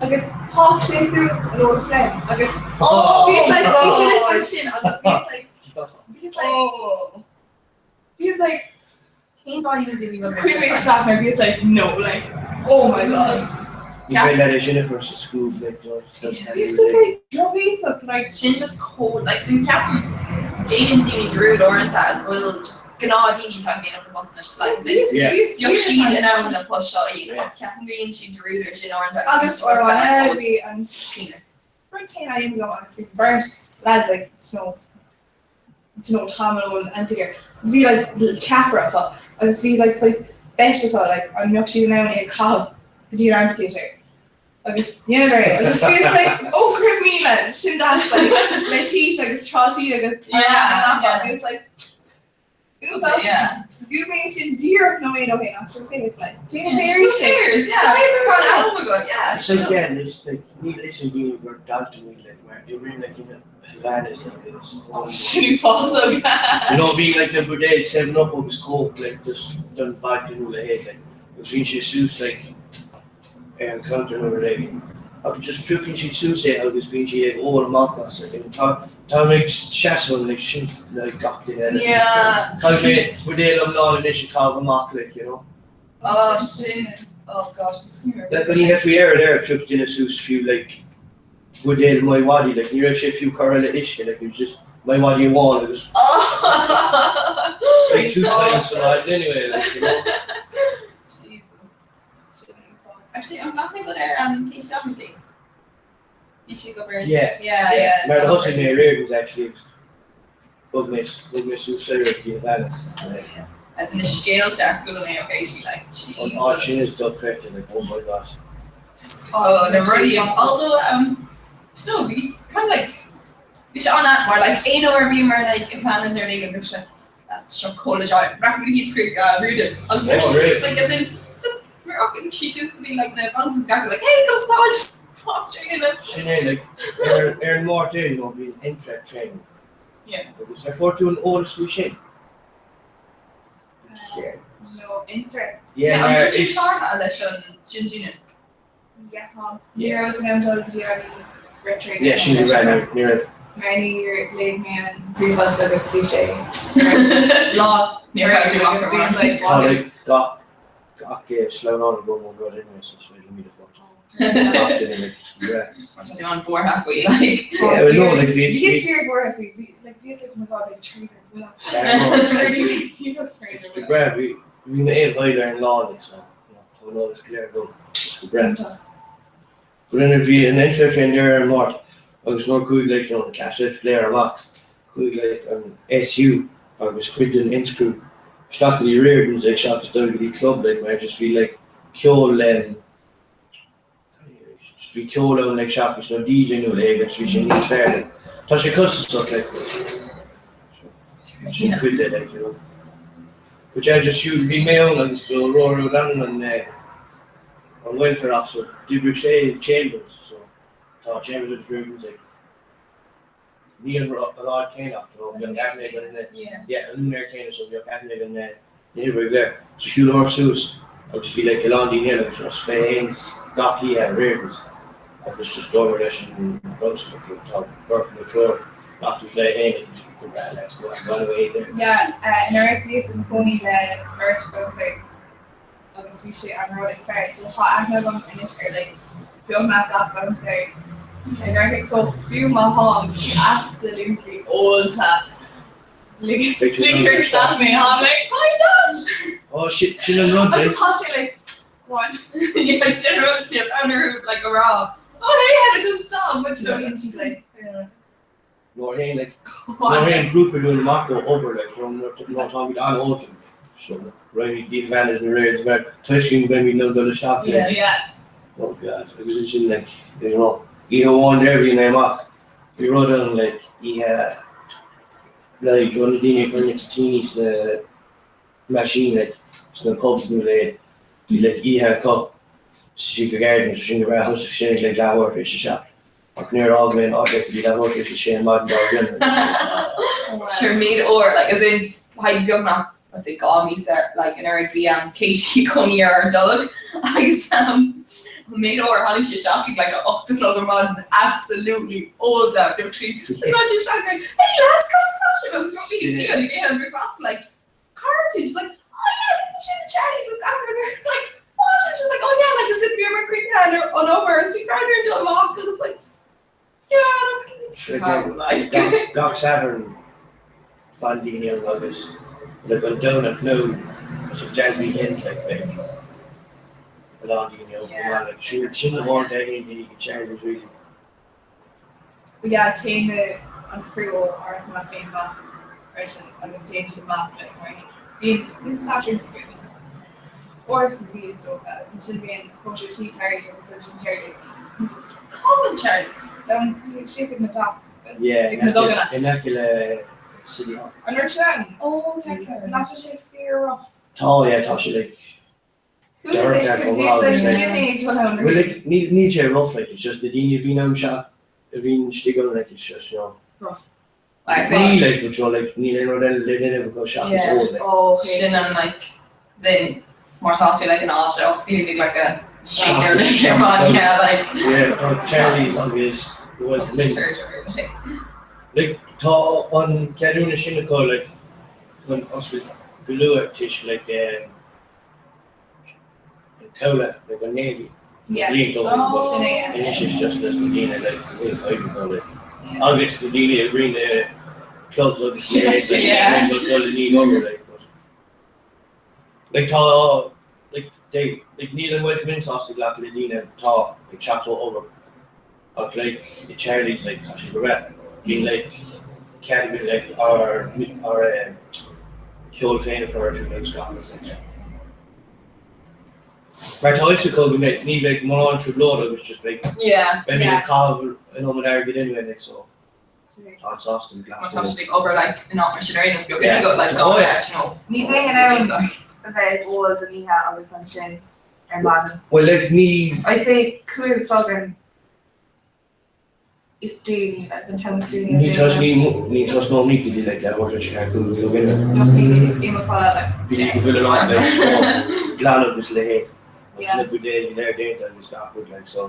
agus sháigh sé suas a load of phlegm agus bhíos like bhí sin ansin agus bhíos like bhíos like bhíos like Cén fáth a dhéanann daoine just chuaigh mé isteach mar bhíos like no like oh my god. Ní féidir leat é sin a chur sa scuab like no Bhíos just like drochbhéasach like Sin just chomh like sin ceapaim déanann daoine dearúd uaireanta go bhfuil just gnáthdaoine atá ag déanamh na bpostanna seo like sin Yeah. bheadh siad in ann na poist seo a dhéanamh ach ceapaim go ndéanann siad dearúd ar sin uaireanta Agus just uair like amháin oh bhí it's an cleaner. rud céanna á dhéanamh agam agus bhí beirt lads like you know do you know tamall ón amphitheatre agus bhí like ceapaire acu agus bhí like saghas bet acu like an mbeadh siad in ann é a chaitheamh go dtí an amphitheatre agus dheineadar é agus bhíos like oh go raibh míle sin deas like le cheese agus trátaí agus Yeah, yeah. bhíos like iontach Yeah. scuab mé sin díreach nóiméad ó shin ach sure féach like déanamh Yeah, arís é. Cheers, yeah. Tá an am agat, yeah. So again, it's like níl fhios ag daoine gur dalta muid like mar i rith like in Havana's like it's Sin uafásach. You know bhí like na buidéil 7 Up agus Coke like just don vodka nó a leithéid like agus bhíonn sé suas like ar an counter nó rud éigin ach just piocann siad suas é agus bíonn siad ag ól amach as like and tá tá mé ag seasamh like sin like gach duine eile. Yeah. Caithfidh mé buidéal iomlán anois a chaitheamh amach like you know. Oh sin oh gosh Like an oíche faoi dheireadh there phioc duine suas fiú like buidéal MiWadi like ní raibh sé fiú curtha le uisce like it was just MiWadi amháin agus like two times san áit anyway like you know. Jesus. Actually an bhfuil aithne agat ar um, Katie Doherty? Bhí sí ag obair. Yeah. Yeah, yeah. Mar a thosaigh mé aréir was actually bhog mé bhog mé suas soir go dtí Havana. As in na scéalta a chuala mé ó Katie like An áit Jesus. sin is dochreidte like oh my god. Just oh na rudaí although um you know bhí kind of like bhí sé an mar like aon uair a bhí mar like i Havana's nuair a léigh an seo seo college I rachaidh thíos chuig Rudens agus Oh, really? like as in just rachaidh sí suas go dtí like na bouncers gach like hey go stop just pop straight in us. Sin é like ar ar an Máirt you know bhí an ENTREC training. Yeah. Agus ar fuair tú an eolas faoi sin? Yeah. No, ENTREC. Yeah, an mar bhfuil tú is cláraithe leis an student union? Yeah, tá. Ní raibh in ann dul go dtí an retreat. Yeah, sin go raibh ní raibh Mar níor léigh mé an ríomhphost agus bhí sé lá Ní raibh sé agus bhí like Tá what? like gach gach sleamhnán agam ón rud anyway so is féidir liom iad a thabhairt. Gach duine like just go breá. Tá tú an-bhuartha faoi like. Yeah, well no like bhí Bhí bhí fíor bhuartha faoi bhí like bhíos like oh my god like Charlie's ar buile. Yeah, no, He looked Charlie's It's ar go buile. breá bhí bhí m'aon bhaile ar an lá like so you know tá an eolas go léir agam. It's go breá. But anyway bhí an inspector féin ar an Máirt agus nuair chuaigh like you know na class reps go léir amach chuaigh like an SU agus cuid den ins crew isteach go dtí Riordan's like seachas dul go dtí club like mar just bhí like ceol em just bhí ceol ann like seachas nó DJ nó like agus bhí sé níos fearr like tá sé costasach like sin cuid de like you know. But yeah just siúd bhí mé ann agus do Rory O'Donnell an eh an welfare officer, d'oibrigh sé in Chambers so tá Chambers agus Riordan's ag ní an an áit céanna ach you know bheadh aithne ag an yeah an úinéir céanna so bheadh aithne ag an na hoibrithe go léir. So shiúlamar suas agus bhí like a lán daoine eile agus us féin gach oíche i Riordan's agus just dúramar leis an bouncer look tá beirt nó triúr nach tú fé haon agus go breá let's go and run away there. Yeah, anuraidh bhíos i mo chónaí le beirt bouncers. agus bhí sé an rud is fearr. So tá aithne agam anois ar like beagnach gach bouncer i gCorcaigh so fiú má tháim absolutely ólta ligtear isteach mé I'm like hi Josh! Oh sin an rud Agus tá sé like go on. Yeah sin rud is níl fonn orthu like a rá oh hey had a good stop but you Bíonn siad like yeah. Nuair a théann like nuair a théann grúpa dúinn amach ó obair like so nuair táimid an-ólta so raghaimid dtí Havana's nó Riordan's mar toisc go mbeimid in ann dul isteach like Yeah. oh god agus ansin like you know oíche amháin there bhí mé amach bhí rud ann like oíche like you know na daoine ag cur toitíní sna meaisín like sna pubs nó like bhí like oíche acu sa Secret Garden so sin go breá thosaigh sin ag like leathuair tar éis a seacht. Ach níor fhág mé an áit go dtí leathuair tar éis a sé an maidin dár gcionn. Sure míle uair, like as in like beagnach let's say 2 míosa like anuraidh bhí um Katie ag cónaí ar ár dtolg agus um míle uair tháinig sí isteach ag like a 8 a chlog ar maidin absolutely ólta bheadh sí like tháinig sí isteach like hey lads come smash it agus bhí sí an ag ithe an bricfeasta like Cá raibh tú? She's like oh yeah this is sin Charlie's is gach rud like what? And she's like oh yeah like is it bhíomar críochnaithe ar an obair is bhí fonn orainn dul amach agus like yeah and I'm like how like Gach gach Satharn fan daoine ann agus like an Domhnach nó sa Jazz Weekend like beidh a lán daoine ann chomh maith like sin sin na huaireanta a théann daoine go Charlie's really. Yeah téann an criú ó Áras na Mac Léinn amach freisin agus téann siad amach like mar bíonn bíonn Satharn againn uair sa mhí is dócha agus ansin bíonn cóisir tí tar éis agus ansin Charlie's. Cá bhfuil Charlie's? Down síos ag na docks Yeah ag na duganna. in aice le City Hall. An raibh sé ann? Oh okay. Nach bhfuil sé fíor rough? Tá yeah tá sé like Well like níl níl sé rough like it's just na daoine a bhíonn ann sea a bhíonn istigh ann like it's just you know Rough. Ní like but sure like níl aon rud eile le déanamh acu seachas ól like. Sin an like sin mar tá sé like an áit a osclaíonn ag like a shake ar like ar maidin yeah like. Yeah tá Charlie's agus the Welcome Inn. Like tá an ceadúnas sin acu like chun oscailt go luath toisc like um an cabhlach like an Navy Yeah. blianta ó shin but Sin é, yeah. anois it's just leis na daoine like go bhfuil fadhb acu like agus na daoine a oibríonn i clubs agus na like Yeah. like dul i ndiaidh obair like but like tá like they like níl an Welcome Inn sásta glacadh le daoine atá ag teacht ó obair ach like i Charlie's like tá sé go breá bíonn like cead againn like ár ár eh ceol féin a chur ar siúl agus gach rud like. Mar tá fhios acu go mbeidh ní bheidh mórán trioblóid agus just beidh Yeah. beimid Yeah. ag caitheamh an iomad airgid anyway like so tá an sásta Má glacadh tá le. siad ag obair like in áit mar sin ar aon nós beag Yeah. is agat like Oh gan yeah. you know Ní bheinn in ann a bheith ag ól don oíche agus ansin ar maidin. Well like ní I'd say 5 a chlog an is déanaí like an t-am is déanaí ní tos ní ní tosnóimid go dtí like leathuair tar éis a ceathair 5 a chlog anyway. I mo chodladh like. Go dtí go bhfuil an áit like you know glan agus leithéid agus Yeah. na buidéil go léir déanta agus gach rud like so.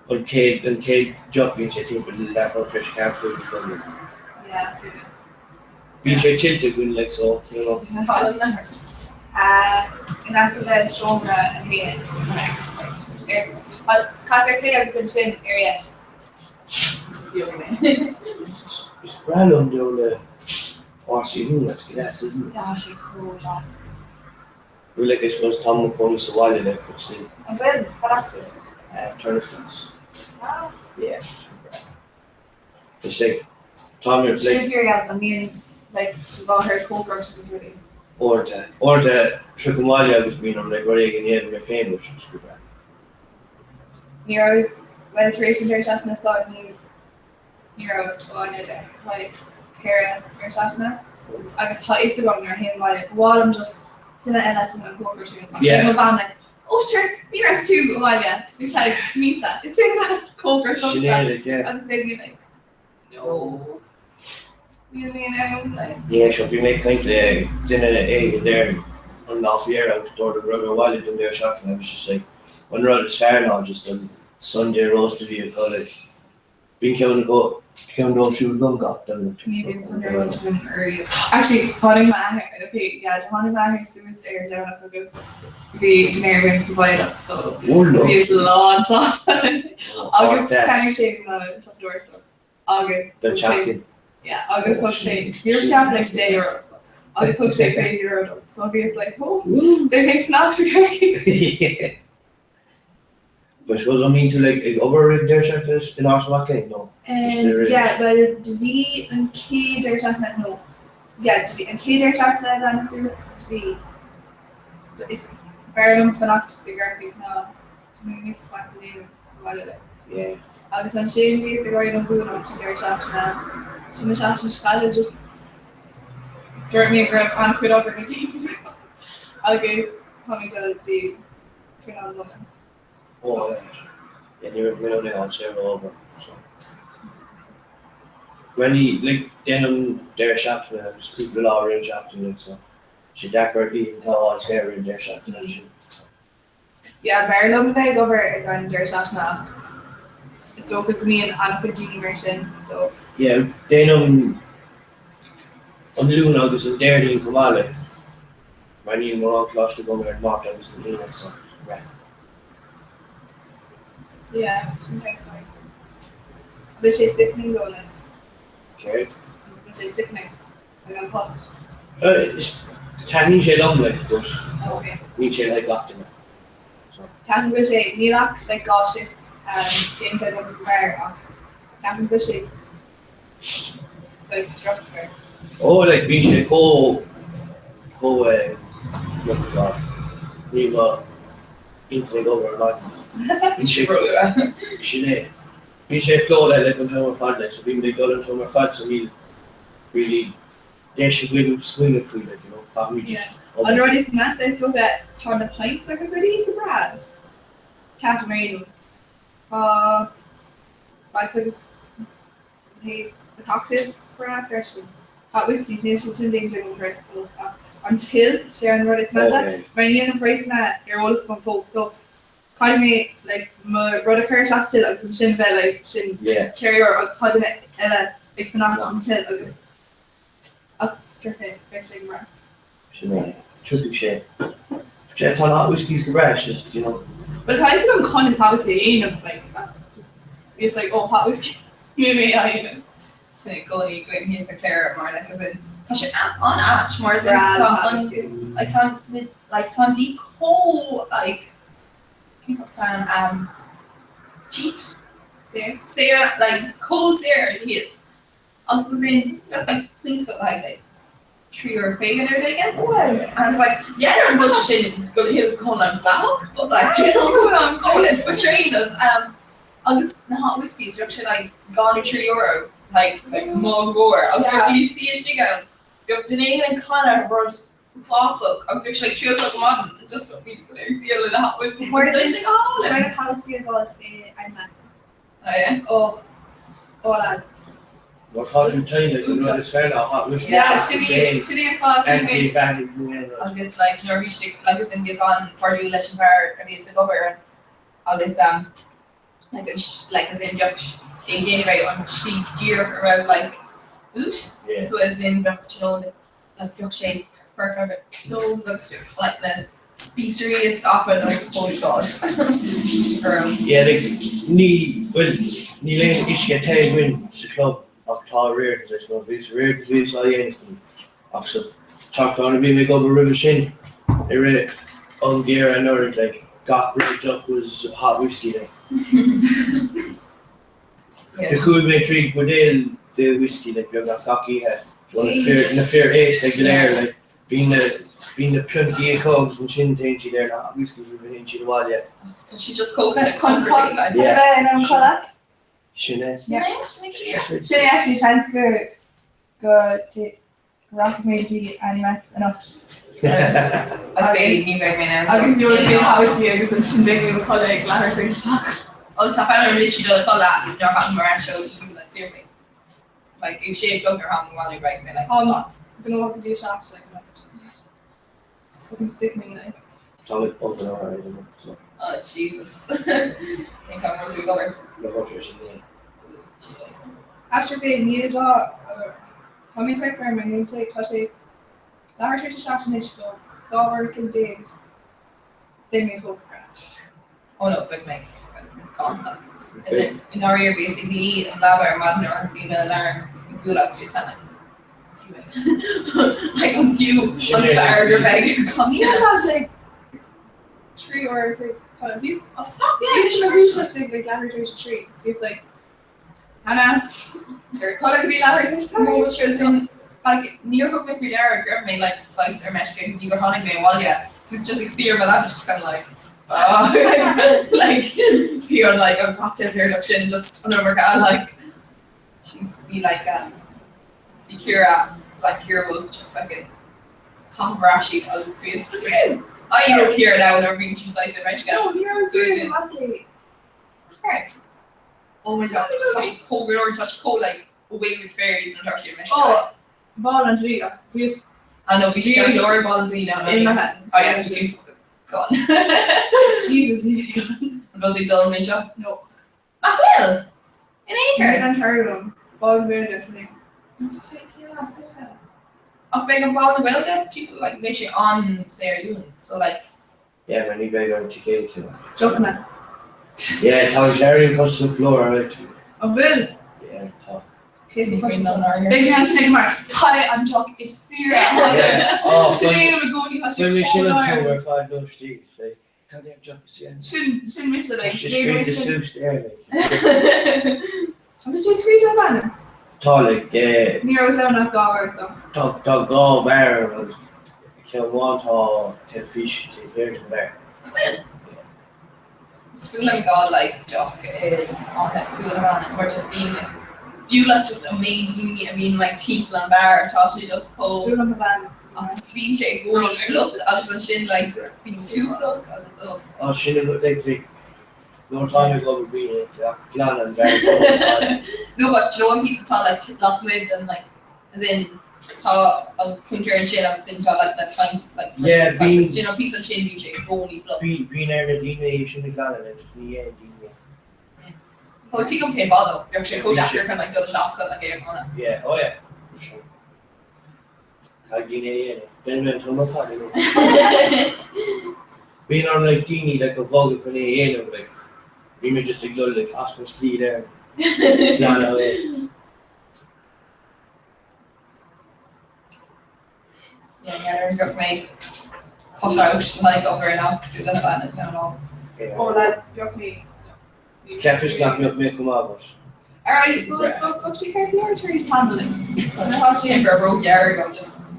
An chéad an chéad deoch bíonn sé timpeall leathuair tar éis a ceathair nó rud éigin. Yeah, tuigim. Bíonn sé tuillte againn like so, you know. Tá an leathar. In aice le seomra a haon. Ar cas ar chlé agus ansin ar dheis. Is breá liom dul le RC that's gas, isn't it? Tá sé chomh deas. Well like I suppose tá mo cónaí sa bhaile like but still. An bhfuil? Cad as tú? Turners Ah. Yeah, it's breá. It's like tá mé like. Sin fíor dheas, an mbíonn like do mháthair ag cócaireacht agus rudaí? Uaireanta. Uaireanta tiocfaim abhaile agus bíonn orm like rud éigin a dhéanamh mé féin which is go breá. Ní rabhas, bhuel tar éis an deireadh seachtaine seo ní ní rabhas sa bhaile le haghaidh ceithre deireadh seachtaine agus tá fhios agam nuair a théim abhaile ba mhaith liom just duine eile chun an cócaireacht a dhéanamh. Ach mo bhean like oh sure ní raibh tú abhaile ar feadh míosa is féidir leat cócaireacht Sin é like yeah. agus beidh mé like no níl mé in ann like. Yeah sure bhí mé ag caint le duine éigin there an lá faoi dheireadh agus dúirt go raibh abhaile don deireadh seachtaine agus just like an rud is fearr ná just an Sunday roast a bhí acu like Bíonn ceann acu, ceann dóibh siúd agam gach Domhnach. Ní bhíonn Sunday roast agam ariamh. Actually, tháinig m'athair, okay, yeah, do tháinig m'athair suas ar an Domhnach agus bhí dinnéar againn sa bhfeadach so bhíos lán sásta agus cheannaigh sé na siopadóireacht dom agus Don tseachtain. Yeah, agus thug sé, ní raibh sé ach like €10 agus thug sé €50 dom so bhíos like, oh, beidh mé ag fanacht i gCorcaigh. But I suppose an mbíonn tú like ag obair roimh deireadh seachtaine in áit mac léinn nó just Um, yeah, well do bhí an chéad deireadh seachtaine nó yeah, do bhí an chéad deireadh seachtaine a leanas suas do bhí is b'fhearr liom fanacht i gCorcaigh ná do bhí níos faic le déanamh sa bhaile like. Yeah. Agus ansin bhíos ag obair an Domhnach an deireadh seachtaine sin an seachtain seo caite just dúirt mé go raibh an-chuid obair le déanamh agus tá mé ag dul go dtí Cruinniú an Domhain. Ó, yeah, ní raibh mé in ann saor ó obair, so. Well, ní, like, déanaim deireadh seachtaine agus cúpla lá roimh an seachtain, like, so. Tá sé deacair oícheanta a fháil saor roimh deireadh seachtaine ansin. Yeah, b'fhearr liom a bheith ag obair ag an deireadh seachtaine ach is dócha go mbíonn an-chuid daoine mar sin, so. Yeah, déanaim an Luan agus an Déardaoin chomh maith, like. Mar níl mórán coláiste agam ar an Máirt agus an Aoine so right. Yeah, sin é fine. Bhí sé sickening though like. Céard? Bhí sé sickening like an post. Taitníonn sé liom like but Oh okay. níl sé le gach duine so. Ceapaim go bhfuil sé, níl ach like 2 shift déanta agam sa bheár ach ceapaim go bhfuil sé saghas stressful. Oh like bíonn sé chomh chomh eh oh my god níl mo intinn ag obair ar maidin. Bíonn sé sin é. Bíonn sé plódaithe like an t-am ar fad like so bímid ag dul an t-am ar fad so níl really deis againn smaoineamh faoi like you know caithfimid Yeah. An rud is measa is dócha tá na pints agus rudaí go breá. Ceapaim ar aon nós. Tá like agus na cocktails breá freisin. Hot whiskies, níl siad sin déanta agam thar fós ach an till sé an rud is measa mar níl na praghsanna ar eolas agam fós so caithfidh mé like mo rud a chur isteach sa till agus ansin bheith like sin €4 agus tá duine eile ag fanacht an till agus ach tiocfaidh beidh sé go breá. Sin é. Tiocfaidh sé. Tá na hot whiskies go breá, it's just, you know. Well tá fhios agam conas hot whiskey a dhéanamh, like, just, it's like, oh, hot whiskey, níl mé á dhéanamh. Sin i gcónaí againn thíos sa Chléire mar like as in tá sé an-ait mar as in tá an like tá an like tá an dí chomh like cén fáth tá an um cheap saor saor like chomh saor thíos agus as in like punt go like €3.50 nó rud éigin. And I was like, yeah, ar an bhfuil sin go hills go an dleathach, but like, do you know, but train us. Um, agus na hot whiskies, bheadh sé like €2 nó €3, like, like má gór, agus bheadh daoine suí istigh ann, bheadh duine éigin ag canadh rud uafásach, agus bheadh sé like 3 o'clock ar maidin, it's just what we go léir suí le na hot whiskies. Where Tá sé go hálainn. Where the hot whiskey involved in IMAX. Oh yeah. Oh, oh lads. Mar tá tú tinn like an rud is fearr ná hot whiskey. Yeah, sin í sin í an fáth sin í beathaigh nó aon rud. Agus like nuair a bhí sé like as in bhíos an-chairdiúil leis an bhfear a bhíos ag obair ann agus um Like an like as in bheadh ag déanamh é an tslí díreach a raibh like út Yeah. so as in bheadh you know like bheadh sé perfect clothes agus bheadh like na spíosraí is scaipeadh agus holy god. Gross. Yeah, like ní bhuel níl aon uisce te againn sa club ach tá aréir I suppose bhíos aréir agus bhíos á dhéanamh ach sa teach tábhairne a bhí mé ag obair roimhe sin i rith an gheimhridh anuraidh like gach rud deoch was hot whiskey like. Yeah. Chuaigh mé trí buidéal de whiskey like beagnach gach oíche na fir na fir aosta go léir like bíonn na bíonn na piontaí acu agus ansin téann siad ar na hot whiskies roimh a théann siad abhaile. Tá sí just chomh kind of comforting like. Yeah. Bheith in ann codladh. Sin é. Sin é actually seans go go rachaidh mé go dtí Annie Macs anocht. I'd say ní bheidh mé in ann. Agus gheobhaidh mé whiskey agus ansin beidh mé i mo chodladh ag leathuair tar éis a 7. Oh tá fonn orm literally dul a chodladh nuair a tháim ar ais ó EU like seriously. Like ag sé a chlog nuair tháim abhaile beidh mé like. Tá gnó go dtí a 7 like anocht. Fucking sickening like. Tá mé open ar an anocht so. Oh Jesus. Cén t-am a bhfuil tú ag obair? Leathuair tar éis a 9. Jesus. Aisteach é níl gá Tá mé ceart go leor mar níl sé tá sé leathuair tar éis a 7 anois so 12 uair beidh mé fós ag freastal. Oh no beidh mé gone like. As in i ndáiríre bhíos ag luí i mo leaba ar maidin nuair a bhí m'alarm ag bualadh agus bhíos kind of like fiú é. Like an fiú an fear gur bheidh ar Níl contine. gá like it's 3 uair a chloig bhíos Oh stop yeah bhíos i mo dhúiseacht ag like leathuair tar éis a 3 so bhíos like Hannah Ar codladh go dtí leathuair tar éis a 4. No as in like níor thug mé faoi deara go raibh mé like saghas ar meisce go dtí gur tháinig mé abhaile so it's just ag suí ar mo leaba just kind of like oh like bhí an like an cocktail deireanach sin just an iomarca like she's bhí like um bhí Ciara like Ciara Wolf just like ag caitheamh ar ais agus bhíos just I know Ciara now nuair a bhíonn sí saghas ar meisce. No ní raibh So sí as in amach léi. Nach raibh? Oh my god, tá sí chomh go leor, tá sí chomh like away with fairies nuair atá sí ar meisce. Oh, Bál an Draoi ach bhíos Ah no, bhí sí ar leor Bál an Draoi now. Imithe. Oh yeah, bhí tú fucking gone. Jesus, bhí mé gone. An bhfuil tú ag dul an mbliain seo? No. Nach bhfuil? In aon chor? Níl an t-airgead agam. Bál na Gaeilge sin é. Fuck yeah, stop that. Ach beidh an Bál na Gaeilge, people like, beidh sé an-saor dúinn, so like, Yeah, mar ní bheidh an ticéad sin ann. Deochanna. Yeah, tá an Clarion costasach go leor, alright. An bhfuil? Yeah, tá. Cé chomh costasach? Beidh mé ansin ag mar, cad é an deoch is saoire? Yeah. Oh, Sin é i gcónaí, tá sé Fuair mé sin an chomh t-am ard. ar fad nó istigh, say, cad é an deoch is saoire? Sin, sin mise, Tá like, sé b'fhéidir scríte sin. suas there, like. Tá sé scríte in ainm? Tá, like, eh, Ní raibh ann ach dhá uair so. Tá, tá dhá bheár ann agus ceann amháin tá teilifís taobh thiar den bheár. An bhfuil? Is fuath liom gabháil like deoch i áit cosúil le Habanas mar just bíonn fiú like just an méid daoine a bhíonn like timpeall an bheáir tá sé just chomh Is fuath liom Habanas. agus bíonn sé i gcónaí fliuch agus ansin like bíonn tú fliuch agus ugh. Á sin a like like nuair atá mé ag obair bíonn like glanadh an bheáir. No but do you know an píosa atá like lasmuigh den like as in tá an cuntar ansin agus sin tá like na pints like Yeah, bíonn sin an píosa ansin bíonn sé i gcónaí fliuch. Bíonn ar na daoine é sin a ghlanadh like just ní dhéanann daoine é. Ó tuigim cén fáth though, bheadh sé chomh deacair chun like dul isteach chun like é a ghlanadh. Yeah, oh yeah, for sure. Caithfidh daoine é a dhéanamh. Déanfaidh mé an t-am ar fad inniu. Bíonn orm like daoine like a bhogadh chun é a dhéanamh like bíonn mé just ag dul like as mo shlí there glanadh é. Yeah, yeah, bheadh mé cut out like obair in áit cosúil le Habanas now and all. Oh lads, bheadh mé. Cheapas nach mbeadh mé chomh maith but. Ar I suppose bheadh sé ceart go leor tar éis tamaill like. Tá sé gur róghearr agam just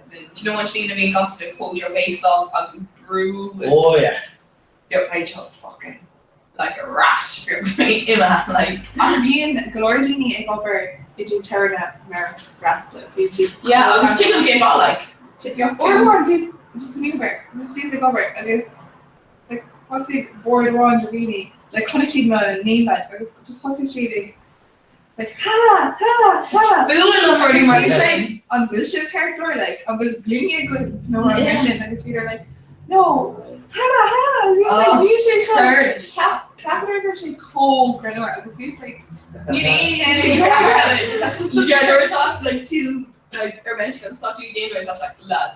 as in, do you know an slí a mbíonn gach duine chomh drochbhéasach agus ag brú is Oh yeah. bheadh mé just fucking like a rat bheadh mé imithe like. Ach bíonn go leor daoine ag obair i dtigh tábhairne mar rats like bíonn siad Yeah agus tuigim cén fáth like. Uair amháin bhíos just in Uber just bhíos ag obair agus like thosaigh bord amháin de dhaoine like chonaic siad mo name badge agus just thosaigh siad ag like ha ha ha Bualadh liom rudaí mar Bhí sin. like an bhfuil sibh ceart go leor like an bhfuil gloine agaibh nó rud mar sin agus bhíodar like no Hannah Hannah agus bhíos like Oh, bhí sé seo scared. Cheap Ceapaim go raibh sé chomh greannmhar agus bhíos like níl aon Yeah, nuair atá like tú like ar meisce agus tá tú ag déanamh é tá sé like lad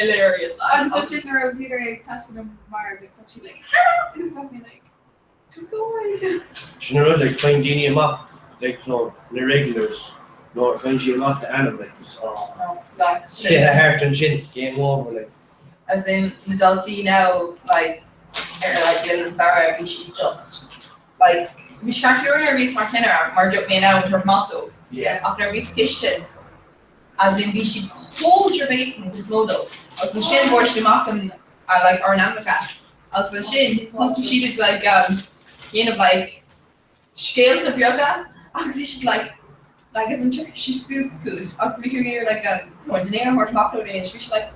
hilarious Agus ansin nuair a bhíodar ag taiteadh liom mar bhí tá siad like hello agus bheadh mé like just go away. Sin an rud like faigheann daoine amach like you know na regulars nuair a faigheann siad amach d'ainm like just oh Oh stop. Cluiche thart ansin game over like. As in na daltaí now like ar like linn an samhradh bhí siad just like bhí sé ceart go leor nuair a bhíos mar chinnire mar bheadh mé in ann tabhairt amach dóibh Yeah. ach nuair a bhíos sa chistin as in bhí siad chomh trabhasach an chuid is mó dóibh agus ansin fuair siad amach an uh, like ár n-ainmneacha agus ansin thosaigh siad ag like um, dhéanamh like scéalta beaga agus bhí siad like like as in tiocfaidh sí suas chugat agus bhí tú ag iarraidh like um you know an dinnéar a thabhairt amach nó éigin bhí siad like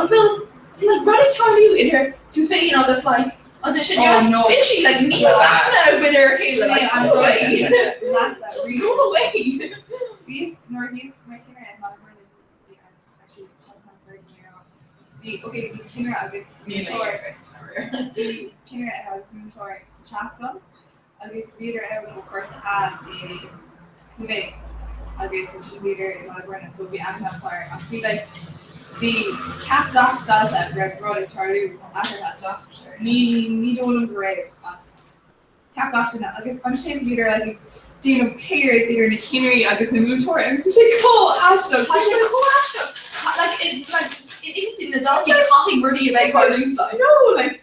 an bhfuil bhfuil like rud ag tarlú idir tú féin agus like an duine sin Oh, you're like no. literally like níl aithne againn ar a chéile like go away just go away Bhíos nuair a bhíos mar chinnire i mBaile Bhuirne bhí an actually seo an third year on. Bhí okay bhí cinnire agus Níl mé múinteoir ar bhí cinnire agus múinteoir sa teach liom agus bhíodar ann ó chúrsa A i Clonbea agus ansin bhíodar i mBaile Bhuirne so bhí aithne acu air ach bhí like bhí cheap gach dalta go raibh rud ag tarlú eatarthu. Ní ní dóigh liom go raibh ach cheap gach duine agus ansin bhíodar like ag déanamh pairs idir na cinnirí agus na múinteoirí agus bhí sé chomh aisteach. Tá sé chomh aisteach. Like in like in intinn na daltaí caithfidh rudaí a bheith ag tarlúint like. No like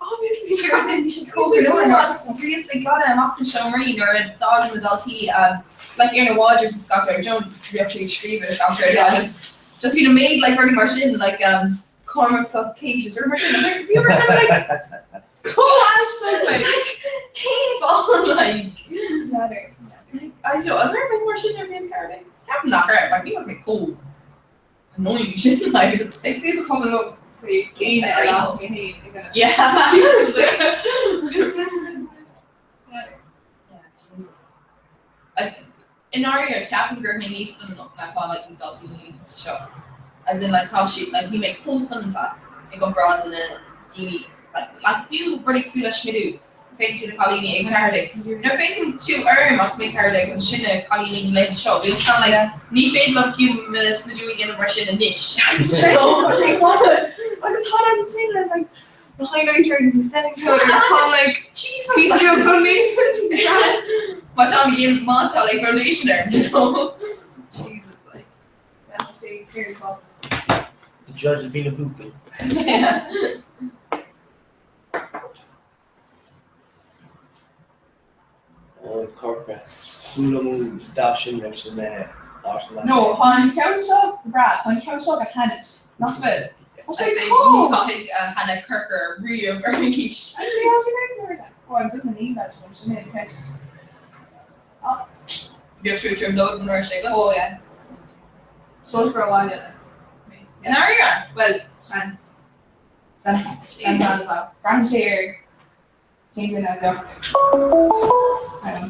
obviously Sure sin bhí siad chomh greannmhar mar bhíos ag glanadh amach na seomraí nuair a d'fhág na daltaí um, like ar na wardrobes is gach rud, you know, bhíodh siad ag scríobh is gach rud agus just bhí na méid like rudaí mar sin like um, Cormac plus Kate is rudaí mar sin and bhí mar kind of like chomh aisteach like cén fáth like N'fheadar. like I don't know an raibh mé mar sin nuair a bhíos ceardaí? Ceapaim nach raibh like ní raibh mé chomh annoying sin like it's It's either coming up faoi aoine a lá mé féin ag an Yeah. Yeah, Jesus. Like, i ndáiríre, ceapaim go raibh mé níos sona ná atá like, na daltaí na laethanta seo. As in, like, tá siad, like, bhí mé chomh soineanta i gcomparáid le na daoine, like, like, fiú rudaí cosúil le smidiú, Féachann tú na cailíní ag 14. Nuair a féachann tú orm agus mé 14 agus ansin na cailíní na laethanta seo, bíonn siad like, ní féidir liom fiú mo smidiú a dhéanamh mar sin anois. Agus tá ansin le like na highlighter agus na setting powder tá like Jesus píosa beag foundation. Má tá mé ag má tá like foundation orm, you know. Jesus like. Tá sé very possible. The judge has been a booping. Yeah. Ó Corca. Súil agam dá sin leis an áit No, tá an ceann seo breá, tá an ceann seo go hainnis, nach bhfuil? Tá sé I'd say chomh! ní chaithfidh Hannah corcra riamh arís. Actually, tá sé great mar that. Oh, I'm doing an email sin, sin é an ceist. Oh. Bheadh sé trioblóid an raibh sé agat? Oh, yeah. Seolfar abhaile. I ndáiríre? Well, seans. Braitheann sé ar cén duine a bheadh ann.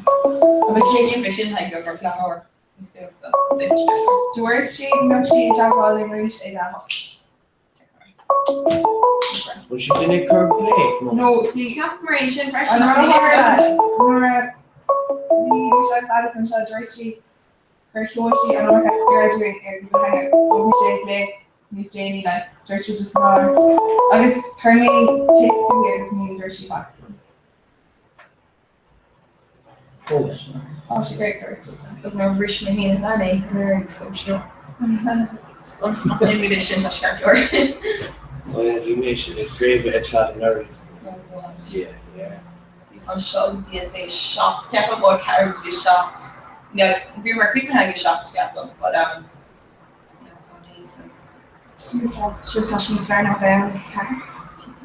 Agus cé cén bith sin like gur leathuair níos éasca. Dúirt sé go mbeadh sí i dteagmháil linn arís ag a 8. Bhfuil sí duine ag cur glao? No, see, Ceapaim mar aon sin freisin an ach ní rud raibh. nuair a bhí mise agus Alison anseo dúirt sí gur sheol sí an iomarca cuireadh dúinn ar Google Hangouts so bhí sé ag plé níos déanaí like dúirt sí just nár agus chuir mé téacs chuici agus ní dúirt sí faic so. Tá sé great cur suas. Look nár bhris mé féin is Anne anuraidh so seo. Ionas nach ndéanfaimid é sin tá sé ceart go leor. Oh yeah, bhí mé sin ag craobh ag Clad anuraidh. Oh God. Yeah, yeah. Bhíos anseo go dtí an 7, ceapaim ó 4 go dtí 7. Yeah, bhíomar críochnaithe ag 7 ceapaim, but um yeah, tá níos Sure tá sé níos fearr ná bheith ann ag 4.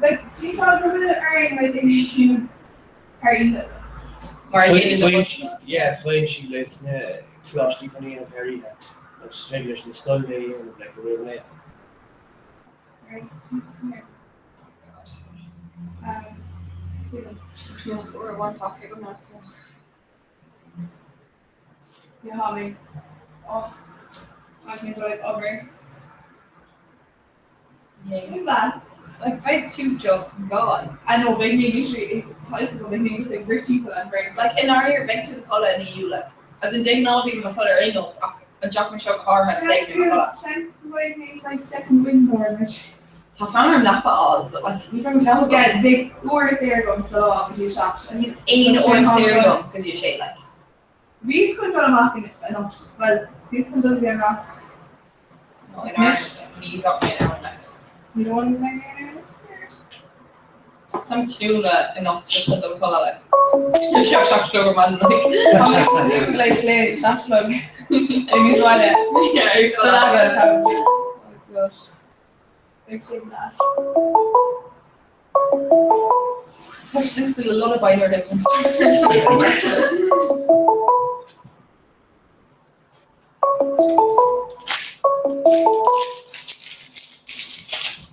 Like, cén fáth go bhfuil orainn like ag siúl thar oíche? Mar a dhéanann na busanna. Yeah, faigheann siad like na coláistí chun a dhéanamh thar oíche agus is féidir leis na scoileanna a dhéanamh like i rith an lae. Right, come here. Um, Uair amháin fágtha agam now so. Yeah, tá mé. Oh, tá mé dul ag obair. Sin glas. Like beidh tú just gone. I know beidh mé literally tá fhios agam beidh mé just ag rith timpeall an frame. Like i ndáiríre beidh tú i do chodladh i mí Iúil. As in de ghnáth bím i mo chodladh ar aon nós ach an tseachtain seo go háirithe beidh mé i mo chodladh. Seans go mbeidh mé like second wind or mar sin. Tá fonn orm leapa a fháil but like ní bheidh an t-am agam. Yeah beidh uair saor agam sa lá go dtí a 7. Níl aon uair saor agam go dtí a 6 like. Bhíos chun dul amach anocht, bhuel bhíos chun dul go dtí an Rock. No in Ireland ní bheadh mé in ann like. Ní raibh mé in ann. Táim ag tnúth le anocht just chun dul a chodladh like. Is sé 7 a chlog ar maidin like. Tá mé ag tnúth le le 7 a chlog ag níos bhaile. Yeah ag Sa leaba probably. Oh gosh. Beidh sé deas. Tá sé cosúil le lullaby nuair a thugann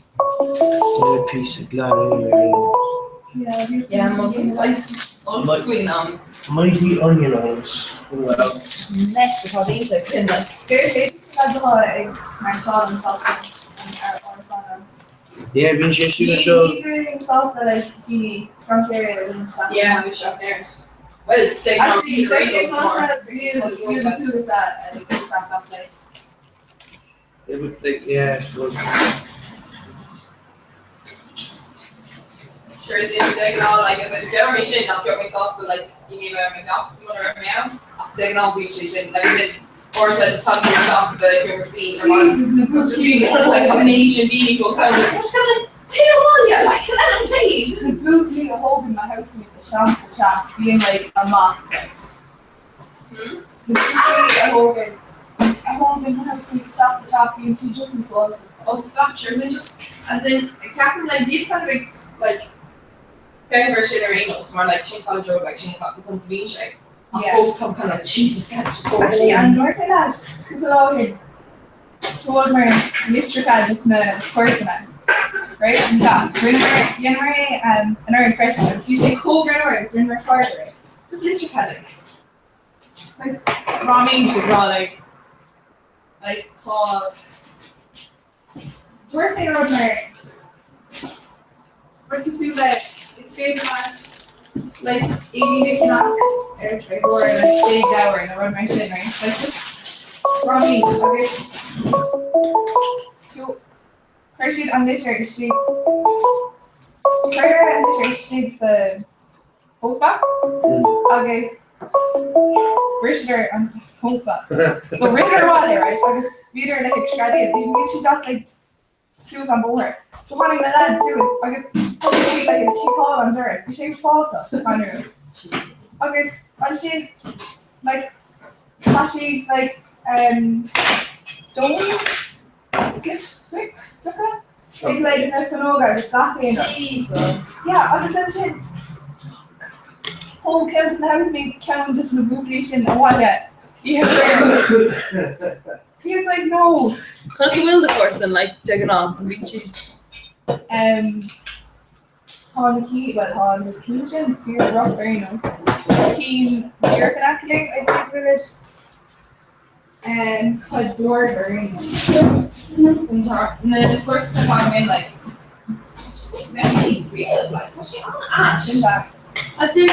Déanamh píosa glanadh ar aon nós. Yeah, mo olc faoin am. Mighty onion oils. Well. Mess atá déanta againn like. Ag mairseáil an salsa ar árasán. Yeah, bíonn sé siúd anseo. Ní bhíonn salsa le daoine strainséirí a bhíonn isteach. Yeah, bhí sé ar. Well, de Actually, bhí salsa bhí na cúlata a bhí isteach gach lae. It would like, yeah, I suppose. Sure is in de ghnáth like as in deir mé sin nach bheadh mé sásta like daoine a bheith i mo theach mura raibh mé ann ach de ghnáth bíonn sé sin like as in uaireanta just tagann tú isteach do do suí Jesus, na just bíonn like amazing daoine fós ann like just kind of like téigh abhaile like let them play. Na buachaillí a thógann my housemates isteach sa teach bíonn like amach like Hmm? Na buachaillí a thógann a thógann my housemates isteach sa teach bíonn siad just an fáilte. Oh stop sure as in just as in ceapaim like bhíos kind of ag like féachaint air sin ar aon nós mar like sin college road like sin conas a bhíonn sé ach Yeah. fós táim kind of like Jesus that's just so Actually old. an ndúirt mé leat cúpla lá ó shin sheolamar litreacha dos na comharsana right an gach rinneamar dhéanamar é um, anuraidh freisin agus bhí sé chomh greannmhar agus rinneamar cárta right just litreacha like saghas ráiméis ag rá like like tá Dúirt mé rud mar rud cosúil le is féidir leat like éadaí a cheannach ar ar uair like sé leabhar nó rud mar sin right like just ráiméis agus chuir siad an litir istigh chuir an litir istigh sa postbox agus briseadar an postbox. So ritheadar abhaile right agus bhíodar like ag screadaíl bhí bhí siad gach like suas an bóthar. So tháinig na lads suas agus thosaigh siad like ag ciceáil an doras bhí sé uafásach scanrúil. Agus ansin like chaith siad like um, stones clocha ag like na fuinneoga agus gach aon rud. Jesus. Yeah, agus ansin thóg ceann de na housemates ceann de na buachaillí sin abhaile oíche aréir. He was like, no. Conas a bhfuil do chomharsain like de ghnáth an mbíonn siad? Um, tá na cinn, well tá na cinn sin fíor rough ar aon nós. Cinn díreach in aice linn, I'd say go bhfuil Um, cuid mhór ar aon nós. Na comharsana atá againn like just like messy riamh like tá sé an-ait. Sin deas. As in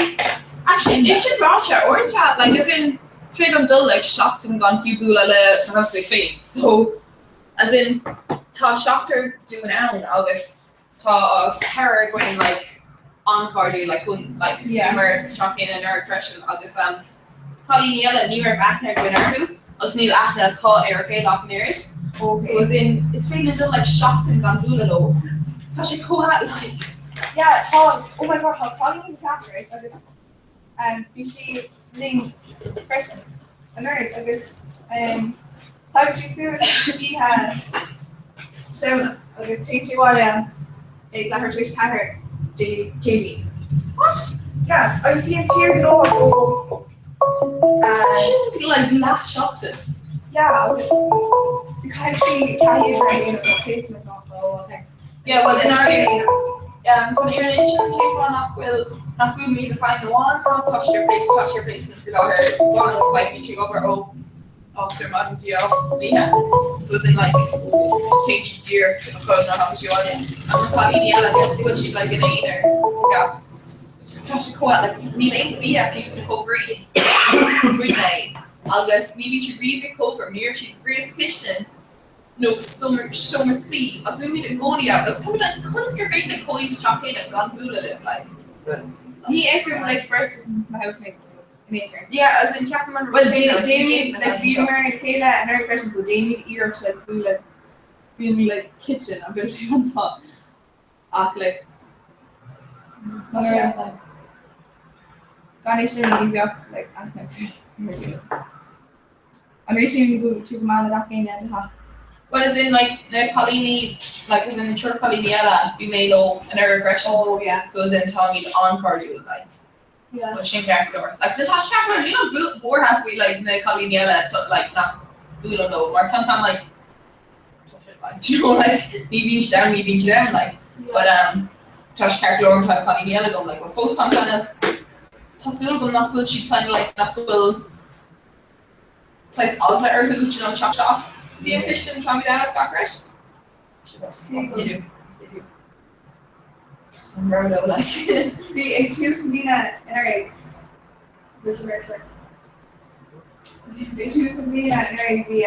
actually is sin ráite uaireanta like as in is féidir liom dul like seachtain gan fiú bualadh le mo housemate féin so as in tá seachtar dúinn ann agus tá ceathrar againn like an-chairdiúil like chun like Yeah. mar sa teach céanna anuraidh freisin agus um Cailíní eile, ní raibh aithne againn orthu agus níl aithne acu ar a chéile ach an oiread. So as in, is féidir linn dul like seachtain gan bualadh leo. Tá sé chomh ait like. Yeah, tá, oh my god, tá cailín sa cheathrú right agus um, bhí sí linn freisin anuraidh agus um, tagann sí suas oíche Domhnach agus téann sí abhaile ag leathuair tar éis 4 Dé Céadaoin. What? Yeah, agus bhí an fíorghnóthach ó Sin like leath seachtain. Yeah, agus so caithfidh sí taithí a dhéanamh nó placement nó. Oh, okay. Yeah, well, in our um, chun fhírinne a insint an t-aon fáth nach bhfuil nach bhfuil mé le cailín amháin ná tá sí ar tá sí ar placement faoi láthair is like bíonn sí ag obair ó 8 ar maidin go dtí a 8 san oíche. So as in like just téann siad díreach chun nuair a thagann siad abhaile. Ach na cailíní eile just go bhfuil siad like ina aonar sa gceap. Just tá sé chomh like níl aon bia fiú sna cófraí muid é. Agus ní bhíonn siad riamh ag cócaireacht, ní raibh siad riamh sa chistin nó seomra seomra suí agus bíonn muid i gcónaí ann agus tá muid like conas gur féidir libh cónaí sa teach céanna gan bualadh libh like. Ní fheicim like beirt de mo housemates. in aon chor. Yeah, as in ceapaim an Well, rud céanna, like, déanaimid, ní like, bhíomar a chéile anuraidh freisin, so déanaimid iarracht like bualadh, bíonn mé like kitchen an bhfuil tú anseo ach like tá sé like gan é sin ní bheadh like aithne ar chéile. An réitíonn go tú go maith le gach éinne i do theach? Well as in like na cailíní like as in na triúr cailíní eile bhí mé leo anuraidh freisin Oh yeah. so as in táimid an-chairdiúil like Yeah. So sin ceart go leor. Like as in tá sé ceart go leor nílim buartha faoi like na cailíní eile like nach buailim leo mar tá kind like tough shit like do you know like ní bhíonn siad ann ní bhíonn siad ann like but um tá sé ceart go leor tá na cailíní eile agam like but fós tá kind of tá súil agam nach bhfuil siad kind of like nach bhfuil saghas eagla orthu do you know teacht isteach go dtí an chistin tráth a bhíonn gach rud. See, ag tús na bliana anuraidh, bhí sé mar Ag tús na bliana anuraidh bhí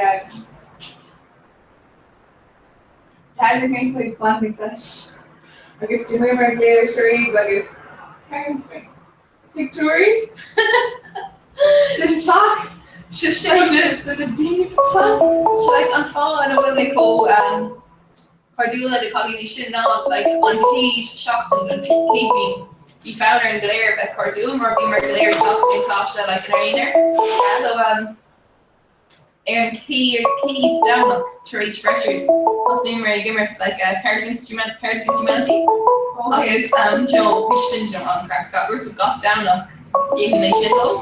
d'eagraigh mé saghas bonding sesh agus d'imríomar go léir charades agus pictiúirí den teach sibhse de na daoine sa teach. Seo like an fáth ina bhfuil mé chomh cairdiúil le na cailíní sin ná like an chéad seachtain an chéad mhí bhí fonn orainn go léir bheith cairdiúil mar bhíomar go léir ag teacht go dtí an coláiste like inár aonar. So um, ar an chéad Domhnach tar éis Freshers, thosaíomar ag imirt like uh, Cards Against Human Cards Against Humanity agus um, you know, bhí sin you know, an-chraic so gach so gach Domhnach dhéanainn é sin leo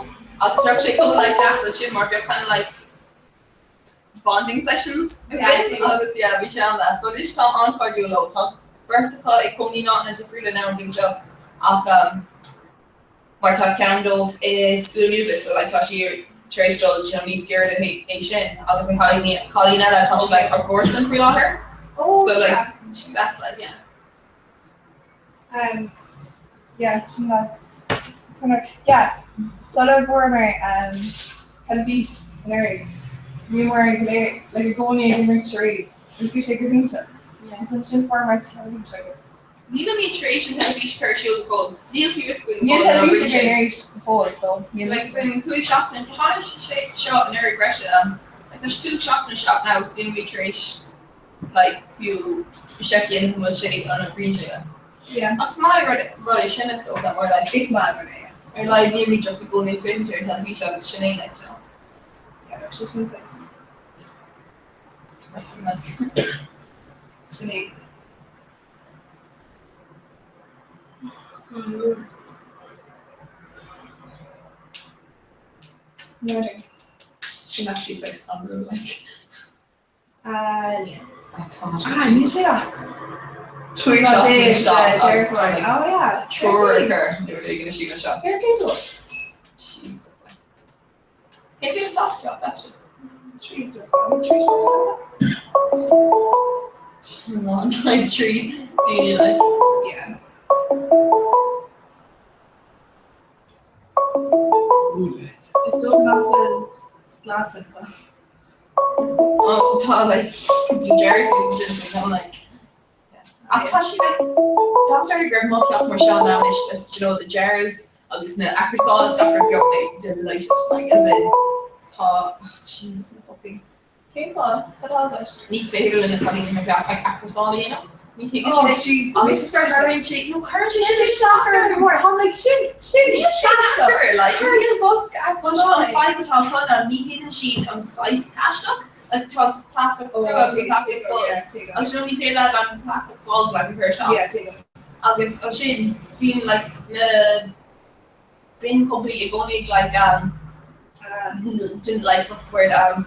agus raibh sé chomh like deas ansin mar bheadh kind of like bonding sessions againn agus yeah bhí sé an-deas. So anois táim an-chairdiúil leo. Tá beirt acu ag cónaí in áiteanna difriúla now an bhliain seo ach um, mar tá ceann dóibh i School of Music so like tá sí tar éis dul you know níos giorra do é sin agus an cailín cailín eile tá sí like ár gcomharsan faoi láthair Oh, so like yeah. that's like yeah. Um, yeah, sin leis. Summer, yeah, sula bhfuaireamar um, teilifís anuraidh, bhíomar go léir like i gcónaí ag imirt charades agus bhí sé go hiontach. Yeah. Agus ansin fuaireamar teilifís agus Nílimid tar éis an teilifís a chur ar siúl go fóill. Níl fios againn go Níl fóill an teilifís oibríonn sé. againn arís go fóill so níl Like as in 5 seachtain, tháinig sé seo anuraidh freisin, um, like tá sé 5 seachtain isteach now agus nílimid tar éis like fiú seiceáil an bhfuil sé an oibríonn sé like. Yeah. Ach is maith rud rud é sin is dócha mar like Is maith rud é, yeah. ar like nílimid just i gcónaí ag féachaint ar an teilifís agus sin é like, you know. Yeah, no, sé sin saghas. Depressing like. Sin é. Sin actually saghas scanrúil like. Ah, níl. Ah, tá. Ah, níl sé ach. Cúig seachtain isteach agus tá like Oh yeah. triúr ag cur nó rud éigin istigh anseo. Fair play dó. Jesus like. Cén bhliain atá isteach actually? Trí trí seachtain. One, like trí daoine like. Yeah. Is dócha nach bhfuil glas le Oh, tá like cúpla jerseys ansin so kind of like Ach tá sí like tá sort of go raibh mo theach mar seo now anois just you know the jars agus na aquasol is gach rud bheadh mé delighted like as in tá oh Jesus na fucking Cén fáth? Cad atá i gceist? Ní féidir le na cailíní i mo theach like aquasol a dhéanamh. Ní thuigeann Oh siad é. jeez, Agus cuireann sé nó cuireann sé sin isteach orm go mór. Táim like sin sin Níl sé deacair like Cuir sa bosca Bhuel seo an aquasol é. fadhb atá acu ná ní thuigeann siad an saghas plaisteach like tá plastic crua agus an plastic bog agus you know ní féidir leat like an plastic bog like a chur isteach. Yeah, tuigim. Agus ansin bíonn like na bin company i gcónaí ag like um didn't like what's the word um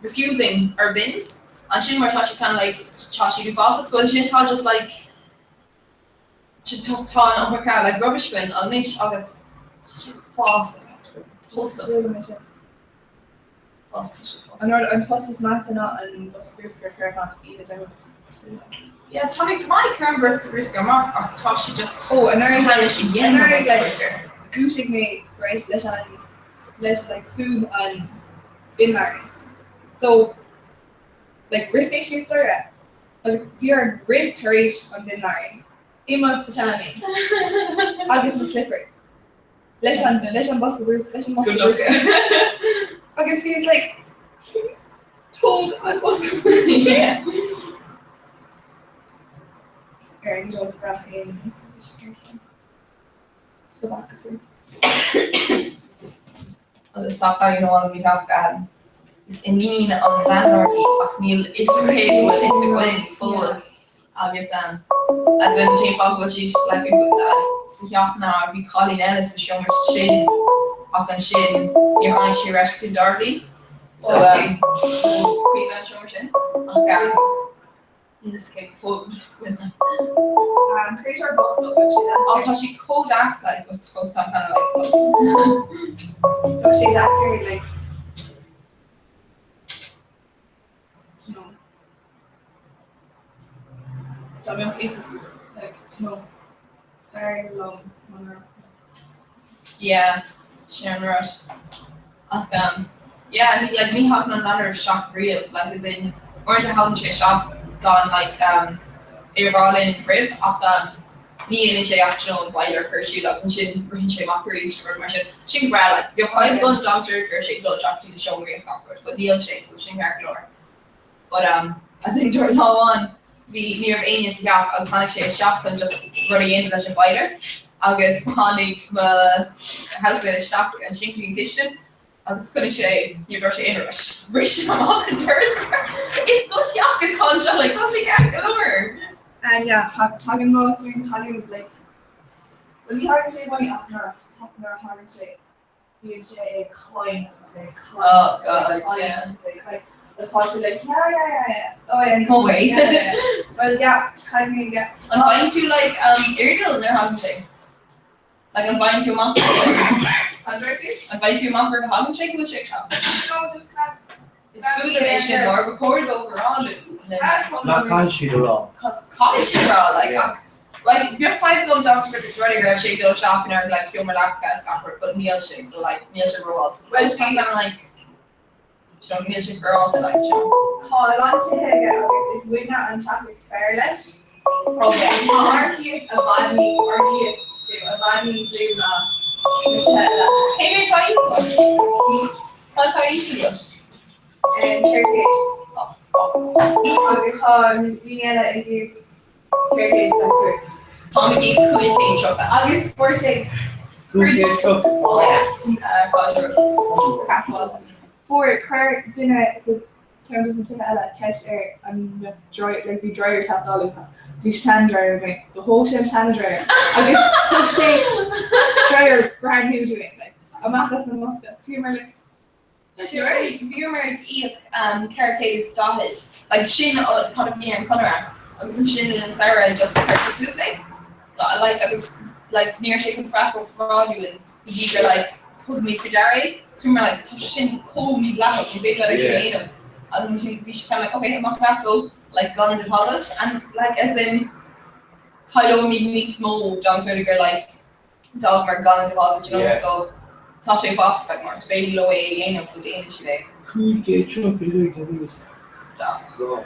refusing our bins ansin mar tá siad kind of like tá siad uafásach so ansin tá just like tá an iomarca like rubbish bin anois agus tá siad uafásach that's repulsive. Oh, tá sé fós. An rud, an costas measa ná an bosca bruscair a chur amach oíche Domhnach. Is fuath liom. Yeah, tá mé go maith ag cur an bosca bruscair amach ach tá sé just Oh, anuraidh, Tá leis ag dhéanamh an anuraidh, bosca like, bruscair. dhúisigh mé, right, leis an, leis, like, fuaim an bin lorry. So, like, rith mé síos staighre agus bhí orm rith tar éis an bin lorry i mo pyjamaí agus mo slippers. Leis an, leis an bosca brus, leis an bosca Good luck. bruscair. Agus bhíos like, please, tóg an bosca bruscair. Yeah. Ar ní dóigh go raibh aon níos Go bhfaca tú. Agus sa chailín amháin bhí gach is iníon an landlord í ach níl fhios cé go bhfuil fhios againn fóill agus as in cén fáth go bhfuil sí like sa theach ná bhí cailín eile sa seomra sin ach ansin níor tháinig sí ar ais go dtí an dara bhliain so Caoimhe an seomra sin ach Níl fhios cé go fóill go bhfuil fhios againn. An créatúr bocht ó thug sé leat. Ó tá sí chomh deas like but fós tá kind of like Tá sé deacair like you know dá mbeadh fhios like you know b'fhearr liom mura Yeah, sin an rud. Ach um, yeah, ní, like, ní thagann an landlord isteach riamh, like, as in, uaireanta thagann sé isteach gan like, um, é a rá linn roimh ach um, ní dhéanann sé ach you know, an boiler a chur ar siúl agus ansin ritheann sé amach arís nó rud mar sin. Sin breá, like, bheadh fadhb agam dá mba rud go raibh sé ag dul isteach dtí na seomraí agus gach rud, but níl sé, so sin ceart go leor. But um, as in dúirt lá amháin bhí ní raibh éinne sa theach agus tháinig sé isteach chun just rud a dhéanamh leis an boiler agus tháinig mo housemate isteach ansin go dtí an chistin agus chonaic sé níor dúirt sé aon rud just rith sé amach an doras is do theach atá anseo like tá sé ceart go leor. And yeah, tagann mo thiarna talún like well ní thagann sé i gcónaí ach nuair a nuair a thagann sé Bíonn sé ag caint agus ag caint Oh God, yeah. agus ag caint. Like tá sé like yeah yeah yeah yeah oh yeah Go away. yeah, yeah. Well yeah, caithfidh mé yeah. An bhfaigheann tú like um, airdeall nuair a thagann sé? Like an bhfaigheann tú amach An dúirt tú? An bhfaigheann tú amach roimh a thagann sé go bhfuil sé ag teacht? No, just kind of Is fuath liom é sin mar ba chóir dóibh a rá linn. Nach caithfidh siad a rá? Caithfidh siad a rá like ach like bheadh fadhb agam dá mba rud é go raibh sé ag dul isteach in ar like sheomra leapa is gach rud but níl sé so like níl sé rómhall. Well tá kind of like you know níl sé féaráilte like you know. Tá a lán tithe aige agus is muidne an teach is fearr leis. Okay. Tá ár gcíos i bhfad níos ár gcíos fiú i bhfad níos lú ná na tithe eile. Cé mhéad tá íoctha agat? Cad tá íoctha agat? 400. Agus tá na daoine eile ag íoc 445. Táim ag íoc 530. Agus fuair sé. 530? Fuair, chuir duine sa ceann de na tithe eile ceist air an mbeadh dryer, like bhí dryer ag teastáil uathu. Bhí sean dryer againn, so thóg sé an sean dryer agus thug sé dryer brand new dúinn, like amach as an mbosca. So bhíomar like, Sure, bhíomar ag íoc 440, like sin cad a bhí ar an chonradh agus ansin in an samhradh just chuir sé suas é. Like agus like ní raibh sé chun freagra a rá dúinn go dtí gur like thug muid faoi deara é. So bhíomar like tá sé sin chomh mídhleathach, ní féidir leat é sin a dhéanamh. Agus ansin bhí sé kind of like okay amach leat so like gan an deposit and like as in caillfimid níos mó dá mba rud é gur like d'fhágamar gan an deposit you know Yeah. so tá sé fast like mar is féidir leo é a dhéanamh so déanann siad é. 530 Louise. Stop. No.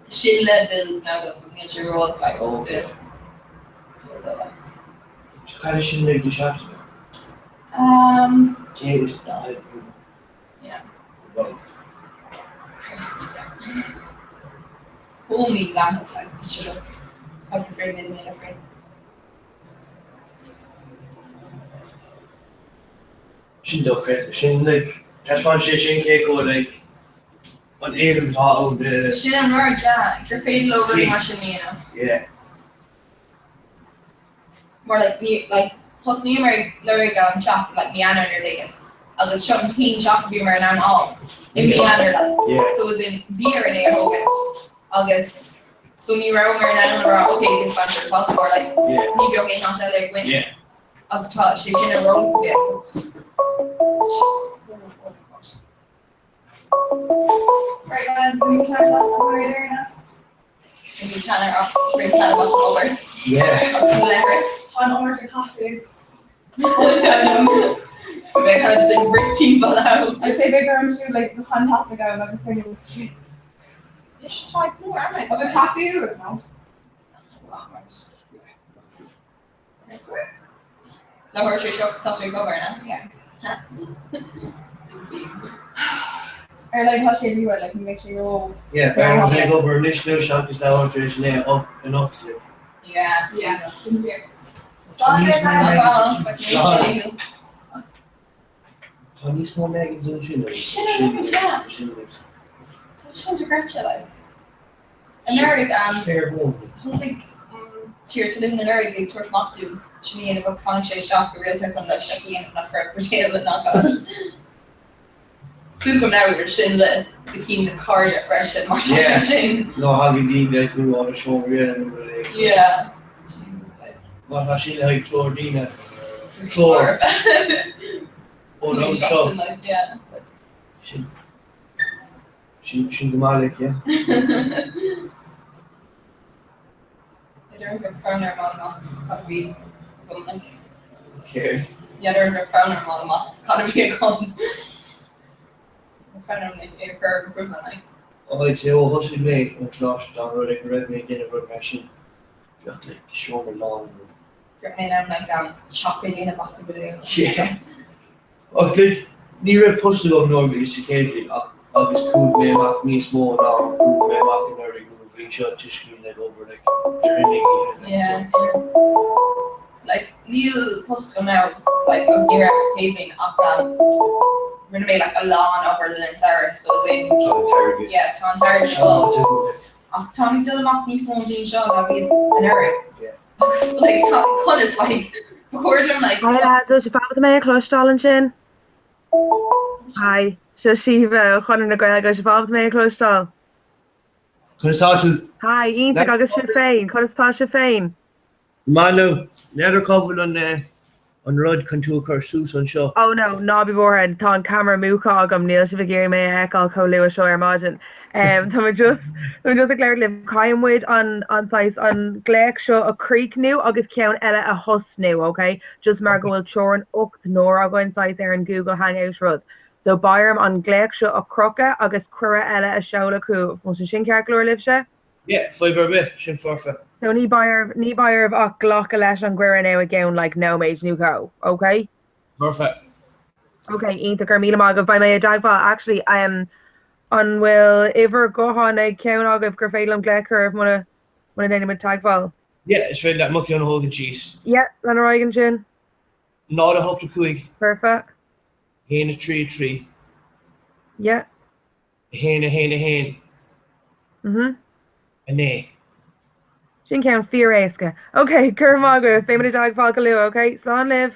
Sin le bills now though so níl sé ró like Oh. still still though like. So cad é sin le haghaidh na seachtaine? Um. 140. Yeah. Wow. Christ. Chomh mídhleathach like sure look. Tá prefer mé mé afraid. Sin dochreidte. Sin like taispeánann sé sin cé chomh like an éileamh atá ann de. Sin an rud, yeah, gur féidir leo rudaí mar sin a dhéanamh. Yeah. Mar like ní like thosnaíomar ag lorg um teach like mí Eanáir nó rud éigin agus seo an t-aon teach a bhíomar in ann fháil i mí Eanáir like. Yeah. So as in bhí orainn é a thógaint agus so ní rabhamar in ann a rá okay give back the deposit or like Yeah. ní bheadh aon áit eile againn. Yeah. Agus tá sé sin ar eolas aige so. Oh my God. Right, lads, bhí teann as an obair ná? Bhí teann ar ach bhí teann as an obair. Yeah. Agus an leithreas. Tá an iomarca caife. Bhí mé kind of just ag rith timpeall ann. I'd say bheadh orm siúd like chun taifead ann agus ar nó. Is tá ag mór am Of a caife no? Le thuair sé seo tá sé ag obair na? Yeah. Ar like tá sé rua like ní bheidh sé ró. Yeah, beidh muid ag obair anois nó seachas leathuair tar éis a naoi up anocht like. Yeah, Yeah, sin fíor. Tá níos mó Slán. Tá níos mó Megans ansin agus Sin an rud, yeah. sin like. Tá sin dochreidte like. Anuraidh um, Fair bone. thosaigh Tír Talún anuraidh ag tabhairt amach dúinn sin a dhéanamh ach tháinig sé isteach go rialta chun like seic a dhéanamh nach raibh buidéal in agad. Súil agam now gur sin le le cinn na cairde freisin mar tá sé sin. Ná thagann daoine like nó á na seomraí eile nó rud éigin. Yeah. Jesus like. Má tá sin le haghaidh treoir daoine. Treoir. Ón am seo. Like, yeah. Sin. Sin sin go maith like yeah. N'fheadar an bheadh fonn orm fháil amach cad a bhí agam like. Céard? N'fheadar an bheadh fonn orm fháil amach cad a bhí agam. Bheadh fonn orm like é a chur ar mo chuimhne like. I'd say ó thosaigh mé an coláiste dá mba rud é go raibh mé ag déanamh rud mar sin bheadh like seomra lán agam. Bheadh mé in ann like um teach a dhéanamh as na buidéil. Yeah. Ach like ní raibh post agam nuair a bhí sa chéad bhliain ach agus chuaigh mé amach níos mó ná chuaigh mé amach anuraidh nó an bhliain seo toisc go mbínn ag obair like i rith na hoíche like Yeah, so. yeah. Like níl post agam now like agus ní raibh sa chéad bhliain ach um rinne mé like a lán obair le linn samhradh so as in Tá an t-airgead. yeah tá an t-airgead Tá agam. an t-airgead. Ach táim ag dul amach níos mó an bhliain seo ná bhíos anuraidh. Yeah. Agus like tá conas like ba chóir dom like Hi lads, bhfuil sibh ábalta mé a chloisteáil ansin? Hi, seo Síomha ó Chonradh na Gaeilge, bhfuil sibh ábalta mé a chloisteáil? Conas tá tú? Hi, iontach agus sibh féin, conas tá sibh féin? Maith now, n'fheadar cá bhfuil an eh an rud chun tú a chur suas anseo. Oh no, ná bí buartha, tá an ceamara múchta agam, níl sibh ag iarraidh mé a fheiceáil chomh luath seo ar maidin. Tá mé just, tá mé just ag labhairt libh, caithfidh muid an, an saghas, an glaoch seo a chríochnú agus ceann eile a thosnú, ok? Just mar go bhfuil teorainn 8 n-uair againn saghas ar an Google Hangout rud. So beidh orm an glaoch seo a chrochadh agus cuireadh eile a sheoladh chugaibh. Bhfuil sé sin ceart go leor libhse? Yeah, fadhb ar bith, sin foirfe. So ní beidh oraibh, ní beidh oraibh ach glacadh leis an gcuireadh now i gceann like nóiméid nó dhó, ok? Foirfe. Ok, iontach, go raibh míle maith agaibh, beidh mé i dteagmháil, actually, um, an bhfuil uimhir gutháin ag ceann agaibh gur féidir liom glaoch oraibh muna, muna ndéanfaidh muid teagmháil? Yeah, is féidir leat mo cheann a thógaint síos. Yeah, lean ar aghaidh ansin. 0 8 5. Foirfe. 1 3 3. Yeah. 1, 1, 1, Mhm. 9. Sin ceann fíor-éasca. Ok, go raibh maith agaibh. Beidh muid i dteagmháil go luath, ok? Slán libh.